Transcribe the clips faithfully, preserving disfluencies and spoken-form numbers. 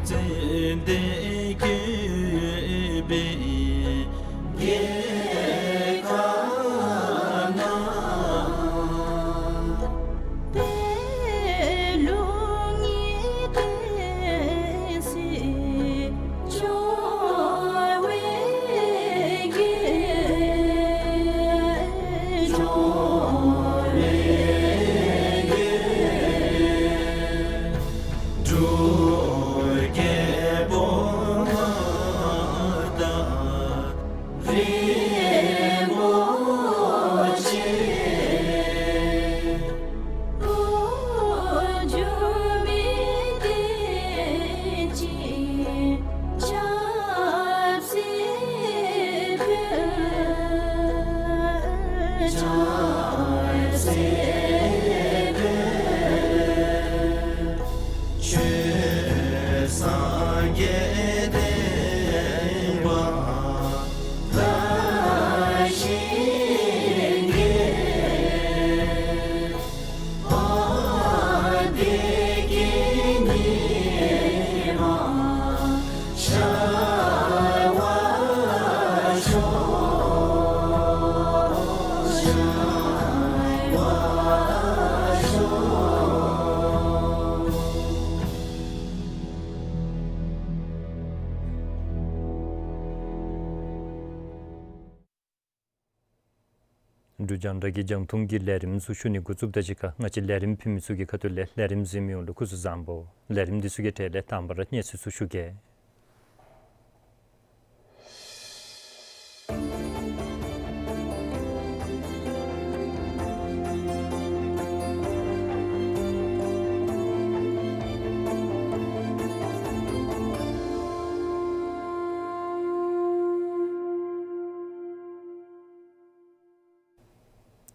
ཙན་དན་བཀོད་པའི་རྒྱལ་ཁབ་ན། པད་ལུང་གི་བསྟན་སྲིད་འབྱུང་བའི་རྒྱལ། འབྱུང་བའི་རྒྱལ། འབྲུག་རྒྱལ་པོ་མངའ་བདག་རིན་པོ་ཆེ། འགྱུར་མེད་བསྟན་ཅིང་ཆབ་སྲིད་འཕེལ། ཆབ་སྲིད་འཕེལ། ཆོས་སངས་རྒྱས་བསྟན་པ་དར་ཞིང་རྒྱས། དཔལ་བདེ་སྐྱིད་ཉི་མ་ཤར་བར་ཤོག། ཤར་བར་ཤོག། འབྲུག་རྒྱང་བསྒྲགས་ཀྱི་རྒྱང་མཐོང་གི་ལས་རིམ་ཚུ་ཞུ་ནི་འགོ་བཙུགསཔ་དང་གཅིག་ཁར་ང་བཅས་ལས་རིམ་ཕུལ་མི་ཚུ་གི་ཁ་ཐུག་ལས་ལས་རིམ་གཟིགས་མི་ཡོངས་ལུ་སྐུ་གཟུགས་བཟང་པོ། ལས་རིམ་འདི་ཚུ་གི་གྲས་ལས་དང་པ་ར་གནས་ཚུལ་ཚུ་ཞུ་གེ།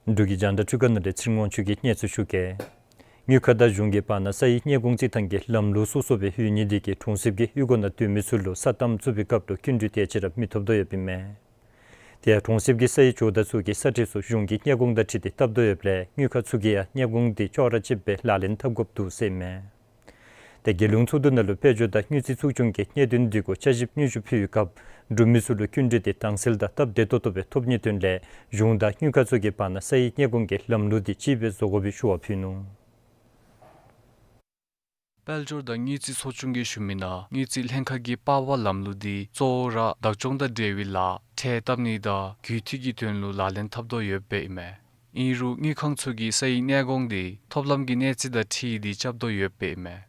འབྲུག་གི་རྒྱང་བསྒྲགས་འཕྲུལ་ཁང་ནང་ལས་ཚེ་རིང་དབང་ཕྱུག་གིས་གནས་ཚུལ་ཞུ་གེ། དངུལ་ཁང་དང་གཞུང་གི་བར་ན་ས་ཡི་གནས་གོང་བརྩི་ཐངས་ཀྱི་ལམ་ལུགས་སོ་སོ་སྦེ་ཡོད་ནི་དེ་གིས་གྲོང་གསེབ་ཀྱི་གཡུས་སྒོ་ནང་སྡོད་མི་ཚུ་ལུ་ས་དམ་བཙུགས་པའི་སྐབས་ལུ་སྐྱིན་འགྲུལ་དེ་ཅིག་ར་མི་ཐོབ་དོ་ཡོདཔ་ཨིན་མས། དེ་ཡང་གྲོང་གསེབ་ཀྱི་ས་ཡི་ཇོ་བདག་ཚུ་གིས་ས་ཁྲལ་ཚུ་གཞུང་གི་གནས་གོང་དང་འཁྲིལ་ཏེ་བཏབ་དོ་ཡོདཔ་ལས་དངུལ་ཁང་ཚུ་གིས་ཡང་གནས་གོང་དེ་ཅོག་ར་གཅིགཔ་སྦེ་ལག་ལེན་འཐབ་དགོཔ་འདུག་ཟེར་ཨིན་མས། ཏེ་རྒྱལ་ཡོངས་ཚོགས་འདུ་ནང་ལུ་དཔལ་འབྱོར་དང་དངུལ་རྩིས་ཚོགས་ཆུང་གིས་གནད་དོན་འདི་གུ་དཔྱད་ཞིབ་སྙན་ཞུ་ཕུལ་བའི་སྐབས་འབྲུག་མི་ཚུ་ལུ་སྐྱིན་འགྲུལ་དེ་དྭངས་གསལ་དང་སྟབས་བདེ་ཏོག་ཏོ་སྦེ་ཐོབ་ནིའི་དོན་ལས་གཞུང་དང་དངུལ་ཁང་ཚུ་གི་བར་ན་ས་ཡི་གནས་གོང་གི་ལམ་ལུགས་དེ་གཅིག་སྦེ་བཟོ་དགོ་པའི་ཞུ་བ་ཕུལ་ནུག། དཔལ་འབྱོར་དང་དངུལ་རྩིས་ཚོགས་ཆུང་གིས་ཞུ་མི་ནང་དངུལ་རྩིས་ལྷན་ཁག་གིས་པར་པ་ལམ་ལུགས་འདི་གཙོ་བོ་ར་བདག་སྐྱོང་དང་འབྲེལ་བའི་ལཱ་ཁྲལ་བཏབ་ནི་དང་རྒུད་འཐུས་ཀྱི་དོན་ལུ་ལག་ལེན་འཐབ་དོ་ཡོདཔ་ཨིན་མས། ཨིན་རུང་དངུལ་ཁང་ཚུ་གིས་ས་ཡི་གནས་གོང་དེ་ཐོབ་ལམ་གྱི་གནས་ཚད་དང་འཁྲིལ་ཏེ་རྐྱབ་དོ་ཡོདཔ་ཨིན་མས།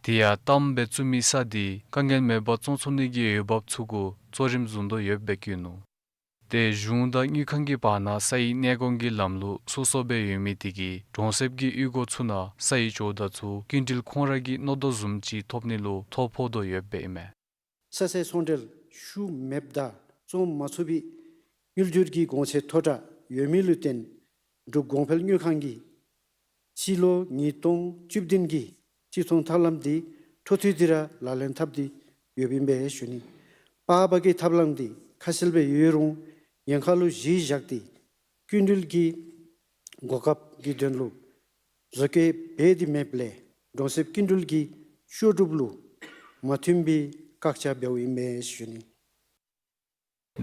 དེ་ཡང་དམ་སྦེ་བཙུགས་མི་ས་དེ་དཀའ་ངལ་མེད་པར་བཙོང་ཚུགས་ནི་གི་འོས་འབབ་ཚུ་གུ་གཙོ་རིམ་བཟུང་དོ་ཡོདཔ་སྦེ་བཀོད་ནུག། ཏེ་གཞུང་དང་དངུལ་ཁང་གི་བར་ན་ས་ཡི་གནས་གོང་གི་ལམ་ལུགས་སོ་སོ་སྦེ་ཡོད་མི་དེ་གིས་གྲོང་གསེབ་ཀྱི་གཡུས་སྒོ་ཚུ་ནང་ས་ཡི་ཇོ་བདག་ཚུ་སྐྱིན་འགྲུལ་ཁོང་ར་གི་མནོ་དོ་བཟུམ་ཅིག་ཐོབ་ནི་ལུ་ཐོ་ཕོག་དོ་ཡོདཔ་ཨིན་མས། ས་ཚལ་ཚོང་འབྲེལ་ཤུགས་མེདཔ་དང་བཙོང་མ་ཚུགས་པའི་དངུལ་འབྱོར་གྱི་གོང་ཚད་མཐོ་དྲགས་ཡོད་མི་ལུ་བརྟེན་འབྲུག་གོང་འཕེལ་དངུལ་ཁང་གིས་སྤྱི་ལོ་ཉིས་སྟོང་བཅུ་བདུན་གྱི་སྤྱི་ཚོང་ཐབས་ལམ་དེ་འཕྲོ་མཐུད་དེ་ར་ལག་ལེན་འཐབ་སྟེ་ཡོདཔ་ཨིན་པས་ཞུ་ནི། པར་པ་གི་ཐབས་ལམ་དེ་ཁ་གསལ་སྦེ་ཡོད་རུང་ཉེན་ཁ་ལུ་གཞི་བཞག་སྟེ་སྐྱིན་འགྲུལ་གྱི་གོ་སྐབས་ཀྱི་དོན་ལུ་བཟོ་བཀོད་འབད་དེ་མེདཔ་ལས་གྲོང་གསེབ་སྐྱིན་འགྲུལ་གྱི་ཤོག་སྒྲུབ་ལུ་མ་མཐུན་པའི་བཀག་ཆ་འབདཝ་ཨིན་པས་ཞུ་ནི།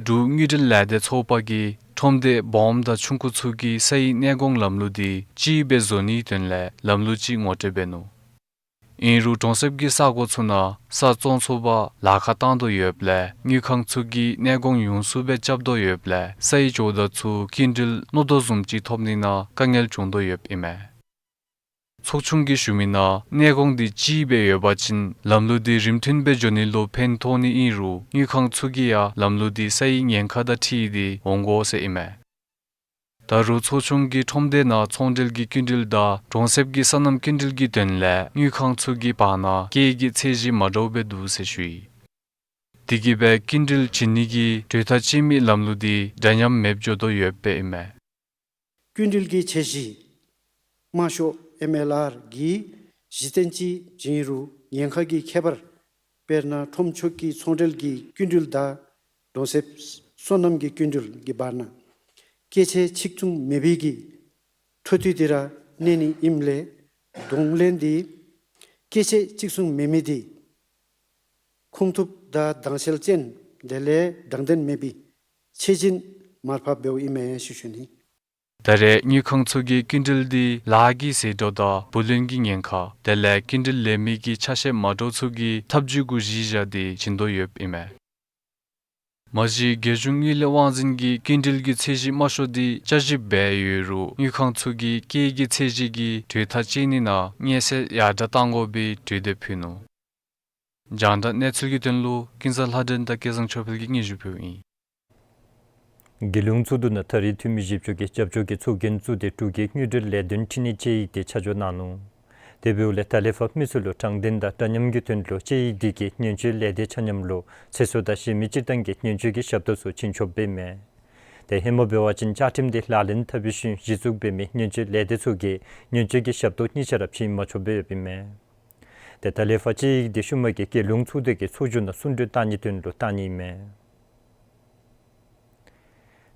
འབྲུག་དངུལ་འབྲེལ་ལས་སྡེ་ཚོགས་པ་གིས་ཁྲོམ་སྡེ་སྦོམ་དང་ཆུང་ཀུ་ཚུ་གི་ས་ཡི་གནས་གོང་ལམ་ལུགས་དེ་གཅིག་སྦེ་བཟོ་ནིའི་དོན་ལས་ལམ་ལུགས་ཅིག་ངོ་སྤྲོད་འབད་ནུག། ཨིན་རུང་གྲོང་གསེབ་ཀྱི་ས་གོ་ཚུ་ནང་ས་བཙོང་ཚུགས་པར་ལཱ་ཁག་བཏང་དོ་ཡོདཔ་ལས་དངུལ་ཁང་ཚུ་གིས་གནས་གོང་ཡོངས་སུ་སྦེ་རྐྱབ་དོ་ཡོདཔ་ལས་ས་ཡི་ཇོ་བདག་ཚུ་སྐྱིན་འགྲུལ་མནོ་དོ་བཟུམ་ཅིག་ཐོབ་ནི་ནང་དཀའ་ངལ་བྱུང་དོ་ཡོདཔ་ཨིན་མས། ཚོགས་ཆུང་གིས་ཞུ་མི་ནང་གནས་གོང་དེ་གཅིག་སྦེ་ཡོད་པ་ཅིན་ལམ་ལུགས་དེ་རིམ་མཐུན་སྦེ་འགྱོ་ནི་ལུ་ཕན་ཐོགས་ནི་ཨིན་རུང་དངུལ་ཁང་ཚུ་གིས་ཡང་ལམ་ལུགས་དེ་ས་ཡི་ཉེན་ཁ་དང་འཁྲིལ་ཏེ་འོང་དགོ་ཟེར་ཨིན་མས། ད་རུང་ཚོགས་ཆུང་གིས་ཁྲོམ་སྡེ་ནང་ཚོང་འབྲེལ་གྱི་སྐྱིན་འགྲུལ་དང་གྲོང་གསེབ་ཀྱི་སོ་ནམ་སྐྱིན་འགྲུལ་གྱི་དོན་ལས་དངུལ་ཁང་ཚུ་གི་བར་ན་སྐྱེད་ཀྱི་ཚད་གཞི་མ་འདྲཝ་སྦེ་འདུག་ཟེར་ཞུ་ཡི། དེ་གིས་སྦེ་སྐྱིན་འགྲུལ་བྱིན་ནི་གི་གྲོས་ཐག་བཅད་མི་ལམ་ལུགས་དེ་འདྲ་མཉམ་མེདཔ་འགྱོ་དོ་ཡོདཔ་ཨིན་མས། སྐྱིན་འགྲུལ་གྱི་ཚད་གཞི་དམའ་ཤོས་ཨེམ་ཨེལ་ཨར་གྱི་གཞི་རྟེན་ཅིག་བྱིན་རུང་ཉེན་ཁ་གི་ཁྱད་པར་དཔེར་ན་ཁྲོམ་ཕྱོགས་ཀྱི་ཚོང་འབྲེལ་གྱི་སྐྱིན་འགྲུལ་དང་གྲོང་གསེབ་སོ་ནམ་གྱི་སྐྱིན་འགྲུལ་གྱི་བར་ན་སྐྱེད་ཚད་གཅིག་མཚུངས་མེད་པའི་གི་འཕྲོ་མཐུད་དེ་ར་གནས་ནི་ཨིནམ་ལས་གདོང་ལེན་དེ་སྐྱེད་ཚད་གཅིག་མཚུངས་མེད་མི་དེ་ ཁུངས་ཐུབ་དང་དྭངས་གསལ་ཅན་དེ་ལས་དྲང་བདེན་མེད་པའི་ཚད་གཞི་མར་ཕབ་འབདཝ་ཨིན་མས་ཞུ་ཞུ་ནི། ད་རེས་དངུལ་ཁང་ཚུ་གིས་སྐྱིན་འགྲུལ་འདི་ལཱ་གི་ཟད་འགྲོ་དང་བུ་ལོན་གྱི་ཉེན་ཁ་དེ་ལས་སྐྱིན་འགྲུལ་ལེན་མི་གི་ཆ་ཤས་མ་འདྲཝ་ཚུ་གི་ཐབས་བྱུས་གུ་གཞི་བཞག་སྟེ་བྱིན་དོ་ཡོདཔ་ཨིན་མས། མ་གཞི་རྒྱལ་གཞུང་དངུལ་ལས་དབང་འཛིན་གྱིས་སྐྱིན་འགྲུལ་གྱི་ཚད་གཞི་དམའ་ཤོས་འདི་བསྐྱར་ཞིབ་འབད་ཡོད་རུང་དངུལ་ཁང་ཚུ་གིས་སྐྱེད་ཀྱི་ཚད་གཞི་གི་གྲོས་ཐག་བཅད་ནི་ནང་མངོན་གསལ་ཡར་དྲགས་གཏང་དགོ་པའི་གྲོས་འདེབས་ཕུལ་ནུག། རྒྱང་བསྒྲགས་གནས་ཚུལ་གྱི་དོན་ལུ་ཀུན་བཟང་ལྷ་སྒྲོན་དང་སྐལ་བཟང་ཆོས་འཕེལ་གྱིས་སྙན་ཞུ་ཕུལཝ་ཨིན། རྒྱལ་ཡོངས་ཚོགས་འདུ་ནང་ད་རེས་འཐུས་མི་བཞི་བཅུ་གིས་རྒྱབ་སྐྱོར་གྱི་ཚོགས་རྒྱན་བཙུགས་ཏེ་འབྲུག་གི་དངུལ་འབྲེལ་ལས་དོན་འཕྲི་སྣོན་དཔྱད་ཡིག་དེ་ཆ་འཇོག་གནང་ནུག། དེ་འབདཝ་ལས་ད་ལས་ཕར་མི་སེར་ལུ་དྲང་བདེན་དང་འདྲ་མཉམ་གྱི་དོན་ལུ་དཔྱད་ཡིག་འདི་གིས་སྨྱན་བྱད་ལས་སྡེ་ཆ་མཉམ་ལུ་ཚེ་སྲོག་དང་གཞན་མི་སྤྱིར་བཏང་གི་སྨྱན་བྱད་ཀྱི་ཞབས་ཏོག་ཚུ་བྱིན་ཆོགཔ་ཨིན་མས། ཏེ་ཧེ་མ་འབད་བ་ཅིན་བཅའ་ཁྲིམས་འདི་ལག་ལེན་འཐབ་པའི་ཤུལ་གཞི་བཙུགས་འབད་མི་སྨྱན་བྱད་ལས་སྡེ་ཚུ་གིས་སྨྱན་བྱད་ཀྱི་ཞབས་ཏོག་གཉིས་ཆ་ར་བྱིན་མ་ཆོགཔ་སྦེ་ཡོདཔ་ཨིན་མས། ཏེ་ད་ལས་ཕར་དཔྱད་ཡིག་འདི་ཤུལ་མ་གི་རྒྱལ་ཡོངས་ཚོགས་འདུ་གི་ཚོགས་བསྒྱུར་ནང་གསུང་གྲོས་བཏང་ནིའི་དོན་ལུ་བཏང་ནི་ཨིན་མས།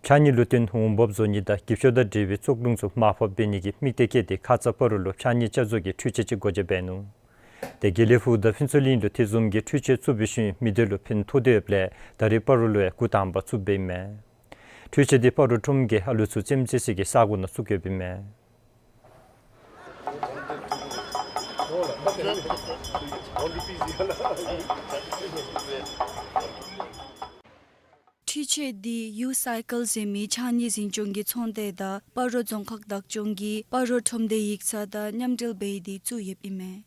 ཕྱགས་སྙིགས་ལུ་བརྟེན་འོང་འབབ་བཟོ་ནི་དང་འགྱིབ་སྐྱོར་དང་འབྲེལ་བའི་བཙོག་རླུང་ཚུ་མར་ཕབ་འབད་ནི་གི་དམིགས་གཏད་བསྐྱེད་དེ་ཁ་ཙ་སྤ་རོ་ལུ་ཕྱགས་སྙིགས་བསྐྱར་བཟོ་གི་འཕྲུལ་ཆས་ཅིག་སྒོ་འབྱེད་འབད་ནུག། ཏེ་དགེ་ལེགས་ཕུག་དང་ཕུན་ཚོགས་གླིང་ལུ་དེ་བཟུམ་གྱི་འཕྲུལ་ཆས་བཙུགས་པའི་ཤུལ་མི་སྡེ་ལུ་ཕན་ཐོགས་ཏེ་ཡོདཔ་ལས་ད་རེས་སྤ་རོ་ལུ་ཡང་འགོ་དང་པ་བཙུགས་འབདཝ་ཨིན་མས། འཕྲུལ་ཆས་འདི་སྤ་རོ་ཁྲོམ་གྱི་ཨ་ལུ་ཚུ་རྩེདམོ་རྩེ་སའི་གི་ས་གོ་ནང་བཙུགས་ཡོདཔ་ཨིན་མས། འཕྲུལ་ཆས་འདི་ཡུ་སའི་ཀལ་ཟེར་མི་ཕྱགས་སྙིགས་འཛིན་སྐྱོང་གི་ཚོང་སྡེ་དང་སྤ་རོ་རྫོང་ཁག་བདག་སྐྱོང་གིས་སྤ་རོ་ཁྲོམ་སྡེ་ཡིག་ཚང་དང་མཉམ་འབྲེལ་འབད་དེ་བཙུགས་ཡོདཔ་ཨིན་མས།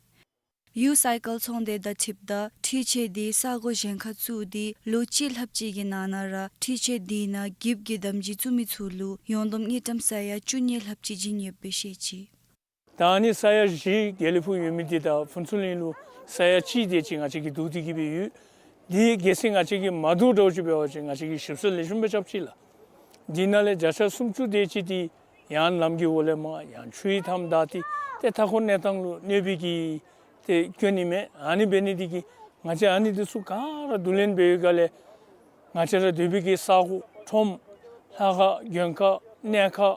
ཡུ་སའི་ཀལ་ཚོང་སྡེ་དང་འཁྲིལཝ་ད་འཕྲུལ་ཆས་འདི་ས་གོ་གཞན་ཁར་བཙུགས་ཏེ་ལོ་གཅིག་ལྷགཔ་ཅིག་གི་ནང་ན་ར་འཕྲུལ་ཆས་འདི་ནང་འགྱིབ་ཀྱི་དམ་སྦྱིས་བཙུགས་མི་ཚུ་ལུ་ཡོངས་བསྡོམས་དངུལ་ཀྲམ་ས་ཡ་བཅུ་གཉིས་ལྷགཔ་ཅིག་བྱིན་ཡོདཔ་སྦེ་བཤད་ཅི། ད་ཨ་ནི་ས་ཡ་བཞི་དགེ་ལེགས་ཕུག་ཡོད་མི་འདི་དང་ཕུན་ཚོགས་གླིང་ལུ་ས་ཡ་གཅིག་དེ་ཅིག་ང་བཅས་ཀྱིས་བསྡུ་སྟེ་གི་སྦེ་ཡོད། འདི་གལ་སྲིད་ང་བཅས་ཀྱིས་མ་བསྡུ་འདྲཝ་ཅིག་འབད་བ་ཅིན་ང་བཅས་ཀྱིས་ཞིབ་འཚོལ་ལེགས་ཤོམ་སྦེ་རྐྱབ་ཅི་ལགས། འདི་ནང་ལས་བརྒྱ་ཆ་སུམ་ཅུ་དེ་ཅིག་འདི་ཡང་ལམ་གྱི་འོག་ལས་མར་ཡང་ཆུའི་མཐའམ་བདའ་སྟེ་ཏེ་མཐའ་འཁོར་གནས་སྟངས་ལུ་གནོད་པའི་གི་ཏེ་སྐྱོན་ཨིན་མས། ཨ་ནི་འབད་ནི་འདི་གིས་ང་བཅས་ཨ་ནི་འདི་ཚུ་ག་ར་བསྡུ་ལེན་འབད་བའི་སྒང་ལས་ང་བཅས་ར་སྡོད་པའི་གི་ས་གོ་ཁྲོམ་ལྷ་ཁང་མགོན་ཁང་གནས་ཁང་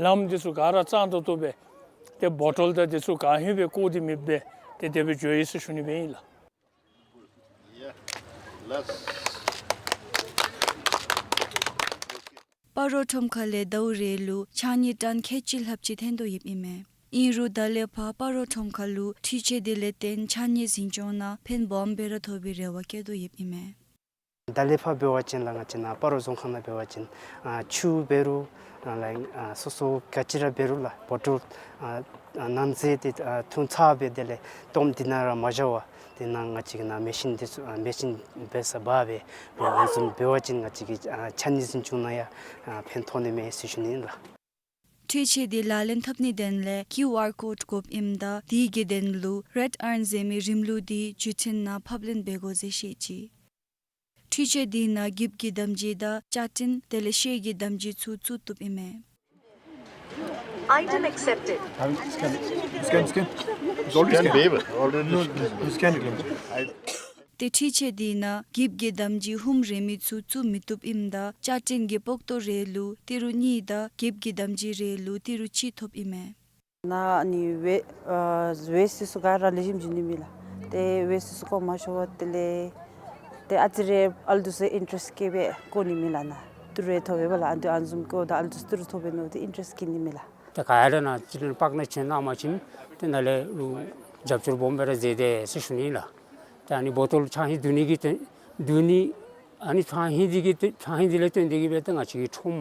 ལམ་འདི་ཚུ་ག་ར་གཙང་ཏོག་ཏོ་སྦེ་ཏེ་བོ་ཊོལ་དང་འདི་ཚུ་ག་ཧེ་སྦེ་བཀོ་སྟེ་མེདཔ་སྦེ་ཏེ་དེ་སྦེ་འགྱོ་ཡི་ཟེར་ཞུ་ནི་སྦེ་ཨིན་ལགས། སྤ་རོ་ཁྲོམ་ཁ་ལས་ཟླཝ་རེ་ལུ་ཕྱགས་སྙིགས་ཊོན་ཁལ་གཅིག་ལྷགཔ་ཅིག་འཐོན་དོ་ཡོདཔ་ཨིན་མས། ཨིན་རུང་ད་ལས་ཕར་སྤ་རོ་ཁྲོམ་ཁ་ལུ་འཕྲུལ་ཆས་དེ་ལས་བརྟེན་ཕྱགས་སྙིགས་འཛིན་སྐྱོང་ནང་ཕན་སྦོམ་སྦེ་ར་ཐོགས་པའི་རེ་བ་བསྐྱེད་དོ་ཡོདཔ་ཨིན་མས། ད་ལས་ཕར་འབད་བ་ཅིན་ལགས་ང་བཅས་ནཱ་སྤ་རོ་རྫོང་ཁག་ནང་འབད་བ་ཅིན་ཨ་ཆུ་འབད་རུང་ཨ་ལགས་ཨ་སོ་སོ་ག་ཅི་ར་འབད་རུང་ལགས་བོ་ཊོལ་ཨ་ཨ་ནང་རྫས་འདི་ཨ་འཐུང་ཚར་སྦེ་དེ་ལས་སྟོངམ་འདི་ནང་ར་མ་བཞག་པར་དེ་ནང་ང་བཅས་ཀྱི་ནཱ་མེ་ཤིན་འདི་ཚུ་ཨ་མེ་ཤིན་འབད་ས་འབག་སྦེ་ཨ་ཨ་ནི་བཟུམ་འབད་བ་ཅིན་ང་བཅས་ཀྱི་ཨ་ཕྱགས་སྙིགས་འཛིན་སྐྱོང་ནང་ཡང་ཨ་ཕན་ཐོགས་ནི་མས་ཟེར་ཞུ་ནི་ཨིན་ལགས། འཕྲུལ་ཆས་འདི་ལག་ལེན་འཐབ་ནིའི་དོན་ལས་ཀིའུ་ཨར་ཀོཌ་དགོཔ་ཨིནམ་ད་དེ་གི་དོན་ལུ་རེཌ་ཨའིརོན་ཟེར་མི་རིམ་ལུགས་འདི་བརྒྱུད་འཕྲིན་ནང་ཕབ་ལེན་འབད་དགོ་ཟེར་བཤད་ཅི། འཕྲུལ་ཆས་འདི་ནང་འགྱིབ་ཀྱི་དམ་སྦྱིས་དང་བཅའ་འཕྲིན་དེ་ལས་ཤེལ་གྱི་དམ་སྦྱིས་ཚུ་བཙུགས་བཏུབ་ཨིན་མས། Item accepted. Scan, scan. It's already scanned. Already scanned. ཏེ་འཕྲུལ་ཆས་འདི་ནང་འགྱིབ་ཀྱི་དམ་སྦྱིས་ཧུམ་རེ་མི་ཚུ་བཙུགས་མི་བཏུབ་ཨིནམ་ད་བཅའ་འཕྲིན་གྱི་པོག་ཏོ་རེ་ལུ་ཏི་རུ་གཉིས་དང་འགྱིབ་ཀྱི་དམ་སྦྱིས་རེ་ལུ་ཏི་རུ་གཅིག་ཐོབ་ཨིན་མས། ནཱ་ནི་ཝེ་ཨ་ཝེསཊ་ཚུ་ག་ར་ལེགས་ཤོམ་བྱིན་ནི་མེད་ལགས། ཏེ་ཝེསཊ་ཚུ་བཀོ་མ་ཆོགཔ་དེ་ལས་ཏེ་ཨ་ཙི་རེ་ཨ་ལུ་ཚུ་ཨིན་ཊ་རེསཊ་བསྐྱེད་སྦེ་བཀོ་ནི་མེད་ལགས། ནཱ་ཏི་རུ་ཐོབ་པས་ལགས། ཨ་ནི་ཨ་ནི་བཟུམ་བཀོཝ་ད་ཨ་ལུ་ཚུ་ཏི་རུ་ཐོབ་པས་མནོ་སྟེ་ཨིན་ཊ་རེསཊ་བསྐྱེད་ནི་མེད་ལགས། ཏེ་ག་ཡ་ལས་ནཱ་ཅིག་ལས་པརྐ་ནང་བྱོན་གནང་པ་ཅིན་ཏེ་ནཱ་ལས་ལུ་རྒྱབ་སྐྱོར་སྦོམ་སྦེ་ར་མཛད་དེ་ཟེར་ཞུ་ནི་ལགས། ཏེ་ཨ་ནི་བོ་ཊོལ་ཕྱགས་སྙིགས་བསྡུ་ནི་གི་ཏེ་བསྡུ་ནི་ཨ་ནི་ཕྱགས་སྙིགས་འདི་གིས་ཏེ་ཕྱགས་སྙིགས་འདི་ལས་བརྟེན་ཏེ་གིས་སྦེ་ཏེ་ང་བཅས་ཀྱི་ཁྲོམ་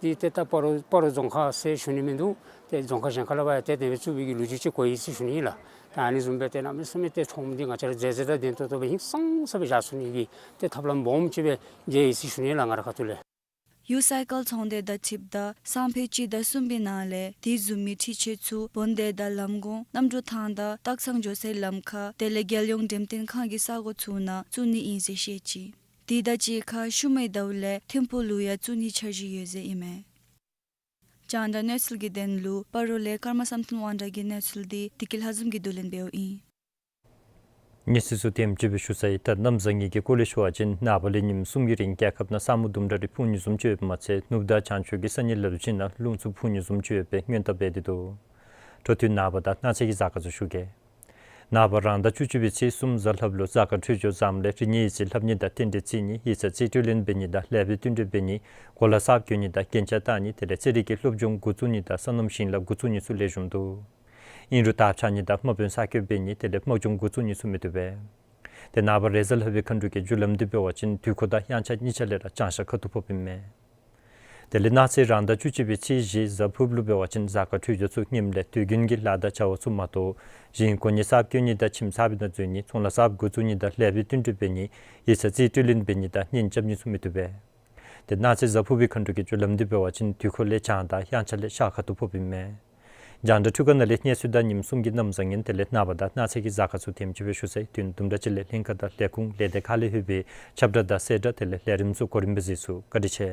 འདི་ཏེ་ད་སྤ་རོ་སྤ་རོ་རྫོང་ཁག་ཟེར་ཞུ་ནི་མིན་འདུག། ཏེ་རྫོང་ཁག་གཞན་ཁ་ལས་ཕར་ཡང་ཏེ་དེ་སྦེ་བཙུགས་པའི་གི་ལོ་རྒྱུས་ཅིག་གོ་ཡི་ཟེར་ཞུ་ནི་ལགས། ཏེ་ཨ་ནི་བཟུམ་སྦེ་ཏེ་གནམ་མེད་ས་མེད་ཏེ་ཁྲོམ་འདི་ང་བཅས་ར་མཛེས་མཛེས་དང་བདེ་ཏོག་ཏོ་སྦེ་ཧིང་སངས་ས་སྦེ་བཞག་ཚུགས་ནི་གི་ཏེ་ཐབས་ལམ་སྦོམ་ཅིག་སྦེ་མཇལ་ཡི་ཟེར་ཞུ་ནི་ལགས། ང་རའི་ཁ་ཐུག་ལས། ཡུ་སའི་ཀལ་ཚོང་སྡེ་དང་འཁྲིལཝ་ད་སང་ཕོད་སྤྱི་ཟླ་གསུམ་པའི་ནང་ལས་དེ་བཟུམ་མའི་འཕྲུལ་ཆས་ཚུ་བོན་སྡེ་དང་ལམ་གོང་གནམ་གྲུ་ཐང་དང་སྟག་ཚང་འགྱོ་སའི་ལམ་ཁ་དེ་ལས་རྒྱལ་ཡོངས་འགྲེམས་སྟོན་ཁང་གི་ས་གོ་ཚུ་ནང་བཙུགས་ནི་ཨིན་ཟེར་བཤད་ཅི། དེ་དང་གཅིག་ཁར་ཤུལ་མའི་ཟླཝ་ལས་ཐིམ་ཕུག་ལུ་ཡང་བཙུགས་ནིའི་འཆར་གཞི་ཡོད་ཟེར་ཨིན་མས། རྒྱང་བསྒྲགས་གནས་ཚུལ་གྱི་དོན་ལུ་སྤ་རོ་ལས་ཀརྨ་བསམ་གཏན་དབང་གྲགས་ཀྱི་གནས་ཚུལ་འདི་བདེ་སྐྱིད་ལྷ་འཛོམས་ཀྱིས་བསྡུ་ལེན་འབདཝ་ཨིན། གནས་ཚུལ་ཚུ་དེམ་ཅིག་སྦེ་ཞུ་ཚར་ཡི། ད་གནམ་བཟང་ངན་གྱི་སྐོར་ལས་ཞུ་བ་ཅིན་ནངས་པ་ལས་ཉིནམ་གསུམ་གྱི་རིང་རྒྱལ་ཁབ་ནང་ས་སྨུག་དུམ་གྲ་རེ་ཕུང་ནི་བཟུམ་ཅིག་ཡོདཔ་མ་ཚད་ནུབ་དང་བྱང་ཕྱོགས་ཀྱི་ས་གནས་ལ་ལུ་ཅིག་ནང་རླུང་འཚུབ་ཕུང་ནི་བཟུམ་ཅིག་ཡོད་པའི་སྔོན་བརྡ་འབད་དེ་འདུག། འཕྲོ་མཐུད་ནངས་པ་དང་གནངས་ཚེ་གི་གཟའ་སྐར་ཚུ་ཞུ་གེ། ནངས་པ་རང་ཟླ་བཅུ་གཅིག་པའི་ཚེས་གསུམ་གཟའ་ལྷགཔ་ལུ་གཟའ་སྐར་འཕྲོད་སྦྱོར་བཟངམ་ལས་རིག་གནས་ཡིག་རྩིས་ལྷབ་ནི་དང་རྟེན་འབྲེལ་བརྩི་ནི་ཡིག་ཚང་རྩིས་སྤྲོད་ལེན་འབད་ནི་དང་ལེགས་པའི་བསྟུན་གྲོས་འབད་ནི་གོ་ལ་གསརཔ་གྱོན་ནི་དང་རྒྱན་ཆ་བཏགས་ནི་དེ་ལས་རྩེད་རིགས་ཀྱི་སློབ་སྦྱོང་འགོ་བཙུགས་ནི་དང་སོ་ནམ་ཞིང་ལཱ་འགོ་བཙུགས་ནི་ཚུ་ལེགས་ཤོམ་འདུག། ཨིན་རུང་དར་འཕྱར་ནི་དང་དམག་དཔོན་ས་སྐྱོད་འབད་ནི་དེ་ལས་དམག་སྦྱོང་འགོ་བཙུགས་ནི་ཚུ་མི་བཏུབ་པས། དེ་ནངས་པ་རེས་གཟའ་ལྷག་པའི་མཁའ་འགྲོ་གི་རྒྱུ་ལམ་འདི་འབད་བ་ཅིན་དུས་འཁོར་དང་དབྱངས་འཆར་གཉིས་ཆ་ལས་ར་བྱང་ཤར་ཁ་ཐུག་ཕོགཔ་ཨིན་མས། དེ་ལས་གནངས་ཚེ་རང་ཟླ་བཅུ་གཅིག་པའི་ཚེས་བཞི་གཟའ་ཕུརཔ་ལུ་འབད་བ་ཅིན་གཟའ་སྐར་འཕྲོད་སྦྱོར་ཚུ་ངནམ་ལས་དུས་རྒྱུན་གྱི་ལཱ་དང་བྱ་བ་ཚུ་མ་དོ་ཞིང་གོ་གནས་གསརཔ་གྱོན་ནི་དང་ཁྱིམ་གསརཔ་ནང་འཛུལ་ནི་ཚོང་ལཱ་གསརཔ་འགོ་བཙུགས་ནི་དང་ལེགས་པའི་བསྟུན་གྲོས་འབད་ནི་ཡིག་ཚང་རྩིས་སྤྲོད་ལེན་འབད་ནི་དང་གཉེན་རྐྱབ་ནི་ཚུ་མི་བཏུབ་པས། དེ་གནངས་ཚེ་གཟའ་ཕུར་པའི་མཁའ་འགྲོ་གི་རྒྱུ་ལམ་འདི་འབད་བ་ཅིན་དུས་འཁོར་ལས་བྱང་དང་དབྱངས་འཆར་ལས་ཤར་ཁ་ཐུག་ཕོགཔ་ཨིན་མས། རྒྱང་བསྒྲགས་འཕྲུལ་ཁང་ནང་ལས་གནས་ཚུལ་དང་ཉིནམ་གསུམ་གྱི་གནམ་བཟང་ངན་དེ་ལས་ནངས་པ་དང་གནངས་ཚེ་གི་གཟའ་སྐར་ཚུ་དེམ་ཅིག་སྦེ་ཞུ་ཚར་ཡི། དོན་དུམ་གྲ་ཅིག་ལས་ལྷན་ཁག་དང་ལས་ཁུངས་ལས་སྡེ་ཁག་ལས་ལྷོད་པའི་ཁྱབ་བསྒྲགས་དང་གསལ་བསྒྲགས་དེ་ལས་ལས་རིམ་ཚུ་གོ་རིམ་སྦེ་གཟིགས་ཚུགས། བཀའ་དྲིན་ཆེ།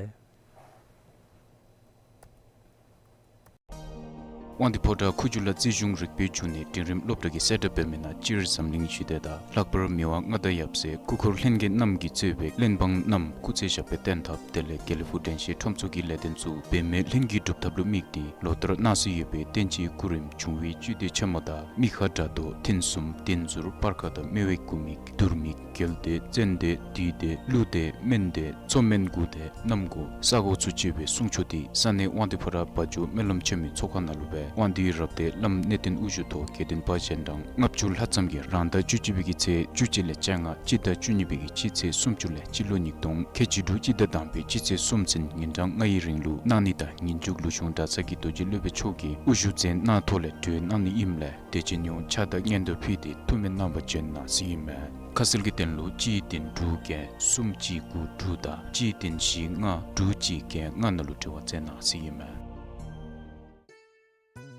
དབང་འདུས་ཕོ་བྲང་ཁུ་བྱུག་ལ་རྩིས་གཞུང་རིག་པའི་འབྱུང་གནས་འབྲིང་རིམ་སློབ་གྲྭ་གིས་གསལ་བསྒྲགས་འབད་མི་ནང་སྤྱིར་འཛམ་གླིང་ཞི་བདེ་དང་ལྷག་པར་མི་དབང་མངའ་བདག་ཡབ་སྲས་སྐུ་འཁོར་ལྷན་རྒྱས་རྣམས་ཀྱིས་གཙོས་པའི་བློན་འབངས་རྣམས་སྐུ་ཚེ་ཞབས་པད་བརྟན་ཐབས་དེ་ལས་དགེ་ལེགས་ཕུག་དྲན་ཤེས་ཁྲོམ་ཚོགས་ཀྱི་ལས་དོན་ཚུ་འབད་མེད་ལྷན་གྱིས་སྒྲུབ་ཐབས་ལུ་དམིགས་ཏེ་ལོ་ལྟར་གནང་སྲོལ་ཡོད་པའི་བསྟན་སྤྱིའི་སྐུ་རིམ་འབྱུང་བའི་བཅུད་སྡེ་ཆེན་མོ་དང་མི་ཁ་དགྲ་གདོན་ཐུན་གསུམ་གདན་ཟུར་སྤར་ཁ་དང་སྨེ་བའི་སྐུ་མིག་དུར་མིག་རྒྱལ་སྡེ་ཙན་དན་བདུད་སྡེ་ཀླུ་སྡེ་སྨན་སྡེ་མཚོ་སྨན་དགུ་སྡེ་གནམ་སྒོ་ས་སྒོ་ཚུ་བཅས་པའི་གསུང་ཆོག་འདི་ས་གནས་དབང་འདུས་ཕོ་བྲང་བ་འཇོ་སྨོན་ལམ་ཆེན་མོའི་ཚོགས་ཁང་ནང་ལུ་སྦེ་དབང་འདུས་རབ་སྡེ་བླམ་གནས་བརྟན་དབུ་བཞུགས་ཐོག་དགེ་འདུན་པ་གཞན་གྲངས་ལྔ་བཅུ་ལྷག་ཙམ་གྱིས་རང་ཟླ་བཅུ་གཅིག་པའི་གི་ཚེས་བཅུ་གཅིག་ལས་བཅོ་ལྔ་སྤྱི་ཟླ་བཅུ་གཉིས་པའི་གི་སྤྱི་ཚེས་སུམ་ཅུ་ལས་སྤྱི་ལོ་ཉིས་སྟོང་ཁལ་གཅིག་དྲུག་སྤྱི་ཟླ་དང་པའི་སྤྱི་ཚེས་གསུམ་ཚུན་ཉིན་གྲངས་ལྔའི་རིང་ལུ་གནང་ནི་དང་ཉིན་མཇུག་ལུ་གཞུང་གྲྭ་ཚང་གི་རྡོ་རྗེ་སློབ་དཔོན་མཆོག་གིས་དབུ་བཞུགས་མཛད་གནང་ཐོག་ལས་གྲོལ་གནང་ནི་ཨིནམ་ལས་དད་ཅན་ཡོངས་ཕྱག་དང་སྙན་དར་ཕུལ་ཏེ་ཐུགས་སྨོན་གནང་བར་བྱོན་གནང་ཟེར་ཨིན་མས། ཁ་གསལ་གྱི་དོན་ལུ་གཅིག་བདུན་དྲུག་བརྒྱད་གསུམ་གཅིག་དགུ་དྲུག་དང་གཅིག་བདུན་བཞི་ལྔ་དྲུག་གཅིག་བརྒྱད་ལྔ་ནང་ལུ་འབྲེལ་བ་མཛད་གནང་ཟེར་ཨིན་མས།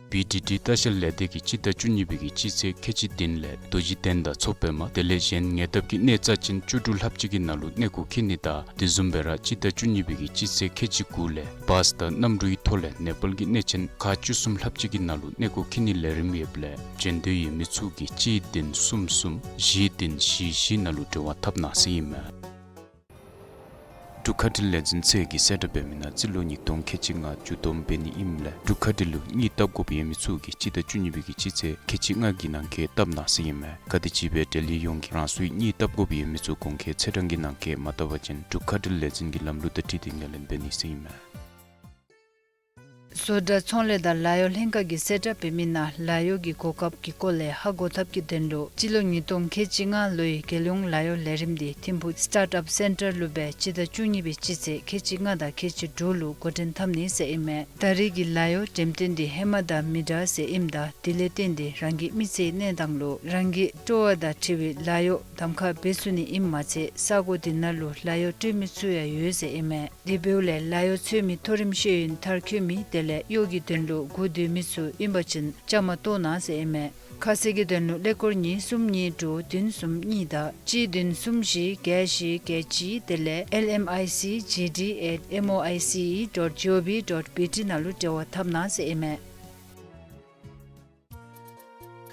བི་ཌི་ཌི་ལྟ་བཤལ་ལས་སྡེ་གིས་སྤྱི་ཟླ་བཅུ་གཉིས་པའི་གི་སྤྱི་ཚེས་ཁལ་གཅིག་བདུན་ལས་རྡོ་རྗེ་གདན་དང་མཚོ་པདྨ་དེ་ལས་གཞན་ཉེ་འདབས་ཀྱི་གནས་རྩ་ཅན་བཅུ་དྲུག་ལྷགཔ་ཅིག་གི་ནང་ལུ་གནས་སྐོར་འཁྱིད་ནི་དང་དེ་བཟུམ་སྦེ་ར་སྤྱི་ཟླ་བཅུ་གཉིས་པའི་གི་སྤྱི་ཚེས་ཁལ་གཅིག་དགུ་ལས་བཱས་དང་གནམ་གྲུའི་ཐོག་ལས་ནེ་པཱལ་གྱི་གནས་ཆེན་ཁག་བཅུ་གསུམ་ལྷགཔ་ཅིག་གི་ནང་ལུ་གནས་སྐོར་འཁྱིད་ནིའི་ལས་རིམ་ཡོདཔ་ལས་བྱོན་འདོད་ཡོད་མི་ཚུ་གིས་གཅིག་བདུན་གསུམ་གསུམ་བཞི་བདུན་བཞི་བཞི་ནང་ལུ་འབྲེལ་བ་འཐབ་གནང་ཟེར་ཨིན་མས། འབྲུག་མཁའ་འགྲུལ་ལས་འཛིན་ཚད་ཀྱིས་གསལ་བསྒྲགས་འབད་མི་ནང་རྩིས་ལོ་ཉིས་སྟོང་ཁལ་གཅིག་ལྔ་མཇུག་བསྡོམས་འབད་ནི་ཨིནམ་ལས་འབྲུག་མཁའ་འགྲུལ་ལུ་དངུལ་བཏབ་དགོཔ་ཡོད་མི་ཚུ་གིས་སྤྱི་ཟླ་བཅུ་གཉིས་པའི་གི་སྤྱི་ཚེས་ཁལ་གཅིག་ལྔ་གི་ནང་འཁོད་བཏབ་གནང་ཟེར་ཨིན་མས། ག་དེམ་ཅིག་སྦེ་འབྲེལ་ཡོད་ཡོངས་ཀྱིས་རང་སོའི་དངུལ་བཏབ་དགོཔ་ཡོད་མི་ཚུ་གོང་འཁོད་ཚེས་གྲངས་ཀྱི་ནང་འཁོད་མ་བཏབ་པ་ཅིན་འབྲུག་མཁའ་འགྲུལ་ལས་འཛིན་གྱི་ལམ་ལུགས་དང་འཁྲིལ་ཏེ་ངོས་ལེན་འབད་ནི་ཟེར་ཨིན་མས། བཟོ་གྲྭ་ཚོང་ལས་དང་ལཱ་གཡོག་ལྷན་ཁག་གིས་གསལ་བསྒྲགས་འབད་མི་ནང་ལཱ་གཡོག་གི་གོ་སྐབས་ཀྱི་སྐོར་ལས་ཧ་གོ་ཐབས་ཀྱི་དོན་ལུ་སྤྱི་ལོ་ཉིས་སྟོང་ཁལ་གཅིག་ལྔ་ལོའི་རྒྱལ་ཡོངས་ལཱ་གཡོག་ལས་རིམ་འདི་ཐིམ་ཕུག་སི་ཊཱརཊ་ཨཔ་སེན་ཊར་ལུ་སྦེ་སྤྱི་ཟླ་བཅུ་གཉིས་པའི་སྤྱི་ཚེས་ཁལ་གཅིག་ལྔ་དང་ཁལ་གཅིག་དྲུག་ལུ་འགོ་འདྲེན་འཐབ་ནི་ཟེར་ཨིན་མས། ད་རེས་ཀྱི་ལཱ་གཡོག་འགྲེམས་སྟོན་འདི་ཧེ་མ་དང་མི་འདྲ་ཟེར་ཨིནམ་ད་དེ་ལས་བརྟེན་ཏེ་རང་གི་མི་ཚེའི་གནས་སྟངས་ལུ་རང་གི་སྤྲོ་བ་དང་འཁྲིལ་བའི་ལཱ་གཡོག་གདམ་ཁ་འབད་ཚུགས་ནི་ཨིནམ་མ་ཚད་ས་གོ་དེ་ནང་ལུ་ལཱ་གཡོག་སྤྲོད་མི་ཚུ་ཡང་ཡོད་ཟེར་ཨིན་མས། དེ་འབདཝ་ལས་ལཱ་གཡོག་འཚོལ་མི་མཐོ་རིམ་ཤེས་ཡོན་མཐར་འཁྱོལ་མི་དེ་ལས་གཡོག་གི་དོན་ལུ་སྒུག་སྡོད་མི་ཚུ་ཨིན་པ་ཅིན་བཅའ་མར་གཏོགས་གནང་ཟེར་ཨིན་མས། ཁ་གསལ་གྱི་དོན་ལུ་ཀླད་ཀོར་གཉིས་གསུམ་གཉིས་དྲུག་བདུན་གསུམ་གཉིས་དང་གཅིག་བདུན་གསུམ་བཞི་བརྒྱད་བཞི་བརྒྱད་གཅིག་དེ་ལས་ཨེལ་ཨེམ་ཨའི་སི་ཇི་ཌི་ཨེཊ་ཨེམ་ཨོ་ཨའི་སི་ཨི་ཌོཊ་ཇི་ཨོ་ཝི་ཌོཊ་བི་ཊི་ནང་ལུ་འབྲེལ་བ་འཐབ་གནང་ཟེར་ཨིན་མས།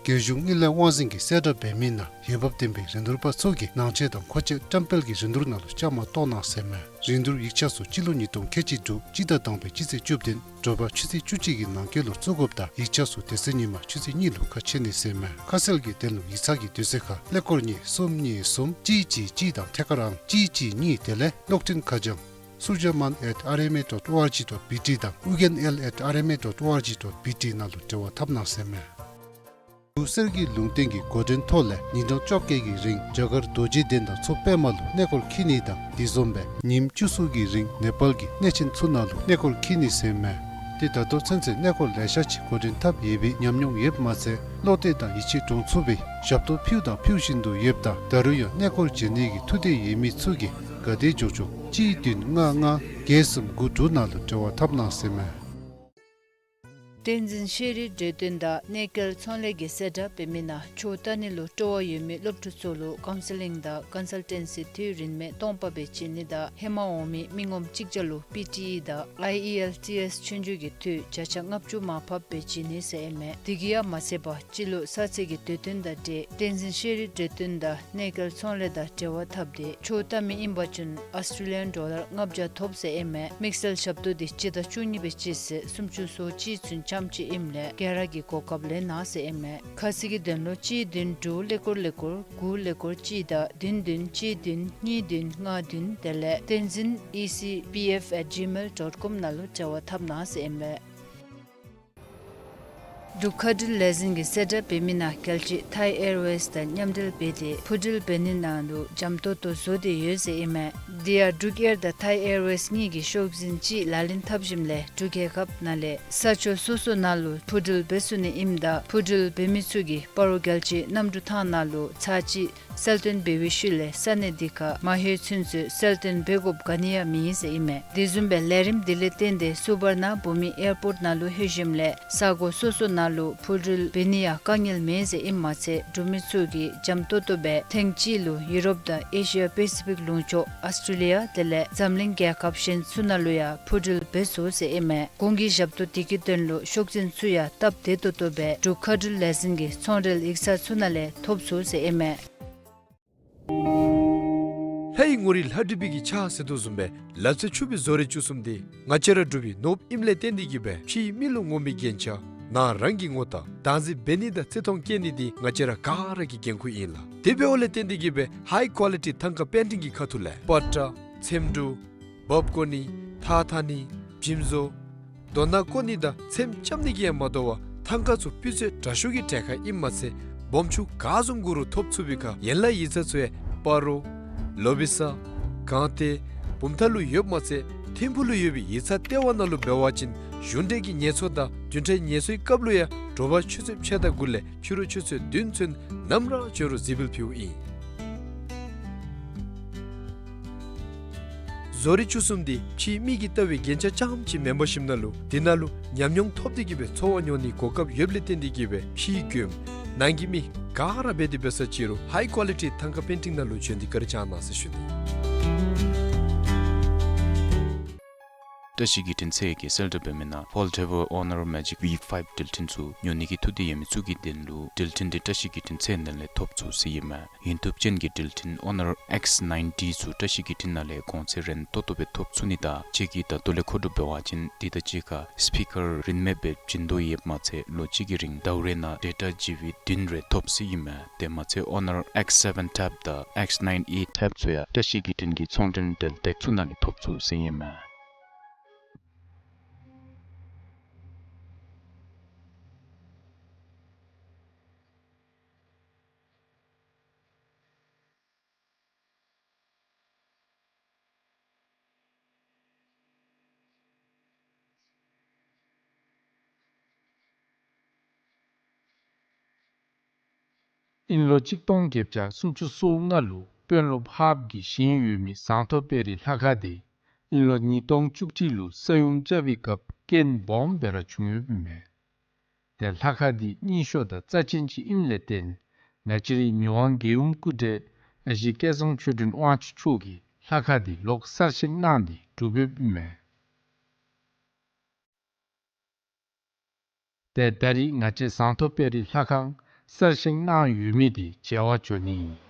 རྒྱལ་གཞུང་དངུལ་ལས་དབང་འཛིན་གྱིས་གསལ་བསྒྲགས་འབད་མི་ནང་འོས་འབབ་ལྡན་པའི་རིན་བསྡུར་པ་ཚུ་གིས་ནང་ཆས་དང་མཁོ་ཆས་བཀྲམ་སྤེལ་གྱི་རིན་བསྡུར་ནང་ལུ་བཅའ་མར་གཏོགས་གནང་ཟེར་མས། རིན་བསྡུར་ཡིག་ཆ་ཚུ་སྤྱི་ལོ་ཉིས་སྟོང་ཁལ་གཅིག་དྲུག་སྤྱི་ཟླ་དང་པའི་སྤྱི་ཚེས་བཅུ་བདུན་དྲོ་པ་ཆུ་ཚོད་བཅུ་གཅིག་གི་ནང་འཁོད་ལུ་བཙུགས་དགོཔ་དང་ཡིག་ཆ་ཚུ་དེ་ཚེ་ཉིན་མ་ཆུ་ཚོད་གཉིས་ལུ་ཁ་ཕྱེ་ནི་ཟེར་མས། ཁ་གསལ་གྱི་དོན་ལུ་ཡིག་ཚང་གི་དུས་ཚོད་ཁར་ཀླད་ཀོར་གཉིས་གསུམ་གཉིས་གསུམ་གཅིག་གཅིག་གཅིག་དང་ཐད་ཀར་ཨང་གཅིག་གཅིག་གཉིས་དེ་ལས་གློག་འཕྲིན་ཁ་བྱང་surjaman at rma dot org dot bt དང་ugn l at rma dot org dot bt ནང་ལུ་འབྲེལ་བ་འཐབ་གནང་ཟེར་མས། འབྲུག་གསེར་གྱི་ལུང་བསྟན་གྱི་འགོ་འདྲེན་ཐོག་ལས་ཉིན་གྲངས་བཅོ་བརྒྱད་ཀྱི་རིང་རྒྱ་གར་རྡོ་རྗེ་གདན་དང་མཚོ་པདྨ་ལུ་གནས་སྐོར་འཁྱིད་ནི་དང་དེ་བཟུམ་སྦེ་ཉིནམ་བཅུ་གསུམ་གྱི་རིང་ནེ་པཱལ་གྱི་གནས་ཆེན་ཚུ་ནང་ལུ་གནས་སྐོར་འཁྱིད་ནི་ཟེར་མས། ཏེ་ད་ལྟོ་ཚུན་ཚོད་གནས་སྐོར་ལེ་ཤ་ཅིག་འགོ་འདྲེན་འཐབ་ཡོད་པའི་ཉམས་མྱོང་ཡོདཔ་མ་ཚད་བློ་གཏད་དང་ཡིད་ཆེས་འདྲོངས་ཚུགས་པའི་ཞབས་ཏོག་ཕུལཝ་དང་ཕུལ་བཞིན་དུ་ཡོདཔ་ད་ད་རུང་ཡང་གནས་སྐོར་བྱོན་ནི་གི་ཐུགས་འདོད་ཡོད་མི་ཚུ་གིས་ག་དེ་མགྱོགས་མགྱོགས་གཅིག་བདུན་ལྔ་ལྔ་བརྒྱད་གསུམ་དགུ་དྲུག་ནང་ལུ་འབྲེལ་བ་འཐབ་གནང་ཟེར་མས། བསྟན་འཛིན་ཤེས་རིག་འབྲེལ་དོན་དང་གནས་སྐལ་ཚོང་ལས་ཀྱིས་གསལ་བསྒྲགས་འབད་མི་ནང་ཆོས་ལྟ་ནི་ལུ་སྤྲོ་བ་ཡོད་མི་སློབ་ཕྲུག་ཚུ་ལུ་ཀའུན་སི་ལིང་དང་ཀོན་སལ་ཊེན་སི་འཐུས་རིན་མེད་སྟོང་པ་སྦེ་བྱིན་ནི་དང་ཧེ་མ་འོང་མི་མི་ངོམ་གཅིག་བརྒྱ་ལུ་པི་ཊི་ཨི་དང་ཨའི་ཨི་ཨེལ་ཊི་ཨེས་ཆོས་རྒྱུགས་ཀྱི་འཐུས་བརྒྱ་ཆ་ལྔ་བཅུ་མར་ཕབ་སྦེ་བྱིན་ནི་ཟེར་ཨིན་མས། དེ་གིས་ཡང་མ་ཚད་པར་སྤྱི་ལོ་གསར་ཚེས་ཀྱི་དུས་སྟོན་དང་འབྲེལ་བསྟན་འཛིན་ཤེས་རིག་འབྲེལ་དོན་དང་གནས་སྐལ་ཚོང་ལས་དང་འབྲེལ་བ་འཐབ་སྟེ་ཆོས་ལྟ་མི་ཨིན་པ་ཅིན་ཨོསི་ཊྲེ་ལི་ཡན་ཌོ་ལར་ལྔ་བརྒྱ་ཐོབ་ཟེར་ཨིན་མས། དམིགས་བསལ་ཞབས་ཏོག་འདི་སྤྱི་ཟླ་བཅུ་གཉིས་པའི་སྤྱི་ཚེས་སུམ་ཅུ་སོ་གཅིག་ཚུན་ ཙམ་ཅིག་ཨིནམ་ལས་ག་ར་གིས་གོ་སྐབས་ལེན་གནང་ཟེར་ཨིན་མས། ཁ་གསལ་གྱི་དོན་ལུ་གཅིག་བདུན་དྲུག་ཀླད་ཀོར་ཀླད་ཀོར་དགུ་ཀླད་ཀོར་གཅིག་དང་བདུན་བདུན་གཅིག་བདུན་གཉིས་བདུན་ལྔ་བདུན་དེ་ལས་བསྟན་འཛིན་ཨི་སི་པི་ཨེཕ་ཨེཊ་ཇི་མེལ་ཌོཊ་ཀོམ་ནང་ལུ་འབྲེལ་བ་འཐབ་གནང་ཟེར་ཨིན་མས། འབྲུག་མཁའ་འགྲུལ་ལས་འཛིན་གྱིས་གསལ་བསྒྲགས་འབད་མི་ནང་གལ་ཆེ་ཐའི་ཨེར་ཝེསི་དང་མཉམ་འབྲེལ་འབད་དེ་འཕུར་འགྲུལ་འབད་ནི་ནང་ལུ་འཇམ་ཏོག་ཏོ་བཟོ་སྟེ་ཡོད་ཟེར་ཨིན་མས། དེ་ཡང་འབྲུག་ཨེར་དང་ཐའི་ཨེར་ཝེསི་གཉིས་ཀྱིས་ཤོག་འཛིན་ཅིག་ལག་ལེན་འཐབ་ཞིནམ་ལས་འབྲུག་རྒྱལ་ཁབ་ནང་ལས་ས་ཕྱོགས་སོ་སོ་ནང་ལུ་འཕུར་འགྲུལ་འབད་ཚུགས་ནི་ཨིནམ་ད་འཕུར་འགྲུལ་འབད་མི་ཚུ་གིས་སྤ་རོ་རྒྱལ་སྤྱིའི་གནམ་གྲུ་ཐང་ནང་ལུ་ཚར་གཅིག་གསལ་སྟོན་འབད་བའི་ཤུལ་ལས་ས་གནས་དེ་ཁར་མ་ལྷོད་ཚུན་ཚོད་གསལ་སྟོན་འབད་དགོཔ་ག་ནི་ཡང་མེད་ཟེར་ཨིན་མས། དེ་བཟུམ་སྦེ་ལས་རིམ་དེ་ལས་བརྟེན་ཏེ་སུ་བར་ན་བྷུ་མི་ཨེར་པོརཊ་ནང་ལུ་ལྷོད་ཞིནམ་ལས་ས་གོ་སོ་སོ་ནང་ལུ་འཕུར་འགྲུལ་འབད་ནི་ཡང་དཀའ་ངལ་མེད་ཟེར་ཨིནམ་མ་ཚད་འབྲུག་མི་ཚུ་གིས་འཇམ་ཏོག་ཏོ་སྦེ་ཐེངས་གཅིག་ལུ་ཡུ་རོབ་དང་ཨེ་ཤི་ཡ་པེ་སི་ཕིག་ལུང་ཕྱོགས་ཨོསི་ཊྲེ་ལི་ཡ་དེ་ལས་འཛམ་གླིང་རྒྱལ་ཁབ་གཞན་ཚུ་ནང་ལུ་ཡང་འཕུར་འགྲུལ་འབད་ཚུགས་ཟེར་ཨིན་མས། གོང་གི་ཞབས་ཏོག་དེ་གི་དོན་ལུ་ཤོག་འཛིན་ཚུ་ཡང་སྟབས་བདེ་ཏོག་ཏོ་སྦེ་འབྲུག་མཁའ་འགྲུལ་ལས་འཛིན་གྱི་ཚོང་འབྲེལ་ཡིག་ཚང་ཚུ་ནང་ལས་ཐོབ་ཚུགས་ཟེར་ཨིན་མས། ལྷ་ཡི་ངོ་རིས་ལྷ་བྲིས་པའི་གི་ཕྱག་ཟེར་དོ་བཟུམ་སྦེ་ལག་རྩལ་ཕྱུག་པའི་བཟོ་རིག་བཅུ་གསུམ་འདི་ང་བཅས་ར་འབྲུག་པའི་ནོར་བུ་ཨིནམ་ལས་བརྟེན་ཏེ་གིས་སྦེ་ཕྱིའི་མི་ལུ་ངོམ་པའི་རྒྱན་ཆ་ནང་རང་གི་ངོ་རྟགས་བདག་འཛིན་འབད་ནི་དང་བརྩི་མཐོང་བསྐྱེད་ནི་འདི་ང་བཅས་ར་ག་ར་གི་འགན་ཁུར་ཨིན་ལགས། དེ་འབདཝ་ལས་བརྟེན་ཏེ་གིས་སྦེ་ཧའི་ཀོ་ལི་ཊི་ཐང་ཀ་པེན་ཊིང་གི་ཁ་ཐུག་ལས་པ་ཏྲ་ཚེམ་དྲུབ་འབག་བཀོ་ནི་ཐགས་འཐག་ནི་འཇིམ་བཟོ་རྡོ་ནག་བརྐོ་ནི་དང་ཚེམ་རྐྱབ་ནི་གིས་ཡང་མ་དོ་བར་ཐང་ཀ་ཚུ་སྤུས་ཚད་དྲག་ཤོས་ཀྱི་གྲལ་ཁར་ཨིནམ་མ་ཚད་སྦོམ་ཆུང་ག་བཟུམ་དགོ་རུང་ཐོབ་ཚུགས་པའི་ཁར་ཡན་ལག་ཡིག་ཚང་ཚུ་ཡང་སྤ་རོ་ལོ་བི་ས་སྒང་སྟེང་བུམ་ཐང་ལུ་ཡོདཔ་མ་ཚད་ཐིམ་ཕུག་ལུ་ཡོད་པའི་ཡིག་ཚང་ལྟེ་བ་ནང་ལུ་འབད་བ་ཅིན་གཞུང་འབྲེལ་གྱི་ངལ་གསོ་དང་བདུན་ཕྲག་ངལ་གསོའི་སྐབས་ལུ་ཡང་དྲོ་པ་ཆུ་ཚོད་ཕྱེད་དང་དགུ་ལས་ཕྱི་རུ་ཆུ་ཚོད་བདུན་ཚུན་ནམ་ར་འབྱོན་རུང་གཟིགས་འབུལ་ཕུལཝ་ཨིན། བཟོ་རིག་བཅུ་གསུམ་འདི་ཕྱིའི་མི་གིས་བལྟ་བའི་རྒྱན་ཆ་རྐྱངམ་ཅིག་མེན་པར་ཞིནམ་ན་ལུ་དེ་ནང་ལུ་ཉམས་མྱོང་ཐོབ་སྟེ་གིས་སྦེ་འཚོ་བ་མྱོང་ནིའི་གོ་སྐབས་ཡོདཔ་ལས་བརྟེན་ཏེ་གིས་སྦེ་ཕྱིའི་མགྱོནམ་ནང་གི་མི་ག་ར་འབད་དེ་འབད་ས་ཅིག་རུང་ཧའི་ཀོ་ལི་ཊི་ཐང་ཀ་པེན་ཊིང་ནང་ལུ་བྱོན་ཏེ་བཀའ་དྲིན་བསྐྱང་གནང་ཟེར་ཞུ་ནི། བཀྲ་ཤིས་བརྒྱུད་འཕྲིན་ཚད་ཀྱིས་གསལ་བསྒྲགས་འབད་མི་ནང་Foldable Honor Magic V five འགྲུལ་འཕྲིན་ཚུ་ཉོ་ནི་གི་ཐུགས་འདོད་ཡོད་མི་ཚུ་གི་དོན་ལུ་འགྲུལ་འཕྲིན་འདི་བཀྲ་ཤིས་བརྒྱུད་འཕྲིན་ཚད་ནང་ལས་ཐོབ་ཚུགས་ཟེར་ཨིན་མས། ཡུན་ཐུབ་ཅན་གྱི་འགྲུལ་འཕྲིན་Honor X ninety ཚུ་བཀྲ་ཤིས་བརྒྱུད་འཕྲིན་ནང་ལས་གོང་ཚད་རན་ཏོག་ཏོ་སྦེ་ཐོབ་ཚུགས་ནི་དང་ཁྱེད་ཀྱིས་ད་ལྟོ་ལས་མཁོ་སྒྲུབ་འབད་བ་ཅིན་དེ་དང་གཅིག་ཁར་སི་པི་ཀར་རིན་མེད་སྦེ་བྱིན་དོ་ཡོདཔ་མ་ཚད་ལོ་གཅིག་གི་རིང་ཟླཝ་རེ་ནང་ཌེ་ཊ་ཇི་བི་བདུན་རེ་ཐོབ་ཟེར་ཨིན་མས། དེ་མ་ཚད་Honor X seven tab དང་X nine A tab ཚུ་ཡང་བཀྲ་ཤིས་བརྒྱུད་འཕྲིན་གྱི་ཚོང་འབྲེལ་འབྲེལ་ཐོག་ཚུ་ནང་ལས་ཐོབ་ཚུགས་ཟེར་ཨིན་མས། ཨིན་ལོ་གཅིག་སྟོང་བརྒྱད་བརྒྱ་སུམ་ཅུ་སོ་ལྔ་ལུ་དཔོན་སློབ་ཧཱཔ་གིས་བཞེངས་ཡོད་མི་ཟངས་མཐོ་དཔལ་རི་ལྷ་ཁང་དེ་ཨིན་ལོ་ཉིས་སྟོང་བཅུ་གཅིག་ལུ་ས་ཡོམ་རྐྱབ་པའི་སྐབས་རྐྱེན་སྦོམ་སྦེ་ར་བྱུང་ཡོདཔ་ཨིན་མས། ཏེ་ལྷ་ཁང་འདི་རྙིང་ཤོས་དང་རྩ་ཆེན་ཅིག་ཨིནམ་ལས་བརྟེན་ང་བཅས་རའི་མི་དབང་རྒྱལ་ཡུམ་སྐུ་བགྲེས་ཨ་ཞེ་སྐལ་བཟང་ཆོས་སྒྲོན་དབང་ཕྱུག་མཆོག་གིས་ལྷ་ཁང་འདི་ལོག་གསར་བཞེངས་གནང་སྟེ་གྲུབ་ཡོདཔ་ཨིན་མས། ཏེ་ད་རིས་ང་བཅས་ཟངས་མཐོ་དཔལ་རི་ལྷ་ཁང་གསར་བཞེངས་གནང་ཡོད་མི་དེ་མཇལ་བར་འགྱོ་ནི་ཨིན།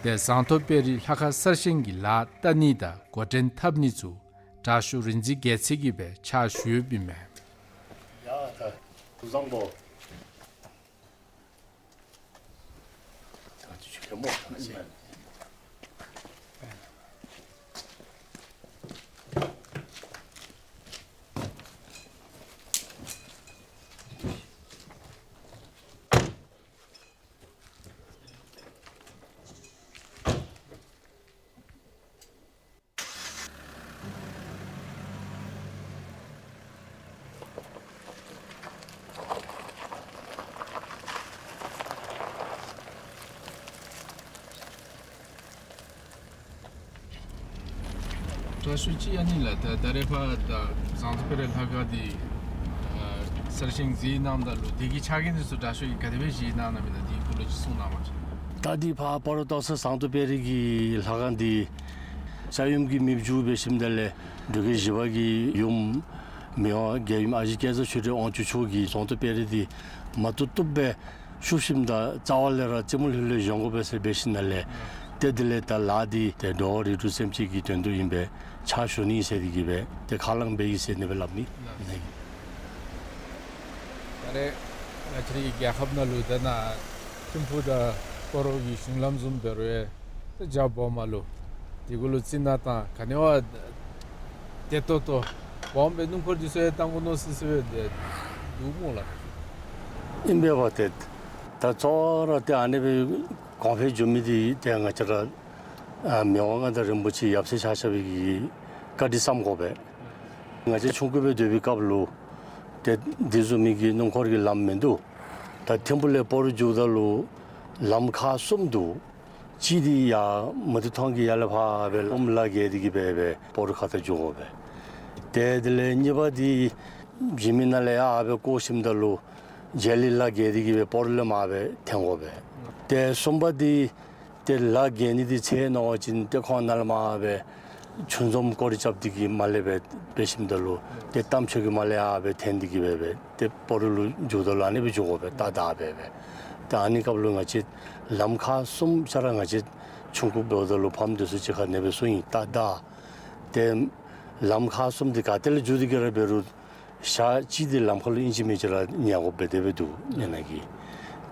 ཏེ་ཟངས་མཐོ་དཔལ་རི་ལྷ་ཁང་གསར་བཞེངས་ཀྱི་ལཱ་བསྟར་ནི་དང་འགོ་འདྲེན་འཐབ་ནི་ཚུ་དྲག་ཤོས་རིག་འཛིན་རྒྱལ་མཚན་གྱིས་སྦེ་ཕྱག་ཞུ་ཡོདཔ་ཨིན་མས། ཡ་ད་དུ་བཟང་པོ། དྲག་ཤོས་ཅིག་ཨ་ནི་ལགས། ད་ད་རེས་ཕར་ད་ཟངས་མདོག་དཔལ་རི་ལྷ་ཁང་འདི་ཨ་གསར་བཞེངས་མཛད་གནངམ་ད་ལུ་དེ་གི་ཆ་རྐྱེན་འདི་ཚུ་དྲག་ཤོས་ཀྱིས་ག་དེ་སྦེ་བཞེངས་གནང་གནངམ་ཨིན་ན་དེའི་སྐོར་ལུ་ཅིག་གསུང་གནང་བ་ཅིན། ད་འདི་ཕར་སྤ་རོ་སྟག་ཚང་ཟངས་མདོག་དཔལ་རི་གི་ལྷ་ཁང་འདི་ས་ཡོམ་གྱིས་མེདཔ་བཅུག་འབད་ཞིནམ་ད་ལས་འབྲུག་རྒྱལ་བཞི་པ་གི་ཡུམ་མི་དབང་རྒྱལ་ཡུམ་ཨ་ཞེ་སྐལ་བཟང་ཆོས་སྒྲོན་དབང་ཕྱུག་མཆོག་གིས་ཟངས་མདོག་དཔལ་རི་འདི་མ་བཏུབ་བཏུབ་སྦེ་བཤུབ་ཞིནམ་ད་རྩ་བ་ལས་ར་རྩེ་མོ་ལྷོད་ལྷོད་བཞེངས་དགོ་པས་ཟེར་འབད་ཞིནམ་ལས། ཏེ་དེ་ལས་ད་ལཱ་འདི་ཏེ་འགྲོ་བ་རིགས་དྲུག་སེམས་ཅན་གྱི་དོན་དུ་ཨིན་པས། ཕྱག་ཞུ་ནི་ཟེར་དེ་གིས་སྦེ་ཏེ་ཁས་བླངས་འབད་ཡི་ཟེར་ཨ་ནི་སྦེ་སླབ་ནི་ཨིན། ད་རེས་ང་བཅས་རའི་རྒྱལ་ཁབ་ནང་ལུ་ད་ནཱ་ཐིམ་ཕུག་དང་སྤ་རོ་གི་གཞུང་ལམ་བཟུམ་འབད་རུང་ཡང་ད་རྒྱ་སྦོམ་ལུ་དེ་གུ་ལུ་རྩི་ནག་དང་ག་ནི་བ་བདེ་ཏོག་ཏོ་སྦོམ་སྦེ་སྣུམ་འཁོར་འདི་ཚུ་ཡང་བཏང་དགོ་མནོ་སི་སི་སྦེ་འདུག་སྨོ་ལགས། ཨིན་པས་པ། ཏེ་ད་གཙོ་བོ་ར་ཏེ་ཨ་ནི་སྦེ་གོང་འཕེལ་འགྱོ་མི་འདི་ཏེ་ང་བཅས་ར་ཨ་མི་དབང་མངའ་བདག་རིན་པོ་ཆེ་ཡབ་སྲས་ཆ་ཁྱབ་ཀྱི་བཀའ་དྲིན་བསམ་དགོ་པས། ང་བཅས་ཆུང་ཀུ་སྦེ་སྡོད་པའི་སྐབས་ལུ་ཏེ་འདི་བཟུམ་མའི་གི་སྣུམ་འཁོར་གྱི་ལམ་མིན་འདུག། ད་ཐིམ་ཕུག་ལས་སྤ་རོ་འགྱོཝ་ད་ལུ་ལམ་ཁག་གསུམ་འདུག། གཅིག་འདི་ཡར་མུ་ཏིག་ཐང་གི་ཡར་ལས་ཕར་སྦེ་ཨོམ་ལ་བརྒལ་ཏེ་གིས་སྦེ་སྦེ་སྤ་རོ་ཁ་ཐུག་འགྱོ་དགོ་པས། ཏེ་དེ་ལས་གཉིས་པ་འདི་འཇིགས་མེད་ནང་ལས་ཡར་སྦེ་བསྐོར་ཞིནམ་ད་ལུ་རྗེ་ལི་ལ་བརྒལ་ཏེ་གིས་སྦེ་སྤ་རོ་ལས་མར་སྦེ་འཐོན་དགོ་པས། ཏེ་གསུམ་པ་འདི་ཏེ་ལ་བརྒལ་ནི་འདི་ཚེ་ནོར་བ་ཅིན་ཏེ་ཁོང་ནཱ་ལས་མར་སྦེ་ཆུ་འཛོམས་སྐོར་ར་རྐྱབ་སྟེ་གིས་མར་ལས་སྦེ་འབད་ཞིནམ་ད་ལུ་ཏེ་རྟ་མཆོག་གི་མར་ལས་ཡར་སྦེ་འཐོན་ཏེ་གིས་སྦེ་སྦེ་ཏེ་སྤ་རོ་ལུ་འགྱོཝ་ད་ལུ་ཨ་ནི་སྦེ་འགྱོ་དགོ་པས། ཏ་ཏ་སྦེ་སྦེ། ཏེ་ཨ་ནི་སྐབས་ལུ་ང་བཅས་ལམ་ཁག་གསུམ་ཆ་ར་ང་བཅས་ཆུང་ཀུ་འབདཝ་ད་ལུ་ཕམ་འདི་ཚུ་གཅིག་ཁར་ཨ་ནི་སྦེ་གསུངས་ཡི། ཏ་ཏ་ཏེ་ལམ་ཁག་གསུམ་འདི་ག་ཏེ་ལས་འགྱོ་སྟེ་གིས་ར་འབད་རུང་ཞག་གཅིག་འདི་ལམ་ཁ་ལུ་ཨིན་ཅི་མིན་ཅི་ར་ཉལ་དགོཔ་སྦེ་དེ་སྦེ་འདུག་ཨ་ནི་གི།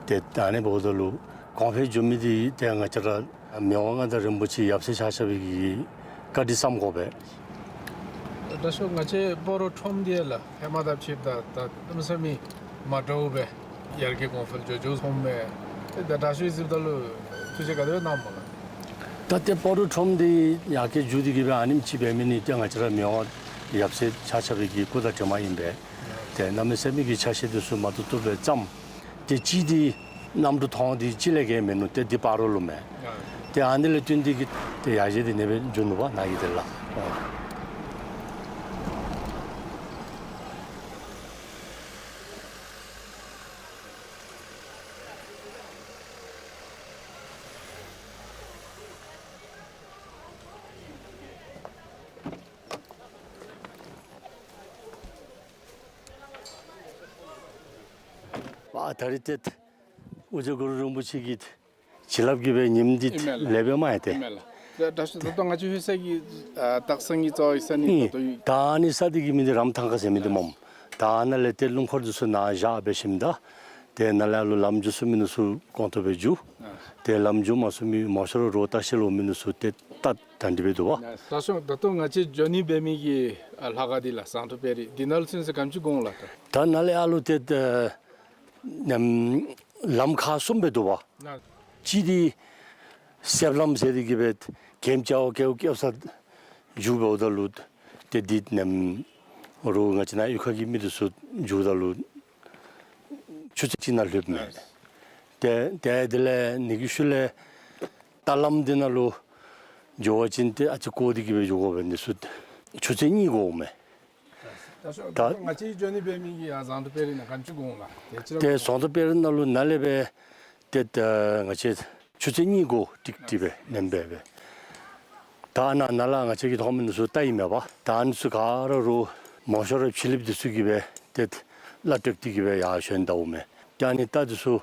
ཏེ་ད་ཨ་ནི་འབདཝ་ད་ལུ་གོང་འཕེལ་འགྱོ་མི་འདི་ཏེ་ང་བཅས་ར་མི་དབང་མངའ་བདག་རིན་པོ་ཆེ་ཡབ་སྲས་ཆ་ཁྱབ་ཀྱི་བཀའ་དྲིན་བསམ་དགོ་པས། དྲག་ཤོས་ང་བཅས་སྤ་རོ་ཁྲོམ་འདི་ལགས་ཧེ་མ་དང་ཕྱདཔ་ད་ད་གནམ་མེད་ས་མེད་མ་འདྲཝ་སྦེ་ཡར་རྒྱས་གོང་འཕེལ་འགྱོ་འགྱོཝ་སོངམ་མས། ཏེ་ད་དྲག་ཤོས་གཟིགསཔ་ད་ལུ་ཐུགས་བཞེད་ག་དེ་སྦེ་གནངམ་སྨོ་ལགས། ད་ཏེ་སྤ་རོ་ཁྲོམ་འདི་ཡར་རྒྱས་འགྱོ་སྟེ་གིས་སྦེ་ཨ་ནེམ་ཅིག་འབད་མི་འདི་ཏེ་ང་བཅས་ར་མི་དབང་ཡབ་སྲས་ཆ་ཁྱབ་ཀྱི་སྐུ་དང་གྲིབ་མ་ཨིན་པས། ཏེ་གནམ་མེད་ས་མེད་ཀྱི་ཆ་ཤས་འདི་ཚུ་མ་བཏུབ་བཏུབ་སྦེ་བརྩམས། ཏེ་གཅིག་འདི་གནམ་གྲུ་ཐོང་འདི་གཅིག་ལས་བརྒལ་མིན་ནུག། ཏེ་འདི་སྤ་རོ་ལུ་མས། ཏེ་ཨ་ནི་ལས་བརྟེན་ཏེ་གིས་ཏེ་ཡར་རྒྱས་འདི་ཨ་ནི་སྦེ་འགྱོ་ནུག་པ་ནཱ་གི་འདི་ལགས། ཨ་ད་རིས་ཏེ་ཨོ་རྒྱན་གུ་རུ་རིན་པོ་ཆེ་གི་བྱིན་རླབས་ཀྱིས་སྦེ་ཉིནམ་འདི་ཨིན་མས་ལགས། ལེགས་སྦེ་མ་ཡལ་ཏེ། ཨིན་མས་ལགས། ད་ད་ད་ལྟོ་ང་བཅས་ལྷོད་ས་གི་ཨ་སྟག་ཚང་གི་རྩ་བའི་ས་གནས་ཨིན། ད་ལྟོ་ཡོད། ད་ཨ་ནི་ས་འདི་གི་མིང་འདི་རམ་ཐང་ཁ་ཟེར་མི་འདི་སྨོ། ད་ཨ་ནཱ་ལས་ཏེ་སྣུམ་འཁོར་འདི་ཚུ་ནཱ་བཞག་འབད་ཞིནམ་ད་ཏེ་ནཱ་ལས་ཨ་ལུ་ལམ་འགྱོ་ཚུགས་མི་འདི་ཚུ་གོང་ཐོག་སྦེ་འགྱོ། ཨ་ཏེ་ལམ་འགྱོ་མ་ཚུགས་མི་མང་ཤོས་ར་རོགས་ལྟ་བཤལ་འོང་མི་འདི་ཚུ་ཏེ་ད་ད་འདི་སྦེ་འདུག་པ། ད་ཤོང་ད་ལྟོ་ང་བཅས་འགྱོ་ནི་འབད་མི་གི་ཨ་ལྷ་ཁང་འདི་ལགས་ཟངས་མདོག་དཔལ་རི་འདི་ནང་ལུ་ཚུན་ཚོད་ག་དེམ་ཅིག་འགོར་འོང་ལགས། ད་ད་ནཱ་ལས་ཨ་ལུ་ཏེ་ད་ནམ་ལམ་ཁག་གསུམ་སྦེ་འདུག་པ། ན་གཅིག་འདི་གསེབ་ལམ་ཟེར་ཏེ་གིས་སྦེ་གེམ་ཅ་བ་ཀེའུ་ཀེའུ་ས་འགྱོ་འབདཝ་ད་ལུ་ཏེ་འདི་ནམ་རོགས་ང་བཅས་ནཱ་གཡུས་ཁ་གི་མི་འདི་ཚུ་འགྱོཝ་ད་ལུ་ཆུ་ཚོད་གཅིག་ནང་ལྷོདཔ་མས། ཏེ་ཏེ་དེ་ལས་ཨ་ནི་གི་ཤུལ་ལས་རྟ་ལམ་འདི་ནང་ལུ་འགྱོ་བ་ཅིན་ཏེ་ཨ་ཙི་སྐོར་ཏེ་གིས་སྦེ་འགྱོ་དགོ་པས། འདི་ཚུ་ཆུ་ཚོད་གཉིས་འགོརཝ་མས། ད་ཤོང་ད་ད་ང་བཅས་འགྱོ་ནི་འབད་མི་གི་ཨ་ཟངས་མདོག་དཔལ་རི་ནང་ག་དེམ་ཅིག་འགོར་འོང་ལགས། ཏེ་ཅི་ར་ཏེ་ཟངས་མདོག་དཔལ་རི་ནང་ལུ་ནཱ་ལས་སྦེ་ཏེ་ད་ང་བཅས་ཆུ་ཚོད་གཉིས་འགོར་ཏིག་ཏིག་སྦེ་ནེམ་སྦེ་སྦེ། ད་ནཱ་ནཱ་ལས་ང་བཅས་ཀྱིས་མཐོང་མི་འདི་ཚུ་རྟ་ཨིན་མས་པ། ད་ཨ་ནི་ཚུ་ག་ར་རོགས་མང་ཤོས་ར་ཕྱི་གླིངཔ་འདི་ཚུ་གིས་སྦེ་ཏེ་གླ་སྤྲོད་དེ་གིས་སྦེ་ཡར་བཞོན་ད་འོང་མས། ཏེ་ཨ་ནི་རྟ་འདི་ཚུ་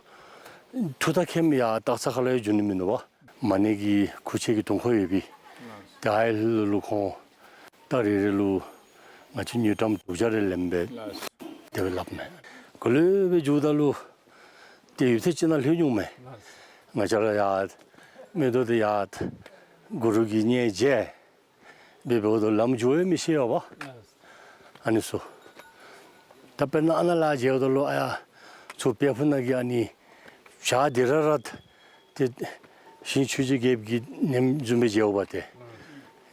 ཐུགས་ཐག་ཁེམ་ཡར་སྟག་ཚང་ཁ་ལུ་ཡང་འགྱོ་ནི་མིན་ནུག་པ། མ་ཎི་གི་ཁུག་ཆེན་གྱི་དུང་ཁོག་ཡོད་པའི་ཏེ་ཨའི་ལུ་ལུ་ཁོང་རྟ་རེ་རེ་ལུ་ང་བཅས་དངུལ་ཀྲམ་དྲུག་བརྒྱ་རེ་ལེནམ་སྦེ་དེ་སྦེ་སླབ་མས། ག་ལུ་སྦེ་འགྱོཝ་ད་ལུ་ཏེ་ཡུདཔ་ཐེངས་ཅིག་ནང་ལྷོད་འོང་མས། ང་བཅས་ར་ཡར་མིག་ཏོ་འདི་ཡར་གུ་རུ་གི་མཉྫ་མཇལ་སྦེ་འབདཝ་ད་ལམ་འགྱོ་ཡང་མི་ཤེས་པས་པ། ཨ་ནི་ཚུ། ད་དཔེར་ན་ཨ་ནཱ་ལས་མཇལཝ་ད་ལུ་ཨ་ཡར་ཚུར་དཔལ་ཕུག་ནང་གི་ཨ་ནི་བྱག་འདི་ར་ར་ཏེ་ཞིང་ཆོས་རྗེ་རྒྱལཔོ་གི་ནེམ་བཟུམ་སྦེ་མཇལཝ་པ་ཏེ།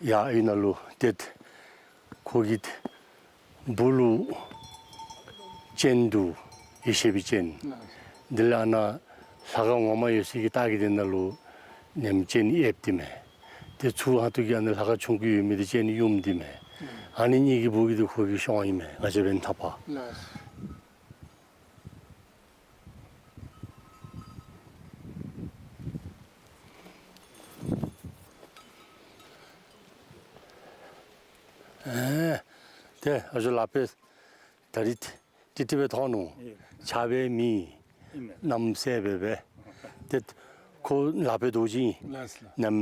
ཡར་ཨའི་ནང་ལུ་ཏེ་ཁོ་གི་སྦུག་ལུ་སྤྱན་འདུག། ཡེ་ཤེས་པའི་སྤྱན། དེ་ལས་ཨ་ནཱ་ལྷ་ཁང་ངོ་མ་ཡོད་སའི་གི་ལྟག་གི་དེ་ནང་ལུ་ནེམ་སྤྱན་ཡབ་འདི་མས། ཏེ་ཚུར་ཨ་ཐུར་གྱི་ཨ་ནི་ལྷ་ཁང་ཆུང་ཀུ་ཡོད་མི་འདི་ཅིག་ཨ་ནི་ཡུམ་འདི་མས། ཨ་ནི་གཉིས་ཀྱི་སྦུག་གི་འདི་ཁོ་གི་གཤོངམ་ཨིན་མས། ང་བཅས་འབདན་ཐག་པ། ཨེ་ཏེ་ཨ་ཞུ་ལག་པས་ད་རིས་ཏིག་ཏིག་སྦེ་མཐོང་ནུག། ཨེ་ཆགས་པའི་མི་ཨིན་མས། གནམ་སྲས་སྦེ་སྦེ། ཏེ་ཁོ་ལག་པའི་རྡོ་རྗེ་ཨིན། ལགས་ལགས། ནམ་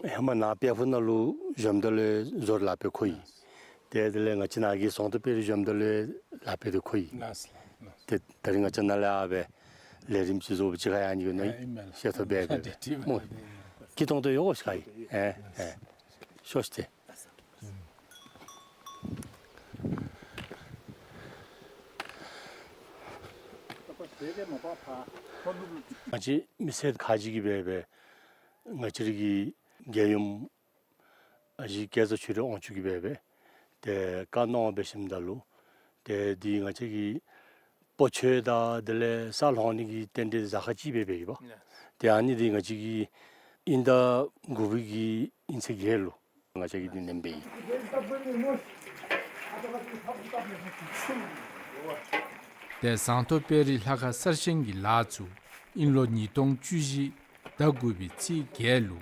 ཧེ་མ་ནཱ་དཔལ་ཕུག་ནང་ལུ་བཞུགསཔ་ད་ལུ་ཡང་ཟོར་ལག་པའི་ཁོ་ཨིན། ཏེ་དེ་ལས་ང་བཅས་ནཱ་གི་ཟངས་མདོག་དཔལ་རི་བཞུགསཔ་ད་ལུ་ཡང་ལག་པའི་འདི་ཁོ་ཨིན། ལགས་ལགས། ཏེ་ད་རིས་ང་བཅས་ནཱ་ལས་ཨ་སྦེ་ལས་རིམ་ཅིག་བཟོ་བ་ཅིག་ཁར་ཡང་ཨ་ནི་གི་ནང་ཨིན་མས་ལགས། ཤེས་ཐོབ་སྦེ་སྦེ་ཏེ་ཏེ་སྨོ། ཏེ་སྐྱིད་ཏོང་ཏོ་ཡོད་ཤག་ཨིན། ཨེ་ཨེ་ཤོག་ཤིག་ཏེ། ང་བཅས་མི་སེར་ཁག་ཅིག་གིས་སྦེ་སྦེ་ང་བཅས་རའི་གི་རྒྱལ་ཡུམ་ཨ་ཞེ་སྐལ་བཟང་ཆོས་སྒྲོན་དབང་ཕྱུག་གིས་སྦེ་སྦེ་ཏེ་བཀའ་གནང་འབད་ཞིནམ་ད་ལུ་ཏེ་འདི་ང་བཅས་ཀྱི་སྤོ་ཆོས་དང་དེ་ལས་ས་སློང་ནི་གི་རྟེན་འབྲེལ་གཟའ་སྐར་གཅིག་སྦེ་འབད་ཡི་པ། ཏེ་ཨ་ནི་འདི་ང་བཅས་ཀྱིས་དབྱིན་ཟླ་དགུ་པའི་གི་དབྱིན་ཚེས་བརྒྱད་ལུ་ང་བཅས་ཀྱིས་འདི་ནེམ་འབད་ཡི། ཏེ་ཟངས་མདོག་དཔལ་རི་ལྷ་ཁང་གསར་བཞེངས་ཀྱི་ལཱ་ཚུ་དབྱིན་ལོ་ཉིས་སྟོང་བཅུ་བཞི་ཟླ་དགུ་པའི་ཚེས་བརྒྱད་ལུ་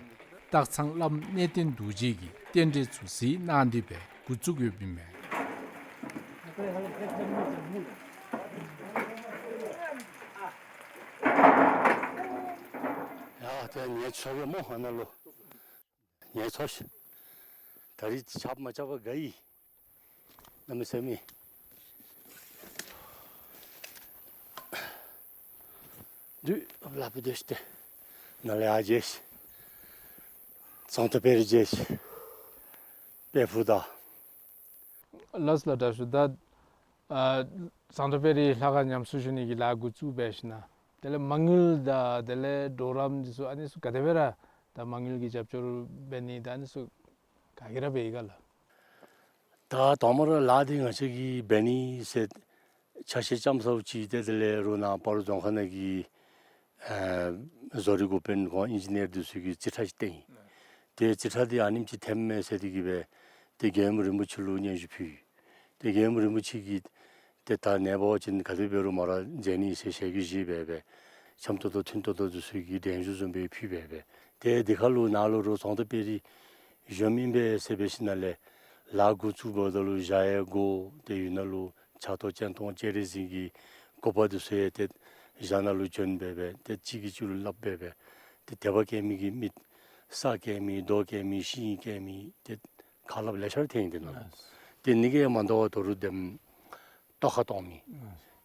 སྟག་ཚང་བླམ་གནས་བརྟན་རྡོ་རྗེ་གིས་རྟེན་འབྲེལ་ཚུ་གཟིགས་གནང་སྟེ་སྦེ་འགོ་བཙུགས་ཡོདཔ་ཨིན་མས། ཡ་ཏེ་ངལ་འཚོ་གེ་སྨོ་ཨ་ནཱ་ལུ། ངལ་འཚོ་ཤིག། ད་རིས་ཆརཔ་མ་རྐྱབ་པར་དགའ་ཡི། གནམ་མེད་ས་མེད། དུས་ལ་བུ་དེ་ཤི་སྟེ་ནཱ་ལས་ཡར་མཇལ་ཤིག། ཟངས་མདོག་དཔལ་རི་མཇལ་ཤིག། དཔལ་ཕུག་དང་། ལགས་ལགས། དྲག་ཤོས་ད་ཨ་ཟངས་མདོག་དཔལ་རི་ལྷ་ཁང་ཉམས་གསོ་ཞུ་ནི་གི་ལཱ་འགོ་བཙུགས་འབད་ཞིནམ་དེ་ལས་མ་དངུལ་དང་དེ་ལས་གྲོགས་རམ་འདི་ཚུ་ཨ་ནི་ཚུ་ག་དེ་སྦེ་ར་ད་མ་དངུལ་གྱི་རྒྱབ་སྐྱོར་འབད་ནི་དང་ཨ་ནི་ཚུ་ག་གིས་ར་འབད་ཡི་ག་ལགས། ད་དང་པ་ར་ལཱ་འདི་ང་བཅས་ཀྱིས་འབད་ནི་ཟེར་ཆ་ཤས་ཙམ་ཟཝ་ཅིག་ཏེ་དེ་ལས་རོགས་ནཱ་སྤ་རོ་རྫོང་ཁག་ནང་གི་ཨ་བཟོ་རིག་འགོ་དཔོན་ཁོང་ཨིན་ཇི་ནི་ཡར་འདི་ཚུ་གིས་རྩིས་ཁྲ་ཅིག་བཏོན་ཡི། ཏེ་རྩིས་ཁྲ་འདི་ཨ་ནེམ་ཅིག་ཐོནམ་མས་ཟེར་ཏེ་གིས་སྦེ་ཏེ་རྒྱལ་ཡུམ་རིན་པོ་ཆེ་ལུ་སྙན་ཞུ་ཕུལ་ཡི། ཏེ་རྒྱལ་ཡུམ་རིན་པོ་ཆེ་གིས་ཏེ་ད་ནངས་པ་ཅིན་ག་དེ་འབད་རུང་མ་ར་མཛད་ནི་ཟེར་ཞལ་གྱིས་བཞེས་སྦེ་སྦེ་འཆམ་ཏོག་ཏོ་མཐུན་ཏོག་ཏོ་འདི་ཚུ་གི་གདན་ཞུ་བཟུམ་སྦེ་ཕུལ་སྦེ་སྦེ་ཏེ་འདི་ཁར་ལུ་ནཱ་ལུ་རོགས་ཟངས་མདོག་དཔལ་རི་བཞུགསཔ་ཨིན་པས་ཟེར་འབད་ཞིནམ་ལས་ལཱ་འགོ་བཙུགས་འབདཝ་ད་ལུ་བཞག་ཡས་སྒོ་ཏེ་ཡོད་ནཱ་ལུ་ཆ་ཏོ་སྤྱན་སྟོང་སྤྱན་རས་གཟིགས་ཀྱི་སྐུ་པར་འདི་ཚུ་ཡང་ཏེ་བཞག་ནཱ་ལུ་བྱོན་སྦེ་སྦེ་ཏེ་གཅིག་གིས་གཅིག་ལུ་སླབ་སྦེ་སྦེ་ཏེ་དད་པ་བསྐྱེད་མི་གི་མི་ས་བསྐྱེད་མི་རྡོ་བསྐྱེད་མི་ཤིང་བསྐྱེད་མི་ཏེ་ཁ་སླབ་ལེ་ཤ་ར་ཐོན་ཡི་འདི་ནང་ལུ། ཏེ་ཨ་ནི་གིས་མ་དོ་བར་དོ་རུང་དེམ་ཏོག་ཁ་གཏོང་མི།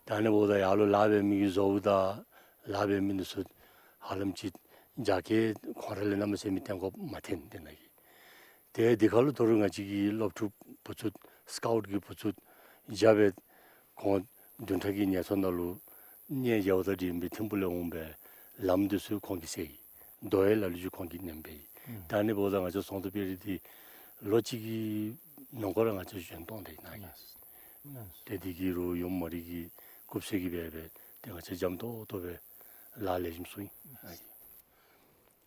ད་ཨ་ནི་འབདཝ་ད་ཡར་ལུ་ལཱ་འབད་མི་གི་བཟོཝ་ད་ལཱ་འབད་མི་འདི་ཚུ་ཧ་ལམ་ཅིག་རྒྱ་སྐྱེད་ཁོང་ར་ལས་གནམ་མེད་ས་མེད་བཏོན་དགོཔ་མ་ཐོན་འདི་ནང་གི། ཏེ་འདི་ཁར་ལུ་དོ་རུང་ང་བཅས་ཀྱི་སློབ་ཕྲུག་བུ་ཚུ་སི་ཀའུཊ་གི་བུ་ཚུ་རྒྱབ་སྦེ་ཁོང་བདུན་ཕྲག་གི་ངལ་འཚོ་ནང་ལུ་གནས་མཇལཝ་དང་འབྲེལ་བའི་ཐིམ་ཕུག་ལས་འོང་པའི་ལམ་འདི་ཚུ་ཁོང་གིས་བསལ་ཡི། རྡོ་ཡི་ལ་ལུ་ཅིག་ཁོང་གིས་ནེམ་སྦེ་ཡི། ད་ཨ་ནི་འབདཝ་ད་ང་བཅས་ཟངས་མདོག་དཔལ་རི་འདི་ལོ་གཅིག་གི་ནང་འཁོད་ར་ང་བཅས་བཞེངས་གཏང་སྟེ་ནཱ་གི། ཏེ་འདི་གིས་རོགས་ཡུམ་མ་རིག་གི་སྐུ་ཚེ་གི་སྦེ་སྦེ་ཏེ་ང་བཅས་འཇམ་ཏོང་ཏོ་སྦེ་ལཱ་ལེགས་ཤོམ་ཚུགས་ཡི།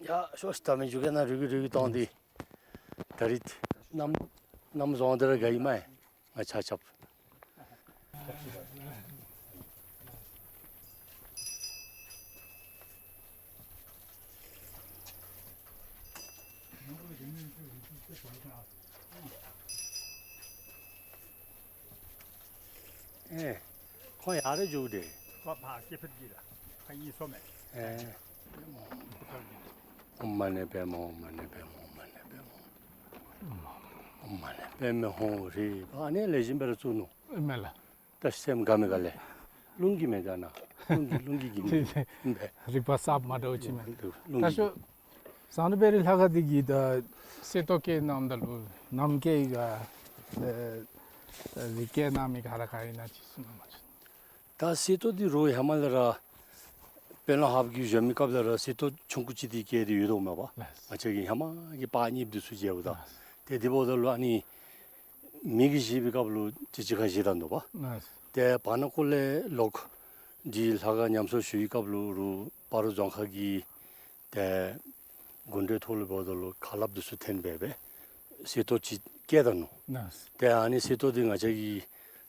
ཡ་ཤོག་ཤིག། ད་མི་འགྱོ་གེ་ནཱ་རུལ་གི་རུལ་གི་གཏང་སྟེ། ད་རིས་གནམ་གནམ་བཟང་དེ་ར་དགའ་ཡི་མས། ང་ཆ་ཁྱབ། ཨེ། ཁོང་ཡར་ར་འགྱོ་དེས། ཁོ་ཕར་སྐྱེ་འཕེལ་གྱི་ལ། ཁ་གཉིས་སོ་མས། ཨེ། ཨོཾ་མ་ཎི་པདྨེ་ཧཱུྃ། ཨོཾ་མ་ཎི་པདྨེ་ཧཱུྃ། ཨོཾ་མ་ཎི་པདྨེ་ཧཱུྃ། ཨོཾ་མ་ཎི་པདྨེ་ཧཱུྃ་ཧྲཱིཿ། ཨ་ནི་ལེགས་ཤོམ་སྦེ་ར་བཙུགས་ནུག། ཨིན་མས་ལགས། ད་སེམས་དགའ་མི་དགའ་ལས། རླུང་གིས་མེན་ད་ནཱ། རླུང་གིས་རླུང་གིས་གིས་མེན། རིག་པ་གསརཔ་མ་འདྲཝ་ཅིག་མས། རླུང་ད་གིས། ཤོ་ཟངས་མདོག་དཔལ་རི་ལྷ་ཁང་འདི་གི་ད་གསེར་ཏོག་བཀལ་གནངམ་ད་ལུ་ནམ་མཁའི་ག་ཨེ་རི་བཀལ་གནང་མི་ག་ར་ག་ཨིན་ན་ཅིག་གསུང་གནང་བ་ཅིན། ད་གསེར་ཏོག་འདི་རོགས་ཧེ་མ་ལས་ར་དཔོན་སློབ་ཧཱཔ་གིས་བཞེངས་མི་སྐབས་ལས་ར་གསེར་ཏོག་ཆུང་ཀུ་ཅིག་འདི་བཀལ་ཏེ་ཡོད་དོ་མས་པ། ལགས། ང་བཅས་ཀྱི་ཧེ་མ་གི་པར་རྙིངམ་འདི་ཚུ་མཇལཝ་ད། ལགས། ཏེ་འདི་འབདཝ་ད་ལུ་ཨ་ནི་མི་གིས་བཞེས་པའི་སྐབས་ལུ་ཅིག་ཅིག་ཁར་བཞེས་ད་ནུག་པ། ལགས། ཏེ་བར་ན་ཀོ་ལས་ལོག་འདི་ལྷ་ཁང་ཉམས་གསོ་ཞུ་བའི་སྐབས་ལུ་རོགས་སྤ་རོ་རྫོང་ཁག་གི་ཏེ་ དགོན་སྡེ་ཐོག་ལུ་འབདཝ་ད་ལུ་ཁ་སླབ་འདི་ཚུ་འཐེན་སྦེ་སྦེ་གསེར་ཏོག་ཅིག་བཀལ་ད་ནུག། ལགས། ཏེ་ཨ་ནི་གསེར་ཏོག་འདི་ང་བཅས་ཀྱི་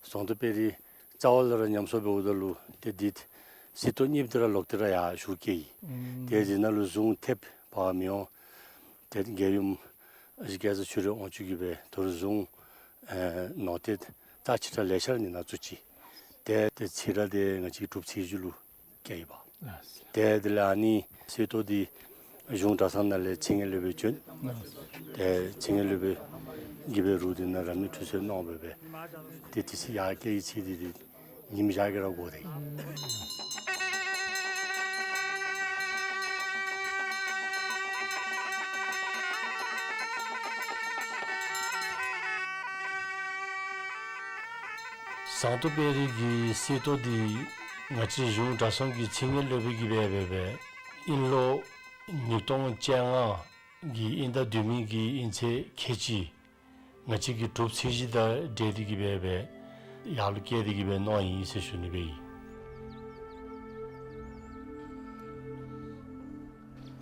ཟངས་མདོག་དཔལ་རི་རྩ་བ་ལས་ར་ཉམས་གསོ་འབདཝ་ད་ལུ་ཏེ་འདི་གསེར་ཏོག་གཉིས་འདི་ར་ལོག་སྟེ་ར་ཡར་ཞུ་བསྐྱལ་ཡི། ཨུམ། ཏེ་འདི་ནང་ལུ་གཟུངས་ཐེབས་པ་མི་འོང་། ཏེ་རྒྱལ་ཡུམ་ཨ་ཞེ་སྐལ་བཟང་ཆོས་སྒྲོན་དབང་ཕྱུག་གིས་སྦེ་ད་རུང་གཟུངས་ཨེ་ནོར་དེབ་རྩ་ཆེ་དྲགས་ལེ་ཤ་ར་འདི་ནང་བཙུགས་ཅི། ཏེ་ཏེ་ཚིག་ར་འདི་ང་བཅས་ཀྱི་གྲུབ་ཚེས་བཞི་ལུ་བསྐྱལ་ཡི་པ། ལགས། ཏེ་དེ་ལས་ཨ་ནི་གསེར་ཏོག་འདི་གཞུང་གྲྭ་ཚང་ནང་ལས་མཚན་སྙན་སློབ་དཔོན་བྱོན། ལགས། ཏེ་མཚན་སྙན་སློབ་དཔོན་གྱིས་སྦེ་རུ་འདི་ནང་རབ་གནས་ཁྲུས་གསོལ་གནང་སྦེ་སྦེ་ཏེ་དེ་ཚེ་ཡར་བསྐྱལ་ཡི་ཚེ་འདི་འདི་ཉིམ་ཞག་གིས་ར་འགོར་ཏེ། ཟངས་མདོག་དཔལ་རི་གི་གསེར་ཏོག་འདི་ང་བཅས་གཞུང་གྲྭ་ཚང་གི་མཚན་སྙན་སློབ་དཔོན་གྱིས་སྦེ་སྦེ་སྦེ་དབྱིན་ལོ་ཉིས་སྟོང་བཅོ་ལྔ་གི་དབྱིན་ཟླ་བདུན་མའི་གི་དབྱིན་ཚེས་ཁལ་གཅིག་ང་བཅས་ཀྱི་གྲུབ་ཚེས་བཞི་དང་འབྲེལ་ཏེ་གིས་སྦེ་སྦེ་ཡར་ལུ་བསྐྱལ་ཏེ་གིས་སྦེ་གནང་ཡི་ཟེར་ཞུ་ནི་སྦེ་ཨིན།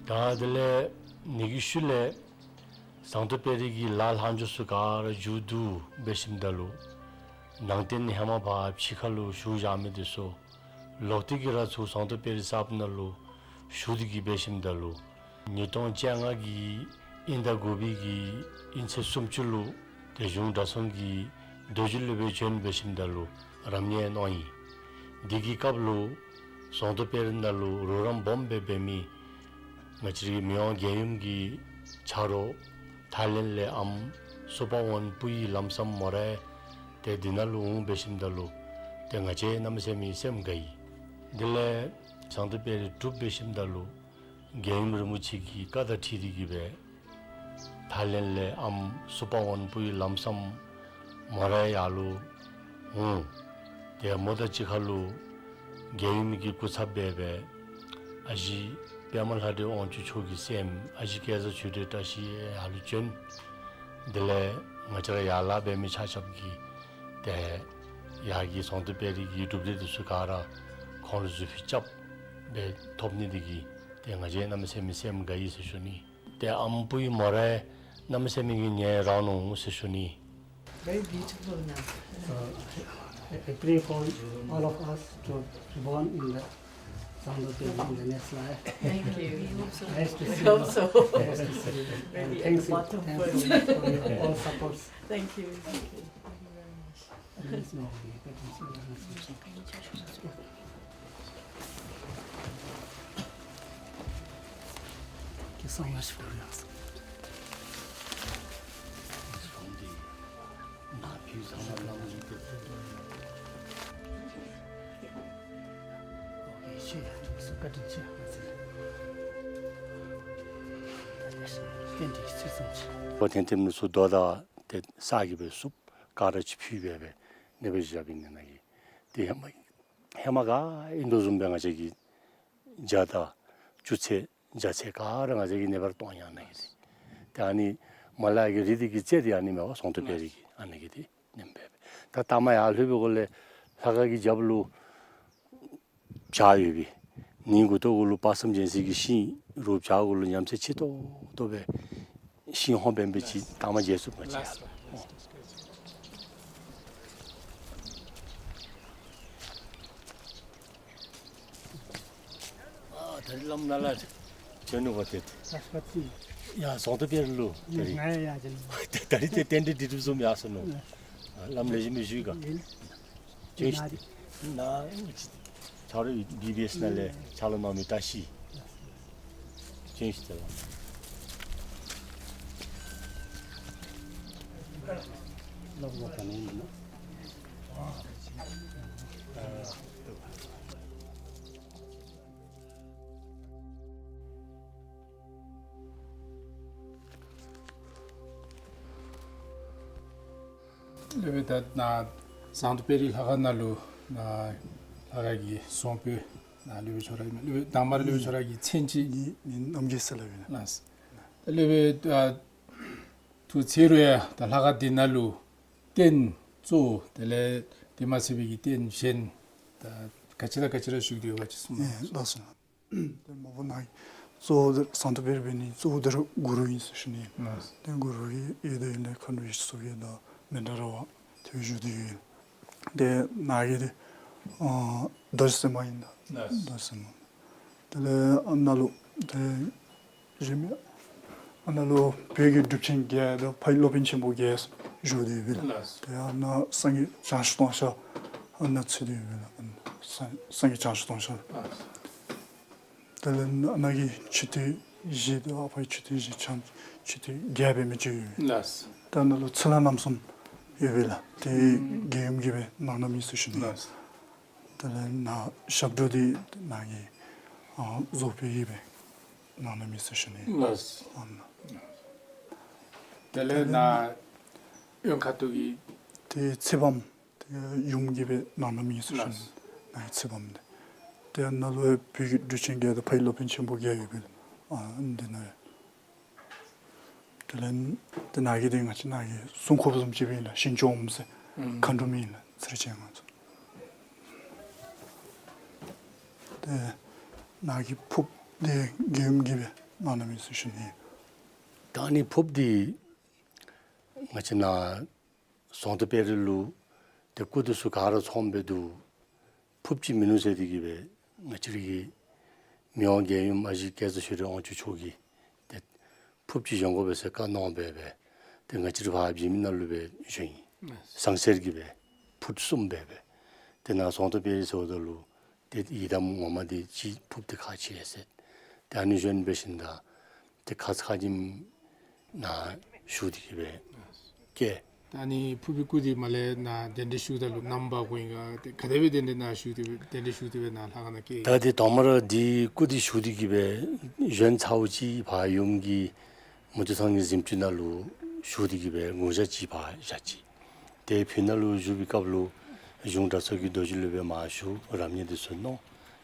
ད་དེ་ལས་ཨ་ནི་གི་ཤུལ་ལས་ཟངས་མདོག་དཔལ་རི་གི་ལ་ལྷག་འཇོག་ཚུ་ག་ར་མཇུག་བསྡུ་འབད་ཞིནམ་ད་ལུ་ནང་རྟེན་ཧེ་མ་ཕར་ཕྱི་ཁ་ལུ་བཞུགས་བཞག་མི་འདི་ཚུ་ལོག་སྟེ་གིས་ར་ཚུར་ཟངས་མདོག་དཔལ་རི་གསརཔ་ནང་ལུ་ཞུ་སྟེ་གིས་འབད་ཞིནམ་ད་ལུ་ཉིས་སྟོང་བཅོ་ལྔ་གི་དབྱིན་ཟླ་དགུ་པའི་གི་དབྱིན་ཚེས་སུམ་ཅུ་ལུ་ཏེ་གཞུང་གྲྭ་ཚང་གི་རྡོ་རྗེ་སློབ་དཔོན་བྱོན་འབད་ཞིནམ་ད་ལུ་རབ་གནས་གནང་ཡི། འདི་གི་སྐབས་ལུ་ཟངས་མདོག་དཔལ་རི་ནང་ལུ་རོགས་རམ་སྦོམ་སྦེ་འབད་མི་ང་བཅས་རའི་མི་དབང་རྒྱལ་ཡུམ་གྱི་ཆ་རོགས་ཐའི་ལེནཌ་ལས་ཨམ་སུ་པ་ཝན་སྤུ་ཡི་ལམ་སམ་མོ་རའི་ཏེ་འདི་ནང་ལུ་འོང་འབད་ཞིནམ་ད་ལུ་ཏེ་ང་བཅས་གནམ་མེད་ས་མེད་སེམས་དགའ་ཡི། དེ་ལས་ཟངས་མདོག་དཔལ་རི་གྲུབ་འབད་ཞིནམ་ད་ལུ་རྒྱལ་ཡུམ་རིན་པོ་ཆེ་གི་བཀའ་དང་འཁྲིལ་ཏེ་གིས་སྦེ་ཐའི་ལེནཌ་ལས་ཨམ་སུ་པ་ཝན་སྤུ་ཡི་ལམ་སམ་མོ་རའི་ཡར་ལུ་འོང་། ཏེ་མོ་དང་གཅིག་ཁར་ལུ་རྒྱལ་ཡུམ་གྱི་སྐུ་ཚབ་སྦེ་སྦེ་ཨ་ཞེ་པདྨ་ལྷ་འདྲེ་དབང་ཕྱུག་མཆོག་གི་སྲསམོ་ཨ་ཞེ་སྐལ་བཟང་ཆོས་སྒྲོན་བཀྲ་ཤིས་ཡར་ལུ་བྱོན། དེ་ལས་ང་བཅས་ར་ཡར་ལས་འབད་མི་ཆ་ཁྱབ་ཀྱིས་ཏེ་ཡར་གྱི་ཟངས་མདོག་དཔལ་རི་གི་གྲུབ་འབྲས་འདི་ཚུ་ག་ར་ཁོང་ལུ་གཟུགས་ཕུད་རྐྱབ་སྦེ་ཐོབ་ནི་འདི་གིས་ཏེ་ང་བཅས་གནམ་མེད་ས་མེད་སེམས་དགའ་ཡི་ཟེར་ཞུ་ནི། ཏེ་ཨམ་སྤུ་ཡི་མོ་རའི་གནམ་མེད་ས་མེད་ཀྱི་ཉེ་རང་ནུག་ཟེར་ཞུ་ནི། Very beautiful now. Uh, I, I pray for all of us to be born in the sound of the in the next life. Thank you. We hope so. Nice to see you. We hope so. Nice to see you. And really thanks, a lot of thanks work. For your all supports. Thank you. Thank you. Thank you very much. ཨོ་ཐེམ་ཐེམ་ནི་ཚུ་དོ་དང་ཏེ་ས་གིས་སྦེ་བསུབ། ག་ར་ཅིག་ཕུད་སྦེ་སྦེ་གནས་སྦེ་བཞགཔ་ཨིན་ན་གི། ཏེ་ཧེ་མ་ཧེ་མ་ག་ཨིན་དོ་བཟུམ་སྦེ་ང་བཅས་ཀྱི་ཇ་དང་ཆུ་ཚོད་ཇ་ཚོད་ག་ར་ང་བཅས་ཀྱིས་གནས་པར་གཏོང་ཡི་ཨ་ན་གི་ཏེ། ཏེ་ཨ་ནི་མ་ལ་གི་རི་འདི་གི་རྩེ་འདི་ཨ་ནི་མས་པ་ཟངས་མདོག་དཔལ་རི་གི་ཨ་ན་གི་ཏེ་གནསམ་སྦེ་སྦེ། ད་ལྟ་མ་ཡར་ལྷོད་པའི་སྒང་ལས་ལྷ་ཁང་གི་རྒྱབ་ལུ་བྱག་ཡོད་པས། ནི་མགུ་ཏོ་གུ་ལུ་དཔག་བསམ་རྒྱལ་མཚན་གྱི་ཤིང་རུ་བྱག་གུ་ལུ་ཉམས་ཚད་ཆེ་ཏོག་ཏོ་སྦེ་ཤིང་ཧོང་འབད་འབད་ཅིག་ལྟ་མ་མཇལ་ཚུགས་མ་ཅིག་ཡར་ལུ། ཨ་ད་རིས་བླམ་ནཱ་ལས་བྱོན་ནུག་པ་ཏེ། ཡ་ཟངས་མདོག་དཔལ་རི་ལུ་ད་རིས། ད་རིས་ཏེ་རྟེན་འབྲེལ་འགྲིག་འགྲིགཔ་བཟུམ་ཡར་སོང་ནུག། བླམ་ལེགས་ཤོམ་སྦེ་བཞུགས་ག། བྱོན་ཤིག། ནཱ་ཆ་རོགས་བི་བི་ཨེསི་ནང་ལས་ཕྱག་ལཱ་གནང་མི་བཀྲ་ཤིས། བྱོན་ཤིག་ཏེ་ལགས། སློབ་དཔོན་ད་ནཱ་ཟངས་མདོག་དཔལ་རི་ལྷ་ཁང་ནང་ལུ་ནཱ་ལྷ་ཁང་གི་གསང་སྤོས་ནཱ་སློབ་དཔོན་ཁྱོད་ར་ཨིན་མས། སློབ་དཔོན་དང་པ་ར་སློབ་དཔོན་ཁྱོད་ར་གི་མཚན་ཅིག། ངེའི་མིང་རྣམ་རྒྱལ་ཟེར་སླབ་ཨིན། ལགས། ད་སློབ་དཔོན་ཨ་ཐུགས་ཚེ་རུ་ཡང་ད་ལྷ་ཁང་འདི་ནང་ལུ་རྟེན་གཙོ་བོ་དེ་ལས་དེ་མ་ཚད་པའི་གི་རྟེན་གཞན་ད་ག་ཅི་དང་ག་ཅི་ར་བཞུགས་ཏེ་ཡོད་པ་ཅིག་གསུངས་གནང་། ལགས་སོ། ཏེ་མ་པ་ནཱ་ གཙོ་བོ་ཟངས་མདོག་དཔལ་རི་འབད་ནི་གཙོ་བོ་དེ་ར་གུ་རུ་ཨིན་ཟེར་ཞུ་ནི། ལགས། ཏེ་གུ་རུ་གི་ཡོད་དེ་ཨིན་ལས་མཁའ་འགྲོ་ཡེ་ཤེས་མཚོ་རྒྱལ་དང་མནྡ་ར་བ་ཏེ་བཞུགས་ཏེ་ཡོད། ཏེ་ནཱ་གི་འདི་ཨ་རྡོ་རྗེ་སེམས་དཔའ་ཨིན་ད། ལགས། རྡོ་རྗེ་སེམས་དཔའ། དེ་ལས་ཨ་ནཱ་ལུ་ཏེ་གཞན་མི་ཨ་ནཱ་ལུ་བོད་ཀྱི་གྲུབ་ཆེན་བརྒྱད་དང་ཕ་ཡི་སློབ་དཔོན་ཆེན་པོ་བརྒྱད་བཞུགས་ཏེ་ཡོད་པས་ལགས། ལགས། ཏེ་ཨ་ནཱ་སངས་རྒྱས་བྱང་ཆུབ་ལྟུང་བཤགས་ཨ་ནཱ་ཚུད་དེ་ཡོད་པས་ལགས། ཨ་ནཱ་སངས་སངས་རྒྱས་བྱང་ཆུབ་ལྟུང་བཤགས། ལགས། དེ་ལས་ཨ་ནཱ་གི་མཆོད་རྟེན་བཞི་དང་ཨ་ཕ་གི་མཆོད་རྟེན་བཞི་ཆ་མཆོད་རྟེན་བརྒྱད་འབད་མི་ཅིག་ཡོད། ལགས། ད་ནཱ་ལུ་ཚེ་ལྷ་རྣམ་གསུམ་ཡོད་པས་ལགས། ཏེ་ཨུམ་རྒྱལ་ཡུམ་གྱི་སྦེ་གནང་གནངམ་ཨིན་ཟེར་ཞུ་ནི། ལགས། དེ་ལས་ནཱ་ཞབས་དྲུང་འདི་ནཱ་གི་ཨ་རྫོགས་པའི་གི་སྦེ་གནང་གནངམ་ཨིན་ཟེར་ཞུ་ནི། ལགས། ཨ་ནཱ། དེ་ལས་ནཱ་གཡོན་ཁ་ཐུག་གི་ཏེ་ཚེ་བམ་ཏེ་ཡུམ་གྱི་སྦེ་གནང་གནངམ་ཨིན་ཟེར་ཞུ་ནི། ལགས། ནཱ་གི་ཚེ་བམ་འདི། ཏེ་ནཱ་ལུ་བོད་ཀྱི་གྲུབ་ཆེན་བརྒྱད་དང་ཕ་ཡི་སློབ་དཔོན་ཆེན་པོ་བརྒྱད་ཡོད་པས་ལགས། ཨ་འདི་ནཱ། དེ་ལས་ཏེ་ནཱ་གི་འདི་ང་བཅས་ནཱ་གི་སྲུང་འཁོརཔ་བཟུམ་ཅིག་སྦེ་ཨིན་ལགས། ཞིང་སྐྱོང་ཟེར་ཨུམ་མཁའ་འགྲོ་མི་ཨིན་ལགས། ཚེ་རིང་ཅན་ང་ཚོ། ཏེ་ནཱ་གི་ཕོརཔ་འདི་རྒྱལ་ཡུམ་གྱི་སྦེ་གནང་གནངམ་ཨིན་ཟེར་ཞུ་ནི། ད་ཨ་ནི་ཕོརཔ་འདི་ང་བཅས་ནཱ་ཟངས་མདོག་དཔལ་རི་ལུ་ཏེ་སྐུ་འདི་ཚུ་ག་ར་ཚངམ་སྦེ་འདུག། ཕོརཔ་ཅིག་མིན་ནུག་ཟེར་ཏེ་གི་སྦེ་ང་བཅས་ར་གི་མི་དབང་རྒྱལ་ཡུམ་ཨ་ཞེ་རྒྱ་མཚོ་ཆོས་སྒྲོན་དབང་ཕྱུག་མཆོག་གིས་ཏེ་ཕོརཔ་ཅིག་བཞེངས་དགོ་པས་ཟེར་བཀའ་གནང་སྦེ་སྦེ་ཏེ་ང་བཅས་ར་ཕར་བྱེ་མི་ནང་ལུ་སྦེ་བཞེངས་ཡི། ཟངས་གསེར་གྱི་སྦེ་ཕུཊ་གསུམ་སྦེ་སྦེ། ཏེ་ནཱ་ཟངས་མདོག་དཔལ་རི་ཟེརཝ་ད་ལུ་ཏེ་ཡི་དམ་ངོ་མ་འདི་ཅིག་ཕོརཔ་འདི་ཁག་ཆེ་ཟེར། ཏེ་ཨ་ནི་བཞིན་འབད་ཞིནམ་ད་ཏེ་ཁ་ཙ་ཁ་ཉིནམ་ནཱ་ཞུ་སྟེ་གི་སྦེ་བསྐྱལ། ད་ཨ་ནི་ཕོར་པའི་སྐུ་འདི་མར་ལས་ནཱ་གདན་འདྲེན་ཞུཝ་ད་ལུ་ནམ་འབག་དགོ་ཨིན་ག། ཏེ་ག་དེ་སྦེ་གདན་འདྲེན་ནཱ་ཞུ་སྟེ་སྦེ་གདན་འདྲེན་ཞུ་སྟེ་སྦེ་ནཱ་ལྷ་ཁང་ནང་བསྐྱལ། ད་འདི་དང་པ་ར་འདི་སྐུ་འདི་ཞུ་སྟེ་གི་སྦེ་བཞེངས་ཚརཝ་ཅིག་ཕར་ཡུམ་གྱི་མུ་ཏིག་ཚང་གི་གཟིམ་ཅུང་ནང་ལུ་ཞུ་སྟེ་གི་སྦེ་དགུང་ཞག་ཅིག་ཕར་བཞག་ཅི། ཏེ་ཕི་ནང་ལུ་བཞུགས་པའི་སྐབས་ལུ་གཞུང་གྲྭ་ཚང་གི་རྡོ་རྗེ་ལུ་སྦེ་མར་ཞུ། རབ་གནས་འདི་ཚུ་གནང་།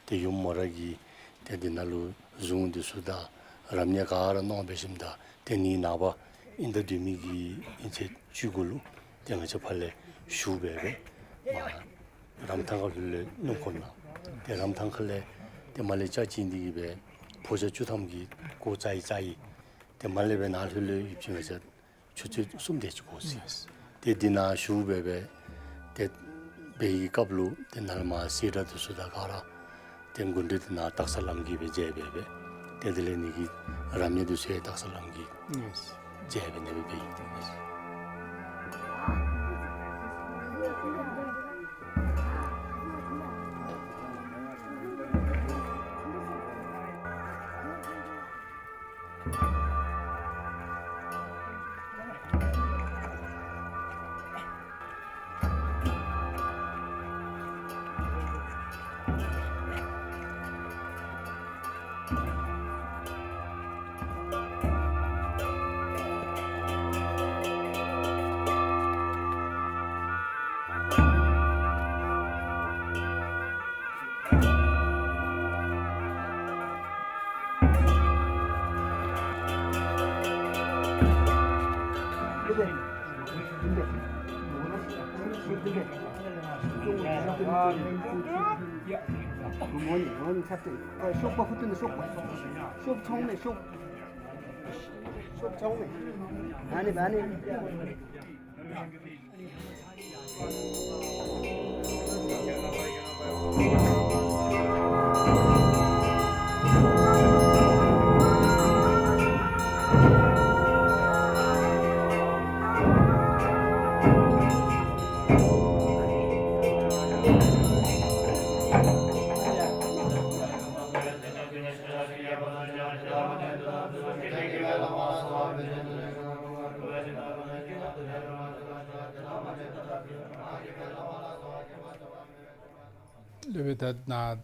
ཏེ་ཡུམ་མོ་ར་གིས་ཏེ་འདི་ནང་ལུ་གཟུངས་འདི་ཚུ་དང་རབ་གནས་ག་ར་གནང་སྦེ་ཞིནམ་ད་ཏེ་ནི་ནངས་པ་ཨིན་ཟླ་བདུན་པའི་གི་ཨིན་ཚེས་བཅུ་དགུ་ལུ་ཏེ་ང་བཅས་ཕར་ལས་ཞུ་སྦེ་སྦེ་མར་རམ་ཐང་ཁ་ལྷོད་ལས་སྣུམ་འཁོར་ནང་ཏེ་རམ་ཐང་ཁ་ལས་ཏེ་མར་ལས་ལྕགས་བྱིན་ཏེ་གི་སྦེ་ཕོ་རྒྱས་བཅུ་ཐམ་གྱིས་སྒོ་བཅག་ཡི་བཅག་ཡི། ཏེ་མར་ལས་སྦེ་ནཱ་ལྷོད་ལས་ཡོདཔ་ཅིག་ང་བཅས་ཆུ་ཚོད་གསུམ་དེ་ཅིག་འགོར་ཅི། ཏེ་འདི་ནང་ཞུ་སྦེ་སྦེ་ཏེ་འབད་བའི་སྐབས་ལུ་ཏེ་ནཱ་ལས་མར་སེར་སྒྲེང་འདི་ཚུ་དང་ག་ར་ཏེ་མགུ་འདྲེན་འདི་ནཱ་སྟག་ཚང་ལམ་གྱི་སྦེ་མཇལ་སྦེ་སྦེ་ཏེ་དེ་ལས་ནི་གི་རབ་གནས་འདི་ཚུ་ཡང་སྟག་ཚང་ལམ་གྱི་མཇལ་སྦེ་ནི་སྦེ་འབད་ཡི། ཤོག་པ་ཧུ་ཏུ་ནི་ཤོག་པ། ཤོག་ཚང་མས་ཤོག། ཤོག་ཚང་མས། ཨ་ནི་ཨ་ནི། སློབ་དཔོན་ད་ནཱ་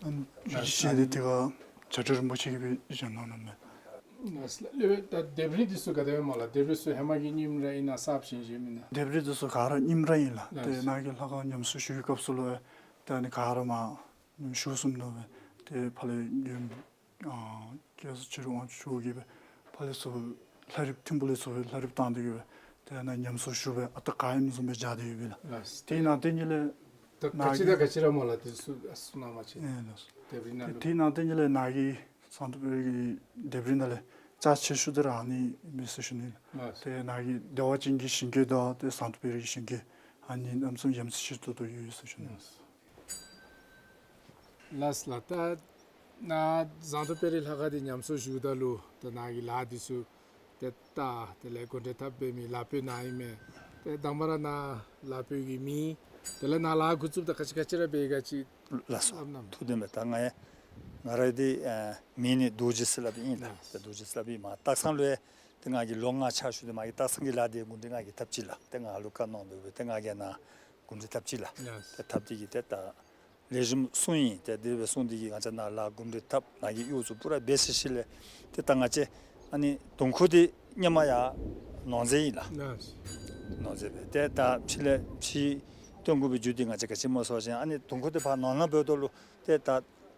ཨ་ནི་ཞུ་ནི་དེ་ག་བྱ་བྲལ་རིན་པོ་ཆེ་གིས་སྦེ་བཞེངས་གནང་གནངམ་མས། ལགས་སོ་ལགས། སློབ་དཔོན་ད་ལྡེབས་རིས་འདི་ཚུ་ག་དེ་སྦེ་སྨོ་ལགས། ལྡེབས་རིས་ཚུ་ཧེ་མ་གི་རྙིངམ་ར་ཨིན་ན་གསརཔ་བཞེངས་བཞེངསམ་ཨིན་ན། ལྡེབས་རིས་འདི་ཚུ་ག་ར་རྙིངམ་ར་ཨིན་ལགས། ལགས་ཏེ་སོ། ནཱ་གི་ལྷ་ཁང་ཉམས་གསོ་ཞུ་བའི་སྐབས་སུ་ལུ་ཏེ་ཨ་ནི་ག་ར་མར་ཉམས་གསོ་ཞུ་ཚུགསཔ་མནོ་སྦེ་ཏེ་ཕར་ལས་ཡུམ་ཨ་རྒྱལ་སྲས་ཆོས་སྒྲོན་དབང་ཕྱུག་མཆོག་གིས་སྦེ་ཕར་ལས་ཚུར་ལྷ་རིཔ་ཐིམ་ཕུག་ལས་ཚུར་སྦེ་ལྷ་རིཔ་བཏང་སྟེ་གི་སྦེ་ཏེ་ནཱ་ཉམས་གསོ་ཞུ་སྦེ་ཨ་རྟག་ག་ཨིནམ་བཟུམ་སྦེ་བཞག་སྟེ་ཡོད་པས་ལགས། ལགས། ཏེ་ནཱ་ཏེ་ཉིད་ལས་ད་ག་ཅི་དང་ག་ཅི་ར་སྨོ་ལགས། དེ་ཚུ་ཨ་ནི་གསུང་གནང་བ་ཅིན། ཨེ་ལགས། ལྡེབས་རིས་ནང་ལུ། དེ་ནང་དེ་ཉིད་ལས་ནཱ་གི་ཟངས་མདོག་དཔལ་རི་གི་ལྡེབས་རིས་ནང་ལས་རྩ་ཆེ་ཤོས་དེ་ར་ཨ་ནི་མས་ཟེར་ཞུ་ནི་ལགས། ལགས། ཏེ་ནཱ་གི་བདེ་བ་ཅན་གྱི་ཞིང་བཀོད་དང་ཏེ་ཟངས་མདོག་དཔལ་རི་གི་ཞིང་བཀོད་ཨ་ནི་རྣམ་གསུམ་ཡ་མཚན་ཆེ་ཏོག་ཏོ་ཡོད་ཟེར་ཞུ་ནི་ལགས། ལགས་ལགས། ད་ནཱ་ཟངས་མདོག་དཔལ་རི་ལྷ་ཁང་འདི་ཉམས་གསོ་ཞུཝ་ད་ལུ་ད་ནཱ་གི་ལཱ་འདི་ཚུ་ཏེ་ད་དེ་ལས་གོ་སྒྲིག་འཐབ་འབད་མི་ལཱ་འབད་ནཱ་ཨིན་མས། ཏེ་དང་པ་ར་ནཱ་ལཱ་འབད་བའི་མི་དེ་ལས་ནཱ་ལཱ་འགོ་བཙུགསཔ་ད་ག་ཅི་ག་ཅི་ར་འབད་ག་ཅི། ལགས་སོ། སླབ་གནང་། ཐུགས་བདེན་པས། ད་ང་ཡང་ང་ར་འདི་ཨ་མིང་ནི་རྡོ་རྗེ་ཟེར་སླབ་ཨིན་ལགས། ལགས། ཏེ་རྡོ་རྗེ་ཟེར་སླབ་ཨིན་མས། སྟག་ཚང་ལུ་ཡང་ཏེ་ང་གིས་ལོ་ལྔ་ཕྱག་ཞུ་སྟེ་མ་གི་སྟག་ཚང་གི་ལཱ་འདི་འགོ་འདྲེན་ང་གིས་འཐབ་ཅི་ལགས། ཏེ་ང་ལུ་བཀའ་གནང་དོ་བས། ཏེ་ང་གིས་ནཱ་འགོ་འདྲེན་འཐབ་ཅི་ལགས། ལགས། ཏེ་འཐབ་སྟེ་གིས་ཏེ་ད་ལེགས་ཤོམ་སོང་ཡི། ཏེ་དེ་སྦེ་སོང་སྟེ་གིས་ང་བཅས་ནཱ་ལཱ་འགོ་འདྲེན་འཐབ་ནཱ་གི་གཡོག་ཚུ་པུ་ར་འབད་ཚར་ཞིནམ་ལས་ཏེ་ད་ང་བཅས་ཨ་ནི་དུང་ཁུ་འདི་སྔོན་མ་ཡར་ནོར་རྫས་ཨིན་ལགས། ལགས། ནོར་རྫས་སྦེ་ཏེ་ད་ཕྱི་ལས་ཕྱི་སྟོན་དགོ་པའི་རྒྱུ་འདི་ང་བཅས་ག་ཅི་སྨོ་ཟེར་བ་ཅིན་ཨ་ནི་དུང་ཁུ་འདི་ཕར་ནོར་ནང་འབདཝ་ད་ལུ་ཏེ་ད་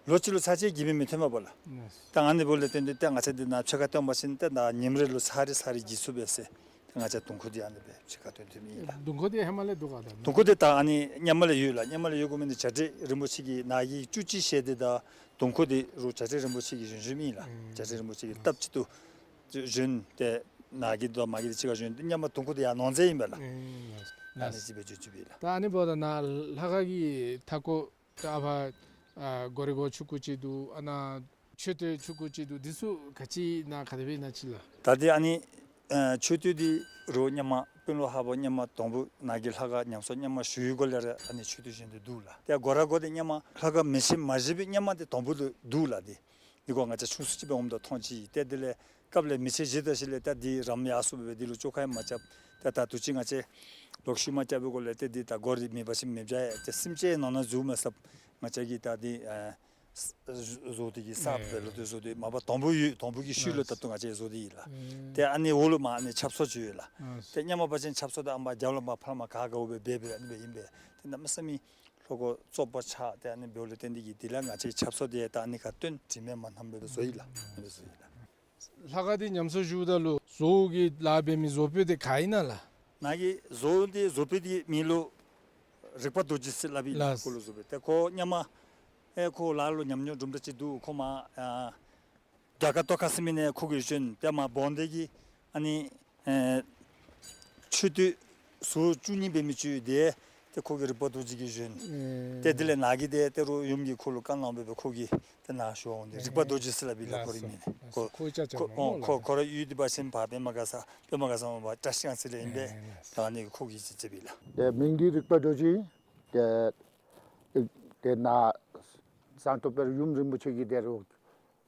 ལོ་གཅིག་ལུ་ཚར་གཅིག་གིས་མི་མི་ཐོན་པས་ལགས། ལགས། ད་ཨ་ནི་འབདཝ་ལས་བརྟེན་ཏེ་ཏེ་ང་བཅས་འདི་ནཱ་ཕྱེད་ཀ་བཏོན་པ་ཅིན་ཏེ་ད་ཉིནམ་རེ་ལུ་ཚར་རེ་ཚར་རེ་གིས་ཚུགས་པས་ཟེར། ཏེ་ང་བཅས་དུང་ཁུ་འདི་ཨ་ནི་སྦེ་ཕྱེད་ཀ་བཏོན་བཏོནམ་ཨིན་ལགས། དུང་ཁུ་འདི་ཧེ་མ་ལས་འདུག་ག་ད། དུང་ཁུ་འདི་ད་ཨ་ནི་སྔོན་མ་ལས་ཡོད་ལགས། སྔོན་མ་ལས་ཡོད་དགོ་མི་འདི་བྱ་བྲལ་རིན་པོ་ཆེ་གིས་ནཱ་གི་བཅུ་གཅིག་ཞལ་འདི་དང་དུང་ཁུ་འདི་རུང་བྱ་བྲལ་རིན་པོ་ཆེ་གིས་བཞེངས་བཞེངསམ་ཨིན་ལགས། ཨུམ། བྱ་བྲལ་རིན་པོ་ཆེ་གིས་སྟབས་གཅིག་ཏུ་བཞེངས་ཏེ་ནཱ་གི་དང་མ་གི་འདི་གཅིག་ཁར་བཞེངས་ཏེ་སྔོན་མ་དུང་ཁུ་འདི་ཡར་ནོར་རྫས་ཨིན་པས་ལགས། ཨུམ། ཨ་ནི་གཅིག་སྦེ་བརྗོད་བརྗོདཔ་ཨིན་ལགས། ད་ཨ་ནི་འབདཝ་ད་ནཱ་ལྷ་ཁང་གི་མཐའ་སྐོར་ད་ཨ་ཕར་ཨ་སྒོ་རའི་སྒོ་ཆུང་ཀུ་ཅིག་འདུག། ཨ་ནཱ་མཆོད་རྟེན་ཆུང་ཀུ་ཅིག་འདུག། འདི་ཚུ་ག་ཅི་ནཱ་ག་དེ་སྦེ་ཨིན་ན་ཅིག་ལགས། ད་འདི་ཨ་ནི་ཨ་མཆོད་རྟེན་འདི་རུང་སྔོན་མ་དཔོན་སློབ་ཧཱ་པ་སྔོན་མ་དང་པོ་ནཱ་གི་ལྷ་ཁང་ཉམས་གསོ་སྔོན་མ་ཞུ་བའི་སྒང་ལས་ར་ཨ་ནི་མཆོད་རྟེན་བཞེངས་ཏེ་འདུག་ལགས། ཏེ་སྒོ་ར་སྒོ་འདི་སྔོན་མ་ལྷ་ཁང་མེ་ཆེན་མ་བཞེངས་པའི་སྔོན་མ་འདི་དང་པོ་ལུ་འདུག་ལགས། འདི་འདི་སྒོ་ང་བཅས་ཆུང་སུ་ཅིག་སྦེ་འོངམ་ད་མཐོང་ཅི། ཏེ་དེ་ལས་སྐབས་ལས་མེ་ཆེན་བཞེངས་ད་ཞིནམ་ལས་ད་འདི་རམ་ཡར་སོངམ་སྦེ་འདི་ལུ་བཅོ་ཁ་ཡང་མ་རྐྱབ། ཏེ་ད་དུས་ཅི་ང་བཅས་ལོག་ཤུལ་མ་རྐྱབ་པའི་སྒང་ལས་ཏེ་འདི་ད་སྒོ་ར་མེད་པ་ཅིན་མེདཔ་བྱུང་ཡི། ཏེ་སེམས་ཅན་ནང་ན་འཛུལ་མ་ཚུགསཔ་ང་བཅས་ཀྱིས་ད་འདི་ཨ་བཟོ་སྟེ་གིས་གསརཔ་སྦེ་ལོག་སྟེ་བཟོ་སྟེ་མ་པ་དང་པོ་ཡོད་དང་པོ་གི་ཤུལ་ལུ་ད་ལྟོ་ང་བཅས་བཟོ་སྟེ་ཡོད་ལགས། ཏེ་ཨ་ནི་འོག་ལུ་མར་ཨ་ནི་ཆབ་གསང་ཅིག་ཡོད་ལགས། ཏེ་སྔོན་མ་འབད་བ་ཅིན་ཆབ་གསང་འདི་ཨ་མར་རྒྱབ་ལུ་མར་ཕར་མར་ག་ག་འོ་སྦེ་འབད་འབད་ཨ་ནི་སྦེ་ཨིན་པས། ཏེ་གནམ་མེད་ས་མེད་ལྷོ་སྒོ་བཙོག་པ་ཆགས། ཏེ་ཨ་ནི་འབདཝ་ལས་བརྟེན་ཏེ་གིས་དེ་ལས་ང་བཅས་ཆབ་གསང་འདི་ད་ཨ་ནི་ཁར་བཏོན་དྲི་མེད་མ་ཐངས་སྦེ་བཟོ་ཡི་ལགས། ཨ་ནི་བཟོ་ཡི་ལགས། ལྷ་ཁང་འདི་ཉམས་གསོ་ཞུཝ་ད་ལུ་བཟོ་བོ་གི་ལཱ་འབད་མི་བཟོ་དཔོན་འདི་ག་ཨིན་ན་ལགས། ནཱ་གི་བཟོ་བོ་འདི་བཟོ་དཔོན་འདི་མིང་ལུ་རིག་པ་རྡོ་རྗེ་ཟེར་སླབ་ཨིན་ལགས། ལགས། ཁོ་ལུ་བཟོ་དཔོན་ཏེ་ཁོ་སྔོན་མ་ཨེ་ཁོ་ལཱ་ལུ་ཉམས་མྱོང་དུམ་གྲ་ཅིག་འདུག། ཁོ་མར་ཨ་རྒྱ་གར་ཏོག་ཁ་ཟེར་མི་ནང་ཁོ་གིས་བྱོན། ཏེ་མར་བོང་སྟེ་གིས་ཨ་ནི་ཨེ་མཆོད་རྟེན་ཟུར་བཅུ་གཉིས་འབད་མི་ཅིག་ཡོད། ཏེ་ཏེ་ཁོ་གིས་རིག་པ་རྡོ་རྗེ་གིས་བྱོན། ཨེ། ཏེ་དེ་ལས་ནཱ་གི་ཏེ་ཏེ་རུང་ཡུམ་གྱིས་ཁོ་ལུ་བཀའ་གནང་སྦེ་ཁོ་གིས་ཏེ་ནཱ་ཞུ་འོང་སྟེ་རིག་པ་རྡོ་རྗེ་ཟེར་སླབ་ཨིན་ལགས། ཁོ་རའི་མིང་ནི། ཁོ་ཁོ་ཁོ་ཁོ་ར་ཡུལ་འདི་འབད་བ་ཅིན་ཕར་པདྨ་དགའ་ས་པདྨ་དགའ་ས་མར་བཀྲ་ཤིས་སྒང་ཟེར་ལས་ཨིན་པས། ཨེ་ལགས། ད་ཨ་ནི་ཁོ་གིས་ཅིག་ཅིག་སྦེ་ལགས། ཏེ་མིང་འདི་རིག་པ་རྡོ་རྗེ། ཏེ་ཏེ་ནཱ་ཟངས་མདོག་དཔལ་ཡུམ་རིན་པོ་ཆེ་གིས་ཏེ་རུང་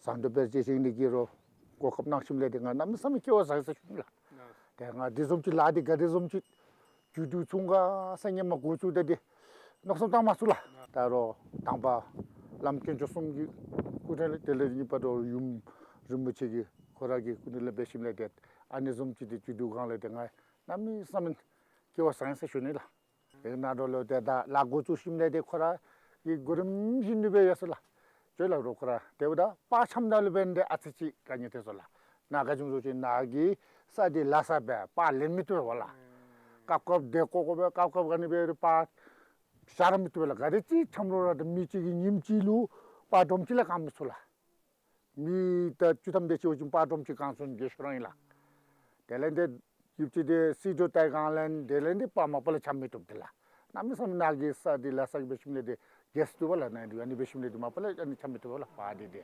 ཟངས་མདོག་དཔལ་རྗེ་བཞེངས་ནི་གི་རུང་གོ་སྐབས་གནང་ཞིནམ་ལས་ཏེ་ང་གནམ་མེད་ས་མེད་སྐལ་བ་བཟང་ཟེར་ཞུ་ནི་ལགས། ཏེ་ང་འདི་བཟུམ་ཅིག་ལཱ་འདི་ག་དེ་བཟུམ་ཅིག་རྒྱུ་དུས་ཚུན་ཁར་སྔོན་མ་འགོ་བཙུགས་ད་འདི་མནོ་བསམ་བཏང་མ་ཚུགས་ལགས། ད་རུང་དང་པ་བླམ་དཀོན་མཆོག་གསུམ་གྱི་སྐུ་དྲིན་ལས་དེ་ལས་གཉིས་པ་རུང་ཡུམ་རིན་པོ་ཆེ་གི་ཁོ་ར་གི་སྐུ་དྲིན་ལས་འབད་ཞིནམ་ལས་ཏེ་ཨ་ནི་བཟུམ་ཅིག་འདི་རྒྱུ་དུས་སྒང་ལས་ཏེ་ང་གནམ་མེད་ས་མེད་སྐལ་བ་བཟང་ཟེར་ཞུ་ནི་ལགས། ཨེ་ནཱ་འགྱོ་ལོ་ཏེ་ད་ལཱ་འགོ་བཙུགས་ཞིནམ་ལས་ཏེ་ཁོ་ར་གི་གོ་རིམ་བཞིན་དུ་སྦེ་ཡར་སོང་ལགས། ཅོག་ལགས་རོགས་ཁོ་ར་ཏེ་འབདཝ་ད་པར་འཆམ་ད་ལུ་འབད་ནི་འདི་ཨ་ཙི་ཅིག་དཀའ་ངལ་ཐོན་སོང་ལགས། ནཱ་ག་ཅི་སྨོ་ཟེར་བ་ཅིན་ནཱ་གི་ས་འདི་ལ་ས་སྦེ་པར་ལེན་མི་བཏུབ་པས་ལགས། སྐབས་སྐབས་འདི་བཀོ་བཀོ་སྦེ་སྐབས་སྐབས་ག་ནི་སྦེ་རུང་པར་བཞག་ར་མི་བཏུབ་པས་ལགས། ག་དེ་ཅིག་འཆམ་རུང་ར་ད་མི་གཅིག་གིས་ཉིནམ་གཅིག་ལུ་པར་སྒྲོམ་གཅིག་ལས་གང་མི་ཚུགས་ལགས། མི་ད་བཅུ་ཐམ་དེ་ཅིག་འབད་བ་ཅིན་པར་སྒྲོམ་གཅིག་གང་ཚུགས་ནི་གི་ཤོ་རང་ཨིན་ལགས། དེ་ལས་འདི་ཡུདཔ་ཅིག་འདི་སིལ་ཏོག་བཏང་གང་ལས་དེ་ལས་འདི་པར་མ་པ་ལས་འཆམ་མི་བཏུབ་འདི་ལགས། གནམ་མེད་ས་མེད་ནཱ་གི་ས་འདི་ལ་ས་གི་འབད་ཞིནམ་ལས་འདི་གེས་བཏུབ་པས་ལགས། ནཱ་འདི་ཨ་ནི་འབད་ཞིནམ་ལས་འདི་མ་པ་ལས་ཨ་ནི་འཆམ་མི་བཏུབ་པས་ལགས་པར་འདི་འདི།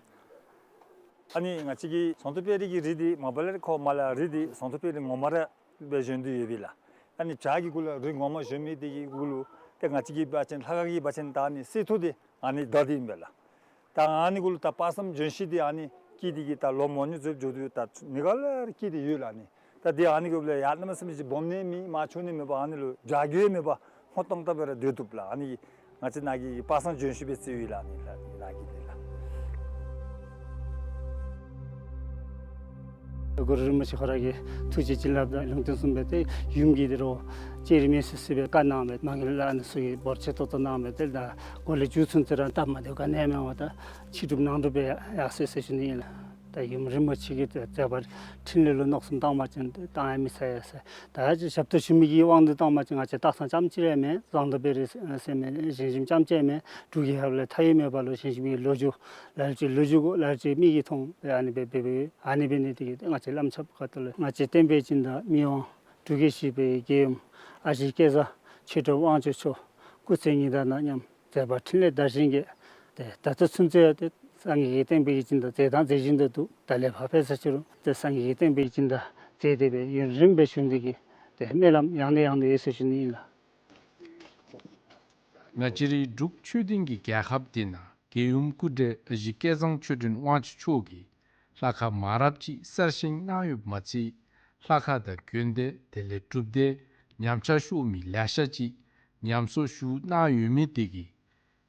ཨ་ནི་ང་བཅས་ཀྱི་ཟངས་མདོག་དཔལ་རི་གི་རི་འདི་མ་པ་ལས་ཁོ་མར་ལས་རི་འདི་ཟངས་མདོག་དཔལ་རི་ངོ་མ་ར་སྦེ་བཞེངས་ཏེ་ཡོད་པས་ལགས། ཨ་ནི་བྱག་གི་གུ་ལུ་རི་ངོ་མ་བཞེངས་མི་དེ་གི་གུ་ལུ་ཏེ་ང་བཅས་ཀྱི་འབད་བ་ཅིན་ལྷ་ཁང་གི་འབད་བ་ཅིན་ད་ཨ་ནི་གསེར་ཐུར་འདི་ཨ་ནི་བརྡར་ཏེ་ཨིན་པས་ལགས། ད་ཨ་ནི་གུ་ལུ་ད་པར་སྒྲོམ་ལྗོན་ཤིང་འདི་ཨ་ནི་སྐྱེས་ཏེ་གིས་ད་ལོ་མང་ཉུང་ཚུན་འགྱོ་དོ་ཡོད། ད་ནི་ག་ལས་ར་སྐྱེས་ཏེ་ཡོད་ལགས། ཨ་ནི་ད་འདི་ཨ་ནི་གུ་ལུ་ཡང་གནམ་མེད་ས་མེད་ཅིག་སྦོམ་ནི་མེད་མར་ཆུང་ནི་མེད་པར་ཨ་ནི་ལུ་བྱ་རྒོད་མེད་པར་སྔོ་ཏོང་ཏོ་སྦེ་ར་སྡོད་བཏུབ་ལགས། ཨ་ནི་ང་བཅས་ནཱ་གི་པར་སྒྲོམ་ལྗོན་ཤིང་སྦེ་བརྩིཝ་ཨིན་ལགས། ཨ་ནི་ལགས་ནཱ་གི་འདི་ལགས། གུ་རུ་རིན་པོ་ཆེ་ཁོ་ར་གི་ཐུགས་རྗེ་བྱིན་རླབས་དང་ལུང་བསྟན་གསུངས་པའི་ཏེ་ཡུམ་གྱིས་འདི་རུ་ལྕགས་རི་མེ་སྲེག་སྲེག་སྦེ་བཀའ་གནང་སྦེ་མ་གི་ལས་ཨ་ནི་ཚུ་གིས་འབོར་ཆེ་ཏོག་ཏོ་གནང་སྦེ་ཏེ་ད་འགོ་ལས་མཇུག་ཚུན་ཚོད་ར་སྟབས་མ་བདེཝ་ག་ནི་ཡང་མེད་པར་ད་ཕྱི་སྒྲུབ་ནང་སྒྲུབ་སྦེ་ཡར་སོ་ཡི་ཟེར་ཞུ་ནི་ཨིན་ལགས། ད་ཡུམ་རིན་པོ་ཆེ་གི་མཛད་པ་འཕྲིན་ལས་ལུ་མནོ་བསམ་བཏང་བ་ཅིན་བཏང་ཡང་མི་ཚར་ཡ་ཟེར། ད་ཅི་ཞབས་ཏོག་ཞུ་མི་གི་དབང་དུ་བཏང་བ་ཅིན་ང་བཅས་སྟག་ཚང་རྐྱངམ་གཅིག་ར་མེན། ཟངས་མདོག་དཔལ་རི་ཟེར་མི་ཞིང་ཞིམ་རྐྱངམ་གཅིག་མེན། འབྲུག་གི་ཧབ་ལས་མཐའ་ཡས་མེད་པ་ལུ་ཞིང་ཞིམ་གྱི་ལོ་རྒྱུས་ལ་ལུ་ཅིག་ལོ་རྒྱུས་གོ་ལ་ལུ་ཅིག་མིག་གིས་མཐོང་སྦེ་ཨ་ནི་སྦེ་འབད་འབདཝ་ཨ་ནི་འབད་ནི་དེ་གིས་ང་བཅས་བླམ་ཆོསཔ་ཁ་ཐུག་ལས་ང་བཅས་བསྟན་པའི་སྦྱིན་བདག་མི་དབང་འབྲུག་རྒྱལ་བཞི་པའི་རྒྱལ་ཡུམ་ཨ་ཞེ་སྐལ་བཟང་ཆོས་གྲུབ་དབང་ཕྱུག་མཆོག་སྐུ་ཚེ་ཉི་ཟླ་ནང་མཉམ་མཛད་པ་འཕྲིན་ལས་དར་ཞིང་རྒྱས། ཏེ་ད་ལྟོ་ཚུན་ཚོད་ཡང་ཏེ་སངས་རྒྱས་ཀྱི་བསྟན་པའི་སྦྱིན་བདག་མཛད་དང་མཛད་བཞིན་དུ་འདུག། ད་ལས་ཕར་འབད་ས་ཅི་རུང་ཏེ་སངས་རྒྱས་ཀྱི་བསྟན་པའི་སྦྱིན་བདག་མཛད་དེ་སྦེ་ཡུན་རིངམོ་སྦེ་བཞུགས་ནི་དེ་གིས་ཏེ་སྨོན་ལམ་ཡང་ནས་ཡང་དུ་ཡོད་ཟེར་ཞུ་ནི་ཨིན་ལགས། ང་བཅས་རའི་འབྲུག་ཆོས་ལྡན་གྱི་རྒྱལ་ཁབ་འདི་ནང་རྒྱལ་ཡུམ་སྐུ་བགྲེས་ཨ་ཞེ་སྐལ་བཟང་ཆོས་སྒྲོན་དབང་ཕྱུག་མཆོག་གིས་ལྷ་ཁང་མང་རབས་ཅིག་གསར་བཞེངས་གནང་ཡོདཔ་མ་ཚད་ལྷ་ཁང་དང་དགོན་སྡེ་དེ་ལས་སྒྲུབ་སྡེ་ཉམས་ཆག་ཤོར་མི་ལེ་ཤ་ཅིག་ཉམས་གསོ་ཞུ་གནང་ཡོད་མི་དེ་གིས་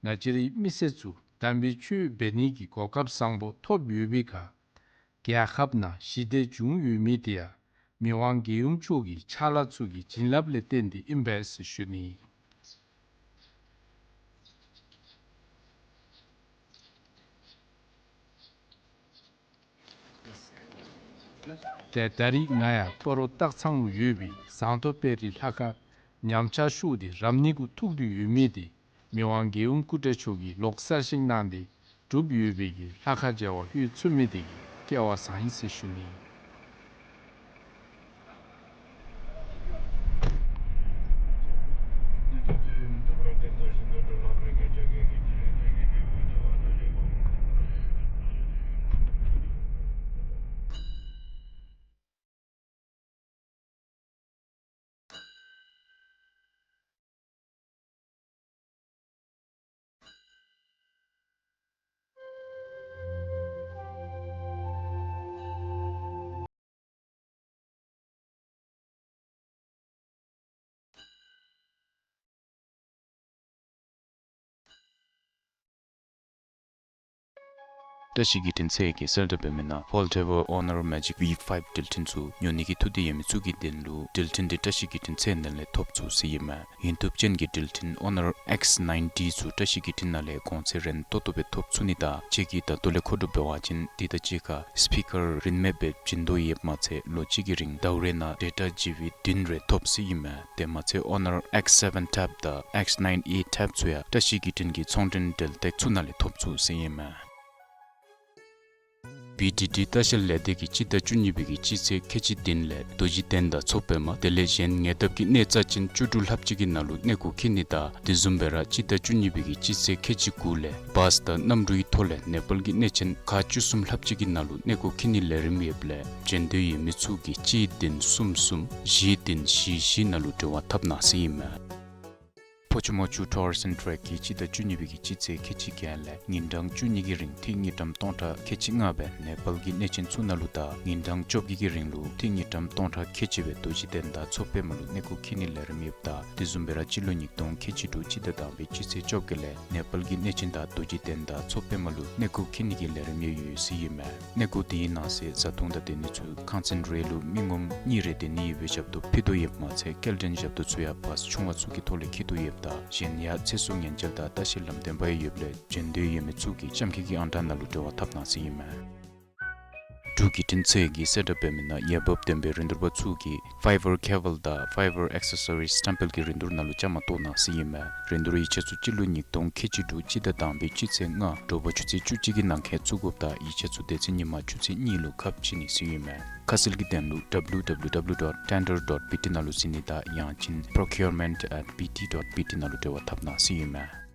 ང་བཅས་རའི་མི་སེར་ཚུ་དམ་པའི་ཆོས་འབད་ནི་གི་གོ་སྐབས་བཟང་པོ་ཐོབ་ཡོད་པའི་ཁར་རྒྱལ་ཁབ་ནང་ཞི་བདེ་བྱུང་ཡོད་མི་དེ་ཡང་མི་དབང་རྒྱལ་ཡུམ་མཆོག་གི་ཕྱག་ལཱ་ཚུ་གི་བྱིན་རླབས་ལས་བརྟེན་ཏེ་ཨིན་པས་ཟེར་ཞུ་ནི། ཏེ་ད་རིས་ང་ཡང་སྤ་རོ་སྟག་ཚང་ལུ་ཡོད་པའི་ཟངས་མདོག་དཔལ་རི་ལྷ་ཁང་ཉམས་ཆག་ཤོར་ཏེ་རབ་གནས་གུ་ཐུག་སྟེ་ཡོད་མི་དེ་མི་དབང་རྒྱལ་ཡུམ་སྐུ་བགྲེས་མཆོག་གིས་ལོག་གསར་བཞེངས་གནང་སྟེ་གྲུབ་ཡོད་པའི་གི་ལྷ་ཁང་མཇལ་བར་ལྷོད་ཚུགས་མི་དེ་གིས་སྐལ་བ་བཟང་ཡི་ཟེར་ཞུ་ནི། བཀྲ་ཤིས་བརྒྱུད་འཕྲིན་ཚད་ཀྱིས་གསལ་བསྒྲགས་འབད་མི་ནང་Fold Ever Honor Magic V five འགྲུལ་འཕྲིན་ཚུ་ཉོ་ནི་གི་ཐུགས་འདོད་ཡོད་མི་ཚུ་གི་དོན་ལུ་འགྲུལ་འཕྲིན་འདི་བཀྲ་ཤིས་བརྒྱུད་འཕྲིན་ཚད་ནང་ལས་ཐོབ་ཚུགས་ཟེར་ཨིན་མས། ཡུན་ཐུབ་ཅན་གྱི་འགྲུལ་འཕྲིན་Honor X ninety ཚུ་བཀྲ་ཤིས་བརྒྱུད་འཕྲིན་ནང་ལས་གོང་ཚད་རན་ཏོག་ཏོ་སྦེ་ཐོབ་ཚུགས་ནི་དང་ཁྱེད་ཀྱིས་ད་ལྟོ་ལས་མཁོ་སྒྲུབ་འབད་བ་ཅིན་འདི་དང་གཅིག་ཁར་སི་པི་ཀར་རིན་མེད་སྦེ་བྱིན་དོ་ཡོདཔ་མ་ཚད་ལོ་གཅིག་གི་རིང་ཟླཝ་རེ་ནང་data G B བདུན་རེ་ཐོབ་ཟེར་ཨིན་མས། དེ་མ་ཚད་Honor X seven tab དང་X nine A tab ཚུ་ཡང་བཀྲ་ཤིས་བརྒྱུད་འཕྲིན་གྱི་ཚོང་འབྲེལ་འབྲེལ་ཐོག་ཚུ་ནང་ལས་ཐོབ་ཚུགས་ཟེར་ཨིན་མས། བི་ཌི་ཌི་ལྟ་བཤལ་ལས་སྡེ་གིས་སྤྱི་ཟླ་བཅུ་གཉིས་པའི་གི་སྤྱི་ཚེས་ཁལ་གཅིག་བདུན་ལས་རྡོ་རྗེ་གདན་དང་མཚོ་པདྨ་དེ་ལས་གཞན་ཉེ་འདབས་ཀྱི་གནས་རྩ་ཅན་བཅུ་དྲུག་ལྷགཔ་ཅིག་གི་ནང་ལུ་གནས་སྐོར་འཁྱིད་ནི་དང་དེ་བཟུམ་སྦེ་ར་སྤྱི་ཟླ་བཅུ་གཉིས་པའི་གི་སྤྱི་ཚེས་ཁལ་གཅིག་དགུ་ལས་བཱས་དང་གནམ་གྲུའི་ཐོག་ལས་ནེ་པཱལ་གྱི་གནས་ཆེན་ཁག་བཅུ་གསུམ་ལྷགཔ་ཅིག་གི་ནང་ལུ་གནས་སྐོར་འཁྱིད་ནིའི་ལས་རིམ་ཡོདཔ་ལས་བྱོན་འདོད་ཡོད་མི་ཚུ་གིས་གཅིག་བདུན་གསུམ་གསུམ་བཞི་བདུན་བཞི་བཞི་ནང་ལུ་འབྲེལ་བ་འཐབ་གནང་ཟེར་ཨིན་མས། ཕོ་ཆུ་མོ་ཆུ་Tours and Trek གིས་སྤྱི་ཟླ་བཅུ་གཉིས་པའི་གི་སྤྱི་ཚེས་ཁལ་གཅིག་བརྒྱད་ལས་ཉིན་གྲངས་བཅུ་གཉིས་ཀྱི་རིང་ཐིག་དངུལ་ཀྲམ་སྟོང་ཕྲག་ཁལ་གཅིག་ལྔ་སྦེ་ནེ་པཱལ་གྱི་གནས་ཆེན་ཚུ་ནང་ལུ་དང་ཉིན་གྲངས་བཅོ་བརྒྱད་ཀྱི་རིང་ལུ་ཐིག་དངུལ་ཀྲམ་སྟོང་ཕྲག་ཁལ་གཅིག་སྦེ་རྡོ་རྗེ་གདན་དང་མཚོ་པདྨ་ལུ་གནས་སྐོར་འཁྱིད་ནིའི་ལས་རིམ་ཡོདཔ་ད་དེ་བཟུམ་སྦེ་ར་སྤྱི་ལོ་ཉིས་སྟོང་ཁལ་གཅིག་དྲུག་སྤྱི་ཟླ་དང་པའི་སྤྱི་ཚེས་བཅོ་བརྒྱད་ལས་ནེ་པཱལ་གྱི་གནས་ཆེན་དང་རྡོ་རྗེ་གདན་དང་མཚོ་པདྨ་ལུ་གནས་སྐོར་འཁྱིད་ནི་གི་ལས་རིམ་ཡང་ཡོད་ཟེར་ཨིན་མས། གནས་སྐོར་དེའི་ནང་གསེས་བཟའ་འཐུང་དང་སྡོད་ནི་ཚུ་ཁང་ཚན་རེ་ལུ་མི་ངོམ་གཉིས་རེ་སྡོད་ནི་ཡོད་པའི་ཞབས་ཏོག་ཕུལ་དོ་ཡོདཔ་མ་ཚད་སྐྱེལ་འདྲེན་ཞབས་ཏོག་ཚུ་ཡང་བཱས་ཆུང་བ་ཚུ་གི་ཐོག་ལས་འཁྱིད་དོ་ཡོདཔ་ད་གཞན་ཡང་ཚེ་སྲོག་ཉེན་བཅོལ་དང་ལྟ་བཤལ་ལམ་སྟོན་པ་ཡང་ཡོདཔ་ལས་བྱོན་འདོད་ཡོད་མི་ཚུ་གིས་གཤམ་འཁོད་ཀྱི་ཨང་གྲངས་ནང་ལུ་འབྲེལ་བ་འཐབ་གནང་ཟེར་ཨིན་མས། འབྲུག་བརྒྱུད་འཕྲིན་ཚད་ཀྱིས་གསལ་བསྒྲགས་འབད་མི་ནང་འོས་འབབ་ལྡན་པའི་རིན་བསྡུར་པ་ཚུ་གིས་Fiverr Cable དང་Fiverr Accessories བཀྲམ་སྤེལ་གྱི་རིན་བསྡུར་ནང་ལུ་བཅའ་མར་གཏོགས་གནང་ཟེར་ཨིན་མས། རིན་བསྡུར་ཡིག་ཆ་ཚུ་སྤྱི་ལོ་ཉིས་སྟོང་ཁལ་གཅིག་དྲུག་སྤྱི་ཟླ་དང་པའི་སྤྱི་ཚེས་ལྔ་དྲོ་པ་ཆུ་ཚོད་བཅུ་གཅིག་གི་ནང་འཁོད་བཙུགས་དགོཔ་དང་ཡིག་ཆ་ཚུ་དེ་ཚེ་ཉིན་མ་ཆུ་ཚོད་གཉིས་ལུ་ཁ་ཕྱེ་ནི་ཟེར་ཨིན་མས། ཁ་གསལ་གྱི་དོན་ལུ་W W W dot tender dot B T ནང་ལུ་གཟིགས་ནི་དང་ཡང་ཅིན་procurement at B T dot B T ནང་ལུ་འབྲེལ་བ་འཐབ་གནང་ཟེར་ཨིན་མས།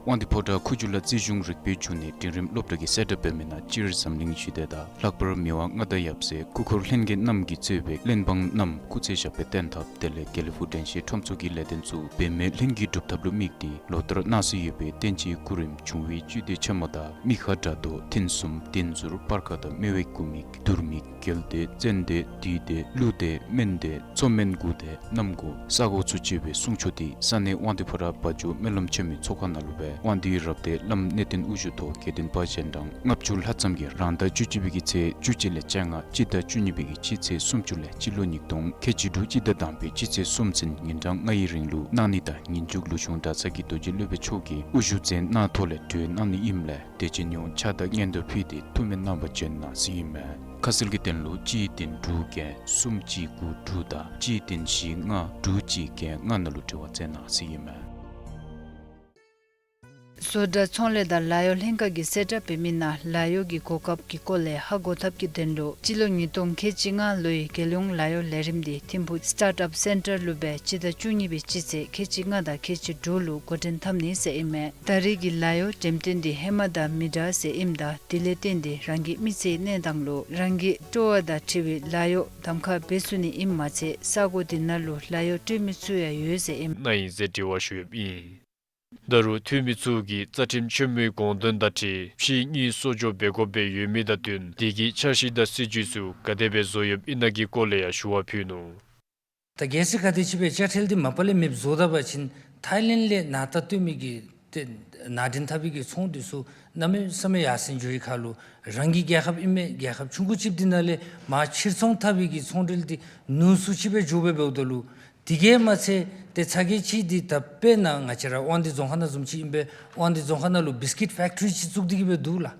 དབང་འདུས་ཕོ་བྲང་ཁུ་བྱུག་ལ་རྩིས་གཞུང་རིག་པའི་འབྱུང་གནས་འབྲིང་རིམ་སློབ་གྲྭ་གིས་གསལ་བསྒྲགས་འབད་མི་ནང་སྤྱིར་འཛམ་གླིང་ཞི་བདེ་དང་ལྷག་པར་མི་དབང་མངའ་བདག་ཡབ་སྲས་སྐུ་འཁོར་ལྷན་རྒྱས་རྣམས་ཀྱིས་གཙོས་པའི་གླེན་འབངས་རྣམས་སྐུ་ཚེ་ཞབས་པད་བརྟན་ཐབས་དེ་ལས་དགེ་ལེགས་ཕུག་དྲན་ཤེས་ཁྲོམ་ཚོགས་ཀྱི་ལས་དོན་ཚུ་འབད་མེད་ལྷུན་གྱིས་གྲུབ་ཐབས་ལུ་དམིགས་ཏེ་ལོ་ལྟར་གནང་སྲོལ་ཡོད་པའི་བསྟན་སྤྱིའི་སྐུ་རིམ་འབྱུང་བའི་བཅུད་སྡེ་ཆེན་མོ་དང་མི་ཁ་དགྲ་གདོང་མཐུན་གསུམ་བསྟན་འཛུལ་སྤར་ཁ་དང་སྨེ་བའི་སྐུ་མིག་དུར་མིག་རྒྱལ་སྡེ་བཙན་སྡེ་བདུད་སྡེ་ཀླུ་སྡེ་སྨན་སྡེ་མཚོ་སྨན་དགུ་སྡེ་གནམ་སྒོ་ས་སྒོ་ཚུ་བཅས་པའི་གསུང་ཆོག་འདི་ས་གནས་དབང་འདུས་ཕོ་བྲང་བ་འཇོ་སྨོན་ལམ་ཆེན་མོའི་ཚོགས་ཁང་ནང་ལུ་སྦེ་ དབང་འདུས་རབ་སྡེ་བླམ་གནས་བརྟན་དབུ་བཞུགས་ཐོག་དགེ་འདུན་པ་གཞན་གྲངས་ལྔ་བཅུ་ལྷག་ཙམ་གྱིས་རང་ཟླ་བཅུ་གཅིག་པའི་གི་ཚེས་བཅུ་གཅིག་ལས་བཅོ་ལྔ་སྤྱི་ཟླ་བཅུ་གཉིས་པའི་གི་སྤྱི་ཚེས་སུམ་ཅུ་ལས་སྤྱི་ལོ་ཉིས་སྟོང་ཁལ་གཅིག་དྲུག་སྤྱི་ཟླ་དང་པའི་སྤྱི་ཚེས་གསུམ་ཚུན་ཉིན་གྲངས་ལྔ་ཡི་རིང་ལུ་གནང་ནི་དང་ཉིན་མཇུག་ལུ་གཞུང་གྲྭ་ཚང་གི་རྡོ་རྗེ་སློབ་དཔོན་མཆོག་གིས་དབུ་བཞུགས་མཛད་གནང་ཐོག་ལས་གྲོལ་གནང་ནི་ཨིནམ་ལས་དད་ཅན་ཡོངས་ཕྱག་དང་སྙན་དུ་ཕུལ་ཏེ་ཐུགས་སྨོན་གནང་བར་བྱོན་གནང་ཟེར་ཨིན་མས། ཁ་གསལ་གྱི་དོན་ལུ་གཅིག་བདུན་དྲུག་བརྒྱད་གསུམ་གཅིག་དགུ་དྲུག་དང་གཅིག་བདུན་བཞི་ལྔ་དྲུག་གཅིག་བརྒྱད་ལྔ་ནང་ལུ་འབྲེལ་བ་མཛད་གནང་ཟེར་ཨིན་མས། བཟོ་གྲྭ་ཚོང་ལས་དང་ལཱ་གཡོག་ལྷན་ཁག་གིས་གསལ་བསྒྲགས་འབད་མི་ནང་ལཱ་གཡོག་གི་གོ་སྐབས་ཀྱི་སྐོར་ལས་ཧ་གོ་ཐབས་ཀྱི་དོན་ལུ་སྤྱི་ལོ་ཉིས་སྟོང་ཁལ་གཅིག་ལྔ་ལོའི་རྒྱལ་ཡོངས་ལཱ་གཡོག་ལས་རིམ་འདི་ཐིམ་ཕུག་Startup Centre ལུ་སྦེ་སྤྱི་ཟླ་བཅུ་གཉིས་པའི་སྤྱི་ཚེས་ཁལ་གཅིག་ལྔ་དང་ཁལ་གཅིག་དྲུག་ལུ་འགོ་འདྲེན་འཐབ་ནི་ཟེར་ཨིན་མས། ད་རེས་ཀྱི་ལཱ་གཡོག་འགྲེམས་སྟོན་འདི་ཧེ་མ་དང་མི་འདྲ་ཟེར་ཨིནམ་ད་དེ་ལས་བརྟེན་ཏེ་རང་གི་མི་ཚེའི་གནས་སྟངས་ལུ་རང་གི་སྤྲོ་བ་དང་འཁྲིལ་བའི་ལཱ་གཡོག་གདམ་ཁ་འབད་ཚུགས་ནི་ཨིནམ་མ་ཚད་ས་གོ་འདི་ནང་ལུ་ལཱ་གཡོག་སྤྲོད་མི་ཚུ་ཡང་ཡོད་ཟེར་ཨིན་མས། གནང་ཡི་ཟེར་དྲི་བ་ཞུ་ཡོདཔ་ཨིན། ད་རུང་འཐུས་མི་ཚུ་གིས་རྩ་ཁྲིམས་ཆེན་མོའི་དགོངས་དོན་དང་འཁྲིལ་ཕྱིའི་དངུལ་གསོག་འཇོག་འབད་དགོཔ་སྦེ་ཡོད་མི་དང་བསྟུན་དེ་གི་འཆར་གཞི་དང་སྲིད་བྱུས་ཚུ་ག་དེ་སྦེ་བཟོ་ཡོདཔ་ཨིན་ན་གི་སྐོར་ལས་ཡང་ཞུ་བ་ཕུལ་ནུག། ད་གལ་སྲིད་ག་དེམ་ཅིག་སྦེ་དཔྱ་ཁྲལ་འདི་མ་པ་ལས་མེདཔ་བཟོ་ད་པ་ཅིན་ཐའི་ལེནཌ་ལས་ནང་རྟ་བཏོན་མི་གི་ཏེ་ནང་འདྲེན་འཐབ་པའི་གི་ཚོང་འདི་ཚུ་གནམ་མེད་ས་མེད་ཡར་སེང་འགྱོ་བའི་ཁར་ལུ་རང་གི་རྒྱལ་ཁབ་ཨིན་མས། རྒྱལ་ཁབ་ཆུང་ཀུ་ཅིག་འདི་ནང་ལས་མར་ཕྱིར་ཚོང་འཐབ་པའི་གི་ཚོང་འབྲེལ་འདི་ནུས་སུ་ཅིག་སྦེ་འགྱོ་སྦེ་འབདཝ་ད་ལུ་དེ་གིས་མ་ཚད་ཏེ་ཚ་གྱང་ཅིག་འདི་ད་དཔེར་ན་ང་བཅས་ར་དབང་འདུས་རྫོང་ཁག་ནང་བཟུམ་ཅིག་ཨིན་པས། དབང་འདུས་རྫོང་ཁག་ནང་ལུ་བིསི་ཀིཊ་ཕེཀ་ཊི་རི་ཅིག་བཙུགས་ཏེ་གི་སྦེ་འདུག་ལགས།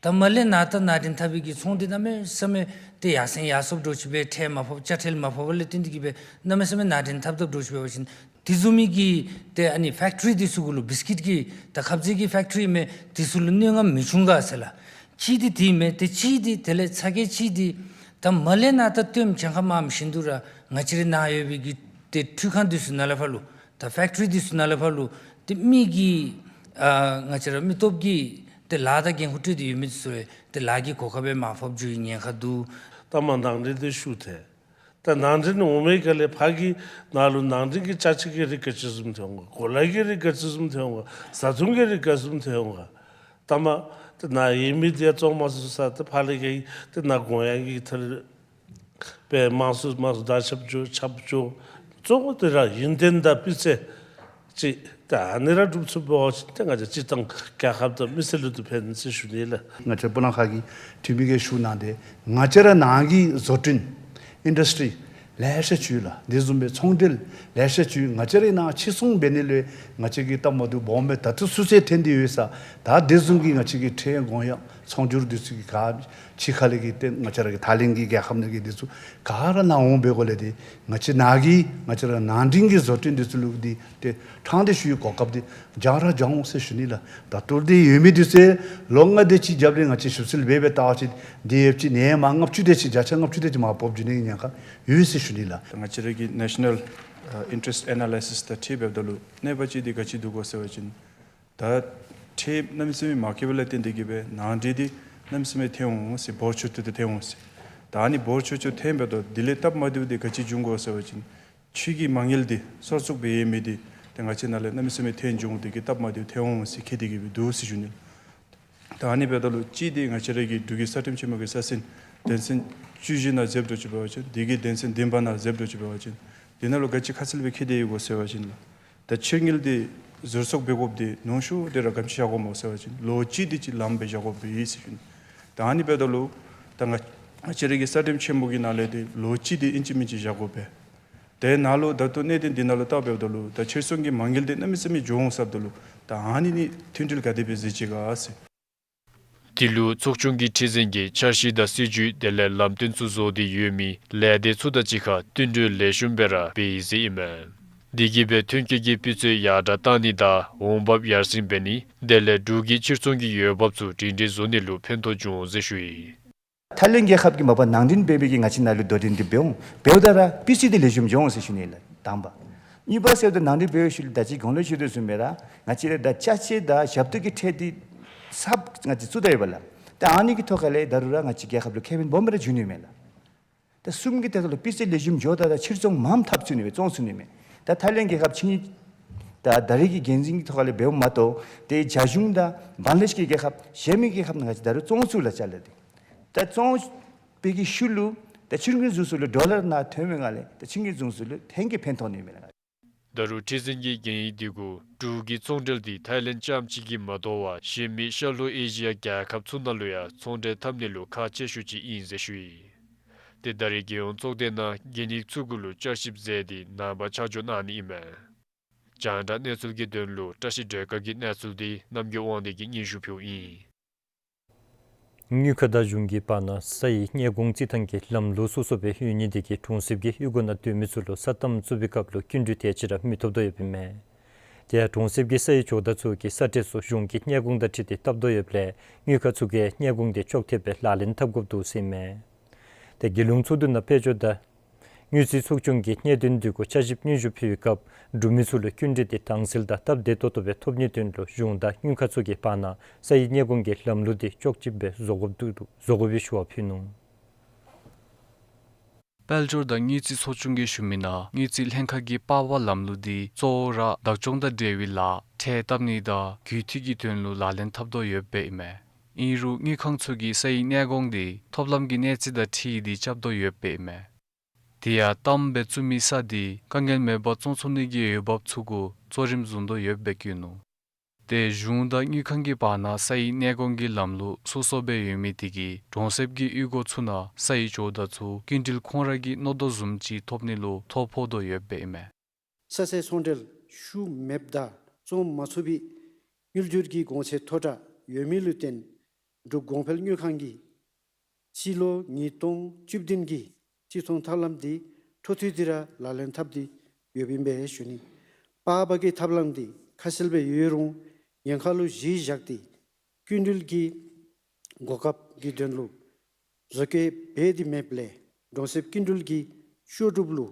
ད་མར་ལས་ནང་རྟ་ནང་འདྲེན་འཐབ་པའི་གི་ཚོང་འདི་གནམ་མེད་ས་མེད་ཏེ་ཡར་སེང་ཡར་སོངམ་འདྲཝ་ཅིག་སྦེ་ཁྲལ་མ་ཕབ་དཔྱ་ཁྲལ་མ་ཕབ་པ་ལས་བརྟེན་ཏེ་གི་སྦེ་གནམ་མེད་ས་མེད་ནང་འདྲེན་འཐབ་འཐབ་འདྲཝ་ཅིག་འབད་བ་ཅིན་དེ་བཟུམ་མའི་གི་ཏེ་ཨ་ནི་ཕེཀ་ཊི་རི་འདི་ཚུ་གུ་ལུ་བིསི་ཀིཊ་གི་ད་ཁབ་ཟས་ཀྱི་ཕེཀ་ཊི་རི་ཨིན་མས། དེ་ཚུ་ལུ་གནོད་རྔམ་མི་འབྱུང་ག་ཟེར་ལགས། གཅིག་འདི་དེ་ཨིན་མས། ཏེ་གཅིག་འདི་དེ་ལས་ཚ་གྱང་ཅིག་འདི་ད་མར་ལས་ནང་རྟ་བཏོནམ་གྱངས་ཁ་མངམ་བཞིན་དུ་ར་ང་བཅས་རའི་ནང་ཡོད་པའི་གི་ཏེ་འཕྲུལ་ཁང་འདི་ཚུ་ནང་ལས་ཕར་ལུ་ད་ཕེཀ་ཊི་རི་འདི་ཚུ་ནང་ལས་ཕར་ལུ་ཏེ་མི་གི་ཨ་ང་བཅས་ར་མི་སྟོབས་ཀྱི་ཏེ་ལཱ་དང་འགན་ཁུར་སྤྲོད་དེ་ཡོད་མི་ཚུ་ཡང་ཏེ་ལཱ་གི་གོ་སྐབས་སྦེ་མར་ཕབ་འགྱོ་བའི་ཉེན་ཁ་འདུག། ད་མར་ནང་འདྲེན་འདི་ཞུ་སྟེ་ད་ནང་འདྲེན་འོང་མི་ག་ལས་ཕར་གི་ནང་ལུ་ནང་འདྲེན་གྱི་ཅ་ཆས་ཀྱི་རིགས་ག་ཅི་བཟུམ་ཐོན་འོང་ག། གོ་ལ་གི་རིགས་ག་ཅི་བཟུམ་ཐོན་འོང་ག། བཟའ་འཐུང་གི་རིགས་ག་ཅི་བཟུམ་ཐོན་འོང་ག། ད་མར་ཏེ་ནཱ་ཡོད་མི་འདི་ཡང་བཙོང་མ་ཚུགས་ས་ཏེ་ཕར་ལས་ག་ཡི་ཏེ་ནཱ་དགོངས་ཡངས་ཀྱི་ཐད་ལས་དཔེ་མང་སུ་མང་སུ་ད་ཁྱབ་འགྱོ་ཁྱབ་འགྱོ། གཙོ་བོ་དེ་ར་ཡུན་བརྟན་དང་སྤུས་ཚད་ཅིག་ད་ཨ་ནི་ར་སྒྲུབ་ཚུགས་པ་ཅིན་ཏེ་ང་བཅས་སྤྱིར་བཏང་རྒྱལ་ཁབ་དང་མི་སེར་ལུ་ཏེ་ཕན་ཟེར་ཞུ་ནི་ལགས། ང་བཅས་སྤུ་ན་ཁ་གི་འཐུས་མི་གིས་ཞུ་གནང་སྟེ་ང་བཅས་ར་ནང་གི་བཟོ་སྐྲུན་ཨིན་ཌསི་ཊི་རི་ལེ་ཤ་ཅིག་ཡོད་ལགས། དེ་བཟུམ་སྦེ་ཚོང་འབྲེལ་ལེ་ཤ་ཅིག་ཡོད། ང་བཅས་རའི་ནང་ཕྱིར་ཚོང་འབད་ནི་ལུ་ང་བཅས་ཀྱིས་སྟབས་མ་བདེཝ་སྦོམ་སྦེ་ད་ལྟོ་ཚུན་ཚོད་ཐོན་ཏེ་ཡོད་ས། ད་དེ་བཟུམ་གྱི་ང་བཅས་ཀྱི་ཁྲལ་དགོངས་ཡངས་ཚོང་སྒྱུར་འདི་ཚུ་གི་ག་ཕྱི་ཁ་ལས་ཀྱི་ཏེ་ང་བཅས་ར་གི་ཐའི་ལེནཌ་གི་རྒྱལ་ཁབ་ནང་གི་འདི་ཚུ་ག་ར་ནཱ་འོང་པའི་སྒོ་ལས་ཏེ་ང་བཅས་ནཱ་གི་ང་བཅས་ར་ནང་འདྲེན་གྱི་བཟོ་སྐྲུན་འདི་ཚུ་ལུ་འདི་ཏེ་དྲང་སྟེ་ཞུ་བའི་གོ་སྐབས་འདི་འཇམ་ར་འཇམ་འོང་ཟེར་ཞུ་ནི་ལགས། ད་ལྟོ་འདི་ཡོད་མི་འདི་ཚུ་ལོ་ལྔ་དེ་ཅིག་རྒྱབ་ལས་ང་བཅས་ཞིབ་འཚོལ་འབད་འབད་བལྟ་བ་ཅིན་འདི་ཡོདཔ་ཅིག་ནི་མ་ལྔ་བཅུ་དེ་ཅིག་བརྒྱ་ཆ་ལྔ་བཅུ་དེ་ཅིག་མར་སྤོ་འགྱོ་ནི་གི་ཉེན་ཁ་ཡོད་ཟེར་ཞུ་ནི་ལགས། ང་བཅས་ར་གི་ནེ་ཤ་ནཱལ་ཨ་ཨིན་ཊ་རེསཊ་ཨེ་ན་ལའི་སིས་དང་འཁྲིལ་འབདཝ་ད་ལུ་གནོད་པ་ཅིག་འདི་ག་ཅི་འདུག་གོ་ཟེར་བ་ཅིན་ད་ཁྲལ་གནམ་མེད་ས་མེད་མ་བཀལ་བ་ལས་བརྟེན་ཏེ་གི་སྦེ་ནང་འདྲེན་འདི་གནམ་མེད་ས་མེད་ཐོན་འོང་ཟེར། འབོར་ཆུང་ཏོག་ཏོ་ཐོན་འོང་ཟེར། ད་ཨ་ནི་འབོར་ཆུང་ཆུང་ཐོན་འབདཝ་ད་དེ་ལས་སྟབས་མ་བདེཝ་འདི་ག་ཅི་འབྱུང་གོ་ཟེར་བ་ཅིན་ཕྱི་གི་མ་དངུལ་འདི་གསོག་ཚུགས་སྦེ་ཡོད་མི་འདི་ཏེ་ང་བཅས་ནང་ལས་གནམ་མེད་ས་མེད་ཐོན་འགྱོ་འོང་། དེ་གིས་སྟབས་མ་བདེཝ་ཐོན་འོང་ཟེར་ཁེ་དེ་གི་སྦེ་འདུག་ཟེར་ཞུ་ནི། ད་ཨ་ནི་འབདཝ་ད་ལུ་གཅིག་འདི་ང་བཅས་ར་གི་འབྲུག་གི་རྩ་ཁྲིམས་ཆེན་མོ་གི་ས་ཟིན་དོན་ཚན་བཅུ་བཞི་ནང་འཛེམ་འགྱོ་ཅིག་འབད་བ་ཅིན་དེ་གི་དོན་ཚན་བདུན་པ་ནང་འཛེམ་འགྱོ་ཅིག་འབད་བ་ཅིན་དེ་ནང་ལུ་ག་ཅི་ཁ་གསལ་སྦེ་ཁེ་དེ་ཡོད་གོ་ཟེར་བ་ཅིན་ལགས། ད་ཕྱིར་དངུལ་འདི་ཟུར་གསོག་འབད་དགོཔ་འདི་ནུས་ཤུགས་དེ་ར་ག་དེམ་ཅིག་བཞག་དགོཔ་སྨོ་ཟེར་བ་ཅིན་ལོ་གཅིག་དེ་ཅིག་ལངམ་སྦེ་བཞག་དགོཔ་སྦེ་ཨིན་ཟེར་ཞུ་ནི། ད་ཨ་ནི་འབདཝ་ད་ལུ་ད་ང་ང་བཅས་ར་གི་རྩ་ཁྲིམས་ཆེན་མོ་གི་ནང་ལས་འདི་ལོ་གཅིག་འདི་ཨིན་ཅི་མིན་ཅི་བཞག་དགོ་པས། དེ་ནང་ལུ་ད་ལྟོ་གནད་དོན་འདི་ནང་ལུ་བལྟ་འབདཝ་ད་ལུ་ད་ཕྱིར་ཚོང་གི་མ་དངུལ་འདི་གནམ་མེད་ས་མེད་འགྱོ་འོང་ཟེརཝ་ད་ལུ་ད་ཨ་ནི་ནི་མཐུན་སྒྲིལ་ག་དེ་སྦེ་མཛད་ཅི་ག་ཟེར། དེ་ལུ་ཚོགས་ཆུང་གི་ཁྲི་འཛིན་གྱིས་འཆར་གཞི་དང་སྲིད་བྱུས་དེ་ལས་ལམ་སྟོན་ཚུ་བཟོ་སྟེ་ཡོད་མི་ལས་སྡེ་ཚུ་དང་གཅིག་ཁར་བསྟུན་གྲོས་ལེགས་ཤོམ་སྦེ་ར་འབད་ཡི་ཟེར་ཨིན་མས། དེ་གིས་སྦེ་ཐོན་སྐྱེད་ཀྱི་སྤུས་ཚད་ཡར་དྲག་གཏང་ནི་དང་འོང་འབབ་ཡར་སེང་འབད་ནི་དེ་ལས་འབྲུག་གི་ཕྱིར་ཚོང་གི་འོས་འབབ་ཚུ་སྒྲིང་སྒྲིང་བཟོ་ནི་ལུ་ཕན་ཐོགས་འབྱུང་འོང་ཟེར་ཞུ་ཡི། ཐའི་ལེནཌ་རྒྱལ་ཁབ་ཀྱིས་མ་པ་ནང་འདྲེན་འབད་བའི་གི་ང་བཅས་ནང་ལུ་དོ་འགྲན་འདི་འབད་འོང་། འབདཝ་ད་ར་སྤུས་ཚད་འདི་ལེགས་ཤོམ་འགྱོ་འོང་ཟེར་ཞུ་ནི་ལགས་དང་པ། གཉིས་པ་ཟེརཝ་ད་ནང་འདྲེན་འབད་བའི་ཤུལ་ལུ་ད་ཅི་གོང་ལུ་ཞུ་དོ་བཟུམ་སྦེ་ར་ང་བཅས་ར་ད་ཅ་ཆས་དང་ཞབས་ཏོག་གི་ཁྲལ་འདི་ཚབ་ང་བཅས་ཚུ་ད་ཡོདཔ་ལགས། ད་ཨ་ནི་གི་ཐོག་ཁ་ལས་ད་རུང་ར་ང་བཅས་རྒྱལ་ཁབ་ལུ་ཁེ་ཕན་སྦོམ་སྦེ་ར་འབྱུང་ནི་མས་ལགས། ད་གསུམ་གྱི་ཐད་ཁ་ལུ་སྤུས་ཚད་ལེགས་ཤོམ་འགྱོཝ་ད་ད་ཕྱིར་ཚོང་མངམ་འཐབ་ཚུགས་ནི་མས་བཙོང་ཚུགས་ནི་མས། ད་ཐའི་ལེནཌ་རྒྱལ་ཁབ་ཕྱི་ད་ད་རེས་ཀྱི་འགན་འཛིན་གྱི་ཐོག་ཁ་ལས་འབདཝ་མ་གཏོགས་ཏེ་རྒྱ་གཞུང་དང་བང་ལེ་ཤི་གི་རྒྱལ་ཁབ་གཞན་མི་རྒྱལ་ཁབ་ནང་ང་བཅས་ད་རུང་བཙོང་ཚུགས་ལགས་ཅ་ལ་འདི། ད་བཙོང་པའི་གི་ཤུལ་ལུ་ད་ཕྱིར་འགན་བཟུང་ས་ལུ་ཌོ་ལར་ནང་ཐོན་པའི་ངང་ལས་ད་ཕྱིར་འགན་བཟུང་ས་ལུ་ལྷན་སྐྱེས་ཕན་ཐོགས་ནི་མས་ལགས། ད་རུང་ཁྲི་འཛིན་གྱིས་གན་ཡིག་འདི་གུ་འབྲུག་གི་ཚོང་འབྲེལ་འདི་ཐའི་ལེནཌ་རྐྱངམ་གཅིག་གིས་མ་དོ་བར་གཞན་མི་ཤར་ལྷོ་ཨེ་ཤི་ཡ་རྒྱལ་ཁབ་ཚུ་ནང་ལུ་ཡང་ཚོང་འབྲེལ་འཐབ་ནི་ལུ་ཁག་ཆེ་ཤོས་ཅིག་ཨིན་ཟེར་ཞུ་ཡི། ཏེ་ད་རེས་རྒྱལ་ཡོངས་ཚོགས་སྡེ་ནང་གན་ཡིག་ཚུ་གུ་ལུ་བསྐྱར་ཞིབ་མཛད་དེ་ནངས་པ་ཆ་འཇོག་གནང་ནི་ཨིན་མས། རྒྱང་བསྒྲགས་གནས་ཚུལ་གྱི་དོན་ལུ་བཀྲ་ཤིས་སྒྲོལ་དཀར་གྱི་གནས་ཚུལ་འདི་རྣམ་རྒྱལ་དབང་འདུས་ཀྱིས་སྙན་ཞུ་ཕུལཝ་ཨིན། དངུལ་ཁང་དང་གཞུང་གི་བར་ན་ས་ཡི་གནས་གོང་རྩིས་ཐངས་ཀྱི་ལམ་ལུགས་སོ་སོ་སྦེ་ཡོད་ནི་དེ་གིས་གྲོང་གསེབ་ཀྱི་གཡུས་སྒོ་ནང་སྡོད་མི་ཚུ་ལུ་ས་དམ་བཙུགས་པའི་སྐབས་ལུ་སྐྱིན་འགྲུལ་དེ་ཅིག་ར་མི་ཐོབ་དོ་ཡོདཔ་ཨིན་མས། དེ་ཡང་གྲོང་གསེབ་ཀྱི་ས་ཡི་ཇོ་བདག་ཚུ་གིས་ས་ཁྲལ་ཚུ་གཞུང་གི་གནས་གོང་དང་འཁྲིལ་ཏེ་བཏབ་དོ་ཡོདཔ་ལས་དངུལ་ཁང་ཚུ་གིས་གནས་གོང་དེ་ཅོག་འཐདཔ་སྦེ་ལག་ལེན་འཐབ་དགོཔ་འདུག་ཟེར་ཨིན་མས། ཏེ་རྒྱལ་ཡོངས་ཚོགས་འདུ་ནང་དཔལ་འབྱོར་དང་དངུལ་རྩིས་ཚོགས་ཆུང་གི་གནད་དོན་འདི་གུ་དཔྱད་ཞིབ་སྙན་ཞུ་ཕུལ་བའི་སྐབས་འབྲུག་མི་ཚུ་ལུ་སྐྱིན་འགྲུལ་དེ་དྭངས་གསལ་དང་སྟབས་བདེ་ཏོག་ཏོ་སྦེ་ཐོབ་ནིའི་དོན་ལུ་གཞུང་དང་དངུལ་ཁང་ཚུ་གི་བར་ན་ས་ཡི་གནས་གོང་གི་ལམ་ལུགས་དེ་ཅོག་གཅིག་སྦེ་བཟོ་དགོཔ་འདུག་བཟོ་དགོ་པའི་ཞུ་བ་ཕུལ་ནུག། དཔལ་འབྱོར་དང་དངུལ་རྩིས་ཚོགས་ཆུང་གིས་ཞུ་མི་ནང་དངུལ་རྩིས་ལྷན་ཁག་གི་པར་བར་ལམ་ལུགས་འདི་གཙོ་བོ་ར་བདག་སྐྱོང་དང་འབྲེལ་བའི་ལཱ་ཁྲལ་བཏབ་ནི་དང་རྒུད་འཐུས་ཀྱི་དོན་ལུ་ལག་ལེན་འཐབ་དོ་ཡོདཔ་ཨིན་མས། ཨིན་རུང་དངུལ་ཁང་ཚུ་གིས་ས་ཡི་གནས་གོང་འདི་ཐོབ་ལམ་གྱི་གནས་ཚད་དང་འཁྲིལ་ཏེ་རྐྱབ་དོ་ཡོདཔ་ཨིན་མས། དེ་ཡང་དམ་སྦེ་བཙུགས་མི་ས་འདི་དཀའ་ངལ་མེད་པར་བཙོང་ཚུགས་ནི་གི་འོས་འབབ་ཚུ་གུ་གཙོ་རིམ་བཟུང་དོ་ཡོདཔ་སྦེ་བཀོད་ནུག། ཏེ་གཞུང་དང་དངུལ་ཁང་གི་བར་ན་ས་ཡི་གནས་གོང་གི་ལམ་ལུགས་སོ་སོ་སྦེ་ཡོད་མི་དེ་གིས་གྲོང་གསེབ་ཀྱི་གཡུས་སྒོ་ཚུ་ནང་ས་ཡི་ཇོ་བདག་ཚུ་སྐྱིན་འགྲུལ་ཁོང་ར་གི་མནོ་དོ་བཟུམ་ཅིག་ཐོབ་ནི་ལུ་ཐོ་ཕོག་དོ་ཡོདཔ་ཨིན་མས། ས་ཚལ་ཚོང་འབྲེལ་ཤུགས་མེདཔ་དང་བཙོང་མ་ཚུགས་པའི་དངུལ་འབྱོར་གྱི་གོང་ཚད་མཐོ་དྲགས་ཡོད་མི་ལུ་བརྟེན་འབྲུག་གོང་འཕེལ་དངུལ་ཁང་གིས་སྤྱི་ལོ་ཉིས་སྟོང་བཅུ་བདུན་གྱི་སྤྱི་ཚོང་ཐབས་ལམ་འདི་འཕྲོ་མཐུད་དེ་ར་ལག་ལེན་འཐབ་སྟེ་ཡོདཔ་ཨིན་པས་ཞུ་ནི། པར་འབག་གི་ཐབས་ལམ་འདི་ཁ་གསལ་སྦེ་ཡོད་རུང་ཉེན་ཁ་ལུ་གཞི་བཞག་སྟེ་སྐྱིན་འགྲུལ་གྱི་གོ་སྐབས་ཀྱི་དོན་ལུ་བཟོ་བཀོད་འབད་དེ་མེདཔ་ལས་གྲོང་གསེབ་སྐྱིན་འགྲུལ་གྱི་ཤོག་སྒྲུབ་ལུ་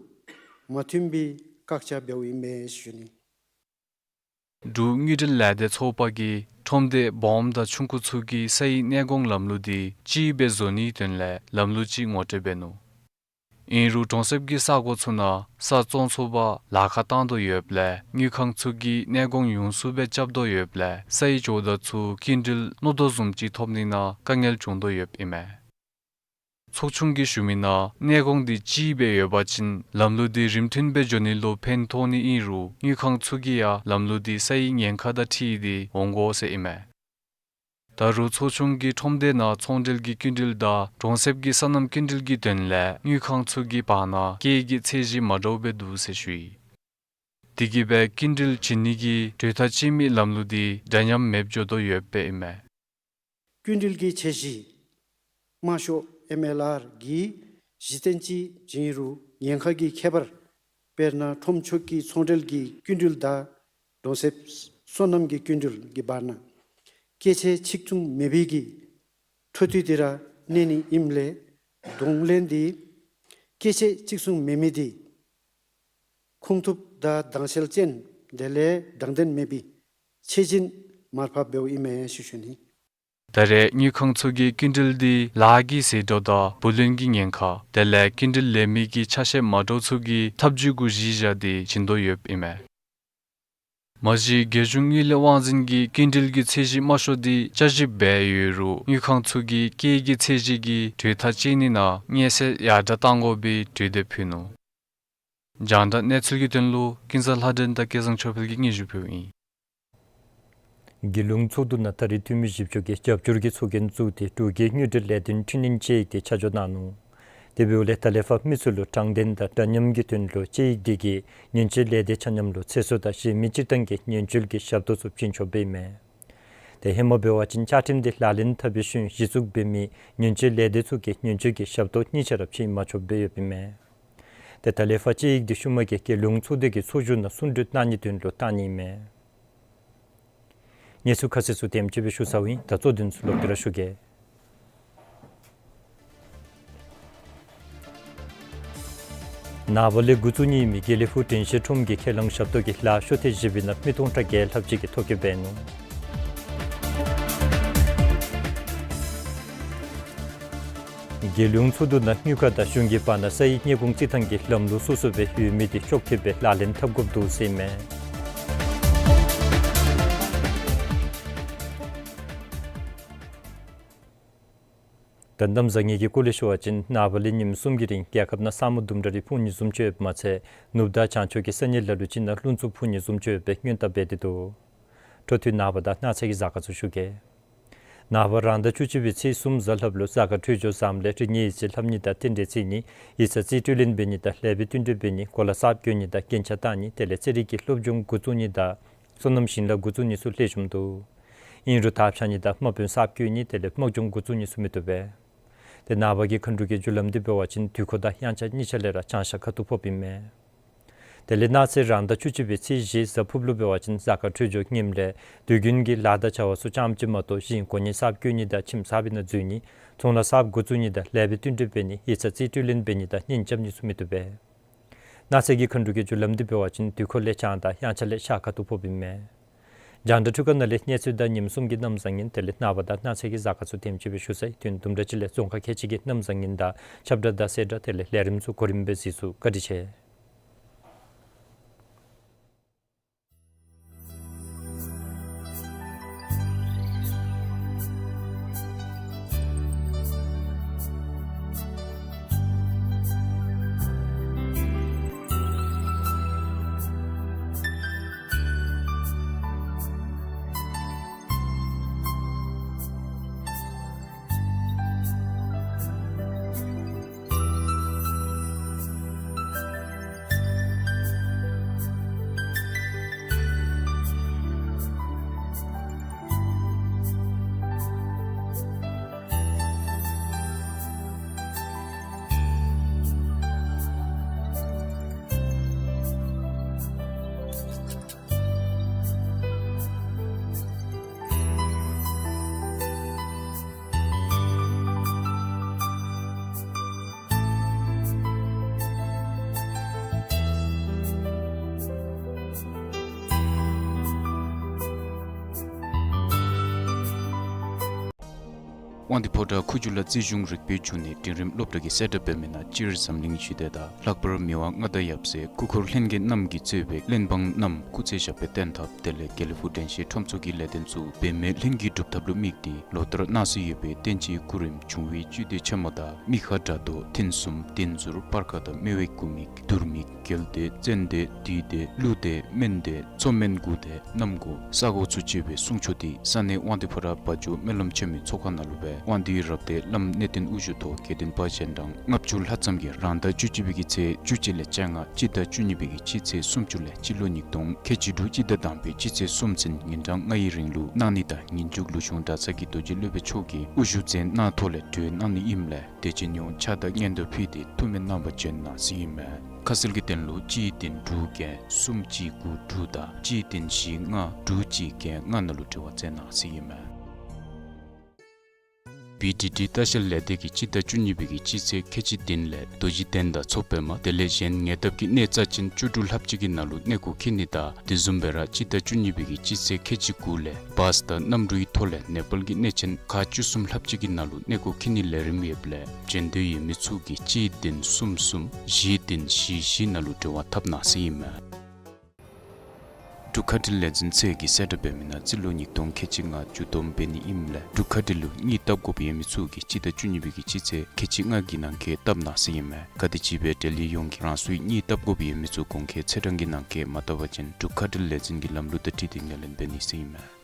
མ་མཐུན་པའི་བཀག་ཆ་འབདཝ་ཨིན་པས་ཞུ་ནི། འབྲུག་དངུལ་འབྲེལ་ལས་སྡེ་ཚོགས་པ་གིས་ཁྲོམ་སྡེ་སྦོམ་དང་ཆུང་ཀུ་ཚུ་གིས་ས་ཡི་གནས་གོང་ལམ་ལུགས་འདི་གཅིག་སྦེ་བཟོ་ནིའི་དོན་ལས་ལམ་ལུགས་ཅིག་ངོ་སྤྲོད་འབད་ནུག། ཨིན་རུང་གྲོང་གསེབ་ཀྱི་ས་གོ་ཚུ་ནང་ས་བཙོང་ཚུགས་པར་ལཱ་ཁག་བཏང་དོ་ཡོདཔ་ལས་དངུལ་ཁང་ཚུ་གིས་གནས་གོང་ཡོངས་སུ་སྦེ་རྐྱབ་དོ་ཡོདཔ་ལས་ས་ཡི་ཇོ་བདག་ཚུ་སྐྱིན་འགྲུལ་མནོ་དོ་བཟུམ་ཅིག་ཐོབ་ནི་ནང་དཀའ་ངལ་བྱུང་དོ་ཡོདཔ་ཨིན་མས། ཚོགས་ཆུང་གིས་ཞུ་མི་ནང་གནས་གོང་འདི་གཅིག་སྦེ་ཡོད་པ་ཅིན་ལམ་ལུགས་འདི་རིམ་མཐུན་སྦེ་འགྱོ་ནི་ལུ་ཕན་ཐོགས་ནི་ཨིན་རུང་དངུལ་ཁང་ཚུ་གིས་ཡང་ལམ་ལུགས་འདི་ས་ཡི་ཉེན་ཁ་དང་འཁྲིལ་ཏེ་འོང་དགོ་ཟེར་ཨིན་མས། ད་རུང་ཚོགས་ཆུང་གིས་ཁྲོམ་སྡེ་ནང་ཚོང་འབྲེལ་གྱི་སྐྱིན་འགྲུལ་དང་གྲོང་གསེབ་ཀྱི་སོ་ནམ་སྐྱིན་འགྲུལ་གྱི་དོན་ལས་དངུལ་ཁང་ཚུ་གི་བར་ན་སྐྱེད་ཀྱི་ཚད་གཞི་མ་འདྲཝ་སྦེ་འདུག་ཟེར་ཞུ་ཡི། དེ་གིས་སྦེ་སྐྱིན་འགྲུལ་བྱིན་ནི་གི་གྲོས་ཐག་བཅད་མི་ལམ་ལུགས་འདི་འདྲ་མཉམ་མེདཔ་འགྱོ་དོ་ཡོདཔ་སྦེ་ཨིན་མས། སྐྱིན་འགྲུལ་གྱི་ཚད་གཞི་དམའ་ཤོས་ཨེམ་ཨེལ་ཨར་གྱི་གཞི་རྟེན་ཅིག་བྱིན་རུང་ཉེན་ཁ་གི་ཁྱད་པར་དཔེར་ན་ཁྲོམ་ཆོག་གི་ཚོང་འབྲེལ་གྱི་སྐྱིན་འགྲུལ་དང་གྲོང་གསེབ་སོ་ནམ་གྱི་སྐྱིན་འགྲུལ་གྱི་བར་ན་སྐྱེད་ཚད་གཅིག་མཚུངས་མེད་པའི་གི་འཕྲོ་མཐུད་དེ་ར་གནས་ནི་ཨིནམ་ལས་གདོང་ལེན་འདི་སྐྱེད་ཚད་གཅིག་མཚུངས་མེད་མི་འདི་ཁུངས་ཐུབ་དང་དྭངས་གསལ་ཅན་དེ་ལས་དྲང་བདེན་མེད་པའི་ཚད་གཞི་མར་ཕབ་འབདཝ་ཨིན་མས་ཞུ་ཞུ་ནི། ད་རེས་དངུལ་ཁང་ཚུ་གིས་སྐྱིན་འགྲུལ་འདི་ལཱ་གི་ཟད་འགྲོ་དང་བུ་ལོན་གྱི་ཉེན་ཁ་དེ་ལས་སྐྱིན་འགྲུལ་ལེན་མི་གི་ཆ་ཤས་མ་འདྲཝ་ཚུ་གི་ཐབས་བྱུས་གུ་གཞི་བཞག་སྟེ་བྱིན་དོ་ཡོདཔ་ཨིན་མས། མ་གཞི་རྒྱལ་གཞུང་དངུལ་ལས་དབང་འཛིན་གྱིས་སྐྱིན་འགྲུལ་གྱི་ཚད་གཞི་དམའ་ཤོས་འདི་བསྐྱར་ཞིབ་འབད་ཡོད་རུང་དངུལ་ཁང་ཚུ་གིས་སྐྱེད་ཀྱི་ཚད་གཞི་གི་གྲོས་ཐག་བཅད་ནི་ནང་མངོན་གསལ་ཡར་དྲག་གཏང་དགོ་པའི་གྲོས་འདེབས་ཕུལ་ནུག། རྒྱང་བསྒྲགས་གནས་ཚུལ་གྱི་དོན་ལུ་ཀུན་བཟང་ལྷ་སྒྲོན་དང་སྐལ་བཟང་ཆོས་འཕེལ་གྱིས་སྙན་ཞུ་ཕུལཝ་ཨིན། རྒྱལ་ཡོངས་ཚོགས་འདུ་ནང་ད་རེས་འཐུས་མི་བཞི་བཅུ་གིས་རྒྱབ་སྐྱོར་གྱི་ཚོགས་རྒྱན་བཙུགས་ཏེ་འབྲུག་གི་དངུལ་འབྲེལ་ལས་དོན་འཕྲི་སྣོན་དཔྱད་ཡིག་དེ་ཆ་འཇོག་གནང་ནུག། དེ་འབདཝ་ལས་ད་ལས་ཕར་མི་ཚུ་ལུ་དྲང་བདེན་དང་འདྲ་མཉམ་གྱི་དོན་ལུ་དཔྱད་ཡིག་འདི་གིས་ཉེན་བཅོལ་ལས་སྡེ་ཆ་མཉམ་ལུ་ཚེ་སྲོག་དང་གཞན་མི་སྤྱིར་བཏང་གི་ཉེན་བཅོལ་གྱི་ཞབས་ཏོག་ཚུ་བྱིན་ཆོགཔ་ཨིན་མས། ཏེ་ཧེ་མ་འབད་བ་ཅིན་བཅའ་ཁྲིམས་འདི་ལག་ལེན་འཐབ་པའི་ཤུལ་གཞི་བཙུགས་འབད་མི་ཉེན་བཅོལ་ལས་སྡེ་ཚུ་གིས་ཉེན་བཅོལ་གྱི་ཞབས་ཏོག་གཉིས་ཆ་ར་བྱིན་མ་ཆོགཔ་སྦེ་ཡོདཔ་ཨིན་མས། ཏེ་ད་ལས་ཕར་དཔྱད་ཡིག་འདི་ཤུལ་མ་གི་རྒྱལ་ཡོངས་ཚོགས་སྡེ་གི་ཚོགས་བཞུགས་ནང་གསུང་གྲོས་གནང་ནིའི་དོན་ལུ་བཏང་ནི་ཨིན་མས། གནས་ཚུལ་ཁ་གསལ་ཚུ་དེམ་ཅིག་སྦེ་ཞུ་ཚརཝ་ཨིན། ད་གཙོ་དོན་ཚུ་ལོག་སྟེ་ར་ཞུ་གེ། ནངས་པ་ལས་འགོ་བཙུགས་ནི་ཨིན་མི་དགེ་ལེགས་ཕུག་དྲན་ཤེས་ཁྲོམ་གྱི་ཁས་བླངས་ཞབས་ཏོག་གི་ལཱ་ཤོག་ཐེངས་བཞི་པའི་ནང་མི་སྟོང་ཕྲག་བརྒྱད་ལྷགཔ་ཅིག་གིས་ཐོ་བཀོད་འབད་ནུག། རྒྱལ་ཡོངས་ཚོགས་འདུ་ནང་དངུལ་ཁང་དང་གཞུང་གི་བར་ན་ས་ཡི་གནས་གོང་རྩིས་ཐངས་ཀྱི་ལམ་ལུགས་སོ་སོ་སྦེ་ཡོད་མི་དེ་ཅོག་འཐདཔ་སྦེ་ལག་ལེན་འཐབ་དགོཔ་འདུག་ཟེར་ཨིན་མས། ད་གནམ་བཟང་ངན་གྱི་སྐོར་ལས་ཞུ་བ་ཅིན་ནངས་པ་ལས་ཉིནམ་གསུམ་གྱི་རིང་རྒྱལ་ཁབ་ནང་ས་སྨུག་ཟླུམ་གྲ་རེ་ཕུང་ནི་བཟུམ་ཅིག་ཡོདཔ་མ་ཚད་ནུབ་དང་བྱང་ཕྱོགས་ཀྱི་ས་གནས་ལ་ལུ་ཅིག་ནང་རླུང་འཚུབ་ཕུང་ནི་བཟུམ་ཅིག་ཡོད་པའི་སྔོན་བརྡ་འབད་དེ་འདུག། འཕྲོ་མཐུད་ནངས་པ་དང་གནངས་ཚེ་གི་གཟའ་སྐར་ཚུ་ཞུ་གེ། ནངས་པ་རང་ཟླ་བཅུ་གཅིག་པའི་ཚེས་གསུམ་གཟའ་ལྷགཔ་ལུ་གཟའ་སྐར་འཕྲོད་སྦྱོར་བཟངམ་ལས་རིག་གནས་ཡིག་རྩིས་ལྷབ་ནི་དང་རྟེན་འབྲེལ་བརྩི་ནི། ཡིག་ཚང་རྩིས་སྤྲོད་ལེན་འབད་ནི་དང་ལེགས་པའི་བསྟུན་གྲོས་འབད་ནི། གོ་ལ་གསརཔ་གྱོན་ནི་དང་རྒྱན་ཆ་བཏགས་ནི་དེ་ལས་རྩེད་རིགས་ཀྱི་སློབ་སྦྱོང་འགོ་བཙུགས་ནི་དང་སོ་ནམ་ཞིང་ལཱ་འགོ་བཙུགས་ནི་ཚུ་ལེགས་ཤོམ་འདུག། ཨིན་རུང་དར་འཕྱར་ནི་དང་དམག་དཔོན་གསརཔ་བསྐོ་ནི་དེ་ལས་དམག་སྦྱོང་འགོ་བཙུགས་ནི་ཚུ་མི་བཏུབ་པས། ཏེ་ནངས་པ་གི་མཁའ་འགྲོ་གི་རྒྱུ་ལམ་འདི་འབད་བ་ཅིན་དུས་འཁོར་དང་དབྱངས་འཆར་གཉིས་ཆ་ལས་ར་བྱང་ཤར་ཁ་ཐུག་ཕོགཔ་ཨིན་མས། དེ་ལས་གནངས་ཚེ་རང་ཟླ་བཅུ་གཅིག་པའི་ཚེས་བཞི་གཟའ་ཕུརབ་ལུ་འབད་བ་ཅིན་གཟའ་སྐར་འཕྲོད་སྦྱོར་ངནམ་ལས་དུས་རྒྱུན་གྱི་ལཱ་དང་བྱ་བ་ཚུ་ཙམ་ཅིག་མ་གཏོགས་གཞན་གོ་གནས་གསརཔ་བསྐོ་ནི་དང་ཁྱིམ་གསརཔ་ནང་འཛུལ་ནི་ཚོང་ལཱ་གསརཔ་འགོ་བཙུགས་ནི་དང་ལེགས་པའི་བསྟུན་གྲོས་འབད་ནི་ཡིག་ཚང་རྩིས་སྤྲོད་ལེན་འབད་ནི་དང་གཉེན་རྐྱབ་ནི་ཚུ་མི་བཏུབ་པས། གནངས་ཚེ་གི་མཁའ་འགྲོ་གི་རྒྱུ་ལམ་འདི་འབད་བ་ཅིན་དུས་འཁོར་ལས་བྱང་དང་དབྱངས་འཆར་ལས་ཤར་ཁ་ཐུག་ཕོགཔ་ཨིན་མས། རྒྱང་བསྒྲགས་འཕྲུལ་ཁང་ནང་ལས་གནས་ཚུལ་དང་ཉིནམ་གསུམ་གྱི་གནམ་བཟང་ངན་དེ་ལས་ནངས་པ་དང་གནངས་ཚེ་གི་གཟའ་སྐར་ཚུ་དེམ་ཅིག་སྦེ་ཞུ་ཚར་ཡི། དོན་དུམ་གྲ་ཅིག་ལས་རྫོང་ཁག་ཁལ་གཅིག་གི་གནམ་བཟང་ངན་དང་ཁྱབ་བསྒྲགས་དང་གསལ་བསྒྲགས་དེ་ལས་ལས་རིམ་ཚུ་གོ་རིམ་སྦེ་གཟིགས་ཚུགས། བཀའ་དྲིན་ཆེ། དབང་འདུས་ཕོ་བྲང་ཁུ་བྱུག་ལ་རྩིས་གཞུང་རིག་པའི་འབྱུང་གནས་འབྲིང་རིམ་སློབ་གྲྭ་གི་གསལ་བསྒྲགས་འབད་མི་ནང་སྤྱིར་འཛམ་གླིང་ཞི་བདེ་དང་ལྷག་པར་མི་དབང་མངའ་བདག་ཡབ་སྲས་སྐུ་འཁོར་ལྷན་རྒྱས་རྣམས་ཀྱིས་གཙོས་པའི་གླེན་པང་རྣམས་སྐུ་ཚེ་ཞབས་པད་བརྟན་ཐབས་དེ་ལས་དགེ་ལེགས་ཕུག་དྲན་ཤེས་ཁྲོམ་ཚོགས་ཀྱི་ལས་དོན་ཚུ་འབད་མེད་ལྷུན་གྱིས་གྲུབ་ཐབས་ལུ་དམིགས་ཏེ་ལོ་ལྟར་གནང་སྲོལ་ཡོད་པའི་བསྟན་སྤྱིའི་སྐུ་རིམ་འབྱུང་བའི་བཅུད་སྡེ་ཆེན་མོ་དང་མི་ཁ་དགྲ་གདོན་ཐུན་གསུམ་གདན་ཟུར་སྤར་ཁ་དང་སྨེ་བའི་སྐུ་མིག་དུར་མིག་རྒྱལ་སྡེ་ཙན་དན་བདུད་སྡེ་ཀླུ་སྡེ་སྨན་སྡེ་མཚོ་སྨན་དགུ་སྡེ་གནམ་སྒོ་ས་སྒོ་ཚུ་བཅས་པའི་གསུང་ཆོག་འདི་ས་གནས་དབང་འདུས་ཕོ་བྲང་བ་འཇོ་སྨོན་ལམ་ཆེན་མོའི་ཚོགས་ཁང་ནང་ལུ་སྦེ་དབང་འདུས་རབ་སྡེ་བླམ་གནས་བརྟན་དབུ་བཞུགས་ཐོག་དགེ་འདུན་པ་ཞལ་གྲངས་ལྔ་བཅུ་ལྷག་ཙམ་གྱིས་རང་ཟླ་བཅུ་གཅིག་པའི་གི་ཚེས་བཅུ་གཅིག་ལས་བཅོ་ལྔ་སྤྱི་ཟླ་བཅུ་གཉིས་པའི་གི་སྤྱི་ཚེས་སུམ་ཅུ་ལས་སྤྱི་ལོ་ཉིས་སྟོང་ཁལ་གཅིག་དྲུག་སྤྱི་ཟླ་དང་པའི་སྤྱི་ཚེས་གསུམ་ཚུན་ཉིན་གྲངས་ལྔ་ཡི་རིང་ལུ་གནང་ནི་དང་ཉིན་མཇུག་ལུ་གཞུང་གྲྭ་ཚང་གི་རྡོ་རྗེ་སློབ་དཔོན་མཆོག་གིས་དབུ་བཞུགས་མཛད་གནང་ཐོག་ལས་གྲོལ་གནང་ནི་ཨིནམ་ལས་དད་ཅན་ཡོངས་ཕྱག་དང་སྙན་དར་ཕུལ་ཏེ་ཐུགས་སྨོན་གནང་བར་བྱོན་གནང་ཟེར་ཨིན་མས། ཁ་གསལ་གྱི་དོན་ལུ་གཅིག་བདུན་དྲུག་བརྒྱད་གསུམ་གཅིག་དགུ་དྲུག་དང་གཅིག་བདུན་བཞི་ལྔ་དྲུག་གཅིག་བརྒྱད་ལྔ་ནང་ལུ་འབྲེལ་བ་མཛད་གནང་ཟེར་ཨིན་མས། བི་ཌི་ཌི་ལྟ་བཤལ་ལས་སྡེ་གིས་སྤྱི་ཟླ་བཅུ་གཉིས་པའི་གི་སྤྱི་ཚེས་ཁལ་གཅིག་བདུན་ལས་རྡོ་རྗེ་གདན་དང་ཚོགས་པདྨ་དེ་ལས་གཞན་ཉེ་འདབས་ཀྱི་གནས་རྩ་ཅན་བཅུ་དྲུག་ལྷགཔ་ཅིག་གི་ནང་ལུ་གནས་སྐོར་འཁྱིད་ནི་དང་དེ་བཟུམ་སྦེ་ར་སྤྱི་ཟླ་བཅུ་གཉིས་པའི་གི་སྤྱི་ཚེས་ཁལ་གཅིག་དགུ་ལས་བཱས་དང་གནམ་གྲུའི་ཐོག་ལས་ནེ་པཱལ་གྱི་གནས་ཆེན་ཁག་བཅུ་གསུམ་ལྷགཔ་ཅིག་གི་ནང་ལུ་གནས་སྐོར་འཁྱིད་ནིའི་ལས་རིམ་ཡོདཔ་ལས་འབྱོན་འདོད་ཡོད་མི་ཚུ་གིས་གཅིག་བདུན་གསུམ་གསུམ་བཞི་བདུན་བཞི་བཞི་ནང་ལུ་འབྲེལ་བ་འཐབ་གནང་ཟེར་ཨིན་མས། འབྲུག་མཁའ་འགྲུལ་ལས་འཛིན་ཚད་ཀྱིས་གསལ་བསྒྲགས་འབད་མི་ནང་རྩིས་ལོ་ཉིས་སྟོང་ཁལ་གཅིག་ལྔ་མཇུག་བསྡོམས་འབད་ནི་ཨིནམ་ལས་འབྲུག་མཁའ་འགྲུལ་ལུ་གཉིད་བཏབ་དགོཔ་ཡོད་མི་ཚུ་གིས་སྤྱི་ཟླ་བཅུ་གཉིས་པའི་གི་སྤྱི་ཚེས་ཁལ་གཅིག་ལྔ་གི་ནང་འཁོད་བཏབ་གནང་ཟེར་ཨིན་མས། ག་དེམ་ཅིག་སྦེ་འབྲེལ་ཡོད་ཡོངས་ཀྱིས་རང་སོའི་གཉིད་བཏབ་དགོཔ་ཡོད་མི་ཚུ་གོང་འཁོད་ཚེས་གྲངས་ཀྱི་ནང་འཁོད་མ་བཏབ་པ་ཅིན་འབྲུག་མཁའ་འགྲུལ་ལས་འཛིན་གྱི་ལམ་ལུགས་དང་འཁྲིལ་ཏེ་ངོས་ལེན་འབད་ནི་ཟེར་ཨིན་མས།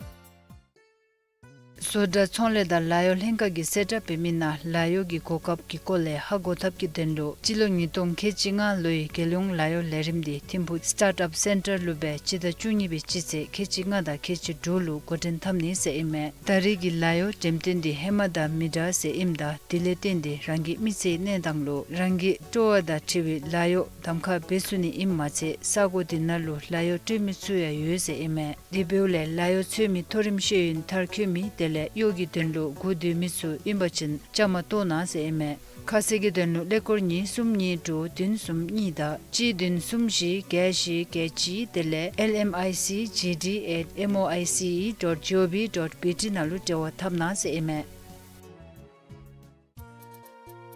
བཟོ་གྲྭ་ཚོང་ལས་དང་ལཱ་གཡོག་ལྷན་ཁག་གིས་གསལ་བསྒྲགས་འབད་མི་ནང་ལཱ་གཡོག་གི་གོ་སྐབས་ཀྱི་སྐོར་ལས་ཧ་གོ་ཐབས་ཀྱི་དོན་ལུ་སྤྱི་ལོ་ཉིས་སྟོང་ཁལ་གཅིག་ལྔ་ལོའི་རྒྱལ་ཡོངས་ལཱ་གཡོག་ལས་རིམ་འདི་ཐིམ་ཕུག་སི་ཊཱརཊ་ཨཔ་སེན་ཊར་ལུ་སྦེ་སྤྱི་ཟླ་བཅུ་གཉིས་པའི་སྤྱི་ཚེས་ཁལ་གཅིག་ལྔ་དང་ཁལ་གཅིག་དྲུག་ལུ་འགོ་འདྲེན་འཐབ་ནི་ཟེར་ཨིན་མས། ད་རེས་ཀྱི་ལཱ་གཡོག་འགྲེམས་སྟོན་འདི་ཧེ་མ་དང་མི་འདྲ་ཟེར་ཨིནམ་ད་དེ་ལས་བརྟེན་ཏེ་རང་གི་མི་ཚེའི་གནས་སྟངས་ལུ་རང་གི་སྤྲོ་བ་དང་འཁྲིལ་བའི་ལཱ་གཡོག་གདམ་ཁ་འབད་ཚུགས་ནི་ཨིནམ་མ་ཚད་ས་གོ་འདི་ནང་ལུ་ལཱ་གཡོག་སྤྲོད་མི་ཚུ་ཡང་ཡོད་ཟེར་ཨིན་མས། དེ་འབདཝ་ལས་ལཱ་གཡོག་འཚོལ་མི་མཐོ་རིམ་ཤེས་ཡོན་མཐར་འཁྱོལ་མི་དེ་ལས་གཡོག་གི་དོན་ལུ་སྒུག་སྡོད་མི་ཚུ་ཨིན་པ་ཅིན་བཅའ་མར་གཏོགས་གནང་ཟེར་ཨིན་མས། ཁ་གསལ་གྱི་དོན་ལུ་ཀླད་ཀོར་གཉིས་གསུམ་གཉིས་དྲུག་བདུན་གསུམ་གཉིས་དང་གཅིག་བདུན་གསུམ་བཞི་བརྒྱད་བཞི་བརྒྱད་གཅིག་དེ་ལས་L M I C G D at M O I C E dot G O V dot B T ནང་ལུ་འབྲེལ་བ་འཐབ་གནང་ཟེར་ཨིན་མས།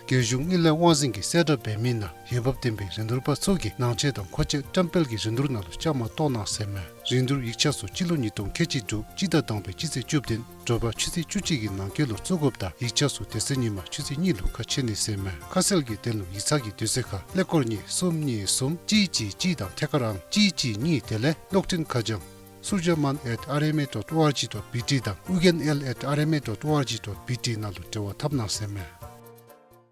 རྒྱལ་གཞུང་དངུལ་ལས་དབང་འཛིན་གྱིས་གསལ་བསྒྲགས་འབད་མི་ནང་འོས་འབབ་ལྡན་པའི་རིན་བསྡུར་པ་ཚུ་གིས་ནང་ཆས་དང་མཁོ་ཆས་བཀྲམ་སྤེལ་གྱི་རིན་བསྡུར་ནང་ལུ་བཅའ་མར་གཏོགས་གནང་ཟེར་མས། རིན་བསྡུར་ཡིག་ཆ་ཚུ་སྤྱི་ལོ་ཉིས་སྟོང་ཁལ་གཅིག་དྲུག་སྤྱི་ཟླ་དང་པའི་སྤྱི་ཚེས་བཅུ་བདུན་དྲོ་པ་ཆུ་ཚོད་བཅུ་གཅིག་གི་ནང་འཁོད་ལུ་བཙུགས་དགོཔ་དང་ཡིག་ཆ་ཚུ་དེ་ཚེ་ཉིན་མ་ཆུ་ཚོད་གཉིས་ལུ་ཁ་ཕྱེ་ནི་ཟེར་མས། ཁ་གསལ་གྱི་དོན་ལུ་ཡིག་ཚང་གི་དུས་ཚོད་ཁར་ཀླད་ཀོར་གཉིས་གསུམ་གཉིས་གསུམ་གཅིག་གཅིག་གཅིག་དང་ཐད་ཀར་ཨང་གཅིག་གཅིག་གཉིས་དེ་ལས་གློག་འཕྲིན་ཁ་བྱང་surjaman at rma dot org dot bt དང་uganl at rma dot org dot bt ནང་ལུ་འབྲེལ་བ་འཐབ་གནང་ཟེར་མས།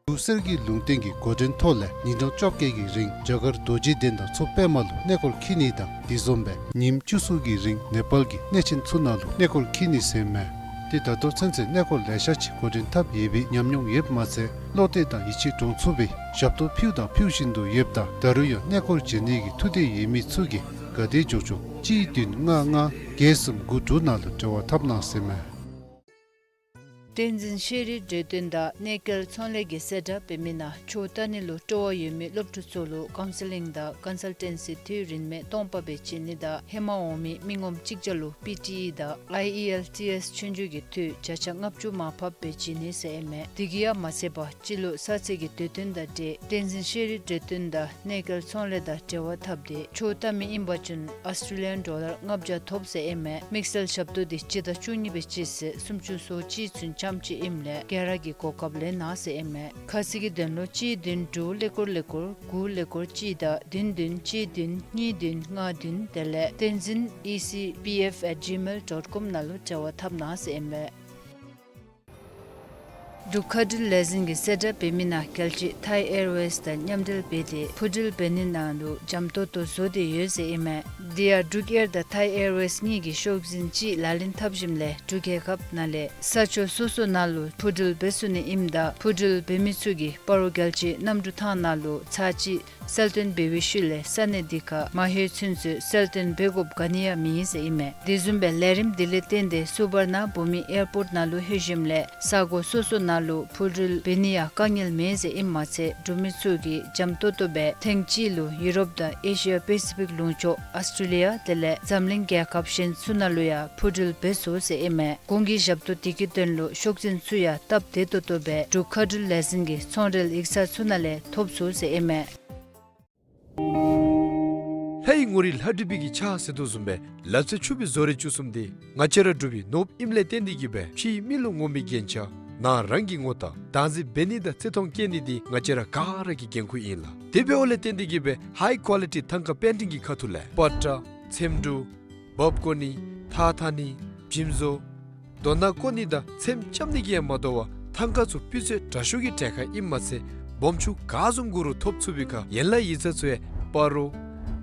འབྲུག་གསེར་གྱི་ལུང་བསྟན་གྱི་འགོ་འདྲེན་ཐོག་ལས་ཉིན་གྲངས་བཅོ་བརྒྱད་ཀྱི་རིང་རྒྱ་གར་རྡོ་རྗེ་གདན་དང་མཚོ་པདྨ་ལུ་གནས་སྐོར་འཁྱིད་ནི་དང་དེ་བཟུམ་སྦེ་ཉིནམ་བཅུ་གསུམ་གྱི་རིང་ནེ་པཱལ་གྱི་གནས་ཆེན་ཚུ་ནང་ལུ་གནས་སྐོར་འཁྱིད་ནི་ཟེར་མས། ཏེ་ད་ལྟོ་ཚུན་ཚོད་གནས་སྐོར་ལེ་ཤ་ཅིག་འགོ་འདྲེན་འཐབ་ཡོད་པའི་ཉམས་མྱོང་ཡོདཔ་མ་ཚད་བློ་གཏད་དང་ཡིད་ཆེས་འདྲོངས་ཚུགས་པའི་ཞབས་ཏོག་ཕུལཝ་དང་ཕུལ་བཞིན་དུ་ཡོདཔ་ད་ད་རུང་ཡང་གནས་སྐོར་བྱོན་ནི་གི་ཐུགས་འདོད་ཡོད་མི་ཚུ་གིས་ག་དེ་མགྱོགས་མགྱོགས་གཅིག་བདུན་ལྔ་ལྔ་བརྒྱད་གསུམ་དགུ་དྲུག་ནང་ལུ་འབྲེལ་བ་འཐབ་གནང་ཟེར་མས། བསྟན་འཛིན་ཤེས་རིག་འབྲེལ་དོན་དང་གནས་སྐལ་ཚོང་ལས་ཀྱིས་གསལ་བསྒྲགས་འབད་མི་ནང་ཆོས་ལྟ་ནི་ལུ་སྤྲོ་བ་ཡོད་མི་སློབ་ཕྲུག་ཚུ་ལུ་ཀའུན་སི་ལིང་དང་ཀོན་སཱལ་ཊེན་སི་དུས་རིན་མེད་སྟོང་པ་སྦེ་བྱིན་ནི་དང་ཧེ་མ་འོང་མི་མི་ངོམ་གཅིག་བརྒྱ་ལུ་པི་ཊི་ཨི་དང་ཨའི་ཨི་ཨེལ་ཊི་ཨེསི་ཆོས་རྒྱུགས་ཀྱི་འཐུས་བརྒྱ་ཆ་ལྔ་བཅུ་མར་ཕབ་སྦེ་བྱིན་ནི་ཟེར་ཨིན་མས། དེ་གིས་ཡང་མ་ཚད་པར་སྤྱི་ལོ་གསར་ཚེས་ཀྱི་དུས་སྟོན་དང་འབྲེལ་བསྟན་འཛིན་ཤེས་རིག་འབྲེལ་དོན་དང་གནས་སྐལ་ཚོང་ལས་དང་འབྲེལ་བ་འཐབ་སྟེ་ཆོས་ལྟ་མི་ཨིན་པ་ཅིན་ཨོསི་ཊྲེ་ལི་ཡཱན་ཌོ་ལར་ལྔ་བརྒྱ་ཐོབ་ཟེར་ཨིན་མས། དམིགས་བསལ་ཞབས་ཏོག་འདི་སྤྱི་ཟླ་བཅུ་གཉིས་པའི་སྤྱི་ཚེས་སུམ་ཅུ་སོ་གཅིག་ཚུན་ཙམ་ཅིག་ཨིནམ་ལས་ག་ར་གིས་གོ་སྐབས་ལེན་གནང་ཟེར་ཨིན་མས། ཁ་གསལ་གྱི་དོན་ལུ་གཅིག་བདུན་དྲུག་ཀླད་ཀོར་ཀླད་ཀོར་དགུ་ཀླད་ཀོར་གཅིག་དང་བདུན་བདུན་གཅིག་བདུན་གཉིས་བདུན་ལྔ་བདུན་དེ་ལས་བསྟན་འཛིན་ཨི་སི་པི་ཨེཕ་ཨེཊ་ཇི་མེལ་ཌོཊ་ཀོམ་ནང་ལུ་འབྲེལ་བ་འཐབ་གནང་ཟེར་ཨིན་མས། འབྲུག་མཁའ་འགྲུལ་ལས་འཛིན་གྱིས་གསལ་བསྒྲགས་འབད་མི་ནང་རྒྱལ་སྤྱི་ཐའི་ཨེར་ཝེསི་དང་མཉམ་འབྲེལ་འབད་དེ་འཕུར་འགྲུལ་འབད་ནི་ནང་ལུ་འཇམ་ཏོང་ཏོ་བཟོ་སྟེ་ཡོད་ཟེར་ཨིན་མས། དེ་ཡང་འབྲུག་ཨེར་དང་ཐའི་ཨེར་ཝེསི་གཉིས་ཀྱིས་ཤོག་འཛིན་ཅིག་ལག་ལེན་འཐབ་ཞིནམ་ལས་འབྲུག་རྒྱལ་ཁབ་ནང་ལས་ས་ཕྱོགས་སོ་སོ་ནང་ལུ་འཕུར་འགྲུལ་འབད་ཚུགས་ནི་ཨིནམ་ད་འཕུར་འགྲུལ་འབད་མི་ཚུ་གིས་སྤ་རོ་རྒྱལ་སྤྱིའི་གནམ་གྲུ་ཐང་ནང་ལུ་ཚར་གཅིག་གསལ་སྟོན་འབད་བའི་ཤུལ་ལས་ས་གནས་དེ་ཁར་མ་ལྷོད་ཚུན་ཚོད་གསལ་སྟོན་འབད་དགོཔ་ག་ནི་ཡང་མེད་ཟེར་ཨིན་མས། དེ་བཟུམ་སྦེ་ལས་རིམ་དེ་ལས་བརྟེན་ཏེ་སུ་བར་ན་བྷུ་མི་ཨེར་པོརཊ་ནང་ལུ་ལྷོད་ཞིནམ་ལས་ས་གོ་སོ་སོ་ནང་ལུ་འཕུར་འགྲུལ་འབད་ནི་ཡང་དཀའ་ངལ་མེད་ཟེར་ཨིནམ་མ་ཚད་འགྲུལ་མི་ཚུ་གིས་འཇམ་ཏོང་ཏོ་སྦེ་ཐེངས་གཅིག་ལུ་ཡུ་རོབ་དང་ཨེ་ཤི་ཡ་པེ་སི་ཕིག་ལུང་ཕྱོགས་ཨོསི་ཊྲེ་ལི་ཡ་དེ་ལས་འཛམ་གླིང་རྒྱལ་ཁབ་གཞན་ཚུ་ནང་ལུ་ཡང་འཕུར་འགྲུལ་འབད་ཚུགས་ཟེར་ཨིན་མས། གོང་གི་ཞབས་ཏོག་དེ་གི་དོན་ལུ་ཤོག་འཛིན་ཚུ་ཡང་སྟབས་བདེ་ཏོག་ཏོ་སྦེ་འབྲུག་མཁའ་འགྲུལ་ལས་འཛིན་གྱི་ཚོང་འབྲེལ་ཡིག་ཚང་ཚུ་ནང་ལས་ཐོབ་ཚུགས་ཟེར་ཨིན་མས། ལྷའི་ངོ་རིས་ལྷ་བྲིས་པའི་གི་ཕྱག་ཟེར་དོ་བཟུམ་སྦེ་ལག་རྩལ་ཕྱུག་པའི་བཟོ་རིག་བཅུ་གསུམ་འདི་ང་བཅས་ར་འབྲུག་པའི་ནོར་བུ་ཨིནམ་ལས་བརྟེན་ཏེ་གིས་སྦེ་ཕྱིའི་མི་ལུ་ངོམ་པའི་རྒྱན་ཆ་ནང་རང་གི་ངོ་རྟགས་བདག་འཛིན་འབད་ནི་དང་བརྩི་མཐོང་བསྐྱེད་ནི་འདི་ང་བཅས་ར་ག་ར་གི་འགན་ཁུར་ཨིན་ལགས། དེ་འབདཝ་ལས་བརྟེན་ཏེ་གིས་སྦེ་ཧའི་ཀོ་ལི་ཊི་ཐང་ཀ་པེན་ཊིང་གི་ཁ་ཐུག་ལས་པ་ཏྲ་ཚེམ་དྲུབ་འབག་བཀོ་ནི་ཐགས་འཐག་ནི་འཇིམ་བཟོ་རྡོ་ནག་བརྐོ་ནི་དང་ཚེམ་རྐྱབ་ནི་གིས་ཡང་མ་དོ་བར་ཐང་ཀ་ཚུ་སྤུས་ཚད་དྲག་ཤོས་ཀྱི་གྲལ་ཁར་ཨིནམ་མ་ཚད་སྦོམ་ཆུང་ག་བཟུམ་དགོ་རུང་ཐོབ་ཚུགས་པའི་ཁར་ཡན་ལག་ཡིག་ཚང་ཚུ་ཡང་སྤ་རོ་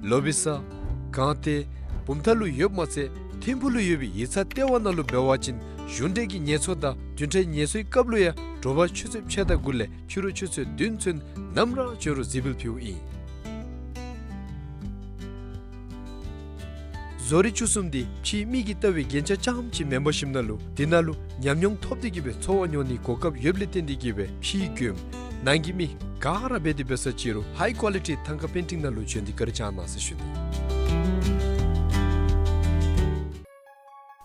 ལོ་བི་ས་སྒང་སྟེང་བུམ་ཐང་ལུ་ཡོདཔ་མ་ཚད་ཐིམ་ཕུག་ལུ་ཡོད་པའི་ཡིག་ཚང་ལྟེ་བ་ནང་ལུ་འབད་བ་ཅིན་གཞུང་འབྲེལ་གྱི་ངལ་གསོ་དང་བདུན་ཕྲག་ངལ་གསོའི་སྐབས་ལུ་ཡང་དྲོ་པ་ཆུ་ཚོད་ཕྱེད་དང་དགུ་ལས་ཕྱི་རུ་ཆུ་ཚོད་བདུན་ཚུན་ནམ་ར་བྱོན་རུང་གཟིགས་འབུལ་ཕུལཝ་ཨིན། བཟོ་རིག་བཅུ་གསུམ་འདི་ཕྱིའི་མིག་གིས་བལྟ་བའི་རྒྱན་ཆ་རྐྱངམ་ཅིག་མེན་པར་ཞིནམ་ན་ལུ་དེ་ནང་ལུ་ཉམས་མྱོང་ཐོབ་སྟེ་གིས་སྦེ་འཚོ་བ་མྱོང་ནིའི་གོ་སྐབས་ཡོདཔ་ལས་བརྟེན་ཏེ་གིས་སྦེ་ཕྱིའི་མགྱོནམ་ནང་གི་མི་ག་ར་འབད་དེ་འབད་ས་ཅིག་རུང་ཧའི་ཀོ་ལི་ཊི་ཐང་ཀ་པེན་ཊིང་ནང་ལུ་བྱོན་ཏེ་བཀའ་དྲིན་བསྐྱང་གནང་ཟེར་ཞུ་ནི།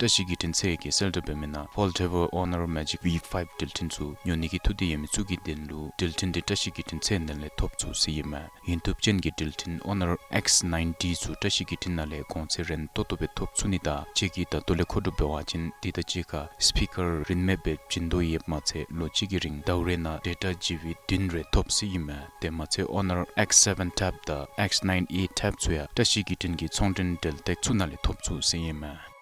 བཀྲ་ཤིས་བརྒྱུད་འཕྲིན་ཚད་བརྒྱད་ཀྱིས་གསལ་བསྒྲགས་འབད་མི་ནང་Foldable Honor Magic V five འགྲུལ་འཕྲིན་ཚུ་ཉོ་ནི་གི་ཐུགས་འདོད་ཡོད་མི་ཚུ་གི་དོན་ལུ་འགྲུལ་འཕྲིན་འདི་བཀྲ་ཤིས་བརྒྱུད་འཕྲིན་ཚད་ནང་ལས་ཐོབ་ཚུགས་ཟེར་ཨིན་མས། ཡུན་ཐུབ་ཅན་གྱི་འགྲུལ་འཕྲིན་Honor X ninety ཚུ་བཀྲ་ཤིས་བརྒྱུད་འཕྲིན་ནང་ལས་གོང་ཚད་རན་ཏོག་ཏོ་སྦེ་ཐོབ་ཚུགས་ནི་དང་ཁྱེད་ཀྱིས་ད་ལྟོ་ལས་མཁོ་སྒྲུབ་འབད་བ་ཅིན་དེ་དང་གཅིག་ཁར་སི་པི་ཀར་རིན་མེད་སྦེ་བྱིན་དོ་ཡོདཔ་མ་ཚད་ལོ་གཅིག་གི་རིང་ཟླཝ་རེ་ནང་ཌེ་ཊ་ཇི་བི་བདུན་རེ་ཐོབ་ཟེར་ཨིན་མས། དེ་མ་ཚད་Honor X seven tab དང་X nine A tab ཚུ་ཡང་བཀྲ་ཤིས་བརྒྱུད་འཕྲིན་གྱི་ཚོང་འབྲེལ་འབྲེལ་སྟེགས་ཚུ་ནང་ལས་ཐོབ་ཚུགས་ཟེར་ཨིན་མས།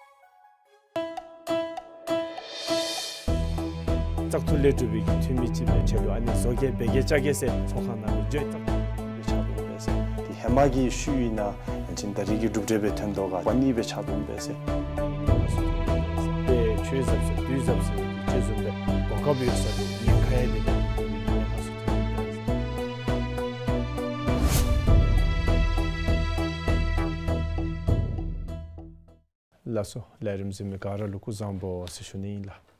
བཙག་འཐུ་ལས་གྲུབ་པའི་འཐུས་མི་ཅིག་སྦེ་ཁྲལ་ལུ་ཨ་ནི་བཟོ་གེ་འབད་གེ་རྐྱབ་གེ་ཟེར་ཚོགས་ཁང་ནང་ལུ་འགྱོ་བཙག་འཐུ་ལས་ཕྱག་དོན་འབད་ཟེར། དེ་ཧེ་མ་གི་ཤུལ་ཨིན་ན་ཅིན་ད་རིས་ཀྱི་གྲུབ་འབྲས་སྦེ་ཐོན་དོ་ག་པ་ནི་སྦེ་ཕྱག་དོན་འབད་ཟེར། དཔེ་ཆོས་ཟབ་ཟེར་དུས་ཟབ་ཟེར་དེ་བཟུམ་སྦེ་གོ་སྐབས་ཡོད་ས་ལུ་ཉེན་ཁ་ཡང་དེ་ལས་ཉེན་ཁ་སུ་ཐོན་འབད་ཟེར། ལགས་སོ། ལས་རིམ་གཟིགས་མི་ག་ར་ལུ་སྐུ་བཟང་པོ་ཟེར་ཞུ་ནི་ཨིན་ལགས།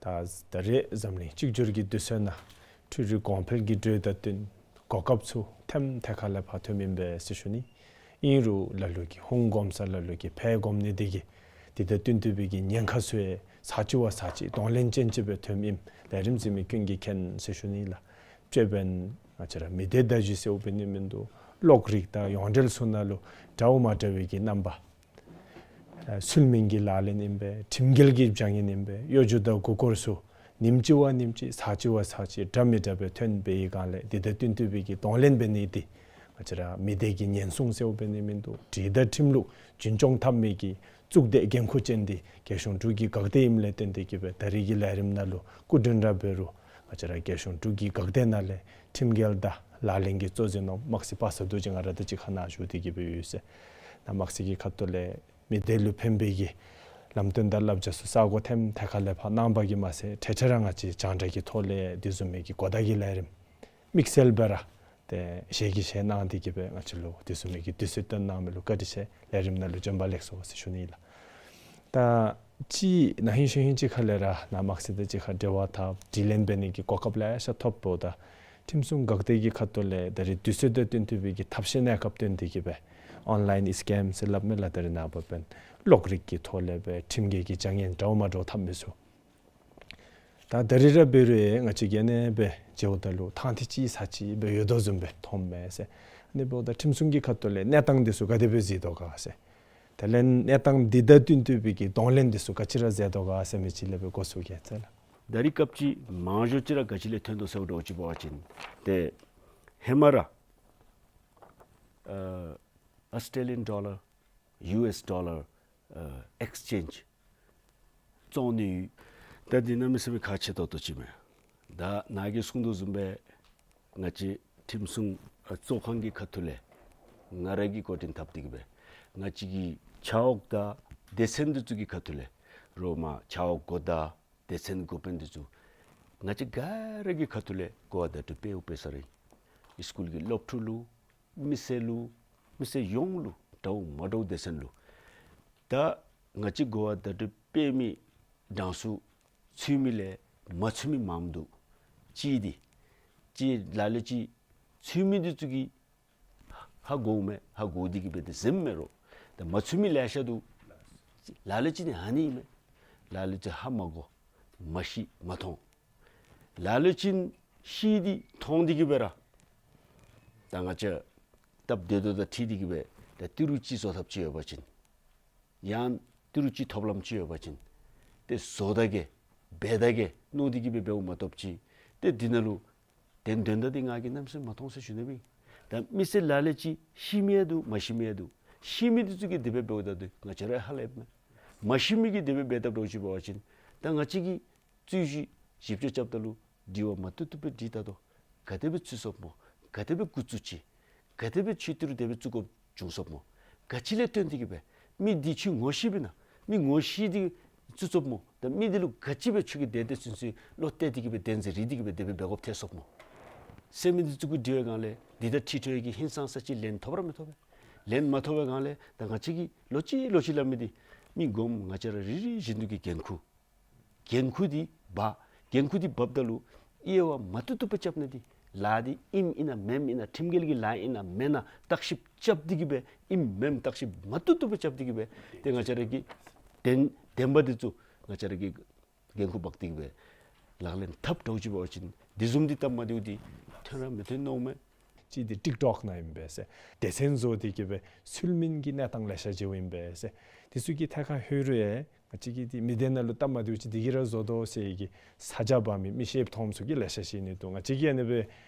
ད་ད་རེས་འཛམ་གླིང་གཅིག་གྱུར་གྱི་དུས་ཚོད་ནང་འཕྲུལ་རིག་གོང་འཕེལ་གྱི་འགྲོས་དང་བསྟུན་གོ་སྐབས་ཚུ་ཐེམ་ཐད་ཁར་ལས་ཕར་ཐོནམ་ཨིན་པས་ཟེར་ཞུ་ནི། ཨིན་རུང་ལ་ལུ་གིས་ཧུང་གོམ་ས་ལ་ལུ་གིས་ཕར་གོམ་ནི་དེ་གིས་དེ་དང་བསྟུན་ཏེ་སྦེ་གི་ཉེན་ཁ་ཚུ་ཡང་ཚར་གཅིག་བ་ཚར་གཅིག་གདོང་ལེན་ཅན་ཅིག་སྦེ་ཐོནམ་ཨིནམ་ལས་རིམ་གཟིགས་མི་ཀུན་གྱིས་མཁྱེན་ཟེར་ཞུ་ནི་ལགས། ཅོད་པན་ང་བཅས་ར་མི་སྡེ་བརྡ་བརྒྱུད་ཟེརཝ་འབད་ནི་མིན་འདུག། གློག་རིག་དང་ཡོངས་འབྲེལ་ཚུ་ནང་ལུ་འདྲཝ་མ་འདྲ་བའི་གི་རྣམ་པ། ཨ་ཚུལ་མིན་གྱི་ལག་ལེན་ཨིན་པས། ཁྲིམས་འགལ་གྱི་བྱ་ངན་ཨིན་པས། གཡོ་སྒྱུ་དང་མགུ་སྐོར་ཚུ་ཉིནམ་གཅིག་བ་ཉིནམ་གཅིག་ཚར་གཅིག་བ་ཚར་གཅིག་འདྲ་མི་འདྲ་སྦེ་ཐོན་པའི་སྒང་ལས་འདི་དང་བསྟུན་ཏེ་སྦེ་གི་གདོང་ལེན་འབད་ནི་འདི་ང་བཅས་ར་མི་སྡེ་གི་ཉེན་སྲུང་ཟེརཝ་འབད་ནི་མིན་འདུག། སྒྲིག་དང་ཁྲིམས་ལུགས་རྒྱུན་སྐྱོང་འཐབ་མི་གི་གཙུག་སྡེ་འགན་ཁུར་ཅན་འདི་རྒྱལ་གཞུང་དྲུག་གི་འགག་སྡེ་ཨིནམ་ལས་བརྟེན་ཏེ་གི་སྦེ་ད་རེས་ཀྱི་ལས་རིམ་ནང་ལུ་སྐུ་མགྲོན་ར་འབད་རུང་ང་བཅས་ར་རྒྱལ་གཞུང་དྲུག་གི་འགག་སྡེ་ནང་ལས་ཁྲིམས་འགལ་དང་ལག་ལེན་གྱི་གཙོ་འཛིན་ནང་དམག་སྲིད་པ་སངས་རྡོ་རྗེ་ང་ར་དང་གཅིག་ཁར་ནཱ་བཞུགས་ཏེ་གི་སྦེ་ཡོད་ཟེར། ནཱ་དམག་སྲིད་ཀྱི་ཁ་ཐུག་ལས་མི་སྡེ་ལུ་ཕན་པའི་གི་ལམ་སྟོན་དང་བསླབ་བྱ་ཚུ་ས་གོ་ཐེམ་ཐད་ཁ་ལས་ཕར་གནང་བ་གིས་མ་ཚད་ཐད་ཐད་ར་ང་བཅས་རྒྱང་བསྒྲགས་ཀྱི་ཐོག་ལས་དེ་བཟུམ་མའི་གི་གོ་བརྡ་གི་ལས་རིམ་དམིགས་བསལ་སྦེ་ར་ཏེ་ཞལ་གྱིས་བཞེས་གནང་སྟེ་གི་སྦེ་ང་བཅས་ལུ་དེ་བཟུམ་མའི་གི་དུས་ཚོད་བཏོན་གནང་མི་ལུ་བཀའ་དྲིན་ཆེ། ལས་རིམ་ནང་ལུ་བྱོན་པ་ལེགས་སོ་ཟེར་ཞུ་ནི་ལགས། ད་ཅི་ན་ཧིང་གཞེས་ཧིང་ཅིག་ཁ་ལས་ར་ནཱ་དམག་སྲིད་དང་གཅིག་ཁར་འབྲེལ་བ་འཐབ་དྲི་ལན་འབད་ནི་གི་གོ་སྐབས་ལེ་ཤ་ཐོབ་འོང་། ད་ཁྲིམས་སྲུང་འགག་སྡེ་གི་ཁ་ཐུག་ལས་ད་རེས་དུས་ཚོད་དང་བསྟུན་ཏེ་སྦེ་གི་ཐབས་ཤེས་གནས་སྐབས་བཏོན་ཏེ་གི་སྦེ་ཨོན་ལཱའིན་སི་ཀེམ་ཟེར་སླབ་མས་ལགས། ད་རེས་ནངས་པ་འབདན་གློག་རིག་གི་ཐོག་ལས་སྦེ་ཁྲིམས་འགལ་གྱི་བྱ་ངན་འདྲཝ་མ་འདྲཝ་འཐབ་མི་ཚུ། ད་ད་རེས་ར་འབད་རུང་ཡང་ང་བཅས་ཀྱིས་ཨ་ནི་སྦེ་མཇལཝ་ད་ལུ་ཐང་ཐིག་ཅིག་ས་ཅིག་སྦེ་ཡོད་དོ་བཟུམ་སྦེ་མཐོངམ་མས་ཟེར། ཨ་ནི་འབདཝ་ད་ཁྲིམས་སྲུང་གི་ཁ་ཐུག་ལས་གནས་སྟངས་འདི་ཚུ་ག་དེ་སྦེ་གཟིགས་དོ་ག་ཟེར། དེ་ལས་གནས་སྟངས་འདི་དང་བསྟུན་ཏེ་སྦེ་གི་གདོང་ལེན་འདི་ཚུ་ག་ཅི་ར་མཛད་དོ་ག་ཟེར་མི་ཅིག་ལས་སྦེ་འགོ་བཙུགས་གེ་ཟེར་ལགས། ད་རེས་སྐབས་ཅིག་མང་ཤོས་ཅིག་ར་ག་ཅི་ལས་ཐོན་དོ་ཟེར་བ་འདྲཝ་ཅིག་འབད་བ་ཅིན་ཏེ་ཧེ་མ་ར་ཨ་ཨོསི་ཊེ་ལི་ཡཱན་ཌོ་ལར་ཡུ་ཨེསི་ཌོ་ལར་ཨ་ཨེགསི་ཅེནཇ་བཙོང་ནི་ཡོད། ད་འདི་གནམ་མེད་ས་མེད་ཁག་ཆེ་ཏོག་ཏོ་ཅིག་མས། ད་ནཱ་གིས་གསུངས་དོ་བཟུམ་སྦེ་ང་བཅས་ཁྲིམས་སྲུང་ཨ་གཙོ་ཁང་གི་ཁ་ཐུག་ལས་ང་ར་གིས་འགོ་འདྲེན་འཐབ་སྟེ་གི་སྦེ་ང་བཅས་ཀྱི་ཆ་འོག་དང་སྡེ་ཚན་འདི་ཚུ་གི་ཁ་ཐུག་ལས་རོགས་མ་ཆ་འོག་འགོ་བདག་སྡེ་ཚན་འགོ་དཔོན་འདི་ཚུ་ང་བཅས་ག་ར་གི་ཁ་ཐུག་ལས་གོ་བ་བརྡ་སྤྲོད་འབདཝ་འབད་ས་ར་ཨིན། སི་ཀུལ་གྱི་སློབ་ཕྲུག་ལུ་མི་སེར་ལུ་མི་སེར་ཡོངས་ལུ་འདྲཝ་མ་འདྲཝ་སྡེ་ཚན་ལུ་ད་ང་བཅས་གོ་བ་བརྡ་སྤྲོད་འབད་མི་གྲངས་སུ་ཚུད་མི་ལས་མ་ཚུད་མི་མངམ་འདུག། ཅིག་འདི་ཅིག་ལ་ལུ་ཅིག་ཚུད་མི་འདི་ཚུ་གིས་ཧ་གོཝ་མས། ཧ་གོ་སྟེ་གི་སྦེ་ཏེ་གཟིམ་མས་རོགས། ད་མ་ཚུད་མི་ལེ་ཤ་འདུག། ལ་ལུ་ཅིག་ནི་ཨ་ནི་ཨིན་མས། ལ་ལུ་ཅིག་ཧ་མ་གོ་མ་ཤེས་མ་མཐོང་། ལ་ལུ་ཅིག་ཤེས་ཏེ་མཐོང་སྟེ་གི་སྦེ་ར་ད་ང་བཅས་སྟབས་བདེ་ཏོག་ཏོ་དང་འཁྲིལ་ཏེ་གི་སྦེ་ད་ཏི་རུ་ཅིག་བཟོ་ཐབས་ཅིག་ཡོད་པ་ཅིན་ཡང་ཏི་རུ་ཅིག་ཐོབ་ལམ་ཅིག་ཡོད་པ་ཅིན་ཏེ་བཟོ་ད་གེ་འབད་ད་གེ་མནོ་སྟེ་གི་སྦེ་འབདཝ་མ་གཏོགས་ཅིག་ཏེ་འདི་ནང་ལུ་དོན་དོན་དག་འདི་ང་གིས་གནམ་མེད་ས་མེད་མ་མཐོང་ཟེར་ཞུ་ནི་མས། ད་མི་སེར་ལ་ལུ་ཅིག་ཤེས་མི་ཡང་འདུག། མ་ཤེས་མི་ཡང་འདུག། ཤེས་མི་འདི་ཚུ་གིས་དེ་སྦེ་འབདཝ་ད་འདི་ང་བཅས་ར་ཧ་ལས་མས། མ་ཤེས་མི་གིས་དེ་སྦེ་འབད་དཔ་འདྲཝ་ཅིག་འབད་བ་ཅིན་ད་ང་བཅས་ཀྱིས་རྩོད་གཞི་ཞིབ་དཔྱད་རྐྱབ་ད་ལུ་དྲི་བ་མ་བཏུབ་བཏུབ་སྦེ་དྲི་ད་དོ། ག་དེ་སྦེ་ཚུད་སོཔ་སྨོ། ག་དེ་སྦེ་འགོ་བཙུགས་ཅི། ག་དེ་སྦེ་ཁྱོད་ཏི་རུ་དེ་སྦེ་བཙུགས་དགོཔ་བྱུང་སོཔ་སྨོ། ག་ཅི་ལས་བརྟེན་ཏེ་གི་སྦེ་མི་འདི་ཁྱོད་ངོ་ཤེསཔ་ཨིན་ན། མི་ངོ་ཤེས་ཏེ་བཙུགས་སོཔ་སྨོ། ད་མི་འདི་ལུ་ག་ཅི་སྦེ་ཁྱོད་ཀྱིས་དེ་དེ་ཚུན་ཚོད་བློ་གཏད་དེ་གི་སྦེ་བདེན་འཛིན་རེ་དེ་གི་སྦེ་དེ་སྦེ་འབད་དགོཔ་ཐལ་སོཔ་སྨོ་ཟེར་མི་འདི་ཚུ་གུ་དྲི་བའི་སྒང་ལས་འདི་དང་འཁྲིལ་འཁྲིལ་བའི་གི་ཧིང་སངས་ས་ཅིག་ལན་ཐོབ་ར་མི་ཐོབ་པས། ལན་མ་ཐོབ་པའི་སྒང་ལས་ད་ང་བཅས་ཀྱིས་ལོག་ཅི་ལོག་ཅི་སླབ་མི་འདི་མི་སྒོམ་ང་བཅས་ར་རེ་རེ་བཞིན་དུ་གི་འགན་ཁུར། འགན་ཁུར་འདི་འབག། འགན་ཁུར་འདི་འབགཔ་ད་ལུ་དབྱེ་བ་མ་བཏུབ་བཏུབ་སྦེ་རྐྱབ་ནི་འདི་ལཱ་འདི་ཨིནམ་ཨིན་ན་མེནམ་ཨིན་ན་ཁྲིམས་འགལ་གྱི་ལཱ་ཨིན་ན་མེན་ན་བརྟག་ཞིབ་རྐྱབ་སྟེ་གི་སྦེ་ཨིནམ་མེནམ་བརྟག་ཞིབ་མ་བཏུབ་བཏུབ་སྦེ་རྐྱབ་སྟེ་གི་སྦེ་ཏེ་ང་བཅས་ར་གི་བདེན་བདེན་པ་འདི་ཚུ་ང་བཅས་ར་གིས་འགན་ཁུར་འབག་སྟེ་གི་སྦེ་ལག་ལེན་འཐབ་འདྲཝ་ཅིག་འབད་བ་ཅིན་འདི་བཟུམ་འདི་སྟབས་མ་བདེཝ་འདི་ཐོན་ར་མི་ཐོན་མནོཝ་མས། ཅིག་འདི་ཊིཀ་ཊོཀ་ནང་ཨིན་པས་ཟེར། སྡེ་ཚན་བཟོ་སྟེ་གི་སྦེ་ཚུལ་མིན་གྱི་གནས་སྟངས་ལེ་ཤ་ཅིག་ཨིན་པས་ཟེར། འདི་ཚུ་གི་ཐད་ཁར་ལྷོད་རུང་ཡང་ང་བཅས་ཀྱི་འདི་མི་སྡེ་ནང་ལུ་སྟབས་མ་བདེཝ་ཅིག་འདི་གིས་ར་བཟོ་དོ་ཟེར་གི་ས་ཆ་འབག་མི་མི་ཤེསཔ་མཐོངམ་ཚུ་གི་ལེ་ཤ་ཅིག་ཨིན་ནི་འདུག། ང་བཅས་ཀྱིས་ཨ་ནི་སྦེ་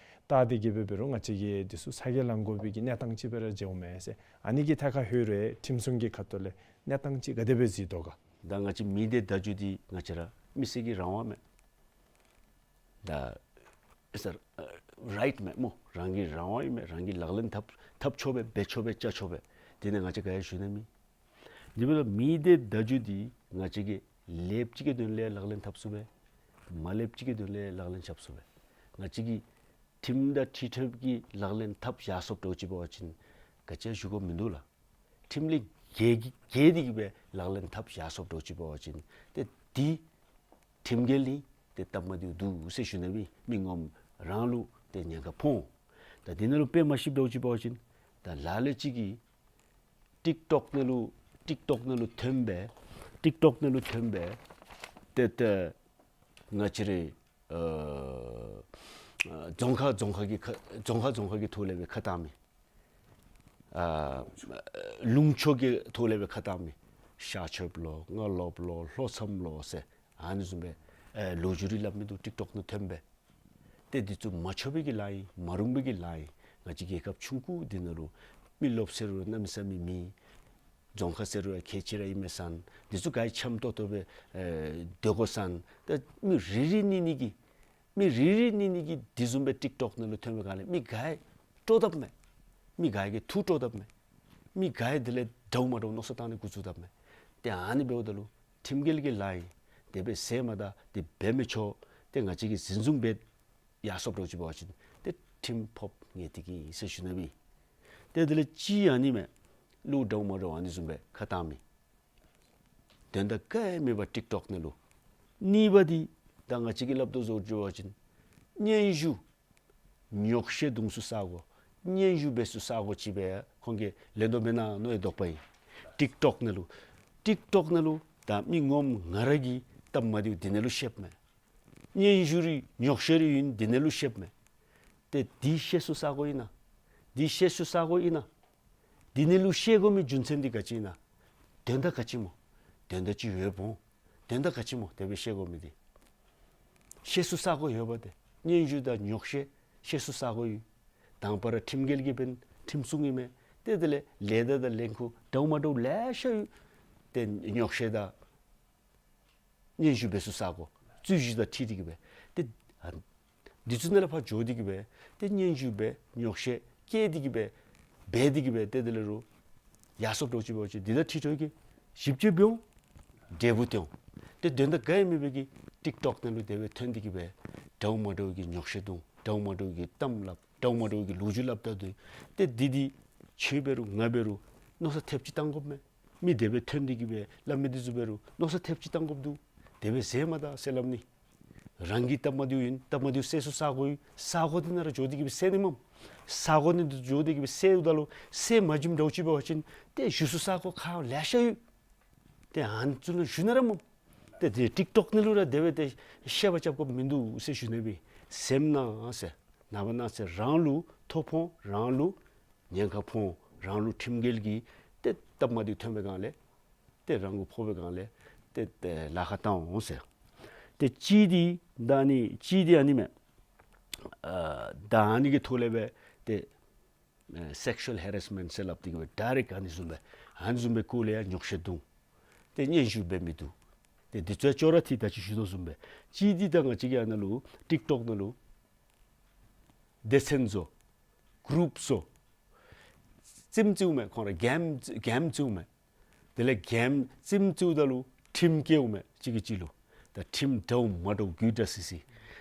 བལྟ་སྟེ་གི་སྦེ་འབད་རུང་ང་བཅས་ཀྱིས་འདི་ཚུ་ས་གིས་ལང་དགོ་པའི་གི་གནས་སྟངས་ཅིག་སྦེ་ར་མཇལཝ་མས་ཟེར། ཨ་ནི་གི་ཐད་ཁར་ལྷོད་རུང་ཡང་ཁྲིམས་སྲུང་གི་ཁ་ཐུག་ལས་གནས་སྟངས་ཅིག་ག་དེ་སྦེ་གཟིགས་དོ་ག། ད་ང་བཅས་མི་སྡེ་བརྡ་བརྒྱུད་འདི་ང་བཅས་ར་མི་སེར་གྱི་རང་དབང་མས། ད་ཨེ་སར་རའིཊ་མས་སྨོ། རང་གི་རང་དབང་ཨིན་མས། རང་གིས་ལག་ལེན་འཐབ་འཐབ་ཆོག་པས། འབད་ཆོག་པས། རྐྱབ་ཆོག་པས། དེ་ནི་ང་བཅས་ག་ཡང་ཞུ་ནི་མེད། དེ་འབདཝ་ད་མི་སྡེ་བརྡ་བརྒྱུད་འདི་ང་བཅས་ཀྱིས་ལེགསཔ་ཅིག་གི་དོན་ལས་ལག་ལེན་འཐབ་ཚུགས་པས། མ་ལེགསཔ་ཅིག་གི་དོན་ལས་ལག་ལེན་རྐྱབ་ཚུགས་པས། ང་བཅས་ཀྱིས་ཁྲིམས་དང་འཁྲིལ་འཁྲིལཝ་གི་ལག་ལེན་འཐབ་བཞག་སོཔ་འདྲཝ་ཅིག་འབད་བ་ཅིན་ག་ཅི་ཡང་ཞུ་དགོཔ་མིན་འདུག་ལགས། ཁྲིམས་ལས་འགལ་གྱི་འགལ་ཏེ་གི་སྦེ་ལག་ལེན་འཐབ་བཞག་སོཔ་འདྲཝ་ཅིག་འབད་བ་ཅིན་ཏེ་འདི་ཁྲིམས་འགལ་ཨིན། ཏེ་སྟབས་མ་བདེཝ་འདུག་ཟེར་ཞུ་ནི་མས། མི་ངོམ་རང་ལུ་ཏེ་ཉེན་ཁ་ཕོག་འོང་། ད་འདི་ནང་ལུ་དཔེ་མ་ཤེསཔ་འདྲཝ་ཅིག་འབད་བ་ཅིན་ད་ལ་ལུ་ཅིག་གིས་ཊིཀ་ཊོཀ་ནང་ལུ་ཊིཀ་ཊོཀ་ནང་ལུ་ཐོན་པས། ཊིཀ་ཊོཀ་ནང་ལུ་ཐོན་པས། ཏེ་ཏེ་ང་བཅས་རའི་ཨ་ ཨ་རྫོང་ཁག་རྫོང་ཁག་གི་ཁ་རྫོང་ཁག་རྫོང་ཁག་གི་ཐོག་ལས་སྦེ་ཁ་བཏང་མི། ཨ་ལུང་ཕྱོགས་ཀྱི་ཐོག་ལས་སྦེ་ཁ་བཏང་མི། ཤར་ཕྱོགསཔ་ལོ་རྔ་ལོགསཔ་ལོ་ལྷོ་མཚམས་ལོ་ཟེར་ཨ་ནི་བཟུམ་སྦེ་ཨེ་ལོ་རྒྱུས་རེ་སླབ་མི་འདུག། ཊིཀ་ཊོཀ་ནང་ཐོན་སྦེ། ཏེ་འདི་ཚུ་མ་ཆོག་པའི་གི་ལཱ་ཨིན། མ་རུང་པའི་གི་ལཱ་ཨིན། ང་བཅས་རྒྱལ་ཁབ་ཆུང་ཀུ་འདི་ནང་ལུ་མི་རློབས་ཟེར་རུང་གནམ་མེད་ས་མེད་མེད། རྫོང་ཁ་ཟེར་རུང་ཡང་ཁལ་གཅིག་ར་ཨིན་མས་ཟེར། འདི་ཚུ་ག་ར་འཆམ་ཏོག་ཏོ་སྦེ་ཨེ་སྡོད་དགོ་ཟེར། ཏེ་མི་རེ་རེ་གཉིས་གཉིས་ཀྱིས་མི་རེ་རེ་གཉིས་གཉིས་ཀྱིས་འདི་བཟུམ་སྦེ་ཊིཀ་ཊོཀ་ནང་ལུ་ཐོན་པའི་སྒང་ལས་མི་ག་ར་སྤྲོ་དཔ་མས། མི་ག་ར་གིས་ཐུགས་སྤྲོ་དཔ་མས། མི་ག་ར་དེ་ལས་འདྲཝ་མ་འདྲཝ་མནོ་བསམ་བཏང་ནི་འགོ་བཙུགས་དཔ་མས། ཏེ་ཨ་ནི་འབདཝ་ད་ལུ་ཁྲིམས་འགལ་གྱི་ལཱ་ཨིན། དེ་སྦེ་ཟེརཝ་མ་ད་དེ་འབད་མི་ཆོག། ཏེ་ང་བཅས་ཀྱིས་འཛིན་བཟུང་འབད་ཡར་སོཔ་འདྲཝ་ཅིག་འབད་བ་ཅིན་ཏེ་ཁྲིམས་ཕོགཔ་ངེས་ཏིག་ཨིན་ཟེར་ཞུ་ནི་ཨིན། ཏེ་དེ་ལས་གཅིག་ཨ་ནི་མས། ལོ་འདྲཝ་མ་འདྲཝ་ཨ་ནི་བཟུམ་སྦེ་ཁ་བཏང་མི། དོན་དག་ག་ཡང་མེད་པར་ཊིཀ་ཊོཀ་ནང་ལུ། གཉིས་པ་འདི་ད་ང་བཅས་ཀྱིས་སླབ་དོ་བཟུམ་ཅིག་འབད་བ་ཅིན་སྙན་ཞུ་ཉོགས་བཤད་བརྡུང་ས་ས་གོ་སྙན་ཞུ་འབད་ས་ས་གོ་ཅིག་སྦེ་ཁོང་གིས་ལེན་དོ་མེན་ན་མནོ་ཡི་དོགས་པ་ཨིན། ཊིཀ་ཊོཀ་ནང་ལུ་ཊིཀ་ཊོཀ་ནང་ལུ་ད་མི་ངོམ་ང་ར་གི་སྟབས་མ་བདེཝ་འདི་ནང་ལུ་བཤདཔ་མས། སྙན་ཞུ་རེ་ཉོགས་བཤད་རེ་ཨིན་འདི་ནང་ལུ་བཤདཔ་མས། ཏེ་འདི་བཤད་ས་ས་གོ་ཨིན་ན། འདི་བཤད་ས་ས་གོ་ཨིན་ན། འདི་ནང་ལུ་བཤད་དགོ་མི་རྒྱུ་མཚན་འདི་ག་ཅི་ཨིན་ན། དོན་དག་ག་ཅི་སྨོ། དོན་དག་ཅིག་ཡོདཔ་འོང་། དོན་དག་ག་ཅི་སྨོ་དེ་སྦེ་བཤད་དགོ་མི་འདི། བཤད་ས་ས་གོ་ཡོདཔ་འདི། སྙན་ཞུ་དང་ཉོགས་བཤད་བཤད་ས་ས་གོ་ཡོད། དང་པ་ར་ཁྲིམས་འགལ་གྱི་འབདན་ཁྲིམས་སྲུང་ཨིན་མས། ཏེ་དེ་ལས་ལས་ད་དང་ལས་ཁུངས་འདྲཝ་མ་འདྲཝ་ལེ་ཤ་ཡོད། ཏེ་ཉོགས་བཤད་དང་སྙན་ཞུ་འབད་ས་ས་གོ་རྩོད་གཞི་དང་འཁྲིལ་ཏེ་གི་སྦེ་ཏེ་ཨ་འདི་ཚུ་ནང་ལས་ཕར་འགྱོ་སྟེ་གི་སྦེ་ཏེ་སྙན་ཞུ་འབད་ཉོགས་བཤད་བཀལ་ཏེ་གི་སྦེ་འབད་དེ་གི་སྦེ་ཏེ་དེ་ལས་རུང་ཡར་སོཔ་འདྲཝ་ཅིག་འབད་བ་ཅིན་འདི་དང་འཁྲིལ་འགྱོ་གི་ཞིབ་དཔྱད་འབད་འོང་། འབྲས་བུ་སྟོན་འོང་། ཏེ་དོན་དག་ག་ཡང་མེད་པའི་གི་ཊིཀ་ཊོཀ་ནང་ལུ་དེ་སྦེ་ཐོན་ཏེ་གི་སྦེ་འདྲཝ་མ་འདྲཝ་གི་ཉོགས་བཤད་བརྡུང་འདྲཝ་མ་འདྲཝ་གི་གཏམ་སླབ་འདྲཝ་མ་འདྲཝ་གི་ལོ་རྒྱུས་སླབ་ད་འདུག། ཏེ་འདི་འདི་ཁྱོད་འབད་རུང་ང་འབད་རུང་མནོ་བསམ་ཐེབས་ཅིག་བཏང་དགོཔ་མས། མི་དེ་སྦེ་ཐོན་ཏེ་གི་སྦེ་སླབ་མི་འདི་ཚུ་འབད་རུང་མནོ་བསམ་ཐེབས་ཅིག་བཏང་དགོཔ་འདུག། དེ་སྦེ་ཟེར་མ་ད་ཟེར་སླབ་ནི། རང་གི་སྟབས་མ་བདེཝ་ཨིན། སྟབས་མ་བདེཝ་སེལ་ས་ས་གོ་ཡོད། ས་གོ་འདི་ནང་ར་འགྱོ་སྟེ་གི་སྦེ་སེལ་ནི་མས། ས་གོ་འདི་ནང་འགྱོ་སྟེ་གི་སྦེ་སེལཝ་ད་ལུ་སེལ་མ་བྱིནམ་འདྲཝ་ཅིག་འབད་བ་ཅིན་ཏེ་ཞུ་ས་ས་གོ་ཁག་ལེ་ཤ་ཡོད། ཏེ་ཨ་ནི་ཚུ་ནང་ཞུ་ནི་ར་མས། ཏེ་དེ་ཊིཀ་ཊོཀ་ནང་ལུ་ར་དེ་སྦེ་ཏེ་བཤད་པ་རྐྱབ་དགོཔ་མིན་འདུག་ཟེར་ཞུ་ནི་སྦེ། སེམས་ནང་ཟེར་ནངས་པ་གནངས་ཚེ་རང་ལུ་ཐོ་ཕོག་འོང་། རང་ལུ་ཉེན་ཁ་ཕོག་འོང་། རང་ལུ་ཁྲིམས་འགལ་གྱི་ཏེ་སྟབས་མ་བདེཝ་ཐོན་པའི་སྒང་ལས་ཏེ་རང་གུ་ཕོག་པའི་སྒང་ལས་ཏེ་ཏེ་ལཱ་ཁག་བཏང་འོང་ཟེར། ཏེ་གཅིག་འདི་ད་ཨ་ནི་གཅིག་འདི་ཨ་ནི་མས། ཨ་ད་ཨ་ནི་གི་ཐོག་ལས་སྦེ་ཏེ་ཨ་སེག་ཤུ་ཨལ་ཧེ་རེསི་མེནཊ་ཟེར་སླབ་སྟེ་གི་སྦེ་ཌའི་རེཀཊ་ཨ་ནི་བཟུམ་སྦེ་ཨ་ནི་བཟུམ་སྦེ་སྐོར་ལས་ཡང་ཉོགས་བཤད་བརྡུང་། ཏེ་སྙན་ཞུ་འབད་མི་འདུག། ཏེ་འདི་ཚུ་ཡང་ཅོག་ར་འཐད། ད་ཅི་ཞུ་དོ་བཟུམ་སྦེ་གཅིག་འདི་ད་ང་བཅས་ཀྱི་ཨ་ནཱ་ལུ་ཊིཀ་ཊོཀ་ནང་ལུ་སྡེ་ཚན་བཟོ། གུ་རུབ་བཟོ། རྩེདམོ་རྩེཝ་མས། ཁོང་ར་གེམ་གེམ་རྩེཝ་མས། དེ་ལས་གེམ་རྩེདམོ་རྩེཝ་ད་ལུ་ཁྲིམས་བཀལཝ་མས་གཅིག་གིས་གཅིག་ལུ། ད་ཁྲིམས་འདྲཝ་མ་འདྲཝ་རྒུད་དྲགས་སི་སི།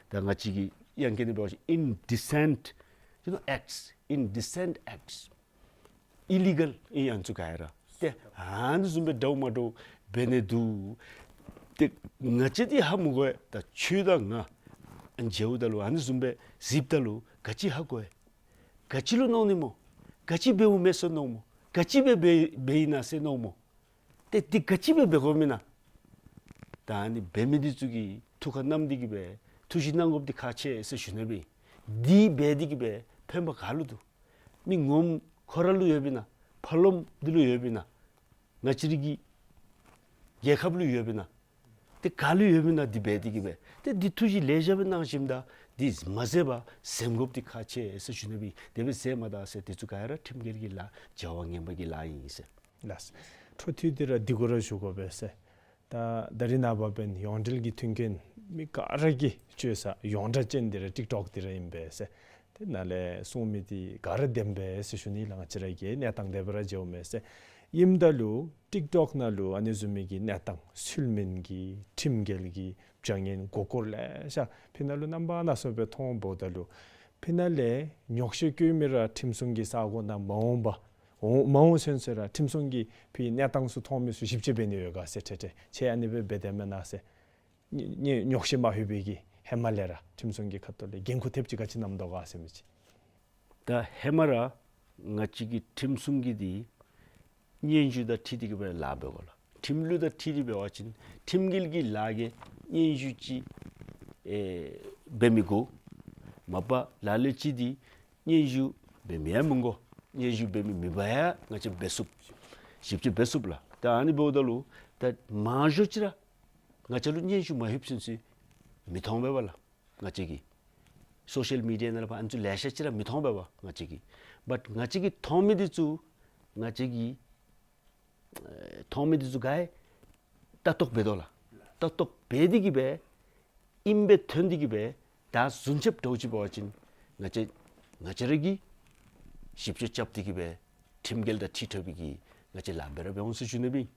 ད་ང་བཅས་ཀྱི་དབྱངས་སྐད་ནང་འབད་བ་ཅིན་ཨིན་ཌི་སེནཊ་ཡུ་ནོ་ཨེཀཊས། ཨིན་ཌི་སེནཊ་ཨེཀཊས། ཨི་ལི་གཱལ་ཨིན་ཨ་ནི་ཚུ་ག་ར། ཏེ་ཨ་ནི་བཟུམ་སྦེ་འདྲཝ་མ་འདྲཝ་འབད་ནི་འདུག། ཏེ་ང་བཅས་འདི་ཧ་མི་གོ་བས། ད་ཁྱོད་དང་ང་ཨ་ནི་མཇལཝ་ད་ལུ་ཨ་ནི་བཟུམ་སྦེ་གཟིགསཔ་ད་ལུ་ག་ཅི་ཧ་གོ་བས། ག་ཅི་ལུ་མནོ་ནི་སྨོ། ག་ཅི་འབདཝ་མས་ཟེར་མནོཝ་སྨོ། ག་ཅི་སྦེ་འབད་འབད་ཡི་ན་ཟེར་མནོཝ་སྨོ། ཏེ་འདི་ག་ཅི་སྦེ་འབད་དགོཔ་ཨིན་ན། ད་ཨ་ནི་འབད་མི་འདི་ཚུ་གིས་ཐུགས་ཁར་བསྣམས་ཏེ་གི་སྦེ་ཐུགས་བཞེད་གནང་དགོཔ་འདི་ཁག་ཆེ་ཟེར་ཞུ་ནི་སྦེ། འདི་འབད་དེ་གི་སྦེ་ཕན་པ་ག་ལུ་འདུག། མི་ངོམ་ཁོ་ར་ལུ་ཡོདཔ་ཨིན་ན། ཕར་ལོགམ་འདི་ལུ་ཡོདཔ་ཨིན་ན། ང་བཅས་རའི་གི་རྒྱལ་ཁབ་ལུ་ཡོདཔ་ཨིན་ན། ཏེ་ག་ལུ་ཡོདཔ་ཨིན་ན་འདི་འབད་དེ་གི་སྦེ། ཏེ་འདི་ཐུགས་བཞེད་ལེ་ཤ་སྦེ་གནང་ཞིནམ་ད་འདི་མ་ཟད་པར་གཟེམ་དགོཔ་འདི་ཁག་ཆེ་ཟེར་ཞུ་ནི་སྦེ། དེ་སྦེ་ཟེར་མ་ད་ཟེར་འདི་ཚུ་ག་ར་ཁྲིམས་འགལ་གྱི་ལཱ་བྱ་བ་ངན་པ་གི་ལཱ་ཨིན་ཟེར། ལགས། འཕྲོ་མཐུད་དེ་ར་འདི་གུ་ར་ཞུ་དགོ་པས་ཟེར། ད་ད་རིས་ནངས་པ་འབདན་ཡོངས་འབྲེལ་གྱི་མཐུན་རྐྱེན་མི་ག་ར་གིས་སྤྱོད་ས་ཡོངས་གྲགས་ཅན་འདི་ར་ཊིཀ་ཊོཀ་འདི་ར་ཨིན་པས་ཟེར། དེ་ནང་ལས་གསུང་མི་འདི་ག་ར་བདེན་པས་ཟེར་ཞུ་ནི་ལགས། ང་བཅས་ར་གི་གནས་སྟངས་དེ་སྦེ་ར་མཇལཝ་མས་ཟེར། ཨིནམ་ད་ལུ་ཊིཀ་ཊོཀ་ནང་ལུ་ཨ་ནི་བཟུམ་མའི་གི་གནས་སྟངས་ཚུལ་མིན་གྱི་ཁྲིམས་འགལ་གྱི་བྱ་ངན་མགུ་སྐོར་ལེ་ཤ་ཕི་ནང་ལུ་རྣམ་པ་སྣ་ཚོགས་སྦེ་མཐོངམ་འབདཝ་ད་ལུ་ཕི་ནང་ལས་ཉོགས་བཤད་བཀོད་མི་ར་ཁྲིམས་སྲུང་གི་ས་གོ་ནང་མ་འོངམ་པ་འོང་མ་འོང་ཚུན་ཚོད་ར་ཁྲིམས་སྲུང་གིས་ཕི་གནས་སྟངས་ཚུ་མཐོང་མི་ཚུ་ཞིབ་དཔྱད་འབད་ནི་ཡོད་ག་ཟེར་ཁྲེ་ཁྲེ་ཁྱེད་ཨ་ནི་སྦེ་འབད་དེས་མེན་ན་ཟེར། ཉེ་ཉེ་ཉོགས་བཤད་མ་ལྷོད་པའི་གི་ཧེ་མ་ལས་ར་ཁྲིམས་སྲུང་གི་ཁ་ཐུག་ལས་འགན་ཁུར་ཐེབས་ཅིག་ག་ཅི་བསྣམས་དོ་ག་ཟེར་མི་ཅིག། ད་ཧེ་མ་ར་ང་བཅས་ཀྱི་ཁྲིམས་སྲུང་གིས་འདི་སྙན་ཞུ་དང་འཁྲིལ་ཏེ་གི་སྦེ་ལཱ་འབད་དགོ་ལགས། ཁྲིམས་ལུགས་དང་འཁྲིལ་ཏེ་འབད་བ་ཅིན་ཁྲིམས་འགལ་གྱི་ལཱ་གི་སྙན་ཞུ་ཅིག་ཨེ་འབད་མི་དགོ། མ་པ་ལ་ལུ་ཅིག་འདི་སྙན་ཞུ་འབད་མི་ཡང་མི་དགོ། སྙན་ཞུ་འབད་མི་མེད་པར་ཡང་ང་བཅས་འབད་ཚུགས། ཞིབ་དཔྱད་འབད་ཚུགས་ལགས། ད་ཨ་ནི་འབདཝ་ད་ལུ་ད་མང་ཤོས་ཅིག་ར་ང་བཅས་ལུ་སྙན་ཞུ་མ་ལྷོདཔ་ཚུན་ཚོད་མི་མཐོང་པས་པ་ལགས། ང་བཅས་ཀྱིས་སོ་ཤལ་མི་ཌི་ཡ་ནང་ལས་ཕར་ཨ་ནི་ཚུ་ལེ་ཤ་ཅིག་ར་མི་མཐོང་པས་པ་ང་བཅས་ཀྱིས། བཊ་ང་བཅས་ཀྱིས་མཐོང་མི་འདི་ཚུ་ང་བཅས་ཀྱིས་ཨེ་མཐོང་མི་འདི་ཚུ་ག་ར་ལྟ་རྟོག་འབད་དོ་ལགས། ལྟ་རྟོག་འབད་དེ་གིས་སྦེ་ཨིནམ་སྦེ་ཐོན་ཏེ་གིས་སྦེ་ད་བཟུམ་ཅིག་འདྲཝ་ཅིག་འབད་བ་ཅིན་ང་བཅས་ང་བཅས་ར་གིས་ཞིབ་དཔྱད་རྐྱབ་སྟེ་གིས་སྦེ་ཁྲིམས་འགལ་དང་འཁྲིལ་འཁྲིལཝ་གི་ང་བཅས་ལཱ་འབད་ར་འབད་འོང་ཟེར་ཞུ་ནི་སྦེ།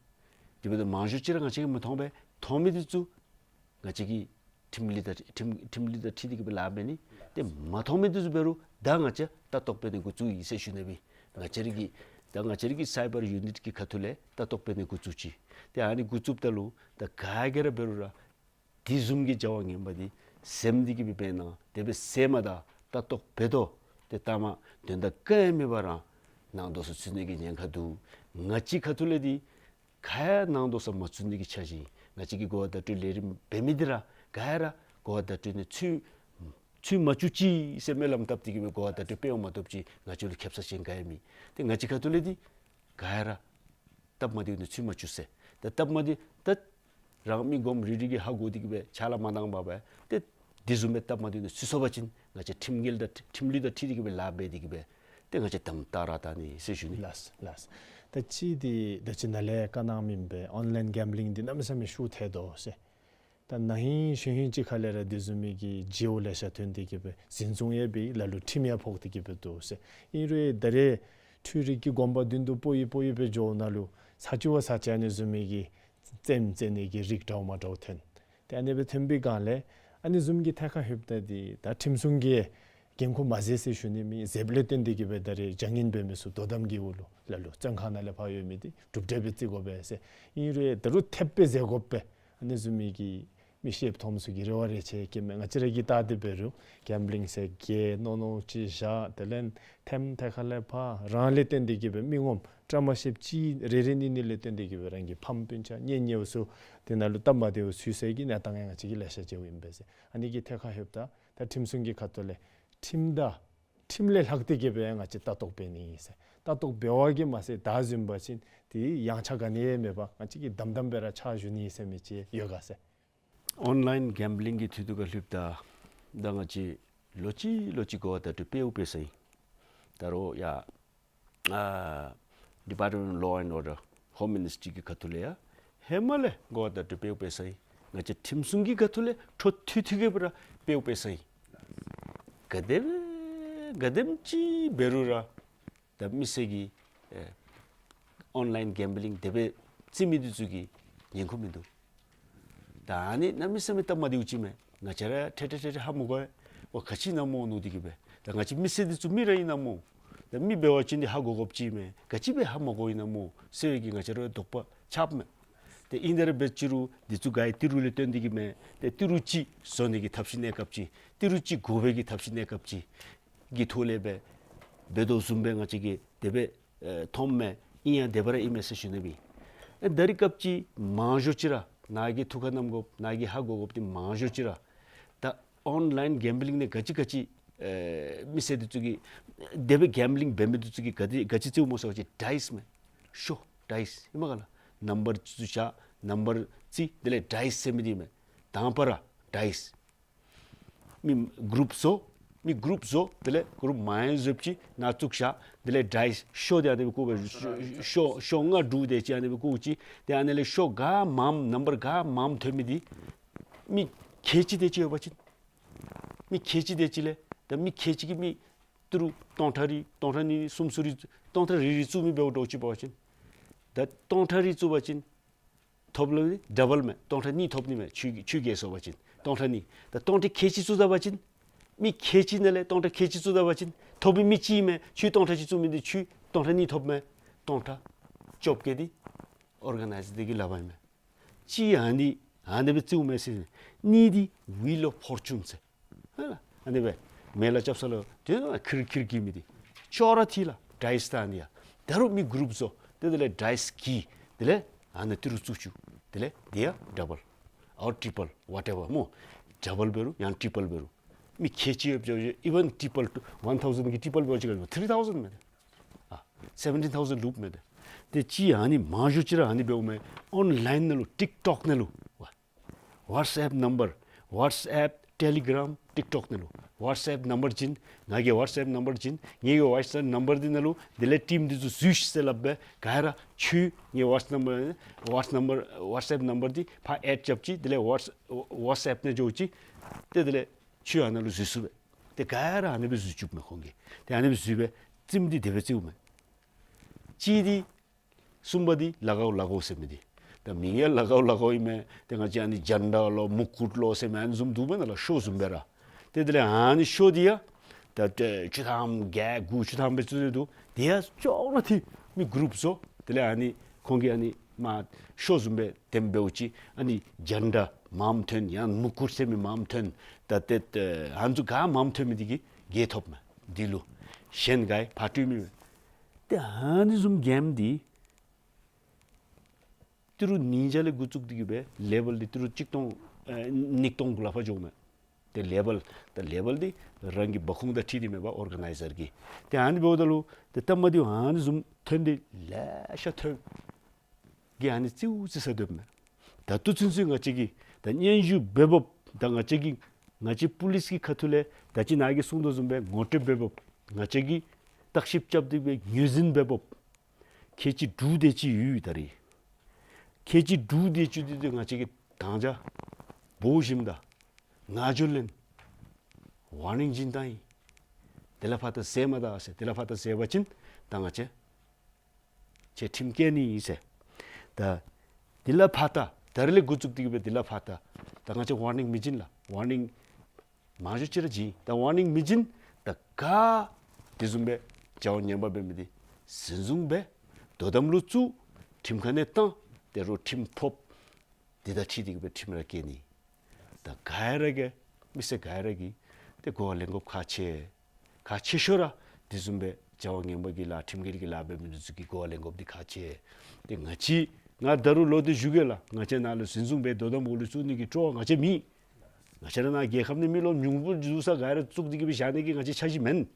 དེ་འབདཝ་ད་མང་ཤོས་ཅིག་ར་ང་བཅས་ཀྱིས་མི་མཐོང་པས། མཐོང་མི་འདི་ཚུ་ང་བཅས་ཀྱིས་ཁྲིམས་ལུགས་དང་ཁྲིམས་ཁྲིམས་ལུགས་དང་འཁྲིལ་ཏེ་གིས་སྦེ་ལཱ་འབད་ནི། ཏེ་མ་མཐོང་མི་འདི་ཚུ་འབད་རུང་ད་ང་བཅས་ལྟ་རྟོག་འབད་ནི་འགོ་བཙུགས་ཡི་ཟེར་ཞུ་ནི་སྦེ། ང་བཅས་ར་གི་ད་ང་བཅས་ར་གི་སའི་བར་ཡུ་ནིཊ་གི་ཁ་ཐུག་ལས་ལྟ་རྟོག་འབད་ནི་འགོ་བཙུགས་ཅི། ཏེ་ཨ་ནི་འགོ་བཙུགསཔ་ད་ལུ་ད་ག་གིས་ར་འབད་རུང་ར་དེ་བཟུམ་གྱི་བྱ་བ་ངན་པ་འདི་སེམས་འདི་གིས་སྦེ་འབད་ན་དེ་སྦེ་སེམས་མ་ད་ལྟ་རྟོག་འབད་དོ། ཏེ་ལྟ་མ་དོན་དག་ག་ཡང་མེད་པར་ར་ནང་དོག་ས་ཚུད་ནི་གི་ཉེན་ཁ་འདུག། ང་བཅས་ཁ་ཐུག་ལས་འདི་ག་ཡང་ནང་དོག་ས་མ་ཚུད་ནི་གི་འཆར་གཞི། ང་བཅས་ཀྱིས་གོ་བ་བརྡ་སྤྲོད་ལས་རིམ་འབད་མི་འདི་ར་ག་ར་གོ་བ་བརྡ་སྤྲོད་ནང་ཚུད་ཚུད་མ་བཅུག་ཅིག་ཟེར་སྨོན་ལམ་བཏབ་སྟེ་གིས་སྦེ་གོ་བ་བརྡ་སྤྲོད་འབད་འོང་མ་གཏོགས་ཅིག་ང་བཅས་ལུ་ཁེབ་ས་ཅིག་ག་ཡང་མེད། ཏེ་ང་བཅས་ཁ་ཐུག་ལས་འདི་ག་ར་སྟབས་མ་བདེཝ་ནང་ཚུད་མ་བཅུག་ཟེར། ད་སྟབས་མ་བདེ་ད་རང་མི་གོངམ་རེ་རེ་གིས་ཧ་གོ་སྟེ་གིས་སྦེ་ཕྱག་ལཱ་མ་གནང་པར་སྦེ་ཏེ་དེ་བཟུམ་སྦེ་སྟབས་མ་བདེཝ་ནང་ཚུད་སོང་པ་ཅིན་ང་བཅས་ཁྲིམས་འགལ་དང་ཁྲིམས་ལུགས་དང་འཁྲིལ་ཏེ་གིས་སྦེ་ལཱ་འབད་དེ་གིས་སྦེ་ཏེ་ང་བཅས་དམ་དྲག་ར་ད་ནི་ཟེར་ཞུ་ནི། ལགས་ལགས། ད་ཅི་འདི་ད་ཅི་ནཱ་ལས་བཀའ་གནང་མི་སྦེ་ཨོན་ལཱའིན་གེམ་བི་ལིང་འདི་གནམ་མེད་ས་མེད་ཤུགས་ཐལ་དོ་ཟེར། ད་ན་ཧིང་གཞེས་ཧིང་ཅིག་ཁ་ལས་ར་དེ་བཟུམ་མའི་གི་བརྗེ་པོ་ལེ་ཤ་ཐོན་ཏེ་གིས་སྦེ་འཛིན་བཟུང་ཡང་འབད་ལ་ལུ་ཁྲིམས་ཡང་ཕོག་སྟེ་གིས་སྦེ་འདུག་ཟེར། ཨིན་རུང་ད་རེས་འཕྲུལ་རིག་གི་གོམ་པ་མདུན་དུ་སྤོ་ཡི་སྤོ་ཡི་སྦེ་འགྱོཝ་ད་ལུ་ས་ཆུ་བ་ས་ཆ་ཨ་ནི་བཟུམ་མའི་གི་རྩེདམོ་རྩེ་ནི་གི་རིགས་འདྲཝ་མ་འདྲཝ་ཐོན། ཏེ་ཨ་ནི་སྦེ་ཐོན་པའི་སྒང་ལས་ཨ་ནི་བཟུམ་གྱི་ཐད་ཁར་ལྷོདཔ་ད་འདི་ད་ཁྲིམས་སྲུང་གི་འགན་ཁུར་མ་མཛད་ཟེར་ཞུ་ནི་མེད། མཛདཔ་ལས་བརྟེན་ཏེ་གིས་སྦེ་ད་རེས་བྱ་ངན་འབད་མི་ཚུ་དོ་དམ་གྱི་འོག་ལུ་ལ་ལུ་བཙོན་ཁང་ནང་ལས་ཕར་ཡོད་མི་འདི་གྲུབ་འབྲས་སྦེ་བརྩི་དགོ་པས་ཟེར། ཨིན་རུང་ད་རུང་ཐེབས་སྦེ་མཛད་དགོ་པས། ཨ་ནི་བཟུམ་མའི་གི་མི་ཤེསཔ་མཐོངམ་ཚུ་གིས་རེ་བ་རེ་ཆེ་བསྐྱེདཔ་མས། ང་བཅས་ར་གིས་བལྟ་སྟེ་འབད་རུང་གེམ་བི་ལིང་ཟེར་གྱི་མནོ་མནོཝ་ཅིག་བཞག། དེ་ལས་ཐེམ་ཐད་ཁར་ལས་ཕར་རང་ལས་བརྟེན་ཏེ་གིས་སྦེ་མི་ངོམ་བཀྲ་མ་ཤིསཔ་ཅིག་རེ་རེ་གཉིས་གཉིས་ལས་བརྟེན་ཏེ་གིས་སྦེ་རང་གི་ཕམ་སྤུན་ཆ་གཉེན་ཉེཝ་ཚུ་དེ་ནང་ལུ་སྟབས་མ་བདེཝ་ཚུད་སའི་གི་གནས་སྟངས་ཡང་ང་བཅས་ཀྱིས་ལེ་ཤ་མཇལཝ་ཨིན་པས་ཟེར། ཨ་ནི་གི་ཐད་ཁར་ལྷོདཔ་ད་ད་ཁྲིམས་སྲུང་གི་ཁ་ཐུག་ལས་ཁྲིམས་དང་ཁྲིམས་ལས་ལྷག་སྟེ་གིས་སྦེ་ང་བཅས་ལྟ་རྟོག་འབད་ནི་ཨིན་ཟེར། ལྟ་རྟོག་འབད་བ་གིས་མ་ཚད་ད་བཟུམ་འབད་བ་ཅིན་དེ་ཡངས་ཆག་ག་ནི་ཡང་མེད་པར་ང་བཅས་ཀྱིས་དམ་དམ་སྦེ་ར་ཕྱག་ཞུ་ནི་ཨིན་ཟེར་མི་ཅིག་ཡོད་ག་ཟེར། ཨོན་ལཱའིན་གེམ་བི་ལིང་གི་ཐད་ཁར་ལྷོདཔ་ད་ད་ང་བཅས་ལོ་གཅིག་ལོ་གཅིག་གོ་བ་བརྡ་སྤྲོད་འབདཝ་འབད་ས་ཨིན། ད་རུང་ཡ་ཨ་Department of Law and Order, Home Ministry གི་ཁ་ཐུག་ལས་ཡང་ཧེ་མ་ལས་གོ་བ་བརྡ་སྤྲོད་འབདཝ་འབད་ས་ཨིན། ང་བཅས་ཁྲིམས་སྲུང་གི་ཁ་ཐུག་ལས་འཕྲོ་མཐུད་མཐུད་དེ་གིས་སྦེ་ར་འབདཝ་འབད་ས་ཨིན། ག་དེམ་ག་དེམ་ཅིག་འབད་རུང་ར་ད་མི་སེར་གྱིས་ཨེ་ཨོན་ལཱའིན་གེམ་བི་ལིང་དེ་སྦེ་རྩེ་མི་འདི་ཚུ་གིས་ཉན་ཁུངས་མིན་འདུག། ད་ཨ་ནི་གནམ་མེད་ས་མེད་སྟབས་མ་བདེཝ་ཅིག་མས། ང་བཅས་ར་ཐད་ཐད་ཐད་ཐད་ཧ་མ་གོ་བས། འོ་ག་ཅི་ཨིན་ན་སྨོ་མནོ་སྟེ་གིས་སྦེ། ད་ང་བཅས་མི་སེར་འདི་ཚུ་མི་ར་ཨིན་ན་སྨོ། ད་མི་འབད་བ་ཅིན་འདི་ཧ་གོ་དགོཔ་ཅིག་མས། ག་ཅི་སྦེ་ཧ་མ་གོཝ་ཨིན་ན་སྨོ་ཟེར་བའི་གི་ང་བཅས་ར་དོགས་པ་ཆགསཔ་མས། ཏེ་ཨིན་ད་ར་འབད་ཅི་རུང་འདི་ཚུ་ག་ར་ཏི་རུ་ལས་བརྟེན་ཏེ་གིས་མས། ཏེ་ཏི་རུ་ཅིག་བཟོ་ནི་གི་ཐབས་ཤེས་གནས་སྐབས་ཅིག་ཏི་རུ་ཅིག་དགོ་པའི་གི་ཐབས་ཤེས་གནས་སྐབས་ཅིག་གི་ཐོག་ལས་སྦེ་འབད་དོ་བཟུམ་སྦེ་ང་བཅས་ཀྱིས་དེ་སྦེ་ཨེ་མཐོངམ་མས། ཨིན་ཡང་དེ་སྦེ་ར་ཨིན་མས་ཟེར་ཞུ་ནི་སྦེ། ཨེ་ད་རེས་སྐབས་ཅིག་མང་ཤོས་ཅིག་ར་ནཱ་གིས་ཐུགས་ཁར་བསྣམ་དགོཔ་ནཱ་གིས་ཧ་གོ་དགོཔ་འདི་མང་ཤོས་ཅིག་ར་ད་ཨོན་ལཱའིན་གེམ་བི་ལིང་ནང་ག་ཅི་ག་ཅི་ཨེ་མི་སེར་འདི་ཚུ་གིས་དེ་སྦེ་གེམ་བི་ལིང་འབད་མི་འདི་ཚུ་གིས་ག་དེ་ག་ཅི་རྩེཝ་སྨོ་ཟེར་བ་ཅིན་ཌའིསི་མས། ཤོ་ཌའིསི་ཨིན་མས་ག་ལགས། ནམ་བར་ཚུ་བཞག་ནམ་བར་རྩེ་དེ་ལས་ཌའིསི་ཟེར་མི་འདི་མས། དང་པ་ར་ཌའིསི། མི་གུ་རུབ་བཟོ། མི་གུ་རུབ་བཟོ། དེ་ལས་གུ་རུབ་མང་བཟོཝ་ཅིག་ནང་བཙུགས་བཞག། དེ་ལས་ཌའིསི་ཤོ་འདི་ཨ་ནི་སྦེ་བཀོ་སྦེ་ཤོ་ཤོ་ལྔ་དྲུག་དེ་ཅིག་ཨ་ནི་སྦེ་བཀོ་ཅི། ཏེ་ཨ་ནི་ལས་ཤོ་ག་མངམ་ནམ་བར་ག་མངམ་ཐོན་མི་འདི་མི་ཁལ་གཅིག་དེ་ཅིག་ཡོད་པ་ཅིན་མི་ཁལ་གཅིག་དེ་ཅིག་ལས་ད་མི་ཁལ་གཅིག་གིས་མི་ཏི་རུ་སྟོང་ཕྲག་རེ་སྟོང་ཕྲག་གཉིས་གསུམ་ཚུ་རེ་སྟོང་ཕྲག་རེ་རེ་བཙུགས་མི་འབདཝ་འདྲཝ་ཅིག་འབད་བ་ཅིན་ད་སྟོང་ཕྲག་རེ་བཙུགས་པ་ཅིན་ཐོབ་ལུ་ཌ་བཱལ་མས། སྟོང་ཕྲག་གཉིས་ཐོབ་ནི་མས། ཆུ་ཆུ་གྱེས་སོང་པ་ཅིན་སྟོང་ཕྲག་གཉིས། ད་སྟོང་ཕྲག་ཁལ་གཅིག་བཙུགས་ད་པ་ཅིན་མི་ཁལ་གཅིག་ནང་ལས་སྟོང་ཕྲག་ཁལ་གཅིག་བཙུགས་ད་པ་ཅིན་ཐོབ་མི་ཅིག་མས། ཆུ་སྟོང་ཕྲག་གཅིག་བཙུགས་མི་འདི་ཆུ་སྟོང་ཕྲག་གཉིས་ཐོབ་མས། སྟོང་ཕྲག་བཅོ་བརྒྱད་འདི་ཨོར་ག་ནའིཛ་འདི་གིས་ལཱ་འབདཝ་མས། ཅིག་ཨ་ནི་ཨ་ནི་སྦེ་བཙུགསཔ་མས་ཟེར། གཉིས་འདི་ཝིལ་ཨོཕ་ཕོར་ཅུན་ཟེར། ཧ་ལ། ཨ་ནི་སྦེ་མེ་ལ་རྐྱབ་ས་ལུ་དེ་ཁིར་ཁིར་གྱི་མི་འདི་ཅོག་ར་འཐད་ལགས། ཌའིསི་ད་ཨ་ནི་ཡང་ད་རུང་མི་གུ་རུབ་བཟོ། དེ་དེ་ལས་ཌའིསི་གྱིས་དེ་ལས་ཨ་ནི་ཏི་རུ་བཙུགས་བཅུག། དེ་ལས་དེ་ཡང་ཌ་བཱལ་ཨོར་ཊི་པཱལ་ཝ་ཊེ་བར་སྨོ། ཌ་བཱལ་འབད་རུང་ཡང་ཊི་པཱལ་འབད་རུང་ མི་ཁལ་གཅིག་ཡོདཔ་ཅིག་even triple to one thousand གི་triple འབད་བ་ཅིན་ག་three thousand མས། ཨ་seventeen thousand ལུསཔ་མས། ཏེ་ཅིག་ཨ་ནི་མང་ཤོས་ཅིག་ར་ཨ་ནི་འབདཝ་མས། ཨོན་ལཱའིན་ནང་ལུ་ཊིཀ་ཊོཀ་ནང་ལུ་ཝ་ཝཊསི་ཨེཔ་ནམ་བར་ཝཊསི་ཨེཔ་ཊེ་ལི་གྲམ་ཊིཀ་ཊོཀ་ནང་ལུ་ཝཊསི་ཨེཔ་ནམ་བར་བྱིན། ང་གི་ཝཊསི་ཨེཔ་ནམ་བར་བྱིན། ངེ་གི་ཝཊསི་ཨེཔ་ནམ་བར་འདི་ནང་ལུ་དེ་ལས་ཊིམ་འདི་ཚུ་འཛུལ་ཤིག་ཟེར་སླབ་སྦེ་ག་ར་ཁྱོད་ངེ་ཝཊསི་ནམ་བར་ཝཊསི་ནམ་བར་ཝཊསི་ཨེཔ་ནམ་བར་འདི་ཕར་ཨེཌ་རྐྱབ་ཅིག། དེ་ལས་ཝཊསི་ཝཊསི་ཨེཔ་ནང་འགྱོ་ཅིག། ཏེ་དེ་ལས་ཁྱོད་ཨ་ནང་ལུ་འཛུལ་ཚུགས་པས། ཏེ་ག་ར་ཨ་ནི་སྦེ་འཛུལ་བཅུགཔ་མས་ཁོང་གིས། ཏེ་ཨ་ནི་སྦེ་འཛུལ་སྦེ་རྩེདམོ་འདི་དེ་སྦེ་རྩེཝ་མས། གཅིག་འདི་གསུམ་པ་འདི་ལ་གའོ་ལ་གའོ་ཟེར་མི་འདི། ད་མིང་ཡང་ལ་གའོ་ལ་གའོ་ཨིན་མས། ཏེ་ང་བཅས་ཨ་ནི་ཇན་ཌ་ལོ་མུ་ཀུཊ་ལོ་ཟེར་མི་ཨ་ནི་བཟུམ་འདུག་མེན་ན་ལགས། ཤོ་བཟུམ་སྦེ་ར། ཏེ་དེ་ལས་ཨ་ནི་ཤོ་འདི་ཡང་ད་ཏེ་བཅུ་ཐམ་བརྒྱད་དགུ་བཅུ་ཐམ་སྦེ་བཙུགས་ཏེ་འདུག། དེ་ཡང་ཅོག་ར་འཐདཔ་མི་གུ་རུབ་བཟོ། དེ་ལས་ཨ་ནི་ཁོང་གིས་ཨ་ནི་མ་ཤོ་བཟུམ་སྦེ་དེམ་འབདཝ་ཅིག་ཨ་ནི་ཇན་ཌ་མངམ་ཐོན་ཡང་མུ་ཀུཊ་ཟེར་མི་མངམ་ཐོན། ད་ཏེ་ཨ་ནི་ཚུ་ག་མངམ་ཐོན་མི་འདི་གིས་རྒྱལ་ཐོབ་མས། འདི་ལུ་གཞན་ག་ཡང་ཕར་སྤྲོད་མི་མེད། ཏེ་ཨ་ནི་བཟུམ་གེམ་འདི་ཏི་རུ་ཉིས་བརྒྱ་ལས་འགོ་བཙུགས་ཏེ་གི་སྦེ་ལེ་བལ་འདི་ཏི་རུ་གཅིག་སྟོང་ཨེ་ཉིས་སྟོང་གུ་ལས་ཕར་འགྱོཝ་མས། ཏེ་ལེ་བལ་ད་ལེ་བལ་འདི་རང་གི་འབབ་ཁུངས་དང་འཁྲིལ་ཏེ་མེན་པ་ཨོར་ག་ནའི་ཛར་གྱི། ཏེ་ཨ་ནི་འབདཝ་ད་ལུ་ཏེ་སྟབས་མ་བདེཝ་ཨ་ནི་བཟུམ་ཐོན་ཏེ་ལེ་ཤ་ཐོན། གི་ཨ་ནི་རྩེདམོ་རྩེ་ས་སྡོདཔ་མས། ད་ལྟོ་ཚུན་ཚོད་ང་བཅས་ཀྱིས་ད་སྙན་ཞུ་འབད་འབདཝ་ད་ང་བཅས་ཀྱིས་ང་བཅས་པུ་ལིསི་གི་ཁ་ཐུག་ལས་ད་ཅི་ནཱ་གིས་གསུངས་དོ་བཟུམ་སྦེ་ངོ་སྤྲོད་འབད་འབདཝ་ང་བཅས་ཀྱིས་བརྟག་ཞིབ་རྐྱབ་སྟེ་སྦེ་ངོས་འཛིན་འབད་འབདཝ་ཁལ་གཅིག་དྲུག་དེ་ཅིག་ཡོད་ད་རེས། ཁལ་གཅིག་དྲུག་དེ་ཅིག་འདི་ཏེ་ང་བཅས་ཀྱིས་དང་ཅ་འབོ་ཞིནམ་ད་ང་འགྱོ་ལེན་ཝར་ནིང་བྱིན་བཏང་ཡི། དེ་ལས་ཕར་ད་ཟེར་མ་ད་ཟེར། དེ་ལས་ཕར་ད་ཟེར་བ་ཅིན་ད་ང་བཅས་ཁྱོད་ཁྲིམས་བཀལ་ནི་ཨིན་ཟེར། ད་དེ་ལས་ཕར་ད་ད་རེས་ལས་འགོ་བཙུགས་ཏེ་གི་སྦེ་དེ་ལས་ཕར་ད་ད་ང་བཅས་ཝར་ནིང་མི་བྱིན་ལགས། ཝར་ནིང་མང་ཤོས་ཅིག་ར་བྱིན། ད་ཝར་ནིང་མི་བྱིན། ད་ག་དེ་བཟུམ་སྦེ་བྱ་བ་ངན་པ་འབད་མི་འདི་འཛིན་བཟུང་འབད། དོ་དམ་ལུ་བཙུགས། ཁྲིམས་ཁང་ནང་བཏང་། ཏེ་རོགས་ཁྲིམས་ཕོགཔ་འདི་དང་འཁྲིལ་ཏེ་གི་སྦེ་ཁྲིམས་ར་བཀལ་ནི། ད་ག་ར་གིས་མི་སེར་ག་ར་གིས་ཏེ་གོ་བ་ལེན་དགོཔ་ཁག་ཆེ། ཁག་ཆེ་ཤོས་ར་དེ་བཟུམ་སྦེ་བྱ་བ་ངན་པ་གི་ལཱ་ཁྲིམས་འགལ་གྱི་ལཱ་འབད་མི་འདི་ཚུ་གིས་གོ་བ་ལེན་དགོཔ་འདི་ཁག་ཆེ། ཏེ་ང་བཅས་ང་ད་རུང་ལོག་སྟེ་ཞུ་གེ་ལགས། ང་བཅས་ནཱ་ལུ་འཛིན་བཟུང་འབད་དོ་དམ་འོག་ལུ་བཙུགས་ནི་གི་སྤྲོ་བ་ང་བཅས་མེད། ང་བཅས་ར་ནཱ་རྒྱལ་ཁབ་ནང་མི་ལོ་ཉུང་པོ་འཛུལ་ས་ག་ར་བཙུགས་ཏེ་གི་སྦེ་བཞག་ནི་གི་ང་བཅས་འཆར་གཞི་མེན།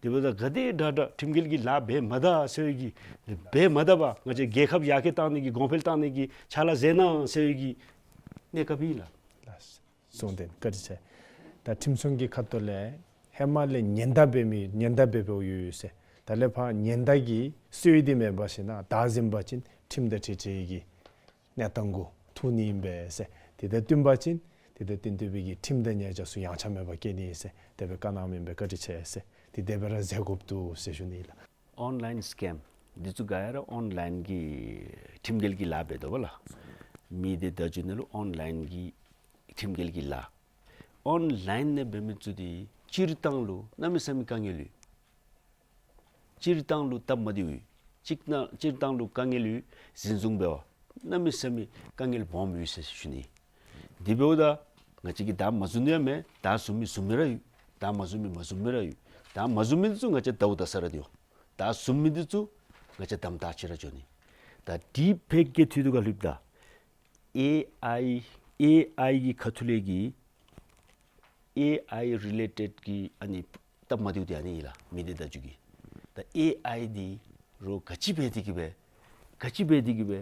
དེ་འབདཝ་ད་ག་དེ་དྲག་དྲག་ཁྲིམས་འགལ་གྱི་ལཱ་འབད་མ་ད་ཟེར་བའི་གི་འབད་མ་ད་པར་ང་བཅས་རྒྱལ་ཁབ་ཡར་རྒྱས་གཏང་ནི་གི་གོང་འཕེལ་གཏང་ནི་གི་ཕྱག་ལཱ་མཛད་གནང་ཟེར་བའི་གི་གནས་སྐབས་ཨིན་ལགས། གསུངས་ཏེ་བཀའ་དྲིན་ཆེ། ད་ཁྲིམས་སྲུང་གི་ཁ་ཐུག་ལས་ཧེ་མ་ལས་ཉེན་བརྡ་འབད་མི་ཉེན་བརྡ་འབད་འབདཝ་ཡོད་ཡོད་ཟེར། ད་ལས་ཕར་ཉེན་བརྡ་གི་སྲོལ་འདི་མེད་པ་ཞིན་ན་བདའ་ཟུན་པ་ཅིན་ཁྲིམས་དང་འཁྲིལ་འཁྲིལ་གྱི་གནས་སྟངས་གུ་ཐུག་ནི་ཨིན་པས་ཟེར། དེ་དང་བསྟུན་པ་ཅིན་དེ་དང་བསྟུན་ཏེ་སྦེ་གི་ཁྲིམས་དང་ཉེས་བྱ་ཚུ་ཡངས་ཆག་མེད་པར་བཀལ་ནི་ཨིན་ཟེར་དེ་སྦེ་བཀའ་གནང་མི་ཨིན་པས། བཀའ་དྲིན་ཆེ་ཟེར། དེ་དེ་སྦེ་ར་མཛད་དགོཔ་འདུག་ཟེར་ཞུ་ནི་ལགས། ཨོན་ལཱའིན་སི་ཀེམ་འདི་ཚུ་ག་ར་ཨོན་ལཱའིན་གྱི་ཁྲིམས་འགལ་གྱི་ལཱ་འབད་དོ་བ་ལགས། མི་སྡེ་བརྡ་བརྒྱུད་ནང་ལུ་ཨོན་ལཱའིན་གྱི་ཁྲིམས་འགལ་གྱི་ལཱ། ཨོན་ལཱའིན་ནང་འབད་མི་ཚུ་འདི་སྤྱིར་བཏང་ལུ་གནམ་མེད་ས་མེད་དཀའ་ངལ་ཡོད། སྤྱིར་བཏང་ལུ་སྟབས་མ་བདེཝ་ཡོད། སྤྱིར་བཏང་སྤྱིར་བཏང་ལུ་དཀའ་ངལ་ཡོད། འཛིན་བཟུང་འབད་བ་གནམ་མེད་ས་མེད་དཀའ་ངལ་སྦོམ་ཡོད་ཟེར་ཞུ་ནི། དེ་འབདཝ་ད་ང་བཅས་ཀྱིས་བདའ་མ་བཟུང་ནི་ཡང་མེད། བདའ་བཟུང་མི་བཟུང་མི་ར་ཡོད། བདའ་མ་བཟུང་མི་མ་བཟུང་མི་ར་ཡོད། བདའ་མ་བཟུང་མི་འདི་ཚུ་ང་བཅས་བདའཝ་བདའ་ས་ར་སྡོད་འོང་། བདའ་བཟུང་མི་འདི་ཚུ་ང་བཅས་དམ་དྲག་ཅིག་ར་འགྱོ་ནི། ད་དེ་ཕར་གི་ཐད་དུ་ཁར་ལྷོདཔ་ད་ཨེ་ཨའི་ཨེ་ཨའི་གི་ཁ་ཐུག་ལས་ཀྱི་ཨེ་ཨའི་རི་ལེ་ཊེཌ་གི་ཨ་ནི་སྟབས་མ་བདེཝ་འདི་ཨ་ནི་ཨིན་ལགས། མི་སྡེ་བརྡ་བརྒྱུད་ཀྱི། ད་ཨེ་ཨའི་འདི་རོགས་ག་ཅི་འབད་དེ་གི་སྦེ་ག་ཅི་འབད་དེ་གི་སྦེ་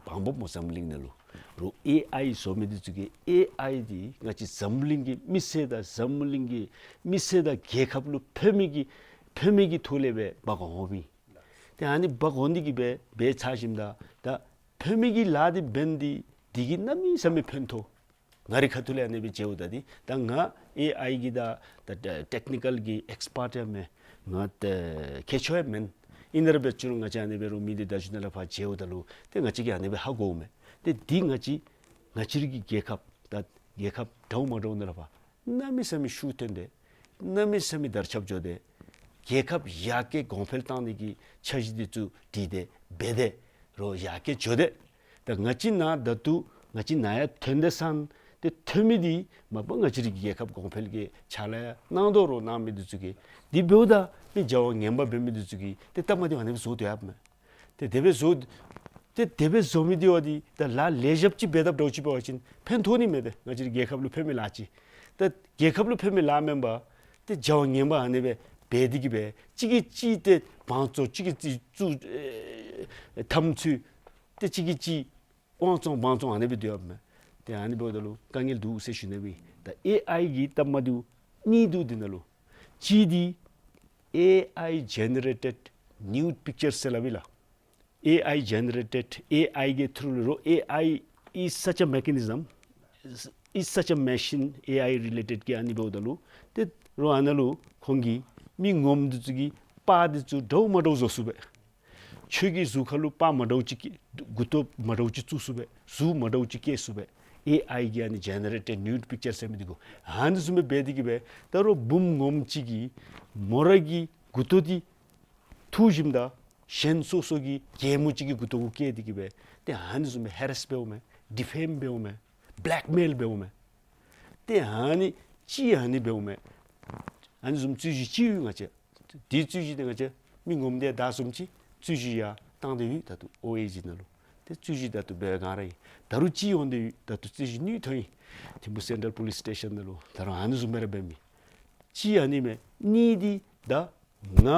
བང་འབབ་སྨོ་འཛམ་གླིང་ནང་ལུ། རོགས་ཨེ་ཨའི་བཟོ་མི་འདི་ཚུ་གིས་ཨེ་ཨའི་འདི་ང་བཅས་འཛམ་གླིང་གི་མི་སེར་དང་འཛམ་གླིང་གི་མི་སེར་དང་རྒྱལ་ཁབ་ལུ་ཕན་མི་གི་ཕན་མི་གི་ཐོག་ལས་སྦེ་འབག་འོང་མི། ཏེ་ཨ་ནི་འབག་འོང་ནི་གི་སྦེ་འབད་ཚར་ཞིནམ་ད་ད་ཕན་མི་གི་ལཱ་འདི་འབད་ནི་འདི་འདི་གིས་གནམ་མེད་ས་མེད་ཕན་ཐོགས། ང་རའི་ཁ་ཐུག་ལས་ཨ་ནི་སྦེ་མཇལཝ་ད་འདི་ད་ང་ཨེ་ཨའི་གི་ད་ད་ཊེག་ནི་ཀཱལ་གྱི་ཨེགསི་པརཊ་ཡང་མེན། ང་ད་མཁས་མཆོག་ཡང་མེན། ཨིན་རུང་སྦེ་ཅིག་རུང་ང་བཅས་ཨ་ནི་སྦེ་རོགས་མི་སྡེ་བརྡ་བརྒྱུད་ནང་ལས་ཕར་མཇལཝ་ད་ལུ་ཏེ་ང་བཅས་ཀྱིས་ཨ་ནི་སྦེ་ཧ་གོཝ་མས། ཏེ་འདི་ང་བཅས་ང་བཅས་རའི་གི་རྒྱལ་ཁབ་ད་རྒྱལ་ཁབ་འདྲཝ་མ་འདྲཝ་ནང་ལས་ཕར་གནམ་མེད་ས་མེད་ཤུགས་ཐོན་ཏེ་གནམ་མེད་ས་མེད་དར་ཁྱབ་འགྱོ་སྟེ་རྒྱལ་ཁབ་ཡར་རྒྱས་གོང་འཕེལ་གཏང་ནི་གི་འཆར་གཞི་འདི་ཚུ་བྲིས་ཏེ་འབད་དེ་རོགས་ཡར་རྒྱས་འགྱོ་སྟེ། ད་ང་བཅས་ནཱ་ད་ལྟོ་ང་བཅས་ནཱ་ཡར་ཐོན་ཏེ་སོང་སྟེ་ཐོན་མི་འདི་མ་པ་ང་བཅས་རའི་རྒྱལ་ཁབ་གོང་འཕེལ་གྱི་ཕྱག་ལཱ་ཡང་གནང་དོ་རོགས་གནང་མི་འདི་ཚུ་གིས། དེ་འབདཝ་ད་མི་བྱ་བ་ངན་པ་འབད་མི་འདི་ཚུ་གིས་ཏེ་སྟབས་མ་བདེཝ་ཨ་ནི་སྦེ་བཟོ་སྡོད་ཡོདཔ་མས། ཏེ་དེ་སྦེ་བཟོ་ཏེ་དེ་སྦེ་བཟོ་མི་འདི་བ་འདི་ད་ལཱ་ལེགས་ཤོམ་ཅིག་འབད་དཔ་འདྲཝ་ཅིག་འབད་བ་ཅིན་ཕན་ཐོགས་ནི་མས། ཏེ་ང་བཅས་རའི་རྒྱལ་ཁབ་ལུ་ཕན་མི་ལཱ་ཅིག། ད་རྒྱལ་ཁབ་ལུ་ཕན་པའི་ལཱ་མེན་པར་ཏེ་བྱ་བ་ངན་པ་ཨ་ནི་སྦེ་འབད་དེ་གིས་སྦེ་གཅིག་གིས་གཅིག་ཏེ་བང་བཙོག་གཅིག་གིས་གཅིག་བཙུགས་ཨེ་འཐབ་རྩོད་ཏེ་གཅིག་གིས་གཅིག་དབང་བཙོང་བང་བཙོང་ཨ་ནི་སྦེ་སྡོད་ཡོདཔ་མས། ཏེ་ཨ་ནི་འབདཝ་ད་ལུ་དཀའ་ངལ་འདུག་ཟེར་ཞུ་ནི་སྦེ། ད་ཨེ་ཨའི་གི་སྟབས་མ་བདེཝ་གཉིས་འདུག་འདི་ནང་ལུ། གཅིག་འདི་ཨེ་ཨའི་ཇེ་ནེ་རེ་ཊེཌ་ནིའུཌ་པིཀ་ཅར་ཟེར་སླབ་ཨིན་ལགས། ཨེ་ཨའི་ཇེ་ནེ་རེ་ཊེཌ་ཨེ་ཨའི་གི་ཐུརུ་ལུ་རོགས། ཨེ་ཨའི་is such a mechanism, is such a machine, ཨེ་ཨའི་རི་ལེ་ཊེཌ་གི་ཨ་ནི་འབདཝ་ད་ལུ་ཏེ་རོགས་ཨ་ནཱ་ལུ་ཁོང་གིས་མི་ངོམ་འདི་ཚུ་གི་པར་འདི་ཚུ་འདྲཝ་མ་འདྲཝ་བཟོ་ཚུགས་པས། ཁྱོད་ཀྱི་གཟུགས་ཁར་ལུ་པར་མ་འདྲཝ་ཅིག་བཀལ་མགུ་ཏོ་མ་འདྲཝ་ཅིག་བཙུགས་ཚུགས་པས། གཟུགས་མ་འདྲཝ་ཅིག་བཀལ་ཚུགས་པས། ཨེ་ཨའི་གི་ཨ་ནི་ཇེ་ནེ་རེ་ཊེཌ་ནིའུཌ་པིཀ་ཅར་ཟེར་མི་འདི་གུ། ཨ་ནི་བཟུམ་སྦེ་འབད་དེ་གིས་སྦེ་ད་རོགས་བུམོ་ངོམ་ཅིག་གིས་མོ་ར་གི་མགུ་ཏོ་འདི་འཐུ་ཞིནམ་ད་གཞན་སོ་སོ་གི་རྒྱལ་མོ་ཅིག་གི་མགུ་ཏོ་གུ་བཀལ་ཏེ་གིས་སྦེ་ཏེ་ཨ་ནི་བཟུམ་སྦེ་ཧེ་རེསི་འབདཝ་མས། ཌི་ཕེམ་འབདཝ་མས། བེ་ལེཀ་མེལ་འབདཝ་མས། ཏེ་ཨ་ནི་ཅིག་ཨ་ནི་འབདཝ་མས། ཨ་ནི་བཟུམ་རྩོད་གཞི་ཅིག་ཡོད་ང་བཅས། དེ་རྩོད་གཞི་དེ་ང་བཅས་མི་ངོམ་དེ་དང་བཟུམ་ཅིག་རྩོད་གཞི་ཡར་བཏང་སྟེ་ཡོད། ད་ལྟོ་ཨོ་ཨེ་ཇི་ནང་ལུ་ཏེ་རྩོད་གཞི་ད་ལྟོ་འབད་ག་ར་ཨིན། ད་རུང་ཅིག་འོང་སྟེ་ཡོད། ད་ལྟོ་རྩོད་གཞི་ནུས་ཐོན་ཡི། ཐིམ་ཕུ་སེན་ཊྲལ་པོ་ལིསི་སི་ཊེ་ཤཱན་ནང་ལུ་ད་རུང་ཨ་ནི་བཟུམ་སྦེ་ར་འབད་མི་ཅིག་ཨ་ནི་མས། གཉིས་འདི་ད་ང་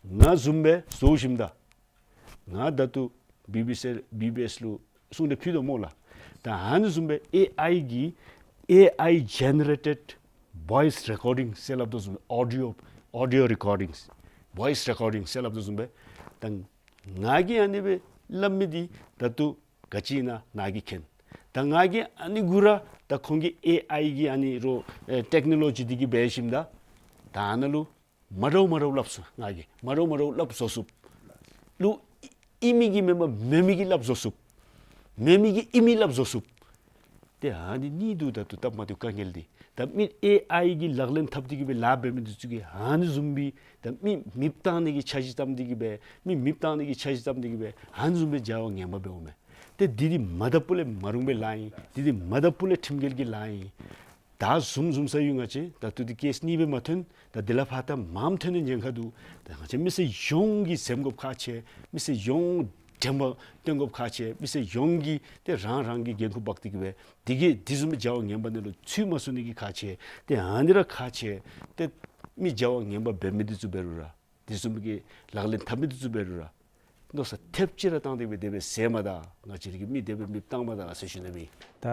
ང་བཟུམ་སྦེ་བཟོ་ཞིནམ་ད་ང་ད་ལྟོ་བི་བི་སི་བི་བི་ཨེསི་ལུ་གསུང་གྲོས་ཕུལ་དོ་སྨོ་ལགས། ད་ཨ་ནི་བཟུམ་སྦེ་ཨེ་ཨའི་གི་ཨེ་ཨའི་ཇེ་ནེ་རེ་ཊེཌ་བོའིསི་རེ་ཀོར་ཌིང་ཟེར་སླབ་དོ་བཟུམ་སྦེ་ཨོ་ཌི་ཨོ་ཨོ་ཌི་ཨོ་རེ་ཀོར་ཌིང་བོའིསི་རེ་ཀོར་ཌིང་ཟེར་སླབ་དོ་བཟུམ་སྦེ་ད་ང་གིས་ཨ་ནི་སྦེ་སླབ་མི་འདི་ད་ལྟོ་ག་ཅི་ཨིན་ན་ནཱ་གིས་མཁྱེན། ད་ང་གིས་ཨ་ནི་གུ་ར་ད་ཁོང་གི་ཨེ་ཨའི་གི་ཨ་ནི་རོགས་ཨེ་ཊེཀ་ནོ་ལོ་ཇི་འདི་གིས་འབད་ཞིནམ་ད་ད་ཨ་ནཱ་ལུ་མ་འདྲཝ་མ་འདྲཝ་སླབ་ཚུགས། ང་གིས་མ་འདྲཝ་མ་འདྲཝ་སླབ་བཟོ་ཚུགསཔ་ལུ་ཨིན་མི་གིས་མེན་པར་མེན་མི་གིས་སླབ་བཟོ་ཚུགསཔ། མེན་མི་གིས་ཨིན་མི་སླབ་བཟོ་ཚུགསཔ། ཏེ་ཨ་ནི་གཉིས་འདུག། ད་ལྟོ་སྟབས་མ་བདེཝ་དཀའ་ངལ་འདི་ད་མི་ཨེ་ཨའི་གི་ལག་ལེན་འཐབ་སྟེ་གིས་སྦེ་ལཱ་འབད་མི་འདི་ཚུ་གིས་ཨ་ནི་བཟུམ་སྦེ་ད་མི་མེདཔ་བཏང་ནི་གི་འཆར་གཞི་བརྩམས་ཏེ་གིས་སྦེ་མི་མེདཔ་བཏང་ནི་གི་འཆར་གཞི་བརྩམས་ཏེ་གིས་སྦེ་ཨ་ནི་བཟུམ་སྦེ་བྱ་བ་ངན་པ་འབདཝ་མས། ཏེ་འདི་འདི་མ་དག་པ་ལས་མ་རུང་བའི་ལཱ་ཨིན། འདི་འདི་མ་དག་པ་ལས་ཁྲིམས་འགལ་གྱི་ལཱ་ཨིན། ད་བཟུམ་བཟུམ་ས་ཡོད་ང་བཅས། ད་ལྟོ་འདི་ཀེསི་གཉིས་སྦེ་མ་ཐོན། ད་འདི་ལས་ཕར་ད་མངམ་ཐོན་ནི་ཉེན་ཁ་འདུག། ད་ང་བཅས་མི་སེར་ཡོངས་ཀྱིས་འཛེམ་དགོཔ་ཁག་ཆེ། མི་སེར་ཡོངས་དྲན་པ་བཏོན་དགོཔ་ཁག་ཆེ། མི་སེར་ཡོངས་ཀྱིས་ཏེ་རང་རང་གི་འགན་ཁུར་འབག་སྟེ་གིས་སྦེ་འདི་གིས་འདི་བཟུམ་སྦེ་བྱ་བ་ངན་པ་ནང་ལུ་ཚུད་མ་སོང་ནི་གི་ཁག་ཆེ། ཏེ་ཨ་ནི་ར་ཁག་ཆེ། ཏེ་མི་བྱ་བ་ངན་པ་འབད་མི་འདི་ཚུ་འབད་རུང་ར་དེ་བཟུམ་གྱི་ལག་ལེན་འཐབ་མི་འདི་ཚུ་འབད་རུང་ར་མནོ་བསམ་ཐེབས་ཅིག་ར་བཏང་སྟེ་སྦེ་དེ་སྦེ་ཟེར་མ་ད། ང་བཅས་ར་གི་མི་དེ་སྦེ་མེདཔ་བཏང་མ་ད་ཟེར་ཞུ་ནི་མས། ད་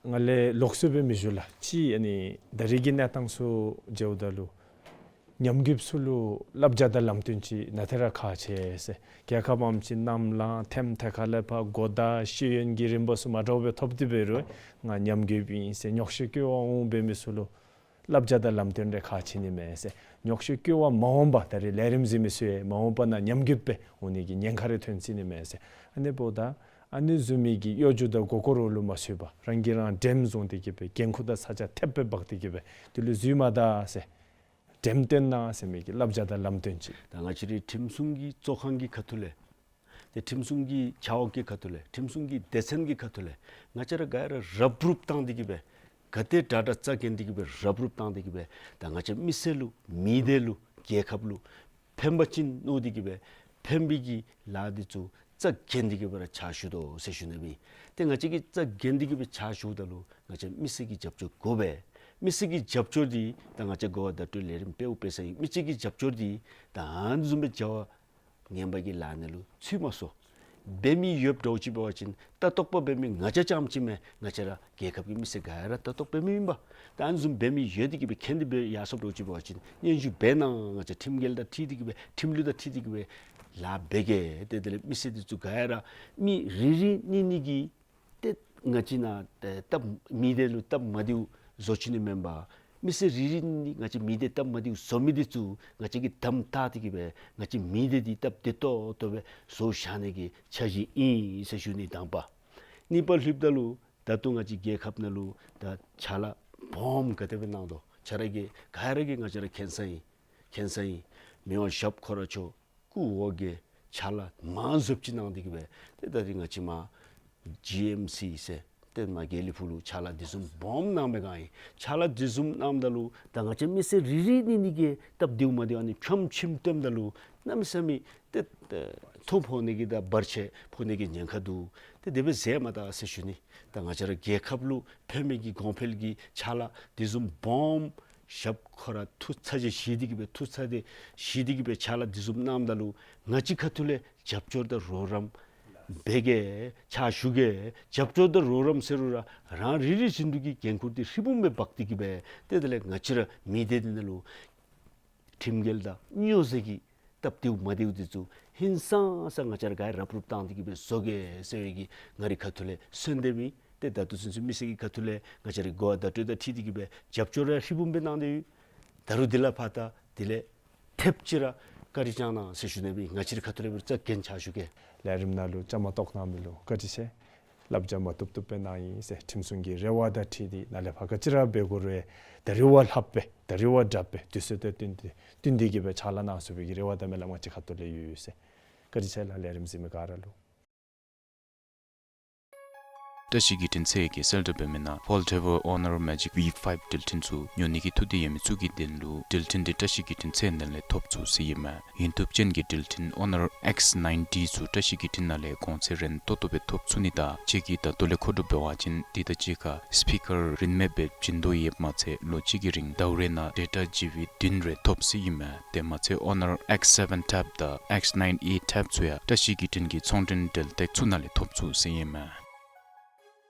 ང་ལས་ལོགས་སུ་སྦེ་མི་ཞུ་ལགས། ཅིག་ཨ་ནི་ད་རེས་ཀྱི་གནས་སྟངས་ཚུ་འགྱོཝ་ད་ལུ་ཉམས་རྒུདཔ་ཚུ་ལུ་བསླབ་བྱ་དང་ལམ་སྟོན་ཅིག་ནང་ཏེ་ར་ཁག་ཆེ་ཟེར། རྒྱལ་ཁབ་ཨམ་ཅིག་ནམ་ལངས་ཐེམ་ཐེ་ཁ་ལས་ཕར་གོ་བརྡ་ཤེས་ཡོན་གྱི་རིམ་པ་ཚུ་མ་འདྲཝ་སྦེ་ཐོབ་སྟེ་འབད་རུང་ང་ཉམས་རྒུདཔ་ཨིན་ཟེར་ཉོག་བཤད་སྐྱོ་བ་འོང་འབད་མི་ཚུ་ལུ་བསླབ་བྱ་དང་ལམ་སྟོན་རེ་ཁག་ཆེ་ནི་མས་ཟེར། ཉོག་བཤད་སྐྱོ་བ་མ་འོངས་པ་ད་རེས་ལས་རིམ་གཟིགས་མི་ཚུ་ཡང་མ་འོངས་པ་ནང་ཉམས་རྒུདཔ་སྦེ་འོང་ནི་གི་ཉེན་ཁ་རེ་ཐོན་སྲིད་ནི་མས་ཟེར། ཨ་ནི་འབདཝ་ད་ཨ་ནི་བཟུམ་མའི་གི་གཡོ་སྒྱུ་དང་མགུ་སྐོར་ལུ་མ་ཚུད་པར་རང་གིས་རང་འགྲེམས་བཟུང་སྟེ་གིས་སྦེ་འགན་ཁུར་དང་ས་ཆ་ཐེབས་སྦེ་འབག་སྟེ་གིས་སྦེ་དེ་ལུ་འཛུལ་མ་ད་ཟེར། འགྲེམས་སྟོན་གནང་ཟེར་མི་གི་བསླབ་བྱ་དང་ལམ་སྟོན་ཅིག། ད་ང་བཅས་རའི་ཁྲིམས་སྲུང་གི་གཙོ་ཁང་གི་ཁ་ཐུག་ལས་ཏེ་ཁྲིམས་སྲུང་གི་བྱ་བ་གི་ཁ་ཐུག་ལས་ཁྲིམས་སྲུང་གི་སྡེ་ཚན་གྱི་ཁ་ཐུག་ལས་ང་བཅས་ར་ག་ར་རབ་རུབ་བཏང་སྟེ་གིས་སྦེ་ག་དེ་དྲག་དྲག་རྩ་འགེངས་ཏེ་གིས་སྦེ་རབ་རུབ་བཏང་སྟེ་གིས་སྦེ་ད་ང་བཅས་མི་སེར་ལུ་མི་སྡེ་ལུ་རྒྱལ་ཁབ་ལུ་ཕན་པ་ཅིན་མནོ་སྟེ་གིས་སྦེ་ཕན་པའི་གི་ལཱ་འདི་ཚུ་རྩ་འགེངས་ཏེ་གིས་སྦེ་ར་ཕྱག་ཞུ་དོ་ཟེར་ཞུ་ནི་མས། ཏེ་ང་བཅས་ཀྱིས་རྩ་འགེངས་ཏེ་གིས་སྦེ་ཕྱག་ཞུཝ་ད་ལུ་ང་བཅས་མི་སེར་གྱི་རྒྱབ་སྐྱོར་དགོ་པས། མི་སེར་གྱི་རྒྱབ་སྐྱོར་འདི་ད་ང་བཅས་གོ་བ་བརྡ་སྤྲོད་ལས་རིམ་འབདཝ་འབད་ས་ཨིན། མི་སེར་གྱི་རྒྱབ་སྐྱོར་འདི་ད་ཨ་ནི་བཟུམ་སྦེ་བྱ་བ་ངན་པ་གི་ལཱ་ནང་ལུ་ཚུད་མ་སོང་། འབད་མི་ཡོདཔ་འདྲཝ་ཅིག་འབད་བ་ཅིན་ལྟ་རྟོག་པ་འབད་མི་ང་བཅས་རྐྱངམ་ཅིག་མེན། ང་བཅས་ར་རྒྱལ་ཁབ་ཀྱི་མི་སེར་ག་ར་ལྟ་རྟོག་འབད་མི་ཨིན་པས། ད་ཨ་ནི་བཟུམ་འབད་མི་ཡོད་དེ་གིས་སྦེ་མཁྱེན་ཏེ་སྦེ་ཡར་སོངམ་འདྲཝ་ཅིག་འབད་བ་ཅིན་སྙན་ཞུ་འབད་གནང་། ང་བཅས་ཁྲིམས་འགལ་དང་འཁྲིལ་ཏེ་གིས་སྦེ་ཁྲིམས་ལུགས་དང་འཁྲིལ་ཏེ་གིས་སྦེ་ལཱ་འབད་གེ། ཏེ་དེ་ལས་མི་སེར་འདི་ཚུ་ག་ར་མི་རེ་རེ་གཉིས་གཉིས་ཀྱིས་ཏེ་ང་བཅས་ནཱ་ཏེ་སྟབས་མི་སྡེ་ལུ་སྟབས་མ་བདེཝ་བཟོ་བཅུག་ནི་མེན་པར་མི་སེར་རེ་རེ་གཉིས་ང་བཅས་མི་སྡེ་སྟབས་མ་བདེཝ་བཟོ་མི་འདི་ཚུ་ང་བཅས་ཀྱིས་དམ་བཏགས་ཏེ་གིས་སྦེ་ང་བཅས་མི་སྡེ་འདི་སྟབས་བདེ་ཏོག་ཏོ་སྦེ་བཟོ་བཞག་ནི་གི་འཆར་གཞི་ཨིན་ཟེར་ཞུ་ནི་དང་པ། གཉིས་པ་ལྷོདཔ་ད་ལུ་ད་ལྟོ་ང་བཅས་རྒྱལ་ཁབ་ནང་ལུ་ད་ཕྱག་ལཱ་སྦོམ་ག་དེ་སྦེ་གནང་དོ་ཁྱེད་ར་གིས་ག་ར་གིས་ང་བཅས་ར་མཁྱེན་ས་ཨིན། མཁྱེན་ས་ཨིན། མི་དབང་ཞབས་ཁོ་ར་མཆོག་སྐུ་འོ་བརྒྱལ་ཕྱག་ལཱ་མང་སུ་ཅིག་གནང་སྟེ་གིས་སྦེ་ཏེ་ད་རིས་ང་བཅས་མར་ཇི་ཨེམ་སི་ཟེར་ཏེ་མར་དགེ་ལེགས་ཕུག་ལུ་ཕྱག་ལཱ་འདི་བཟུམ་སྦོམ་གནང་མི་ག་ཨིན། ཕྱག་ལཱ་འདི་བཟུམ་གནངམ་ད་ལུ་ད་ང་བཅས་མི་སེར་རེ་རེ་གཉིས་གཉིས་ཀྱིས་སྟབས་བདེཝ་མ་བདེཝ་ཨ་ནི་ཁྱོམ་ཁྱིམ་སྟོནམ་ད་ལུ་གནམ་མེད་ས་མེད་ཏེ་ཏེ་ མཐོ་ཕོག་ནི་གི་དང་བར་ཆད་ཕོག་ནི་གི་ཉེན་ཁ་འདུག། ཏེ་དེ་སྦེ་ཟེར་མ་ད་ཟེར་ཞུ་ནི། ད་ང་བཅས་ར་རྒྱལ་ཁབ་ལུ་ཕན་མི་གི་གོང་འཕེལ་གྱི་ཕྱག་ལཱ་དེ་བཟུམ་སྦོམ་ཞབས་ཁོ་ར་ཐུགས་ཚ་གྱང་བཞེས་ཏེ་གི་སྦེ་ཐུགས་ཚ་གྱང་བཞེས་ཏེ་གི་སྦེ་ཕྱག་ལཱ་དེ་བཟུམ་གནངམ་ད་ལུ་ང་བཅས་ཁ་ཐུག་ལས་རྒྱབ་སྐྱོར་དང་རོགས་རམ་འབད་གེ། ཕྱག་ཞུ་གེ། རྒྱབ་སྐྱོར་དང་རོགས་རམ་ཟེར་རུང་ར་རང་རེ་རེ་བཞིན་དུ་གི་འགན་ཁུར་འདི་ཧྲིལ་བུམ་སྦེ་འབག་སྟེ་གི་སྦེ་ཏེ་དེ་ལས་ང་བཅས་ར་མི་སྡེ་འདི་ནང་ལུ་ཁྲིམས་འགལ་དང་སྨྱོ་རྫས་ཀྱི་སྟབས་བདེཝ་མ་བདེཝ་འདི་ཚུ་ཧིང་སངས་ས་ང་བཅས་ར་ག་ར་རུབ་རུབ་བཏང་སྟེ་གི་སྦེ་བཟོ་གེ་ཟེར་བའི་གི་ང་རའི་ཁ་ཐུག་ལས་གསོལ་འདེབས་ཨིན། ཏེ་ད་ལྟོ་ཚུན་ཚོད་མི་སེར་གྱི་ཁ་ཐུག་ལས་ང་བཅས་རའི་གོ་བ་བརྡ་སྤྲོད་དང་འཁྲིལ་ཏེ་གི་སྦེ་རྒྱབ་སྐྱོར་ར་ཧྲིལ་བུམ་སྦེ་གནང་སྟེ་ཡོད། ད་རུང་དེ་ལས་ཕར་ད་དེ་ལས་ཐེབས་ཅིག་ར་བཀའ་དྲིན་བསྐྱང་གནང་ཟེར་ཞུ་ནི་སྦེ་ང་བཅས་རའི་ཁ་ཐུག་ལས་སྦེ་རྩ་འགེངས་ཕྱག་ཞུ་གེ། ལས་རིམ་ནང་ལུ་བཅའ་མར་གཏོགས་གནང་མི་ལུ་བཀའ་དྲིན་ཆེ། བསླབ་བྱ་མ་བཏུབ་བཏུབ་སྦེ་གནང་ཡི་ཟེར་ཁྲིམས་སྲུང་གི་རེ་བ་དང་འཁྲིལ་ཏེ་ནཱ་ལས་ཕར་ག་ཅི་ར་འབད་དགོ་རུང་ད་རེས་བ་ལྷགཔ་སྦེ་ད་རེས་བ་དྲགཔ་སྦེ་དུས་ཚོད་དང་བསྟུན་ཏེ་བསྟུན་ཏེ་གི་སྦེ་ཕྱག་ལཱ་གནང་ཚུགས་པའི་གི་རེ་བ་དང་སྨོན་ལམ་ང་བཅས་ཁ་ཐུག་ལས་ཡོད་ཡོད་ཟེར། བཀའ་དྲིན་ཆེ་ལགས། ལས་རིམ་གཟིགས་མི་ག་ར་ལུ། བཀྲ་ཤིས་བརྒྱུད་འཕྲིན་ཚད་བརྒྱད་གསལ་བསྒྲགས་འབད་མི་ནང་Foldable Honor Magic V five འགྲུལ་འཕྲིན་ཚུ་ཉོ་ནི་གི་ཐུགས་འདོད་ཡོད་མི་ཚུ་གི་དོན་ལུ་འགྲུལ་འཕྲིན་འདི་བཀྲ་ཤིས་བརྒྱུད་འཕྲིན་ཚད་ནང་ལས་ཐོབ་ཚུགས་ཟེར་ཨིན་མས། ཡིན་ཐུབ་ཅན་གྱི་འགྲུལ་འཕྲིན་Honor X ninety ཚུ་བཀྲ་ཤིས་བརྒྱུད་འཕྲིན་ནང་ལས་གོང་ཚད་རན་ཏོག་ཏོ་སྦེ་ཐོབ་ཚུགས་ནི་དང་ཁྱེད་ཀྱིས་ད་ལྟོ་ལས་མཁོ་སྒྲུབ་འབད་བ་ཅིན་འདི་དང་གཅིག་ཁར་སི་པི་ཀར་རིན་མེད་སྦེ་བྱིན་དོ་ཡོདཔ་མ་ཚད་ལོ་གཅིག་གི་རིང་ཟླཝ་རེ་ནང་ཌེ་ཊ་ཇི་བི་བདུན་རེ་ཐོབ་ཟེར་ཨིན་མས། དེ་མ་ཚད་Honor X seven ཐེབ་དང་X nine A ཐེབ་ཚུ་ཡང་བཀྲ་ཤིས་བརྒྱུད་འཕྲིན་གྱི་ཚོང་འབྲེལ་འབྲེལ་ཐོག་ཚུ་ནང་ལས་ཐོབ་ཚུགས་ཟེར་ཨིན་མས།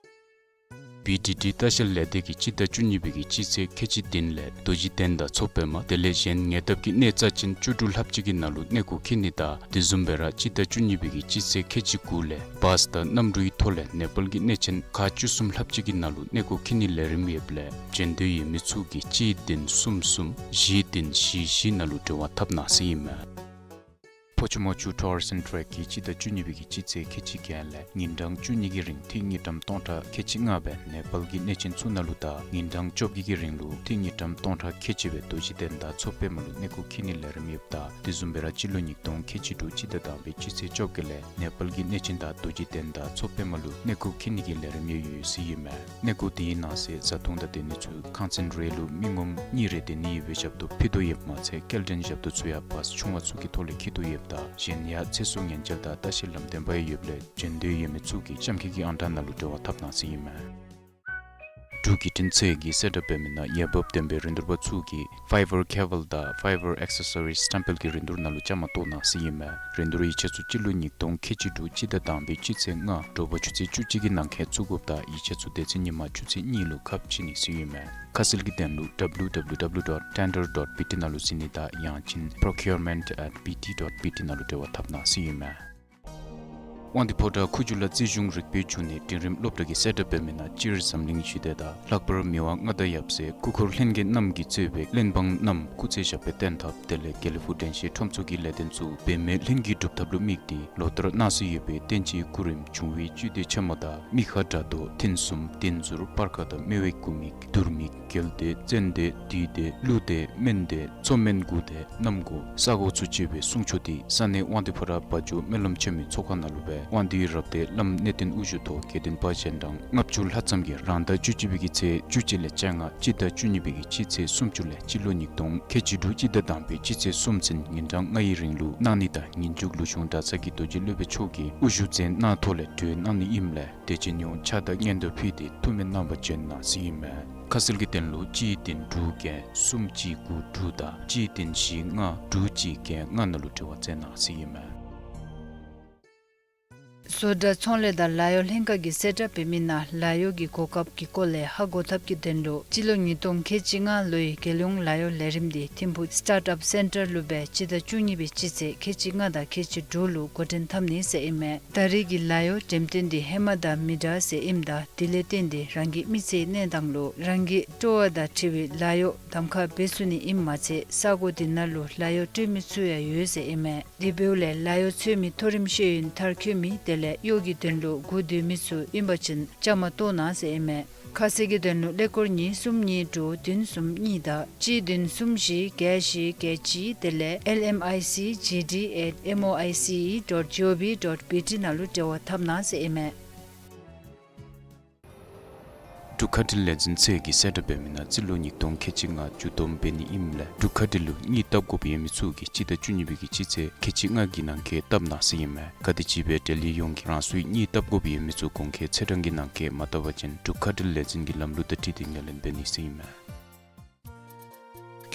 བི་ཌི་ཌི་ལྟ་བཤལ་ལས་སྡེ་གིས་སྤྱི་ཟླ་བཅུ་གཉིས་པའི་གི་སྤྱི་ཚེས་ཁལ་གཅིག་བདུན་ལས་རྡོ་རྗེ་གདན་དང་མཚོ་པདྨ་དེ་ལས་གཞན་ཉེ་འདབས་ཀྱི་གནས་རྩ་ཅན་བཅུ་དྲུག་ལྷགཔ་ཅིག་གི་ནང་ལུ་གནས་སྐོར་འཁྱིད་ནི་དང་དེ་བཟུམ་སྦེ་ར་སྤྱི་ཟླ་བཅུ་གཉིས་པའི་གི་སྤྱི་ཚེས་ཁལ་གཅིག་དགུ་ལས་བཱས་དང་གནམ་གྲུའི་ཐོག་ལས་ནེ་པཱལ་གྱི་གནས་ཆེན་ཁག་བཅུ་གསུམ་ལྷགཔ་ཅིག་གི་ནང་ལུ་གནས་སྐོར་འཁྱིད་ནིའི་ལས་རིམ་ཡོདཔ་ལས་འབྱོན་འདོད་ཡོད་མི་ཚུ་གིས་གཅིག་བདུན་གསུམ་གསུམ་བཞི་བདུན་བཞི་བཞི་ནང་ལུ་འབྲེལ་བ་འཐབ་གནང་ཟེར་ཨིན་མས། ཕོ་ཆུ་མོ་ཆུ་Tours and Trek གིས་སྤྱི་ཟླ་བཅུ་གཉིས་པའི་གི་སྤྱི་ཚེས་ཁལ་གཅིག་བརྒྱད་ལས་ཉིན་གྲངས་བཅུ་གཉིས་ཀྱི་རིང་ཏི་རུ་དངུལ་ཀྲམ་སྟོང་ཕྲག་ཁལ་གཅིག་ལྔ་སྦེ་ནེ་པཱལ་གྱི་གནས་ཆེན་ཚུ་ནང་ལུ་དང་ཉིན་གྲངས་བཅོ་བརྒྱད་ཀྱི་རིང་ལུ་ཏི་རུ་དངུལ་ཀྲམ་སྟོང་ཕྲག་ཁལ་གཅིག་སྦེ་རྡོ་རྗེ་གདན་དང་མཚོ་པདྨ་ལུ་གནས་སྐོར་འཁྱིད་ནིའི་ལས་རིམ་ཡོདཔ་ད་དེ་བཟུམ་སྦེ་ར་སྤྱི་ལོ་ཉིས་སྟོང་ཁལ་གཅིག་དྲུག་སྤྱི་ཟླ་དང་པའི་སྤྱི་ཚེས་བཅོ་བརྒྱད་ལས་ནེ་པཱལ་གྱི་གནས་ཆེན་དང་རྡོ་རྗེ་གདན་དང་མཚོ་པདྨ་ལུ་གནས་སྐོར་འཁྱིད་ནི་གི་ལས་རིམ་ཡང་ཡོད་ཟེར་ཨིན་མས། གནས་སྐོར་དེའི་ནང་གསེས་བཟའ་འཐུང་དང་སྡོད་ནི་ཚུ་ཁང་ཚན་རེ་ལུ་མི་ངོམ་གཉིས་རེ་སྡོད་ནི་ཡོད་པའི་ཞབས་ཏོག་ཕུལ་དོ་ཡོདཔ་མ་ཚད་སྐྱེལ་འདྲེན་ཞབས་ཏོག་ཚུ་ཡང་བཱས་ཆུང་བ་ཚུ་གི་ཐོག་ལས་འཁྱིད་དོ་ཡོདཔ་ད་གཞན་ཡང་ཚེ་སྲོག་ཉེན་བཅོལ་དང་ལྟ་བཤལ་ལམ་སྟོན་པ་ཡང་ཡོདཔ་ལས་འབྱོན་འདོད་ཡོད་མི་ཚུ་གིས་གཤམ་འཁོད་ཀྱི་ཨང་གྲངས་ནང་ལུ་འབྲེལ་བ་འཐབ་གནང་ཟེར་ཨིན་མས། འབྲུག་བརྒྱུད་འཕྲིན་ཚད་བརྒྱད་གསལ་བསྒྲགས་འབད་མི་ནང་འོས་འབབ་ལྡན་པའི་རིན་བསྡུར་པ་ཚུ་གིས་Fiverr Cable དང་Fiverr Accessories སྟམ་པེལ་གྱི་རིན་བསྡུར་ནང་ལུ་བཅའ་མར་གཏོགས་གནང་ཟེར་ཨིན་མས། རིན་བསྡུར་ཡིག་ཆ་ཚུ་སྤྱི་ལོ་ཉིས་སྟོང་ཁལ་གཅིག་དྲུག་སྤྱི་ཟླ་དང་པའི་སྤྱི་ཚེས་ལྔ་དྲོ་པ་ཆུ་ཚོད་བཅུ་གཅིག་གི་ནང་འཁོད་བཙུགས་དགོཔ་ད་ཡིག་ཆ་ཚུ་དེ་ཚེ་ཉིན་མ་ཆུ་ཚོད་གཉིས་ལུ་ཁ་ཕྱེ་ནི་ཟེར་ཨིན་མས། ཁ་གསལ་གྱི་དོན་ལུ་W W W dot tender dot B T ནང་ལུ་གཟིགས་ནི་དང་ཡང་ཅིན་procurement at B T dot B T ནང་ལུ་འབྲེལ་བ་འཐབ་གནང་ཟེར་ཨིན་མས། དབང་འདུས་ཕོ་བྲང་ཁུ་བྱུག་ལ་རྩིས་གཞུང་རིག་པའི་འབྱུང་གནས་འབྲིང་རིམ་སློབ་གྲྭ་གིས་གསལ་བསྒྲགས་འབད་མི་ནང་སྤྱིར་འཛམ་གླིང་ཞི་བདེ་དང་ལྷག་པར་མི་དབང་མངའ་བདག་ཡབ་སྲས་སྐུ་འཁོར་ལྷན་རྒྱས་རྣམས་ཀྱིས་གཙོས་པའི་བློན་འབངས་རྣམས་སྐུ་ཚེ་ཞབས་པད་བརྟན་ཐབས་དེ་ལས་དགེ་ལེགས་ཕུག་དྲན་ཤེས་ཁྲོམ་ཚོགས་ཀྱི་ལས་དོན་ཚུ་འབད་མེད་ལྷུན་གྱིས་འགྲུབ་ཐབས་ལུ་དམིགས་ཏེ་ལོ་ལྟར་གནང་སྲོལ་ཡོད་པའི་བསྟན་སྤྱིའི་སྐུ་རིམ་འབྱུང་བའི་བཅུད་དེ་ཆེན་མོ་དང་མི་ཁ་དགྲ་གདོལ་ཐུན་གསུམ་བསྟན་འཛུལ་སྤར་ཁ་དང་སྨེ་བའི་སྐུ་མིག་དུར་མིག་རྒྱལ་བསྡུས་བཙན་བསྡུས་བདུད་བསྡུས་ཀླུ་བསྡུས་སྨན་བསྡུས་མཚོ་སྨན་དགུ་བསྡུས་གནམ་སྒོ་ས་སྒོ་ཚུ་བཅས་པའི་གསུང་ཆོག་འདི་ས་གནས་དབང་འདུས་ཕོ་བྲང་བ་འཇོ་སྨོན་ལམ་ཆེན་མོའི་ཚོགས་ཁང་ནང་ལུ་སྦེ་དབང་འདུས་རབ་སྡེ་བླམ་གནས་བརྟན་དབུ་བཞུགས་ཐོག་དགེ་འདུན་པ་གཞན་གྲངས་ལྔ་བཅུ་ལྷག་ཙམ་གྱིས་རང་ཟླ་བཅུ་གཅིག་པའི་གི་ཚེས་བཅུ་གཅིག་ལས་བཅོ་ལྔ་སྤྱི་ཟླ་བཅུ་གཉིས་པའི་གི་སྤྱི་ཚེས་སུམ་ཅུ་ལས་སྤྱི་ལོ་ཉིས་སྟོང་ཁལ་གཅིག་དྲུག་སྤྱི་ཟླ་དང་པའི་སྤྱི་ཚེས་གསུམ་ཚུན་ཉིན་གྲངས་ལྔའི་རིང་ལུ་གནང་ནི་དང་ངེས་འབྱུང་ལུ་གཞུང་གྲྭ་ཚང་གི་རྡོ་རྗེ་སློབ་དཔོན་མཆོག་གིས་དབུ་བཞུགས་མཛད་གནང་ཐོག་ལས་གྲོལ་གནང་ནི་ཨིནམ་ལས་དེ་ཅིག་ཉུང་ཕྱག་དང་སྙན་དར་ཕུལ་ཏེ་ཐུགས་སྨོན་གནང་བར་བྱོན་གནང་ཟེར་ཨིན་མས། ཁ་གསལ་གྱི་དོན་ལུ་གཅིག་བདུན་དྲུག་བརྒྱད་གསུམ་གཅིག་དགུ་དྲུག་དང་གཅིག་བདུན་བཞི་ལྔ་དྲུག་གཅིག་བརྒྱད་ལྔ་ནང་ལུ་འབྲེལ་བ་མཛད་གནང་ཟེར་ཨིན་མས། བཟོ་གྲྭ་ཚོང་ལས་དང་ལཱ་གཡོག་ལྷན་ཁག་གིས་གསལ་བསྒྲགས་འབད་མི་ནང་ལཱ་གཡོག་གི་གོ་སྐབས་ཀྱི་སྐོར་ལས་ཧ་གོ་ཐབས་ཀྱི་དོན་ལུ་སྤྱི་ལོ་ཉིས་སྟོང་ཁལ་གཅིག་ལྔ་ལོའི་རྒྱལ་ཡོངས་ལཱ་གཡོག་ལས་རིམ་འདི་ཐིམ་ཕུག་Startup Center ལུ་སྦེ་སྤྱི་ཟླ་བཅུ་གཉིས་པའི་སྤྱི་ཚེས་ཁལ་གཅིག་ལྔ་དང་ཁལ་གཅིག་དྲུག་ལུ་འགོ་འདྲེན་འཐབ་ནི་ཟེར་ཨིན་མས། ད་རེས་ཀྱི་ལཱ་གཡོག་འགྲེམས་སྟོན་འདི་ཧེ་མ་དང་མི་འདྲ་ཟེར་ཨིནམ་ད་དེ་ལས་བརྟེན་ཏེ་རང་གི་མི་ཚེའི་གནས་སྟངས་ལུ་རང་གི་སྤྲོ་བ་དང་འཁྲིལ་བའི་ལཱ་གཡོག་གདམ་ཁ་འབད་ཚུགས་ནི་ཨིནམ་མ་ཚད་ས་གོ་འདི་ནང་ལུ་ལཱ་གཡོག་སྤྲོད་མི་ཚུ་ཡང་ཡོད་ཟེར་ཨིན་མས། དེ་འབདཝ་ལས་ལཱ་གཡོག་འཚོལ་མི་མཐོ་རིམ་ཤེས་ཡོན་མཐར་འཁྱོལ་མི་དེ་ལས་གཡོག་གི་དོན་ལུ་སྒུག་སྡོད་མི་ཚུ་ཨིན་པ་ཅིན་བཅའ་མར་གཏོགས་གནང་ཟེར་ཨིན་མས། ཁ་གསལ་གྱི་དོན་ལུ་ཀླད་ཀོར་གཉིས་གསུམ་གཉིས་དྲུག་བདུན་གསུམ་གཉིས་དང་གཅིག་བདུན་གསུམ་བཞི་བརྒྱད་བཞི་བརྒྱད་གཅིག་དེ་ལས་L M I C G D at M O I C E dot G O V dot B T ནང་ལུ་འབྲེལ་བ་འཐབ་གནང་ཟེར་ཨིན་མས། འབྲུག་མཁའ་འགྲུལ་ལས་འཛིན་ཚད་ཀྱིས་གསལ་བསྒྲགས་འབད་མི་ནང་རྩིས་ལོ་ཉིས་སྟོང་ཁལ་གཅིག་ལྔ་མཇུག་བསྡོམས་འབད་ནི་ཨིནམ་ལས་འབྲུག་མཁའ་འགྲུལ་ལུ་གཉིད་བཏབ་དགོཔ་ཡོད་མི་ཚུ་གིས་སྤྱི་ཟླ་བཅུ་གཉིས་པའི་གི་སྤྱི་ཚེས་ཁལ་གཅིག་ལྔ་གི་ནང་འཁོད་བཏབ་གནང་ཟེར་ཨིན་མས། ག་དེམ་ཅིག་སྦེ་འབྲེལ་ཡོད་ཡོངས་ཀྱིས་རང་སོའི་གཉིད་བཏབ་དགོཔ་ཡོད་མི་ཚུ་གོང་འཁོད་ཚེས་གྲངས་ཀྱི་ནང་འཁོད་མ་བཏབ་པ་ཅིན་འབྲུག་མཁའ་འགྲུལ་ལས་འཛིན་གྱི་ལམ་ལུགས་དང་འཁྲིལ་ཏེ་ངོས་ལེན་འབད་ནི་ཟེར་ཨིན་མས།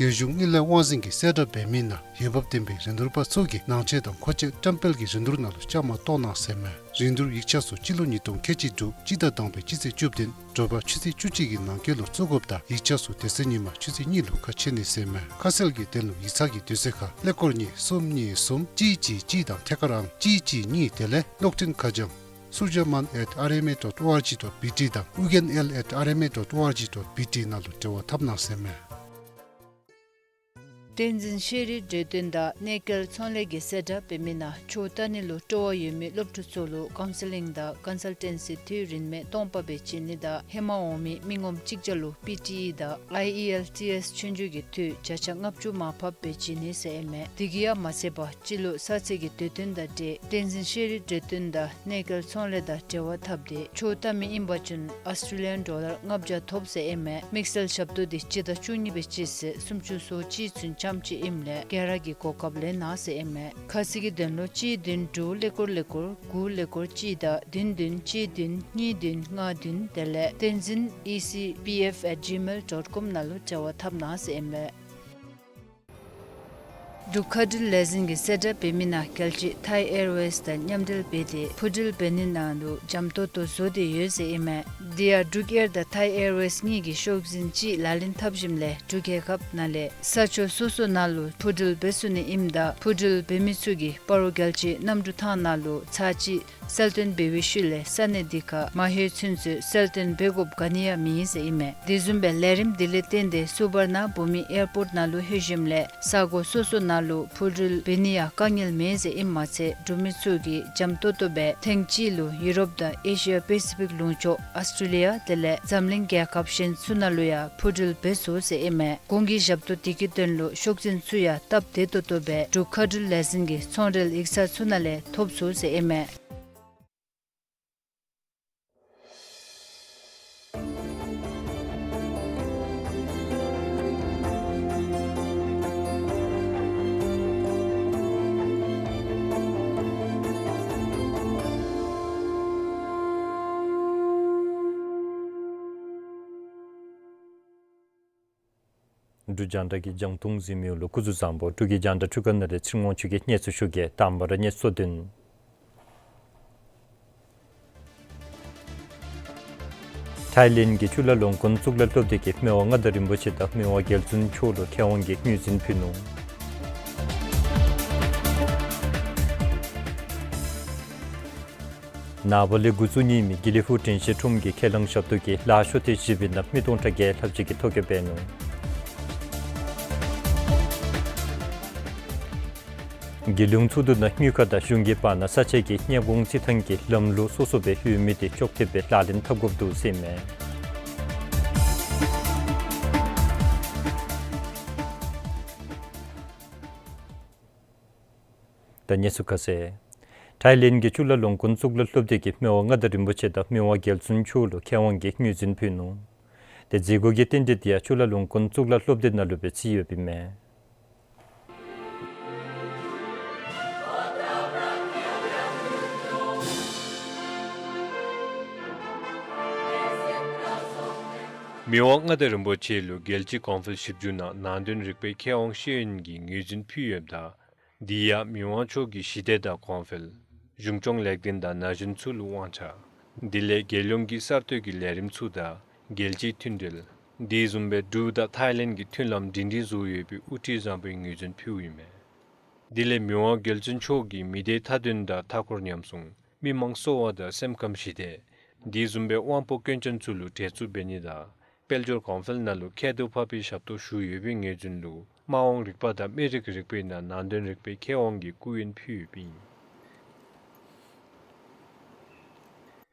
རྒྱལ་གཞུང་དངུལ་ལས་དབང་འཛིན་གྱིས་གསལ་བསྒྲགས་འབད་མི་ནང་འོས་འབབ་ལྡན་པའི་རིན་བསྡུར་པ་ཚུ་གིས་ནང་ཆས་དང་མཁོ་ཆས་བཀྲམ་སྤེལ་གྱི་རིན་བསྡུར་ནང་ལུ་བཅའ་མར་གཏོགས་གནང་ཟེར་ཨིན་མས། རིན་བསྡུར་ཡིག་ཆ་ཚུ་སྤྱི་ལོ་ཉིས་སྟོང་ཁལ་གཅིག་དྲུག་སྤྱི་ཟླ་དང་པའི་སྤྱི་ཚེས་བཅུ་བདུན་དྲོ་པ་ཆུ་ཚོད་བཅུ་གཅིག་གི་ནང་འཁོད་ལུ་བཙུགས་དགོཔ་དང་ཡིག་ཆ་ཚུ་དེ་ཚེ་ཉིན་མ་ཆུ་ཚོད་གཉིས་ལུ་ཁ་ཕྱེ་ནི་ཟེར་ཨིན་མས། ཁ་གསལ་གྱི་དོན་ལུ་ཡིག་ཚང་གི་དུས་ཚོད་ཁར་ཀླད་ཀོར་གཉིས་གསུམ་གཉིས་གསུམ་གཅིག་གཅིག་གཅིག་དང་ཐད་ཀར་ཨང་གཅིག་གཅིག་གཉིས་དེ་ལས་གློག་འཕྲིན་ཁ་བྱང་suryaman at rma dot org dot bt དང་ugn l at rma dot org dot bt ནང་ལུ་འབྲེལ་བ་འཐབ་གནང་ཟེར་ཨིན་མས། བསྟན་འཛིན་ཤེས་རིག་འབྲེལ་ལྡན་དང་གནས་སྐལ་ཚོང་ལས་ཀྱིས་གསལ་བསྒྲགས་འབད་མི་ནང་ཆོས་ལྟ་ནི་ལུ་སྤྲོ་བ་ཡོད་མི་སློབ་ཕྲུག་ཚུ་ལུ་ཀའུན་སི་ལིང་དང་ཀོན་སལ་ཊེན་སི་ཐོག་རིན་མེད་སྟོང་པ་སྦེ་བྱིན་ནི་དང་ཧེ་མ་འོང་མི་མི་ངོམ་གཅིག་བརྒྱ་ལུ་པི་ཊི་ཨི་དང་ཨའི་ཨི་ཨེལ་ཊི་ཨེསི་ཆོས་རྒྱུགས་ཀྱི་ཐོག་བརྒྱ་ཆ་ལྔ་བཅུ་མར་ཕབ་སྦེ་བྱིན་ནི་ཟེར་ཨིན་མས། དེ་གིས་ཡང་མ་ཚད་པར་སྤྱི་ལོ་གསར་ཚེས་ཀྱི་དུས་སྟོན་དང་འབྲེལ་བསྟན་འཛིན་ཤེས་རིག་འབྲེལ་ལྡན་དང་གནས་སྐལ་ཚོང་ལས་དང་འབྲེལ་བ་འཐབ་སྟེ་ཆོས་ལྟ་མི་ཨིན་པ་ཅིན་ཨོསི་ཊེ་ལི་ཡཱན་ཌོ་ལར་ལྔ་བརྒྱ་ཐོབ་ཟེར་ཨིན་མས། དམིགས་བསལ་ཞབས་ཏོག་འདི་སྤྱི་ཟླ་བཅུ་གཉིས་པའི་སྤྱི་ཚེས་སུམ་ཅུ་སོ་གཅིག་ཚུན་ཙམ་ཅིག་ཨིནམ་ལས་སྒེར་ར་གི་གོ་སྐབས་ལེན་གནང་ཟེར་ཨིན་མས། ཁ་གསལ་གྱི་དོན་ལུ་གཅིག་བདུན་དྲུག་ཀླད་ཀོར་ཀླད་ཀོར་དགུ་ཀླད་ཀོར་གཅིག་དང་བདུན་བདུན་གཅིག་བདུན་གཉིས་བདུན་ལྔ་བདུན་དེ་ལས་བསྟན་འཛིན་ཨི་སི་པི་ཨེཕ་ཨེཊ་ཇི་མེལ་ཌོཊ་ཀོམ་ནང་ལུ་འབྲེལ་བ་འཐབ་གནང་ཟེར་ཨིན་མས། འབྲུག་མཁའ་འགྲུལ་ལས་འཛིན་གྱིས་གསལ་བསྒྲགས་འབད་མི་ནང་རྒྱལ་སྤྱི་ཐའི་ཨེར་ཝེསི་དང་མཉམ་འབྲེལ་འབད་དེ་འཕུར་འགྲུལ་འབད་ནི་ནང་ལུ་འཇམ་ཏོང་ཏོ་བཟོ་སྟེ་ཡོད་ཟེར་ཨིན་མས། དེ་ཡང་འབྲུག་ཨེར་དང་ཐའི་ཨེར་ཝེསི་གཉིས་ཀྱིས་ཤོག་འཛིན་གཅིག་ལག་ལེན་འཐབ་ཞིནམ་ལས་འབྲུག་རྒྱལ་ཁབ་ནང་ལས་ས་ཕྱོགས་སོ་སོ་ནང་ལུ་འཕུར་འགྲུལ་འབད་ཚུགས་ནི་ཨིནམ་ད་འཕུར་འགྲུལ་འབད་མི་ཚུ་གིས་སྤ་རོ་རྒྱལ་སྤྱིའི་གནམ་གྲུ་ཐང་ནང་ལུ་ཚར་གཅིག་གསལ་སྟོན་འབད་བའི་ཤུལ་ལས་ས་གནས་འདི་ཁར་མ་ལྷོད་ཚུན་ཚོད་གསལ་སྟོན་འབད་དགོཔ་ག་ནི་ཡང་མེད་ཟེར་ཨིན་མས། དེ་བཟུམ་སྦེ་ལས་རིམ་འདི་ལས་བརྟེན་ཏེ་སུ་བར་ན་བྷུ་མི་ཨེར་པོརཊ་ནང་ལུ་ལྷོད་ཞིནམ་ལས་ས་གོ་སོ་སོ་ནང་ལུ་འཕུར་འགྲུལ་འབད་ནི་ཡང་དཀའ་ངལ་མེད་ཟེར་ཨིནམ་མ་ཚད་འབྲུག་མི་ཚུ་གིས་འཇམ་ཏོང་ཏོ་སྦེ་ཐེངས་གཅིག་ལུ་ཡུ་རོབ་དང་ཨེ་ཤི་ཡ་པེ་སི་ཕིག་ལུང་ཕྱོགས་ཨོསི་ཊེ་ལི་ཡ་དེ་ལས་འཛམ་གླིང་རྒྱལ་ཁབ་གཞན་ཚུ་ནང་ལུ་ཡང་འཕུར་འགྲུལ་འབད་ཚུགས་ཟེར་ཨིན་མས། གོང་གི་ཞབས་ཏོག་འདི་གི་དོན་ལུ་ཤོག་འཛིན་ཚུ་ཡང་སྟབས་བདེ་ཏོག་ཏོ་སྦེ་འབྲུག་མཁའ་འགྲུལ་ལས་འཛིན་གྱི་ཚོང་འབྲེལ་ཡིག་ཚང་ཚུ་ནང་ལས་ཐོབ་ཚུགས་ཟེར་ཨིན་མས། འབྲུག་རྒྱང་བསྒྲགས་ཀྱི་རྒྱང་མཐོང་གཟིགས་མི་ལུ་སྐུ་གཟུགས་བཟང་པོ། འབྲུག་གི་རྒྱང་བསྒྲགས་འཕྲུལ་ཁང་ནང་ལས་ཚེ་རིང་དབང་ཕྱུག་གིས་གནས་ཚུལ་ཞུ་གེ། དང་པ་ར་གནས་ཚུལ་དོན། ཐའི་ལེནཌ་གི་གཙུག་ལག་ལུང་ཀུན་གཙུག་ལག་སློབ་སྡེ་གིས་མི་དབང་མངའ་བདག་རིན་པོ་ཆེ་དང་མི་དབང་རྒྱལ་བཙུན་མཆོག་ལུ་མཁས་དབང་གི་ངོས་འཛིན་ཕུལ་ནུག། ནངས་པ་ལས་འགོ་བཙུགས་ནི་ཨིན་མི་དགེ་ལེགས་ཕུག་དྲན་ཤེས་ཁྲོམ་གྱི་ཁས་བླངས་ཞབས་ཏོག་གིས་ལཱ་ཤོག་ཐེངས་བཞི་པའི་ནང་མི་སྟོང་ཕྲག་བརྒྱད་ལྷགཔ་ཅིག་གིས་ཐོ་བཀོད་འབད་ནུག། རྒྱལ་ཡོངས་ཚོགས་འདུ་ནང་དངུལ་ཁང་དང་གཞུང་གི་བར་ན་ས་ཆ་གི་མངའ་ཁོངས་རྩིས་ཐངས་ཀྱི་ལམ་ལུགས་སོ་སོ་སྦེ་ཡོད་མི་དེ་ཅོག་འཐདཔ་སྦེ་ལག་ལེན་འཐབ་དགོཔ་འདུག་ཟེར་ཨིན་མས། ད་གནས་ཚུལ་ཁ་གསལ། ཐའི་ལེནཌ་གི་གཙུག་ལག་ལུང་ཀུན་གཙུག་ལག་སློབ་སྡེ་གིས་མི་དབང་མངའ་བདག་རིན་པོ་ཆེ་དང་མི་དབང་རྒྱལ་བཙུན་མཆོག་ལུ་མཁས་དབང་གི་ངོས་འཛིན་ཕུལ་ནུག། ཏེ་མཛད་སྒོ་གི་རྟེན་འབྲེལ་དེ་ཡང་གཙུག་ལག་ལུང་ཀུན་གཙུག་ལག་སློབ་སྡེ་ནང་ལུ་སྦེ་རྩིས་ཡོདཔ་ཨིན་མས། མི་དབང་མངའ་བདག་རིན་པོ་ཆེ་ལུ་རྒྱལ་སྤྱིའི་གོང་འཕེལ་ཞིབ་འཇུག་ནང་ནང་དོན་རིག་པའི་མཁས་དབང་ཤེས་ཡོན་གྱི་ངོས་འཛིན་ཕུལ་ཡོདཔ་ད་དེ་ཡང་མི་དབང་མཆོག་གི་ཞི་བདེ་དང་གོང་འཕེལ་གཞུང་སྐྱོང་ལེགས་ལྡན་དང་ན་གཞོན་ཚུ་ལུ་དབང་ཆ། དེ་ལས་རྒྱལ་ཡོངས་ཀྱི་གསར་གཏོད་ཀྱི་ལས་རིམ་ཚུ་དང་རྒྱལ་སྤྱིའི་མཐུན་འབྲེལ། དེ་བཟུམ་སྦེ་འབྲུག་དང་ཐའི་ལེནཌ་གི་མཐུན་ལམ་སྒྲིང་སྒྲིང་བཟོ་ཡོད་པའི་དབུ་ཁྲིད་བཟང་པོའི་ངོས་འཛིན་ཕུལཝ་ཨིན་མས། དེ་ལས་མི་དབང་རྒྱལ་བཙུན་མཆོག་གིས་མི་སྡེའི་མཐའ་དོན་དང་མཐའ་འཁོར་ཉམས་སྲུང་། མི་མང་གསོ་བ་དང་སེམས་ཁམས་ཞི་བདེ། དེ་བཟུམ་སྦེ་དབང་པོ་སྐྱོན་ཅན་ཚུ་ལུ་བྲེལ་འཚུབ་འབད་ནི་དང་དཔལ་འབྱོར་གོང་འཕེལ་ནང་ལུ་ཁྱད་དུ་འཕགས་པའི་ཞབས་ཏོག་ཞུ་ཡོད་པའི་ངོས་འཛིན་ལུ་དམངས་དབང་རིག་པ་དང་སྨན་རིགས་རིག་པའི་ནང་ནང་དོན་རིག་པའི་མཁས་དབང་གི་སྐུ་ཡོན་ཕུལ་ཡོདཔ་ཨིན།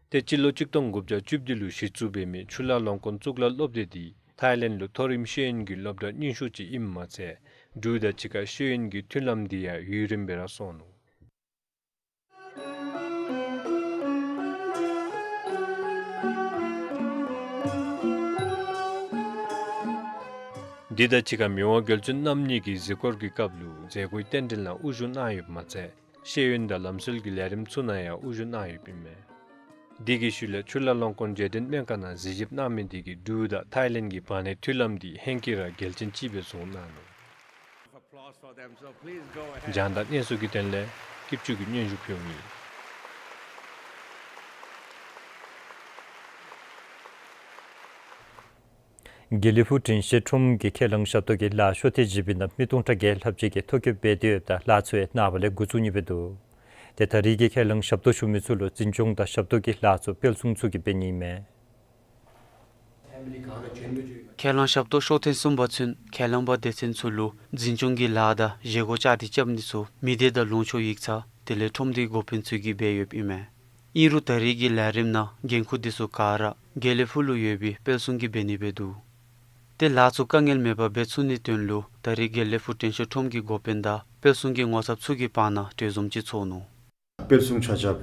ཏེ་སྤྱི་ལོ་གཅིག་སྟོང་དགུ་བརྒྱ་བཅུ་བདུན་ལུ་གཞི་བཙུགས་འབད་མི་གཙུག་ལག་ལུང་ཀུན་གཙུག་ལག་སློབ་སྡེ་འདི་ཐའི་ལེནཌ་ལུ་མཐོ་རིམ་ཤེས་ཡོན་གྱི་སློབ་གྲྭ་རྙིང་ཤོས་ཅིག་ཨིནམ་མ་ཚད་འབྲུག་དང་གཅིག་ཁར་ཤེས་ཡོན་གྱི་མཐུན་ལམ་འདི་ཡང་ཡུན་རིངམོ་སྦེ་ར་སོང་ནུག། འདི་དང་གཅིག་ཁར་མི་དབང་རྒྱལ་བཙུན་རྣམ་གཉིས་ཀྱིས་གཟིགས་སྐོར་གྱི་སྐབས་ལུ་མཛད་སྒོའི་རྟེན་འབྲེལ་ནང་དབུ་བཞུགས་གནང་ཡོདཔ་མ་ཚད་ཤེས་ཡོན་དང་ལམ་སྲོལ་གྱི་ལས་རིམ་ཚུ་ནང་ཡང་དབུ་བཞུགས་གནང་ཡོདཔ་ཨིན་མས། འདི་གི་ཤུལ་ལས་ཆུ་ལྷ་ལུང་ཀོང་རྗེས་དྲན་སྨན་ཁང་ནང་གཟིགས་ཞིབ་གནང་མི་འདི་གིས་འབྲུག་དང་ཐའི་ལེནཌ་གྱི་བར་ནའི་མཐུན་ལམ་འདི་ཧེང་སྐལ་ར་གལ་ཆེན་ཅིག་སྦེ་བཟུང་གནང་ནུག། རྒྱང་བསྒྲགས་གནས་ཚུལ་གྱི་དོན་ལས་སྐྱིད་ཆུ་གིས་སྙན་ཞུ་ཕུལཝ་ཨིན། དགེ་ལེགས་ཕུག་དྲན་ཤེས་ཁྲོམ་གྱིས་ཁས་བླངས་ཞབས་ཏོག་གི་ལཱ་ཤོ་ཐེངས་བཞི་པའི་ནང་མི་སྟོང་ཕྲག་བརྒྱད་ལྷགཔ་ཅིག་གིས་ཐོ་བཀོད་འབད་དེ་ཡོདཔ་ད་ལཱ་ཚུ་ཡང་ནངས་པ་ལས་འགོ་བཙུགས་ནི་སྦེ་འདུག། ཏེ་ད་རེས་ཀྱི་ཁས་བླངས་ཞབས་ཏོག་ཞུ་མི་ཚུ་ལུ་འཛིན་སྐྱོང་དང་ཞབས་ཏོག་གི་ལཱ་ཚུ་སྤེལ་གསུམ་ཚུ་གིས་འབད་ནི་ཨིན་མས། ཁས་བླངས་ཞབས་ཏོག་ཤོ་ཐེངས་གསུམ་པ་ཚུན་ཁས་བླངས་པ་སྡེ་ཚན་ཚུ་ལུ་འཛིན་སྐྱོང་གི་ལཱ་དང་བཞེས་སྒོ་བཅའ་སྟེ་རྐྱབ་ནི་ཚུ་མི་སྡེ་དང་ལུང་ཕྱོགས་ཡིག་ཚང་དེ་ལས་ཁྲོམ་སྡེའི་འགོ་དཔོན་ཚུ་གིས་འབད་ཡོདཔ་ཨིན་མས། ཨིན་རུང་ད་རེས་ཀྱི་ལས་རིམ་ནང་འགན་ཁུར་འདི་ཚུ་ག་ར་དགེ་ལེགས་ཕུག་ལུ་ཡོད་པའི་དཔལ་སྲུང་གིས་འབད་ནི་སྦེ་འདུག། ཏེ་ལཱ་ཚུ་དཀའ་ངལ་མེད་པར་འབད་ཚུགས་ནིའི་དོན་ལུ་ད་རེས་དགེ་ལེགས་ཕུག་དྲན་ཤེས་ཁྲོམ་གྱི་འགོ་དཔོན་དང་དཔལ་སྲུང་གི་ངོ་ཚབ་ཚུ་གི་བར་ན་གྲོས་འཛོམས་ཅིག་ཚོགས་ནུག། དཔལ་སྲུང་ཆ་ཁྱབ་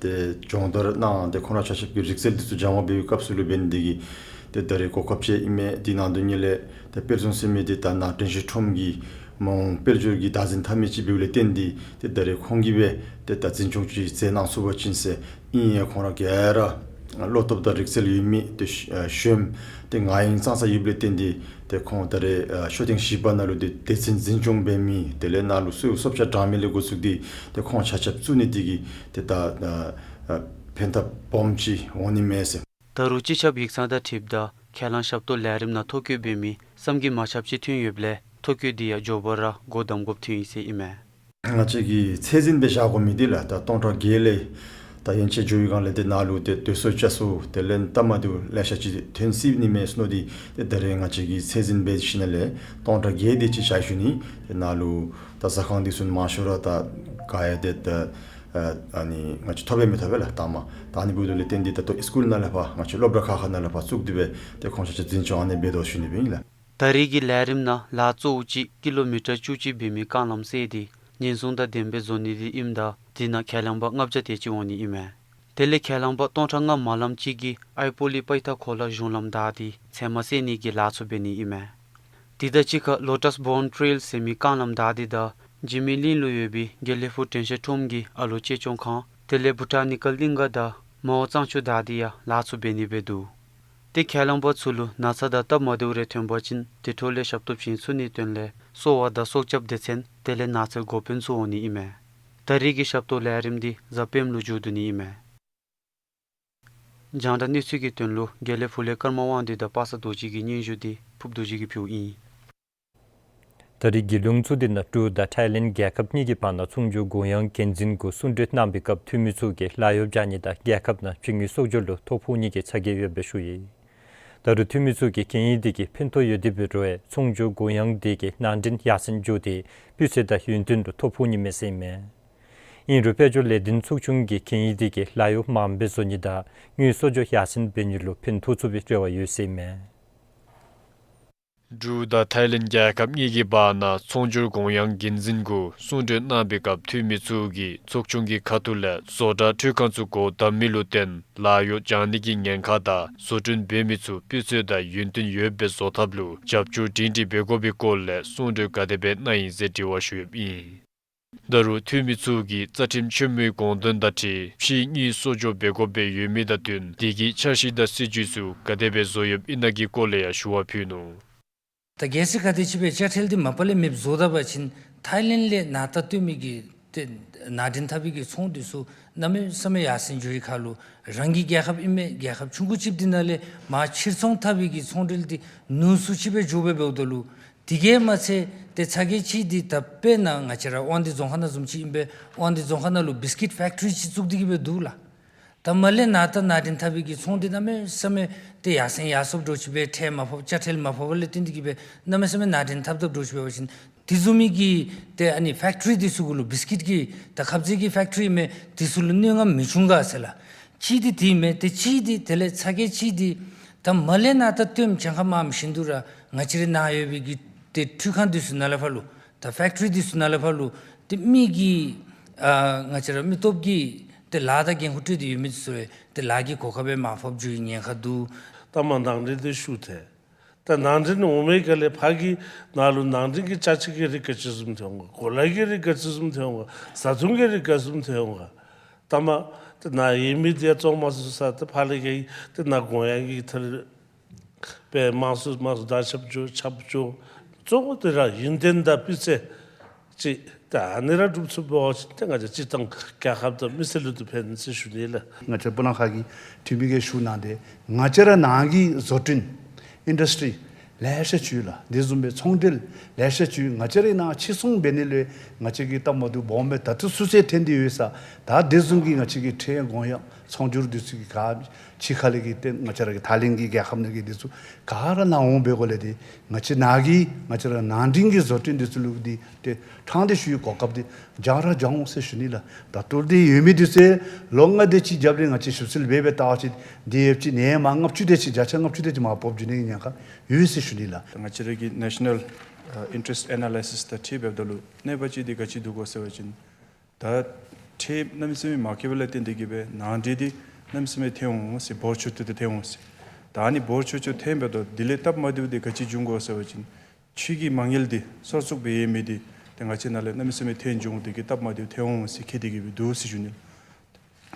ཏེ་སྦྱོང་བརྡར་གནང་སྟེ་ཁོང་ར་ཆ་ཁྱབ་ཀྱི་རིག་རྩལ་འདི་ཚུ་སྦྱང་བ་འབད་བའི་སྐབས་སུ་ལུ་འབད་ནི་འདི་གིས་ཏེ་ད་རེས་གོ་སྐབས་ཅིག་ཨིན་མས། དེ་ནང་དོན་ཉིད་ལས་ཏེ་དཔལ་སྲུང་ཟེར་མི་འདི་ད་ནཱ་དྲན་ཤེས་ཁྲོམ་གྱི་མ་འོངས་དཔལ་འབྱོར་གྱི་བདག་འཛིན་འཐབ་མི་ཅིག་འབདཝ་ལས་བརྟེན་ཏེ་ཏེ་ད་རེས་ཁོང་གིས་སྦེ་ཏེ་ད་འཛིན་སྐྱོང་ཅིག་མཛད་གནང་ཚུགས་པ་ཅིན་ཟེར། ཨིན་ཡང་ཁོང་ར་ག་ར་བློ་སྟོབས་དང་རིག་རྩལ་ཡོད་མི་ཏེ་ཤུལ་ཏེ་ང་ཡིན་ཙང་ཙ་ཡོདཔ་ལས་བརྟེན་ཏེ་ཏེ་ཁོང་ད་རེས་ཨ་ཤོ་ཐེངས་བཞི་པ་ནང་ལུ་ཏེ་སྡེ་ཚན་འཛིན་སྐྱོང་འབད་མི་དེ་ལས་ནཱ་ལུ་གསོལཝ་གསོལ་ཇ་དྲང་མི་ལས་འགོ་བཙུགས་ཏེ་ཏེ་ཁོང་ཆ་ཁྱབ་བཙུགས་ནི་འདི་གིས་ཏེ་ད་ཨ་ཨ་ཕན་ཐབས་སྦོམ་ཅིག་འོང་ནི་མས་ཟེར། ད་རུང་སྤྱི་ཁྱབ་ཡིག་ཚང་དང་འཁྲིལཝ་ད་ཁས་བླངས་ཞབས་ཏོག་ལས་རིམ་ནང་ཐོ་བཀོད་འབད་མི་བསམ་གྱིས་མ་ཁྱབ་ཅིག་ཐོན་ཡོདཔ་ལས་ཐོ་བཀོད་འདི་ཡང་མགྱོགས་པ་ར་སྒོ་བསྡམ་དགོཔ་ཐོན་ཡི་ཟེར་ཨིན་མས། ང་བཅས་ཀྱིས་ཚད་འཛིན་འབད་བཞག་དགོ་མི་འདི་ལགས་ད་སྟོང་ཕྲག་བརྒྱད་ལས་ད་ཡན་ཆད་འགྱོ་བའི་སྒང་ལས་ཏེ་ནཱ་ལུ་ཏེ་སྡོད་ས་བཅའ་ས་དེ་ལས་ལྟ་མ་བདེཝ་ལེ་ཤ་ཅིག་ཐོན་སྲིདཔ་ཨིན་མས་ཟེར་མནོ་སྟེ་ཏེ་ད་རེས་ང་བཅས་ཀྱིས་ཚད་འཛིན་འབད་ཞིནམ་ལས་སྟོང་ཕྲག་བརྒྱད་དེ་ཅིག་བཞག་ཞུ་ནི། ཏེ་ནཱ་ལུ་ད་ཟ་ཁང་འདི་ཚུ་མང་ཤོས་ར་ད་ག་ཡང་ཏེ་ད་ཨ་ཨ་ནི་ང་བཅས་ཐོབ་ཡང་མི་ཐོབ་པས་ལགས། ད་མ་ད་ཨ་ནི་འབདཝ་ལས་བརྟེན་ཏེ་ད་ལྟོ་སི་ཀུལ་ནང་ལས་ཕར་ང་བཅས་སློབ་གྲྭ་ཁག་ཁ་ནང་ལས་ཕར་བཙུགས་ཏེ་སྦེ་ཏེ་ཁོང་ཆ་ཁྱབ་འཛིན་སྐྱོང་ཨ་ནི་འབད་དོ་ཞུ་ནི་སྦེ་ཨིན་ལགས། ད་རེས་ཀྱི་ལས་རིམ་ནང་ལཱ་གཙོ་བོ་ཅིག་ཀི་ལོ་མི་ཊར་བཅུ་གཅིག་འབད་མི་རྐང་ལམ་བསལ་ཏེ་ཉེན་སྲུང་དང་ལྡནམ་སྦེ་བཟོ་ནི་འདི་ཨིནམ་ད་འདི་ནང་ཁས་བླངས་པ་ལྔ་བརྒྱ་དེ་ཅིག་འོང་ནི་ཨིན་མས། དེ་ལས་ཁས་བླངས་པ་སྟོང་ཕྲག་ལྔ་མ་ལངམ་ཅིག་གིས་ཨའི་པོ་ལི་པའི་ཐ་ཁོ་ལ་གཞུང་ལམ་བདའ་སྟེ་ཚལ་མ་བསལ་ནི་གི་ལཱ་ཚུ་འབད་ནི་ཨིན་མས། དེ་དང་གཅིག་ཁར་ལོ་ཊས་བོརན་ཊེལ་ཟེར་མི་རྐང་ལམ་བདའ་སྟེ་དང་འཇིགས་མེད་གླིང་ལུ་ཡོད་པའི་དགེ་ལེགས་ཕུག་དྲན་ཤེས་ཁྲོམ་གྱི་ཨ་ལོ་གཅེས་སྐྱོང་ཁང་དེ་ལས་བྷུ་ཊཱ་ནི་ཀལ་གླིང་ག་དང་མའོ་གཙང་ཆུ་བདའ་སྟེ་ཡང་ལཱ་ཚུ་འབད་ནི་སྦེ་འདུག། ཏེ་ཁས་བླངས་པ་ཚུ་ལུ་ན་ཚ་དང་སྟབས་མ་བདེཝ་རེ་ཐོན་པ་ཅིན་དེ་འཕྲོ་ལས་ཞབས་ཏོག་བྱིན་ཚུགས་ནིའི་དོན་ལས་གསོ་བ་དང་སྲོག་སྐྱབས་སྡེ་ཚན་དེ་ལས་ནགས་ཚལ་འགོ་དཔོན་ཚུ་འོང་ནི་ཨིན་མས། ད་རེས་ཀྱི་ཞབས་ཏོག་ལས་རིམ་འདི་གཟའ་སྤེནམ་ལུ་མཇུག་བསྡུ་ནི་ཨིན་མས། རྒྱང་བསྒྲགས་གནས་ཚུལ་གྱི་དོན་ལུ་དགེ་ལེགས་ཕུག་ལས་ཀརྨ་དབང་འདུས་དང་པ་སངས་རྡོ་རྗེ་གི་སྙན་ཞུ་འདི་ཕུབ་རྡོ་རྗེ་གིས་ཕུལཝ་ཨིན། ད་རེས་དགེ་སློང་ཚུ་འདི་ནང་འབྲུག་དང་ཐའི་ལེནཌ་རྒྱལ་ཁབ་གཉིས་ཀྱི་བར་ན་ཚོང་སྒྱུར་གུང་ཡངས་འགན་འཛིན་གུ་གསུང་གྲོས་གནང་བའི་སྐབས་འཐུས་མི་ཚུ་གིས་ལཱ་གཡོག་རྐྱབ་ནི་དང་རྒྱལ་ཁབ་ནང་ཕྱི་དངུལ་གསོག་འཇོག་ལུ་ཐོ་ཕོག་ནི་གི་ཚ་གྱང་ཡོདཔ་སྦེ་ཞུ་ཡི། ད་རུང་འཐུས་མི་ཚུ་གིས་གན་ཡིག་འདི་གིས་ཕན་ཐོགས་ཡོད་དེ་འབད་རུང་ཚོང་སྒྱུར་གུང་ཡངས་འདི་གིས་ནང་འདྲེན་ཡར་སེང་འགྱོ་སྟེ་སྤུས་ཚད་དང་ཡུན་བརྟན་ལུ་ཐོ་ཕོག་ནི་མས་ཟེར་ཨིན་མས། ཨིན་རུང་དཔལ་འབྱོར་ལས་དོན་ཚོགས་ཆུང་གིས་གན་ཡིག་འདི་གིས་ལཱ་གཡོག་མངམ་སྦེ་བཟོ་ནི་དང་དངུལ་གསོག་འཇོག་ཡར་སེང་འབད་ནི་ལུ་ཕན་ཐོགས་ཚུགས་པའི་རེ་བ་ཡོད་ཟེར་ཨིན་མས། འབྲུག་དང་ཐའི་ལེནཌ་རྒྱལ་ཁབ་གཉིས་ཀྱི་བར་ན་ཚོང་སྒྱུར་གུང་ཡངས་འགན་འཛིན་གུ་གསུང་གྲོས་གནང་བའི་སྐབས་འཐུས་མི་ཚུ་གིས་ཚོགས་ཆུང་གི་ཁ་ཐུག་ལས་བཟོ་གྲྭ་འཕྲུལ་ཁང་ཚུ་སྒོ་བསྡམ་མི་ལུ་བརྟེན་ལཱ་གཡོག་རྐྱབ་ནི་གི་ཉེན་ཁ་དང་བཟོ་སྐྲུན་འབད་མི་ཚུ་སྤུས་ཚད་དང་ཡུན་བརྟན་ཡོདཔ་སྦེ་བཟོ་ཐབས་ལུ་རྒྱབ་སྐྱོར་སྒྲིང་སྒྲིང་འབད་དགོ་པའི་སྐོར་ལས་གསུང་གྲོས་ག་དེ་སྦེ་གནང་ཡི་ཟེར་དྲི་བ་ཞུ་ཡོདཔ་ཨིན། ད་རུང་འཐུས་མི་ཚུ་གིས་རྩ་ཁྲིམས་ཆེན་མོའི་དགོངས་དོན་དང་འཁྲིལ་ཕྱིའི་དངུལ་གསོག་འཇོག་འབད་དགོཔ་སྦེ་ཡོད་མི་དང་བསྟུན་དེ་གི་འཆར་གཞི་དང་སྲིད་བྱུས་ཚུ་ག་དེ་སྦེ་བཟོ་ཡོདཔ་ཨིན་ན་གི་སྐོར་ལས་ཡང་ཞུ་བ་ཕུལ་ནུག། ད་གལ་སྲིད་ག་དེམ་ཅིག་སྦེ་དཔྱ་ཁྲལ་འདི་མ་པ་ལས་མེདཔ་བཟོ་ད་པ་ཅིན་ཐའི་ལེནཌ་ལས་ནཱ་ད་སྟོན་མི་གི་ཏེ་ནང་འདྲེན་འཐབ་པའི་གི་ཚོང་འདི་ཚུ་གནམ་མེད་ས་མེད་ཡར་སེང་འགྱོ་ཡི་ཁར་ལུ་རང་གི་རྒྱལ་ཁབ་ཨིན་མས། རྒྱལ་ཁབ་ཆུང་ཀུ་ཅིག་འདི་ནང་ལས་མར་ཕྱིར་ཚོང་འཐབ་པའི་གི་ཚོང་འབྲེལ་འདི་ནུས་སུ་ཅིག་སྦེ་འགྱོ་སྦེ་འབདཝ་ད་ལུ་དེ་གིས་མ་ཚད་ཏེ་ཚ་གྱང་ཅིག་འདི་ད་དཔེར་ན་ང་བཅས་ར་དབང་འདུས་རྫོང་ཁག་ནང་བཟུམ་ཅིག་ཨིན་པས། དབང་འདུས་རྫོང་ཁག་ནང་ལུ་བིསི་ཀིཊ་ཕེཀ་ཊི་རི་ཅིག་བཙུགས་ཏེ་གི་སྦེ་འདུག་ལགས། ད་མར་ལས་ནཱ་ད་ནང་འདྲེན་འཐབ་པའི་གི་ཚོང་འདི་གནམ་མེད་ས་མེད་ཏེ་ཡར་སེང་ཡར་སོངམ་འདྲཝ་ཅིག་སྦེ་ཁྲལ་མ་ཕབ་དཔྱ་ཁྲལ་མ་ཕབ་པ་ལས་བརྟེན་ཏེ་གི་སྦེ་གནམ་མེད་ས་མེད་ནང་འདྲེན་འཐབ་འཐབ་འདྲཝ་ཅིག་འབད་བ་ཅིན་དེ་བཟུམ་མའི་གི་ཏེ་ཨ་ནི་ཕེཀ་ཊི་རི་འདི་ཚུ་གུ་ལུ་བིསི་ཀིཊ་གི་ད་ཁབ་ཟས་ཀྱི་ཕེཀ་ཊི་རི་ཨིན་མས། དེ་ཚུ་ལུ་གནོད་རྔམ་མི་འབྱུང་ག་ཟེར་ལགས། གཅིག་འདི་དེ་ཨིན་མས། ཏེ་གཅིག་འདི་དེ་ལས་ཚ་གྱང་ཅིག་འདི་ད་མར་ལས་ནཱ་ད་སྟོནམ་གྱངས་ཁ་མངམ་བཞིན་དུ་ར་ང་བཅས་རའི་ནཱ་ཡོད་པའི་གི་ཏེ་འཕྲུལ་ཁང་འདི་ཚུ་ནང་ལས་ཕར་ལུ་ད་ཕེཀ་ཊི་རི་འདི་ཚུ་ནང་ལས་ཕར་ལུ་ཏེ་མི་གི་ཨ་ང་བཅས་ར་མི་སྟོབས་ཀྱི་ཏེ་ལཱ་དང་འགན་ཁུར་སྤྲོད་དེ་ཡོད་མི་ཚུ་ཡང་ཏེ་ལཱ་གི་གོ་སྐབས་ཡང་མར་ཕབ་འགྱོ་བའི་ཉེན་ཁ་འདུག། ད་མར་ནང་འདྲེན་འདི་ཞུ་སྟེ་ ད་ནང་འདྲེན་འོང་མི་ག་ལས་ཕར་གྱི་ནང་ལུ་ནང་འདྲེན་གྱི་ཅ་ཆས་ཀྱི་རིགས་ག་ཅི་བཟུམ་ཐོན་འོང་ག། གོ་ལ་གི་རིགས་ག་ཅི་བཟུམ་ཐོན་འོང་ག། བཟའ་འཐུང་གི་རིགས་ག་ཅི་བཟུམ་ཐོན་འོང་ག། ད་མ་ད་ནཱ་ཡོད་མི་འདི་ཡང་བཙོང་མ་ཚུགས་ས་ད་ཕར་ལས་ཀྱི་ད་ནཱ་དགོངས་ཡངས་ཀྱི་ཐད་དཔེ་དམངས་གཙོ་དམངས་གཙོ་ད་ཆབ་འཇོག་ཆབ་འཇོག་གཙོ་བོ་དེ་ར་ཡུན་བརྟན་དང་སྤུས་ཚད་ཅིག་ད་ཨ་ནི་ར་སྒྲུབ་ཚུགས་པ་ཅིན་ཏེ་ང་བཅས་སྤྱིར་བཏང་རྒྱལ་ཁབ་དང་མི་སེར་ལུ་དེ་ཕན་ཟེར་ཞུ་ནི་ལགས། ང་བཅས་སྤུ་ན་ཁ་གི་འཐུས་མི་གིས་ཞུ་གནང་སྟེ་ང་བཅས་ར་ནང་གི་བཟོ་སྐྲུན་ཨིན་ཌསི་ཊི་རི་ལེ་ཤ་ཅིག་ཡོད་ལགས། དེ་བཟུམ་སྦེ་ཚོང་འབྲེལ་ལེ་ཤ་ཅིག་ཡོད། ང་བཅས་རའི་ནང་ཕྱིར་ཚོང་འབད་ནི་ལུ་ང་བཅས་ཀྱིས་སྟབས་མ་བདེཝ་སྦོམ་སྦེ་ད་ལྟོ་ཚུན་ཚོད་ཐོན་ཏེ་ཡོད་ས། ད་དེ་བཟུམ་གྱི་ང་བཅས་ཀྱི་ཁྲལ་དགོངས་ཡངས་ཚོང་སྒྱུར་འདི་ཚུ་གི་ག་ཕྱི་ཁ་ལས་ཀྱི་ཏེ་ང་བཅས་ར་གི་ཐའི་ལེནཌ་གི་རྒྱལ་ཁབ་ནང་གི་འདི་ཚུ་ག་ར་ནཱ་འོང་པའི་སྒོ་ལས་ཏེ་ང་བཅས་ནཱ་གི་ང་བཅས་ར་ནང་འདྲེན་གྱི་བཟོ་སྐྲུན་འདི་ཚུ་ལུ་འདི་ཏེ་ཕྲང་སྟེ་ཞུ་བའི་གོ་སྐབས་འདི་སྦྱང་ར་སྦྱང་འོང་ཟེར་ཞུ་ནི་ལགས། ད་ལྟོ་འདི་ཡོད་མི་འདི་ཚུ་ལོ་ལྔ་དེ་ཅིག་རྒྱབ་ལས་ང་བཅས་ཞིབ་འཚོལ་འབད་འབད་བལྟ་བ་ཅིན་འདི་ཡོདཔ་ཅིག་ནི་མ་ལྔ་བཅུ་དེ་ཅིག་བརྒྱ་ཆ་ལྔ་བཅུ་དེ་ཅིག་མར་ཕབ་འགྱོ་ནི་གི་ཉེན་ཁ་ཡོད་ཟེར་ཞུ་ནི་ལགས། ང་བཅས་ར་གི་ནེ་ཤ་ནཱལ་ཨ་ཨིན་ཊ་རེསཊ་ཨེ་ན་ལའི་སིས་དང་འཁྲིལ་འབདཝ་ད་ལུ་གནོད་པ་ཅིག་འདི་ག་ཅི་འདུག་གོ་ཟེར་བ་ཅིན་ད་ཁྲལ་གནམ་མེད་ས་མེད་མ་བཀལ་བ་ལས་བརྟེན་ཏེ་གིས་སྦེ་ནང་འདྲེན་འདི་གནམ་མེད་ས་མེད་ཐོན་འོང་ཟེར། འབོར་ཆུང་ཏོག་ཏོ་ཐོན་འོང་ཟེར། ད་ཨ་ནི་འབོར་ཆུང་ཆུང་ཐོན་འབདཝ་ད་དེ་ལས་སྟབས་མ་བདེཝ་འདི་ག་ཅི་འབྱུང་གོ་ཟེར་བ་ཅིན་ཕྱི་གི་མ་དངུལ་འདི་གསར་བཙུགས་འབད་ཡོད་མི་འདི་ཏེ་ང་བཅས་ནང་ལས་གནམ་མེད་ས་མེད་ཐོན་འབྱུང་། དེ་གིས་སྟབས་མ་བདེཝ་ཐོན་འོང་ཟེར་ཁེ་དེ་གིས་སྦེ་འདུག་ཟེར་ཞུ་ནི།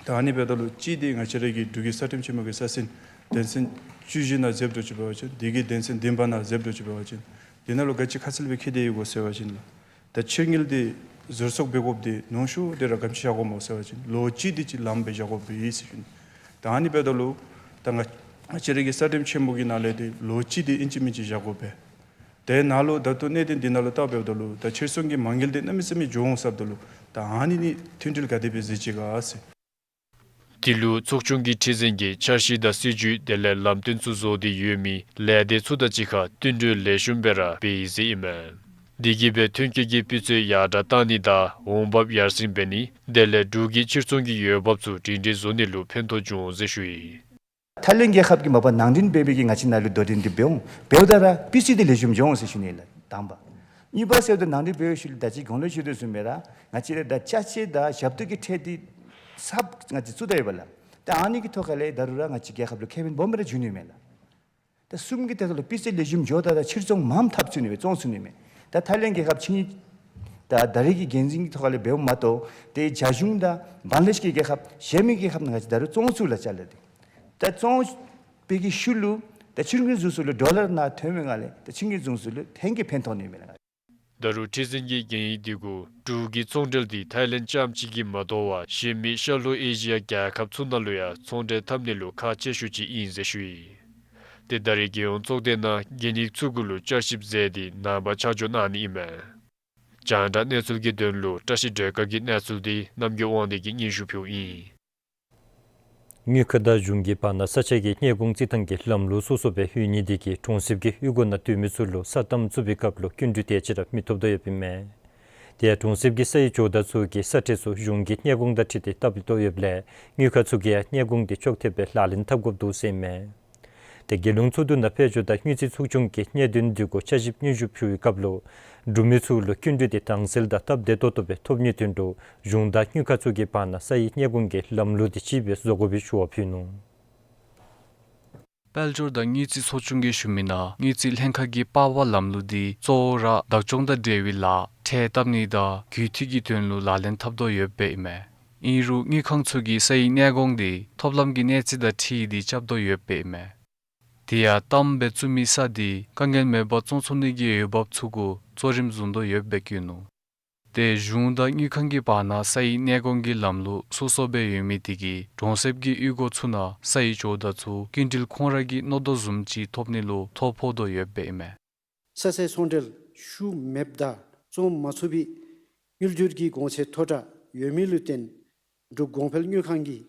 ད་ཨ་ནི་འབདཝ་ད་ལུ་གཅིག་འདི་ང་བཅས་ར་གི་འབྲུག་གི་ས་ཁྲིམས་ཆེན་མོ་གི་ས་ཟིན་དོན་ཚན་བཅུ་བཞི་ནང་འཛེམ་དོ་ཅིག་འབད་བ་ཅིན་དེ་གི་དོན་ཚན་བདུན་པ་ནང་འཛེམ་དོ་ཅིག་འབད་བ་ཅིན་དེ་ནང་ལུ་ག་ཅི་ཁ་གསལ་སྦེ་ཁེ་དེ་ཡོད་གོ་ཟེར་བ་ཅིན་ལགས། ད་ཕྱིར་དངུལ་འདི་ཟུར་གསོག་འབད་དགོཔ་འདི་ཉུང་ཤོས་འདི་ར་ག་ཅི་བཞག་དགོཔ་སྨོ་ཟེར་བ་ཅིན་ལོ་གཅིག་འདི་ཅིག་ལངམ་སྦེ་བཞག་དགོཔ་ཨིན་ཟེར་ཞུ་ནི། ད་ཨ་ནི་འབདཝ་ད་ལུ་ད་ང་ང་བཅས་ར་གི་ས་ཁྲིམས་ཆེན་མོ་གི་ནང་ལས་འདི་ལོ་གཅིག་འདི་ཨིན་ཅི་མིན་ཅི་བཞག་དགོ་པས། དེ་ནང་ལུ་ད་ལྟོ་གནད་དོན་འདི་ནང་ལུ་བལྟ་འབདཝ་ད་ལུ་ད་ཕྱིར་ཚོང་གི་མ་དངུལ་འདི་གནམ་མེད་ས་མེད་འགྱོ་འོང་ཟེརཝ་ད་ལུ་ད་ཨ་ནི་ནི་མཐུན་སྒྲིལ་ག་དེ་སྦེ་མཛད་ཅི་ག་ཟེར། དེ་ལུ་ཚོགས་ཆུང་གི་ཁྲི་འཛིན་གྱིས་འཆར་གཞི་དང་སྲིད་བྱུས་དེ་ལས་ལམ་སྟོན་ཚུ་བཟོ་སྟེ་ཡོད་མི་ལས་སྡེ་ཚུ་དང་གཅིག་ཁར་བསྟུན་གྲོས་ལེགས་ཤོམ་སྦེ་ར་འབད་ཡི་ཟེར་ཨིན་མས། དེ་གིས་སྦེ་ཐོན་སྐྱེད་ཀྱི་སྤུས་ཚད་ཡར་དྲག་བཏང་ནི་དང་འོང་འབབ་ཡར་སེང་འབད་ནི་དེ་ལས་འབྲུག་གི་ཕྱིར་ཚོང་གི་འོས་འབབ་ཚུ་སྒྲིང་སྒྲིང་བཟོ་ནི་ལུ་ཕན་ཐོགས་འབྱུང་འོང་ཟེར་ཞུ་ཡི། ཐའི་ལེནཌ་རྒྱལ་ཁབ་ཀྱིས་མ་པ་ནང་འདྲེན་འབད་འབད་གིས་ང་བཅས་ནང་ལུ་དོ་འགྲན་འདི་འབད་འོང་། འབདཝ་ད་ར་སྤུས་ཚད་འདི་ལེགས་ཤོམ་འགྱོ་འོང་ཟེར་ཞུ་ནི་ལགས་དང་པ། གཉིས་པ་ཟེརཝ་ད་ནང་འདྲེན་འབད་བའི་ཤུལ་ད་ཅི་གོང་ལུ་ཞུ་དོ་བཟུམ་སྦེ་ར་ང་བཅས་ར་ད་ཅ་ཆས་དང་ཞབས་ཏོག་གི་ཁྲལ་འདི་གསརཔ་ང་བཅས་བཙུགས་ད་ཡོདཔ་ལགས། ད་ཨ་ནི་གི་ཐོག་ཁ་ལས་ད་རུང་ར་ང་བཅས་རྒྱལ་ཁབ་ལུ་ཁེ་ཕན་སྦོམ་སྦེ་ར་འབྱུང་ནི་མས་ལགས། ད་གསུམ་གྱི་ཐད་ཁ་ལུ་སྤུས་ཚད་ལེགས་ཤོམ་འགྱོཝ་ད་ད་ཕྱིར་ཚོང་མངམ་འཐབ་ཚུགས་ནི་མས། བཙོང་ཚུགས་ནི་མས། ད་ཐའི་ལེནཌ་རྒྱལ་ཁབ་ཕྱི་ད་ད་རེས་ཀྱི་འགན་འཛིན་གྱི་ཐོག་ཁ་ལས་འབདཝ་མ་གཏོགས་ཏེ་རྒྱ་གཞུང་དང་བང་ལ་དེཤ་གི་རྒྱལ་ཁབ་གཞན་མི་རྒྱལ་ཁབ་ནང་ང་བཅས་ད་རུང་བཙོང་ཚུགས་ལགས་ཅ་ལག་འདི། ད་བཙོང་འབད་བའི་ཤུལ་ལུ་ད་ཕྱི་འགྱོ་ཚུ་ལུ་ཌོ་ལར་ནང་ཐོན་མི་ནང་ལས་ད་ཕྱི་འགྱོ་ཚུ་ལུ་ཧེང་གི་ཕན་ཐོགས་ནི་མས་ལགས། ད་རུང་ཁྲི་འཛིན་གྱིས་གན་ཡིག་འདི་གུ་འབྲུག་གི་ཚོང་འབྲེལ་འདི་ཐའི་ལེནཌ་རྐྱངམ་གཅིག་གིས་མ་དོ་བར་གཞན་མི་ཤར་ལྷོ་ཨེ་ཤི་ཡ་རྒྱལ་ཁབ་ཚུ་ནང་ལུ་ཡང་ཚོང་འབྲེལ་འཐབ་ནི་ལུ་ཁག་ཆེ་ཤོས་ཅིག་ཨིན་ཟེར་ཞུ་ཡི། ཏེ་ད་རེས་རྒྱལ་ཡོངས་ཚོགས་སྡེ་ནང་གན་ཡིག་ཚུ་གུ་ལུ་བསྐྱར་ཞིབ་མཛད་དེ་ནངས་པ་ཆ་འཇོག་གནང་ནི་ཨིན་མས། རྒྱང་བསྒྲགས་གནས་ཚུལ་གྱི་དོན་ལུ་བཀྲ་ཤིས་སྒྲོལ་དཀར་གྱི་གནས་ཚུལ་འདི་རྣམ་རྒྱལ་དབང་འདུས་ཀྱིས་སྙན་ཞུ་ཕུལཝ་ཨིན། དངུལ་ཁང་དང་གཞུང་གི་བར་ན་ས་ཆ་གི་གཉེར་སྐྱོང་རྩིས་ཐང་གི་ལམ་ལུགས་སོ་སོ་སྦེ་ཡོད་ནི་དེ་གིས་གྲོང་གསེབ་ཀྱི་གཡུས་སྒོ་ནང་སྡོད་མི་ཚུ་ལུ་ས་དམ་བཙུགས་པའི་སྐབས་ལུ་སྐྱིན་འགྲུལ་དེ་ཅིག་ར་མི་ཐོབ་དོ་ཡོདཔ་ཨིན་མས། དེ་ཡང་གྲོང་གསེབ་ཀྱི་ས་ཡི་ཇོ་བདག་ཚུ་གིས་ས་ཁྲལ་ཚུ་གཞུང་གི་གཉེར་སྐྱོང་དང་འཁྲིལ་ཏེ་བཏབ་དོ་ཡོདཔ་ལས་དངུལ་ཁང་ཚུ་གིས་ཡང་གཉེར་སྐྱོང་དེ་ཅོག་འཐདཔ་སྦེ་ལག་ལེན་འཐབ་དགོཔ་འདུག་ཟེར་ཨིན་མས། ཏེ་རྒྱལ་ཡོངས་ཚོགས་འདུ་ནང་དཔལ་འབྱོར་དང་དངུལ་རྩིས་ཚོགས་ཆུང་གི་གནད་དོན་འདི་གུ་དཔྱད་ཞིབ་སྙན་ཞུ་ཕུལ་བའི་སྐབས་ལུ་འབྲུག་མི་ཚུ་ལུ་སྐྱིན་འགྲུལ་དེ་དྭངས་གསལ་དང་སྟབས་བདེ་ཏོག་ཏོ་སྦེ་ཐོབ་ནིའི་དོན་ལུ་གཞུང་དང་དངུལ་ཁང་ཚུ་གི་བར་ན་ས་ཡི་གཉེར་སྐྱོང་གི་ལམ་ལུགས་དེ་ཅིག་སྦེ་བཟོ་དགོ་པའི་ཞུ་བ་ཕུལ་ནུག། དཔལ་འབྱོར་དང་དངུལ་རྩིས་ཚོགས་ཆུང་གིས་ཞུ་མི་ནང་དངུལ་རྩིས་ལྷན་ཁག་གི་པར་པ་ལམ་ལུགས་འདི་གཙོ་བོ་ར་བདག་སྐྱོང་དང་འབྲེལ་བའི་ལཱ་ཁྲལ་བཏབ་ནི་དང་གུས་འཐུས་ཀྱི་དོན་ལུ་ལག་ལེན་འཐབ་དོ་ཡོདཔ་ཨིན་མས། ཨིན་རུང་དངུལ་ཁང་ཚུ་གིས་ས་ཡི་གནས་གོང་འདི་ཐོབ་ལམ་གྱི་གནས་ཚད་དང་འཁྲིལ་ཏེ་རྐྱབ་དོ་ཡོདཔ་ཨིན་མས། དེ་ཡང་དམ་སྦེ་བཙུགས་མི་ས་འདི་དཀའ་ངལ་མེད་པར་བཙོང་ཚུགས་ནི་གི་འོས་འབབ་ཚུ་གུ་གཙོ་རིམ་བཟུང་དོ་ཡོདཔ་སྦེ་བཀོད་ནུག། ཏེ་གཞུང་དང་དངུལ་ཁང་གི་བར་ན་ས་ཡི་གནས་གོང་གི་ལམ་ལུགས་སོ་སོ་སྦེ་ཡོད་མི་དེ་གིས་གྲོང་གསེབ་ཀྱི་གཡུས་སྒོ་ཚུ་ནང་ས་ཡི་ཇོ་བདག་ཚུ་སྐྱིན་འགྲུལ་ཁོང་ར་གིས་མནོ་དོ་བཟུམ་ཅིག་ཐོབ་ནི་ལུ་ཐོ་ཕོག་དོ་ཡོདཔ་ཨིན་མས། ས་ཚད་ཚོང་འབྲེལ་ཤུགས་མེདཔ་དང་བཙོང་མ་ཚུགས་པའི་དངུལ་འབྱོར་གྱི་གོང་ཚད་མཐོ་དྲགས་ཡོད་མི་ལུ་བརྟེན་འབྲུག་གོང་འཕེལ་དངུལ་ཁང་གིས་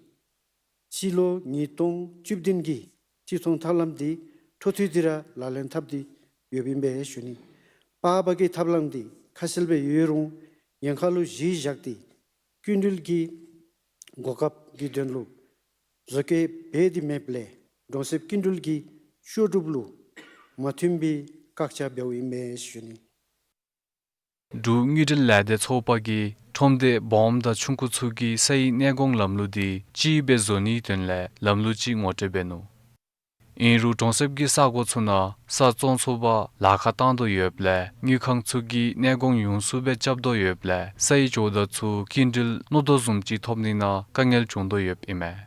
སྤྱི་ལོ་ཉིས་སྟོང་བཅུ་བདུན་གྱི་རྩིས་ཚོང་ཐབས་ལམ་འདི་འཕྲོ་མཐུད་དེ་ར་ལག་ལེན་འཐབ་སྟེ་ཡོདཔ་ཨིན་པས་ཞུ་ནི། པར་པ་གི་ཐབས་ལམ་འདི་ཁ་གསལ་སྦེ་ཡོད་རུང་ཉེན་ཁ་ལུ་གཞི་བཞག་སྟེ་སྐྱིན་འགྲུལ་གྱི་གོ་སྐབས་ཀྱི་དོན་ལུ་བཟོ་བཀོད་འབད་དེ་མེདཔ་ལས་གྲོང་གསེབ་སྐྱིན་འགྲུལ་གྱི་ལྕོགས་གྲུབ་ལུ་མ་མཐུན་པའི་བཀག་ཆ་འབདཝ་ཨིན་མས་ཞུ་ནི། འབྲུག་དངུལ་འབྲེལ་ལས་སྡེ་ཚོགས་པ་གིས་ཁྲོམ་སྡེ་སྦོམ་དང་ཆུང་ཀུ་ཚུ་གིས་ས་ཡི་གནས་གོང་ལམ་ལུགས་འདི་གཅིག་སྦེ་བཟོ་ནིའི་དོན་ལས་ལམ་ལུགས་ཅིག་ངོ་སྤྲོད་འབད་ནུག། ཨིན་རུང་གྲོང་གསེབ་ཀྱི་ས་གོ་ཚུ་ནང་ས་བཙོང་ཚུགས་པར་ལཱ་ཁག་བཏང་དོ་ཡོདཔ་ལས་དངུལ་ཁང་ཚུ་གིས་གནས་སྐོང་ཡོངས་སུ་སྦེ་རྐྱབ་དོ་ཡོདཔ་ལས་སའི་ཇོ་བདག་ཚུ་སྐྱིན་འགྲུལ་མནོ་དོ་བཟུམ་ཅིག་ཐོབ་ནི་ནང་དཀའ་ངལ་བྱུང་དོ་ཡོདཔ་ཨིན་མས།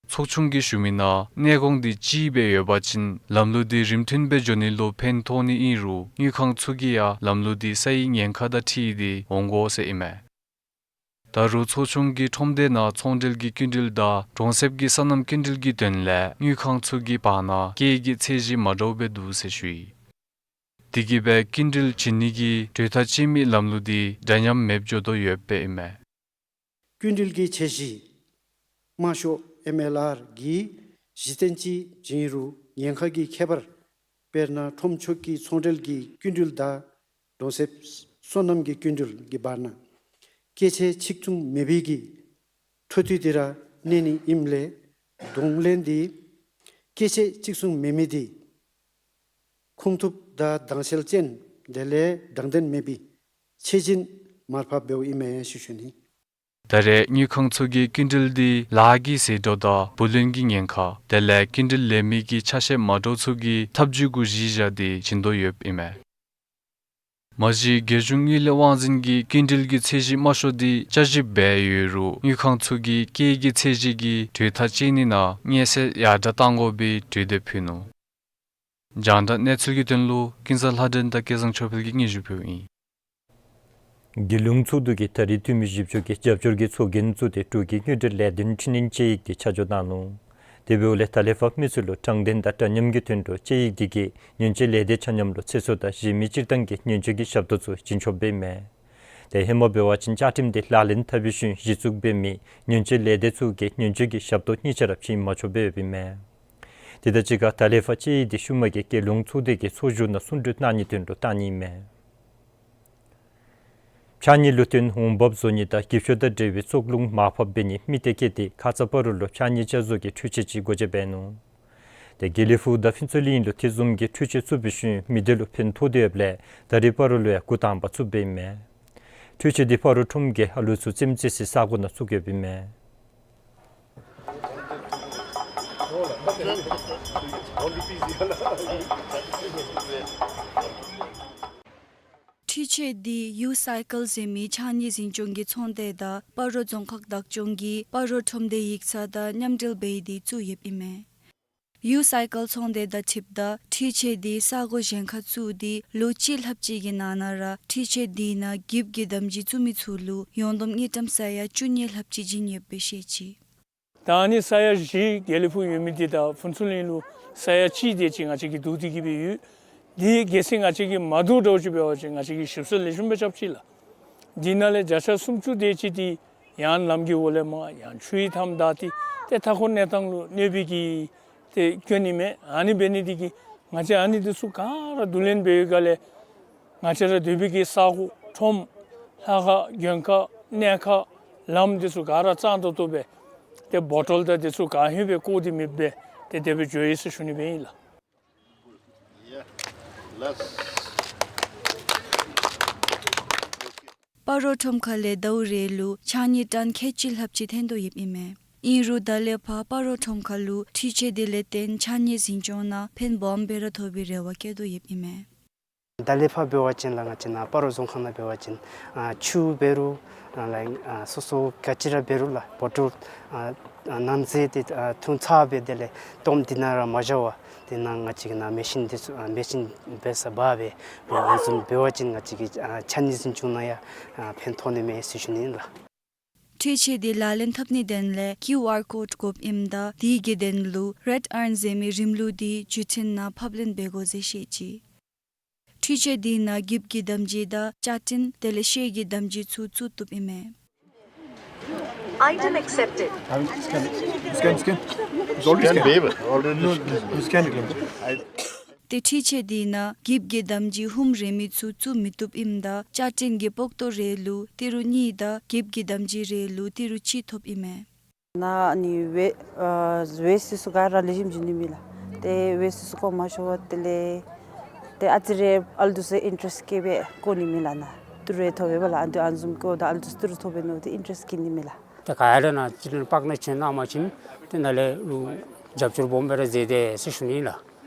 ཚོགས་ཆུང་གིས་ཞུ་མི་ནང་གནས་སྐོང་འདི་གཅིག་སྦེ་ཡོད་པ་ཅིན་ལམ་ལུགས་འདི་རིམ་མཐུན་སྦེ་འགྱོ་ནི་ལུ་ཕན་ཐོགས་ནི་ཨིན་རུང་དངུལ་ཁང་ཚུ་གིས་ཡང་ལམ་ལུགས་འདི་སའི་ཉེན་ཁ་དང་འཁྲིལ་ཏེ་འོང་དགོ་ཟེར་ཨིན་མས། ད་རུང་ཚོགས་ཆུང་གིས་ཁྲོམ་སྡེ་ནང་ཚོང་འབྲེལ་གྱི་སྐྱིན་འགྲུལ་དང་གྲོང་གསེབ་ཀྱི་སོ་ནམ་སྐྱིན་འགྲུལ་གྱི་དོན་ལས་དངུལ་ཁང་ཚུ་གི་བར་ན་སྐྱེད་ཀྱི་ཚད་གཞི་མ་འདྲཝ་སྦེ་འདུག་ཟེར་ཞུ་ཡི། དེ་གིས་སྦེ་སྐྱིན་འགྲུལ་བྱིན་ནི་གི་གྲོས་ཐག་བཅད་མི་ལམ་ལུགས་འདི་འདྲ་མཉམ་མེདཔ་འགྱོ་དོ་ཡོདཔ་ཨིན་མས། སྐྱིན་འགྲུལ་གྱི་ཚད་གཞི་དམའ་ཤོས་ཨེམ་ཨེལ་ཨར་གྱི་གཞི་རྟེན་ཅིག་བྱིན་རུང་ཉེན་ཁ་གི་ཁྱད་པར་དཔེར་ན་ཁྲོམ་ཆོག་གི་ཚོང་འབྲེལ་གྱི་སྐྱིན་འགྲུལ་དང་གྲོང་གསེབ་སོ་ནམ་གྱི་སྐྱིན་འགྲུལ་གྱི་བར་ན་སྐྱེད་ཚད་གཅིག་མཚུངས་མེད་པའི་གི་འཕྲོ་མཐུད་དེ་ར་གནས་ནི་ཨིནམ་ལས་གདོང་ལེན་འདི་སྐྱེད་ཚད་གཅིག་མཚུངས་མེད་མི་འདི་ཁུངས་ཐུབ་དང་དྭངས་གསལ་ཅན་དེ་ལས་དྲང་བདེན་མེད་པའི་ཚད་གཞི་མར་ཕབ་འབདཝ་ཨིན་མས་ཞུ་ཞུ་ནི། ད་རེས་དངུལ་ཁང་ཚུ་གིས་སྐྱིན་འགྲུལ་འདི་ལཱ་གི་ཟད་འགྲོ་དང་བུ་ལོན་གྱི་ཉེན་ཁ་དེ་ལས་སྐྱིན་འགྲུལ་ལེན་མི་གི་ཆ་ཤས་མ་འདྲཝ་ཚུ་གི་ཐབས་བྱུས་གུ་གཞི་བཞག་སྟེ་བྱིན་དོ་ཡོདཔ་ཨིན་མས། མ་གཞི་རྒྱལ་གཞུང་དངུལ་ལས་དབང་འཛིན་གྱིས་སྐྱིན་འགྲུལ་གྱི་ཚད་གཞི་དམའ་ཤོས་འདི་བསྐྱར་ཞིབ་འབད་ཡོད་རུང་དངུལ་ཁང་ཚུ་གིས་སྐྱེད་ཀྱི་ཚད་གཞི་གི་གྲོས་ཐག་བཅད་ནི་ནང་མངོན་གསལ་ཡར་དྲག་གཏང་དགོ་པའི་གྲོས་འདེབས་ཕུལ་ནུག། རྒྱང་བསྒྲགས་གནས་ཚུལ་གྱི་དོན་ལུ་ཀུན་བཟང་ལྷ་སྒྲོན་དང་སྐལ་བཟང་ཆོས་འཕེལ་གྱིས་སྙན་ཞུ་ཕུལཝ་ཨིན། རྒྱལ་ཡོངས་ཚོགས་འདུ་གིས་ད་རེས་འཐུས་མི་བཞི་བཅུ་གི་རྒྱབ་སྐྱོར་གྱི་ཚོགས་རྒྱན་བཙུགས་ཏེ་འབྲུག་གི་དངུལ་འབྲེལ་ལས་དོན་འཕྲི་སྣོན་དཔྱད་ཡིག་འདི་ཆ་འཇོག་གནང་ནུག། དེ་འབདཝ་ལས་ད་ལས་ཕར་མི་སེར་ལུ་དྲང་བདེན་དང་འདྲ་མཉམ་གྱི་དོན་ལུ་དཔྱད་ཡིག་འདི་གིས་ཉེན་བཅོལ་ལས་སྡེ་ཆ་མཉམ་ལུ་ཚེ་སྲོག་དང་གཞན་མི་སྤྱིར་བཏང་གི་ཉེན་བཅོལ་གྱི་ཞབས་ཏོག་ཚུ་བྱིན་ཆོགཔ་ཨིན་མས། དེ་ཧེ་མ་འབད་བ་ཅིན་བཅའ་ཁྲིམས་འདི་ལག་ལེན་འཐབ་པའི་ཤུལ་གཞི་བཙུགས་འབད་མི་ཉེན་བཅོལ་ལས་སྡེ་ཚུ་གིས་ཉེན་བཅོལ་གྱི་ཞབས་ཏོག་གཉིས་ཆ་ར་བྱིན་མ་ཆོགཔ་སྦེ་ཡོདཔ་ཨིན་མས། དེ་དང་གཅིག་ཁར་ད་ལས་ཕར་དཔྱད་ཡིག་འདི་ཤུལ་མ་གི་རྒྱལ་ཡོངས་ཚོགས་སྡེ་གི་ཚོགས་བཞུགས་ནང་གསུང་གྲོས་གནང་ནིའི་དོན་ལུ་བཏང་ནི་ཨིན་མས། ཕྱགས་སྙིགས་ལུ་བརྟེན་འོང་འབབ་བཟོ་ནི་དང་འགྱིབ་སྐྱོར་དང་འབྲེལ་བའི་བཙོག་རླུང་མར་ཕབ་འབད་ནི་མི་སྡེ་བཀོད་དེ་ཁ་ཙ་སྤ་རོ་ལུ་ཕྱགས་སྙིགས་བསྐྱར་བཟོ་གི་འཕྲུལ་ཆས་ཅིག་སྒོ་འབྱེད་འབད་ནུག། དེ་དགེ་ལེགས་ཕུག་དང་ཕུན་ཚོགས་གླིང་ལུ་དེ་བཟུམ་གྱི་འཕྲུལ་ཆས་བཙུགས་པའི་ཤུལ་མི་སྡེ་ལུ་ཕན་ཐོགས་ཏེ་ཡོདཔ་ལས་ད་རེས་སྤ་རོ་ལུ་ཡང་འགོ་དང་པ་བཙུགསཔ་ཨིན་མས། འཕྲུལ་ཆས་འདི་སྤ་རོ་ཁྲོམ་གྱི་ཨ་ལུ་ཚུ་རྩེདམོ་རྩེ་སའི་ས་གོ་ནང་བཙུགས་ཡོདཔ་ཨིན་མས། འཕྲུལ་ཆས་འདི་ཡུ་སའི་ཀལ་ཟེར་མི་ཕྱགས་སྙིགས་འཛིན་སྐྱོང་གི་ཚོང་སྡེ་དང་སྤ་རོ་རྫོང་ཁག་བདག་སྐྱོང་གིས་སྤ་རོ་ཁྲོམ་སྡེ་ཡིག་ཚང་དང་མཉམ་འབྲེལ་འབད་དེ་བཙུགས་ཡོདཔ་ཨིན་མས། ཡུ་སའི་ཀལ་ཚོང་སྡེ་དང་འཁྲིལཝ་ད་འཕྲུལ་ཆས་འདི་ས་གོ་གཞན་ཁར་བཙུགས་ཏེ་ལོ་གཅིག་ལྷགཔ་ཅིག་གི་ནང་ན་ར་འཕྲུལ་ཆས་འདི་ནང་འགྱིབ་ཀྱི་དམ་སྦྱིས་བཙུགས་མི་ཚུ་ལུ་ཡོངས་བསྡོམས་དངུལ་ཀྲམ་ས་ཡ་བཅུ་གཉིས་ལྷགཔ་ཅིག་བྱིན་ཡོདཔ་སྦེ་བཤད་ཅི། ད་ཨ་ནི་ས་ཡ་བཞི་དགེ་ལེགས་ཕུག་ཡོད་མི་འདི་དང་ཕུན་ཚོགས་གླིང་ལུ་ས་ཡ་གཅིག་དེ་ཅིག་ང་བཅས་ཀྱིས་བསྡུ་སྟེ་གི་སྦེ་ཡོད། འདི་གལ་སྲིད་ང་བཅས་ཀྱིས་མ་བསྡུ་འདྲཝ་ཅིག་འབད་བ་ཅིན་ང་བཅས་ཀྱིས་ཞིབ་འཚོལ་ལེགས་ཤོམ་སྦེ་རྐྱབ་ཅི་ལགས། འདི་ནང་ལས་བརྒྱ་ཆ་སུམ་ཅུ་དེ་ཅིག་འདི་ཡང་ལམ་གྱི་འོག་ལས་མར་ཡང་ཆུའི་མཐའམ་བདའ་སྟེ་ཏེ་མཐའ་འཁོར་གནས་སྟངས་ལུ་གནོད་པའི་གི་ཏེ་སྐྱོན་ཨིན་མས། ཨ་ནི་འབད་ནི་འདི་གིས་ང་བཅས་ཨ་ནི་འདི་ཚུ་ག་ར་བསྡུ་ལེན་འབད་བའི་སྒང་ལས་ང་བཅས་ར་སྡོད་པའི་གི་ས་གོ་ཁྲོམ་ལྷ་ཁང་མགོན་ཁང་གནས་ཁང་ལམ་འདི་ཚུ་ག་ར་གཙང་ཏོག་ཏོ་སྦེ་ཏེ་བོ་ཊོལ་དང་འདི་ཚུ་ག་ཧེ་སྦེ་བཀོ་སྟེ་མེདཔ་སྦེ་ཏེ་དེ་སྦེ་འགྱོ་ཡི་ཟེར་ཞུ་ནི་སྦེ་ཨིན་ལགས། སྤ་རོ་ཁྲོམ་ཁ་ལས་ཟླཝ་རེ་ལུ་ཕྱགས་སྙིགས་ཊོན་ཁལ་གཅིག་ལྷགཔ་ཅིག་འཐོན་དོ་ཡོདཔ་ཨིན་མས། ཨིན་རུང་ད་ལས་ཕར་སྤ་རོ་ཁྲོམ་ཁ་ལུ་འཕྲུལ་ཆས་འདི་ལས་བརྟེན་ཕྱགས་སྙིགས་འཛིན་སྐྱོང་ནང་ཕན་སྦོམ་སྦེ་ར་ཐོགས་པའི་རེ་བ་བསྐྱེད་དོ་ཡོདཔ་ཨིན་མས། ད་ལས་ཕར་འབད་བ་ཅིན་ལགས་ང་བཅས་ནཱ་སྤ་རོ་རྫོང་ཁག་ནང་འབད་བ་ཅིན་ཨ་ཆུ་འབད་རུང་ཨ་ལགས་ཨ་སོ་སོ་ག་ཅི་ར་འབད་རུང་ལགས་བོ་ཊོལ་ཨ་ཨ་ནང་འཛུལ་ཏེ་ཨ་འཐུང་ཚར་སྦེ་དེ་ལས་སྟོངམ་འདི་ནང་ར་མ་བཞག་པར་དེ་ནང་ང་བཅས་ཀྱིས་ནཱ་མེ་ཤིན་འདི་ཚུ་ཨ་མེ་ཤིན་འབད་ས་འབག་སྦེ་ཨ་བཟུམ་འབད་བ་ཅིན་ང་བཅས་ཀྱི་ཨ་ཕྱགས་སྙིགས་འཛིན་སྐྱོང་ནང་ཡང་ཨ་ཕན་ཐོགས་ནི་མས་ཟེར་ཞུ་ནི་ཨིན་ལགས། འཕྲུལ་ཆས་འདི་ལག་ལེན་འཐབ་ནིའི་དོན་ལས་ཀིའུ་ཨར་ཀོཌ་དགོཔ་ཨིནམ་ད་དེ་གི་དོན་ལུ་རེཌ་ཨའིརོན་ཟེར་མི་རིམ་ལུགས་འདི་བརྒྱུད་འཕྲིན་ནང་ཕབ་ལེན་འབད་དགོ་ཟེར་བཤད་ཅི། འཕྲུལ་ཆས་འདི་ནང་འགྱིབ་ཀྱི་དམ་སྦྱིས་དང་བཅའ་ཁྲིམས་དེ་ལས་ཤེལ་གྱི་དམ་སྦྱིས་ཚུ་བཙུགས་བཏུབ་ཨིན་མས། Item accepted. Scan, scan, scan. It's already scanned. Scan, scan. It's already scanned. No, no, no. Scan it. I ཏེ་འཕྲུལ་ཆས་འདི་ནང་འགྱིབ་ཀྱི་དམ་སྦྱིས་ཧུམ་རེ་མི་ཚུ་བཙུགས་མི་བཏུབ་ཨིནམ་ད་བཅའ་ཁྲིམས་ཀྱི་པོག་ཏོ་རེ་ལུ་ཏི་རུ་གཉིས་དང་འགྱིབ་ཀྱི་དམ་སྦྱིས་རེ་ལུ་ཏི་རུ་གཅིག་ཐོབ་ཨིན་མས། ནཱ་ཨ་ནི་ཝེ་ཨ་ཝེསཊ་ཚུ་ག་ར་ལེགས་ཤོམ་བྱིན་ནི་མེད་ལགས། ཏེ་ཝེསཊ་ཚུ་བཀོ་མ་ཆོགཔ་དེ་ལས་ཏེ་ཨ་ཙི་རེ་ཨ་ལུ་ཚུ་ཨིན་ཊ་རེསཊ་བསྐྱེད་སྦེ་བཀོ་ནི་མེད་ལགས། ནཱ་ཏི་རུ་ཡང་ཐོབ་པས་ལགས། ཨ་ནི་ཨ་ནི་བཟུམ་བཀོཝ་ད་ཨ་ལུ་ཚུ་ཏི་རུ་ཐོབ་པས་མནོ་སྟེ་ཨིན་ཊ་རེསཊ་བསྐྱེད་ནི་མེད་ལགས། ཏེ་ག་ཡ་ར་ནཱ་ཅིག་ལས་པརཀ་ནང་བྱིན་གནང་པ་ཅིན་ཏེ་ནཱ་ལས་ལུ་ རྒྱབ་སྐྱོར་སྦོམ་སྦེ་ར་མཛད་དེ་ཟེར་ཞུ་ནི་ལགས།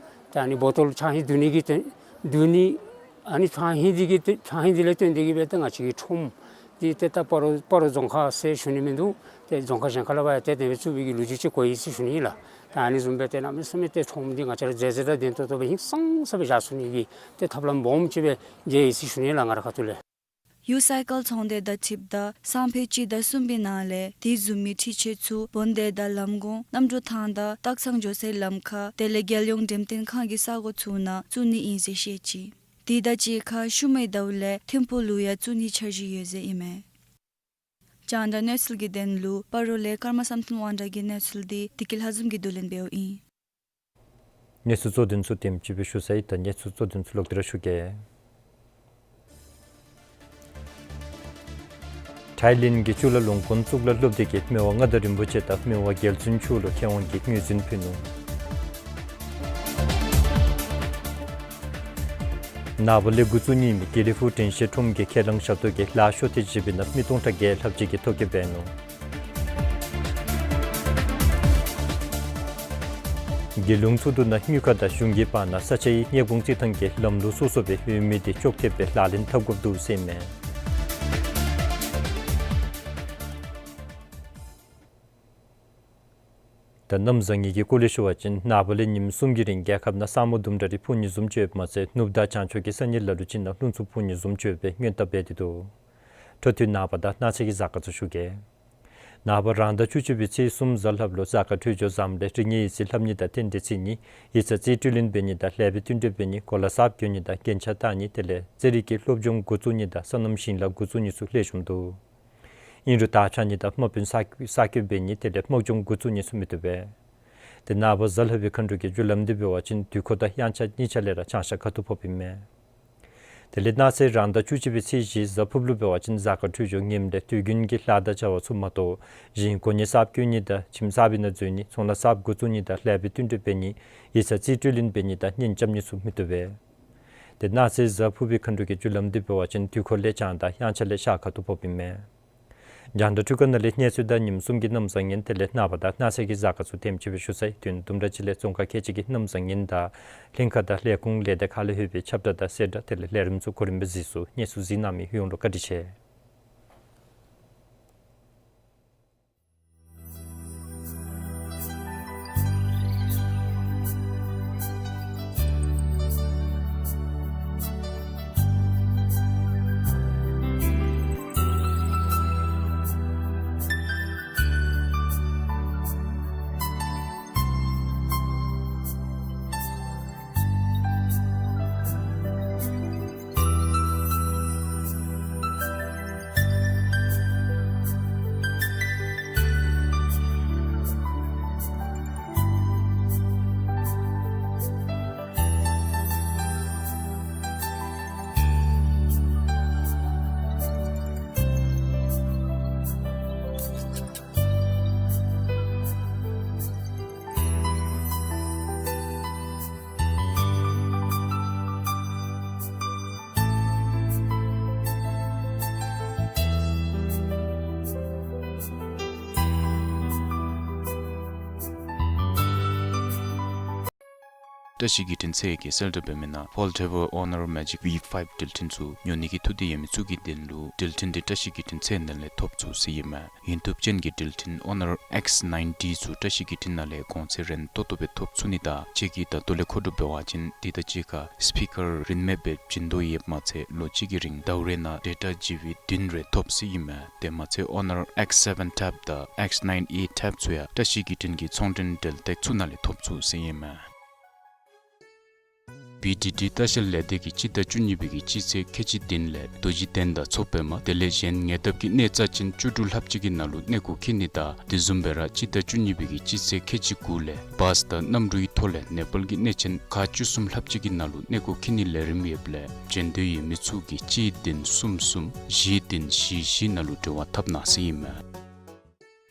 ཏེ་ཨ་ནི་བོ་ཊལ་ཆང་ཧིང་བསྡུ་ནི་གི་ཏེ་བསྡུ་ནི་ཨ་ནི་ཆང་ཧིང་འདི་གི་ཏེ་ཆང་ཧིང་འདི་ལས་བརྟེན་ཏེ་གིས་སྦེ་ཏེ་ང་བཅས་ཀྱི་ཁྲོམ་འདི་ཏེ་ད་སྤ་རོ་སྤ་རོ་རྫོང་ཁག་ཟེར་ཞུ་ནི་མིན་འདུག། ཏེ་རྫོང་ཁག་གཞན་ཁ་ལས་ཕར་ཡང་ཏེ་དེ་སྦེ་བཙུགས་པའི་གི་ལོ་རྒྱུས་ཅིག་གོ་ཡི་ཟེར་ཞུ་ནི་ལགས། ད་ཨ་ནི་བཟུམ་སྦེ་ཏེ་གནམ་མེད་ས་མེད་ཏེ་ཁྲོམ་འདི་ང་བཅས་ར་མཛེས་མཛེས་དང་ལྡན་ཏོག་ཏོ་སྦེ་ཧིང་སངས་ས་སྦེ་བཞག་ཚུགས་ནི་གི་ཏེ་ཐབས་ལམ་སྦོམ་ཅིག་སྦེ་མཇལ་ཡི་ཟེར་ཞུ་ནི་ལགས། ང་རའི་ཁ་ཐུག་ལས། གཡུ་སའི་ཀལ་ཚོང་སྡེ་དང་འཁྲིལཝ་ད་སང་ཕོད་སྤྱི་ཟླ་གསུམ་པའི་ནང་ལས་དེ་བཟུམ་མའི་འཕྲུལ་ཆས་ཚུ་བོན་སྡེ་དང་ལམ་གོང་གནམ་གྲུ་ཐང་དང་སྟག་ཚང་འགྱོ་སའི་ལམ་ཁར་དེ་ལས་རྒྱལ་ཡོངས་འགྲེམས་སྟོན་ཁང་གི་ས་གོ་ཚུ་ནང་བཙུགས་ནི་ཨིན་ཟེར་བཤད་ཅི། དེ་དང་གཅིག་ཁར་ཤུལ་མའི་ཟླཝ་ལས་ཐིམ་ཕུག་ལུ་ཡང་བཙུགས་ནིའི་འཆར་གཞི་ཡོད་ཟེར་ཨིན་མས། རྒྱང་བསྒྲགས་གནས་ཚུལ་གྱི་དོན་ལུ་སྤ་རོ་ལས་ཀརྨ་བསམ་གཏན་དབང་གྲགས་ཀྱི་གནས་ཚུལ་འདི་བདེ་སྐྱིད་ལྷ་འཛོམས་ཀྱིས་བསྡུ་ལེན་འབདཝ་ཨིན། གནས་ཚུལ་གཙོ་དོན་ཚུ་དེམ་ཅིག་སྦེ་ཞུ་ཚར་ཡི། ད་གནས་ཚུལ་གཙོ་དོན་ཚུ་ལོག་སྟེ་ར་ཞུ་གེ། ཐའི་ལེནཌ་གི་ཅུ་ལ་ལུང་ཁུངས་གཙུག་ལག་སློབ་སྡེ་གིས་མི་དབང་མངའ་བདག་རིན་པོ་ཆེ་དང་མི་དབང་རྒྱལ་བཙུན་མཆོག་ལུ་མཁས་དབང་གི་ངོས་འཛིན་ཕུལ་ནུག། ནངས་པ་ལས་འགོ་བཙུགས་ནི་ཨིན་མི་དགེ་ལེགས་ཕུག་དྲན་ཤེས་ཁྲོམ་གྱི་ཁས་བླངས་ཞབས་ཏོག་གིས་ལཱ་ཤོག་ཐེངས་བཞི་པའི་ནང་མི་སྟོང་ཕྲག་བརྒྱད་ལྷགཔ་ཅིག་གིས་ཐོ་བཀོད་འབད་ནུག། དགེ་སློང་ཚོགས་འདུ་ནང་དངུལ་ཁང་དང་གཞུང་གི་བར་ན་ས་ཆའི་ཉེས་སྐྱོན་རྩིས་ཐངས་ཀྱི་ལམ་ལུགས་སོ་སོ་སྦེ་ཡོད་མི་དེ་ཅོག་འཐདཔ་སྦེ་ལག་ལེན་འཐབ་དགོཔ་འདུག་ཟེར་ཨིན་མས། ད་གནམ་བཟང་ངན་གྱི་སྐོར་ལས་ཞུ་བ་ཅིན་ནངས་པ་ལས་ཉིནམ་གསུམ་གྱི་རིང་རྒྱལ་ཁབ་ནང་ས་སྨུག་ལྡུམ་ར་རེ་ཕུབ་ནི་བཟུམ་ཅིག་ཡོདཔ་མ་ཚད་ནུབ་དང་བྱང་ཕྱོགས་ཀྱི་ས་གནས་ལ་ལུ་ཅིག་ནང་རླུང་འཚུབ་འཕུ་ནི་བཟུམ་ཅིག་ཡོད་པའི་སྔོན་དཔག་འབད་དེ་འདུག། འཕྲོ་མཐུད་ནངས་པ་དང་གནངས་ཚེ་གི་གཟའ་སྐར་ཚུ་ཞུ་གེ། ནངས་པ་རང་ཟླ་བཅུ་གཅིག་པའི་ཚེས་གསུམ་གཟའ་ལྷགཔ་ལུ་གཟའ་སྐར་འཕྲོད་སྦྱོར་བཟངམ་ལས་རིག་གནས་ཡིག་རྩིས་ལྷབ་ནི་དང་རྟེན་འབྲེལ་བརྩི་ནི་ཡིག་ཚང་རྩིས་སྤྲོད་ལེན་འབད་ནི་དང་ལེགས་པའི་བསྟུན་གྲོས་འབད་ནི་གོ་ལ་གསརཔ་གྱོན་ནི་དང་རྒྱན་ཆ་བཏགས་ནི་དེ་ལས་རྩེད་རིགས་ཀྱི་སློབ་སྦྱོང་འགོ་བཙུགས་ནི་དང་སོ་ནམ་ཞིང་ལཱ་འགོ་བཙུགས་ནི་ཚུ་ལེགས་ཤོམ་འདུག། ཨིན་རུང་དར་འཕྱར་ནི་དང་དམག་དཔོན་གསར་གསར་བསྐོ་འབད་ནི་དེ་ལས་དམག་སྦྱོང་འགོ་བཙུགས་ནི་ཚུ་མི་བཏུབ་པས། ཏེ་ནངས་པ་གཟའ་ལྷག་པའི་མཁའ་འགྲོ་གི་རྒྱུ་ལམ་འདི་འབད་བ་ཅིན་དུས་འཁོར་དང་དབྱངས་འཆར་གཉིས་ཆ་ལས་ར་བྱང་ཤར་ཁ་ཐུག་ཕོགཔ་ཨིན་མས། དེ་ལས་གནངས་ཚེ་རང་ཟླ་བཅུ་གཅིག་པའི་ཚེས་བཞི་གཟའ་ཕུར་བུ་འབད་བ་ཅིན་གཟའ་སྐར་འཕྲོད་སྦྱོར་ངནམ་ལས་དུས་རྒྱུན་གྱི་ལཱ་དང་བྱ་བ་ཚུ་མ་གཏོགས་གཞན་གོ་གནས་གསརཔ་བསྐོ་ནི་དང་ཁྱིམ་གསར་པའི་ནང་འཛུལ་ནི་ཚོང་ལཱ་གསརཔ་འགོ་བཙུགས་ནི་དང་ལེགས་པའི་བསྟུན་གྲོས་འབད་ནི་ཡིག་ཚང་རྩིས་སྤྲོད་ལེན་འབད་ནི་དང་གཉེན་རྐྱབ་ནི་ཚུ་མི་བཏུབ་པས། ཏེ་གནངས་ཚེ་གཟའ་ཕུར་བུའི་མཁའ་འགྲོ་གི་རྒྱུ་ལམ་འདི་འབད་བ་ཅིན་དུས་འཁོར་ལས་བྱང་དང་དབྱངས་འཆར་ལས་ཤར་ཁ་ཐུག་ཕོགཔ་ཨིན་མས། རྒྱང་བསྒྲགས་འཕྲུལ་ཁང་ནང་ལས་གནས་ཚུལ་དང་ཉིནམ་གསུམ་གྱི་གནམ་བཟང་ངན་དེ་ལས་ནངས་པ་དང་གནངས་ཚེ་གི་གཟའ་སྐར་ཚུ་དེམ་ཅིག་སྦེ་ཞུ་ཚར་ཡི། དོན་དུམ་གྲ་ཅིག་ལས་རྫོང་ཁག་ཁལ་གཅིག་གི་གནམ་བཟང་ངན་དང་ལྷན་ཁག་དང་ལས་ཁུངས་ལས་སྡེ་ཁག་ལས་ལྷོད་པའི་ཁྱབ་བསྒྲགས་དང་གསལ་བསྒྲགས་དེ་ལས་ལས་རིམ་ཚུ་གོ་རིམ་སྦེ་གཟིགས་ཚུགས། གནས་ཚུལ་གཟིགས་གནང་མི་ཡོངས་ལུ་བཀའ་དྲིན་ཆེ། བཀྲ་ཤིས་བརྒྱུད་འཕྲིན་ཚད་ཀྱིས་གསལ་བསྒྲགས་འབད་མི་ནང་Fold Ever Honor Magic V five འགྲུལ་འཕྲིན་ཚུ་ཉོ་ནི་གི་ཐུགས་འདོད་ཡོད་མི་ཚུ་གི་དོན་ལུ་འགྲུལ་འཕྲིན་འདི་བཀྲ་ཤིས་བརྒྱུད་འཕྲིན་ཚད་ནང་ལས་ཐོབ་ཚུགས་ཟེར་ཨིན་མས། ཡུན་ཐུབ་ཅན་གྱི་འགྲུལ་འཕྲིན་Honor X ninety ཚུ་བཀྲ་ཤིས་བརྒྱུད་འཕྲིན་ནང་ལས་གོང་ཚད་རན་ཏོག་ཏོ་སྦེ་ཐོབ་ཚུགས་ནི་དང་ཁྱེད་ཀྱིས་ད་ལྟོ་ལས་མཁོ་སྒྲུབ་འབད་བ་ཅིན་དེ་དང་གཅིག་ཁར་སི་པི་ཀར་རིན་མེད་སྦེ་བྱིན་དོ་ཡོདཔ་མ་ཚད་ལོ་གཅིག་གི་རིང་ཟླཝ་རེ་ནང་ཌེ་ཊ་ཇི་བི་བདུན་རེ་ཐོབ་ཟེར་ཨིན་མས། དེ་མ་ཚད་Honor X seven Tab དང་X nine A Tab ཚུ་ཡང་བཀྲ་ཤིས་བརྒྱུད་འཕྲིན་གྱི་ཚོང་འབྲེལ་འབྲེལ་སྟེགས་ཚུ་ནང་ལས་ཐོབ་ཚུགས་ཟེར་ཨིན་མས། བི་ཌི་ཌི་ལྟ་བཤལ་ལས་སྡེ་གིས་སྤྱི་ཟླ་བཅུ་གཉིས་པའི་གི་སྤྱི་ཚེས་ཁལ་གཅིག་བདུན་ལས་རྡོ་རྗེ་གདན་དང་མཚོ་པདྨ་དེ་ལས་གཞན་ཉེ་འདབས་ཀྱི་གནས་རྩ་ཅན་བཅུ་དྲུག་ལྷགཔ་ཅིག་གི་ནང་ལུ་གནས་སྐོར་འཁྱིད་ནི་དང་དེ་བཟུམ་སྦེ་ར་སྤྱི་ཟླ་བཅུ་གཉིས་པའི་གི་སྤྱི་ཚེས་ཁལ་གཅིག་དགུ་ལས་བཱས་དང་གནམ་གྲུའི་ཐོག་ལས་ནེ་པཱལ་གྱི་གནས་ཆེན་ཁག་བཅུ་གསུམ་ལྷགཔ་ཅིག་གི་ནང་ལུ་གནས་སྐོར་འཁྱིད་ནིའི་ལས་རིམ་ཡོདཔ་ལས་འབྱོན་འདོད་ཡོད་མི་ཚུ་གིས་གཅིག་བདུན་གསུམ་གསུམ་བཞི་བདུན་བཞི་བཞི་ནང་ལུ་འབྲེལ་བ་འཐབ་གནང་ཟེར་ཨིན་མས།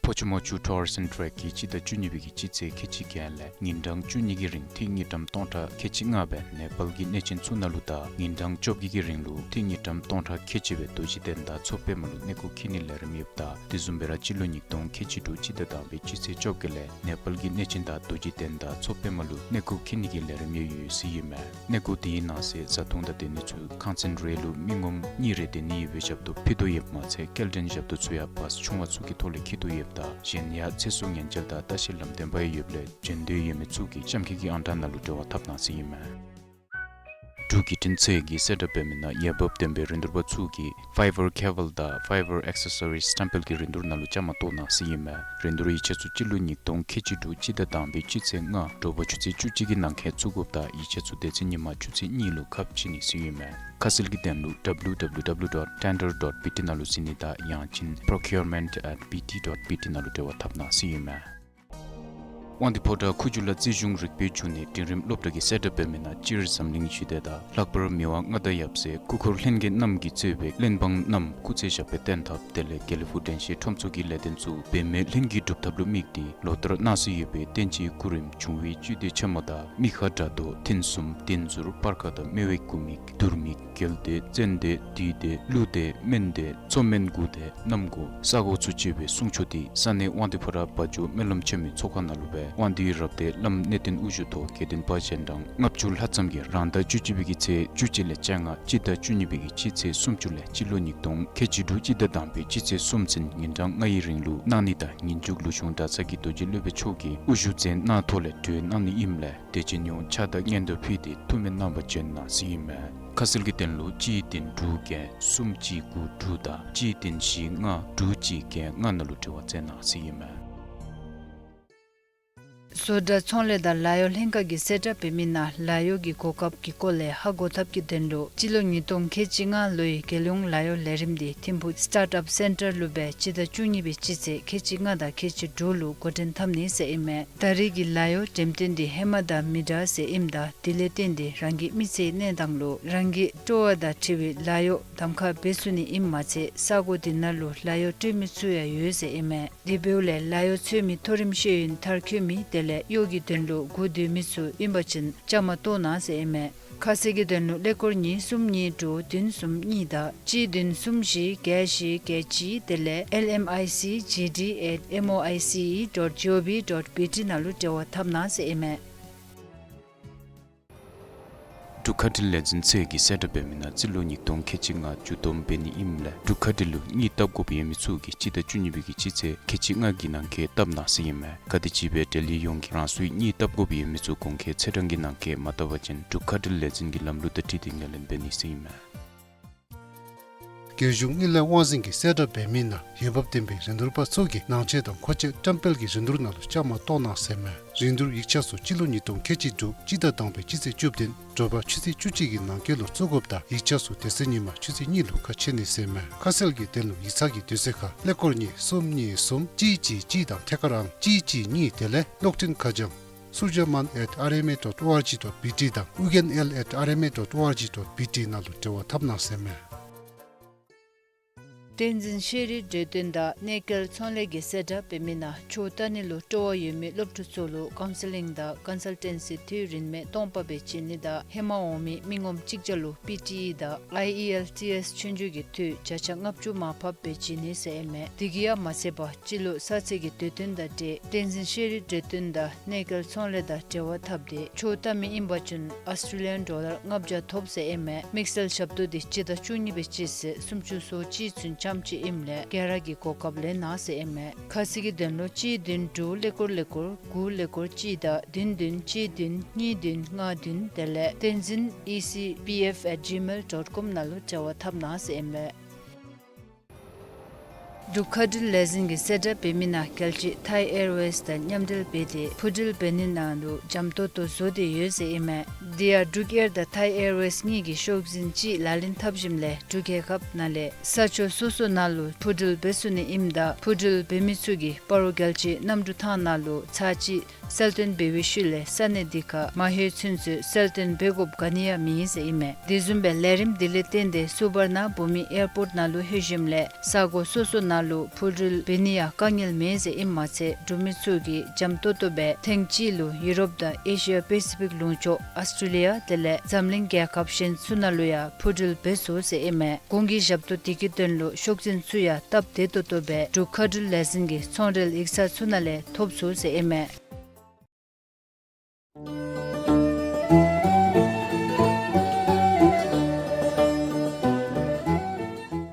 ཕོ་ཆུ་མོ་ཆུ་ཊུར་སེནཊར་གྱིས་སྤྱི་ཟླ་བཅུ་གཉིས་པའི་གི་སྤྱི་ཚེས་ཁལ་གཅིག་བརྒྱད་ལས་ཉིན་གྲངས་བཅུ་གཉིས་ཀྱི་རིང་ཏིག་དངུལ་ཀྲམ་སྟོང་ཕྲག་ཁལ་གཅིག་ལྔ་སྦེ་ནེ་པཱལ་གྱི་གནས་ཆེན་ཚུ་ནང་ལུ་དང་ཉིན་གྲངས་བཅོ་བརྒྱད་ཀྱི་རིང་ལུ་ཏིག་དངུལ་ཀྲམ་སྟོང་ཕྲག་ཁལ་གཅིག་སྦེ་རྡོ་རྗེ་གདན་དང་མཚོ་པདྨ་ལུ་གནས་སྐོར་འཁྱིད་ནིའི་ལས་རིམ་ཡོདཔ་ད་དེ་བཟུམ་སྦེ་ར་སྤྱི་ལོ་ཉིས་སྟོང་ཁལ་གཅིག་དྲུག་སྤྱི་ཟླ་དང་པའི་སྤྱི་ཚེས་བཅོ་བརྒྱད་ལས་ནེ་པཱལ་གྱི་གནས་ཆེན་དང་རྡོ་རྗེ་གདན་དང་མཚོ་པདྨ་ལུ་གནས་སྐོར་འཁྱིད་ནི་གི་ལས་རིམ་ཡང་ཡོད་ཟེར་ཨིན་མས། གནས་སྐོར་དེའི་ནང་གསེས་བཟའ་འཐུང་དང་སྡོད་ནི་ཚུ་ཁང་ཚན་རེ་ལུ་མི་ངོམ་གཉིས་རེ་སྡོད་ནི་ཡོད་པའི་ཞབས་ཏོག་ཕུལ་དོ་ཡོདཔ་མ་ཚད་སྐྱེལ་འདྲེན་ཞབས་ཏོག་ཚུ་ཡང་བཱསི་ཆུང་བ་ཚུ་གི་ཐོག་ལས་འཁྱིད་དོ་ཡོདཔ་ད་གཞན་ཡང་ཚེ་སྲོག་ཉེན་བཅོལ་དང་ལྟ་བཤལ་ལམ་སྟོན་པ་ཡང་ཡོདཔ་ལས་བྱོན་འདོད་ཡོད་མི་ཚུ་གིས་གཤམ་འཁོད་ཀྱི་ཨང་གྲངས་ནང་ལུ་འབྲེལ་བ་འཐབ་གནང་ཟེར་ཨིན་མས། འབྲུག་བརྒྱུད་འཕྲིན་ཚད་ཀྱིས་གསལ་བསྒྲགས་འབད་མི་ནང་འོས་འབབ་ལྡན་པའི་རིན་བསྡུར་པ་ཚུ་གིས་ཕའི་བར་ཀེ་བཱལ་དང་ཕའི་བར་ཨེག་སེ་སོ་རིས་སི་ཊམ་པེལ་གྱི་རིན་བསྡུར་ནང་ལུ་བཅའ་མར་གཏོགས་གནང་ཟེར་ཨིན་མས། རིན་བསྡུར་ཡིག་ཆ་ཚུ་སྤྱི་ལོ་ཉིས་སྟོང་ཁལ་གཅིག་དྲུག་སྤྱི་ཟླ་དང་པའི་སྤྱི་ཚེས་ལྔ་དྲོ་པ་ཆུ་ཚོད་བཅུ་གཅིག་གི་ནང་འཁོད་བཙུགས་དགོཔ་ད་ཡིག་ཆ་ཚུ་དེ་ཚེ་ཉིན་མ་ཆུ་ཚོད་གཉིས་ལུ་ཁ་ཕྱེ་ནི་ཟེར་ཨིན་མས། ཁ་གསལ་གྱི་དོན་ལུ་ཌབ་ལིའུ་ཌབ་ལིའུ་ཌབ་ལིའུ་ཌོཊ་ཊེན་ཌར་ཌོཊ་བི་ཊི་ནང་ལུ་གཟིགས་ནི་དང་ཡང་ཅིན་པྲོ་ཀིའུར་མེནཊ་ཨེཊ་བི་ཊི་ཌོཊ་བི་ཊི་ནང་ལུ་འབྲེལ་བ་འཐབ་གནང་ཟེར་ཨིན་མས། དབང་འདུས་ཕོ་བྲང་ཁུ་བྱུག་ལ་རྩིས་གཞུང་རིག་པའི་འབྱུང་གནས་འབྲིང་རིམ་སློབ་གྲྭ་གིས་གསལ་བསྒྲགས་འབད་མི་ནང་སྤྱིར་འཛམ་གླིང་ཞི་བདེ་དང་ལྷག་པར་མི་དབང་མངའ་བདག་ཡབ་སྲས་སྐུ་འཁོར་ལྷན་རྒྱས་རྣམས་ཀྱིས་གཙོས་པའི་གླེན་པང་རྣམས་སྐུ་ཚེ་ཞབས་པད་བརྟན་ཐབས་དེ་ལས་དགེ་ལེགས་ཕུག་དྲན་ཤེས་ཁྲོམ་ཚོགས་ཀྱི་ལས་དོན་ཚུ་འབད་མེད་ལྷུན་གྱིས་གྲུབ་ཐབས་ལུ་དམིགས་ཏེ་ལོ་ལྟར་གནང་སྲོལ་ཡོད་པའི་བསྟན་སྤྱིའི་སྐུ་རིམ་འབྱུང་བའི་བཅུད་ལྡན་ཆེན་མོ་དང་མི་ཁ་དགྲ་གཏོར་ཐུན་གསུམ་བདུན་ཟུར་སྤར་ཁ་དང་སྨེ་བའི་སྐུ་མིག་དུར་མིག་རྒྱལ་གདན་བཙན་གདན་བདུད་གདན་ཀླུ་གདན་སྨན་གདན་མཚོ་སྨན་དགུ་གདན་གནམ་སྒོ་ས་སྒོ་ཚུ་བཅས་པའི་གསུང་ཆོག་དེ་ས་གནས་དབང་འདུས་ཕོ་བྲང་བ་འཇོ་སྨོན་ལམ་ཆེན་མོའི་ཚོགས་ཁང་ནང་ལུ་སྦེ་དབང་འདུས་རབ་སྡེ་བླམ་གནས་བརྟན་དབུ་བཞུགས་ཐོག་དགེ་འདུན་པ་གཞན་གྲངས་ལྔ་བཅུ་ལྷག་ཙམ་གྱིས་རང་ཟླ་བཅུ་གཅིག་པའི་གི་ཚེས་བཅུ་གཅིག་ལས་བཅོ་ལྔ་སྤྱི་ཟླ་བཅུ་གཉིས་པའི་གི་སྤྱི་ཚེས་སུམ་ཅུ་ལས་སྤྱི་ལོ་ཉིས་སྟོང་ཁལ་གཅིག་དྲུག་སྤྱི་ཟླ་དང་པའི་སྤྱི་ཚེས་གསུམ་ཚུན་ཉིན་གྲངས་ལྔ་ཡི་རིང་ལུ་གནང་ནི་དང་ཉིན་མཇུག་ལུ་གཞུང་གྲྭ་ཚང་གི་རྡོ་རྗེ་སློབ་དཔོན་མཆོག་གིས་དབུ་བཞུགས་མཛད་གནང་ཐོག་ལས་གྲོལ་གནང་ནི་ཨིནམ་ལས་དད་ཅན་ཡོངས་ཕྱག་དང་སྙན་ཐོ་ཕུལ་ཏེ་ཐུགས་སྨོན་གནང་བར་བྱོན་གནང་ཟེར་ཨིན་མས། ཁ་གསལ་གྱི་དོན་ལུ་གཅིག་བདུན་དྲུག་བརྒྱད་གསུམ་གཅིག་དགུ་དྲུག་དང་གཅིག་བདུན་བཞི་ལྔ་དྲུག་གཅིག་བརྒྱད་ལྔ་ནང་ལུ་འབྲེལ་བ་མཛད་གནང་ཟེར་ཨིན་མས། བཟོ་གྲྭ་ཚོང་ལས་དང་ལཱ་གཡོག་ལྷན་ཁག་གིས་གསལ་བསྒྲགས་འབད་མི་ནང་ལཱ་གཡོག་གི་གོ་སྐབས་ཀྱི་སྐོར་ལས་ཧ་གོ་ཐབས་ཀྱི་དོན་ལུ་སྤྱི་ལོ་ཉིས་སྟོང་ཁལ་གཅིག་ལྔ་ལོའི་རྒྱལ་ཡོངས་ལཱ་གཡོག་ལས་རིམ་དེ་ཐིམ་ཕུག་སི་ཊཱརཊ་ཨཔ་སེན་ཊར་ལུ་སྦེ་སྤྱི་ཟླ་བཅུ་གཉིས་པའི་སྤྱི་ཚེས་ཁལ་གཅིག་ལྔ་དང་ཁལ་གཅིག་དྲུག་ལུ་འགོ་འདྲེན་འཐབ་ནི་ཟེར་ཨིན་མས། ད་རེས་ཀྱི་ལཱ་གཡོག་འགྲེམས་སྟོན་དེ་ཧེ་མ་དང་མི་འདྲ་ཟེར་ཨིནམ་ད་དེ་ལས་བརྟེན་ཏེ་རང་གི་མི་ཚེའི་གནས་སྟངས་ལུ་རང་གི་སྤྲོ་བ་དང་འཁྲིལ་བའི་ལཱ་གཡོག་གདམ་ཁ་འབད་ཚུགས་ནི་ཨིནམ་མ་ཚད་ས་གོ་དེ་ནང་ལུ་ལཱ་གཡོག་སྤྲོད་མི་ཚུ་ཡང་ཡོད་ཟེར་ཨིན་མས། དེ་འབདཝ་ལས་ལཱ་གཡོག་འཚོལ་མི་མཐོ་རིམ་ཤེས་ཡོན་མཐར་འཁྱོལ་མི་དེ་ལས་གཡོག་གི་དོན་ལུ་སྒུག་སྡོད་མི་ཚུ་ཨིན་པ་ཅིན་བཅའ་མར་གཏོགས་གནང་ཟེར་ཨིན་མས། ཁ་གསལ་གྱི་དོན་ལུ་ཀླད་ཀོར་གཉིས་གསུམ་གཉིས་དྲུག་བདུན་གསུམ་གཉིས་དང་གཅིག་བདུན་གསུམ་བཞི་བརྒྱད་བཞི་བརྒྱད་གཅིག་དེ་ལས་ཨེལ་ཨེམ་ཨའི་སི་ཇི་ཌི་ཨེཊ་ཨེམ་ཨོ་ཨའི་སི་ཨི་ཌོཊ་ཇི་ཨོ་ཝི་ཌོཊ་བི་ཊི་ནང་ལུ་འབྲེལ་བ་འཐབ་གནང་ཟེར་ཨིན་མས། འབྲུག་མཁའ་འགྲུལ་ལས་འཛིན་ཚད་ཀྱིས་གསལ་བསྒྲགས་འབད་མི་ནང་རྩིས་ལོ་ཉིས་སྟོང་ཁལ་གཅིག་ལྔ་མཇུག་བསྡོམས་འབད་ནི་ཨིནམ་ལས་འབྲུག་མཁའ་འགྲུལ་ལུ་གཉིད་བཏབ་དགོཔ་ཡོད་མི་ཚུ་གིས་སྤྱི་ཟླ་བཅུ་གཉིས་པའི་གི་སྤྱི་ཚེས་ཁལ་གཅིག་ལྔ་གི་ནང་འཁོད་བཏབ་གནང་ཟེར་ཨིན་མས། ག་དེམ་ཅིག་སྦེ་འབྲེལ་ཡོད་ཡོངས་ཀྱིས་རང་སོའི་གཉིད་བཏབ་དགོཔ་ཡོད་མི་ཚུ་གོང་འཁོད་ཚེས་གྲངས་ཀྱི་ནང་འཁོད་མ་བཏབ་པ་ཅིན་འབྲུག་མཁའ་འགྲུལ་ལས་འཛིན་གྱི་ལམ་ལུགས་དང་འཁྲིལ་ཏེ་ངོས་ལེན་འབད་ནི་ཟེར་ཨིན་མས། རྒྱལ་གཞུང་དངུལ་ལས་དབང་འཛིན་གྱིས་གསལ་བསྒྲགས་འབད་མི་ནང་འོས་འབབ་ལྡན་པའི་རིན་བསྡུར་པ་ཚུ་གིས་ནང་ཆས་དང་མཁོ་ཆས་བཀྲམ་སྤེལ་གྱི་རིན་བསྡུར་ནང་ལུ་བཅའ་མར་གཏོགས་གནང་ཟེར་མས། རིན་བསྡུར་ཡིག་ཆ་ཚུ་སྤྱི་ལོ་ཉིས་སྟོང་ཁལ་གཅིག་དྲུག་སྤྱི་ཟླ་དང་པའི་སྤྱི་ཚེས་བཅུ་བདུན་དྲོ་པ་ཆུ་ཚོད་བཅུ་གཅིག་གི་ནང་འཁོད་ལུ་བཙུགས་དགོཔ་ད་ཡིག་ཆ་ཚུ་དེ་ཚེ་ཉིན་མ་ཆུ་ཚོད་གཉིས་ལུ་ཁ་ཕྱེ་ནི་ཟེར་མས། ཁ་གསལ་གྱི་དོན་ལུ་ཡིག་ཚང་གི་དུས་ཚོད་ཁར་ཀླད་ཀོར་གཉིས་གསུམ་གཉིས་གསུམ་གཅིག་གཅིག་གཅིག་དང་ཐད་ཀར་ཨང་གཅིག་གཅིག་གཉིས་དེ་ལས་གློག་འཕྲིན་ཁ་བྱང་suryaman at rma dot org dot bt དང་ཨུ་རྒྱན་ཨེལ་ཨེཊ་ཨར་ཨེམ་ཨེ་ཌོཊ་ཨོ་ཨར་ཇི་ཌོཊ་བི་ཊི་ནང་ལུ་འབྲེལ་བ་འཐབ་གནང་ཟེར་མས། བསྟན་འཛིན་ཤེས་རིག་འབྲེལ་དོན་དང་གནས་སྐལ་ཚོང་ལས་ཀྱིས་གསལ་བསྒྲགས་འབད་མི་ནང་ཆོས་ལྟ་ནི་ལུ་སྤྲོ་བ་ཡོད་མི་སློབ་ཕྲུག་ཚུ་ལུ་ཀའུན་སི་ལིང་དང་ཀོན་སལ་ཊེན་སི་འཐུས་རིན་མེད་སྟོང་པ་སྦེ་བྱིན་ནི་དང་ཧེ་མ་འོང་མི་མི་ངོམ་གཅིག་བརྒྱ་ལུ་པི་ཊི་ཨི་དང་ཨའི་ཨི་ཨེལ་ཊི་ཨེསི་ཆོས་རྒྱུགས་ཀྱི་འཐུས་བརྒྱ་ཆ་ལྔ་བཅུ་མར་ཕབ་སྦེ་བྱིན་ནི་ཟེར་ཨིན་མས། དེ་གིས་ཡང་མ་ཚད་པར་སྤྱི་ལོ་གསར་ཚེས་ཀྱི་དུས་སྟོན་དང་འབྲེལ་བསྟན་འཛིན་ཤེས་རིག་འབྲེལ་དོན་དང་གནས་སྐལ་ཚོང་ལས་དང་འབྲེལ་བ་འཐབ་སྟེ་ཆོས་ལྟ་མི་ཨིན་པ་ཅིན་ཨཱོས་ཊྲེ་ལི་ཡཱན་ཌོ་ལར་ལྔ་བརྒྱ་ཐོབ་ཟེར་ཨིན་མས། དམིགས་བསལ་ཞབས་ཏོག་འདི་སྤྱི་ཟླ་བཅུ་གཉིས་པའི་སྤྱི་ཚེས་སུམ་ཅུ་སོ་གཅིག་ཚུན་ཙམ་ཅིག་ཨིནམ་ལས་ག་ར་གིས་གོ་སྐབས་ལེན་གནང་ཟེར་ཨིན་མས། ཁ་གསལ་གྱི་དོན་ལུ་གཅིག་བདུན་དྲུག་ཀླད་ཀོར་ཀླད་ཀོར་དགུ་ཀླད་ཀོར་གཅིག་དང་བདུན་བདུན་གཅིག་བདུན་གཉིས་བདུན་ལྔ་བདུན་དེ་ལས་བསྟན་འཛིན་ཨི་སི་པི་ཨེཕ་ཨེཊ་ཇི་མེལ་ཌོཊ་ཀོམ་ནང་ལུ་འབྲེལ་བ་འཐབ་གནང་ཟེར་ཨིན་མས། འབྲུག་མཁའ་འགྲུལ་ལས་འཛིན་གྱིས་གསལ་བསྒྲགས་འབད་མི་ནང་རྒྱལ་སྤྱི་ཐའི་ཨེར་ཝེསི་དང་མཉམ་འབྲེལ་འབད་དེ་འཕུར་འགྲུལ་འབད་ནི་ནང་ལུ་འཇམ་ཏོང་ཏོ་བཟོ་སྟེ་ཡོད་ཟེར་ཨིན་མས། དེ་ཡང་འབྲུག་ཨེར་དང་ཐའི་ཨེར་ཝེསི་གཉིས་ཀྱིས་ཤོག་འཛིན་གཅིག་ལག་ལེན་འཐབ་ཞིནམ་ལས་འབྲུག་རྒྱལ་ཁབ་ནང་ལས་ས་ཕྱོགས་སོ་སོ་ནང་ལུ་འཕུར་འགྲུལ་འབད་ཚུགས་ནི་ཨིནམ་ད་འཕུར་འགྲུལ་འབད་མི་ཚུ་གིས་སྤ་རོ་རྒྱལ་སྤྱིའི་གནམ་གྲུ་ཐང་ནང་ལུ་ཚར་གཅིག་གསལ་སྟོན་འབད་བའི་ཤུལ་ལས་ས་གནས་འདི་ཁར་མ་ལྷོད་ཚུན་ཚོད་གསལ་སྟོན་འབད་དགོཔ་ག་ནི་ཡང་མེད་ཟེར་ཨིན་མས། དེ་བཟུམ་སྦེ་ལས་རིམ་དེ་ལས་བརྟེན་ཏེ་སུ་བར་ན་བྷུ་མི་ཨེར་པོརཊ་ནང་ལུ་ལྷོད་ཞིནམ་ལས་ས་གོ་སོ་སོ་ནང་ ནང་ལུ་འཕུར་འགྲུལ་འབད་ནི་ཡང་དཀའ་ངལ་མེད་ཟེར་ཨིནམ་མ་ཚད་འབྲུག་མི་ཚུ་གིས་འཇམ་ཏོང་ཏོ་སྦེ་ཐེངས་གཅིག་ལུ་ཡུ་རོབ་དང་ཨེ་ཤི་ཡ་པེ་སི་ཕིག་ལུང་ཕྱོགས་ཨཱོས་ཊྲེ་ལི་ཡ་དེ་ལས་འཛམ་གླིང་རྒྱལ་ཁབ་གཞན་ཚུ་ནང་ལུ་ཡང་འཕུར་འགྲུལ་འབད་ཚུགས་ཟེར་ཨིན་མས། ཁོང་གི་ཞབས་ཏོག་དེ་གི་དོན་ལུ་ཤོག་འཛིན་ཚུ་ཡང་སྟབས་བདེ་ཏོག་ཏོ་སྦེ་འབྲུག་མཁའ་འགྲུལ་ལས་འཛིན་གྱི་ཚོང་འབྲེལ་ཡིག་ཚང་ཚུ་ནང་ལས་ཐོབ་ཚུགས་ཟེར་ཨིན་མས།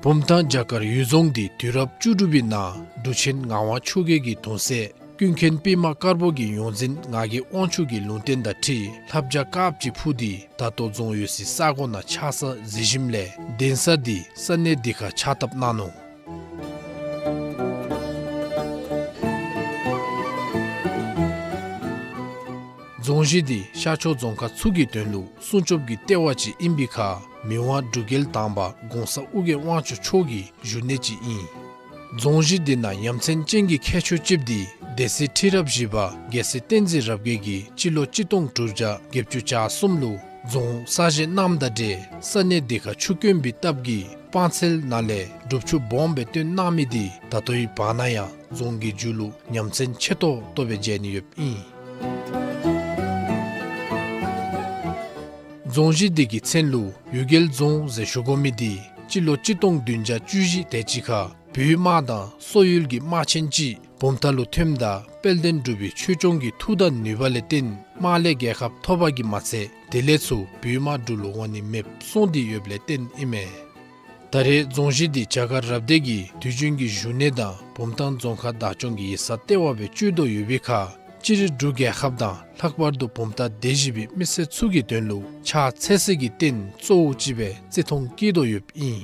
བུམ་ཐང་བྱ་དཀར་གཡུལ་རྫོང་འདི་དུས་རབས་བཅུ་དྲུག་པའི་ནང་འབྲུག་ཆེན་ངག་དབང་ཆོས་རྒྱལ་གྱི་གདུང་སྲས་ཀུན་མཁྱེན་པདྨ་དཀར་པོ་གི་ཡོངས་འཛིན་ངག་གི་དབང་ཕྱུག་གི་ལུང་བསྟན་དང་འཁྲིལ་ལྷ་བྱ་དཀརཔོ་ཅིག་འཕུར་ཏེ་ད་ལྟོ་རྫོང་ཡོད་སའི་ས་གོ་ནང་ཆགས་ས་གཟིགས་ཞིནམ་ལས་གདན་ས་འདི་ས་གནས་འདི་ཁར་ཕྱག་བཏབ་གནང་ནུག། རྫོང་གཞི་འདི་ཤར་ཕྱོགས་རྫོང་ཁག་ཚུ་གི་དོན་ལུ་སྲུང་སྐྱོབ་ཀྱི་ལྟེ་བ་ཅིག་ཨིན་པའི་ཁར་མི་དབང་འབྲུག་རྒྱལ་དང་པ་གོང་ས་ཨོ་རྒྱན་དབང་ཕྱུག་མཆོག་གི་བཞུགས་གནས་ཅིག་ཨིན། རྫོང་གཞི་འདི་ནང་ཡ་མཚན་ཅན་གྱི་ཁྱད་ཆོས་ཅིག་འདི་སྡེ་སྲིད་ཁྲི་རབས་བཞི་པ་རྒྱལ་སྲས་བསྟན་འཛིན་རབ་རྒྱས་ཀྱིས་སྤྱི་ལོ་གཅིག་སྟོང་དྲུག་བརྒྱ་བརྒྱད་ཅུ་གྱ་གསུམ་ལུ་རྫོང་གསར་བཞེངས་གནངམ་དང་འབྲེལ་ས་གནས་འདི་ཁར་ཆུ་དཀོན་པའི་སྟབས་ཀྱིས་སྤང་ཚལ་ནང་ལས་སྒྲུབ་ཆུ་སྦོམ་སྦེ་བཏོན་གནང་མི་འདི་ད་ལྟོའི་བར་ན་ཡང་རྫོང་གི་མཇུག་ལུ་ཡ་མཚན་ཆེ་ཏོག་ཏོ་སྦེ་མཇལ་ནི་ཡོདཔ་ཨིན། རྫོང་གཞི་འདི་གི་མཚན་ལུ་གཡུལ་རྒྱལ་རྫོང་ཟེར་ཞུ་དགོ་མི་འདི་སྤྱི་ལོ་གཅིག་སྟོང་བདུན་བརྒྱ་བཅུ་བཞི་དེ་ཅིག་ཁར་བོད་དམག་དང་སོག་ཡུལ་གྱི་དམག་ཆེན་ཅིག་བུམ་ཐང་ལུ་ཐོནམ་ད་དཔལ་ལྡན་འབྲུག་པའི་ཆོས་སྐྱོང་གི་མཐུ་དང་ནུས་པ་ལས་བརྟེན་དམག་ལས་རྒྱལ་ཁ་ཐོབ་པ་གིས་མ་ཚད་དེ་ལས་ཚུར་བོད་དམག་འབྲུག་ལུ་འོང་ནི་མེདཔ་སོང་སྟེ་ཡོདཔ་ལས་བརྟེན་ཨིན་མས། ད་རེས་རྫོང་གཞི་འདི་བྱ་དཀར་རབ་སྡེ་གི་དུས་རྒྱུན་གྱི་བཞུགས་གནས་དང་བུམ་ཐང་རྫོང་ཁག་བདག་སྐྱོང་གི་ཡིག་ཚང་ལྟེ་བ་སྦེ་སྤྱོད་དོ་ཡོད་པའི་ཁར་སྤྱིར་འབྲུག་རྒྱལ་ཁབ་དང་ལྷག་པར་དུ་བུམ་ཐང་སྡེ་བཞི་པའི་མི་སེར་ཚུ་གི་དོན་ལུ་ཕྱག་འཚལ་སའི་རྟེན་གཙོ་བོ་ཅིག་སྦེ་བརྩི་མཐོང་བསྐྱེད་དོ་ཡོདཔ་ཨིན།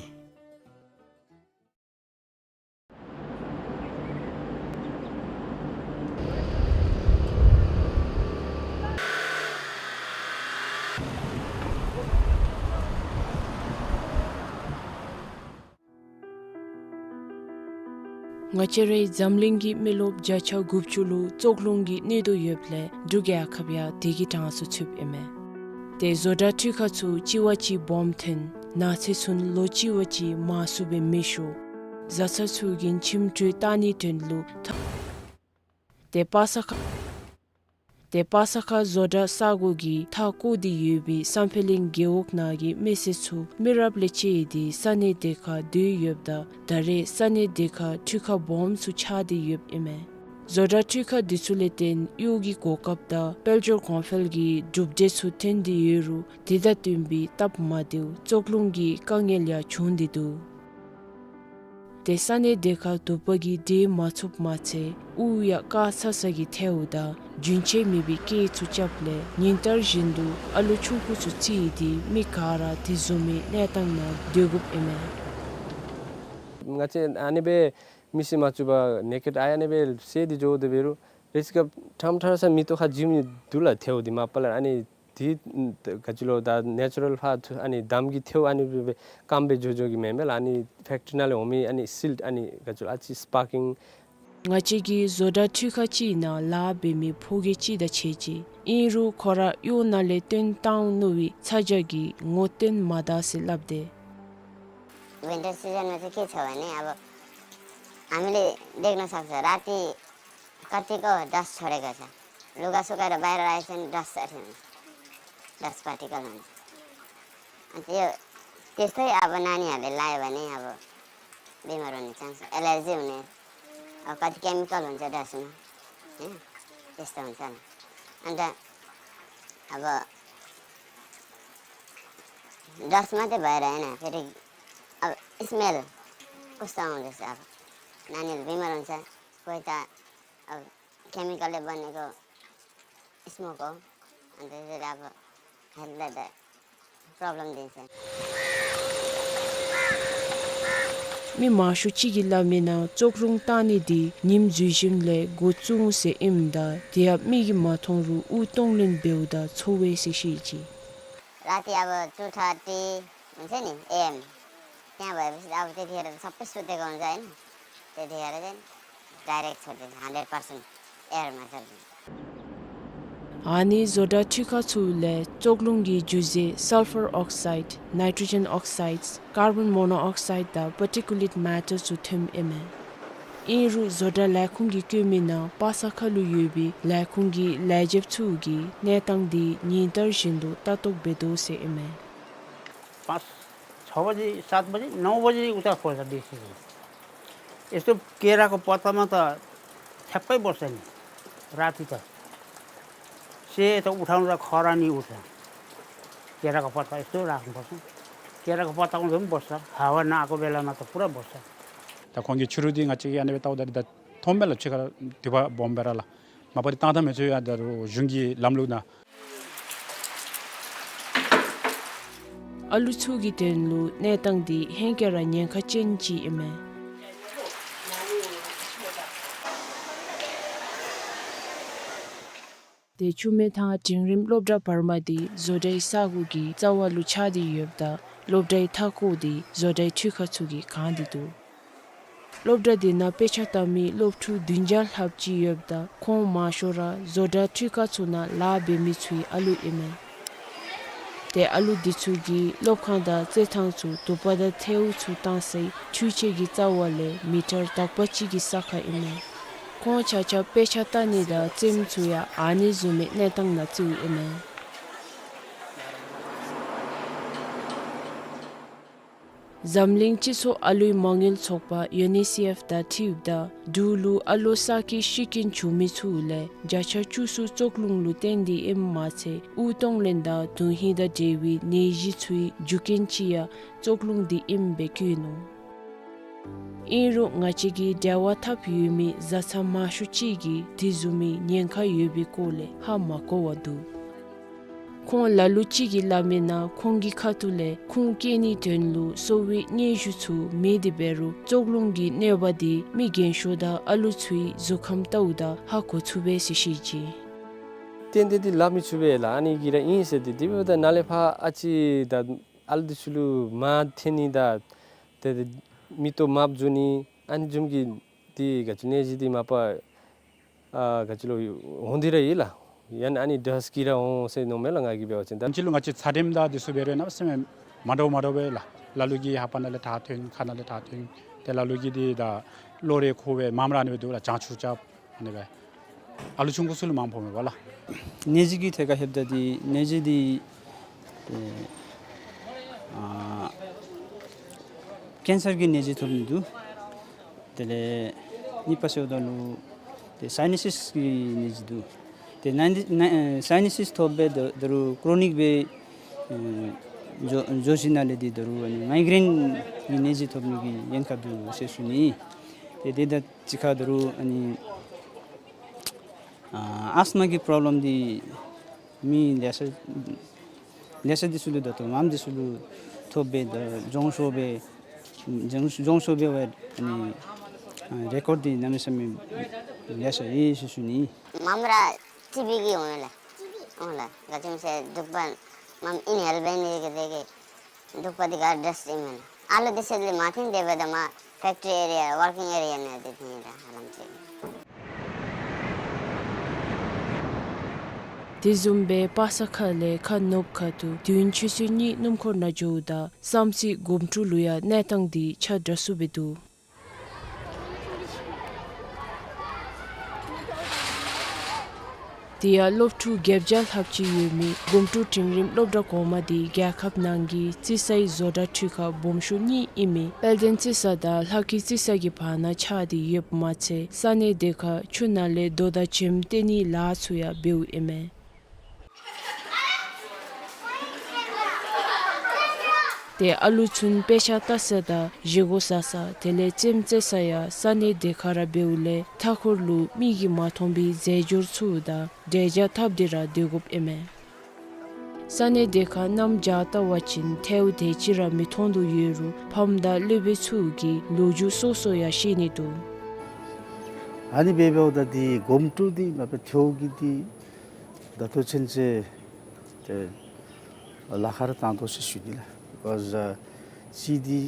ང་བཅས་རའི་འཛམ་གླིང་གི་མི་རློབས་བརྒྱ་ཆ་དགུ་བཅུ་ལུ་ཙོག་རླུང་གིས་གནོད་དོ་ཡོདཔ་ལས་འབྲུག་རྒྱལ་ཁབ་ཡང་དེ་གི་གྲངས་སུ་ཚུདཔ་ཨིན་མས། ཏེ་བཟོ་གྲྭ་འཕྲུལ་ཁང་ཚུ་གཅིག་བ་གཅིག་སྦོམ་ཐོན། ནགས་ཚལ་ཚུ་ལོ་གཅིག་བ་གཅིག་མང་སུ་སྦེ་མེ་ཤོར། བཟའ་ཚང་ཚུ་གི་ཁྱིམ་དྲོད་བཏང་ནིའི་དོན་ལུ་ཐ་ཏེ་པ་ས་ཁ་ཏེ་པ་ས་ཁ་བཟོ་གྲྭ་ས་གོ་གིས་མཐའ་བསྐོར་ཏེ་ཡོད་པའི་སམ་ཕེ་གླིང་རྒེད་འོག་ནང་གི་མི་སེར་ཚུ་མི་རབས་ལས་བཅད་དེ་ས་གནས་དེ་ཁར་སྡོད་ཡོདཔ་ད་ད་རེས་ས་གནས་དེ་ཁར་འཕྲུལ་ཁང་སྦོམ་ཚུ་ཆགས་ཏེ་ཡོདཔ་ཨིན་མས། བཟོ་གྲྭ་འཕྲུལ་ཁང་འདི་ཚུ་ལས་བརྟེན་གཡོག་གི་གོ་སྐབས་དང་དཔལ་འབྱོར་གོང་འཕེལ་གྱི་གྲུབ་འབྲས་ཚུ་ཐོན་ཏེ་ཡོད་རུང་དེ་དང་བསྟུན་པའི་སྟབས་མ་བདེཝ་ཙོག་རླུང་གི་དཀའ་ངལ་ཡང་བྱུང་སྟེ་འདུག། ཏེ་ས་གནས་དེ་ཁར་དུ་པ་གི་འདྲེ་མ་ཚུགསཔ་མ་ཚད་དབུགས་ཡང་དཀའ་ཚ་ས་གི་ཐལཝ་དང་རྒྱུན་ཆད་མེད་པའི་སྐད་ཚུ་རྐྱབ་ལས་ཉིན་ལྟར་བཞིན་དུ་ཨ་ལུ་ཆུང་ཀུ་ཚུ་བརྩིས་ཏེ་མི་ག་ར་དེ་བཟུམ་མའི་གནས་སྟངས་ནང་སྡོད་དགོཔ་ཨིན་མས། ང་བཅས་ཨ་ནི་སྦེ་མི་སེར་མ་བཅུག་པར་ནེ་ཀེཌ་ཨའི་ཨ་ནི་སྦེ་བསལ་ཏེ་འགྱོ་དོ་འབད་རུང་རེས་སྐབས་ཁྲམ་ཁྲ་ས་མེ་ཏོག་ཁར་འཇིམ་ནི་འདུག་ལགས། ཐལཝ་འདི་མ་པ་ལས་ཨ་ནི་འདི་ག་ཅི་ལོ་ད་ནེ་ཅུ་རཱལ་ཕར་ཨ་ནི་འདམ་གྱི་ཐལཝ་ཨ་ནི་སྦེ་སྐམ་སྦེ་འགྱོ་འགྱོ་གི་མེན་མས་ལགས། ཨ་ནི་ཕེཀ་ཊི་རི་ནང་ལས་འོང་མི་ཨ་ནི་སིལཊ་ཨ་ནི་ག་ཅི་ལོ་ཨ་ཙི་སི་པར་ཀིང་། ང་བཅས་ཀྱི་བཟོ་གྲྭ་འཕྲུལ་ཁང་ཅིག་ནང་ལཱ་འབད་མི་ཕོ་རྒས་ཅིག་དང་ཕྱད་ཅི། ཨིན་རུང་ཁོ་ར་གཡོག་ནང་ལས་བཏོན་བཏང་ནུག་པའི་ཚ་གྱང་གིས་ངོ་བསྟོད་མ་ད་ཟེར་སླབ་དེས། ཝིན་ཊར་སི་ཛན་མ་ཚད་སྐྱིད་ཆ་བ་ནི་ཨ་བོ་ཨ་མི་ལས་འདེགས་ནོ་སག་ས་ར་ཏི་ཀར་ཏིཀ་གོ་ཌསཊ་ཆོ་རེ་ག་ས། लुगा सुकाएर बाहिर राखेको छ भने डस्ट अट्ने, dust particle हुन्छ। अनि त्यो त्यस्तै अब नानीहरूले लगायो भने अब बिमार हुने चान्स, एलर्जी हुने, अब कति केमिकल हुन्छ डस्टमा, होइन? त्यस्तो हुन्छ नि। अन्त अब डस्ट मात्रै भएर होइन, फेरि अब स्मेल कस्तो आउँदैछ, अब नानीहरू बिमार हुन्छ, कोही त अब केमिकलले बनेको स्मोक हो। अनि त्यसैले अब हेल्थलाई त प्रब्लम दिन्छ। མི་མང་ཤོས་ཅིག་གིས་སླབ་མིའི་ནང་ཙོག་རླུང་བཏང་ནི་འདི་ཉིམ་འཛུལ་ཞིནམ་ལས་འགོ་བཙུགས་འོང་ཟེར་ཨིནམ་ད་དེ་ཡང་མིག་གིས་མ་མཐོང་རུང་དབུགས་གཏོང་ལེན་འབདཝ་ད་ཚོར་བས་ཟེར་བཤད་ཅི། राति अब टू थर्टी हुन्छ नि एएम, त्यहाँ भएपछि त अब त्यतिखेर त सबै सुतेको हुन्छ, होइन? त्यतिखेर चाहिँ डाइरेक्ट छोडिदिन्छ, हन्ड्रेड पर्सेन्ट एयरमा छोडिदिन्छ। ཨ་ནི་བཟོ་གྲྭ་འཕྲུལ་ཁང་ཚུ་ལས་ཙོག་རླུང་གི་རྒྱུ་རྫས་སལ་ཕར་ཨོག་སའིཌ། ནའི་ཊྲོ་ཇེན་ཨོག་སའིཌ། ཀར་བོན་མོ་ནོ་ཨོག་སའིཌ་དང་པར་ཊི་ཀུ་ལེཊ་མེ་ཊར་ཚུ་ཐོནམ་ཨིན་མས། ཨིན་རུང་བཟོ་གྲྭ་ལས་ཁུངས་ཀྱིས་བཀོད་མི་ནང་པ་ས་ཁ་ལུ་ཡོད་པའི་ལས་ཁུངས་ཀྱི་ལས་བྱེདཔ་ཚུ་གིས་གནས་སྟངས་འདི་ཉིན་ལྟར་བཞིན་དུ་ལྟ་རྟོག་འབད་དོ་ཟེར་ཨིན་མས། पाँच, छ बजे, सात बजे, नौ बजे उठा खोजा देसी। यस्तो केराको पत्तामा त ठ्याक्कै बस्छ नि, राति त। सेतो उठाउँदा खरानी उठ्छ। केराको पत्ता यस्तो राख्नुपर्छ। केराको पत्ता उठ्दा पनि बस्छ, हावा नआएको बेलामा त पुरा बस्छ। ད་ཁོང་གིས་ཕྱི་རུ་འདི་ང་བཅས་ཀྱིས་ཨ་ནི་སྦེ་བལྟཝ་ད་འདི་ད་མཐོངམ་མས་ལགས། ཕྱི་ཁར་དུ་བ་སྦོམ་སྦེ་ར་ལགས། མ་པ་འདི་བཏང་ད་མི་ཚུགས་ཡ། ད་རུང་གཞུང་གི་ལམ་ལུགས་ནང་། ཨ་ལུ་ཚུ་གི་དོན་ལུ་གནས་སྟངས་འདི་ཧེང་སྐལ་ར་ཉེན་ཁ་ཅན་ཅིག་ཨིན་མས། ཏེ་ཆུ་སྨད་ཐང་འབྲིང་རིམ་སློབ་གྲྭ་བར་མ་འདི་བཟོ་གྲྭའི་ས་སྒོ་གི་རྩ་བ་ལུ་ཆགས་ཏེ་ཡོདཔ་ད་སློབ་གྲྭའི་མཐའ་འཁོར་འདི་བཟོ་གྲྭའི་འཕྲུལ་ཁང་ཚུ་གིས་གང་སྟེ་འདུག། སློབ་གྲྭ་འདི་ནང་དཔེ་ཆ་ལྟ་མི་སློབ་ཕྲུག་བདུན་བརྒྱ་ལྷགཔ་ཅིག་ཡོདཔ་ད་ཁོང་མང་ཤོས་ར་བཟོ་གྲྭ་འཕྲུལ་ཁང་ཚུ་ནང་ལཱ་འབད་མི་ཚུའི་ཨ་ལུ་ཨིན་མས། ཏེ་ཨ་ལུ་འདི་ཚུ་གིས་སློབ་ཁང་དང་རྩེད་ཐང་ཚུ་དུ་པ་དང་ཐལཝ་ཚུ་བཏང་སའི་འཕྲུལ་ཆས་ཀྱི་རྩ་བ་ལས་མི་ཊར་དག་པ་ཅིག་གི་ས་ཁར་ཨིན་མས། ཁོང་ཆ་ཁྱབ་དཔེ་ཆ་ལྟ་ནི་དང་རྩེདམོ་ཚུ་ཡང་ཨ་ནི་བཟུམ་མའི་གནས་སྟངས་ནང་རྩིཝ་ཨིན་མས། འཛམ་གླིང་སྤྱི་ཚོགས་ཨ་ལུའི་མ་དངུལ་ཚོགས་པ་ཡུ་ནི་སི་ཨེཕ་དང་འཁྲིལཝ་ད་འབྲུག་ལུ་ཨ་ལོ་གསར་སྐྱེས་ཤི་རྐྱེན་བྱུང་མི་ཚུ་ལས་བརྒྱ་ཆ་བཅུ་གསུམ་བཙོག་རླུང་ལུ་བརྟེན་ཏེ་ཨིནམ་མ་ཚད་དབུགས་གཏོང་ལེན་དང་དོན་ཧིང་དང་འབྲེལ་བའི་ནད་གཞི་ཚུའི་རྒྱུ་རྐྱེན་ཅིག་ཡང་བཙོག་རླུང་འདི་ཨིནམ་སྦེ་བཀོད་ནུག། ཨིན་རུང་ང་བཅས་ཀྱིས་འབྲེལ་བ་འཐབ་ཡོད་མི་བཟའ་ཚང་མང་ཤོས་ཅིག་གིས་དེ་བཟུམ་མའི་ཉེན་ཁ་ཡོད་པའི་སྐོར་ལས་ཧ་མ་གོ་བར་འདུག། ཁོང་ལ་ལུ་ཅིག་གིས་སླབ་མིའི་ནང་ཁོང་གི་ཁ་ཐུག་ལས་ཁུངས་བཀལ་ནིའི་དོན་ལུ་གསོ་བའི་སྙན་ཞུ་ཚུ་མེད་དེ་འབད་རུང་བཙོག་རླུང་གི་གནོད་པ་འདི་མི་རྒན་ཤོས་དང་ཨ་ལུ་ཚུའི་གཟུགས་ཁམས་ལྟཝ་ད་ཧ་གོ་ཚུགས་པས་ཟེར་བཤད་ཅི། ཏན་ཏན་འདི་སླབ་མི་ཚུགས་པས་ལགས། ཨ་ནི་གི་ར་ཨིན་ཟེར། ཏེ་དེ་འབདཝ་ད་ནཱ་ལས་ཕར་ཨ་ཙི་ད་ཨ་ལུ་འདི་ཚུ་ལུ་མར་འཐེན་ནི་དང་ཏེ་མིག་ཏོ་དམརཔོ་འགྱོ་ནི་ཨ་ནི་བཟུམ་གྱི་འདི་ག་ཅི་ནད་གཞི་འདི་མ་པ་ཨ་ག་ཅི་ལོ་འོང་སྟེ་ར་ཡོད་ལགས། ཡང་ན་ཨ་ནི་དྲག་སྐྱེད་ར་འོང་ཟེར་མནོཝ་མས་ལགས་ང་གིས་འབད་བ་ཅིན། ད་ཕྱི་ལུ་ང་བཅས་ཚད་རིམས་དང་འདི་ཚུ་འབད་རུང་གནམ་མེད་ས་མེད་མ་འདྲཝ་མ་འདྲཝ་སྦེ་ལགས། ལ་ལུ་གིས་ལྷ་པ་ནང་ལས་དྲག་ཐོན། ཁ་ནང་ལས་དྲག་ཐོན། ཏེ་ལ་ལུ་གིས་འདི་ད་གློ་རེག་ཁུ་བའི་མངམ་ར་ཨ་ནི་སྦེ་འདུག་ལགས། བྱང་ཆུབ་རྐྱབ་ཨ་ནི་སྦེ། ཨ་ལུ་ཆུང་ཀུ་ཚུ་ལུ་མངམ་ཕོག་མས་པ་ལགས། ནད་གཞི་གི་ཐད་ཁར་ལྷོདཔ་ད་འདི་ནད་གཞི་འདི་ཨེ་ཨ་ཀེན་སར་གྱི་ནད་གཞི་ཐོབ་ནི་འདུག། དེ་ལས་གཉིས་པ་ཟེརཝ་ད་ལུ་ཏེ་སའི་ནཱ་སིས་ཀྱི་ནད་གཞི་འདུག། ཏེ་ནཱ་ནཱ་ཨེ་སའི་ནཱ་སིས་ཐོབ་སྦེ་ད་ད་རུང་ཀྲོ་ནིག་སྦེ་ཨེ་འགྱོ་འགྱོ་ཞིནམ་ལས་འདི་ད་རུང་ཨ་ནི་མའི་གྲེན་གྱི་ནད་གཞི་ཐོབ་ནི་གི་ཉེན་ཁ་འདུག་ཟེར་ཞུ་ནི། ཏེ་དེ་དང་གཅིག་ཁར་ད་རུང་ཨ་ནི་ཨ་ཨས་མ་གི་པྲོབ་ལེམ་འདི་མི་ལེ་ཤ་ལེ་ཤ་འདི་ཚུ་ལུ་ད་ལྟོ་མངམ་འདི་ཚུ་ལུ་ཐོབ་སྦེ་ད་གྱོང་ཤོར་སྦེ་གྱོང་གྱོང་ཤོར་སྦེ་འབད་ཨ་ནི་ཨ་རེ་ཀོཌ་འདི་གནམ་མེད་ས་མེད་ལེ་ཤ་ཡོད་ཟེར་ཞུ་ནི། མངམ་ར་ཊི་བི་གིས་འོང་ཡི་ལགས། འོང་ལགས། ག་ཅི་སྨོ་ཟེར་གདུག་པ་མངམ་ཨིན་ཧེལ་འབད་ནི་དེ་གིས་དེ་གིས་གདུག་པ་འདི་ག་ཌསཊ་ཨིན་མས་ལགས། ཨ་ལུ་འདི་ཚུ་ལས་མ་འཐོན་དེ་འབདཝ་ད་མར་ཕེཀ་ཊི་རི་ཨེ་རི་ཡ་ཝར་ཀིང་ཨེ་རི་ཡ་ནང་འདི་འཐོན་ཡི་ལགས་ཧ་ལམ་ཅིག། དེ་བཟུམ་སྦེ་པ་ས་ཁ་ལས་ཁ་ནུབ་ཁ་ཐུག་དུས་ཡུན་ཆུ་ཚོད་གཉིས་སྣུམ་འཁོར་ནང་འགྱོཝ་ད་བསམ་རྩེ་སྒོམ་ཕྲུག་ལུ་ཡང་གནས་སྟངས་འདི་ཆ་འདྲ་སུ་སྦེ་འདུག། དེ་ཡང་སློབ་ཕྲུག་བརྒྱད་བརྒྱ་ལྷགཔ་ཅིག་ཡོད་མི་སྒོམ་ཕྲུག་འབྲིང་རིམ་སློབ་གྲྭ་གོང་མ་འདི་རྒྱལ་ཁབ་ནང་གི་རྩིས་ཚད་བཟོ་གྲྭ་འཕྲུལ་ཁང་སྦོམ་ཤོས་གཉིས་ཨིན་མི་དཔལ་ལྡན་རྩིས་ཚད་དང་ལྷ་སྐྱིད་རྩིས་ཚད་ཀྱི་བར་ན་ཆགས་ཏེ་ཡོདཔ་མ་ཚད་ས་གནས་དེ་ཁར་ཆུ་ནང་ལས་རྡོ་དང་བྱེམ་སྟེར་ནིའི་ལཱ་ཚུ་ཡང་འབདཝ་ཨིན་མས། ཏེ་ཨ་ལུ་ཚུ་དཔེ་ཆ་ལྟ་ས་དང་བཞེས་སྒོ་ཟ་ས་དེ་ལས་རྩེདམོ་རྩེ་ས་ཡང་ས་གནས་དེ་ཁར་ར་འབདཝ་ལས་མཐའ་འཁོར་ལུ་མིག་གིས་མ་མཐོང་བའི་རྫས་སྦྱོར་ཚུ་དང་འབྲས་ཇ་བཏབ་སྟེ་ར་སྡོད་དགོཔ་ཨིན་མས། ས་གནས་དེ་ཁར་གནམ་བྱཱར་བལྟ་བ་ཅིན་ཐལཝ་དེ་ཅིག་ར་མི་མཐོང་དོ་ཡོད་རུང་ཕམ་དང་སློབ་དཔོན་ཚུ་གིས་ལོ་རྒྱུས་སོ་སོ་ཡང་བཤད་ནི་འདུག། ཨ་ནི་འབད་འབདཝ་ད་འདི་སྒོམ་ཕྲུག་འདི་མ་པ་ཐལཝ་གི་འདི་ད་ལྟོ་ཚུན་ཚོད་ཏེ་ལཱ་ཁག་ར་བཏང་དོ་ཟེར་ཞུ་ནི་ལགས། Because ཨ་གཅིག་འདི་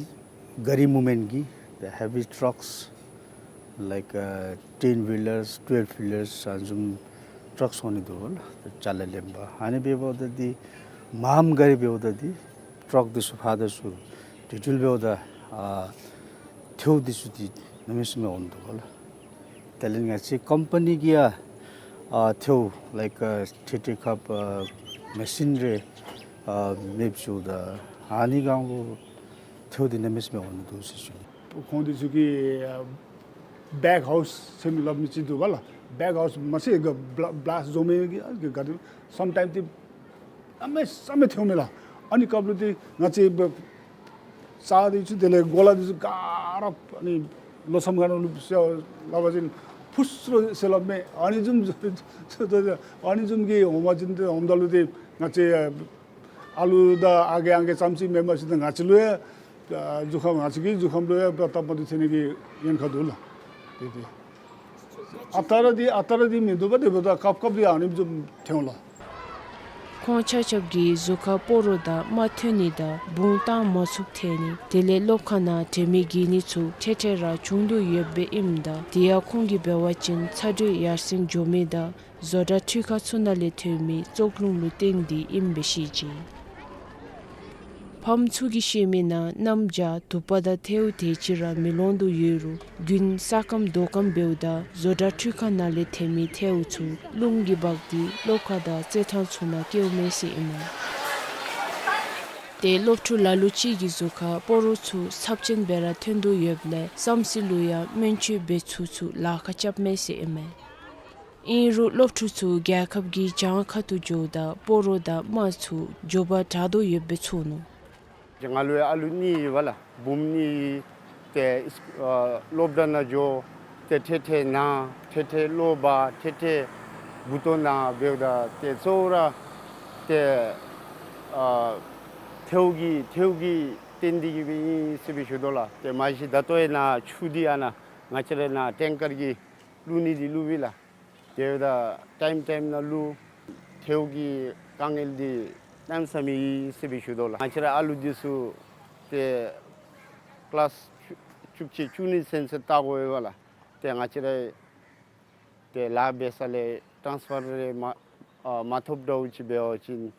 ག་རི་མུབ་མེནཊ་གི་the heavy trucks like ཨ་ten wheelers, twelve wheelers ཨ་ནི་བཟུམ་ཊརཀསི་འོང་ནི་འདུག་ལགས། ཅ་ལ་ལེན་པ་ཨ་ནི་འབདཝ་ད་འདི་མངམ་ག་རི་འབདཝ་ད་འདི་ཊརཀསི་འདི་ཚུ་ཕར་དང་ཚུར་འདྲུལ་འདྲུལ་འབདཝ་ད་ཨ་ཐལཝ་འདི་ཚུ་འདི་ གནམ་མེད་ས་མེད་འོང་འདུག་ག་ལགས། དེ་ལས་ང་བཅས་ཀམ་པ་ནི་གིས་ཡང་ཨ་ཐལཝ་ལའིཀ་ཨ་ཐལ་ཐལ་ཁ་པ་མེ་ཤིན་རེ་ཨ་མེདཔ་བཅུག་ད་ཨ་ནི་སྒང་ལུ་ཐལཝ་འདི་གནམ་མེད་ས་མེད་འོང་འདུག་ཟེར་ཞུ་ནི། ཁོང་འདི་ཚུ་གིས་ཨ་བེག་ཧའུསི་ཟེར་མི་སླབ་མི་ཅིག་འདུག་ག་ལགས། བེག་ཧའུསི་མ་ཚད་ག་བླ་བླཱསཊ་བཟོ་མི་གི་ཨ་གི་ག་དེ་སམ་ཊའིམསི་འདི་གནམ་མེད་ས་མེད་ཐལཝ་མས་ལགས། ཨ་ནི་སྐབས་ལུ་འདི་ང་བཅས་བ་རྩྭ་འདི་ཚུ་དེ་ལས་གོ་ལ་འདི་ཚུ་ག་ར་ཨ་ནི་ལོ་མཚམས་ཁ་ནང་ལུ་སེ་སླབ་པ་ཅིན་ཕུ་སུ་རུ་སེ་སླབ་མས། ཨ་ནི་བཟུམ་ཨ་ནི་བཟུམ་གྱི་འོང་པ་ཅིན་ཏེ་འོངམ་ད་ལུ་ཏེ་ང་བཅས་ཨ་ལུ་དང་ཨ་རྒས་ཨང་རྒས་ཙམ་ཅིག་མེན་པ་ཅིན་ཏེ་ང་བཅས་ལུ་ཡང་ཨ་གཟུགས་ཁམས་ང་བཅས་ཀྱི་གཟུགས་ཁམས་ལུ་ཡང་སྟབས་མ་བདེཝ་ཐོན་ནི་གི་ཉེན་ཁ་འདུག་ལགས། ཏེ་ཏེ་ཨ་རྟག་ར་འདི་ཨ་རྟག་ར་འདི་མིན་འདུག་པ། དེ་འབདཝ་ད་སྐབས་སྐབས་ལུ་ཡང་ཨ་ནི་བཟུམ་ཐོན་འོང་ལགས། ཁོང་ཆ་ཁྱབ་ཀྱིས་གཟུགས་ཁར་སྤོ་རོ་དང་རྨ་ཐོན་ནི་དང་བུང་བཏང་མ་ཚུགསཔ་ཐལ་ནི་དེ་ལས་སློབ་ཁང་ནང་དྲན་མེད་འགྱེལ་ནི་ཚུ་འཕྲལ་འཕྲལ་ར་བྱུང་དོ་ཡོདཔ་ཨིནམ་ད་དེ་ཡང་ཁོང་གིས་འབད་བ་ཅིན་ཚ་དྲོད་ཡར་སེང་འགྱོ་མི་དང་བཟོ་གྲྭ་འཕྲུལ་ཁང་ཚུ་ནང་ལས་ཐོན་མི་བཙོག་རླུང་ལུ་བརྟེན་ཏེ་ཨིནམ་སྦེ་བཤད་ཅི། ཕམ་ཚུ་གིས་བཤད་མི་ནང་གནམ་བྱཱར་དུ་པ་དང་ཐལཝ་དེ་ཅིག་ར་མི་ལོང་དོ་ཡོད་རུང་དགུན་ས་སྐམ་དོ་སྐམ་འབདཝ་ད་བཟོ་གྲྭ་འཕྲུལ་ཁང་ནང་ལས་ཐོན་མི་ཐལཝ་ཚུ་རླུང་གིས་འབག་སྟེ་སློབ་ཁང་དང་རྩེད་ཐང་ཚུ་ནང་བསྐྱལཝ་མས་ཟེར་ཨིན་མས། ཏེ་སློབ་ཕྲུག་ལ་ལུ་ཅིག་གི་གཟུགས་ཁར་སྤོ་རོ་ཚུ་ཚབས་ཆེན་སྦེ་ར་ཐོན་དོ་ཡོདཔ་ལས་བསམ་རྩེ་ལུ་ཡང་སྨན་བཅོས་འབད་ཚུགས་ཚུགས་ལཱ་ཁག་རྐྱབ་མས་ཟེར་ཨིན་མས། ཨིན་རུང་སློབ་ཕྲུག་ཚུ་རྒྱལ་ཁབ་ཀྱི་གྱང་ཁ་ཐུག་འགྱོཝ་ད་སྤོ་རོ་དང་རྨ་ཚུ་མགྱོགས་པར་དྲག་དོ་ཡོདཔ་སྦེ་ཚོར་ནུག། ང་ལུ་ཡང་ཨ་ལུ་གཉིས་ཡོད་པ་ལགས། བུམོ་གཉིས་ཏེ་ཨ་སློབ་གྲྭ་ནང་འགྱོ། ཏེ་འཕྲལ་འཕྲལ་ན། འཕྲལ་འཕྲལ་གློ་བ། འཕྲལ་འཕྲལ་མགུ་ཏོ་ན་འབདཝ་ད་ཏེ་གཙོ་བོ་ར་ཏེ་ཨ་ཐལཝ་གིས་ཐལཝ་གིས་བརྟེན་ཏེ་གིས་སྦེ་ཨིན་ཟེར་སྦེ་ཞུ་དོ་ལགས། ཏེ་མ་གཞི་ད་ལྟོ་ཡང་ནཱ་ཆུ་འདི་ཨ་ནཱ་ང་བཅས་ར་ནཱ་ཊེང་ཀར་གྱིས་བླུག་ནི་འདི་བླུག་པས་ལགས། དེ་འབདཝ་ད་ཊའིམ་ཊའིམ་ནང་བླུག། ཐལཝ་གི་དཀའ་ངལ་འདི་གནམ་མེད་ས་མེད་ཨིན་ཟེར་སྦེ་ཞུ་དོ་ལགས། ང་བཅས་ར་ཨ་ལུ་འདི་ཚུ་ཏེ་ཀི་ལཱསི་བཅུ་གཅིག་བཅུ་གཉིས་ཚུན་ཚོད་བལྟ་དགོ་པས་ལགས། ཏེ་ང་བཅས་ར་ཏེ་ལཱ་འབད་ས་ལས་ཊཱནསི་ཕར་རེ་མ་ཨ་མ་ཐོབ་འདྲཝ་ཅིག་འབད་བ་ཅིན་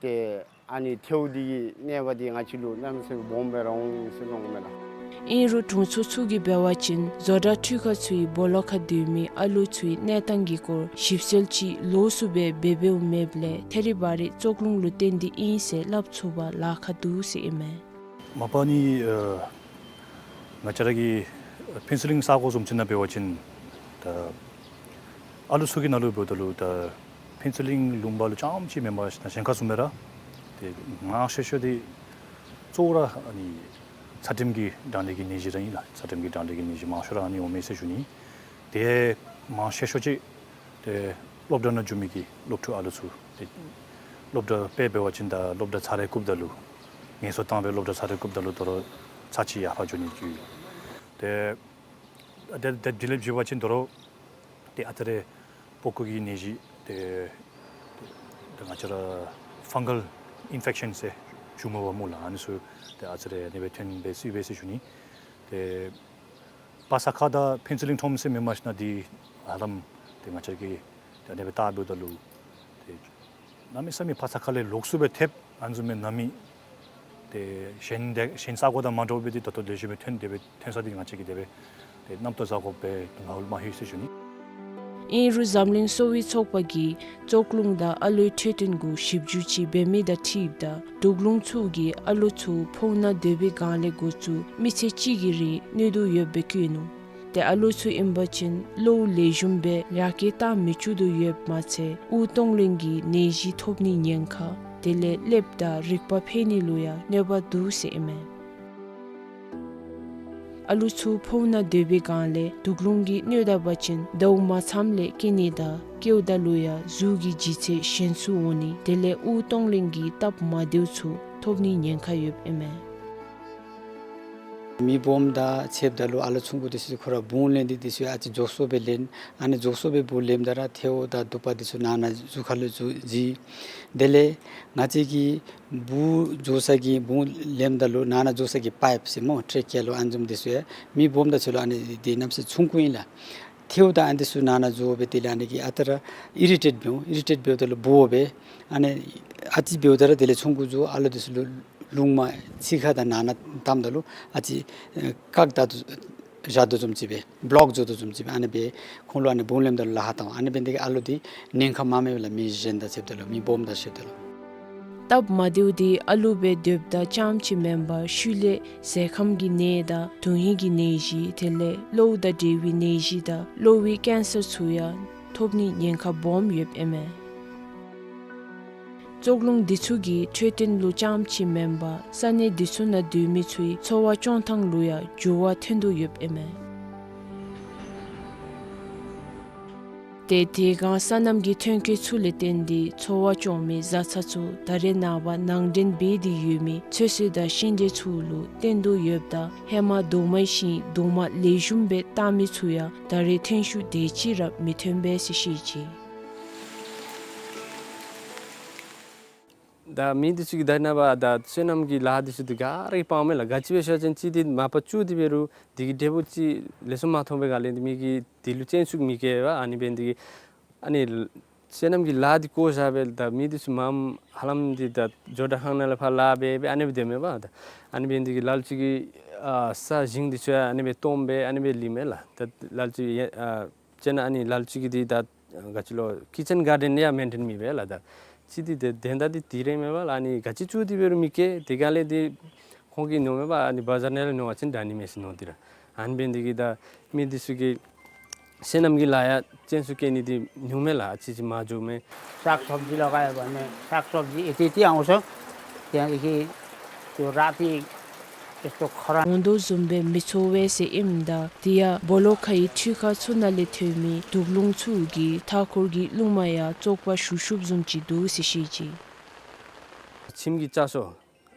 ཏེ་ཨ་ནི་ཐལཝ་འདི་གི་གནོད་པ་འདི་ང་བཅས་ལུ་གནམ་མེད་ས་མེད་སྦོམ་སྦེ་ར་འོང་ཟེར་མནོཝ་མས་ལགས། ཨིན་རུང་དྲུང་འཚོ་ཚུ་གིས་འབད་བ་ཅིན་བཟོ་གྲྭ་འཕྲུལ་ཁང་ཚུའི་སྦོ་ལོགས་ཁར་སྡོད་མི་ཨ་ལུ་ཚུའི་གནས་སྟངས་ཀྱི་སྐོར་ཞིབ་འཚོལ་ཅིག་ལོགས་སུ་སྦེ་འབད་འབདཝ་མེདཔ་ལས་ཐད་རི་བ་རི་བཙོག་རླུང་ལུ་བརྟེན་ཏེ་ཨིན་ཟེར་སླབ་ཚུགས་པར་ལཱ་ཁག་འདུག་ཟེར་ཨིན་མས། མ་པ་ནི་ཨ་ང་བཅས་ར་གི་ཕུན་ཚོགས་གླིང་ས་གོ་བཟུམ་ཅིག་ནང་འབད་བ་ཅིན་ད་ཨ་ལུ་ཚུ་གི་ནང་ལུ་འབདཝ་ད་ལུ་ད་ཕུན་ཚོགས་གླིང་ལུང་པ་ལུ་རྐྱངམ་ཅིག་མེན་པར་ཞིན་ན་གཞན་ཁར་བཟུམ་སྦེ་ར་ཏེ་མང་ཤོས་ཤོས་འདི་གཙོ་བོ་ར་ཨ་ནི་ཚད་རིམས་ཀྱི་གྲང་ལྷད་ཀྱི་ནད་གཞི་ར་ཨིན་ལགས། ཚད་རིམས་ཀྱི་གྲང་ལྷད་ཀྱི་ནད་གཞི་མང་ཤོས་ར་ཨ་ནི་འོང་མས་ཟེར་ཞུ་ནི། ཏེ་མང་ཤོས་ཤོས་ཅིག་ཏེ་སློབ་གྲྭ་ནང་འགྱོ་མི་གི་སློབ་ཕྲུག་ཨ་ལུ་ཚུ་ཏེ་སློབ་གྲྭ་དཔེ་འབད་བ་ཅིན་ད་སློབ་གྲྭ་ཚར་རེ་བརྐུཝ་ད་ལུ་ངལ་གསོ་བཏང་སྦེ་སློབ་གྲྭ་ཚར་རེ་བརྐུཝ་ད་ལུ་དོ་རུང་ཚར་གཅིག་ཡར་ཕར་འགྱོ་ནི་ཅིག་ཏེ་ཏེ་དེ་དེ་དེ་ལས་བརྒྱུད་པ་ཅིན་དོ་རུང་ཏེ་ཨ་ཙི་རེ་པགས་ཀོ་གི་ནད་གཞི་ཏེ་ཏེ་ང་བཅས་ར་ཕང་གཱལ་ཨིན་ཕེག་ཤཱན་ཟེར་ཞུཝ་མས་པ་སྨོ་ལགས། ཨ་ནི་ཚུ་ཏེ་ཨ་ཙི་རེ་ཨ་ནི་སྦེ་ཐོན་སྦེ་སྲིད་པས་ཟེར་ཞུ་ནི། ཏེ་པ་ས་ཁ་དང་ཕུན་ཚོགས་གླིང་ཁྲོམ་ཟེར་མི་མ་ཞིན་ན་འདི་ཧ་ལམ་ཏེ་ང་བཅས་ཀྱིས་ཏེ་ཨ་ནི་སྦེ་བལྟ་འབདཝ་ད་ལུ་ཏེ་གནམ་མེད་ས་མེད་པ་ས་ཁ་ལས་ལོགས་སུ་སྦེ་ཐེབས་ཨ་ནི་བཟུམ་མའི་ནང་མི་ཏེ་གཞན་དེ་གཞན་ས་གོ་དང་མ་འདྲཝ་སྦེ་འདི་ད་ལྟོ་ལེགས་ཤོམ་སྦེ་ཐོན་ཏེ་སྦེ་ཐོན་ས་འདི་ང་བཅས་ཀྱིས་དེ་སྦེ་ཏེ་རྣམ་རྟོག་བཟའ་དགོཔ་སྦེ་ང་ལུ་མ་ལྷོད་ཟེར་ཞུ་ནི། ཨིན་རུང་འཛམ་གླིང་གསོ་བའི་ཚོགས་པ་གིས་བཙོག་རླུང་དང་ཨ་ལོའི་འཕྲོད་བསྟེན་གུ་ཞིབ་འཇུག་ཅིག་འབད་མི་དང་འཁྲིལཝ་ད་དུག་རླུང་ཚུ་གིས་ཨ་ལོ་ཚུ་ཕོཝ་ནང་སྡོད་པའི་སྒང་ལས་འགོ་བཙུགས་མི་ཚེ་གཅིག་གི་རིང་གནོད་དོ་ཡོདཔ་སྦེ་བཀོད་ནུག། ཏེ་ཨ་ལོ་ཚུ་ཨིན་པ་ཅིན་གློཝ་ལེགས་ཤོམ་སྦེ་ཡར་སྐྱེད་བཏང་མི་བཅུག་དོ་ཡོདཔ་མ་ཚད་དབུགས་གཏོང་ལེན་གྱི་ནད་གཞི་ཐོབ་ནིའི་ཉེན་ཁ་དེ་ལས་ཀླདཔ་དང་རིག་པ་འཕེལ་ནི་ལུ་ཡང་གནོད་པ་འདུག་ཟེར་ཨིན་མས། ཨ་ལོ་ཚུ་ཕོཝ་ནང་སྡོད་པའི་སྒང་ལས་དུག་རླུང་གིས་གནོད་ད་པ་ཅིན་ཟླཝ་མ་ཚངམ་ལས་སྐྱེ་ནི་དང་སྐྱེཝ་ད་ལུ་ཡང་གཟུགས་ཀྱི་ལྗིད་ཚད་ཞན་སུ་འོང་ནི་དེ་ལས་དབུགས་གཏོང་ལེན་གྱི་སྟབས་མ་བདེཝ་ཚུ་ཐོབ་ནིའི་ཉེན་ཁ་ཡོདཔ་ཨིན་མས། མི་སྦོམ་དང་ཕྱདཔ་ད་ལུ་ཨ་ལོ་ཆུང་ཀུ་འདི་ཚུ་ཁོ་ར་བུང་ལེན་འདི་འདི་ཚུ་ཨ་ཙི་མགྱོགས་སུ་སྦེ་ལེན། ཨ་ནི་མགྱོགས་སུ་སྦེ་བུ་ལེནམ་ད་ར་ཐལཝ་དང་དུ་པ་འདི་ཚུ་ནང་ན་གཟུགས་ཁར་ལུ་འཛུལ་འཛུལ། དེ་ལས་ང་བཅས་ཀྱི་བུ་འཛུལ་ས་གི་བུང་ལེནམ་ད་ལུ་ནང་ན་འཛུལ་ས་གི་པའིཔ་ཟེར་སྨོ་ཊེ་རེ་ཀི་ཡ་ལོ་ཨ་ནི་བཟུམ་འདི་ཚུ་ཡང་མི་སྦོམ་དང་ཕྱད་ལུ་ཨ་ནི་འདི་གནམ་མེད་ས་མེད་ཆུང་ཀུ་ཨིན་ལགས། ཐལཝ་དང་ཨ་ནི་འདི་ཚུ་ནང་ན་འཛུལ་སྦེ་དེ་ལས་ཨ་ནི་གིས་ཨ་རྟག་ར་ཨི་རི་ཊེཊ་འབདཝ་ཨིན། ཨི་རི་ཊེཊ་འབདཝ་ད་ལུ་སྦོ་སྦེ་ཨ་ནི་ཨ་ཙི་འབདཝ་ད་ར་དེ་ལས་ཆུང་ཀུ་འཛུལ་ཨ་ལོ་འདི་ཚུ་ལུ་རླུང་མ་ཕྱི་ཁ་དང་ནང་ན་བཏངམ་ད་ལུ་ཨ་ཙི་ཨེ་བཀག་ད་དོ་ བཞག་དོ་བཟུམ་ཅིག་སྦེ་བློག་བཟོ་དོ་བཟུམ་ཅིག་སྦེ་ཨ་ནི་སྦེ་ཁོང་ལུ་ཨ་ནི་བུམ་ལེནམ་ད་ལུ་ལ་ཧ་བཏང་། ཨ་ནི་འབད་ནི་དེ་གིས་ཨ་ལུ་འདི་ཉེན་ཁ་མངམ་མས་ལགས། མི་གཞན་དང་ཕྱདཔ་ད་ལུ་མི་སྦོམ་དང་ཕྱདཔ་ད་ལུ། སྟབས་མ་བདེཝ་འདི་ཨ་ལུ་སྦེ་སྡོདཔ་ད་རྐྱངམ་གཅིག་མེན་པར་ཤུལ་ལས་ཟས་ཁམ་གྱི་ནད་དང་དོན་ཧིང་གི་ནད་གཞི་དེ་ལས་གློཝ་དང་འབྲེལ་བའི་ནད་གཞི་དང་གློ་བའི་ཀེན་སར་ཚུ་ཡང་ཐོབ་ནིའི་ཉེན་ཁ་སྦོམ་ཡོདཔ་ཨིན་མས། བཙོག་རླུང་འདི་ཚུ་གིས་འཕྲོད་བསྟེན་ལུ་རྐྱངམ་གཅིག་མེན་པར་ས་གནས་འདི་ཚུ་ནང་སྡོད་མི་ཚུའི་འཚོ་བ་སྐྱོང་ཐངས་ལུ་ཡང་འགྱུར་བ་ཐོན་དོ་ཡོདཔ་ཨིན་མས། ཏེ་དེ་སྒང་སོ་ནམ་གྱི་ཐོན་སྐྱེད་ཚུ་ལས་བརྟེན་ཏེ་འཚོ་བ་སྐྱོང་མི་བཟའ་ཚང་ཚུ་ད་རེས་ནངས་པ་ནང་འདྲེན་འབད་དེ་ཡོད་མི་ཚོད་བསྲེ་དང་ཤིང་འབྲས་ཚུ་ལུ་བརྟེན་དོ་ཡོདཔ་ད་ཧེ་མ་རྡོག་མའི་ཤིང་རྡོག་མ་ལེགས་ཤོམ་སྦེ་བཏགས་མི་ཚུ་ཡང་ད་རེས་ཐོན་ཤུགས་དེ་ཅིག་ར་མི་ཐོན་པས་ཟེར་བཤད་ཅི། ད་མི་འདི་ཚུ་གིས་ད་ནངས་པ་ད་སོ་ནམ་གྱི་ལཱ་འདི་ཚུ་འདི་ག་ར་གིས་སྤང་མས་ལགས། ག་ཅི་སྦེ་ཟེར་བ་ཅིན་གཅིག་འདི་མ་པ་བཙུགས་ཏེ་འབད་རུང་འདི་གི་འབྲས་བུ་ཅིག་ལེགས་ཤོམ་མ་ཐོབ་པའི་སྒང་ལས་འདི་མི་གིས་འདི་ལུ་སྤྱན་ཟུག་མི་བཀལ་བས། ཨ་ནི་འབད་ནི་དེ་གིས་ཨ་ནི་སོ་ནམ་གྱི་ལཱ་འདི་བཀོ་བཞག་སྦེ་ད་མི་འདི་ཚུ་མངམ་ཧ་ལམ་འདི་ད་ཇོ་བྲག་ཁང་ནང་ལས་ཕར་ལཱ་འབད་སྦེ་ཨ་ནི་སྦེ་སྡོད་མས་པ། ད་ཨ་ནི་འབད་ནི་དེ་གིས་ལ་ལུ་ཅིག་གིས་ཨ་ས་ཞིང་འདི་ཚུ་ཡང་ཨ་ནི་སྦེ་སྟོངམ་སྦེ་ཨ་ནི་སྦེ་ལུས་མས་ལགས། ད་ལ་ལུ་ཅིག་ཡ་ཨ་ཅིན་ཨ་ནི་ལ་ལུ་ཅིག་གིས་འདི་ད་ག་ཅི་ལོ་ཀི་ཅན་གཱར་ཌེན་ཡང་མེན་ཊེན་མི་འབད་ལགས། ད་ཅིག་འདི་དེ་དོན་དག་འདི་དེ་ར་མས་པ་ལགས། ཨ་ནི་ག་ཅི་བཙུགས་ཏེ་འབད་རུང་མི་སྐྱེ། དེ་སྒང་ལས་འདི་ཁོང་གིས་མནོཝ་མས་པ། ཨ་ནི་བ་ཛར་ནང་ལས་ཉོ་བ་ཅིན་དྲག་ནི་མས་ཟེར་མནོ་སྟེ་ར། ཨ་ནི་འབད་ནི་དེ་གིས་ད་མི་འདི་ཚུ་གིས་སོ་ནམ་གྱི་ལཱ་ཡང་སྤྱན་ཟུག་བཀལ་ནི་འདི་ཉུང་མས་ལགས། ཨ་ཙི་ཙི་མ་འགྱོཝ་མས། साग सब्जी लगायो भने साग सब्जी यति यति आउँछ। त्यहाँदेखि त्यो राति यस्तो खरानी འོང་དོ་བཟུམ་སྦེ་མི་འཚོ་བས་ཟེར་ཨིནམ་ད་དེ་ཡང་སྦོ་ལོགས་ཁའི་འཕྲུལ་ཁང་ཚུ་ནང་ལས་ཐོན་མི་དུག་རླུང་ཚུ་གིས་མཐའ་འཁོར་གྱི་རླུང་མ་ཡང་བཙོག་པ་ཞུགས་ཞུགསཔ་བཟུམ་ཅིག་འདུག་ཟེར་བཤད་ཅི། ཁྱིམ་གྱི་ལྕགས་སོ་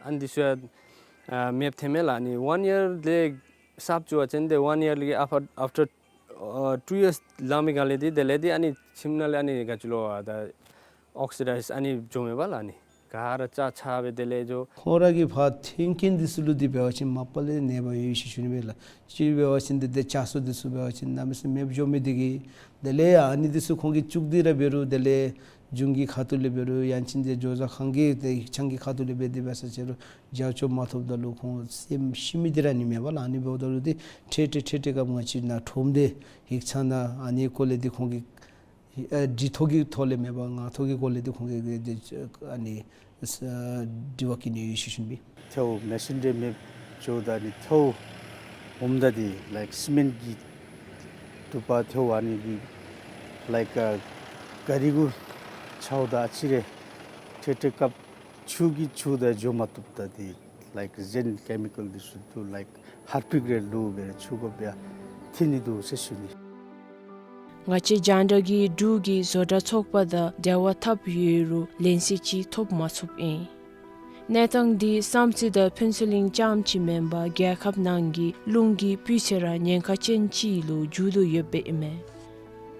ཨ་ནི་འདི་ཚུ་ཡང་ཨ་མེདཔ་ཐོནམ་མས་ལགས། ཨ་ནི་ཝན་ཡར་ལས་གསརཔ་བཙུགས་པ་ཅིན་འདི་ཝན་ཡར་ལས་ཨཕ་ཨཕ་ཊར་ཨ་ཊུ་ཡརསི་ལང་མི་སྒང་ལས་འདི་དེ་ལས་འདི་ཨ་ནི་ཁྱིམ་ནང་ལས་ཨ་ནི་ག་ཅི་ལོ་ཨ་ད་ཨོག་སི་ཌའིཛ་ཨ་ནི་འགྱོཝ་མས་པ་ལགས། ཨ་ནི་ག་ར་ཆག་ཆག་སྦེ་དེ་ལས་འགྱོ། ཁོང་ར་གི་ཕར་ཐོན་སྐྱེད་འདི་ཚུ་ལུ་འདི་འབད་བ་ཅིན་མ་པ་ལས་ནད་པ་ཡོད་ཟེར་ཞུ་ནི་མས་ལགས། གཅིག་འབད་བ་ཅིན་འདི་དེ་ལྕགས་སོ་འདི་ཚུ་འབད་བ་ཅིན་གནམ་མེད་ས་མེད་མེདཔ་འགྱོ་མི་འདི་གིས་དེ་ལས་ཡང་ཨ་ནི་འདི་ཚུ་ཁོང་གིས་བཙུགས་ཏེ་ར་འབད་རུང་དེ་ལས་གཞུང་གི་ཁ་ཐུག་ལས་འབད་རུང་ཡང་ཅིན་དེ་ཇོ་བཟའ་ཁང་གི་དེ་ཡིག་ཚང་གི་ཁ་ཐུག་ལས་འབད་དེ་འབད་ས་ཅི་རུང་རྒྱབ་སྐྱོར་མ་ཐོབ་ད་ལུ་ཁོང་སེམས་ཤི་མི་འདི་ར་ཨ་ནི་མས་པ་ལགས། ཨ་ནི་འབདཝ་ད་ལུ་འདི་འཕྲལ་འཕྲལ་འཕྲལ་འཕྲལ་སྐབས་ང་བཅས་ནཱ་ཁྲོམ་སྡེ་ཡིག་ཚང་ནང་ཨ་ནི་སྐོར་ལས་འདི་ཁོང་གིས་ཨ་འདི་ཐོག་གི་ཐོག་ལས་མེན་པར་ངག་ཐོག་གི་སྐོར་ལས་འདི་ཁོང་གིས་འདི་ཨ་ནི་ཨ་དྲི་བ་བཀོད་ནི་ཡོད་ཟེར་ཞུ་ནི་ཨིན། ཐལཝ་མེ་སོན་འདི་མེདཔ་འགྱོཝ་ད་ནི་ཐལཝ་འོངམ་ད་འདི་ལའིཀ་སི་མེནཊ་གི་དུ་པ་ཐལཝ་ཨ་ནི་འདི་ལའིཀ་ཨ་ག་རི་གུ་འཆའཝ་ད་ཨ་ཙི་རེ་འཕྲལ་འཕྲལ་སྐབས་ཆུ་གིས་འཁྱུ་ད་འགྱོ་མ་བཏུབ་ད་འདི་ལའིཀ་གཞན་ཀེ་མི་ཀཱལ་འདི་ཚུ་འདུག། ལའིཀ་ཧར་པིཀ་རེ་བླུག་སྦེ་འཁྱུ་དགོཔ་ཡང་ཐོན་ནི་འདུག་ཟེར་ཞུ་ནི། ང་བཅས་རྒྱང་བསྒྲགས་ཀྱིས་འབྲུག་གི་བཟོ་གྲྭ་ཚོགས་པ་དང་འབྲེལ་བ་འཐབ་ཡོད་རུང་ལན་གསལ་ཅིག་ཐོབ་མ་ཚུགསཔ་ཨིན། གནས་སྟངས་འདི་བསམ་རྩེ་དང་ཕུན་ཚོགས་གླིང་རྐྱངམ་གཅིག་མེན་པར་རྒྱལ་ཁབ་ནང་གི་རླུང་གི་སྤུས་ཚད་ར་ཉེན་ཁ་ཅན་ཅིག་ལུ་འགྱུར་དོ་ཡོདཔ་ཨིན་མས།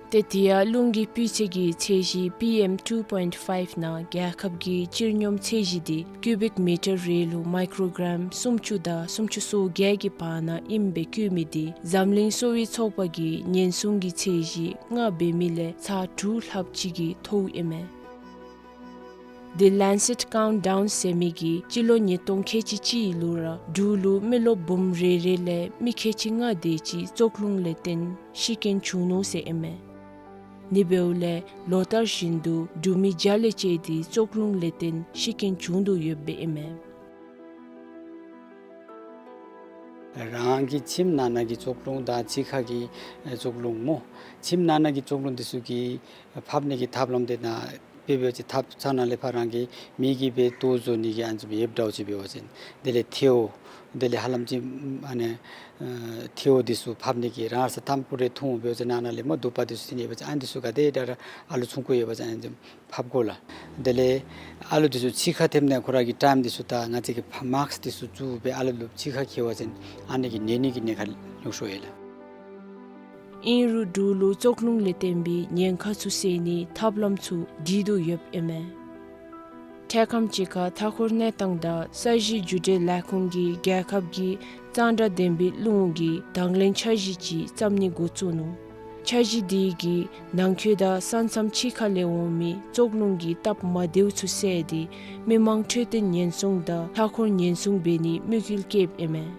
ཏེ་དེ་ཡང་རླུང་གི་སྤུས་ཚད་ཀྱི་ཚད་གཞི་པི་ཨེམ་ཊུ་པོའིནཊ་ཕའིབ་ནང་རྒྱལ་ཁབ་ཀྱི་སྤྱིར་སྙོམས་ཚད་གཞི་འདི་ཀུ་བིཀ་མི་ཊར་རེ་ལུ་མའི་ཀྲོ་གྲམ་སུམ་ཅུ་དང་སུམ་ཅུ་སོ་བརྒྱད་ཀྱི་བར་ན་ཨིནམ་སྦེ་བཀོད་མི་འདི་འཛམ་གླིང་གསོ་བའི་ཚོགས་པ་གིས་ཉེན་སྲུང་གི་ཚད་གཞི་ལྔ་འབད་མི་ལས་ཚར་དྲུག་ལྷགཔ་ཅིག་གིས་མཐོཝ་ཨིན་མས། The Lancet Countdown ཟེར་མི་གིས་སྤྱི་ལོ་ཉིས་སྟོང་ཁལ་གཅིག་གཅིག་ལུ་ར་འབྲུག་ལུ་མི་རློབས་འབུམ་རེ་རེ་ལས་མི་ཁལ་གཅིག་ལྔ་དེ་ཅིག་བཙོག་རླུང་ལས་བརྟེན་ཤི་རྐྱེན་བྱུང་ནུག་ཟེར་ཨིན་མས། ཨ་ནི་འབདཝ་ལས་ལོ་ལྟར་བཞིན་དུ་འབྲུག་མི་བརྒྱ་ལས་བཅད་དེ་བཙོག་རླུང་ལས་བརྟེན་ཤི་རྐྱེན་བྱུང་དོ་ཡོདཔ་ཨིན་མས། རང་གི་ཁྱིམ་ནང་ན་གི་བཙོག་རླུང་དང་ཕྱི་ཁ་གི་ཨེ་བཙོག་རླུང་སྨོ། ཁྱིམ་ནང་ན་གི་བཙོག་རླུང་འདི་ཚུ་གི་ཕབ་ནི་གི་ཐབས་ལམ་དེ་ནང་དཔེ་འབད་བ་ཅིན་ཐབ་ཚང་ནང་ལས་ཕར་རང་གི་མི་གིས་སྦེ་ལྟོ་བཟོ་ནི་གི་ཨ་ནི་ཚུ་ཡོདཔ་འདྲཝ་ཅིག་འབད་བ་ཅིན་དེ་ལས་ཐལཝ་དེ་ལས་ཧ་ལམ་ཅིག་ཨ་ནི་ཨེ་ཐལཝ་འདི་ཚུ་ཕབ་ནི་གི་རང་ས་ཏམ་ཁུ་རེ་འཐུང་འབད་བ་ཅིན་ནང་ན་ལས་སྨོ་དུ་པ་འདི་ཚུ་ཐོན་ཡོད་པ་ཅིན་ཨ་ནི་འདི་ཚུ་ག་དེ་དྲག་ར་ཨ་ལུ་ཚུན་ཁུ་ཡོད་པ་ཅིན་ཨ་ནི་ཕབ་དགོ་ལགས། དེ་ལས་ཨ་ལུ་འདི་ཚུ་ཕྱི་ཁར་ཐོནམ་ད་ཁོ་ར་གི་ཊའིམ་འདི་ཚུ་ད་ང་བཅས་ཀྱིས་ཕར་མཱསཀ་འདི་ཚུ་བཙུགས་སྦེ་ཨ་ལུ་ལུ་ཕྱི་ཁར་འཁྱིད་པ་ཅིན་ཨ་ནི་གིས་ནད་ནི་གི་ཉེན་ཁ་ཉུང་སུ་ཡོད་ལགས། ཨིན་རུང་འབྲུག་ལུ་བཙོག་རླུང་ལས་བརྟེན་པའི་ཉེན་ཁ་ཚུ་སེལ་ནིའི་ཐབས་ལམ་ཚུ་སྒྲིག་དོ་ཡོདཔ་ཨིན་མས། འཕྲལ་ཁམས་ཅིག་ཁར་མཐའ་འཁོར་གནས་སྟངས་དང་ས་གཞི་རྒྱུད་འབྲེལ་ལས་ཁུངས་ཀྱིས་རྒྱལ་ཁབ་ཀྱི་གཙང་སྦྲ་ལྡན་པའི་རླུང་གི་དང་ལེན་འཆར་གཞི་ཅིག་བརྩམ་ནི་འགོ་བཙུགས་ནུག། འཆར་གཞི་འདི་གིས་ནང་འཁོད་དང་ས་མཚམས་ཕྱི་ཁ་ལས་འོང་མི་བཙོག་རླུང་གི་སྟབས་མ་བདེཝ་ཚུ་བསལ་ཏེ་མི་མང་འཕྲོད་བསྟེན་ཉེན་སྲུང་དང་མཐའ་འཁོར་ཉེན་སྲུང་འབད་ནིའི་དམིགས་ཡུལ་བསྐྱེདཔ་ཨིན་མས།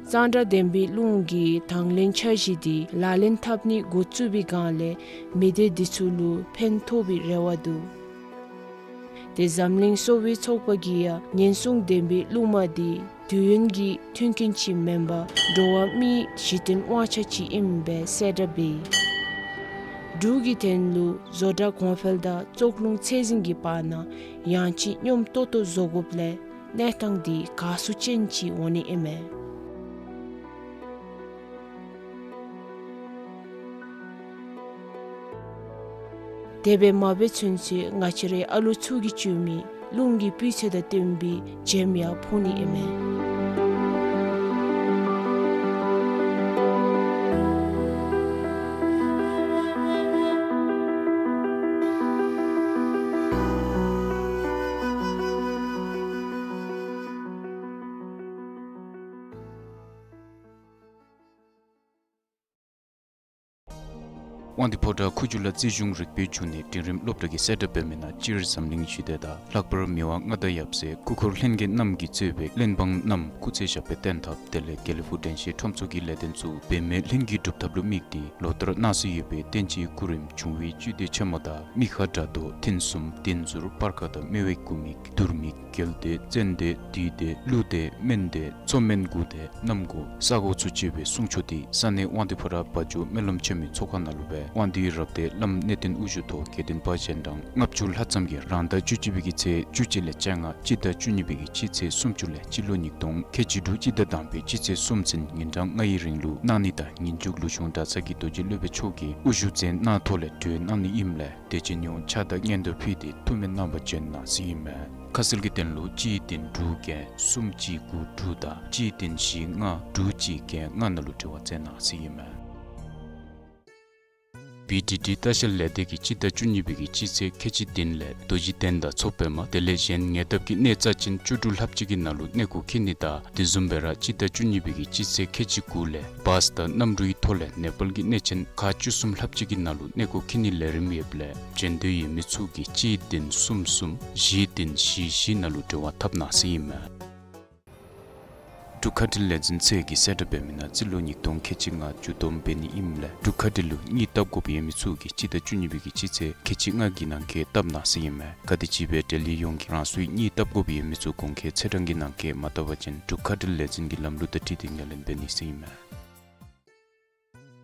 གཙང་སྦྲ་ལྡན་པའི་རླུང་གི་དང་ལེན་འཆར་གཞི་འདི་ལག་ལེན་འཐབ་ནི་འགོ་བཙུགས་པའི་སྒང་ལས་མི་སྡེ་འདི་ཚུ་ལུ་ཕན་ཐོགས་པའི་རེ་བ་འདུག། ཏེ་འཛམ་གླིང་གསོ་བའི་ཚོགས་པ་གིས་ཡང་ཉེན་སྲུང་ལྡན་པའི་རླུང་མ་འདི་དུས་ཡུན་གྱི་མཐུན་རྐྱེན་ཅིག་མེན་པར་འགྲོ་བ་མིའི་གཞི་རྟེན་དབང་ཆ་ཅིག་ཨིནམ་སྦེ་གསལ་བསྒྲགས་འབད་ཡི། འབྲུག་གི་དོན་ལུ་བཟོ་གྲྭ་གོང་འཕེལ་དང་བཙོག་རླུང་ཚད་འཛིན་གྱི་བར་ན་ཡང་ཅིན་སྙོམས་ཏོག་ཏོ་བཟོ་དགོཔ་ལས་གནས་སྟངས་འདི་དགའ་བསུ་ཅན་ཅིག་འོང་ནི་ཨིན་མས། དེ་སྦེ་མ་འབད་ཚུན་ཚོད་ང་བཅས་རའི་ཨ་ལོ་ཚུ་གིས་བཙུགས་མི་རླུང་གི་སྤུས་ཚད་དང་བསྟུན་པའི་འགྲེམས་ཡང་ཕོག་ནི་ཨིན་མས། དབང་འདུས་ཕོ་བྲང་ཁུ་བྱུག་ལ་རྩིས་གཞུང་རིག་པའི་འབྱུང་གནས་འབྲིང་རིམ་སློབ་གྲྭ་གིས་གསལ་བསྒྲགས་འབད་མི་ནང་སྤྱིར་འཛམ་གླིང་ཞི་བདེ་དང་ལྷག་པར་མི་དབང་མངའ་བདག་ཡབ་སྲས་སྐུ་འཁོར་ལྷན་རྒྱས་རྣམས་ཀྱིས་གཙོས་པའི་གླེན་འབངས་རྣམས་སྐུ་ཚེ་ཞབས་པད་བརྟན་ཐབས་དེ་ལས་དགེ་ལེགས་ཕུག་དྲན་ཤེས་ཁྲོམ་ཚོགས་ཀྱི་ལས་དོན་ཚུ་འབད་མེད་ལྷུན་གྱིས་འགྲུབ་ཐབས་ལུ་དམིགས་ཏེ་ལོ་ལྟར་གནང་སྲོལ་ཡོད་པའི་བསྟན་སྤྱིའི་སྐུ་རིམ་འབྱུང་བའི་བཅུད་སྡེ་ཆེན་མོ་དང་མི་ཁ་དགྲ་གདོང་ཐུན་གསུམ་བདུད་འཛུལ་སྤར་ཁ་དང་སྨེ་བའི་སྐུ་མིག་དུར་མིག་རྒྱལ་སྡེ་ཙན་དན་བདུད་སྡེ་ཀླུ་སྡེ་སྨན་སྡེ་མཚོ་སྨན་དགུ་སྡེ་གནམ་སྒོ་ས་སྒོ་ཚུ་བཅད་པའི་གསུང་ཆོག་འདི་ས་གནས་དབང་འདུས་ཕོ་བྲང་བ་འཇོ་སྨོན་ལམ་ཆེན་མོའི་ཚོགས་ཁང་ནང་ལུ་སྦེ་དབང་འདུས་རབ་སྡེ་བླམ་གནས་བརྟན་དབུ་བཞུགས་ཐོག་དགེ་འདུན་པ་གཞན་གྲངས་ལྔ་བཅུ་ལྷག་ཙམ་གྱིས་རང་ཟླ་བཅུ་གཅིག་པའི་གི་ཚེས་བཅུ་གཅིག་ལས་བཅོ་ལྔ་སྤྱི་ཟླ་བཅུ་གཉིས་པའི་གི་སྤྱི་ཚེས་སུམ་ཅུ་ལས་སྤྱི་ལོ་ཉིས་སྟོང་ཁལ་གཅིག་དྲུག་སྤྱི་ཟླ་དང་པའི་སྤྱི་ཚེས་གསུམ་ཚུན་ཉིན་གྲངས་ལྔའི་རིང་ལུ་གནང་ནི་དང་ཉིན་མཇུག་ལུ་གཞུང་གྲྭ་ཚང་གི་རྡོ་རྗེ་སློབ་དཔོན་མཆོག་གིས་དབུ་བཞུགས་མཛད་གནང་ཐོག་ལས་གྲོལ་གནང་ནི་ཨིནམ་ལས་དད་ཅན་ཡོངས་ཕྱག་དང་སྙན་དར་ཕུལ་ཏེ་ཐུགས་སྨོན་གནང་བར་བྱོན་གནང་ཟེར་ཨིན་མས། ཁ་གསལ་གྱི་དོན་ལུ་གཅིག་བདུན་དྲུག་བརྒྱད་གསུམ་གཅིག་དགུ་དྲུག་དང་གཅིག་བདུན་བཞི་ལྔ་དྲུག་གཅིག་བརྒྱད་ལྔ་ནང་ལུ་འབྲེལ་བ་མཛད་གནང་ཟེར་ཨིན་མས། བི་ཌི་ཌི་ལྟ་བཤལ་ལས་སྡེ་གིས་སྤྱི་ཟླ་བཅུ་གཉིས་པའི་གི་སྤྱི་ཚེས་ཁལ་གཅིག་བདུན་ལས་རྡོ་རྗེ་གདན་དང་མཚོ་པདྨ་དེ་ལས་གཞན་ཉེ་འདབས་ཀྱི་གནས་རྩ་ཆེན་བཅུ་དྲུག་ལྷགཔ་ཅིག་གི་ནང་ལུ་གནས་སྐོར་འཁྱིད་ནི་དང་དེ་བཟུམ་སྦེ་ར་སྤྱི་ཟླ་བཅུ་གཉིས་པའི་གི་སྤྱི་ཚེས་ཁལ་གཅིག་དགུ་ལས་བཱས་དང་གནམ་གྲུའི་ཐོག་ལས་ནེ་པཱལ་གྱི་གནས་ཆེན་ཁག་བཅུ་གསུམ་ལྷགཔ་ཅིག་གི་ནང་ལུ་གནས་སྐོར་འཁྱིད་ནིའི་ལས་རིམ་ཡོདཔ་ལས་བྱོན་འདོད་ཡོད་མི་ཚུ་གིས་གཅིག་བདུན་གསུམ་གསུམ་བཞི་བདུན་བཞི་བཞི་ནང་ལུ་འབྲེལ་བ་འཐབ་གནང་ཟེར་ཨིན་མས། འབྲུག་མཁའ་འགྲུལ་ལས་འཛིན་ཚད་ཀྱིས་གསལ་བསྒྲགས་འབད་མི་ནང་རྩིས་ལོ་ཉིས་སྟོང་ཁལ་གཅིག་ལྔ་མཇུག་བསྡོམས་འབད་ནི་ཨིནམ་ལས་འབྲུག་མཁའ་འགྲུལ་ལུ་གཉིད་བཏབ་དགོཔ་ཡོད་མི་ཚུ་གིས་སྤྱི་ཟླ་བཅུ་གཉིས་པའི་གི་སྤྱི་ཚེས་ཁལ་གཅིག་ལྔ་གི་ནང་འཁོད་བཏབ་གནང་ཟེར་ཨིན་མས། ག་དེམ་ཅིག་སྦེ་འབྲེལ་ཡོད་ཡོངས་ཀྱིས་རང་སོའི་གཉིད་བཏབ་དགོཔ་ཡོད་མི་ཚུ་གོང་འཁོད་ཚེས་གྲངས་ཀྱི་ནང་འཁོད་མ་བཏབ་པ་ཅིན་འབྲུག་མཁའ་འགྲུལ་ལས་འཛིན་གྱི་ལམ་ལུགས་དང་འཁྲིལ་ཏེ་ངོས་ལེན་འབད་ནི་ཟེར་ཨིན་མས།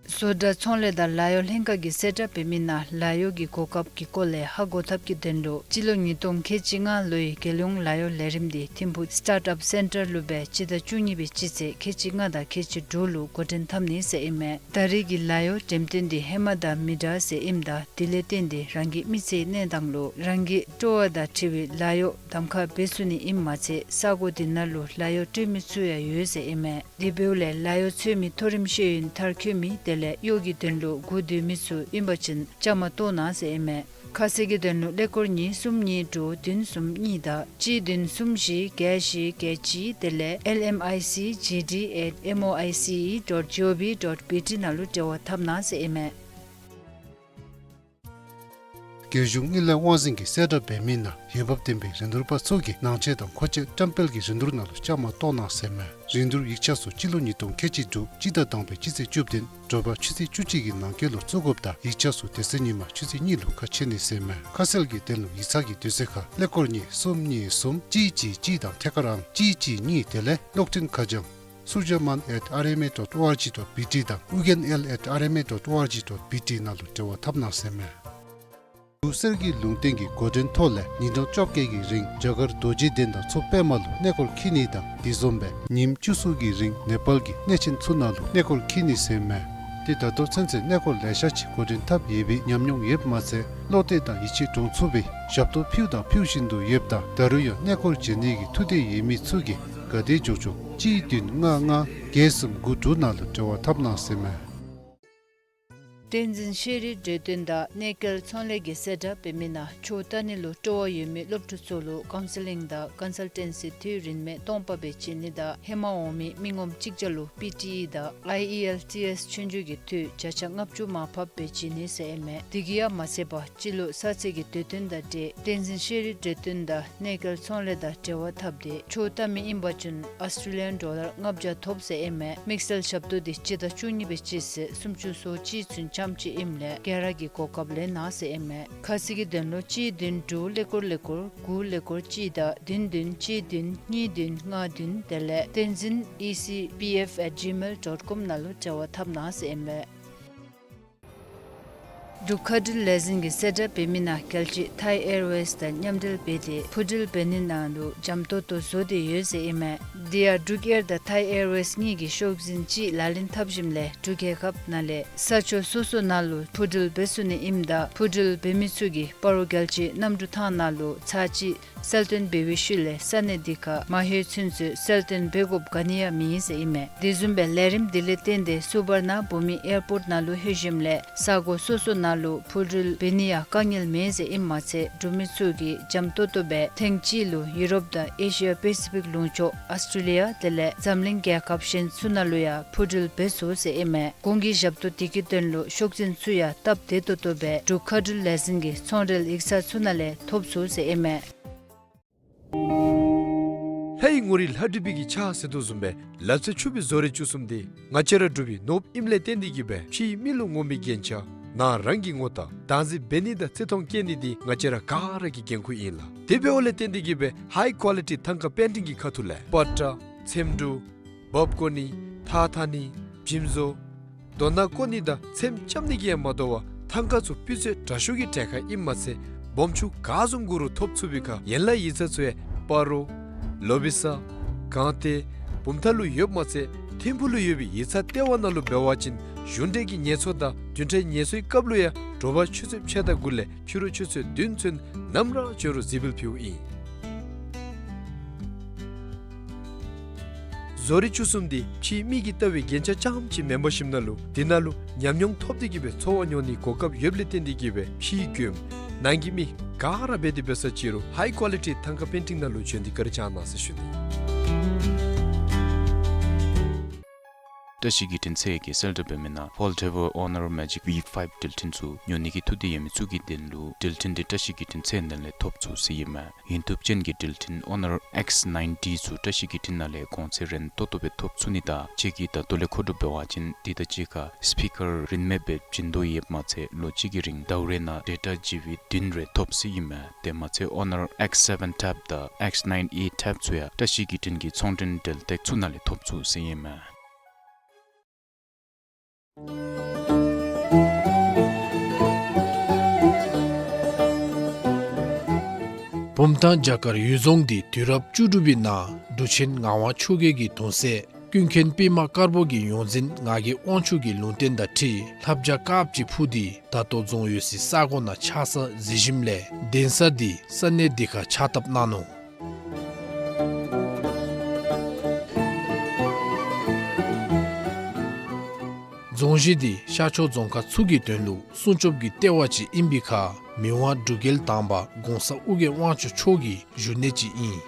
བཟོ་གྲྭ་ཚོང་ལས་དང་ལཱ་གཡོག་ལྷན་ཁག་གིས་གསལ་བསྒྲགས་འབད་མི་ནང་ལཱ་གཡོག་གི་གོ་སྐབས་ཀྱི་སྐོར་ལས་ཧ་གོ་ཐབས་ཀྱི་དོན་ལུ་སྤྱི་ལོ་ཉིས་སྟོང་ཁལ་གཅིག་ལྔ་ལོའི་རྒྱལ་ཡོངས་ལཱ་གཡོག་ལས་རིམ་འདི་ཐིམ་ཕུག་སི་ཊཱརཊ་ཨཔ་སེན་ཊར་ལུ་སྦེ་སྤྱི་ཟླ་བཅུ་གཉིས་པའི་སྤྱི་ཚེས་ཁལ་གཅིག་ལྔ་དང་ཁལ་གཅིག་དྲུག་ལུ་འགོ་འདྲེན་འཐབ་ནི་ཟེར་ཨིན་མས། ད་རེས་ཀྱི་ལཱ་གཡོག་འགྲེམས་སྟོན་འདི་ཧེ་མ་དང་མི་འདྲ་ཟེར་ཨིནམ་ད་དེ་ལས་བརྟེན་ཏེ་རང་གི་མི་ཚེའི་གནས་སྟངས་ལུ་རང་གི་སྤྲོ་བ་དང་འཁྲིལ་བའི་ལཱ་གཡོག་གདམ་ཁ་འབད་ཚུགས་ནི་ཨིནམ་མ་ཚད་ས་གོ་འདི་ནང་ལུ་ལཱ་གཡོག་སྤྲོད་མི་ཚུ་ཡང་ཡོད་ཟེར་ཨིན་མས། དེ་འབདཝ་ལས་ལཱ་གཡོག་འཚོལ་མི་མཐོ་རིམ་ཤེས་ཡོན་མཐར་འཁྱོལ་མི་དེ་ལས་གཡོག་གི་དོན་ལུ་སྒུག་སྡོད་མི་ཚུ་ཨིན་པ་ཅིན་བཅའ་མར་གཏོགས་གནང་ཟེར་ཨིན་མས། ཁ་གསལ་གྱི་དོན་ལུ་ཀླད་ཀོར་གཉིས་གསུམ་གཉིས་དྲུག་བདུན་གསུམ་གཉིས་དང་གཅིག་བདུན་གསུམ་བཞི་བརྒྱད་བཞི་བརྒྱད་གཅིག་དེ་ལས་ཨེལ་ཨེམ་ཨའི་སི་ཇི་ཌི་ཨེཊ་ཨེམ་ཨོ་ཨའི་སི་ཨི་ཌོཊ་ཇི་ཨོ་ཝི་ཌོཊ་བི་ཊི་ནང་ལུ་འབྲེལ་བ་འཐབ་གནང་ཟེར་ཨིན་མས། རྒྱལ་གཞུང་དངུལ་ལས་དབང་འཛིན་གྱིས་གསལ་བསྒྲགས་འབད་མི་ནང་འོས་འབབ་ལྡན་པའི་རིན་བསྡུར་པ་ཚུ་གིས་ནང་ཆས་དང་མཁོ་ཆས་བཀྲམ་སྤེལ་གྱི་རིན་བསྡུར་ནང་ལུ་བཅའ་མར་གཏོགས་གནང་ཟེར་མས། རིན་བསྡུར་ཡིག་ཆ་ཚུ་སྤྱི་ལོ་ཉིས་སྟོང་ཁལ་གཅིག་དྲུག་སྤྱི་ཟླ་དང་པའི་སྤྱི་ཚེས་བཅུ་བདུན་དྲོ་པ་ཆུ་ཚོད་བཅུ་གཅིག་གི་ནང་འཁོད་ལུ་བཙུགས་དགོཔ་དང་ཡིག་ཆ་ཚུ་དེ་ཚེ་ཉིན་མ་ཆུ་ཚོད་གཉིས་ལུ་ཁ་ཕྱེ་ནི་ཟེར་མས། ཁ་གསལ་གྱི་དོན་ལུ་ཡིག་ཚང་གི་དུས་ཚོད་ཁར་ཀླད་ཀོར་གཉིས་གསུམ་གཉིས་གསུམ་གཅིག་གཅིག་གཅིག་དང་ཐད་ཀར་ཨང་གཅིག་གཅིག་གཉིས་དེ་ལས་གློག་འཕྲིན་ཁ་བྱང་surjaman at rma dot org dot bt དང་ཨུ་རྒྱན་ཨེལ་at rma dot org dot bt ནང་ལུ་འབྲེལ་བ་འཐབ་གནང་ཟེར་མས། འབྲུག་གསེར་གྱི་ལུང་བསྟན་གྱི་འགོ་འདྲེན་ཐོག་ལས་ཉིན་གྲངས་བཅོ་བརྒྱད་ཀྱི་རིང་རྒྱ་གར་རྡོ་རྗེ་གདན་དང་མཚོ་པདྨ་ལུ་གནས་སྐོར་འཁྱིད་ནི་དང་དེ་བཟུམ་སྦེ་ཉིནམ་བཅུ་གསུམ་གྱི་རིང་ནེ་པཱལ་གྱི་གནས་ཆེན་ཚུ་ནང་ལུ་གནས་སྐོར་འཁྱིད་ནི་ཟེར་མས། ཏེ་ད་ལྟོ་ཚུན་ཚོད་གནས་སྐོར་ལེ་ཤ་ཅིག་འགོ་འདྲེན་འཐབ་ཡོད་པའི་ཉམས་མྱོང་ཡོདཔ་མ་ཚད་བློ་གཏད་དང་ཡིད་ཆེས་འདྲོངས་ཚུགས་པའི་ཞབས་ཏོག་ཕུལཝ་དང་ཕུལ་བཞིན་དུ་ཡོདཔ་ད་ད་རུང་ཡང་གནས་སྐོར་བྱོན་ནི་གི་ཐུགས་འདོད་ཡོད་མི་ཚུ་གིས་ག་དེ་མགྱོགས་མགྱོགས་གཅིག་བདུན་ལྔ་ལྔ་བརྒྱད་གསུམ་དགུ་དྲུག་ནང་ལུ་འབྲེལ་བ་འཐབ་གནང་ཟེར་མས། བསྟན་འཛིན་ཤེས་རིག་འབྲེལ་དོན་དང་གནས་སྐལ་ཚོང་ལས་ཀྱི་གསལ་བསྒྲགས་འབད་མི་ནང་ཆོས་ལྟ་ནི་ལུ་སྤྲོ་བ་ཡོད་མི་སློབ་ཕྲུག་ཚུ་ལུ་ཀའུན་སི་ལིང་དང་ཀོན་སཱལ་ཊེན་སི་དུས་རིན་མེད་སྟོང་པ་སྦེ་བྱིན་ནི་དང་ཧེ་མ་འོང་མི་མི་ངོམ་གཅིག་བརྒྱ་ལུ་པི་ཊི་ཨི་དང་ཨའི་ཨི་ཨེལ་ཊི་ཨེསི་ཆོས་རྒྱུགས་ཀྱི་འཐུས་བརྒྱ་ཆ་ལྔ་བཅུ་མར་ཕབ་སྦེ་བྱིན་ནི་ཟེར་ཨིན་མས། དེ་གིས་ཡང་མ་ཚད་པར་སྤྱི་ལོ་གསར་ཚེས་ཀྱི་དུས་སྟོན་དང་འབྲེལ་བསྟན་འཛིན་ཤེས་རིག་འབྲེལ་དོན་དང་གནས་སྐལ་ཚོང་ལས་དང་འབྲེལ་བ་འཐབ་སྟེ་ཆོས་ལྟ་མི་ཨིན་པ་ཅིན་ཨོསི་ཊེ་ལི་ཡཱན་ཌོ་ལར་ལྔ་བརྒྱ་ཐོབ་ཟེར་ཨིན་མས། དམིགས་བསལ་ཞབས་ཏོག་འདི་སྤྱི་ཟླ་བཅུ་གཉིས་པའི་སྤྱི་ཚེས་སུམ་ཅུ་སོ་གཅིག་ཚུན་འཁྱམས་ཅི་ཨིནམ་ལས་ག་ར་གིས་གོ་སྐབས་ལེན་གནང་ཟེར་ཨིན་མས། ཁ་གསལ་གྱི་དོན་ལུ་གཅིག་བདུན་དྲུག་ཀླད་ཀོར་ཀླད་ཀོར་དགུ་ཀླད་ཀོར་གཅིག་དང་བདུན་བདུན་གཅིག་བདུན་གཉིས་བདུན་ལྔ་བདུན་དེ་ལས་བསྟན་འཛིན་ཨི་སི་པི་ཨེཕ་ཨེཊ་ཇི་མེལ་ཌོཊ་ཀོམ་ནང་ལུ་འབྲེལ་བ་འཐབ་གནང་ཟེར་ཨིན་མས། འབྲུག་མཁའ་འགྲུལ་ལས་འཛིན་གྱི་གསལ་བསྒྲགས་འབད་མི་ནང་རྒྱལ་སྤྱི་ཐའི་ཨེར་ཝེསི་དང་མཉམ་འབྲེལ་འབད་དེ་འཕུར་འགྲུལ་འབད་ནི་ནང་ལུ་འཇམ་ཏོང་ཏོ་བཟོ་སྟེ་ཡོད་ཟེར་ཨིན་མས། དེ་ཡང་འབྲུག་ཨེར་དང་ཐའི་ཨེར་ཝེསི་གཉིས་ཀྱི་ཤོག་འཛིན་གཅིག་ལག་ལེན་འཐབ་ཞིནམ་ལས་འབྲུག་རྒྱལ་ཁབ་ནང་ལས་ས་ཕྱོགས་སོ་སོ་ནང་ལུ་འཕུར་འགྲུལ་འབད་ཚུགས་ནི་ཨིནམ་ད་འཕུར་འགྲུལ་འབད་མི་ཚུ་གིས་སྤ་རོ་རྒྱལ་སྤྱིའི་གནམ་གྲུ་ཐང་ནང་ལུ་ཚར་གཅིག་གསལ་སྟོན་འབད་བའི་ཤུལ་ལས་ས་གནས་འདི་ཁར་མ་ལྷོད་ཚུན་ཚོད་གསལ་སྟོན་འབད་དགོཔ་ག་ནི་ཡང་མེད་ཟེར་ཨིན་མས། དེ་བཟུམ་སྦེ་ལས་རིམ་འདི་ལས་བརྟེན་ཏེ་སུ་བར་ན་བྷུ་མི་ཨེར་པོརཊ་ནང་ལུ་ལྷོད་ཞིནམ་ལས་ས་གོ་སོ་སོ་ནང་ལུ་འཕུར་འགྲུལ་འབད་ནི་ཡང་དཀའ་ངལ་མེད་ཟེར་ཨིནམ་མ་ཚད་འགྲུལ་མི་ཚུ་གིས་འཇམ་ཏོང་ཏོ་སྦེ་ཐེངས་གཅིག་ལུ་ཡུ་རོབ་དང་ཨེ་ཤི་ཡ་པེ་སི་ཕིག་ལུང་ཕྱོགས་ཨོསི་ཊེ་ལི་ཡ་དེ་ལས་འཛམ་གླིང་རྒྱལ་ཁབ་གཞན་ཚུ་ནང་ལུ་ཡང་འཕུར་འགྲུལ་འབད་ཚུགས་ཟེར་ཨིན་མས། གོང་གི་ཞབས་ཏོག་འདི་གི་དོན་ལུ་ཤོག་འཛིན་ཚུ་ཡང་སྟབས་བདེ་ཏོག་ཏོ་སྦེ་འབྲུག་མཁའ་འགྲུལ་ལས་འཛིན་གྱི་ཚོང་འབྲེལ་ཡིག་ཚང་ཚུ་ནང་ལས་ཐོབ་ཚུགས་ཟེར་ཨིན་མས། ལྷ་ཡི་ངོ་རིས་ལྷ་བྲིས་པའི་གི་ཕྱག་ཟེར་དོ་བཟུམ་སྦེ་ལག་རྩལ་ཕྱུག་པའི་བཟོ་རིག་བཅུ་གསུམ་འདི་ང་བཅས་ར་འབྲུག་པའི་ནོར་བུ་ཨིནམ་ལས་བརྟེན་ཏེ་གིས་སྦེ་ཕྱིའི་མི་ལུ་ངོམ་པའི་རྒྱན་ཆ་ནང་རང་གིས་ངོ་རྟགས་བདག་འཛིན་འབད་ནི་དང་བརྩི་མཐོང་བསྐྱེད་ནི་འདི་ང་བཅས་ར་ག་ར་གི་འགན་ཁུར་ཨིན་ལགས། དེ་འབདཝ་ལས་བརྟེན་ཏེ་གིས་སྦེ་ཧའི་ཀོ་ལི་ཊི་ཐང་ཀ་པེན་ཊིང་གི་ཁ་ཐུག་ལས་པ་ཏྲ་ཚེམ་དྲུབ་འབག་བཀོ་ནི་ཐགས་འཐག་ནི་འཇིམ་བཟོ་རྡོ་ནག་བརྐོ་ནི་དང་ཚེམ་རྐྱབ་ནི་གིས་ཡང་མ་དོ་བར་ཐང་ཀ་ཚུ་སྤུས་ཚད་དྲག་ཤོས་ཀྱི་གྲལ་ཁར་ཨིནམ་མ་ཚད་སྦོམ་ཆུང་ག་བཟུམ་དགོ་རུང་ཐོབ་ཚུགས་པའི་ཁར་ཡན་ལག་ཡིག་ཚང་ཚུ་ཡང་སྤ་རོ་ལོ་བི་ས་སྒང་སྟེང་བུམ་ཐང་ལུ་ཡོདཔ་མ་ཚད་ཐིམ་ཕུག་ལུ་ཡོད་པའི་ཡིག་ཚང་ལྟེ་བ་ནང་ལུ་འབད་བ་ཅིན་གཞུང་འབྲེལ་གྱི་ངལ་གསོ་དང་བདུན་ཕྲག་ངལ་གསོའི་སྐབས་ལུ་ཡང་དྲོ་པ་ཆུ་ཚོད་ཕྱེད་དང་དགུ་ལས་ཕྱི་རུ་ཆུ་ཚོད་བདུན་ཚུན་ནམ་ར་འབྱོན་རུང་གཟིགས་འབུལ་ཕུལཝ་ཨིན། བཟོ་རིག་བཅུ་གསུམ་འདི་ཕྱིའི་མི་གིས་བལྟ་བའི་རྒྱན་ཆ་རྐྱངམ་ཅིག་མེན་པར་ཞིནམ་ན་ལུ་འདི་ནང་ལུ་ཉམས་མྱོང་ཐོབ་སྟེ་གིས་སྦེ་འཚོ་བ་མྱོང་ནིའི་གོ་སྐབས་ཡོདཔ་ལས་བརྟེན་ཏེ་གིས་སྦེ་ཕྱིའི་མགྱོནམ་ནང་གི་མི་ག་ར་འབད་དེ་འབད་ས་ཅིག་རུང་ཧའི་ཀོ་ལི་ཊི་ཐང་ཀ་པེན་ཊིང་ནང་ལུ་བྱོན་ཏེ་བཀའ་དྲིན་བསྐྱང་གནང་ཟེར་ཞུ་ནི། བཀྲ་ཤིས་བརྒྱུད་འཕྲིན་ཚད་ཀྱི་གསལ་བསྒྲགས་འབད་མི་ནང་ཕོལ་ཌེ་བར་ཨོ་ནར་མེ་ཇིག་ཝི་ཕའིབ་འགྲུལ་འཕྲིན་ཚུ་ཉོ་ནི་གི་ཐུགས་འདོད་ཡོད་མི་ཚུ་གི་དོན་ལུ་འགྲུལ་འཕྲིན་འདི་བཀྲ་ཤིས་བརྒྱུད་འཕྲིན་ཚད་ནང་ལས་ཐོབ་ཚུགས་ཟེར་ཨིན་མས། ཡུན་ཐུབ་ཅན་གྱི་འགྲུལ་འཕྲིན་ཨོ་ནར་ཨེགསི་ནའིན་ཊི་ཚུ་བཀྲ་ཤིས་བརྒྱུད་འཕྲིན་ནང་ལས་གོང་ཚད་རན་ཏོག་ཏོ་སྦེ་ཐོབ་ཚུགས་ནི་དང་ཁྱེད་ཀྱིས་ད་ལྟོ་ལས་མཁོ་སྒྲུབ་འབད་བ་ཅིན་འདི་དང་གཅིག་ཁར་སི་པི་ཀར་རིན་མེད་སྦེ་བྱིན་དོ་ཡོདཔ་མ་ཚད་ལོ་གཅིག་གི་རིང་ཟླཝ་རེ་ནང་ཌེ་ཊ་ཇི་བི་བདུན་རེ་ཐོབ་ཟེར་ཨིན་མས། དེ་མ་ཚད་ཨོ་ནར་ཨེགསི་སེ་བེན་ཊེབ་དང་ཨེགསི་ནའིན་ཨེ་ཊེབ་ཚུ་ཡང་བཀྲ་ཤིས་བརྒྱུད་འཕྲིན་གྱི་ཚོང་འབྲེལ་འབྲེལ་སྟེགས་ཚུ་ནང་ལས་ཐོབ་ཚུགས་ཟེར་ཨིན་མས། བུམ་ཐང་བྱ་དཀར་གཡུལ་རྫོང་འདི་དུས་རབས་བཅུ་དྲུག་པའི་ནང་འབྲུག་ཆེན་ངག་དབང་ཆོས་རྒྱལ་གྱི་གདུང་སྲས་ཀུན་མཁྱེན་པདྨ་དཀར་པོ་གི་ཡོངས་འཛིན་ངག་གི་དབང་ཕྱུག་གི་ལུང་བསྟན་དང་འཁྲིལ་ལྷ་བྱ་དཀརཔོ་ཅིག་འཕུར་ཏེ་ད་ལྟོ་རྫོང་ཡོད་སའི་ས་གོ་ནང་ཆགས་ས་གཟིགས་ཞིནམ་ལས་གདན་ས་འདི་ས་གནས་འདི་ཁར་ཕྱག་བཏབ་གནང་ནུག། རྫོང་གཞི་འདི་ཤར་ཕྱོགས་རྫོང་ཁག་ཚུ་གི་དོན་ལུ་སྲུང་སྐྱོབ་ཀྱི་ལྟེ་བ་ཅིག་ཨིན་པའི་ཁར་མི་དབང་འབྲུག་རྒྱལ་དང་པ་གོང་ས་ཨོ་རྒྱན་དབང་ཕྱུག་མཆོག་གི་བཞུགས་གནས་ཅིག་ཨིན།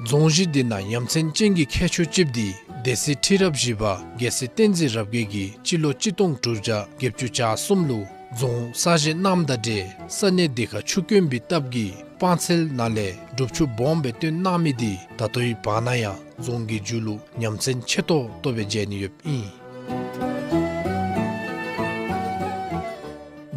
རྫོང་གཞི་འདི་ནང་ཡ་མཚན་ཅན་གྱི་ཁྱད་ཆོས་ཅིག་འདི་སྡེ་སྲིད་ཁྲི་རབས་བཞི་པ་རྒྱལ་སྲས་བསྟན་འཛིན་རབ་རྒྱས་ཀྱིས་སྤྱི་ལོ་གཅིག་སྟོང་དྲུག་བརྒྱ་བརྒྱད་ཅུ་གྱ་གསུམ་ལུ་རྫོང་གསར་བཞེངས་གནངམ་དང་འབྲེལ་ས་གནས་འདི་ཁར་ཆུ་དཀོན་པའི་སྟབས་ཀྱིས་སྤང་ཚལ་ནང་ལས་སྒྲུབ་ཆུ་སྦོམ་སྦེ་བཏོན་གནང་མི་འདི་ད་ལྟོའི་བར་ན་ཡང་རྫོང་གི་མཇུག་ལུ་ཡ་མཚན་ཆེ་ཏོག་ཏོ་སྦེ་མཇལ་ནི་ཡོདཔ་ཨིན།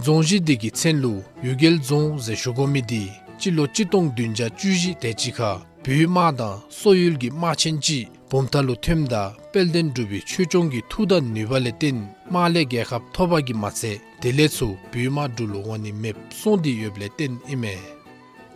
རྫོང་གཞི་འདི་གི་མཚན་ལུ་གཡུལ་རྒྱལ་རྫོང་ཟེར་ཞུ་དགོ་མི་འདི་སྤྱི་ལོ་གཅིག་སྟོང་བདུན་བརྒྱ་བཅུ་བཞི་དེ་ཅིག་ཁར་བོད་དམག་དང་སོག་ཡུལ་གྱི་དམག་ཆེན་ཅིག་བུམ་ཐང་ལུ་ཐོནམ་ད་དཔལ་ལྡན་འབྲུག་པའི་ཆོས་སྐྱོང་གི་མཐུ་དང་ནུས་པ་ལས་བརྟེན་དམག་ལས་རྒྱལ་ཁ་ཐོབ་པ་གིས་མ་ཚད་དེ་ལས་ཚུར་བོད་དམག་འབྲུག་ལུ་འོང་ནི་མེདཔ་སོང་སྟེ་ཡོདཔ་ལས་བརྟེན་ཨིན་མས།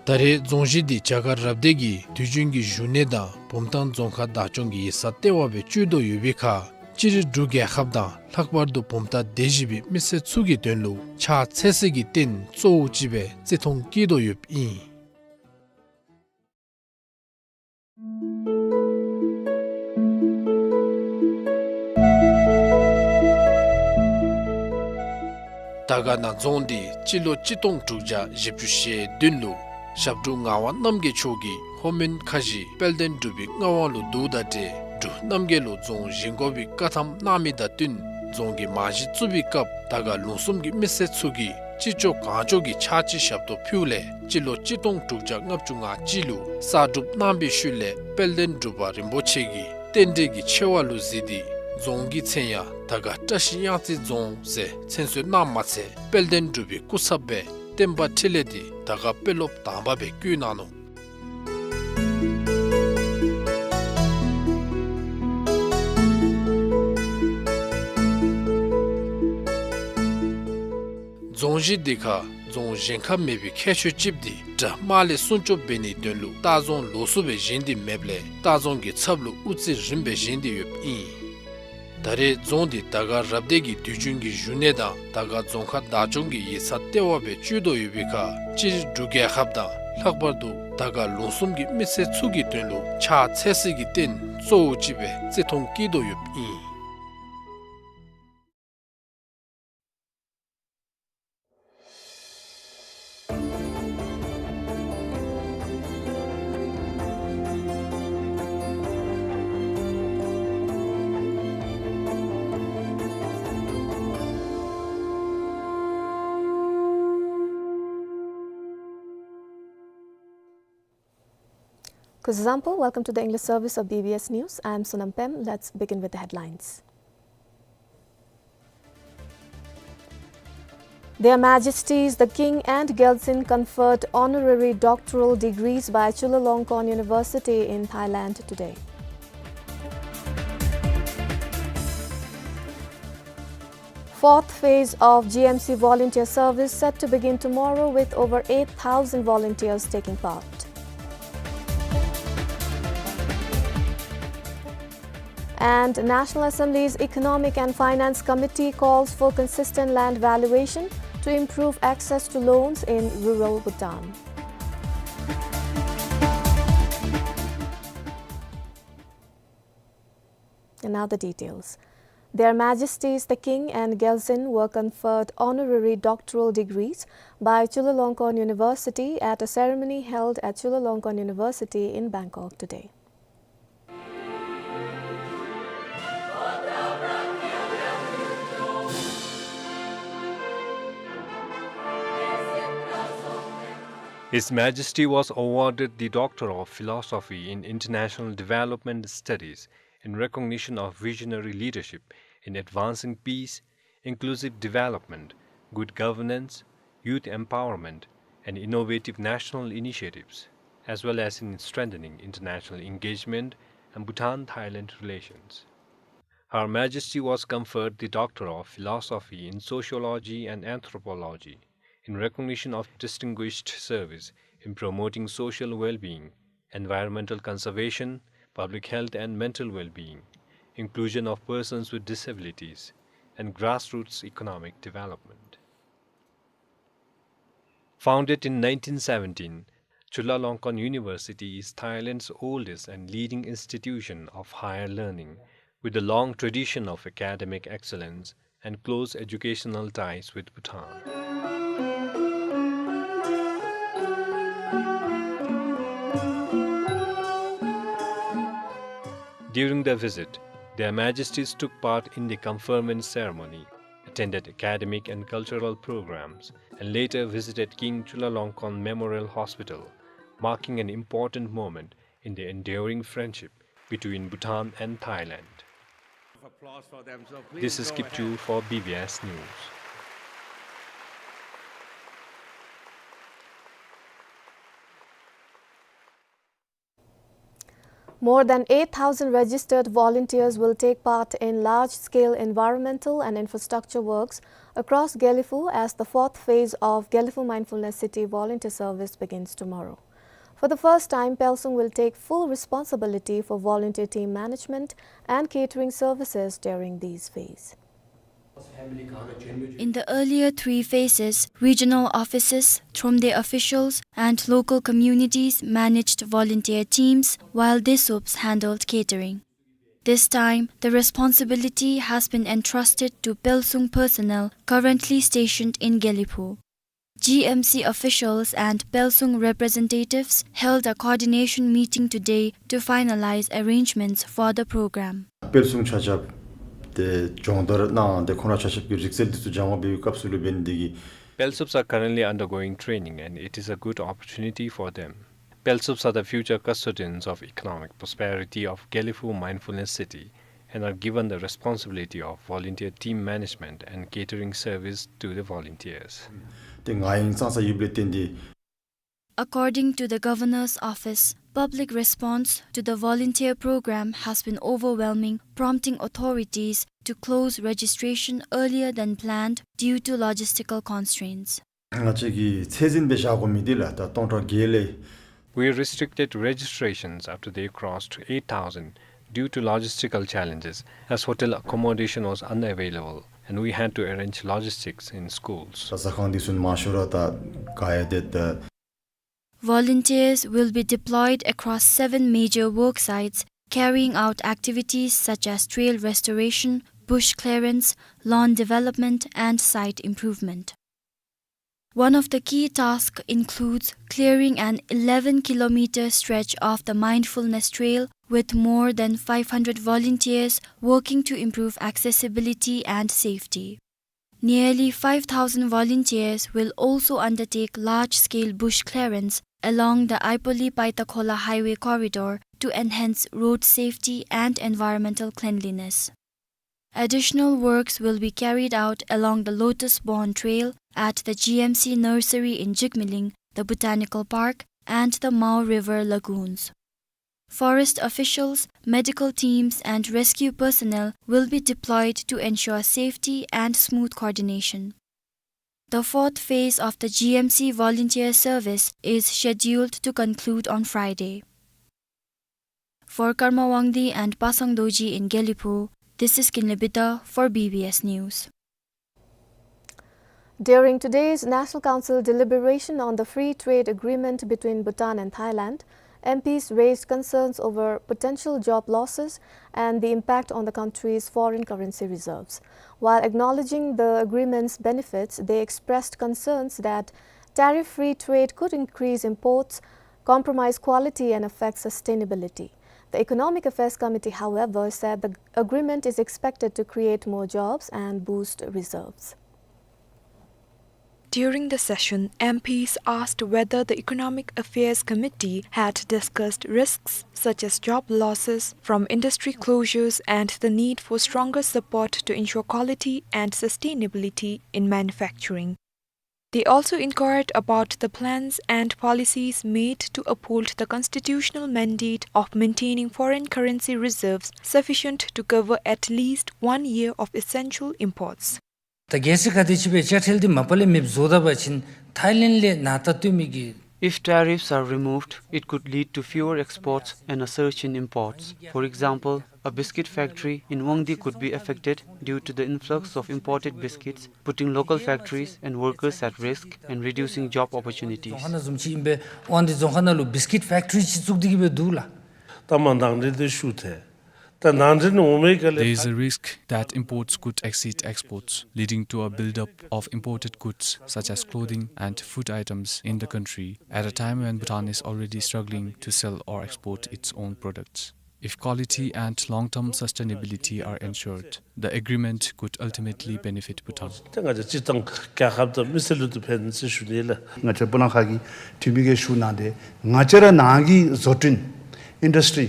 ད་རེས་རྫོང་གཞི་འདི་བྱ་དཀར་རབ་སྡེ་གི་དུས་རྒྱུན་གྱི་བཞུགས་གནས་དང་བུམ་ཐང་རྫོང་ཁག་བདག་སྐྱོང་གི་ཡིག་ཚང་ལྟེ་བ་སྦེ་སྤྱོད་དོ་ཡོད་པའི་ཁར་སྤྱིར་འབྲུག་རྒྱལ་ཁབ་དང་ལྷག་པར་དུ་བུམ་ཐང་སྡེ་བཞི་པའི་མི་སེར་ཚུ་གི་དོན་ལུ་ཕྱག་འཚལ་སའི་གི་རྟེན་གཙོ་བོ་ཅིག་སྦེ་བརྩི་མཐོང་བསྐྱེད་དོ་ཡོདཔ་ཨིན། དར་དཀར་ན་རྫོང་འདི་སྤྱི་ལོ་གཅིག་སྟོང་དྲུག་བརྒྱ་བཞི་བཅུ་ཞེ་བདུན་ལུ་ཞབས་དྲུང་ངག་དབང་རྣམ་རྒྱལ་མཆོག་གིས་ལྷོ་མོན་ཁ་བཞི་དཔལ་ལྡན་འབྲུག་པའི་མངའ་དབང་ལུ་བསྡུཝ་དང་འབྲེལ་འབྲུག་རྣམ་རྒྱལ་ལུ་རྫོང་བཞེངས་དགོ་པའི་བཀའ་ཐམ་གནང་མི་དང་བསྟུན་རྫོང་གི་རྨང་གཞི་བཙུགས་པའི་སྐབས་དར་དཀར་ལུང་གསུམ་གྱི་མི་སེར་ཚུ་གིས་ཅི་ལྕོགས་གང་ལྕོགས་ཀྱི་ཕྱག་ཕྱི་ཞབས་ཏོག་ཕུལཝ་ལས་སྤྱི་ལོ་གཅིག་སྟོང་དྲུག་བརྒྱ་ལྔ་བཅུ་ང་གཅིག་ལུ་གསར་སྒྲུབ་གནང་བའི་ཤུལ་ལས་དཔལ་ལྡན་འབྲུག་པ་རིན་པོ་ཆེ་གིས་རྟེན་འབྲེལ་གྱི་ཆེ་བ་ལུ་གཟིགས་ཏེ་རྫོང་གི་མཚན་ཡང་དར་དཀར་བཀྲ་ཤིས་གཡང་རྩེ་རྫོང་ཟེར་མཚན་གསོལ་གནངམ་མ་ཚད་དཔལ་ལྡན་འབྲུག་པའི་སྐུ་ཚབ་སྦེ་བསྟན་པ་འཕྲིན་ལས་འདི་དར་དཀར་དཔོན་སློབ་དང་པ་སྦེ་བསྐོ་གནང་ནུག། རྫོང་གཞི་འདི་ཁར་རྫོང་གཞན་ཁར་མེད་པའི་ཁྱད་ཆོས་ཅིག་འདི་དགྲ་དམག་ལས་སྲུང་སྐྱོབ་འབད་ནིའི་དོན་ལུ་ལྟ་རྫོང་ལོགས་སུ་སྦེ་བཞེངས་ཏེ་མེདཔ་ལས་ལྟ་རྫོང་གི་ཚབ་ལུ་དབུ་རྩེ་རིངམ་སྦེ་བཞེངས་ཏེ་ཡོདཔ་ཨིན། ད་རེས་རྫོང་འདི་དར་དཀར་རབ་སྡེ་གི་དུས་རྒྱུན་གྱི་བཞུགས་གནས་དང་དར་དཀར་རྫོང་ཁག་བདག་སྐྱོང་གི་ཡིག་ཚང་ལྟེ་བ་སྦེ་སྤྱོད་དོ་ཡོད་པའི་ཁར་སྤྱིར་འབྲུག་རྒྱལ་ཁབ་དང་ལྷག་པར་དུ་དར་དཀར་ལུང་གསུམ་གྱི་མི་སེར་ཚུ་གི་དོན་ལུ་ཕྱག་འཚལ་སའི་གི་རྟེན་གཙོ་བོ་ཅིག་སྦེ་བརྩི་མཐོང་བསྐྱེད་དོ་ཡོདཔ་ཨིན། Kuzuzangpo, welcome to the English service of B B S News. I am Sonam Pem. Let's begin with the headlines. Their Majesties the King and Gyaltsuen conferred honorary doctoral degrees by Chulalongkorn University in Thailand today. Fourth phase of G M C volunteer service set to begin tomorrow with over eight thousand volunteers taking part. And National Assembly's Economic and Finance Committee calls for consistent land valuation to improve access to loans in rural Bhutan. And now the details. Their Majesties the King and Gyaltsuen were conferred honorary doctoral degrees by Chulalongkorn University at a ceremony held at Chulalongkorn University in Bangkok today. His Majesty was awarded the Doctor of Philosophy in International Development Studies in recognition of visionary leadership in advancing peace, inclusive development, good governance, youth empowerment, and innovative national initiatives, as well as in strengthening international engagement and Bhutan-Thailand relations. Her Majesty was conferred the Doctor of Philosophy in Sociology and Anthropology in recognition of distinguished service in promoting social well-being, environmental conservation, public health and mental well-being, inclusion of persons with disabilities, and grassroots economic development. Founded in nineteen seventeen, Chulalongkorn University is Thailand's oldest and leading institution of higher learning, with a long tradition of academic excellence and close educational ties with Bhutan. During their visit, Their Majesties took part in the conferment ceremony, attended academic and cultural programs, and later visited King Chulalongkorn Memorial Hospital, marking an important moment in the enduring friendship between Bhutan and Thailand. This is Kipchu for B B S News. More than eight thousand registered volunteers will take part in large-scale environmental and infrastructure works across Gelephu as the fourth phase of Gelephu Mindfulness City volunteer service begins tomorrow. For the first time, Phelsong will take full responsibility for volunteer team management and catering services during these phases. In the earlier three phases, regional offices, Thromde officials, and local communities managed volunteer teams, while Desops handled catering. This time, the responsibility has been entrusted to Pelsung personnel currently stationed in Gelephu. G M C officials and Pelsung representatives held a coordination meeting today to finalize arrangements for the program. དཔལ་སྲུང་ཆ་ཁྱབ་དེ་སྦྱོང་བརྡར་གནང་སྟེ་ཁོང་ར་ཆ་ཁྱབ་ཀྱི་རིག་རྩལ་འདི་ཚུ་སྦྱང་བ་འབད་བའི་སྐབས་སུ་ལུ་འབད་ནི་དེ་གིས། Pelsoups are currently undergoing training and it is a good opportunity for them. Pelsoups are the future custodians of economic prosperity of Gelephu Mindfulness City and are given the responsibility of volunteer team management and catering service to the volunteers. དེ་ང་ཡང་གཙང་ས་ཡོདཔ་ལས་བརྟེན་ཏེ། According to the governor's office, public response to the volunteer program has been overwhelming, prompting authorities to close registration earlier than planned due to logistical constraints. ང་བཅས་ཀྱིས་ཚད་འཛིན་འབད་བཞག་དགོ་མི་འདི་ལགས་ད་སྟོང་ཕྲག་བརྒྱད་ལས། We restricted registrations after they crossed eight thousand due to logistical challenges, as hotel accommodation was unavailable and we had to arrange logistics in schools. ད་ཟ་ཁང་འདི་ཚུ་མང་ཤོས་ར་ད་ག་ཡ་དེ་ད། Volunteers will be deployed across seven major work sites, carrying out activities such as trail restoration, bush clearance, lawn development, and site improvement. One of the key tasks includes clearing an eleven kilometer stretch of the mindfulness trail with more than five hundred volunteers working to improve accessibility and safety. Nearly five thousand volunteers will also undertake large-scale bush clearance along the Aipoli-Paitakhola highway corridor to enhance road safety and environmental cleanliness. Additional works will be carried out along the Lotus Born Trail at the G M C nursery in Jigmeling, the Botanical Park, and the Mao River lagoons. Forest officials, medical teams, and rescue personnel will be deployed to ensure safety and smooth coordination. The fourth phase of the G M C volunteer service is scheduled to conclude on Friday. For Karma Wangdi and Pasang Dorji in Gelephu, this is Kinley Bida for B B S News. During today's National Council deliberation on the free trade agreement between Bhutan and Thailand, M Ps raised concerns over potential job losses and the impact on the country's foreign currency reserves. While acknowledging the agreement's benefits, they expressed concerns that tariff-free trade could increase imports, compromise quality, and affect sustainability. The Economic Affairs Committee, however, said the agreement is expected to create more jobs and boost reserves. During the session, M Ps asked whether the Economic Affairs Committee had discussed risks such as job losses from industry closures and the need for stronger support to ensure quality and sustainability in manufacturing. They also inquired about the plans and policies made to uphold the constitutional mandate of maintaining foreign currency reserves sufficient to cover at least one year of essential imports. ད་གལ་སྲིད་ག་དེམ་ཅིག་སྦེ་དཔྱ་ཁྲལ་འདི་མ་པ་ལས་མེདཔ་བཟོ་ད་པ་ཅིན་ཐཱའི་ལེནཌ་ལས་ནང་ད་བཏོན་མི་གི། If tariffs are removed, it could lead to fewer exports and a surge in imports. For example, a biscuit factory in Wangdi could be affected due to the influx of imported biscuits, putting local factories and workers at risk and reducing job opportunities. རྫོང་ཁ་ནང་བཟུམ་ཅིག་ཨིན་པས། དབང་འདུས་རྫོང་ཁ་ནང་ལུ་བིསི་ཀིཊ་ཕེཀ་ཊི་རི་ཅིག་བཙུགས་ཏེ་གི་སྦེ་འདུག་ལགས། ད་མ་ནང་འདྲེན་འདི་ཞུ་ཐལ། ད་ནང་འདྲེན་འོང་མི་ག་ལས། There is a risk that imports could exceed exports, leading to a buildup of imported goods such as clothing and food items in the country at a time when Bhutan is already struggling to sell or export its own products. If quality and long-term sustainability are ensured, the agreement could ultimately benefit Bhutan. ད་ང་བཅས་སྤྱིར་བཏང་རྒྱལ་ཁབ་དང་མི་སེར་ལུ་དེ་ཕན་ཟེར་ཞུ་ནི་ལགས། ང་བཅས་སྤུ་ན་ཁ་གི་འཐུས་མི་གིས་ཞུ་གནང་སྟེ་ང་བཅས་ར་ནང་གི་བཟོ་སྐྲུན་ཨིན་ཌསི་ཊི་རི་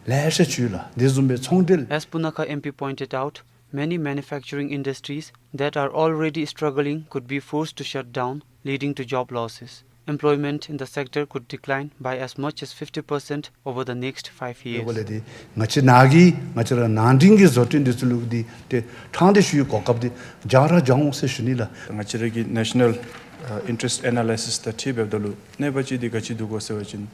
ལེ་ཤ་ཅིག་ཡོད་ལགས། དེ་བཟུམ་སྦེ་ཚོང་འབྲེལ། As Punakha M P pointed out, many manufacturing industries that are already struggling could be forced to shut down, leading to job losses. Employment in the sector could decline by as much as fifty percent over the next five years. དེ་འབདཝ་ལས་ཏེ་ང་བཅས་ནང་གི་ང་བཅས་ར་ནང་འདྲེན་གྱི་བཟོ་སྐྲུན་འདི་ཚུ་ལུ་འདི་ཏེ་དྲང་བདེན་ཞུ་བའི་གོ་སྐབས་འདི་སྦྱང་ར་སྦྱང་འོང་ཟེར་ཞུ་ནི་ལགས། ང་བཅས་ར་གི་ནེ་ཤ་ནཱལ་ཨ་ཨིན་ཊི་རེསཊ་ཨེ་ན་ལའི་སིས་དང་འཁྲིལ་འབདཝ་ད་ལུ་གནོད་པ་ཅིག་འདི་ག་ཅི་འདུག་གོ་ཟེར་བ་ཅིན།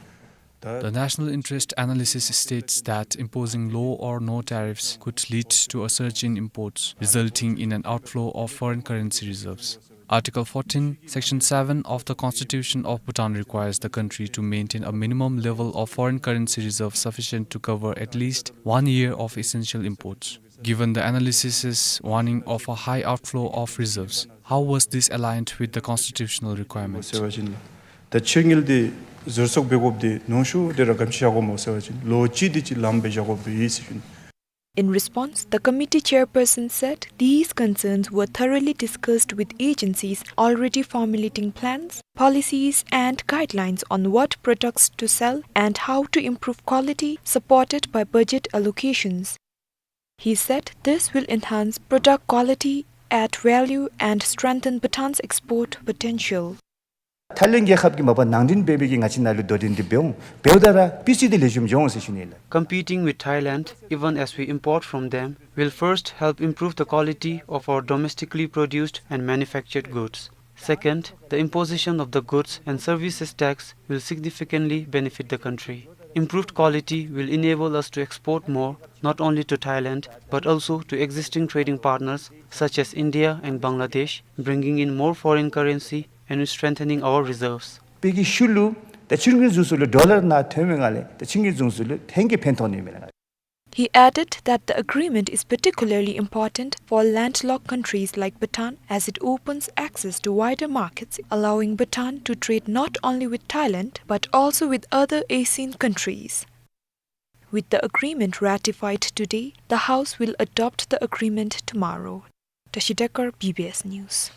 The National Interest Analysis states that imposing low or no tariffs could lead to a surge in imports, resulting in an outflow of foreign currency reserves. Article fourteen, Section seven of the Constitution of Bhutan requires the country to maintain a minimum level of foreign currency reserve sufficient to cover at least one year of essential imports. Given the analysis's warning of a high outflow of reserves, how was this aligned with the constitutional requirement? ཟེར་བ་ཅིན་ད་ཕྱིར་དངུལ་འདི་ཟུར་གསོག་འབད་དགོཔ་འདི་ནོར་ཤུགས་འདི་ར་ག་དེམ་ཅིག་བཞག་དགོཔ་སྨོ་ཟེར་བ་ཅིན་ལོ་གཅིག་དེ་ཅིག་ལངམ་སྦེ་བཞག་དགོཔ་ཨིན་ཟེར་ཞུ་ནི། In response, the committee chairperson said these concerns were thoroughly discussed with agencies already formulating plans, policies, and guidelines on what products to sell and how to improve quality, supported by budget allocations. He said this will enhance product quality, add value, and strengthen Bhutan's export potential. ཐའི་ལེནཌ་རྒྱལ་ཁབ་ཀྱིས་མ་པ་ནང་འདྲེན་འབད་བའི་གི་ང་བཅས་ནང་ལུ་དོ་འགྲན་འདི་འབད་འོང་། འབདཝ་ད་ར་སྤུས་ཚད་འདི་ལེགས་ཤོམ་འགྱོ་འོང་ཟེར་ཞུ་ནི་ལགས། Competing with Thailand, even as we import from them, will first help improve the quality of our domestically produced and manufactured goods. Second, the imposition of the goods and services tax will significantly benefit the country. Improved quality will enable us to export more, not only to Thailand, but also to existing trading partners such as India and Bangladesh, bringing in more foreign currency and strengthening our reserves. དཔེ་གི་ཤུལ་ལུ་ད་ཕྱིར་དངུལ་བཟུང་ས་ལུ་ཌོ་ལར་ནང་ཐོན་མི་ནང་ལས་ད་ཕྱིར་དངུལ་བཟུང་ས་ལུ་ལྷན་གྱིས་ཕན་ཐོགས་ནི་མས་ལགས། He added that the agreement is particularly important for landlocked countries like Bhutan, as it opens access to wider markets, allowing Bhutan to trade not only with Thailand but also with other ASEAN countries. With the agreement ratified today, the House will adopt the agreement tomorrow. Tashi Dekar, B B S News.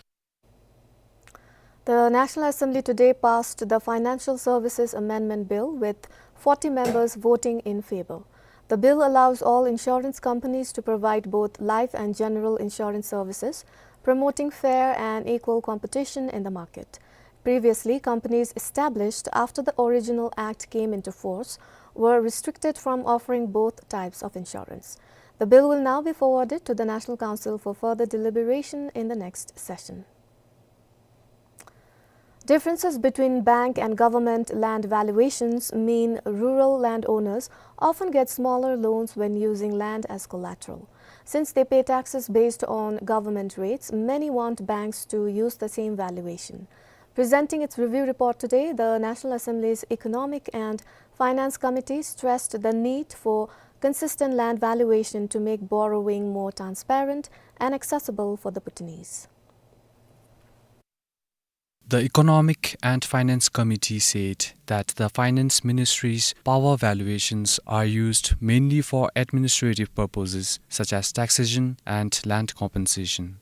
The National Assembly today passed the Financial Services Amendment Bill, with forty members voting in favor. The bill allows all insurance companies to provide both life and general insurance services, promoting fair and equal competition in the market. Previously, companies established after the original act came into force were restricted from offering both types of insurance. The bill will now be forwarded to the National Council for further deliberation in the next session. Differences between bank and government land valuations mean rural landowners often get smaller loans when using land as collateral. Since they pay taxes based on government rates, many want banks to use the same valuation. Presenting its review report today, the National Assembly's Economic and Finance Committee stressed the need for consistent land valuation to make borrowing more transparent and accessible for the Bhutanese. The Economic and Finance Committee said that the Finance Ministry's PAVA valuations are used mainly for administrative purposes such as taxation and land compensation.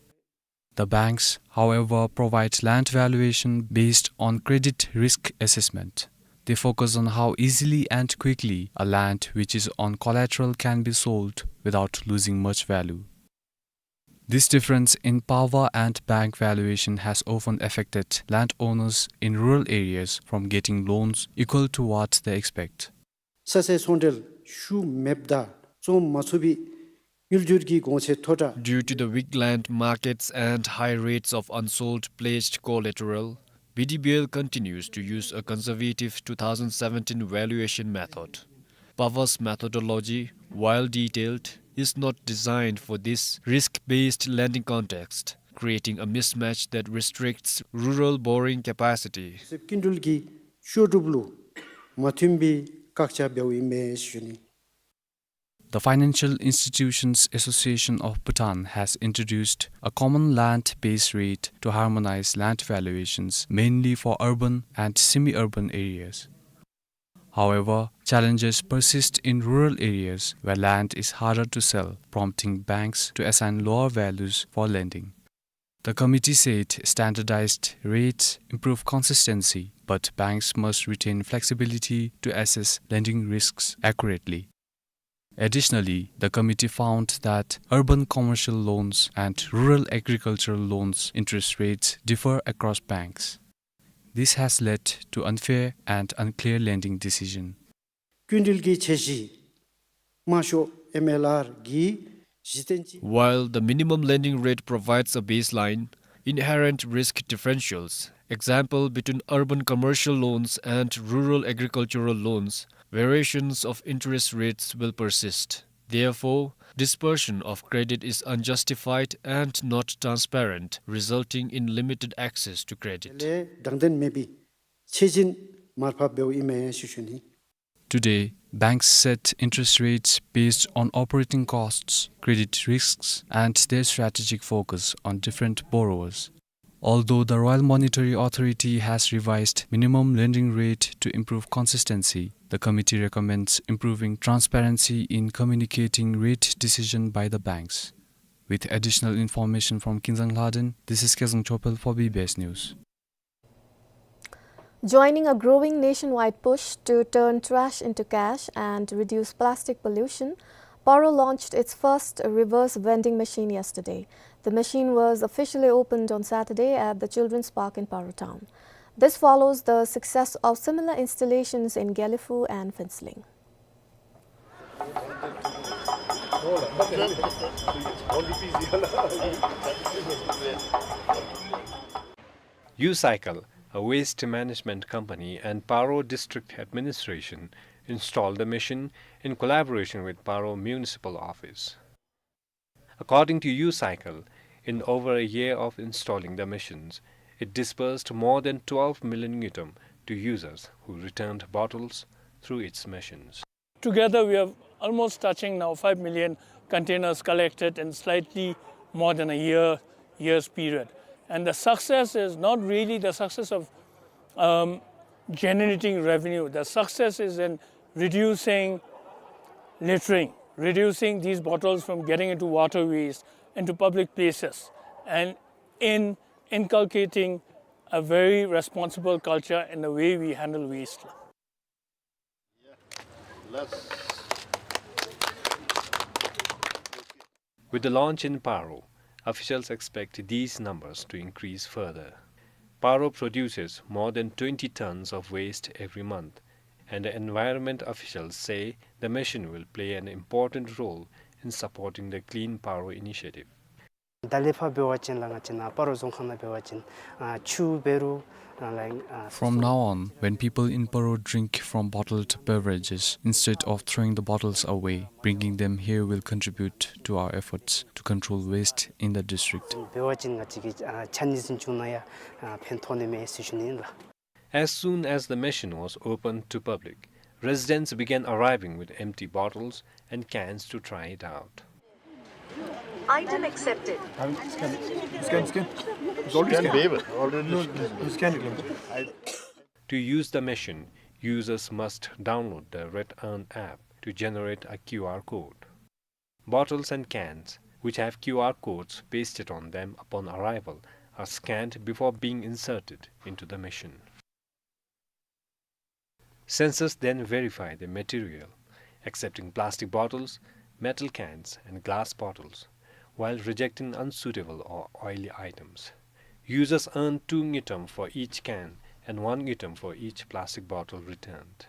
The banks, however, provide land valuation based on credit risk assessment. They focus on how easily and quickly a land which is on collateral can be sold without losing much value. This difference in PAVA and bank valuation has often affected landowners in rural areas from getting loans equal to what they expect. ས་སའི་ཚོང་འབྲེལ་ཤུགས་མེདཔ་དང་བཙོང་མ་ཚུགས་པའི་དངུལ་འབྱོར་གྱི་གོང་ཚད་མཐོ་དྲགས། Due to the weak land markets and high rates of unsold pledged collateral, B D B L continues to use a conservative two thousand seventeen valuation method. PAVA's methodology, while detailed, is not designed for this risk-based lending context, creating a mismatch that restricts rural borrowing capacity. སེམས་སྐྱིན་འགྲུལ་གྱི་ཤོག་སྒྲུབ་ལུ་མ་མཐུན་པའི་བཀག་ཆ་འབདཝ་ཨིན་མས་ཞུ་ནི། The Financial Institutions Association of Bhutan has introduced a common land-based rate to harmonize land valuations, mainly for urban and semi-urban areas. However, challenges persist in rural areas where land is harder to sell, prompting banks to assign lower values for lending. The committee said standardized rates improve consistency, but banks must retain flexibility to assess lending risks accurately. Additionally, the committee found that urban commercial loans and rural agricultural loans interest rates differ across banks. This has led to unfair and unclear lending decision. སྐྱིན་འགྲུལ་གྱི་ཆད་གཞི་དམའ་ཤོས་M L R གྱི་གཞི་རྟེན་གྱི། While the minimum lending rate provides a baseline, inherent risk differentials, example between urban commercial loans and rural agricultural loans, variations of interest rates will persist. Therefore, dispersion of credit is unjustified and not transparent, resulting in limited access to credit. ལས་དྲང་བདེན་མེད་པའི་ཚད་ཅིག་མར་ཕབ་འབདཝ་ཨིན་མས་ཞུ་ཞུ་ནི། Today, banks set interest rates based on operating costs, credit risks, and their strategic focus on different borrowers. Although the Royal Monetary Authority has revised minimum lending rate to improve consistency, the committee recommends improving transparency in communicating rate decision by the banks. With additional information from Kinzang Lhaden, this is Kezang Chopel for B B S News. Joining a growing nationwide push to turn trash into cash and reduce plastic pollution, Paro launched its first reverse vending machine yesterday. The machine was officially opened on Saturday at the Children's Park in Paro town. This follows the success of similar installations in Gelephu and Phuentsholing. U-Cycle, a waste management company, and Paro District Administration installed the machine in collaboration with Paro Municipal Office. According to U-Cycle, in over a year of installing the machines, it disbursed more than twelve million ngultrum to users who returned bottles through its machines. Together, we are almost touching now five million containers collected in slightly more than a year, year's period. And the success is not really the success of, um, generating revenue. The success is in reducing littering, reducing these bottles from getting into waterways, into public places, and in inculcating a very responsible culture in the way we handle waste. With the launch in Paro, officials expect these numbers to increase further. Paro produces more than twenty tons of waste every month, and the environment officials say the mission will play an important role in supporting the Clean Paro initiative. ད་ལས་ཕར་འབད་བ་ཅིན་ལགས་ང་བཅས་ནཱ་སྤ་རོ་རྫོང་ཁག་ནང་འབད་བ་ཅིན་ཨ་ཆུ་འབད་རུང་ཨ་ལའིཀ་ཨ། From now on, when people in Paro drink from bottled beverages, instead of throwing the bottles away, bringing them here will contribute to our efforts to control waste in the district. འབད་བ་ཅིན་ང་བཅས་ཀྱི་ཨ་ཕྱགས་སྙིགས་འཛིན་སྐྱོང་ནང་ཡང་ཨ་ཕན་ཐོགས་ནི་མས་ཟེར་ཞུ་ནི་ཨིན་ལགས། As soon as the mission was opened to public, residents began arriving with empty bottles and cans to try it out. Item accepted. Scan, scan, scan. It's already scanned. Scan, baby. Already. No, no, no, scan it. To use the machine, users must download the Red Urn app to generate a Q R code. Bottles and cans, which have Q R codes pasted on them upon arrival, are scanned before being inserted into the machine. Sensors then verify the material, accepting plastic bottles, metal cans, and glass bottles, while rejecting unsuitable or oily items. Users earn two ngultrum for each can and one ngultrum for each plastic bottle returned.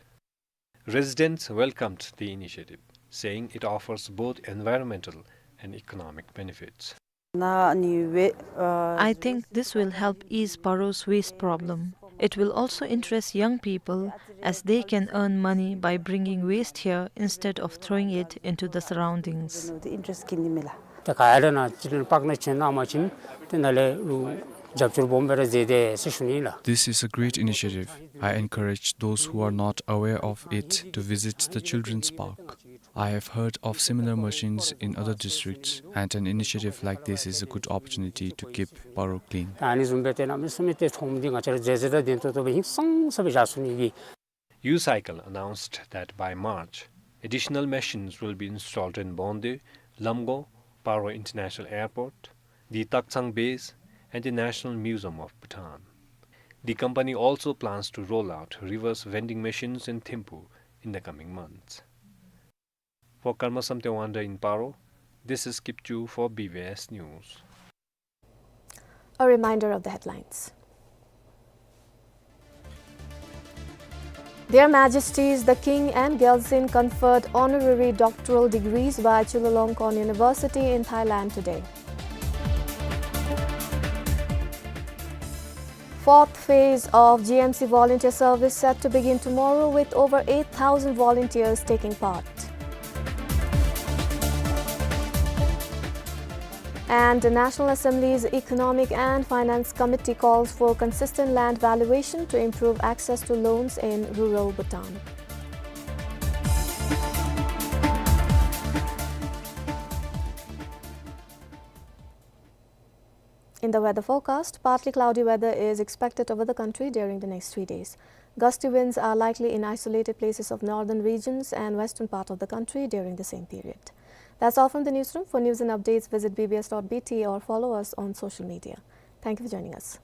Residents welcomed the initiative, saying it offers both environmental and economic benefits. ནཱ་ནི་ཝེ་ཨ། I think this will help ease Paro's waste problem. It will also interest young people as they can earn money by bringing waste here instead of throwing it into the surroundings. ཏེ་ག་ཡ་ལས་ནཱ་ཅི་ལེན་པག་ནཱ་ཆེན་ནང་མ་ཆེན་ཏེ་ནཱ་ལས་རྒྱབ་སྐྱོར་སྦོམ་སྦེ་ར་མཛད་དེ་ཟེར་ཞུ་ནི་ལགས། This is a great initiative. I encourage those who are not aware of it to visit the children's park. I have heard of similar machines in other districts, and an initiative like this is a good opportunity to keep Paro clean. ཨ་ནི་བཟུམ་སྦེ་ཏེ་གནམ་མེད་ས་མེད་ཏེ་ཚོགས་མི་འདི་ང་བཅས་ར་མཛད་མཛདཔ་ད་བདེན་ཏོག་ཏོ་སྦེ་ཧིང་སངས་ས་སྦེ་བཞག་ཚུགས་ནི་གི། U-Cycle announced that by March, additional machines will be installed in Bonde, Lamgo, Paro International Airport, the Takchang Base, and the National Museum of Bhutan. The company also plans to roll out reverse vending machines in Thimphu in the coming months. For Karma Samte Wangda in Paro, this is Kipchu for B B S News. A reminder of the headlines. Their Majesties the King and Gyaltsuen conferred honorary doctoral degrees by Chulalongkorn University in Thailand today. Fourth phase of G M C volunteer service set to begin tomorrow with over eight thousand volunteers taking part. And the National Assembly's Economic and Finance Committee calls for consistent land valuation to improve access to loans in rural Bhutan. In the weather forecast, partly cloudy weather is expected over the country during the next three days. Gusty winds are likely in isolated places of northern regions and western part of the country during the same period. That's all from the newsroom. For news and updates, visit B B S dot B T or follow us on social media. Thank you for joining us.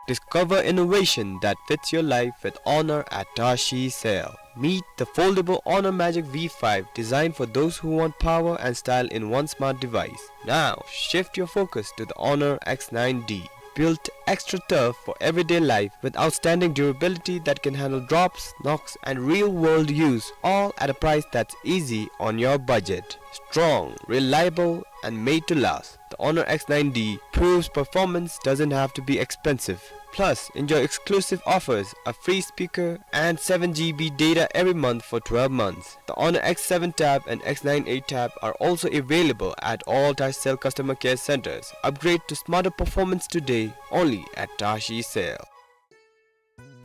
Discover innovation that fits your life with Honor at Tashi Sale. Meet the foldable Honor Magic V five, designed for those who want power and style in one smart device. Now, shift your focus to the Honor X nine D. Built extra tough for everyday life with outstanding durability that can handle drops, knocks, and real-world use, all at a price that's easy on your budget. Strong, reliable, and made to last, the Honor X nine D proves performance doesn't have to be expensive. Plus, enjoy exclusive offers, a free speaker, and seven G B data every month for twelve months. The Honor X seven Tab and X nine eight Tab are also available at all Tashi Sale customer care centers. Upgrade to smarter performance today, only at Tashi Sale.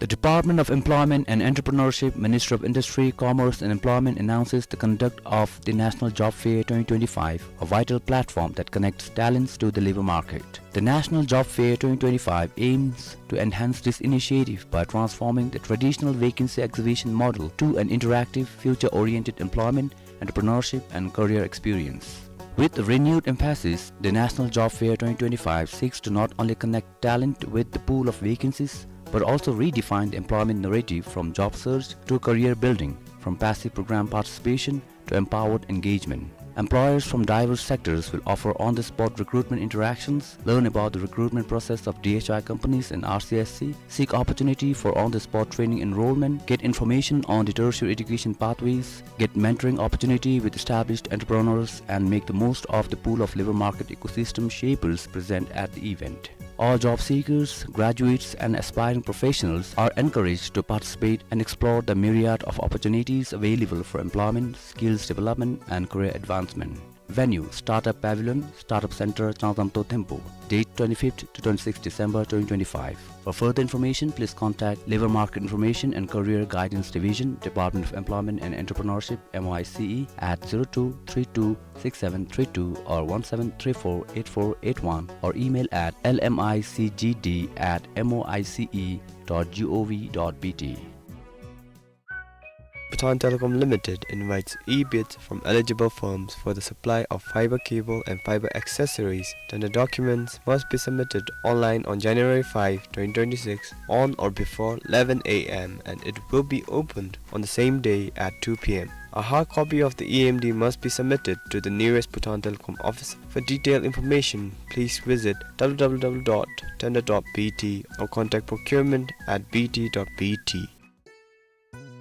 The Department of Employment and Entrepreneurship, Ministry of Industry, Commerce and Employment announces the conduct of the National Job Fair twenty twenty-five, a vital platform that connects talents to the labor market. The National Job Fair twenty twenty-five aims to enhance this initiative by transforming the traditional vacancy exhibition model to an interactive, future-oriented employment, entrepreneurship, and career experience. With a renewed emphasis, the National Job Fair twenty twenty-five seeks to not only connect talent with the pool of vacancies, but also redefine the employment narrative from job search to career building, from passive program participation to empowered engagement. Employers from diverse sectors will offer on-the-spot recruitment interactions, learn about the recruitment process of D H I companies and R C S C, seek opportunity for on-the-spot training enrollment, get information on the tertiary education pathways, get mentoring opportunity with established entrepreneurs, and make the most of the pool of labor market ecosystem shapers present at the event. All job seekers, graduates, and aspiring professionals are encouraged to participate and explore the myriad of opportunities available for employment, skills development, and career advancement. Venue, Startup Pavilion, Startup Center, Changzamto Thimphu. Date, twenty-fifth to twenty-sixth December twenty twenty-five. For further information, please contact Labor Market Information and Career Guidance Division, Department of Employment and Entrepreneurship, M O I C E, at zero two three two six seven three two or one seven three four eight four eight one, or email at L M I C G D at M O I C E dot G O V dot B T. Bhutan Telecom Limited invites e-bids from eligible firms for the supply of fiber cable and fiber accessories. Tender documents must be submitted online on January five, twenty twenty-six, on or before eleven A M, and it will be opened on the same day at two P M. A hard copy of the E M D must be submitted to the nearest Bhutan Telecom office. For detailed information, please visit W W W dot tender dot B T or contact procurement at B T dot B T.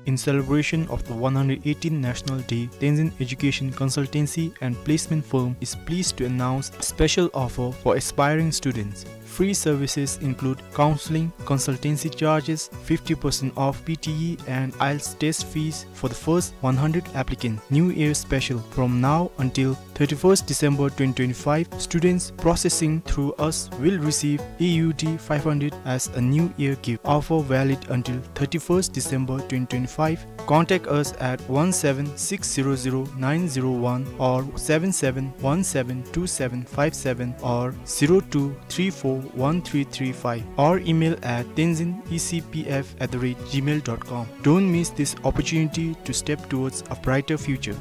In celebration of the one hundred eighteenth National Day, Tenzin Education Consultancy and Placement Firm is pleased to announce a special offer for aspiring students. Free services include counseling, consultancy charges, fifty percent off P T E and IELTS test fees for the first one hundred applicants. New Year special. From now until thirty-first December twenty twenty-five, students processing through us will receive A U D five hundred as a New Year gift. Offer valid until thirty-first December twenty twenty-five. Contact us at one seven six zero zero nine zero one or seven seven one seven two seven five seven or zero two three four one three three five, or email at tenzin E C P F at the rate gmail dot com. Don't miss this opportunity to step towards a brighter future.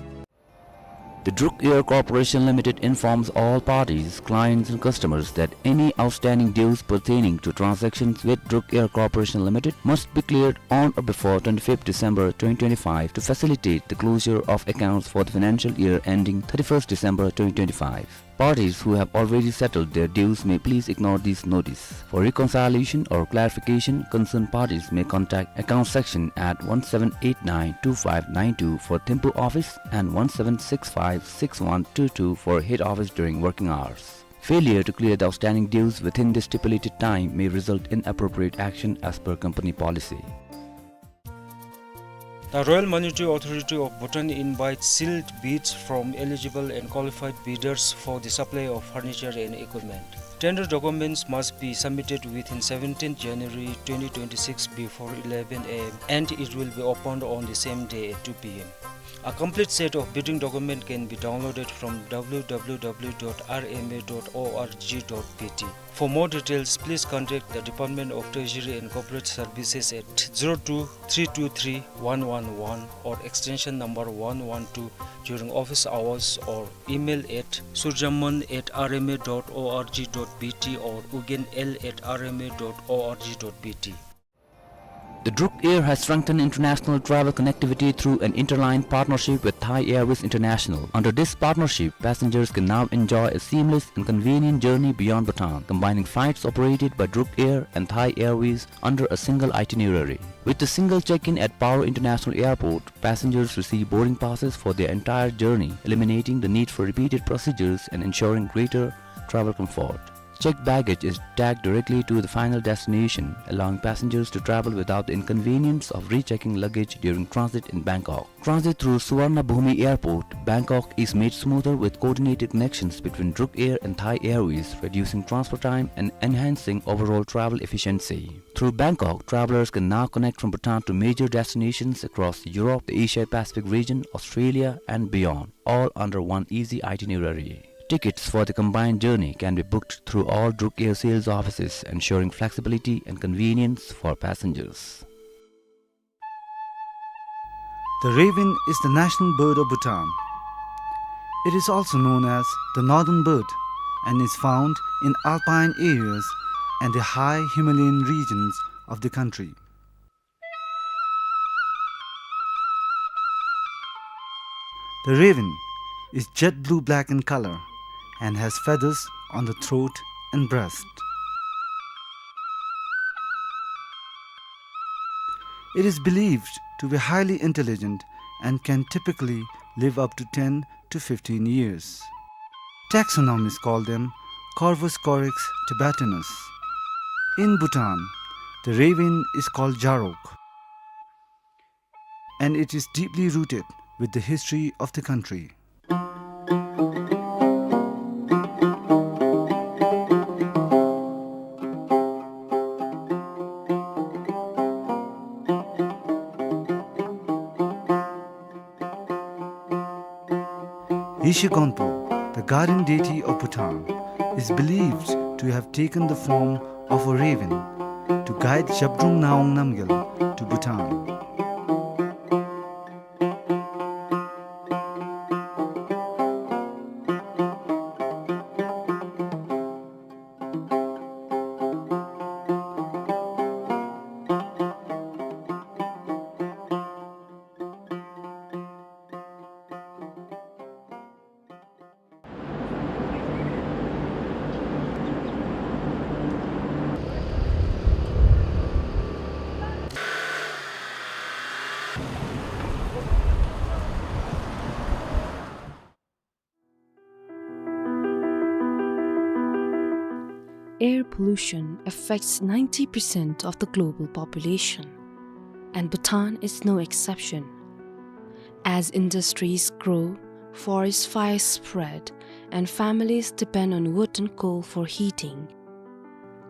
The Druk Air Corporation Limited informs all parties, clients and customers that any outstanding dues pertaining to transactions with Druk Air Corporation Limited must be cleared on or before twenty-fifth December twenty twenty-five to facilitate the closure of accounts for the financial year ending thirty-first December twenty twenty-five. Parties who have already settled their dues may please ignore this notice. For reconciliation or clarification, concerned parties may contact account section at one seven eight nine two five nine two for Thimphu office and one seven six five six one two two for head office during working hours. Failure to clear the outstanding dues within the stipulated time may result in appropriate action as per company policy. The Royal Monetary Authority of Bhutan invites sealed bids from eligible and qualified bidders for the supply of furniture and equipment. Tender documents must be submitted within seventeenth January twenty twenty-six before eleven A M and it will be opened on the same day at two P M. A complete set of bidding document can be downloaded from W W W dot R M A dot O R G dot B T. For more details, please contact the Department of Treasury and Corporate Services at zero two three two three one one one or extension number one one two during office hours or email at surjaman at R M A dot O R G dot B T or ugen L at R M A dot O R G dot B T. The Druk Air has strengthened international travel connectivity through an interline partnership with Thai Airways International. Under this partnership, passengers can now enjoy a seamless and convenient journey beyond Bhutan, combining flights operated by Druk Air and Thai Airways under a single itinerary. With a single check-in at Paro International Airport, passengers receive boarding passes for their entire journey, eliminating the need for repeated procedures and ensuring greater travel comfort. Checked baggage is tagged directly to the final destination, allowing passengers to travel without the inconvenience of rechecking luggage during transit in Bangkok. Transit through Suvarnabhumi Airport, Bangkok is made smoother with coordinated connections between Druk Air and Thai Airways, reducing transfer time and enhancing overall travel efficiency. Through Bangkok, travelers can now connect from Bhutan to major destinations across Europe, the Asia-Pacific region, Australia, and beyond, all under one easy itinerary. Tickets for the combined journey can be booked through all Druk Air sales offices, ensuring flexibility and convenience for passengers. The raven is the national bird of Bhutan. It is also known as the northern bird and is found in alpine areas and the high Himalayan regions of the country. The raven is jet blue-black in color and has feathers on the throat and breast. It is believed to be highly intelligent and can typically live up to ten to fifteen years. Taxonomists call them Corvus corax tibetanus. In Bhutan, the raven is called jarok, and it is deeply rooted with the history of the country. Yeshe Gonpo, the guardian deity of Bhutan, is believed to have taken the form of a raven to guide Zhabdrung Ngawang Namgyal to Bhutan. Air pollution affects ninety percent of the global population, and Bhutan is no exception. As industries grow, forest fires spread, and families depend on wood and coal for heating,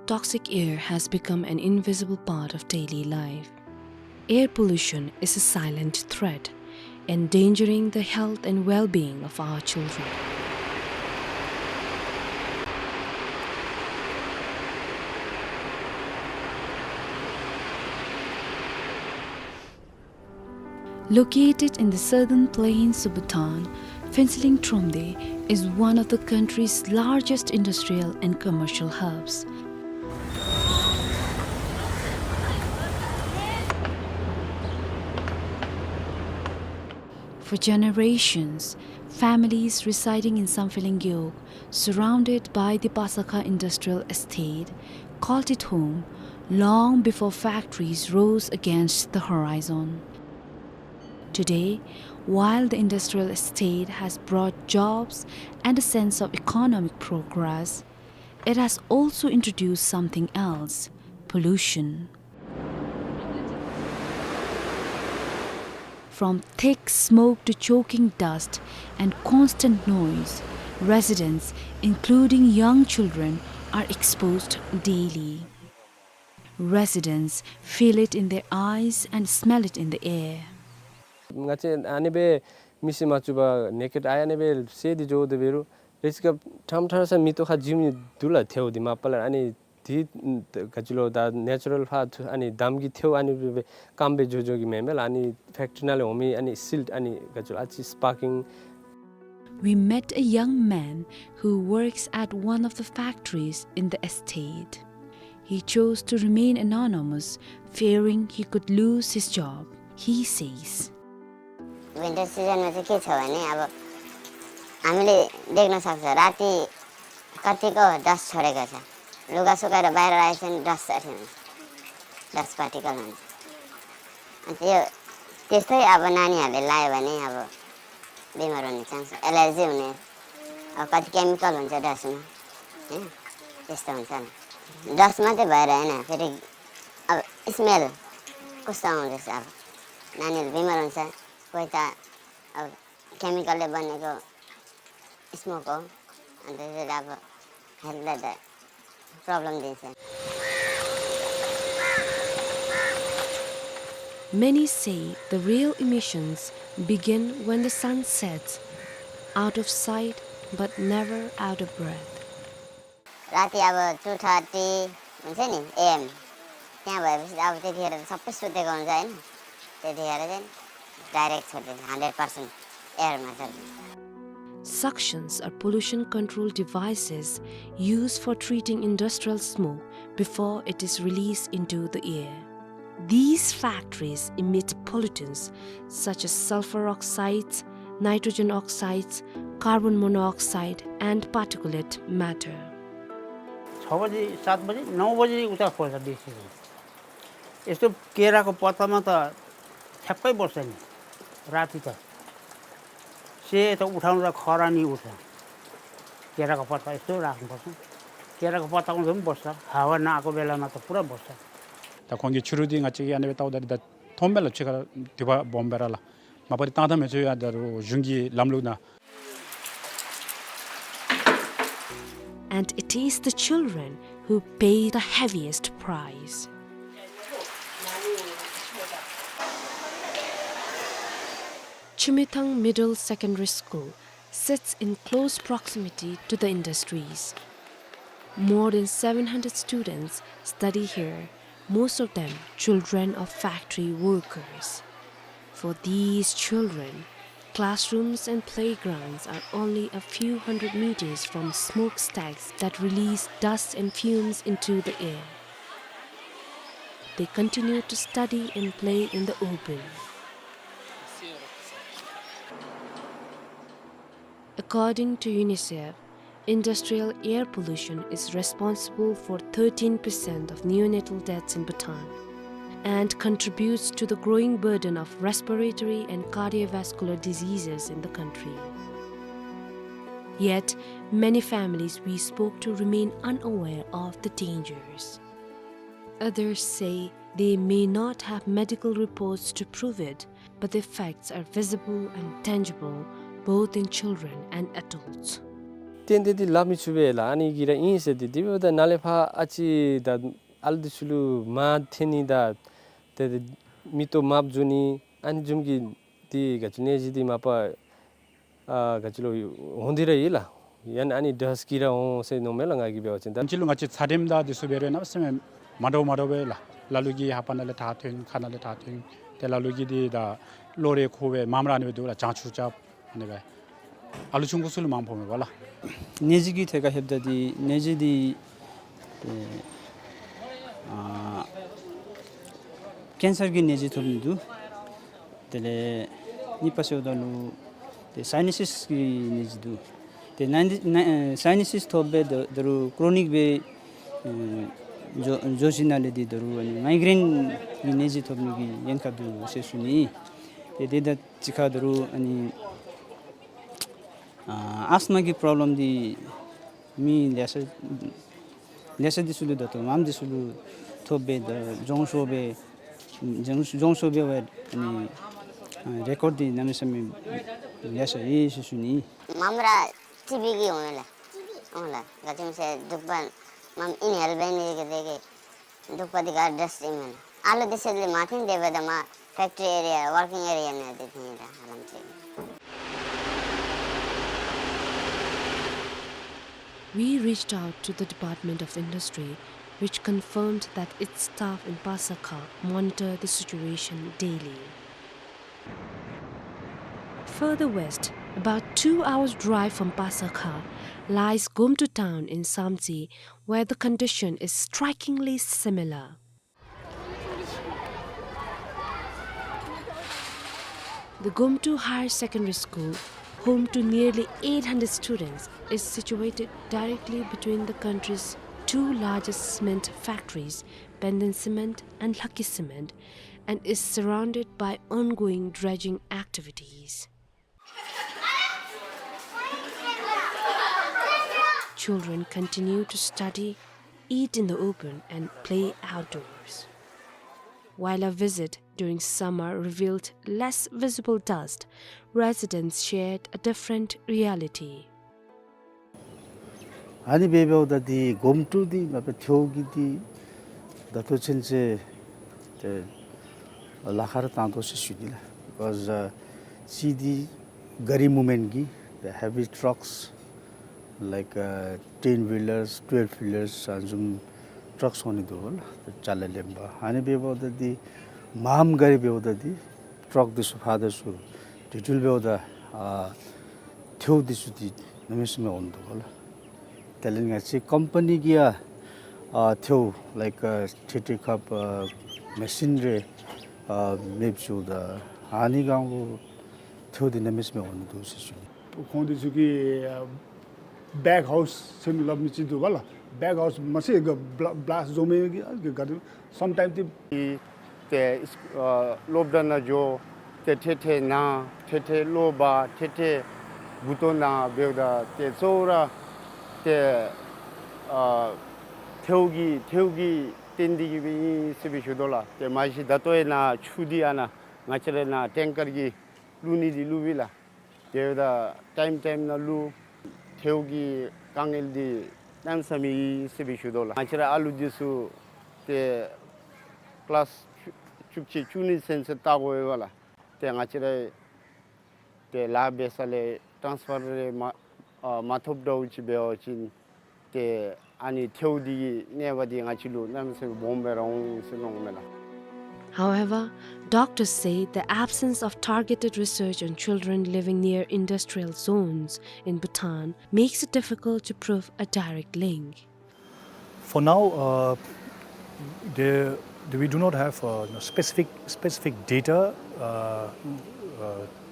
toxic air has become an invisible part of daily life. Air pollution is a silent threat, endangering the health and well-being of our children. Located in the southern plains of Bhutan, Phuentsholing Thromde is one of the country's largest industrial and commercial hubs. For generations, families residing in Samphehleng Gewog, surrounded by the Pasakha Industrial Estate, called it home long before factories rose against the horizon. Today, while the industrial estate has brought jobs and a sense of economic progress, it has also introduced something else: pollution. From thick smoke to choking dust and constant noise, residents, including young children, are exposed daily. Residents feel it in their eyes and smell it in the air. ང་བཅས་ཨ་ནི་སྦེ་མི་ཤེས་མ་བཅུག་པར་ནེ་ཀེཌ་ཨའི་ཨ་ནི་སྦེ་བསལ་ཏེ་འགྱོ་དོ་འབད་རུང་རེ་ཅིག་ཁར་ཕྲང་ཕྲང་ས་མེ་ཏོག་ཁར་འཛུལ་མི་འདུག་ལགས། ཐལཝ་འདི་མ་པ་ལས་ཨ་ནི་འདི་ག་ཅི་ལོ་ད་ནེ་ཅུ་རཱལ་ཕར་ཨ་ནི་འདམ་གྱི་ཐལཝ་ཨ་ནི་སྦེ་སྐམ་སྦེ་འགྱོ་འགྱོ་གི་མེན་མས་ལགས། ཨ་ནི་ཕེཀ་ཊི་རི་ནང་ལས་འོང་མི་ཨ་ནི་སིལཊ་ཨ་ནི་ག་ཅི་ལོ་ཨ་ཙི་སི་པར་ཀིང། We met a young man who works at one of the factories in the estate. He chose to remain anonymous, fearing he could lose his job. He says, winter सिजनमा चाहिँ के छ भने, अब हामीले देख्न सक्छ, राति कतिको डस्ट छोडेको छ। लुगा सुकाएर बाहिर राखेको छ भने डस्ट अठ्याउँछ, डस्ट पार्टिकल हुन्छ। अनि त्यो, त्यस्तै अब नानीहरूले लायो भने अब बिमार हुने चान्स, एलर्जी हुने, अब कति केमिकल हुन्छ डस्टमा, होइन? त्यस्तो हुन्छ नि। डस्ट मात्रै भएर होइन, फेरि अब स्मेल कस्तो आउँदैछ, अब नानीहरू बिमार हुन्छ, कोही त अब केमिकलले बनेको स्मोक हो, अनि त्यसले अब हेल्थलाई त प्रब्लम दिन्छ। Many say the real emissions begin when the sun sets, out of sight but never out of breath. राति अब टू थर्टी हुन्छ नि एएम, त्यहाँ भएपछि अब त्यतिखेर त सबै सुतेको हुन्छ, होइन? त्यतिखेर चाहिँ डाइरेक्ट छोडिदिन्छ, हन्ड्रेड पर्सेन्ट एयरमा छोडिदिन्छ। Suctions are pollution control devices used for treating industrial smoke before it is released into the air. These factories emit pollutants such as sulfur oxides, nitrogen oxides, carbon monoxide, and particulate matter. छ बजी, सात बजी, नौ बजी उता खोज्छ बेसी चाहिँ। यस्तो केराको पत्तामा त ठ्याक्कै बस्छ नि, राति त। सेतो उठाउँदा खरानी उठ्छ। केराको पत्ता यस्तो राख्नुपर्छ। केराको पत्ता उठ्दा पनि बस्छ। हावा नआएको बेलामा त पुरा बस्छ। ད་ཁོང་གི་ཕྱི་རུ་འདི་ང་བཅས་ཀྱིས་ཨ་ནི་སྦེ་བལྟཝ་ད་ད་མཐོང་མས་ལགས། ཕྱི་ཁར་དུད་པ་སྦོམ་སྦེ་ར་ལགས། མ་པ་འདི་བཏང་ད་མི་ཚུགས་ཡ། ད་རུང་གཞུང་གི་ལམ་ལུགས་ནང་། And it is the children who pay the heaviest price. Chumithang Middle Secondary School sits in close proximity to the industries. More than seven hundred students study here, most of them children of factory workers. For these children, classrooms and playgrounds are only a few hundred meters from smokestacks that release dust and fumes into the air. They continue to study and play in the open. According to UNICEF, industrial air pollution is responsible for thirteen percent of neonatal deaths in Bhutan and contributes to the growing burden of respiratory and cardiovascular diseases in the country. Yet, many families we spoke to remain unaware of the dangers. Others say they may not have medical reports to prove it, but the facts are visible and tangible, both in children and adults. ཏན་ཏན་འདི་སླབ་མི་ཚུགས་པས་ལགས། ཨ་ནི་གི་ར་ཨིན་ཟེར་ཏེ། དེ་འབདཝ་ད་ནཱ་ལས་ཕར་ཨ་ཙི་ད་ཨ་ལུ་འདི་ཚུ་ལུ་མར་འཐེན་ནི་དང་ཏེ་མིག་ཏོ་དམརཔོ་འགྱོ་ནི་ཨ་ནི་བཟུམ་གྱི་འདི་ག་ཅི་ནད་གཞི་འདི་མ་པ་ཨ་ག་ཅི་ལོ་འོང་སྟེ་ར་ཡོད་ལགས། ཡང་ན་ཨ་ནི་དྲག་སྐྱེད་ར་འོང་ཟེར་མནོཝ་མས་ལགས། ང་གིས་འབད་བ་ཅིན་ད་ཅི་ལུ་ང་བཅས་ཚད་རིམས་དང་འདི་ཚུ་འབད་རུང་གནམ་མེད་ས་མེད་མ་འདྲཝ་མ་འདྲཝ་སྦེ་ལགས། ལ་ལུ་གིས་ལྷ་པ་ནང་ལས་དྲག་ཐོན། ཁ་ནང་ལས་དྲག་ཐོན། ཏེ་ལ་ལུ་གིས་འདི་ད་གློ་རེ་ཁུ་སྦེ་མངམ་ར་ཨ་ནི་སྦེ་འདུག་ལགས། བྱང་ཆུབ་རྐྱབ་ཨ་ནི་སྦེ། ཨ་ལུ་ཆུང་ཀུ་ཚུ་ལུ་མང་པོ་མས་པ་ལགས། ནད་གཞི་གི་ཐད་ཁར་ལྷོདཔ་ད་འདི་ནད་གཞི་འདི་ཨེ་ཨ་ཀེན་སར་གྱི་ནད་གཞི་ཐོབ་ནི་འདུག། དེ་ལས་གཉིས་པ་ཟེརཝ་ད་ལུ་ཏེ་སའི་ནེ་སིས་ཀྱི་ནད་གཞི་འདུག། ཏེ་ནཱ་འདི་ནཱ་ཨེ་སའི་ནེ་སིས་ཐོབ་སྦེ་ད་ད་རུང་ཀྲོ་ནིག་སྦེ་ཨེ་འགྱོ་འགྱོ་ཞིནམ་ལས་འདི་ད་རུང་ཨ་ནི་མའི་གྲེན་གྱི་ནད་གཞི་ཐོབ་ནི་གི་ཉེན་ཁ་འདུག་ཟེར་ཞུ་ནི། ཏེ་དེ་དང་གཅིག་ཁར་ད་རུང་ཨ་ནི་ཨ་ཨས་མ་གི་པྲོབ་ལེམ་འདི་མི་ལེ་ཤ་ལེ་ཤ་འདི་ཚུ་ལུ་ད་ལྟོ་མངམ་འདི་ཚུ་ལུ་ཐོབ་སྦེ་ད་རྫོང་ཤོར་སྦེ་རྫོང་རྫོང་ཤོར་སྦེ་འབད་ཨ་ནི་ཨ་རེ་ཀོཌ་འདི་གནམ་མེད་ས་མེད་ལེ་ཤ་ཡོད་ཟེར་ཞུ་ནི། མངམ་ར་ཊི་བི་གིས་འོང་ཡི་ལགས། འོང་ལགས། ག་ཅི་སྨོ་ཟེར་གདུག་པ་མངམ་ཨིན་ཧེལ་འབད་ནི་གི་དེ་གིས་གདུག་པ་འདི་ག་ཌསཊ་ཨིན་མས་ལགས། ཨ་ལུ་འདི་ཚུ་ལུ་མ་འཐོན་དེ་འབདཝ་ད་མར་ཕེཀ་ཊི་རི་ཨེ་རི་ཡ་ཝར་ཀིང་ཨེ་རི་ཡ་ནང་འདི་འཐོན་ཡི་ལགས། ཧ་ལམ་ཅིག། We reached out to the Department of Industry, which confirmed that its staff in Pasakha monitor the situation daily. Further west, about two hours' drive from Pasakha, lies Gomtu town in Samtse, where the condition is strikingly similar. The Gomtu Higher Secondary School, home to nearly eight hundred students, is situated directly between the country's two largest cement factories, Penden Cement and Lhakki Cement, and is surrounded by ongoing dredging activities. Children continue to study, eat in the open, and play outdoors. While our visit during summer revealed less visible dust, residents shared a different reality. ཨ་ནི་འབདཝ་ད་འདི་གོམ་ཊུ་འདི་མ་པ་ཐེའུ་གི་འདི་ད་ལྟོ་ཚུན་ཚོད་ཏེ་ལཱ་ཁག་ར་བཏང་དོ་ཟེར་ཞུ་ནི་ལགས། Because uh, see the gari movement གི་the heavy trucks like uh, ten wheelers, twelve wheelers ཨ་ནི་བཟུམ་ཊགསི་འོང་ནི་འདུག་ལགས། ཅ་ལ་ལེན་པར། ཨ་ནི་འབདཝ་ད་འདི་མངམ་ག་ར་འབདཝ་ད་འདི་ཊགསི་འདི་ཚུ་ཕར་དང་ཚུར་དེ་འགྱོ་འབདཝ་ད་ཨ་ཐེའུ་འདི་ཚུ་འདི་གནམ་མེད་ས་མེད་འོང་འདུག་ལགས། དེ་ལས་ང་བཅས་ཀམ་པ་ནི་གིས་ཡང་ཨ་ཐེའུ་like uh, ཐེ་ཐེ་ཁབ་ཨ་མེ་ཤིན་རེ་ཨ་མེདཔ་བཟོཝ་ད་ཨ་ནི་སྒང་ལུ་ཐེའུ་འདི་གནམ་མེད་ས་མེད་འོང་ནི་འདུག་ཟེར་ཞུ་ནི། ཁོང་འདི་ཚུ་གིས་ཨ་བེག་ཧའུསི་ཟེར་སླབ་མི་ཅིག་འདུག་པ་ལགས། བེག་ཧའུསི་མ་ཚད་ག་བླ་བླཱསཊ་བཟོ་མི་གི་ག་དེ་སམ་ཊའིམསི་འདི་ཏེ་ཨ་སློབ་གྲྭ་ནང་འགྱོ། ཏེ་ཐེ་ཐེ་ན་ཐེ་ཐེ་གློ་བ་ཐེ་ཐེ་མགུ་ཏོ་ན་འབདཝ་ད་ཏེ་གཙོ་བོ་ར་ཏེ་ཨ་ཐེའུ་གི་ཐེའུ་གིས་བརྟེན་ཏེ་གིས་སྦེ་ཨིན་ཟེར་སྦེ་ཞུ་དོ་ལགས། ཏེ་མ་གཞི་ད་ལྟོ་ཡང་ནཱ་ཆུ་འདི་ཨ་ནཱ་ང་བཅས་ར་ནཱ་ཊེང་ཀར་གྱིས་བླུག་ནི་འདི་བླུག་པས་ལགས། དེ་འབདཝ་ད་ཊའིམ་ཊའིམ་ནང་བླུག། ཐེའུ་གི་དཀའ་ངལ་འདི་གནམ་མེད་ས་མེད་ཨིན་ཟེར་སྦེ་ཞུ་དོ་ལགས། ང་བཅས་ར་ཨ་ལུ་འདི་ཚུ་ཏེ་ཀི་ལཱསི་བཅུ་བཅུ་གཅིག་བཅུ་གཉིས་ཚུན་ཚོད་ལྟ་དགོ་པས་ལགས། ཏེ་ང་བཅས་ར་ཏེ་ལཱ་འབད་ས་ལས་ཊཱནསི་ཕར་རེ་མ་ཨ་མ་ཐོབ་འདྲཝ་ཅིག་འབད་བ་ཅིན་ཏེ་ཨ་ནི་ཐེའུ་འདི་གི་ནད་པ་འདི་ང་བཅས་ལུ་གནམ་མེད་ས་མེད་སྦོམ་སྦེ་ར་འོང་ཟེར་མནོཝ་མས་ལགས། However, doctors say the absence of targeted research on children living near industrial zones in Bhutan makes it difficult to prove a direct link. For now, uh, there, we do not have uh, specific specific data uh, uh,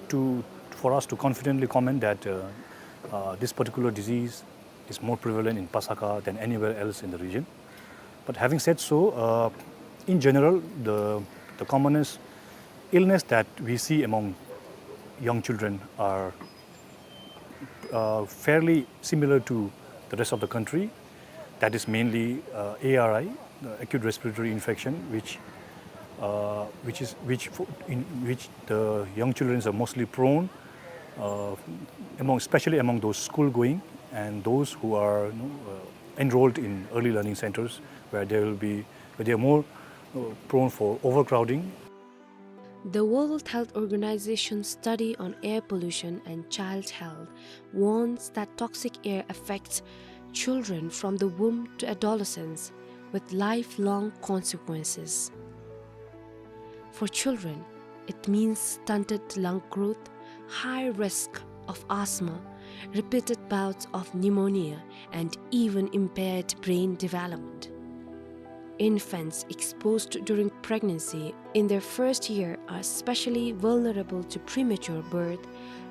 to for us to confidently comment that uh, uh, this particular disease is more prevalent in Pasakha than anywhere else in the region. But having said so, uh, in general, the, the commonest illness that we see among young children are Uh, fairly similar to the rest of the country. That is mainly, uh, A R I, uh, acute respiratory infection, which, uh, which is, which for, in which the young children are mostly prone, uh, among, especially among those school going and those who are, you know, uh, enrolled in early learning centers, where they will be, where they are more, uh, prone for overcrowding. The World Health Organization study on air pollution and child health warns that toxic air affects children from the womb to adolescence, with lifelong consequences. For children, it means stunted lung growth, high risk of asthma, repeated bouts of pneumonia, and even impaired brain development. Infants exposed during pregnancy in their first year are especially vulnerable to premature birth,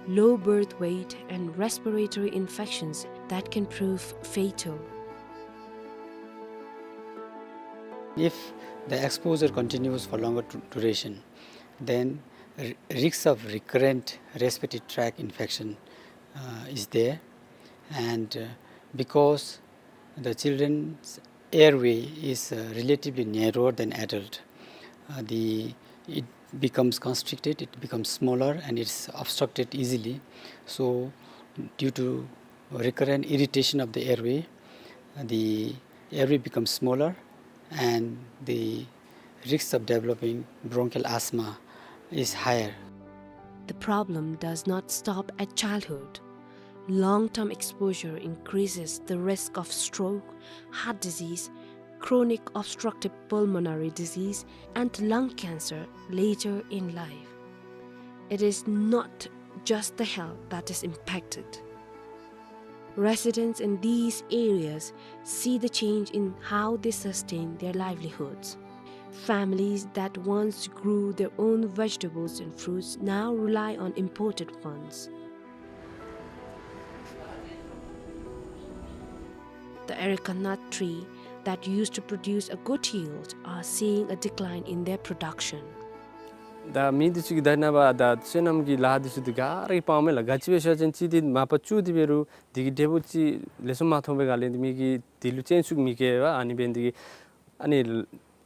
low birth weight, and respiratory infections that can prove fatal. If the exposure continues for longer du-, duration, then r-, risks of recurrent respiratory tract infection, uh, is there. And, uh, because the children's airway is, uh, relatively narrower than adult, uh, the, it becomes constricted, it becomes smaller, and it's obstructed easily. So, due to recurrent irritation of the airway, uh, the airway becomes smaller, and the risks of developing bronchial asthma is higher. The problem does not stop at childhood. Long-term exposure increases the risk of stroke, heart disease, chronic obstructive pulmonary disease, and lung cancer later in life. It is not just the health that is impacted. Residents in these areas see the change in how they sustain their livelihoods. Families that once grew their own vegetables and fruits now rely on imported ones. The areca nut tree that used to produce a good yield are seeing a decline in their production. ད་མི་འདི་ཚུ་གིས་ད་ནངས་པ་ད་སོ་ནམ་གྱི་ལཱ་འདི་ཚུ་འདི་ག་ར་གིས་སྤང་མས་ལགས། ག་ཅི་སྦེ་ཟེར་བ་ཅིན་གཅིག་འདི་མ་པ་བཙུགས་ཏེ་འབད་རུང་འདི་གི་འབྲས་བུ་ཅིག་ལེགས་ཤོམ་མ་ཐོབ་པའི་སྒང་ལས་འདི་མི་གིས་འདི་ལུ་སྤྱན་ཟུག་མི་བསྐྱེད་པས། ཨ་ནི་འབད་ནི་འདི་གིས་ཨ་ནི་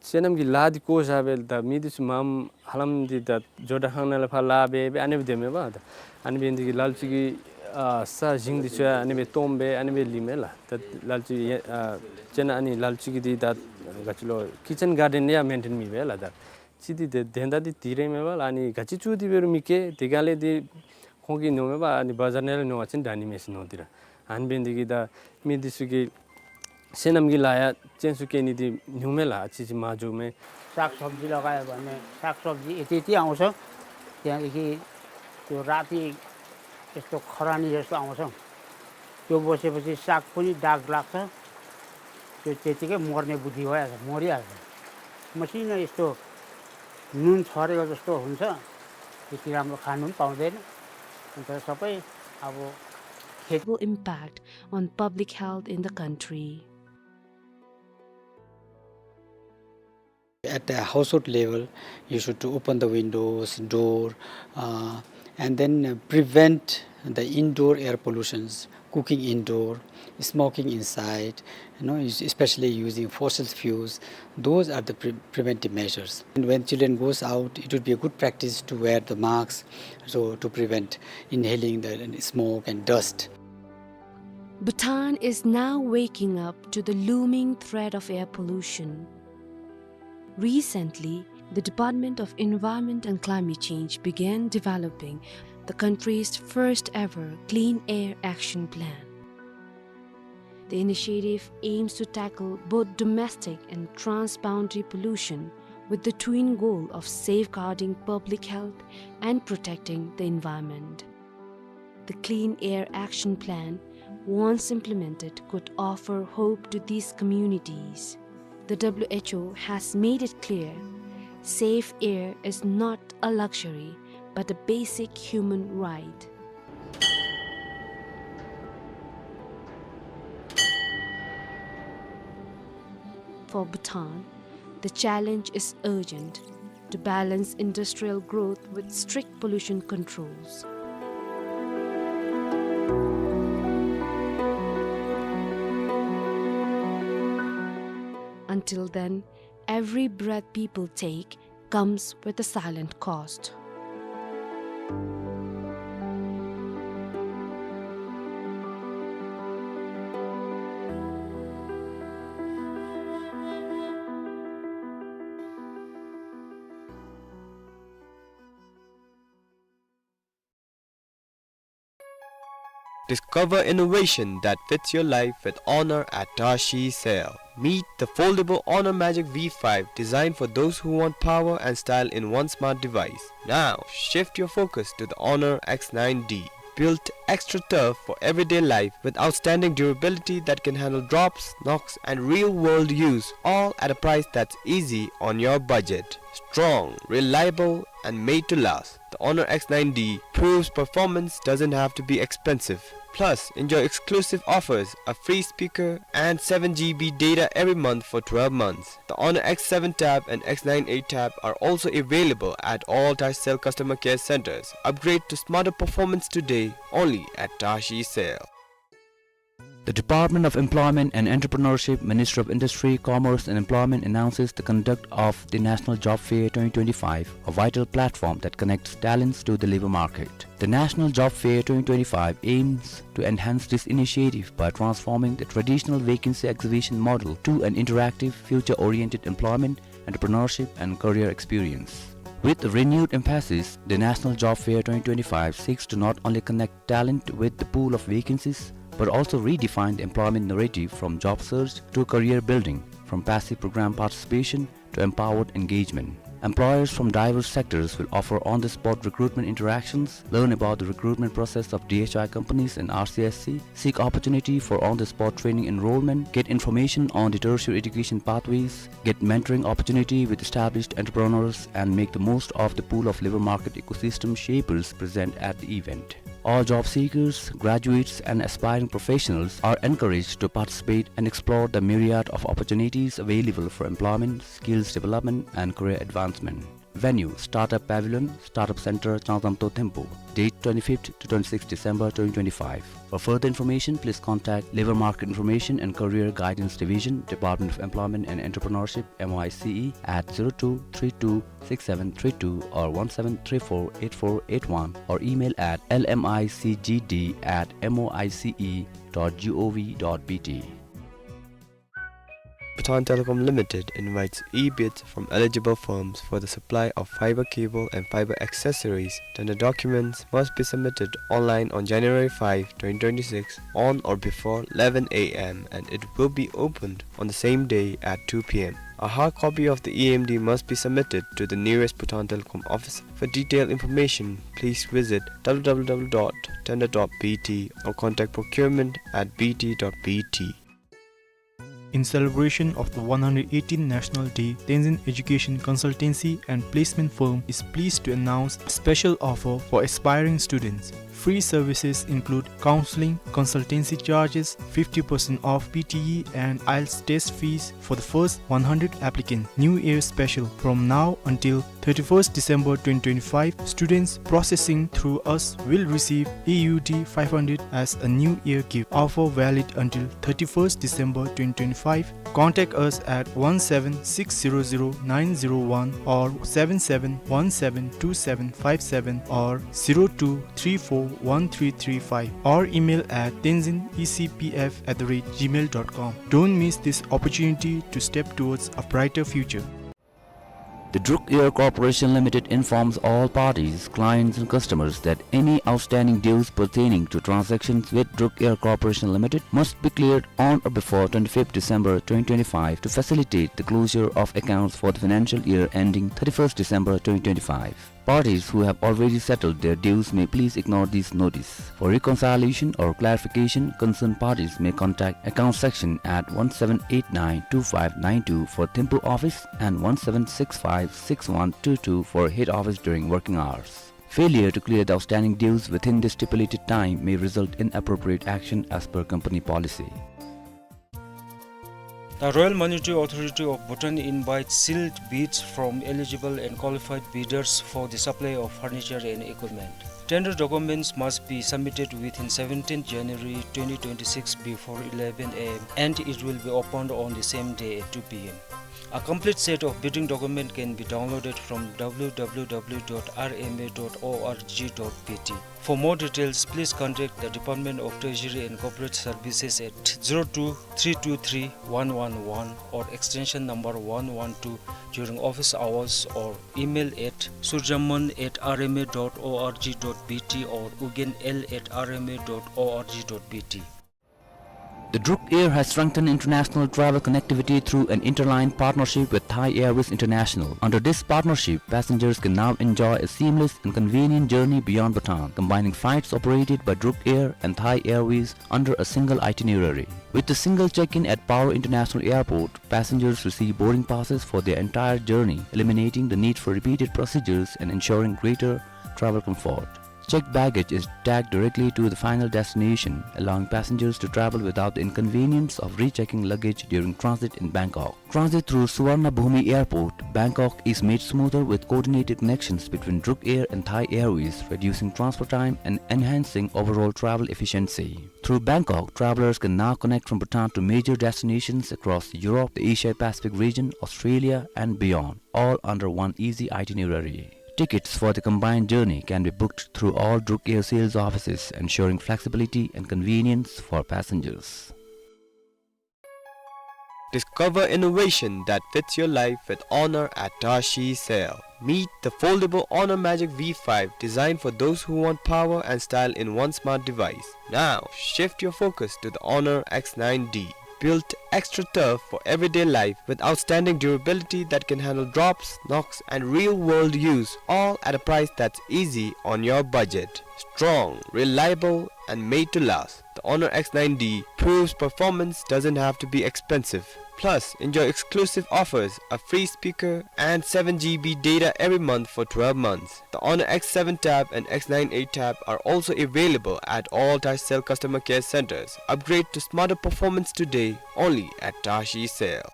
སོ་ནམ་གྱི་ལཱ་འདི་བཀོ་བཞག་སྦེ་ད་མི་འདི་ཚུ་མངམ་ཧ་ལམ་འདི་ད་ཇོ་བྲག་ཁང་ནང་ལས་ཕར་ལཱ་འབད་སྦེ་ཨ་ནི་སྦེ་སྡོད་མས་པ། ད་ཨ་ནི་འབད་ནི་འདི་གིས་ལ་ལུ་ཅིག་གིས་ཨ་ས་ཞིང་འདི་ཚུ་ཡང་ཨ་ནི་སྦེ་སྟོངམ་སྦེ་ཨ་ནི་སྦེ་ལུས་མས་ལགས། ད་ལ་ལུ་ཅིག་ཡ་ཨ་སྤྱིར་ན་ཨ་ནི་ལ་ལུ་ཅིག་གིས་འདི་ད་ག་ཅི་ལོ་ཀི་ཅན་གར་ཌེན་ཡང་མེན་ཊེན་མེད་པས་ལགས། ད་གཅིག་འདི་དེ་དོན་དག་འདི་འདི་ར་མས་པ་ལགས། ཨ་ནི་ག་ཅི་བཙུགས་ཏེ་འབད་རུང་མི་བསྐྱེད། དེ་སྒང་ལས་འདི་ཁོང་གིས་ཉོ་མས་པ། ཨ་ནི་བ་ཛར་ནང་ལས་ཉོ་བ་ཅིན་འདྲ་ནི་མས་ཟེར་མནོ་སྟེ་ར། ཨ་ནི་འབད་ནི་འདི་གིས་ད་མི་འདི་ཚུ་གིས་སོ་ནམ་གྱི་ལཱ་ཡང་སྤྱན་ཟུག་བསྐྱེད་ནི་འདི་ཉུང་མས་ལགས། ཨ་ཙི་ཅིག་མར་འགྱོཝ་མས། सागसब्जी लगायो भने सागसब्जी यति यति आउँछ। त्यहाँदेखि त्यो राति यस्तो खरानी जस्तो आउँछ। त्यो बसेपछि साग पनि दाग लाग्छ। त्यो त्यतिकै मर्ने बुद्धि भइहाल्छ, मरिहाल्छ। मसिनो यस्तो नुन छरेको जस्तो हुन्छ। त्यति राम्रो खानु पनि पाउँदैन। अन्त सबै अब खेत Impact on public health in the country. At the household level, you should open the windows, door, uh, and then, uh, prevent the indoor air pollutions, cooking indoor, smoking inside, you know, es-, especially using fossil fuels. Those are the pre-, preventive measures. And when children goes out, it would be a good practice to wear the masks, so to prevent inhaling the smoke and dust. Bhutan is now waking up to the looming threat of air pollution. Recently, the Department of Environment and Climate Change began developing the country's first ever Clean Air Action Plan. The initiative aims to tackle both domestic and transboundary pollution with the twin goal of safeguarding public health and protecting the environment. The Clean Air Action Plan, once implemented, could offer hope to these communities. The W H O has made it clear, safe air is not a luxury, but a basic human right. For Bhutan, the challenge is urgent to balance industrial growth with strict pollution controls. Till then, every breath people take comes with a silent cost. Discover innovation that fits your life with Honor at Tashi Cell. Meet the foldable Honor Magic V five, designed for those who want power and style in one smart device. Now, shift your focus to the Honor X nine D. Built extra tough for everyday life, with outstanding durability that can handle drops, knocks, and real-world use, all at a price that's easy on your budget. Strong, reliable, and made to last, the Honor X nine D proves performance doesn't have to be expensive. Plus, enjoy exclusive offers, a free speaker, and seven G B data every month for twelve months. The Honor X seven Tab and X nine eight Tab are also available at all Tashi Cell customer care centers. Upgrade to smarter performance today, only at Tashi Cell. The Department of Employment and Entrepreneurship, Ministry of Industry, Commerce and Employment announces the conduct of the National Job Fair twenty twenty-five, a vital platform that connects talents to the labor market. The National Job Fair twenty twenty-five aims to enhance this initiative by transforming the traditional vacancy exhibition model to an interactive, future-oriented employment, entrepreneurship, and career experience. With renewed emphasis, the National Job Fair twenty twenty-five seeks to not only connect talent with the pool of vacancies, but also redefine the employment narrative from job search to career building, from passive program participation to empowered engagement. Employers from diverse sectors will offer on-the-spot recruitment interactions, learn about the recruitment process of D H I companies and R C S C, seek opportunity for on-the-spot training enrollment, get information on the tertiary education pathways, get mentoring opportunity with established entrepreneurs, and make the most of the pool of labor market ecosystem shapers present at the event. All job seekers, graduates, and aspiring professionals are encouraged to participate and explore the myriad of opportunities available for employment, skills development, and career advancement. Venue, Startup Pavilion, Startup Center, Changzamto, Thimphu. Date, twenty-fifth to twenty-sixth December twenty twenty-five. For further information, please contact Labor Market Information and Career Guidance Division, Department of Employment and Entrepreneurship, M O I C E, at zero two three two six seven three two or one seven three four eight four eight one, or email at L M I C G D at M O I C E dot G O V dot B T. Bhutan Telecom Limited invites e-bids from eligible firms for the supply of fiber cable and fiber accessories. Tender documents must be submitted online on January five, twenty twenty-six, on or before eleven A M, and it will be opened on the same day at two P M. A hard copy of the E M D must be submitted to the nearest Bhutan Telecom office. For detailed information, please visit W W W dot tender dot B T or contact procurement at B T dot B T. In celebration of the one hundred eighteenth National Day, Tenzin Education Consultancy and Placement Firm is pleased to announce a special offer for aspiring students. Free services include counseling, consultancy charges, fifty percent off P T E and IELTS test fees for the first one hundred applicants. New Year special. From now until thirty-first December twenty twenty-five, students processing through us will receive E U D five hundred as a New Year gift. Offer valid until thirty-first December twenty twenty-five. Contact us at one seven six zero zero nine zero one or seven seven one seven two seven five seven or zero two three four one three three five, or email at tenzin E C P F at the rate gmail dot com. Don't miss this opportunity to step towards a brighter future. The Druk Air Corporation Limited informs all parties, clients and customers that any outstanding dues pertaining to transactions with Druk Air Corporation Limited must be cleared on or before twenty-fifth December twenty twenty-five to facilitate the closure of accounts for the financial year ending thirty-first December twenty twenty-five. Parties who have already settled their dues may please ignore this notice. For reconciliation or clarification, concerned parties may contact account section at one seven eight nine two five nine two for Thimphu office and one seven six five six one two two for head office during working hours. Failure to clear the outstanding dues within the stipulated time may result in appropriate action as per company policy. The Royal Monetary Authority of Bhutan invites sealed bids from eligible and qualified bidders for the supply of furniture and equipment. Tender documents must be submitted within seventeenth January twenty twenty-six before eleven a m and it will be opened on the same day at two p m. A complete set of bidding document can be downloaded from w w w dot r m a dot o r g dot b t. For more details, please contact the Department of Treasury and Corporate Services at zero two three two three one one one or extension number one one two during office hours or email at surjaman at r m a dot o r g dot b t or ugen l at r m a dot o r g dot b t. The Druk Air has strengthened international travel connectivity through an interline partnership with Thai Airways International. Under this partnership, passengers can now enjoy a seamless and convenient journey beyond Bhutan, combining flights operated by Druk Air and Thai Airways under a single itinerary. With a single check-in at Paro International Airport, passengers receive boarding passes for their entire journey, eliminating the need for repeated procedures and ensuring greater travel comfort. Checked baggage is tagged directly to the final destination, allowing passengers to travel without the inconvenience of rechecking luggage during transit in Bangkok. Transit through Suvarnabhumi Airport, Bangkok is made smoother with coordinated connections between Druk Air and Thai Airways, reducing transport time and enhancing overall travel efficiency. Through Bangkok, travelers can now connect from Bhutan to major destinations across Europe, the Asia-Pacific region, Australia, and beyond, all under one easy itinerary. Tickets for the combined journey can be booked through all Druk Air sales offices, ensuring flexibility and convenience for passengers. Discover innovation that fits your life with Honor at Tashi Sale. Meet the foldable Honor Magic V five, designed for those who want power and style in one smart device. Now, shift your focus to the Honor X nine D. Built extra tough for everyday life with outstanding durability that can handle drops, knocks, and real-world use, all at a price that's easy on your budget. Strong, reliable, and made to last, the Honor X nine D proves performance doesn't have to be expensive. Plus, enjoy exclusive offers, a free speaker, and seven G B data every month for twelve months. The Honor X seven Tab and X nine A Tab are also available at all Tashi Sale customer care centers. Upgrade to smarter performance today, only at Tashi Sale.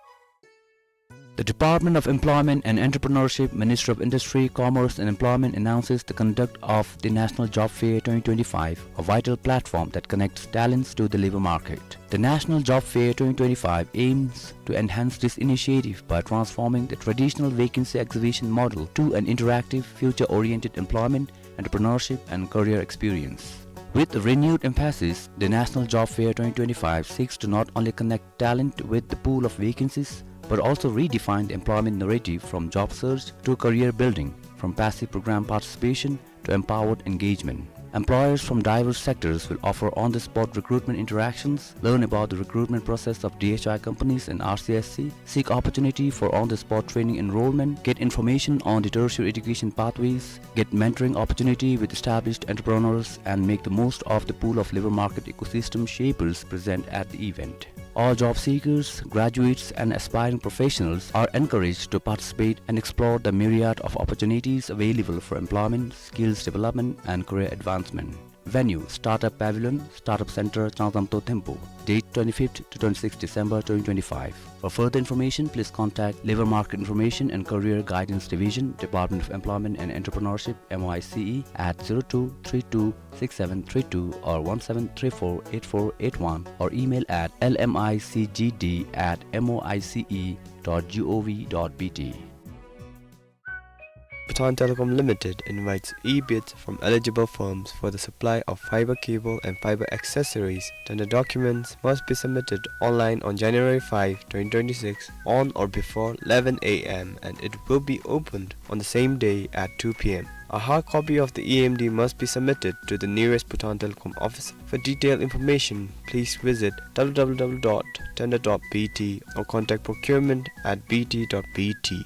The Department of Employment and Entrepreneurship, Ministry of Industry, Commerce and Employment announces the conduct of the National Job Fair twenty twenty-five, a vital platform that connects talents to the labor market. The National Job Fair twenty twenty-five aims to enhance this initiative by transforming the traditional vacancy exhibition model to an interactive, future-oriented employment, entrepreneurship, and career experience. With a renewed emphasis, the National Job Fair twenty twenty-five seeks to not only connect talent with the pool of vacancies, but also redefine the employment narrative from job search to career building, from passive program participation to empowered engagement. Employers from diverse sectors will offer on-the-spot recruitment interactions, learn about the recruitment process of D H I companies and R C S C, seek opportunity for on-the-spot training enrollment, get information on the tertiary education pathways, get mentoring opportunity with established entrepreneurs, and make the most of the pool of labor market ecosystem shapers present at the event. All job seekers, graduates, and aspiring professionals are encouraged to participate and explore the myriad of opportunities available for employment, skills development, and career advancement. Venue, Startup Pavilion, Startup Center, Changzamto Thimphu. Date, twenty-fifth to twenty-sixth December twenty twenty-five. For further information, please contact Labour Market Information and Career Guidance Division, Department of Employment and Entrepreneurship, M O I C E, at zero two three two six seven three two or one seven three four eight four eight one, or email at L M I C G D at M O I C E dot G O V dot B T. Bhutan Telecom Limited invites e-bids from eligible firms for the supply of fiber cable and fiber accessories. Tender documents must be submitted online on January five, twenty twenty-six, on or before eleven A M, and it will be opened on the same day at two P M. A hard copy of the E M D must be submitted to the nearest Bhutan Telecom office. For detailed information, please visit W W W dot tender dot B T or contact procurement at B T dot B T.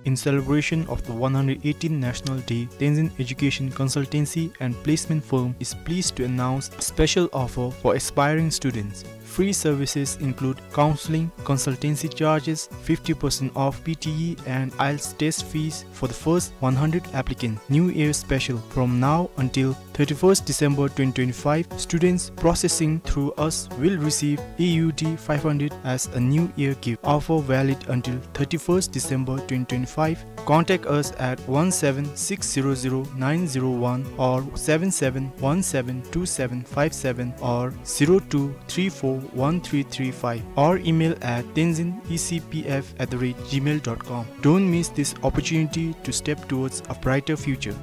In celebration of the one hundred eighteenth National Day, Tenzin Education Consultancy and Placement Firm is pleased to announce a special offer for aspiring students. Free services include counseling, consultancy charges, fifty percent off P T E and IELTS test fees for the first one hundred applicants. New Year special, from now until Thirty-first December twenty twenty-five, students processing through us will receive E U D five hundred as a New Year gift. Offer valid until thirty-first December twenty twenty-five. Contact us at one seven six zero zero nine zero one or seven seven one seven two seven five seven or zero two three four one three three five or email at tenzin E C P F at the rate gmail dot com. Don't miss this opportunity to step towards a brighter future.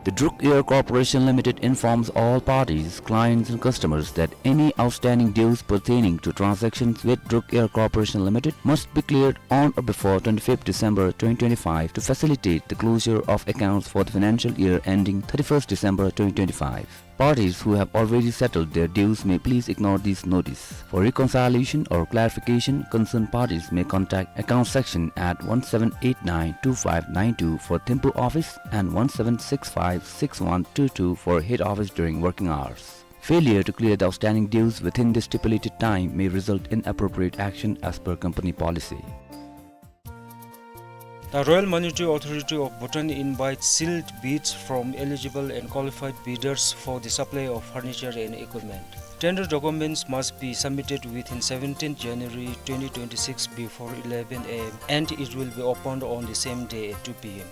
The Druk Air Corporation Limited informs all parties, clients and customers that any outstanding dues pertaining to transactions with Druk Air Corporation Limited must be cleared on or before twenty-fifth December twenty twenty-five to facilitate the closure of accounts for the financial year ending thirty-first December twenty twenty-five. Parties who have already settled their dues may please ignore this notice. For reconciliation or clarification, concerned parties may contact account section at one seven eight nine two five nine two for Thimphu office and one seven six five six one two two for head office during working hours. Failure to clear the outstanding dues within the stipulated time may result in appropriate action as per company policy. The Royal Monetary Authority of Bhutan invites sealed bids from eligible and qualified bidders for the supply of furniture and equipment. Tender documents must be submitted within seventeenth January twenty twenty-six before eleven A M and it will be opened on the same day at two P M.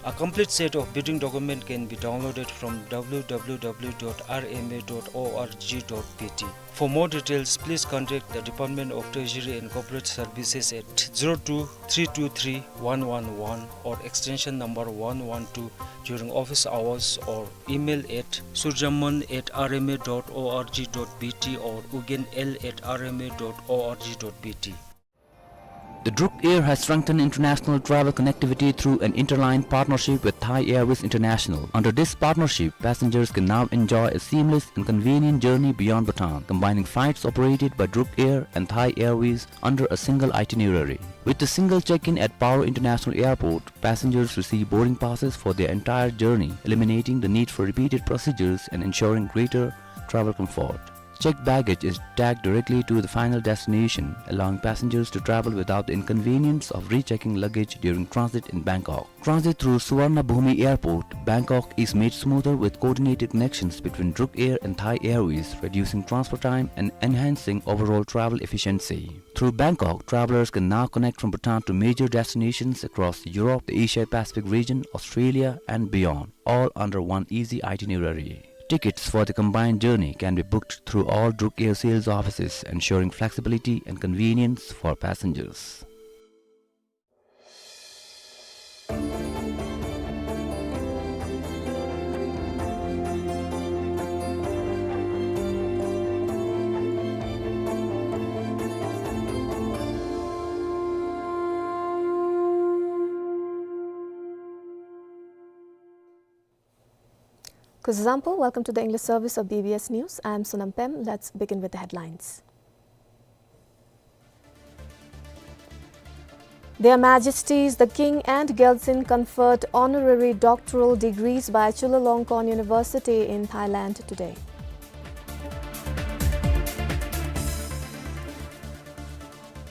A complete set of bidding document can be downloaded from W W W dot R M A dot O R G dot B T. For more details, please contact the Department of Treasury and Corporate Services at zero two three two three one one one or extension number one one two during office hours or email at surjaman at R M A dot O R G dot B T or ugenl at R M A dot O R G dot B T. The Druk Air has strengthened international travel connectivity through an interline partnership with Thai Airways International. Under this partnership, passengers can now enjoy a seamless and convenient journey beyond Bhutan, combining flights operated by Druk Air and Thai Airways under a single itinerary. With a single check-in at Paro International Airport, passengers receive boarding passes for their entire journey, eliminating the need for repeated procedures and ensuring greater travel comfort. Checked baggage is tagged directly to the final destination, allowing passengers to travel without the inconvenience of rechecking luggage during transit in Bangkok. Transit through Suvarnabhumi Airport, Bangkok is made smoother with coordinated connections between Druk Air and Thai Airways, reducing transfer time and enhancing overall travel efficiency. Through Bangkok, travelers can now connect from Bhutan to major destinations across Europe, the Asia-Pacific region, Australia, and beyond, all under one easy itinerary. Tickets for the combined journey can be booked through all Druk Air sales offices, ensuring flexibility and convenience for passengers. Kuzuzangpo, welcome to the English service of B B S News. I am Sonam Pem. Let's begin with the headlines. Their Majesties the King and Gyaltsuen conferred honorary doctoral degrees by Chulalongkorn University in Thailand today.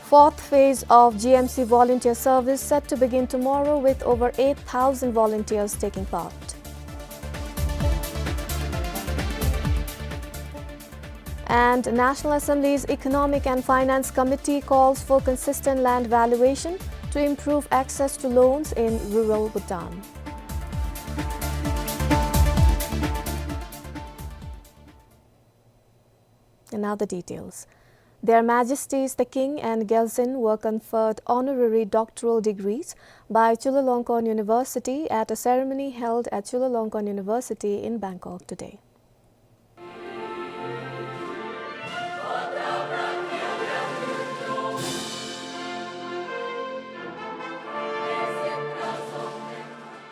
Fourth phase of G M C volunteer service set to begin tomorrow with over eight thousand volunteers taking part. And National Assembly's Economic and Finance Committee calls for consistent land valuation to improve access to loans in rural Bhutan. And now the details. Their Majesties the King and Gyaltsuen were conferred honorary doctoral degrees by Chulalongkorn University at a ceremony held at Chulalongkorn University in Bangkok today.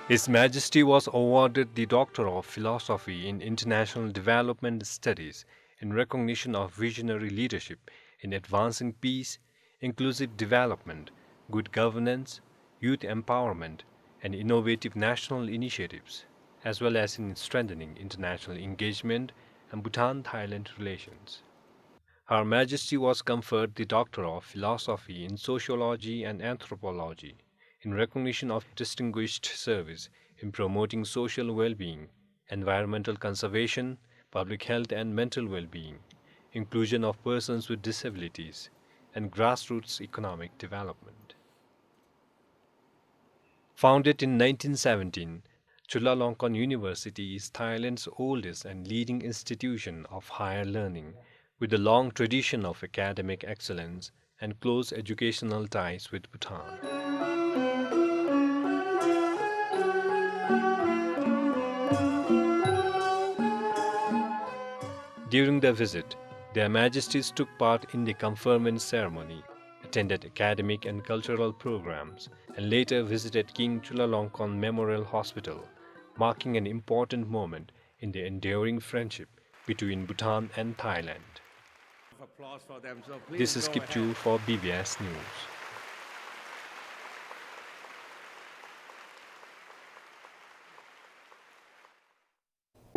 His Majesty was awarded the Doctor of Philosophy in International Development Studies in recognition of visionary leadership in advancing peace, inclusive development, good governance, youth empowerment, and innovative national initiatives, as well as in strengthening international engagement and Bhutan-Thailand relations. Her Majesty was conferred the Doctor of Philosophy in Sociology and Anthropology in recognition of distinguished service in promoting social well-being, environmental conservation, public health and mental well-being, inclusion of persons with disabilities, and grassroots economic development. Founded in nineteen seventeen, Chulalongkorn University is Thailand's oldest and leading institution of higher learning, with a long tradition of academic excellence and close educational ties with Bhutan. During their visit, Their Majesties took part in the conferment ceremony, attended academic and cultural programs, and later visited King Chulalongkorn Memorial Hospital, marking an important moment in the enduring friendship between Bhutan and Thailand. This is Kipchu for B B S News.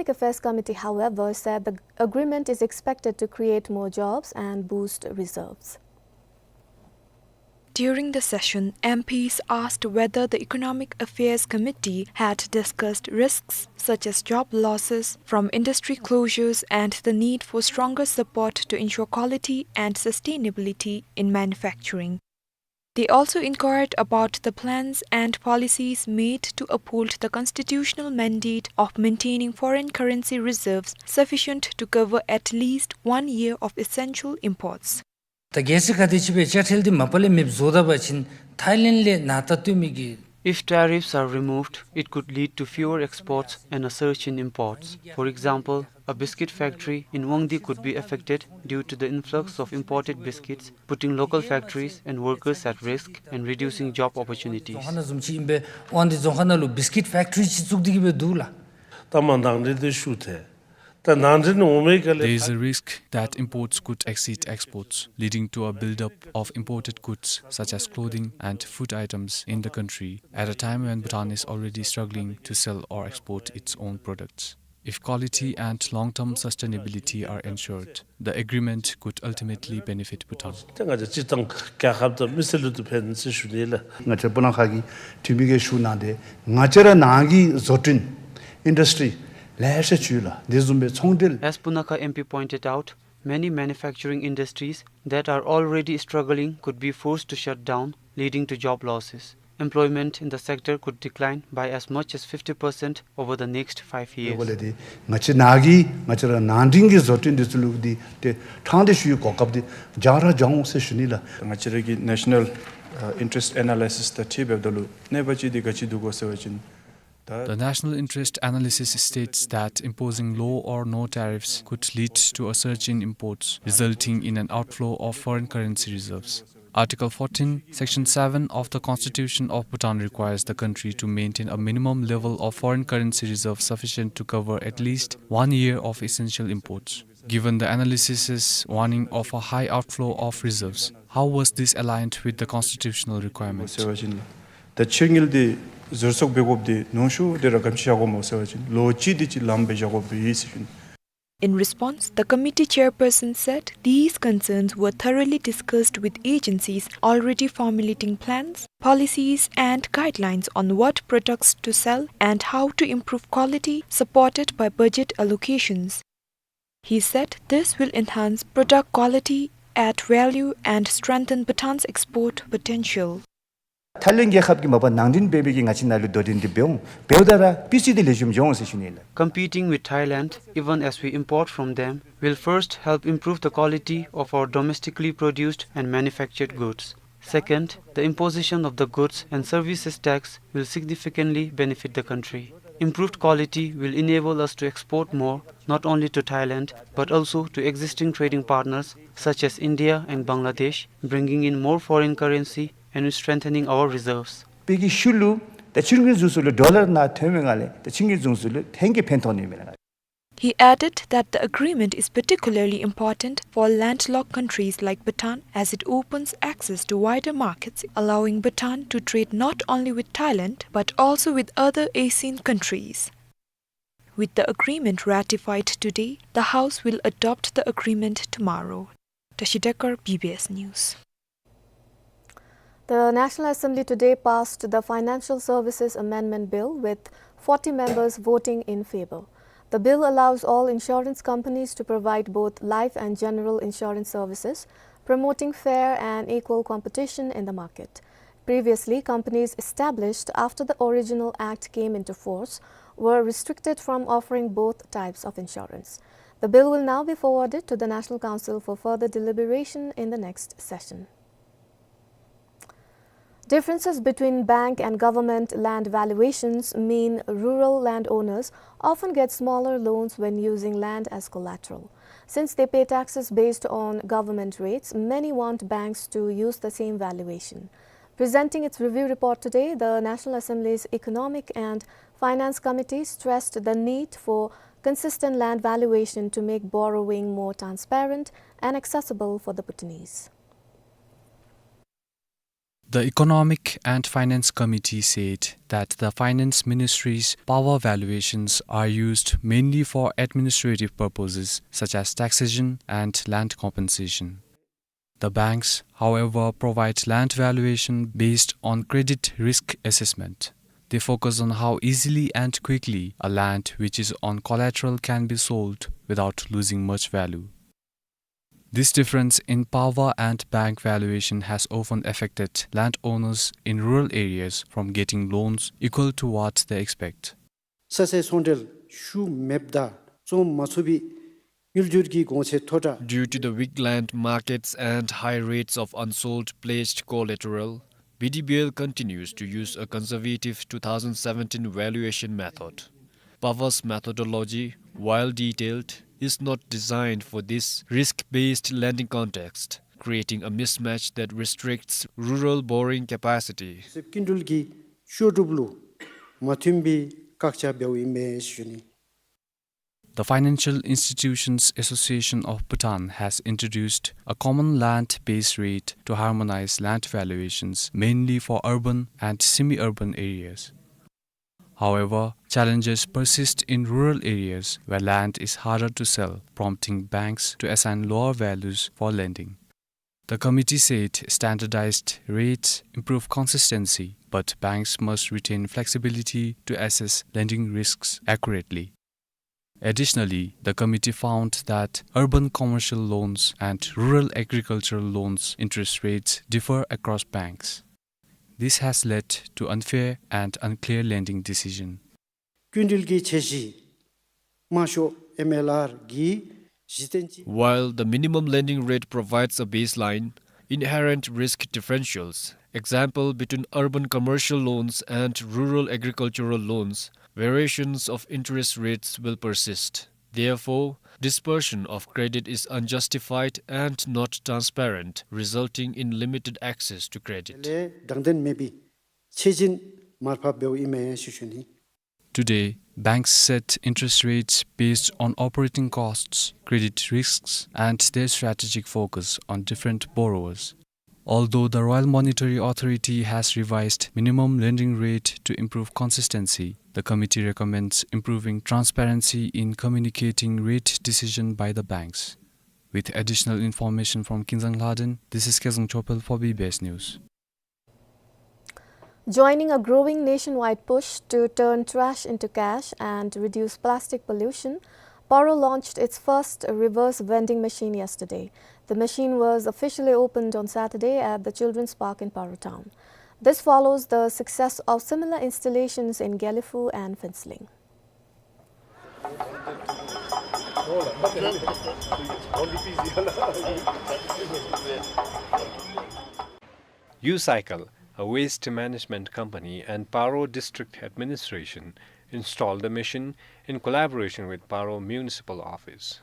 Economic Affairs Committee, however, said the agreement is expected to create more jobs and boost reserves. During the session, M Ps asked whether the Economic Affairs Committee had discussed risks such as job losses from industry closures and the need for stronger support to ensure quality and sustainability in manufacturing. They also inquired about the plans and policies made to uphold the constitutional mandate of maintaining foreign currency reserves sufficient to cover at least one year of essential imports. ད་གལ་སྲིད་ག་དེམ་ཅིག་སྦེ་དཔྱ་ཁྲལ་འདི་མ་པ་ལས་མེདཔ་བཟོ་ད་པ་ཅིན་ཐའི་ལེནཌ་ལས་ནང་ལྟ་སྟོན་མི་གི If tariffs are removed, it could lead to fewer exports and a surge in imports. For example, a biscuit factory in Wangdue could be affected due to the influx of imported biscuits, putting local factories and workers at risk and reducing job opportunities. རྫོང་ཁ་ནང་བཟུམ་ཅིག་ཨིན་པས། ཝང་ཌི་རྫོང་ཁ་ནང་ལུ་བིསི་ཀིཊ་ཕེཀ་ཊི་རི་ཅིག་བཙུགས་ཏེ་གི་སྦེ་འདུག་ལགས། ད་མ་ནང་འདྲེན་འདི་ཤུགས་ཐལ། ད་ནང་འདྲེན་འོང་མི་ག་ལས། There is a risk that imports could exceed exports, leading to a buildup of imported goods such as clothing and food items in the country at a time when Bhutan is already struggling to sell or export its own products. If quality and long-term sustainability are ensured, the agreement could ultimately benefit Bhutan. ཏེ་ང་བཅས་སྤྱིར་བཏང་རྒྱལ་ཁབ་དང་མི་སེར་ལུ་དེ་ཕན་ཟེར་ཞུ་ནི་ལགས། ང་བཅས་སྤུ་ན་ཁ་གི་འཐུས་མི་གིས་ཞུ་གནང་སྟེ་ང་བཅས་ར་ནང་གི་བཟོ་སྐྲུན་ཨིན་ཌསི་ཊི་རི་ལེ་ཤ་ཅིག་ཡོད་ལགས། དེ་བཟུམ་སྦེ་ཚོང་འབྲེལ། As Punakha M P pointed out, many manufacturing industries that are already struggling could be forced to shut down, leading to job losses. Employment in the sector could decline by as much as fifty percent over the next five years. དེ་འབདཝ་ལས་ཏེ་ང་བཅས་ནང་གི་ང་བཅས་ར་ནང་འདྲེན་གྱི་བཟོ་སྐྲུན་འདི་ཚུ་ལུ་འདི་ཏེ་ཕྲང་སྟེ་ཞུ་བའི་གོ་སྐབས་འདི་འཇགས་ར་འཇགས་འོང་ཟེར་ཞུ་ནི་ལགས། ང་བཅས་ར་གི་ནེ་ཤ་ནཱལ་ཨ་ཨིན་ཊི་རེསཊ་ཨེ་ན་ལི་སིསི་དང་འཁྲིལ་འབདཝ་ད་ལུ་གནོད་པ་ཅིག་འདི་ག་ཅི་འདུག་གོ་ཟེར་བ་ཅིན། The National Interest Analysis states that imposing low or no tariffs could lead to a surge in imports, resulting in an outflow of foreign currency reserves. Article fourteen, Section seven of the Constitution of Bhutan requires the country to maintain a minimum level of foreign currency reserve sufficient to cover at least one year of essential imports. Given the analysis's warning of a high outflow of reserves, how was this aligned with the constitutional requirement? ཟེར་བ་ཅིན་ད་ཕྱི་དངུལ་འདི་ཟུར་གསོག་འབད་དགོཔ་འདི་ནུས་ཤུགས་འདི་ར་ག་དེམ་ཅིག་བཞག་དགོཔ་སྨོ་ཟེར་བ་ཅིན་ལོ་གཅིག་འདི་ཅིག་ལངམ་སྦེ་བཞག་དགོཔ་ཨིན་ཟེར་ཞུ་ནི། In response, the committee chairperson said these concerns were thoroughly discussed with agencies already formulating plans, policies, and guidelines on what products to sell and how to improve quality, supported by budget allocations. He said this will enhance product quality, add value, and strengthen Bhutan's export potential. ཐའི་ལེནཌ་རྒྱལ་ཁབ་ཀྱིས་མ་པ་ནང་འདྲེན་འབད་བའི་གི་ང་བཅས་ནང་ལུ་དོ་འགྲན་འདི་འབད་འོང་། འབདཝ་ད་ར་སྤུས་ཚད་འདི་ལེགས་ཤོམ་འགྱོ་འོང་ཟེར་ཞུ་ནི་ལགས། Competing with Thailand, even as we import from them, will first help improve the quality of our domestically produced and manufactured goods. Second, the imposition of the goods and services tax will significantly benefit the country. Improved quality will enable us to export more, not only to Thailand, but also to existing trading partners such as India and Bangladesh, bringing in more foreign currency and strengthening our reserves. དཔེ་གི་ཤུལ་ལུ་ད་ཕྱི་རྒྱལ་ཚུ་ཚུ་ལུ་ཌོ་ལར་ནང་ཐོན་མི་ནང་ལས་ད་ཕྱི་རྒྱལ་ཚུ་ཚུ་ལུ་ཐེངས་གཅིག་ཕན་ཐོགས་ནི་མས་ལགས། He added that the agreement is particularly important for landlocked countries like Bhutan as it opens access to wider markets, allowing Bhutan to trade not only with Thailand but also with other ASEAN countries. With the agreement ratified today, the House will adopt the agreement tomorrow. Tashi Dekar, B B S News. The National Assembly today passed the Financial Services Amendment Bill, with forty members voting in favor. The bill allows all insurance companies to provide both life and general insurance services, promoting fair and equal competition in the market. Previously, companies established after the original act came into force were restricted from offering both types of insurance. The bill will now be forwarded to the National Council for further deliberation in the next session. Differences between bank and government land valuations mean rural landowners often get smaller loans when using land as collateral. Since they pay taxes based on government rates, many want banks to use the same valuation. Presenting its review report today, the National Assembly's Economic and Finance Committee stressed the need for consistent land valuation to make borrowing more transparent and accessible for the Bhutanese. The Economic and Finance Committee said that the Finance Ministry's power valuations are used mainly for administrative purposes such as taxation and land compensation. The banks, however, provide land valuation based on credit risk assessment. They focus on how easily and quickly a land which is on collateral can be sold without losing much value. This difference in power and bank valuation has often affected landowners in rural areas from getting loans equal to what they expect. ས་སའི་ཚོང་འབྲེལ་ཤུགས་མེདཔ་དང་བཙོང་མ་ཚུགས་པའི་དབུལ་སྐྱོར་གྱི་གོང་ཚད་མཐོ་དྲགས། Due to the weak land markets and high rates of unsold pledged collateral, B D B L continues to use a conservative two thousand seventeen valuation method. Power's methodology, while detailed, is not designed for this risk-based lending context, creating a mismatch that restricts rural borrowing capacity. ཀུན་འགྲུལ་གྱི་ལྕོགས་གྲུབ་ལུ་མ་མཐུན་པའི་བཀག་ཆ་འབདཝ་ཨིན་མས་ཞུ་ནི། The Financial Institutions Association of Bhutan has introduced a common land-based rate to harmonize land valuations mainly for urban and semi-urban areas. However, challenges persist in rural areas where land is harder to sell, prompting banks to assign lower values for lending. The committee said standardized rates improve consistency, but banks must retain flexibility to assess lending risks accurately. Additionally, the committee found that urban commercial loans and rural agricultural loans interest rates differ across banks. This has led to unfair and unclear lending decision. ཀུན་འགྲུལ་གྱི་ཁྱད་གཞི་དམའ་ཤོས་M L R གྱི་གཞི་རྟེན་གྱི། While the minimum lending rate provides a baseline, inherent risk differentials, example between urban commercial loans and rural agricultural loans, variations of interest rates will persist. Therefore, dispersion of credit is unjustified and not transparent, resulting in limited access to credit. ལས་དྲང་བདེན་མེད་པའི་ཆད་སྦྱིན་མར་ཕབ་འབདཝ་ཨིན་མས་ཞུ་ཞུ་ནི། Today, banks set interest rates based on operating costs, credit risks, and their strategic focus on different borrowers. Although the Royal Monetary Authority has revised minimum lending rate to improve consistency, the committee recommends improving transparency in communicating rate decision by the banks. With additional information from Kinzang Lhaden, this is Kezang Chopel for B B S News. Joining a growing nationwide push to turn trash into cash and reduce plastic pollution, Paro launched its first reverse vending machine yesterday. The machine was officially opened on Saturday at the Children's Park in Paro town. This follows the success of similar installations in Gelephu and Phuentsholing. U-Cycle, a waste management company, and Paro District Administration installed the machine in collaboration with Paro Municipal Office.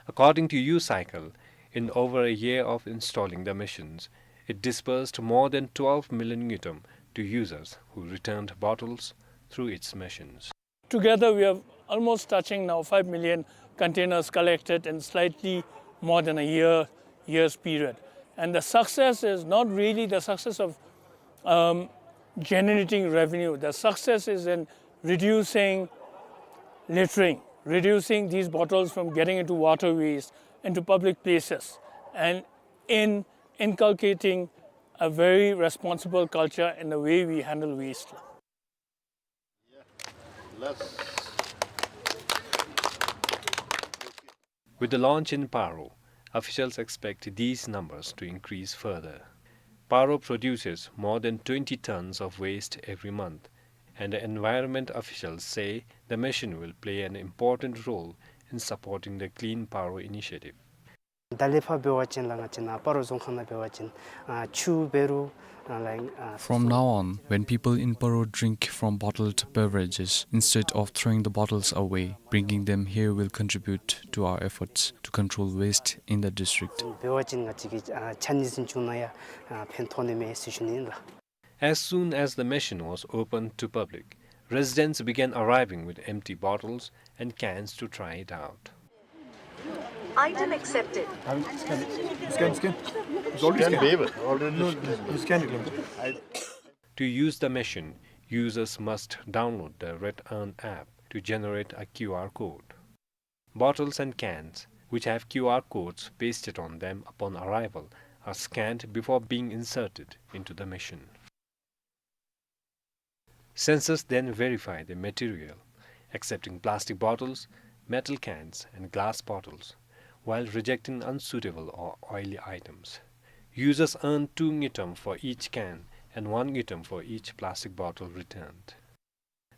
According to U-Cycle, in over a year of installing the machines, it disbursed more than twelve million ngultrum to users who returned bottles through its machines. Together, we have almost touching now five million containers collected in slightly more than a year, year's period. And the success is not really the success of, um, generating revenue. The success is in reducing littering, reducing these bottles from getting into waterways, into public places, and in inculcating a very responsible culture in the way we handle waste. With the launch in Paro, officials expect these numbers to increase further. Paro produces more than twenty tons of waste every month, and the environment officials say the machine will play an important role in supporting the Clean Paro initiative. ད་ལས་ཕར་འབད་བ་ཅིན་ལགས་ང་བཅས་ནཱ་སྤ་རོ་རྫོང་ཁག་ནང་འབད་བ་ཅིན་ཨ་ཆུ་འབད་རུང་ཨ་like ཨ From now on, when people in Paro drink from bottled beverages, instead of throwing the bottles away, bringing them here will contribute to our efforts to control waste in the district. འབད་བ་ཅིན་ང་བཅས་ཀྱི་ཨ་ཕྱགས་སྙིགས་འཛིན་སྐྱོང་ནང་ཡང་ཨ་ཕན་ཐོགས་ནི་མས་ཟེར་ཞུ་ནི་ཨིན་ལགས། As soon as the machine was opened to public, residents began arriving with empty bottles and cans to try it out. Item accepted. Scan, scan. It's already scanned. Scan, babe. Already scanned. No, you scan it. To use the machine, users must download the Red Urn app to generate a Q R code. Bottles and cans, which have Q R codes pasted on them upon arrival, are scanned before being inserted into the machine. Sensors then verify the material, accepting plastic bottles, metal cans, and glass bottles, while rejecting unsuitable or oily items. Users earn two ngultrum for each can and one ngultrum for each plastic bottle returned.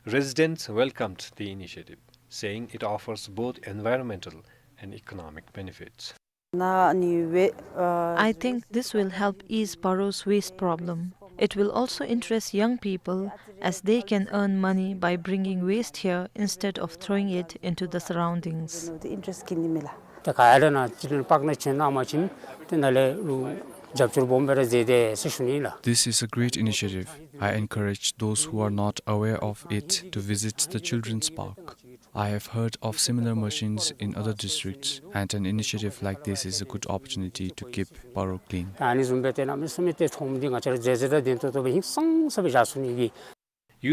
Residents welcomed the initiative, saying it offers both environmental and economic benefits. I think this will help ease Paro's waste problem. It will also interest young people as they can earn money by bringing waste here instead of throwing it into the surroundings. ད་ག་ཡ་ར་ནཱ་ཅིག་པརཀ་ནང་བྱོན་གནང་པ་ཅིན་དེ་ནང་ལས་རྒྱབ་སྐྱོར་སྦོམ་སྦེ་ར་མཛད་དེ་ཟེར་ཞུ་ནི་ལགས། This is a great initiative. I encourage those who are not aware of it to visit the children's park. I have heard of similar machines in other districts, and an initiative like this is a good opportunity to keep Paro clean. ད་ཨ་ནི་བཟུམ་སྦེ་ཏེ་གནམ་མེད་ས་མེད་ཏེ་ཚོགས་འདུ་ང་བཅས་ར་མཛད་མཛདཔ་ད་བདེན་ཏོག་ཏོ་སྦེ་ཧིང་སངས་ས་སྦེ་བཞག་ཚུགས་ནི་གི།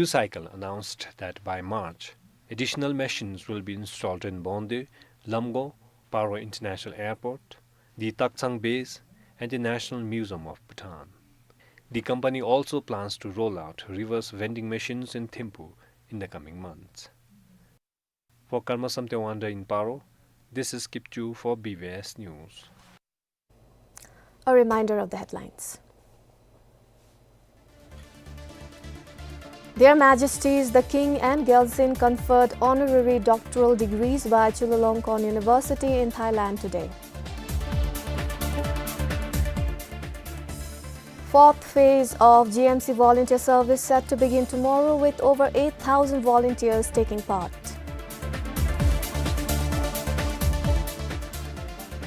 U-Cycle announced that by March, additional machines will be installed in Bonde, Lamgo, Paro International Airport, the Takchang Base, and the National Museum of Bhutan. The company also plans to roll out reverse vending machines in Thimphu in the coming months. For Karma Samten Wanryo in Paro, this is Kipchu for B B S News. A reminder of the headlines. Their Majesties the King and Gyaltsuen conferred honorary doctoral degrees by Chulalongkorn University in Thailand today. Fourth phase of G M C volunteer service set to begin tomorrow with over eight thousand volunteers taking part.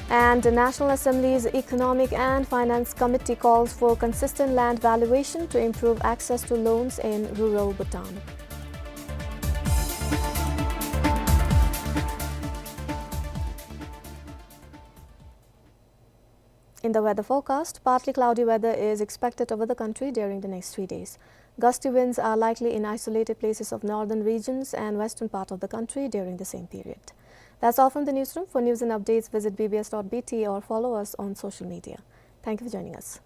And the National Assembly's Economic and Finance Committee calls for consistent land valuation to improve access to loans in rural Bhutan. In the weather forecast, partly cloudy weather is expected over the country during the next three days. Gusty winds are likely in isolated places of northern regions and western part of the country during the same period. That's all from the newsroom. For news and updates, visit B B S dot B T or follow us on social media. Thank you for joining us.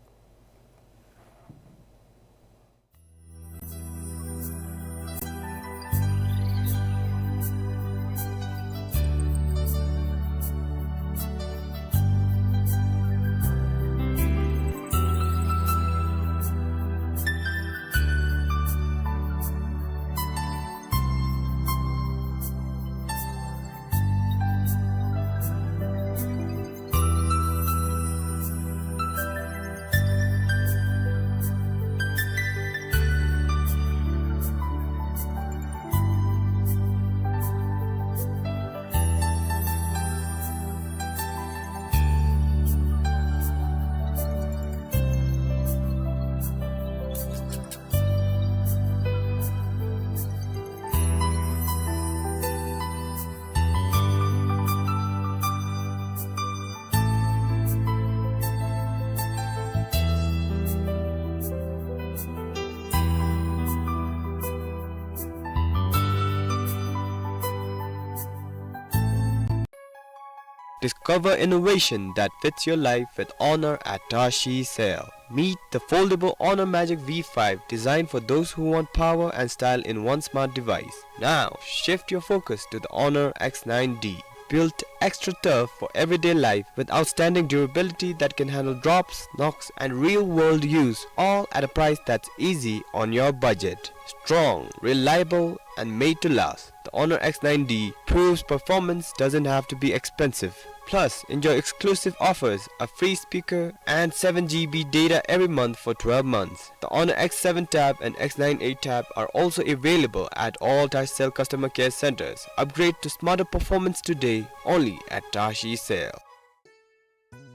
Discover innovation that fits your life with Honor at Tashi Sale. Meet the foldable Honor Magic V five, designed for those who want power and style in one smart device. Now, shift your focus to the Honor X nine D, built extra tough for everyday life with outstanding durability that can handle drops, knocks, and real-world use, all at a price that's easy on your budget. Strong, reliable, and made to last. The Honor X nine D proves performance doesn't have to be expensive. Plus, enjoy exclusive offers, a free speaker, and seven G B data every month for twelve months. The Honor X seven Tab and X nine eight Tab are also available at all Tashcell customer care centers. Upgrade to smarter performance today, only at Tashcell.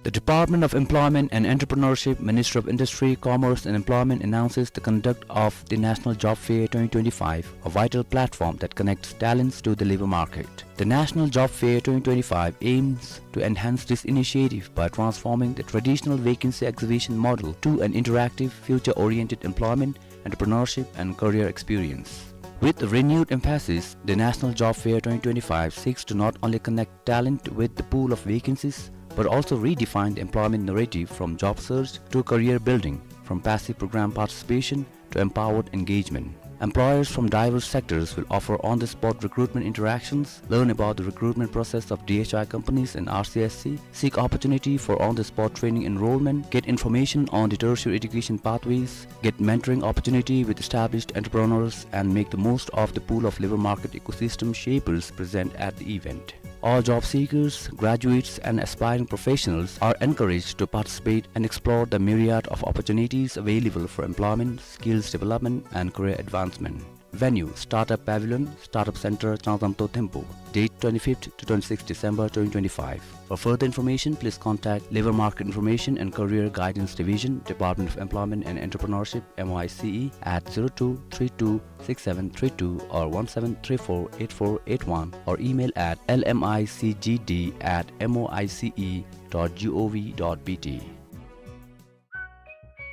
The Department of Employment and Entrepreneurship, Ministry of Industry, Commerce and Employment announces the conduct of the National Job Fair twenty twenty-five, a vital platform that connects talents to the labor market. The National Job Fair twenty twenty-five aims to enhance this initiative by transforming the traditional vacancy exhibition model to an interactive, future-oriented employment, entrepreneurship, and career experience. With a renewed emphasis, the National Job Fair twenty twenty-five seeks to not only connect talent with the pool of vacancies, but also redefine the employment narrative from job search to career building, from passive program participation to empowered engagement. Employers from diverse sectors will offer on-the-spot recruitment interactions, learn about the recruitment process of D H I companies and R C S C, seek opportunity for on-the-spot training enrollment, get information on the tertiary education pathways, get mentoring opportunity with established entrepreneurs, and make the most of the pool of labor market ecosystem shapers present at the event. All job seekers, graduates, and aspiring professionals are encouraged to participate and explore the myriad of opportunities available for employment, skills development, and career advancement. Venue, Startup Pavilion, Startup Center, Changzamto, Thimphu. Date, twenty-fifth to twenty-sixth December twenty twenty-five. For further information, please contact Labor Market Information and Career Guidance Division, Department of Employment and Entrepreneurship, M O I C E, at zero two three two six seven three two or one seven three four eight four eight one, or email at L M I C G D at M O I C E dot G O V dot B T.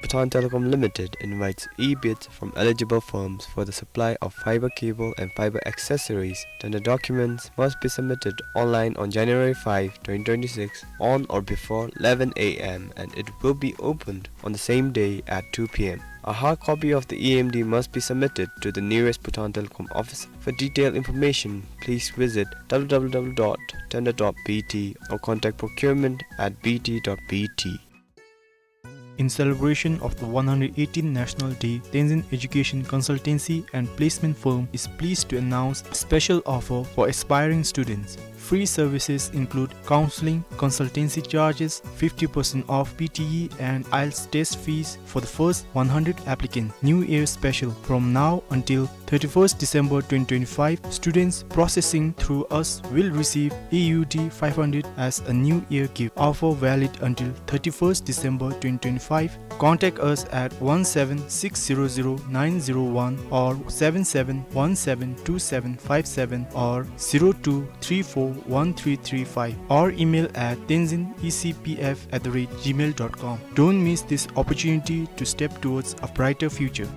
Bhutan Telecom Limited invites e-bids from eligible firms for the supply of fiber cable and fiber accessories. Tender documents must be submitted online on January five, twenty twenty-six, on or before eleven A M, and it will be opened on the same day at two P M. A hard copy of the E M D must be submitted to the nearest Bhutan Telecom office. For detailed information, please visit W W W dot tender dot B T or contact procurement at B T dot B T. In celebration of the one hundred eighteenth National Day, Tenzin Education Consultancy and Placement Firm is pleased to announce a special offer for aspiring students. Free services include counseling, consultancy charges, fifty percent off P T E and IELTS test fees for the first one hundred applicants. New Year special. From now until thirty-first December twenty twenty-five, students processing through us will receive A U D five hundred as a New Year gift. Offer valid until thirty-first December twenty twenty-five. Contact us at one seven six zero zero nine zero one or seven seven one seven two seven five seven or zero two three four one three three five, or email at tenzin E C P F at the rate gmail dot com. Don't miss this opportunity to step towards a brighter future.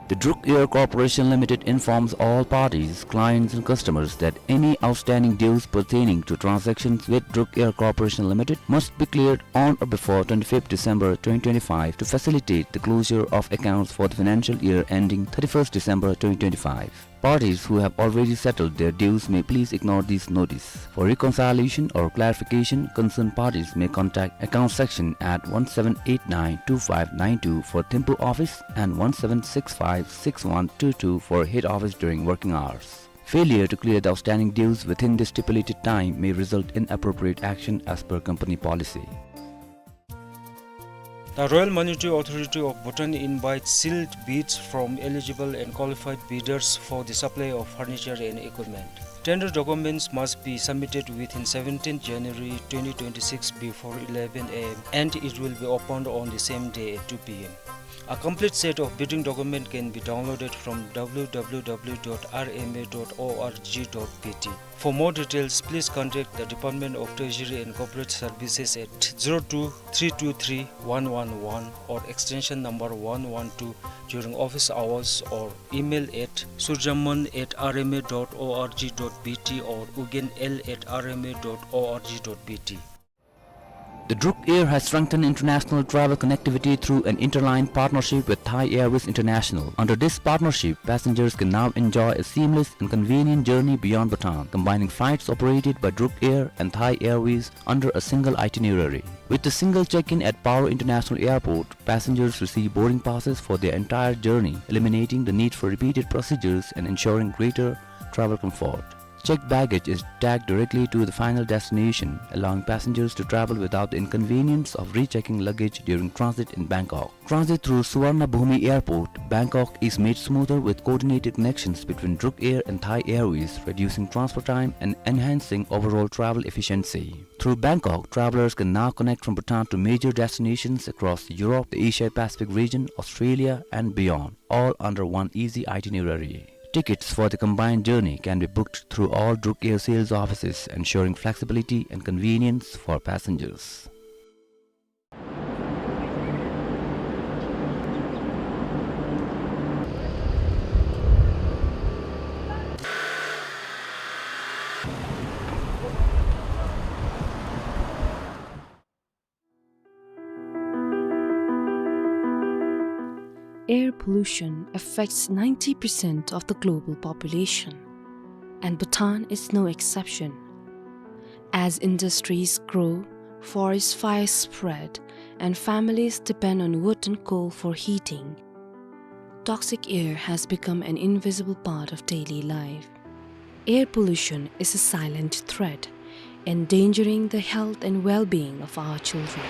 The Druk Air Corporation Limited informs all parties, clients and customers that any outstanding dues pertaining to transactions with Druk Air Corporation Limited must be cleared on or before twenty-fifth December twenty twenty-five to facilitate the closure of accounts for the financial year ending thirty-first December twenty twenty-five. Parties who have already settled their dues may please ignore this notice. For reconciliation or clarification, concerned parties may contact account section at one seven eight nine two five nine two for Thimphu office and one seven six five six one two two for head office during working hours. Failure to clear the outstanding dues within the stipulated time may result in appropriate action as per company policy. The Royal Monetary Authority of Bhutan invites sealed bids from eligible and qualified bidders for the supply of furniture and equipment. Tender documents must be submitted within seventeenth January twenty twenty-six before eleven A M, and it will be opened on the same day at two P M. A complete set of bidding document can be downloaded from W W W dot R M A dot O R G dot B T. For more details, please contact the Department of Treasury and Corporate Services at zero two three two three one one one or extension number one one two during office hours, or email at surjaman at R M A dot O R G dot B T or ugen L at R M A dot O R G dot B T. Druk Air has strengthened international travel connectivity through an interline partnership with Thai Airways International. Under this partnership, passengers can now enjoy a seamless and convenient journey beyond Bhutan, combining flights operated by Druk Air and Thai Airways under a single itinerary. With a single check-in at Paro International Airport, passengers receive boarding passes for their entire journey, eliminating the need for repeated procedures and ensuring greater travel comfort. Checked baggage is tagged directly to the final destination, allowing passengers to travel without the inconvenience of rechecking luggage during transit in Bangkok. Transit through Suvarnabhumi Airport, Bangkok is made smoother with coordinated connections between Druk Air and Thai Airways, reducing transfer time and enhancing overall travel efficiency. Through Bangkok, travelers can now connect from Bhutan to major destinations across Europe, the Asia-Pacific region, Australia, and beyond, all under one easy itinerary. Tickets for the combined journey can be booked through all Druk Air sales offices, ensuring flexibility and convenience for passengers. Air pollution affects ninety percent of the global population, and Bhutan is no exception. As industries grow, forest fires spread, and families depend on wood and coal for heating, toxic air has become an invisible part of daily life. Air pollution is a silent threat, endangering the health and well-being of our children.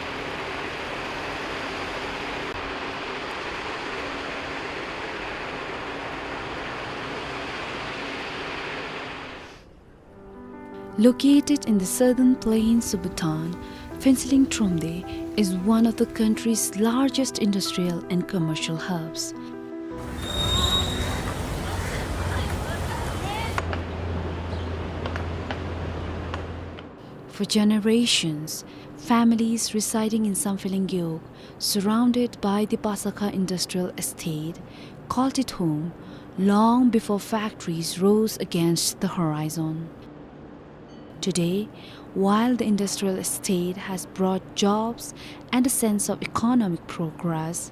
Located in the southern plains of Bhutan, Phuentsholing Thromde is one of the country's largest industrial and commercial hubs. For generations, families residing in Samphehleng Gewog, surrounded by the Pasakha Industrial Estate, called it home long before factories rose against the horizon. Today, while the industrial estate has brought jobs and a sense of economic progress,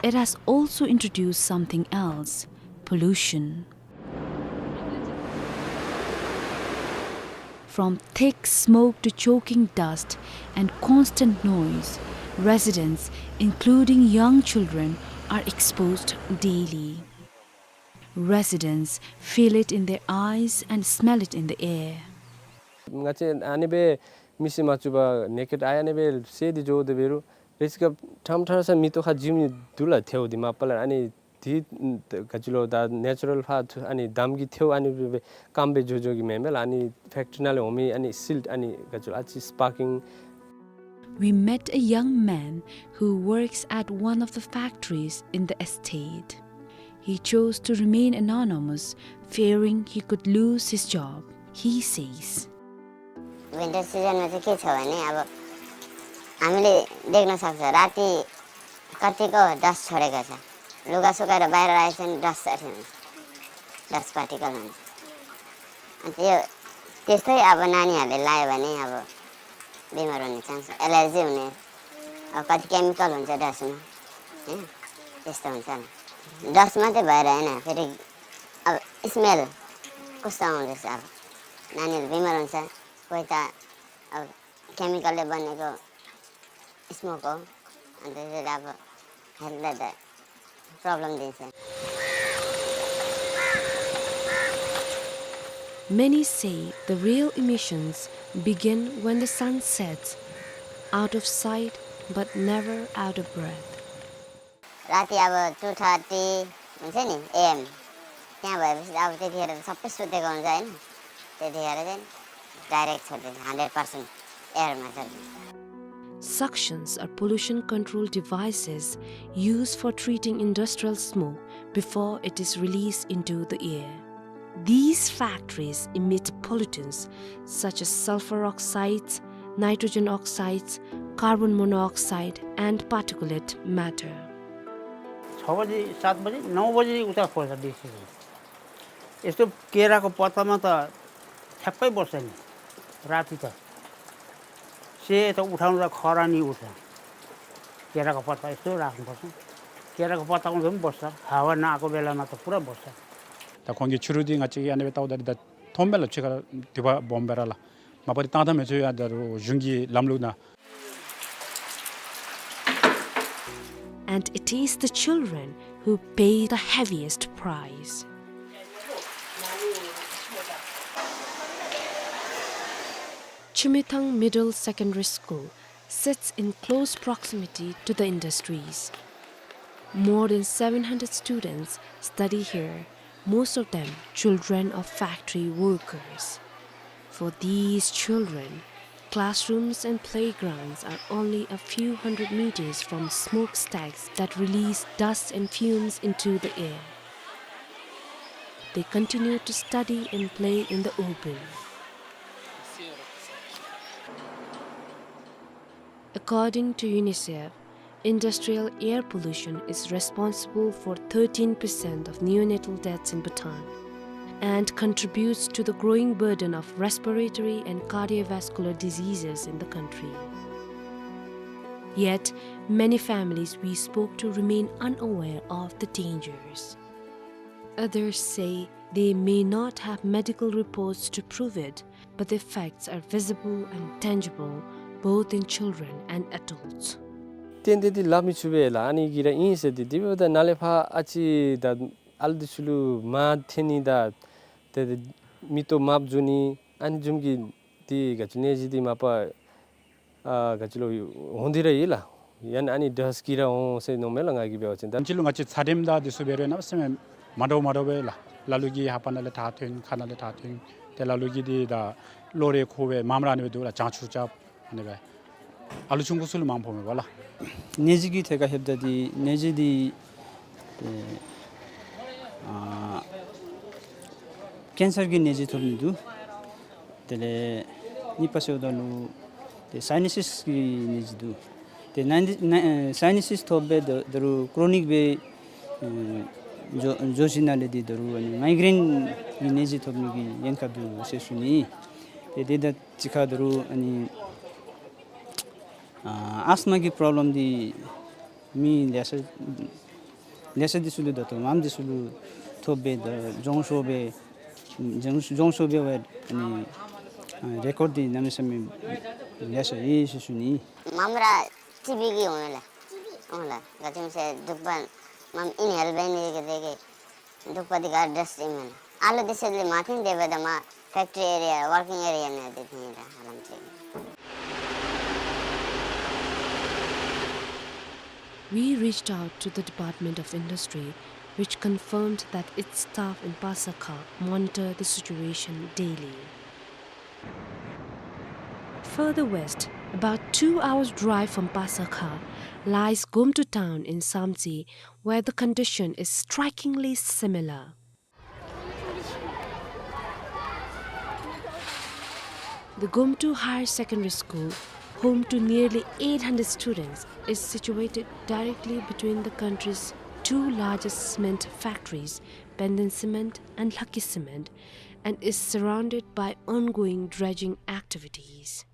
it has also introduced something else: pollution. From thick smoke to choking dust and constant noise, residents, including young children, are exposed daily. Residents feel it in their eyes and smell it in the air. ང་བཅས་ཨ་ནི་སྦེ་མིག་གིས་མ་བཅུག་པར་naked eye ཨ་ནི་སྦེ་གསལ་ཏེ་འགྱོ་དོ་འབད་རུང་རེ་ཅིག་ཁར་ཕྲང་ཕྲང་ས་མེ་ཏོག་ཁར་འཇིབ་ནི་འདུག་ལགས། ཐལཝ་འདི་མ་པ་ལས་ཨ་ནི་འདི་ག་ཅི་ལོ་ད་ནེ་ཅུ་རཱལ་ཕར་ཨ་ནི་འདམ་གྱི་ཐལཝ་ཨ་ནི་སྦེ་སྐམ་སྦེ་འགྱོ་འགྱོ་གི་མེན་མས་ལགས། ཨ་ནི་ཕེཀ་ཊི་རི་ནང་ལས་འོང་མི་ཨ་ནི་སིལཊ་ཨ་ནི་ག་ཅི་ལོ་ཨ་ཙི་སི་པར་ཀིང། We met a young man who works at one of the factories in the estate. He chose to remain anonymous, fearing he could lose his job. He says, winter सिजनमा चाहिँ के छ भने, अब हामीले देख्न सक्छ, राति कतिको डस्ट छोडेको छ। लुगा सुकाएर बाहिर राखेको छ भने डस्ट अठ्याउँछ, डस्ट पार्टिकल हुन्छ। अनि त्यो, त्यस्तै अब नानीहरूले लायो भने अब बिमार हुने चान्स, एलर्जी हुने, अब कति केमिकल हुन्छ डस्टमा, होइन? त्यस्तो हुन्छ नि। डस्ट मात्रै भएर होइन, फेरि अब स्मेल कस्तो आउँदैछ, अब नानीहरू बिमार हुन्छ, कोही त अब केमिकलले बनेको स्मोक हो, अनि त्यसले अब हेल्थलाई त प्रब्लम दिन्छ। Many say the real emissions begin when the sun sets, out of sight but never out of breath. राति अब टू थर्टी हुन्छ नि एएम, त्यहाँ भएपछि अब त्यतिखेर त सबै सुतेको हुन्छ, होइन? त्यतिखेर चाहिँ डाइरेक्ट छोडिदिन्छ, हन्ड्रेड पर्सेन्ट एयरमा छोडिदिन्छ। Suctions are pollution control devices used for treating industrial smoke before it is released into the air. These factories emit pollutants such as sulfur oxides, nitrogen oxides, carbon monoxide, and particulate matter. छ बजी, सात बजी, नौ बजी उता खोज्छ बेसी चाहिँ। यस्तो केराको पत्तामा त ठ्याक्कै बस्छ नि, राति त। ཁྱེད་ད་འུ་ཐང་ད་ཁོ་ར་ནི་འུ་ཐང་། ཁྱེད་ར་ག་པ་ད་སུ་ར་འབོ་ས། ཁྱེད་ར་ག་པ་ད་འུ་ཐང་འབོ་ས། ཧ་བ་ན་ཨ་ཀོ་བེ་ལ་ན་ད་པུ་ར་འབོ་ས། ད་ཁོང་གི་ཆུ་རུད་འདི་ང་བཅས་ཀྱིས་ཨ་ནི་སྦེ་བལྟཝ་ད་འདི་ད་མཐོངམ་མས་ལགས། ཕྱི་ཁར་དུད་པ་སྦོམ་སྦེ་ར་ལགས། མ་པ་འདི་བཏང་ད་མི་ཚུགས་ཡ། ད་རུང་གཞུང་གི་ལམ་ལུགས་ནང་། And it is the children who pay the heaviest price. Chumithang Middle Secondary School sits in close proximity to the industries. More than seven hundred students study here, most of them children of factory workers. For these children, classrooms and playgrounds are only a few hundred meters from smokestacks that release dust and fumes into the air. They continue to study and play in the open. According to UNICEF, industrial air pollution is responsible for thirteen percent of neonatal deaths in Bhutan and contributes to the growing burden of respiratory and cardiovascular diseases in the country. Yet, many families we spoke to remain unaware of the dangers. Others say they may not have medical reports to prove it, but the facts are visible and tangible, both in children and adults. ཏན་ཏན་འདི་སླབ་མི་ཚུགས་པས་ལགས། ཨ་ནི་གི་ར་ཨིན་ཟེར་ཏེ། དེ་འབདཝ་ད་ནཱ་ལས་ཕར་ཨ་ཙི་ད་ཨ་ལུ་འདི་ཚུ་ལུ་མ་ཐོན་ནི་ད་ཏེ་མིག་ཏོ་མ་བཙུམ་ནི་ཨ་ནི་བཟུམ་གྱི་འདི་ག་ཅི་ནད་གཞི་འདི་མ་པ་ཨ་ག་ཅི་ལོ་འོང་སྟེ་ར་ཡོད་ལགས། ཡང་ན་ཨ་ནི་ཌསཊ་གིས་ར་འོང་ཟེར་མནོཝ་མས་ལགས། ང་གིས་འབད་བ་ཅིན་ད་ཅི་ལོ་ང་བཅས་ཚ་དྲོད་དང་འདི་ཚུ་འབད་རུང་ནང་སེམས་མ་འདྲཝ་མ་འདྲཝ་སྦེ་ལགས། ལ་ལུ་གིས་ལྷ་པ་ནང་ལས་ཐག་ཐོན། ཁ་ནང་ལས་ཐག་ཐོན། ཏེ་ལ་ལུ་གིས་འདི་ད་གློ་རེ་ཁུ་སྦེ་མངམ་ར་ཨ་ནི་སྦེ་འདུག་ལགས། བྱང་ཆུབ་རྐྱབ་ཨ་ནི་སྦེ། ཨ་ལུ་ཆུང་ཀུ་ཚུ་ལུ་མངམ་ཕོགཔ་མས་པ་ལགས། ནད་གཞི་གི་ཐད་ཁར་ལྷོདཔ་ད་འདི་ནད་གཞི་འདི་ཨེ་ཨ་ཀེན་སར་གྱི་ནད་གཞི་ཐོབ་ནི་འདུག། དེ་ལས་གཉིས་པ་ཟེརཝ་ད་ལུ་ཏེ་སའི་ནཱ་སིས་ཀྱི་ནད་གཞི་འདུག། ཏེ་ནཱ་ནཱ་ཨེ་སའི་ནཱ་སིས་ཐོབ་སྦེ་ད་ད་རུང་ཀྲོ་ནིག་སྦེ་ཨེ་འགྱོ་འགྱོ་ཞིནམ་ལས་འདི་ད་རུང་ཨ་ནི་མའི་གྲེན་གྱི་ནད་གཞི་ཐོབ་ནི་གི་ཉེན་ཁ་འདུག་ཟེར་ཞུ་ནི། ཏེ་དེ་དང་གཅིག་ཁར་ད་རུང་ཨ་ནི་ཨ་ཨས་མ་གི་པྲོབ་ལེམ་འདི་མི་ལེ་ཤ་ལེ་ཤ་འདི་ཚུ་ལུ་ད་ལྟོ་མངམ་འདི་ཚུ་ལུ་ཐོབ་སྦེ་ད་རྫོང་ཤོར་སྦེ་རྫོང་རྫོང་ཤོར་སྦེ་འབད་ཨ་ནི་ཨ་རེ་ཀོཌ་འདི་གནམ་མེད་ས་མེད་ལེ་ཤ་ཡོད་ཟེར་ཞུ་ནི། མངམ་ར་ཊི་བི་གིས་འོང་ལགས། འོང་ལགས། ག་ཅི་སྨོ་ཟེར་དུག་པ་མངམ་ཨིན་ཧེལ་འབད་ནི་གི་དེ་གིས་དུག་པ་འདི་ག་ཌསཊ་ཨིན་མས་ལགས། ཨ་ལུ་འདི་ཚུ་ལུ་མ་ཐོན་ཏེ་འབདཝ་ད་མར་ཕེཀ་ཊི་རི་ཨེ་རི་ཡ་ཝར་ཀིང་ཨེ་རི་ཡ་ནང་འདི་ཐོན་ལགས། ཧ་ལམ་ཅིག། We reached out to the Department of Industry, which confirmed that its staff in Pasakha monitor the situation daily. Further west, about two hours' drive from Pasakha, lies Gomtu town in Samtse, where the condition is strikingly similar. The Gomtu Higher Secondary School, home to nearly eight hundred students, is situated directly between the country's two largest cement factories, Penden Cement and Lhakki Cement, and is surrounded by ongoing dredging activities.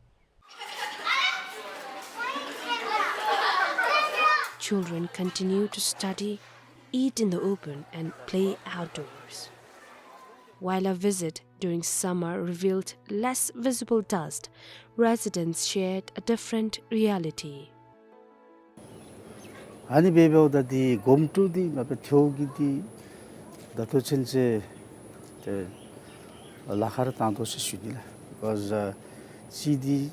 Children continue to study, eat in the open, and play outdoors. While our visit during summer revealed less visible dust, residents shared a different reality. ཨ་ནི་འབདཝ་ད་འདི་གོམ་ཀྲུ་འདི་མ་པ་ཐེའུ་གི་འདི་ད་ལྟོ་ཚུན་ཚོད་ཏེ་ལཱ་ཁག་ར་བཏང་དོ་ཟེར་ཞུ་ནི་ལགས། Because uh, see the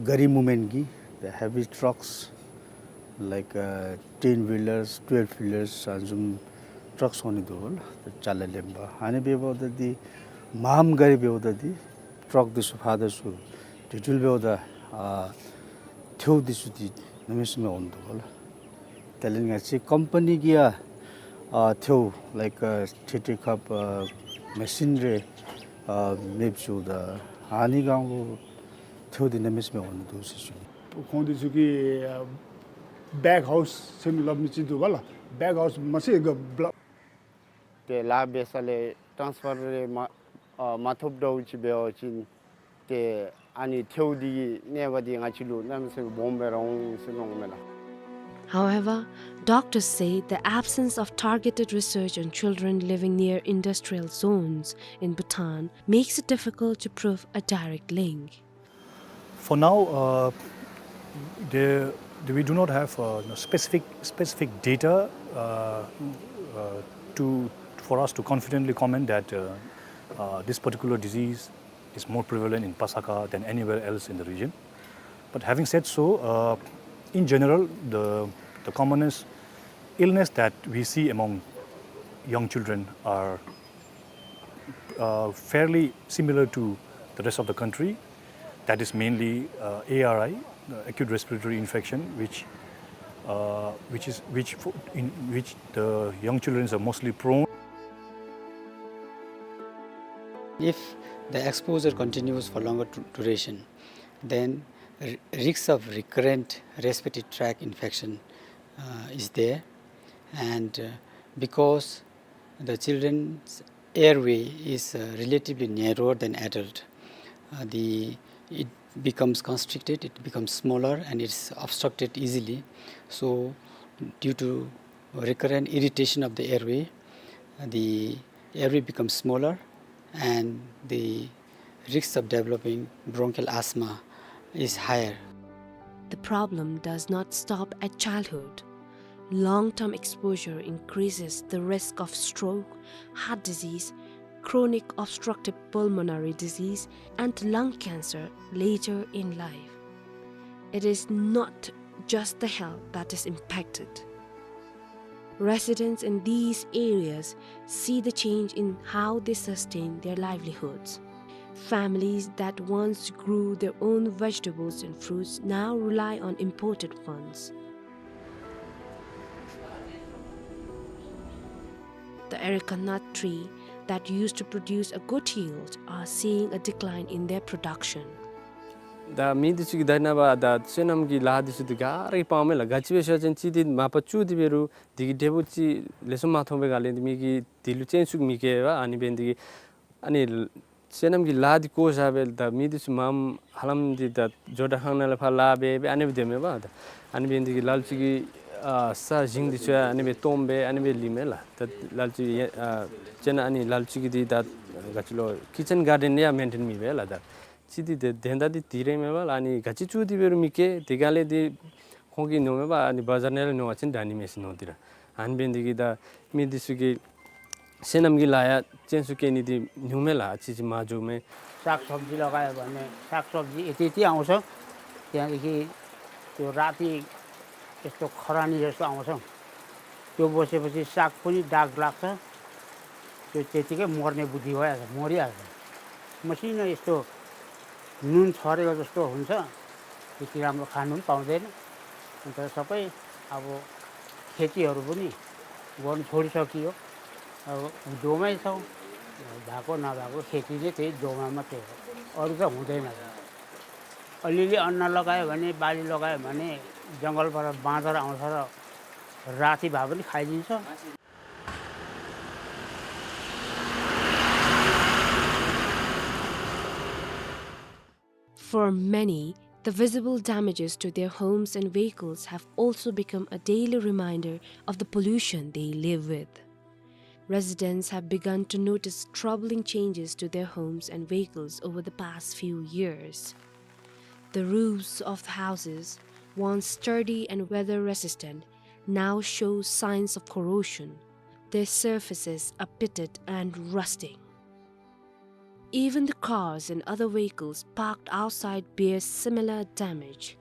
gari movement གི་the heavy trucks like uh, ten wheelers, twelve wheelers ཨ་ནི་བཟུམ་ཊརཀ་འོང་ནི་འདུག་ལགས། ཏེ་ཅ་ལ་ལེན་པར། ཨ་ནི་འབདཝ་ད་འདི་མངམ་ག་ར་འབདཝ་ད་འདི་ཊརཀ་འདི་ཚུ་ཕར་དང་ཚུར་དེ་འཕྲོ་འབདཝ་ད་ཨ་ཐེའུ་འདི་ཚུ་འདི་གནམ་མེད་ས་མེད་འོང་འདུག་ལགས། དེ་ལས་ང་བཅས་ཀམ་པ་ནི་གིས་ཡང་ཨ་ཐེའུ་like uh, ཐེ་ཐེ་ཁབ་ཨ་མེ་ཤིན་རེ་ཨ་མེདཔ་བཟོཝ་ད་ཨ་ནི་སྒང་ལུ་ཐེའུ་འདི་གནམ་མེད་ས་མེད་འོང་ནི་འདུག་ཟེར་ཞུ་ནི། ཁོང་འདི་ཚུ་གིས་ཨ་བེག་ཧའུསི་ཟེར་མི་སླབ་མི་ཅིག་འདུག་པ་ལགས། བེག་ཧའུསི་མ་ཚད་ག་བླ་ཏེ་ལཱ་འབད་ས་ལས་ཊཱནསི་ཕར་རེ་མ་ཨ་མ་ཐོབ་འདྲཝ་ཅིག་འབད་བ་ཅིན་ཏེ་ ཨ་ནི་ཐལཝ་འདི་གིས་གནོད་པ་འདི་ང་བཅས་ལུ་གནམ་མེད་ས་མེད་སྦོམ་སྦེ་ར་འོང་ཟེར་མནོཝ་མས་ལགས། However, doctors say the absence of targeted research on children living near industrial zones in Bhutan makes it difficult to prove a direct link. For now, uh, there, we do not have, uh, specific, specific data, uh, uh, to, for us to confidently comment that, uh, uh, this particular disease is more prevalent in Pasakha than anywhere else in the region. But having said so, uh, in general, the, the commonest illness that we see among young children are, uh, fairly similar to the rest of the country. That is mainly, uh, A R I, uh, acute respiratory infection, which, uh, which is, which fo-, in which the young children are mostly prone. If the exposure continues for longer du-, duration, then r-, risks of recurrent respiratory tract infection, uh, is there. And, uh, because the children's airway is, uh, relatively narrower than adult, uh, the, it becomes constricted, it becomes smaller, and it's obstructed easily. So, due to recurrent irritation of the airway, the airway becomes smaller and the risks of developing bronchial asthma is higher. The problem does not stop at childhood. Long-term exposure increases the risk of stroke, heart disease, chronic obstructive pulmonary disease, and lung cancer later in life. It is not just the health that is impacted. Residents in these areas see the change in how they sustain their livelihoods. Families that once grew their own vegetables and fruits now rely on imported ones. The areca nut tree that used to produce a good yield are seeing a decline in their production. ད་མི་འདི་ཚུ་གིས་ད་ནངས་པ་ད་སོ་ནམ་གྱི་ལཱ་འདི་ཚུ་འདི་ག་ར་གིས་སྤང་མས་ལགས། ག་ཅི་སྦེ་ཟེར་བ་ཅིན་ཅིག་འདི་མ་པ་བཙུགས་ཏེ་འབད་རུང་འདི་གི་འབྲས་བུ་ཅིག་ལེགས་ཤོམ་མ་ཐོབ་པའི་སྒང་ལས་འདི་མི་གིས་འདི་ལུ་སྤྱན་ཟུག་མི་བཀལ་བས། ཨ་ནི་འབད་ནི་འདི་གིས་ཨ་ནི་སོ་ནམ་གྱི་ལཱ་འདི་བཀོ་བཞག་སྦེ་ད་མི་འདི་ཚུ་མངམ་ཧ་ལམ་འདི་ད་ཇོ་བདག་ཁང་ནང་ལས་ཕར་ལཱ་འབད་འབད་ཨ་ནི་སྦེ་སྡོད་མས་པ། ད་ཨ་ནི་འབད་ནི་འདི་གིས་ལ་ལུ་ཅིག་གིས་ཨ་ས་ཞིང་འདི་ཚུ་ཡང་ཨ་ནི་སྦེ་སྟོངམ་སྦེ་ཨ་ནི་སྦེ་ལུས་མས་ལགས། ད་ལ་ལུ་ཅིག་ཨ་ཅིག་ནང་ཨ་ནི་ལ་ལུ་ཅིག་གིས་འདི་ད་ག་ཅི་ལོ་ཀི་ཅན་གཱར་ཌེན་ཡང་མེན་ཊེན་མི་འབད་ལགས། ད་ཅིག་འདི་དེ་དོན་དག་འདི་འདི་ར་མས་པ་ལགས། ཨ་ནི་ག་ཅི་བཙུགས་ཏེ་འབད་རུང་མི་སྐྱེ། དེ་སྒང་ལས་འདི་ཁོང་གིས་མནོཝ་མས་པ། ཨ་ནི་བ་ཛར་ནང་ལས་ཉོ་བ་ཅིན་དྲག་ནི་མས་ཟེར་མནོ་སྟེ་ར། ཨ་ནི་འབད་ནི་འདི་གིས་ད་མི་འདི་ཚུ་གིས་སོ་ནམ་གྱི་ལཱ་ཡང་སྤྱན་ཟུག་བཀལ་ནི་འདི་ཉུང་མས་ལགས། ཅིག་ཅིག་མ་འགྱོ་མས། साग सब्जी लगायो भने, साग सब्जी यति यति आउँछ। त्यहाँदेखि त्यो राति यस्तो खरानी जस्तो आउँछ। त्यो बसेपछि साग पनि दाग लाग्छ। त्यो त्यतिकै मर्ने बुद्धि भइहाल्छ, मरिहाल्छ। मसिनो यस्तो नुन छरेको जस्तो हुन्छ। त्यति राम्रो खानु पनि पाउँदैन। अन्त सबै अब खेतीहरू पनि गर्नु छोडिसकियो। अब दोमै छौँ। भएको नभएको खेती नै त्यही दोमा मात्रै हो। अरू त हुँदैन। अलिअलि अन्न लगायो भने, बाली लगायो भने जङ्गलबाट बाँदर आउँछ र राति भए पनि खाइदिन्छ। For many, the visible damages to their homes and vehicles have also become a daily reminder of the pollution they live with. Residents have begun to notice troubling changes to their homes and vehicles over the past few years. The roofs of the houses, once sturdy and weather resistant, now show signs of corrosion. Their surfaces are pitted and rusting. Even the cars and other vehicles parked outside bear similar damage.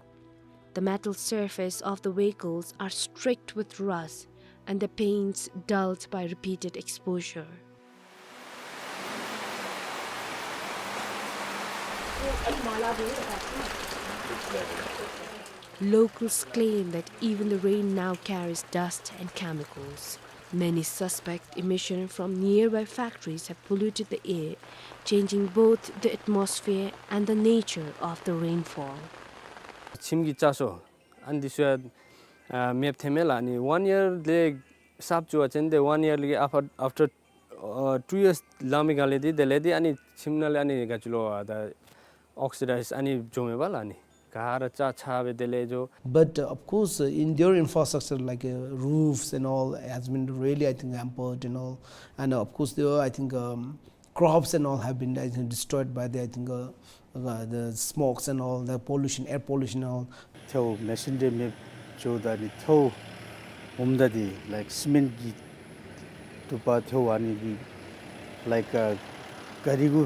The metal surface of the vehicles are streaked with rust and the paints dulled by repeated exposure. Locals claim that even the rain now carries dust and chemicals. Many suspect emission from nearby factories have polluted the air, changing both the atmosphere and the nature of the rainfall. ཁྱིམ་གྱི་ལྕགས་སོ་ཨ་ནི་འདི་ཚུ་ཡང་ཨ་མེདཔ་ཐལ་མས་ལགས། ཨ་ནི་ཝན་ཡར་ལས་གསརཔ་བཙུགས་པ་ཅིན་འདི་ཝན་ཡར་ལས་ཨཕ་ཨཕ་ཊར་ཨ་ཊུ་ཡརསི་ལང་མི་སྒང་ལས་འདི་དེ་ལས་འདི་ཨ་ནི་ཁྱིམ་ནང་ལས་ཨ་ནི་ག་ཅི་ལོ་ཨ་ད་ Oxidize ཨ་ནི་འགྱོཝ་མས་པ་ལགས་ཨ་ནི། ག་ར་ཆག་ཆག་སྦེ་དེ་ལས་འགྱོ། But, uh, of course, uh, in their infrastructure, like, uh, roofs and all, has been really, I think, hampered and all. And, uh, of course, there were, I think, um, crops and all have been, I think, destroyed by the, I think, uh, uh, the smokes and all, the pollution, air pollution and all. ཐལཝ་མེ་ཤིན་འདྲེ་མེདཔ་འགྱོཝ་ད་ནི་ཐལཝ་ཧོམ་ད་འདི་like cement གི་དུ་པ་ཐལཝ་ཨ་ནི་འདི་like, uh, ག་རི་གུ་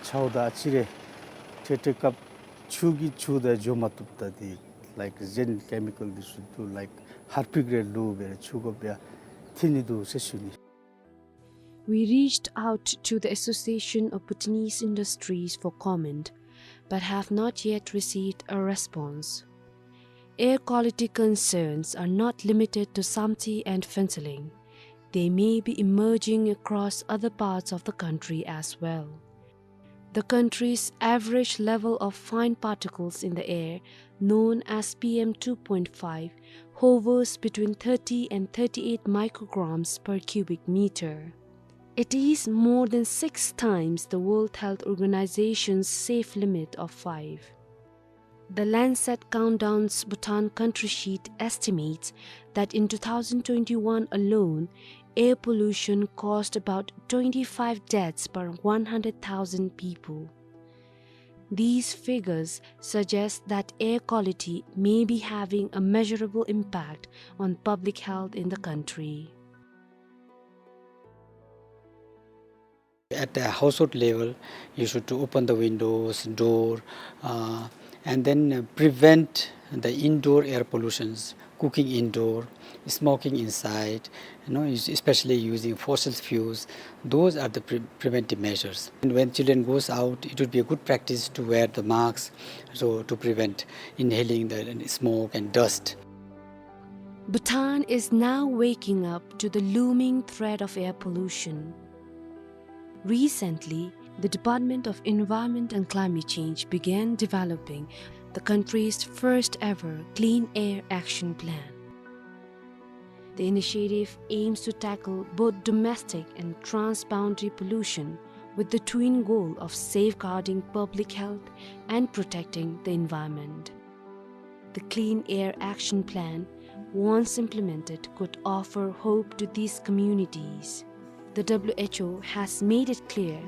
ཆའོ་ད་ཨ་ཙི་རེ་ཏེ་ཏེ་སྐབས་ཆུ་གིས་ཆུ་ད་འགྱོ་མ་བཏུབ་ད་འདི་like གཞན་chemical འདི་ཚུ་བཏུབ་like ཧར་པིག་རེ་ལུ་སྦེ་ཆུ་གོ་བ་ཐིམ་ནི་འདུག་ཟེར་ཞུ་ནི། We reached out to the Association of Bhutanese Industries for comment, but have not yet received a response. Air quality concerns are not limited to Samtse and Phuentsholing. They may be emerging across other parts of the country as well. The country's average level of fine particles in the air, known as P M two point five, hovers between thirty and thirty-eight micrograms per cubic meter. It is more than six times the World Health Organization's safe limit of five. The Lancet Countdown's Bhutan Country Sheet estimates that in two thousand twenty-one alone, air pollution caused about twenty-five deaths per one hundred thousand people. These figures suggest that air quality may be having a measurable impact on public health in the country. At the household level, you should to open the windows, door, uh, and then, uh, prevent the indoor air pollutions, cooking indoor, smoking inside, you know, es-, especially using fossil fuels. Those are the pre-, preventive measures. And when children goes out, it would be a good practice to wear the masks, so to prevent inhaling the smoke and dust. Bhutan is now waking up to the looming threat of air pollution. Recently, the Department of Environment and Climate Change began developing the country's first ever Clean Air Action Plan. The initiative aims to tackle both domestic and transboundary pollution with the twin goal of safeguarding public health and protecting the environment. The Clean Air Action Plan, once implemented, could offer hope to these communities. The W H O has made it clear,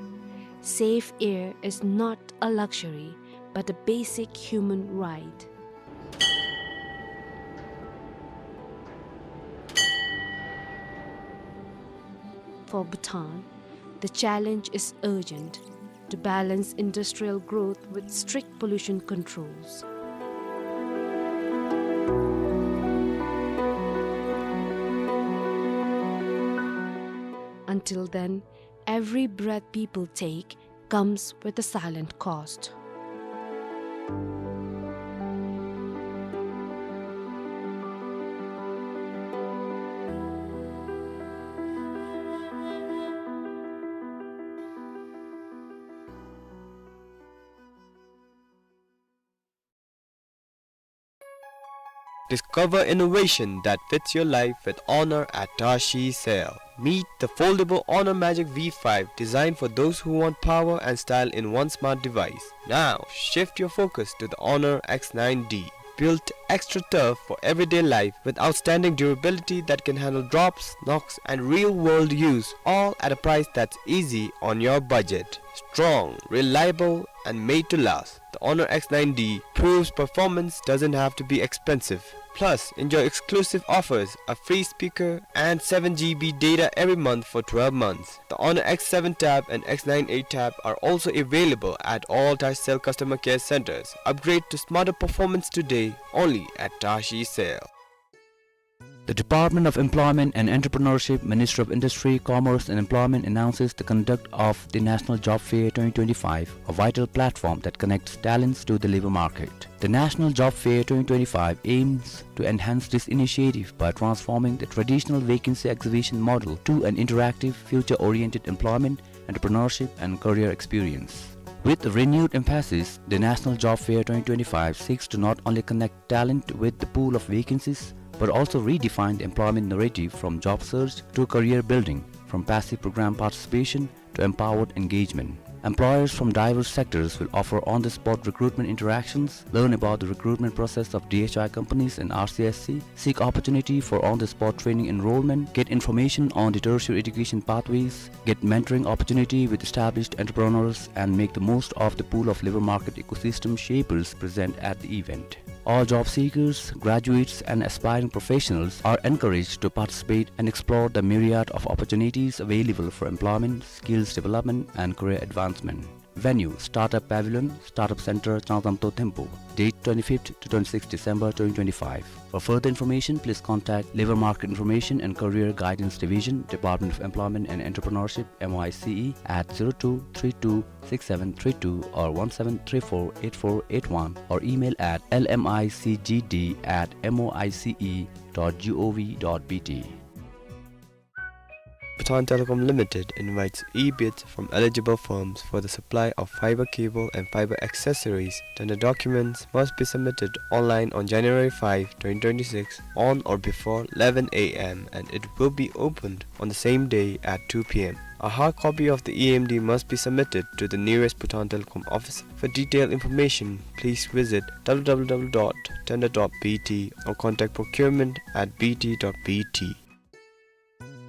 safe air is not a luxury, but a basic human right. For Bhutan, the challenge is urgent to balance industrial growth with strict pollution controls. Until then, every breath people take comes with a silent cost. Discover innovation that fits your life with Honor at Tashi Cell. Meet the foldable Honor Magic V five, designed for those who want power and style in one smart device. Now, shift your focus to the Honor X nine D. Built extra tough for everyday life with outstanding durability that can handle drops, knocks, and real-world use, all at a price that's easy on your budget. Strong, reliable, and made to last. The Honor X nine D proves performance doesn't have to be expensive. Plus, enjoy exclusive offers, a free speaker, and seven G B data every month for twelve months. The Honor X seven Tab and X nine eight Tab are also available at all Tashi Cell customer care centers. Upgrade to smarter performance today, only at Tashi Cell. The Department of Employment and Entrepreneurship, Ministry of Industry, Commerce and Employment announces the conduct of the National Job Fair twenty twenty-five, a vital platform that connects talents to the labor market. The National Job Fair twenty twenty-five aims to enhance this initiative by transforming the traditional vacancy exhibition model to an interactive, future-oriented employment, entrepreneurship, and career experience. With renewed emphasis, the National Job Fair twenty twenty-five seeks to not only connect talent with the pool of vacancies, but also redefine the employment narrative from job search to career building, from passive program participation to empowered engagement. Employers from diverse sectors will offer on-the-spot recruitment interactions, learn about the recruitment process of D H I companies and R C S C, seek opportunity for on-the-spot training enrollment, get information on the tertiary education pathways, get mentoring opportunity with established entrepreneurs, and make the most of the pool of labor market ecosystem shapers present at the event. All job seekers, graduates, and aspiring professionals are encouraged to participate and explore the myriad of opportunities available for employment, skills development, and career advancement. Venue, Startup Pavilion, Startup Center, Changzamto, Thimphu. Date, twenty-fifth to twenty-sixth December twenty twenty-five. For further information, please contact Labor Market Information and Career Guidance Division, Department of Employment and Entrepreneurship, M O I C E, at zero two three two six seven three two or one seven three four eight four eight one, or email at L M I C G D at M O I C E dot G O V dot B T. Bhutan Telecom Limited invites e-bids from eligible firms for the supply of fiber cable and fiber accessories. Tender documents must be submitted online on January five, twenty twenty-six, on or before eleven a m, and it will be opened on the same day at two p m. A hard copy of the E M D must be submitted to the nearest Bhutan Telecom office. For detailed information, please visit w w w dot tender dot b t or contact procurement at b t dot b t.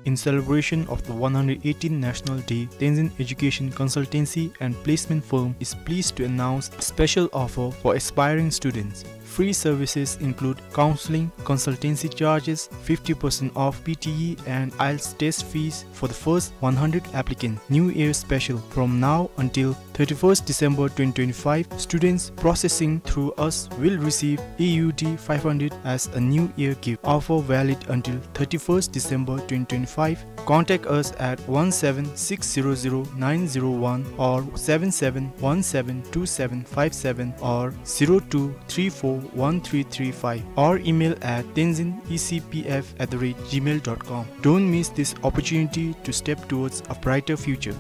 In celebration of the one hundred eighteenth National Day, Tenzin Education Consultancy and Placement Firm is pleased to announce a special offer for aspiring students. Free services include counseling, consultancy charges, fifty percent off P T E and IELTS test fees for the first one hundred applicants. New Year special. From now until thirty-first December twenty twenty-five, students processing through us will receive E U D five hundred as a New Year gift. Offer valid until thirty-first December twenty twenty-five. Contact us at one seven six zero zero nine zero one or seven seven one seven two seven five seven or zero two three four one three three five, or email at tenzin E C P F at the rate gmail dot com. Don't miss this opportunity to step towards a brighter future.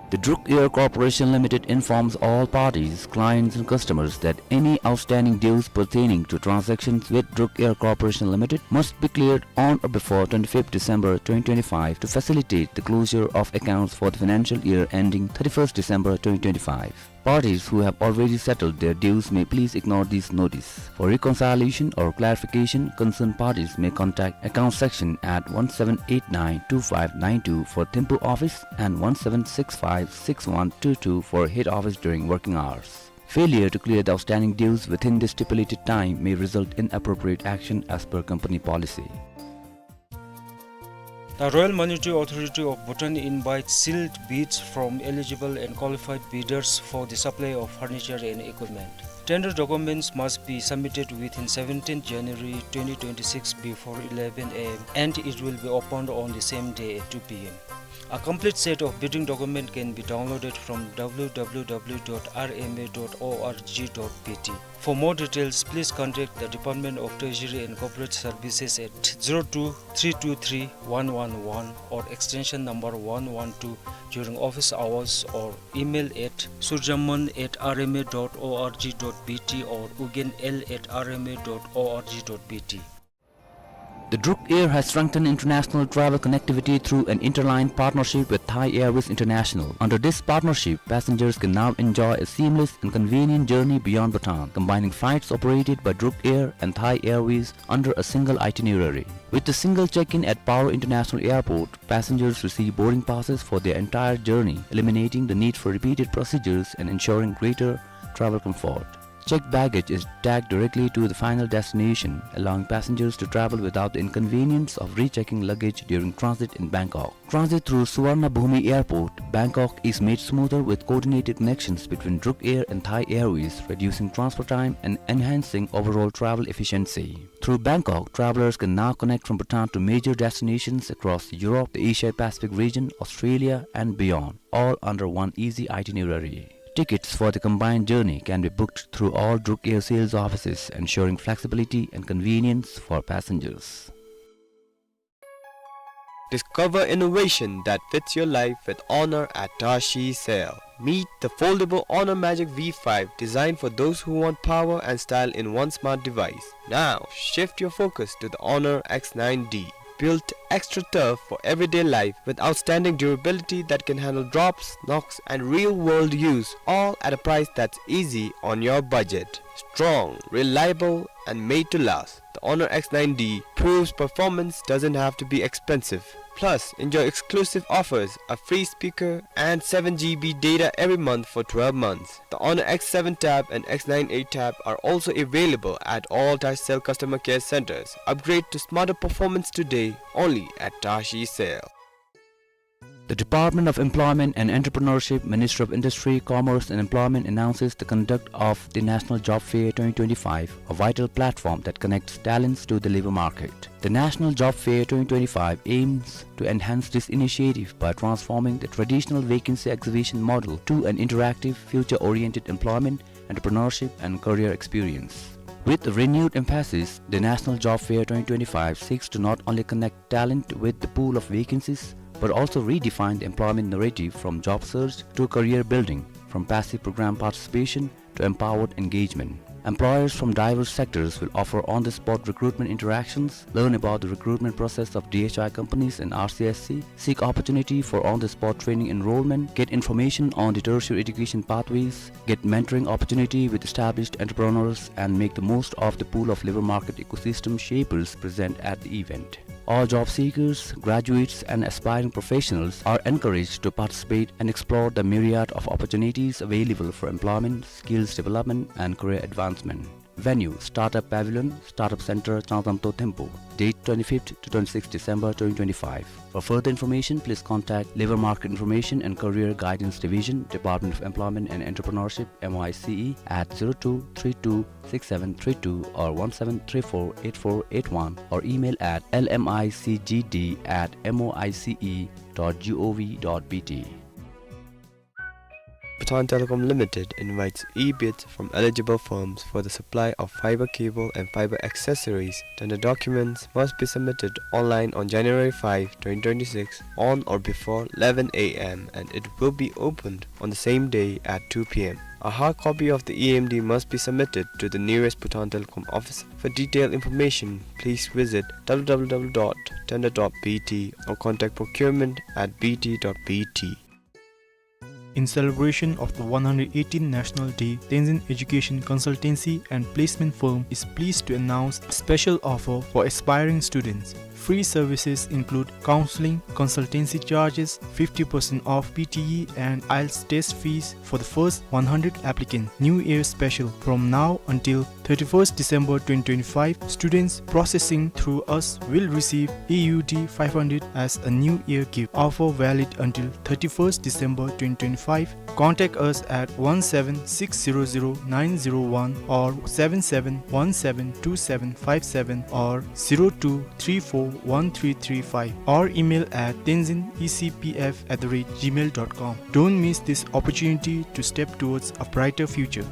The Druk Air Corporation Limited informs all parties, clients and customers that any outstanding dues pertaining to transactions with Druk Air Corporation Limited must be cleared on or before twenty-fifth December twenty twenty-five to facilitate the closure of accounts for the financial year ending thirty-first December twenty twenty-five. Parties who have already settled their dues may please ignore this notice. For reconciliation or clarification, concerned parties may contact account section at one seven eight nine two five nine two for Thimphu office and one seven six five six one two two for head office during working hours. Failure to clear the outstanding dues within the stipulated time may result in appropriate action as per company policy. The Royal Monetary Authority of Bhutan invites sealed bids from eligible and qualified bidders for the supply of furniture and equipment. Tender documents must be submitted within seventeenth January twenty twenty-six before eleven a m and it will be opened on the same day at two p m. A complete set of bidding document can be downloaded from w w w dot r m a dot o r g dot b t. For more details, please contact the Department of Treasury and Corporate Services at zero two three two three one one one or extension number one one two during office hours or email at surjaman at r m a dot o r g dot b t or ugen l at r m a dot o r g dot b t. The Druk Air has strengthened international travel connectivity through an interline partnership with Thai Airways International. Under this partnership, passengers can now enjoy a seamless and convenient journey beyond Bhutan, combining flights operated by Druk Air and Thai Airways under a single itinerary. With a single check-in at Paro International Airport, passengers receive boarding passes for their entire journey, eliminating the need for repeated procedures and ensuring greater travel comfort. Checked baggage is tagged directly to the final destination, allowing passengers to travel without the inconvenience of rechecking luggage during transit in Bangkok. Transit through Suvarnabhumi Airport, Bangkok is made smoother with coordinated connections between Druk Air and Thai Airways, reducing transport time and enhancing overall travel efficiency. Through Bangkok, travelers can now connect from Bhutan to major destinations across Europe, the Asia-Pacific region, Australia, and beyond, all under one easy itinerary. Tickets for the combined journey can be booked through all Druk Air sales offices, ensuring flexibility and convenience for passengers. Discover innovation that fits your life with Honor at Tashi Sale. Meet the foldable Honor Magic V five, designed for those who want power and style in one smart device. Now, shift your focus to the Honor X nine D, built extra tough for everyday life with outstanding durability that can handle drops, knocks, and real-world use, all at a price that's easy on your budget. Strong, reliable, and made to last, the Honor X nine D proves performance doesn't have to be expensive. Plus, enjoy exclusive offers, a free speaker, and seven G B data every month for twelve months. The Honor X seven Tab and X nine eight Tab are also available at all Tashcell customer care centers. Upgrade to smarter performance today, only at Tashcell. The Department of Employment and Entrepreneurship, Ministry of Industry, Commerce and Employment announces the conduct of the National Job Fair twenty twenty-five, a vital platform that connects talents to the labor market. The National Job Fair twenty twenty-five aims to enhance this initiative by transforming the traditional vacancy exhibition model to an interactive, future-oriented employment, entrepreneurship, and career experience. With a renewed emphasis, the National Job Fair twenty twenty-five seeks to not only connect talent with the pool of vacancies, but also redefine the employment narrative from job search to career building, from passive program participation to empowered engagement. Employers from diverse sectors will offer on-the-spot recruitment interactions, learn about the recruitment process of D H I companies and R C S C, seek opportunity for on-the-spot training enrollment, get information on the tertiary education pathways, get mentoring opportunity with established entrepreneurs, and make the most of the pool of labor market ecosystem shapers present at the event. All job seekers, graduates, and aspiring professionals are encouraged to participate and explore the myriad of opportunities available for employment, skills development, and career advancement. Venue, Startup Pavilion, Startup Center, Changzamto, Thimphu. Date, twenty-fifth to twenty-sixth December twenty twenty-five. For further information, please contact Labor Market Information and Career Guidance Division, Department of Employment and Entrepreneurship, M I C E, at zero two three two six seven three two or one seven three four eight four eight one, or email at L M I C G D at M O I C E dot G O V dot B T. Bhutan Telecom Limited invites e-bids from eligible firms for the supply of fiber cable and fiber accessories. Tender documents must be submitted online on January five, twenty twenty-six, on or before eleven A M, and it will be opened on the same day at two P M. A hard copy of the E M D must be submitted to the nearest Bhutan Telecom office. For detailed information, please visit W W W dot tender dot B T or contact procurement at B T dot B T. In celebration of the one hundred eighteenth National Day, Tenzin Education Consultancy and Placement Firm is pleased to announce a special offer for aspiring students. Free services include counseling, consultancy charges, fifty percent off P T E and IELTS test fees for the first one hundred applicants. New Year special. From now until thirty-first December twenty twenty-five, students processing through us will receive E U D five hundred as a New Year gift. Offer valid until thirty-first December twenty twenty-five. Contact us at one seven six zero zero nine zero one or seven seven one seven two seven five seven or zero two three four one three three five, or email at tenzin E C P F at the rate gmail dot com. Don't miss this opportunity to step towards a brighter future.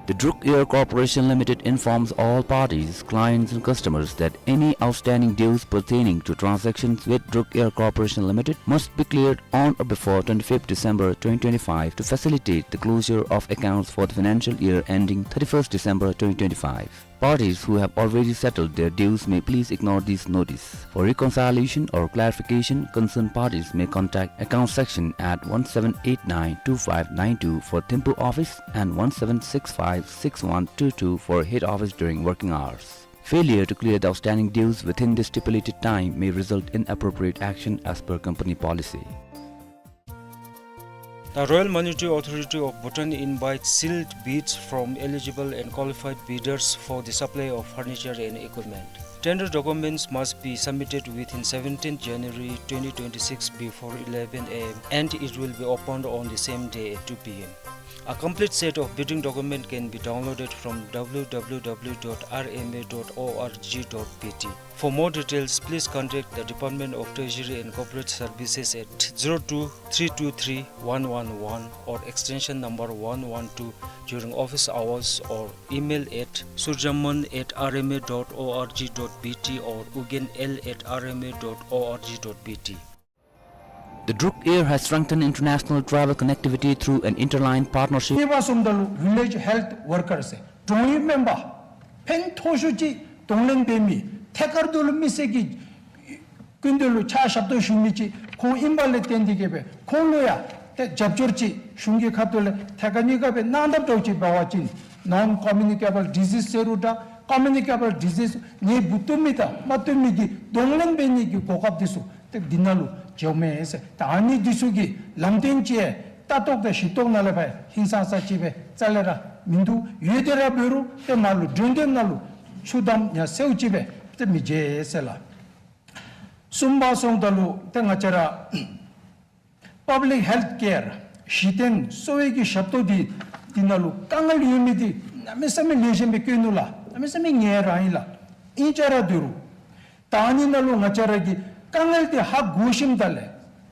The Druk Air Corporation Limited informs all parties, clients and customers that any outstanding dues pertaining to transactions with Druk Air Corporation Limited must be cleared on or before twenty-fifth December twenty twenty-five to facilitate the closure of accounts for the financial year ending thirty-first December twenty twenty-five. Parties who have already settled their dues may please ignore this notice. For reconciliation or clarification, concerned parties may contact account section at one seven eight nine two five nine two for Thimphu office and one seven six five six one two two for head office during working hours. Failure to clear the outstanding dues within the stipulated time may result in appropriate action as per company policy. The Royal Monetary Authority of Bhutan invites sealed bids from eligible and qualified bidders for the supply of furniture and equipment. Tender documents must be submitted within seventeenth January twenty twenty-six before eleven A M, and it will be opened on the same day at two P M. A complete set of bidding document can be downloaded from W W W dot R M A dot O R G dot B T. For more details, please contact the Department of Treasury and Corporate Services at zero two three two three one one one or extension number one one two during office hours, or email at surjaman at R M A dot O R G dot B T or ugen L at R M A dot O R G dot B T. The Druk Air has strengthened international travel connectivity through an interline partnership. ཨེ་བ་སོམ་ད་ལུ་ཝི་ལེཇ་ཧེལཐ་ཝར་ཀར་ཟེར་གྲོང་ཡུལ་སྨན་པ་ཕན་ཐོགས་ཤོས་ཅིག་གདོང་ལེན་འབད་མི་ཐད་ཀར་དུ་ལུ་མི་སེར་གྱི་ སྐུ་མདུན་ལུ་ཕྱག་ཞབས་ཏོག་ཞུ་མི་ཅིག་ཁོང་ཨིན་པ་ལས་བརྟེན་ཏེ་གི་སྦེ་ཁོང་ལུ་ཡང་ཏེ་རྒྱབ་སྐྱོར་ཅིག་གཞུང་གི་ཁ་ཐུག་ལས་ཐད་ཀར་གཉིས་ཀ་སྦེ་གནང་ད་འདྲཝ་ཅིག་འབད་བ་ཅིན་non communicable disease ཟེར་རུང་འདྲ་communicable disease ནད་འབུ་བཏུབ་མི་དང་མ་བཏུབ་མི་གི་གདོང་ལེན་འབད་ནི་གི་གོ་སྐབས་འདི་ཚུ་ཏེ་འདི་ནང་ལུ་འགྱོཝ་མས་ཟེར། ད་ཨ་ནི་འདི་ཚུ་གི་ལམ་སྟོན་ཅིག་ལྟ་རྟོག་དང་ཞིབ་རྟོག་ནང་ལས་ཕར་ཧིང་སངས་ས་ཅིག་སྦེ་རྩ་ལས་ར་མིན་འདུག། ཡོད་དེ་ར་འབད་རུང་ཏེ་མར་ལུ་འགྲོ་དོན་ནང་ལུ་ཆུ་དམ་ཡང་སེརཝ་ཅིག་སྦེ་ཏེ་མི་འགྱོ་ཟེར་ལགས། གསུམ་པ་སོང་ད་ལུ་ཏེ་ང་བཅས་ར་public health care གཞི་རྟེན་གསོ་བའི་གི་ཞབས་ཏོག་འདི་འདི་ནང་ལུ་དཀའ་ངལ་ཡོད་མི་འདི་གནམ་མེད་ས་མེད་ལེགས་ཤོམ་སྦེ་བཀོད་ནུག་ལགས། གནམ་མེད་ས་མེད་ངལ་རངས་ཨིན་ལགས། ཨིན་ཅི་ར་འབད་རུང་ད་ཨ་ནི་ནང་ལུ་ང་བཅས་ར་གིས་དཀའ་ངལ་འདི་ཧ་གོ་ཞིནམ་ད་ལས་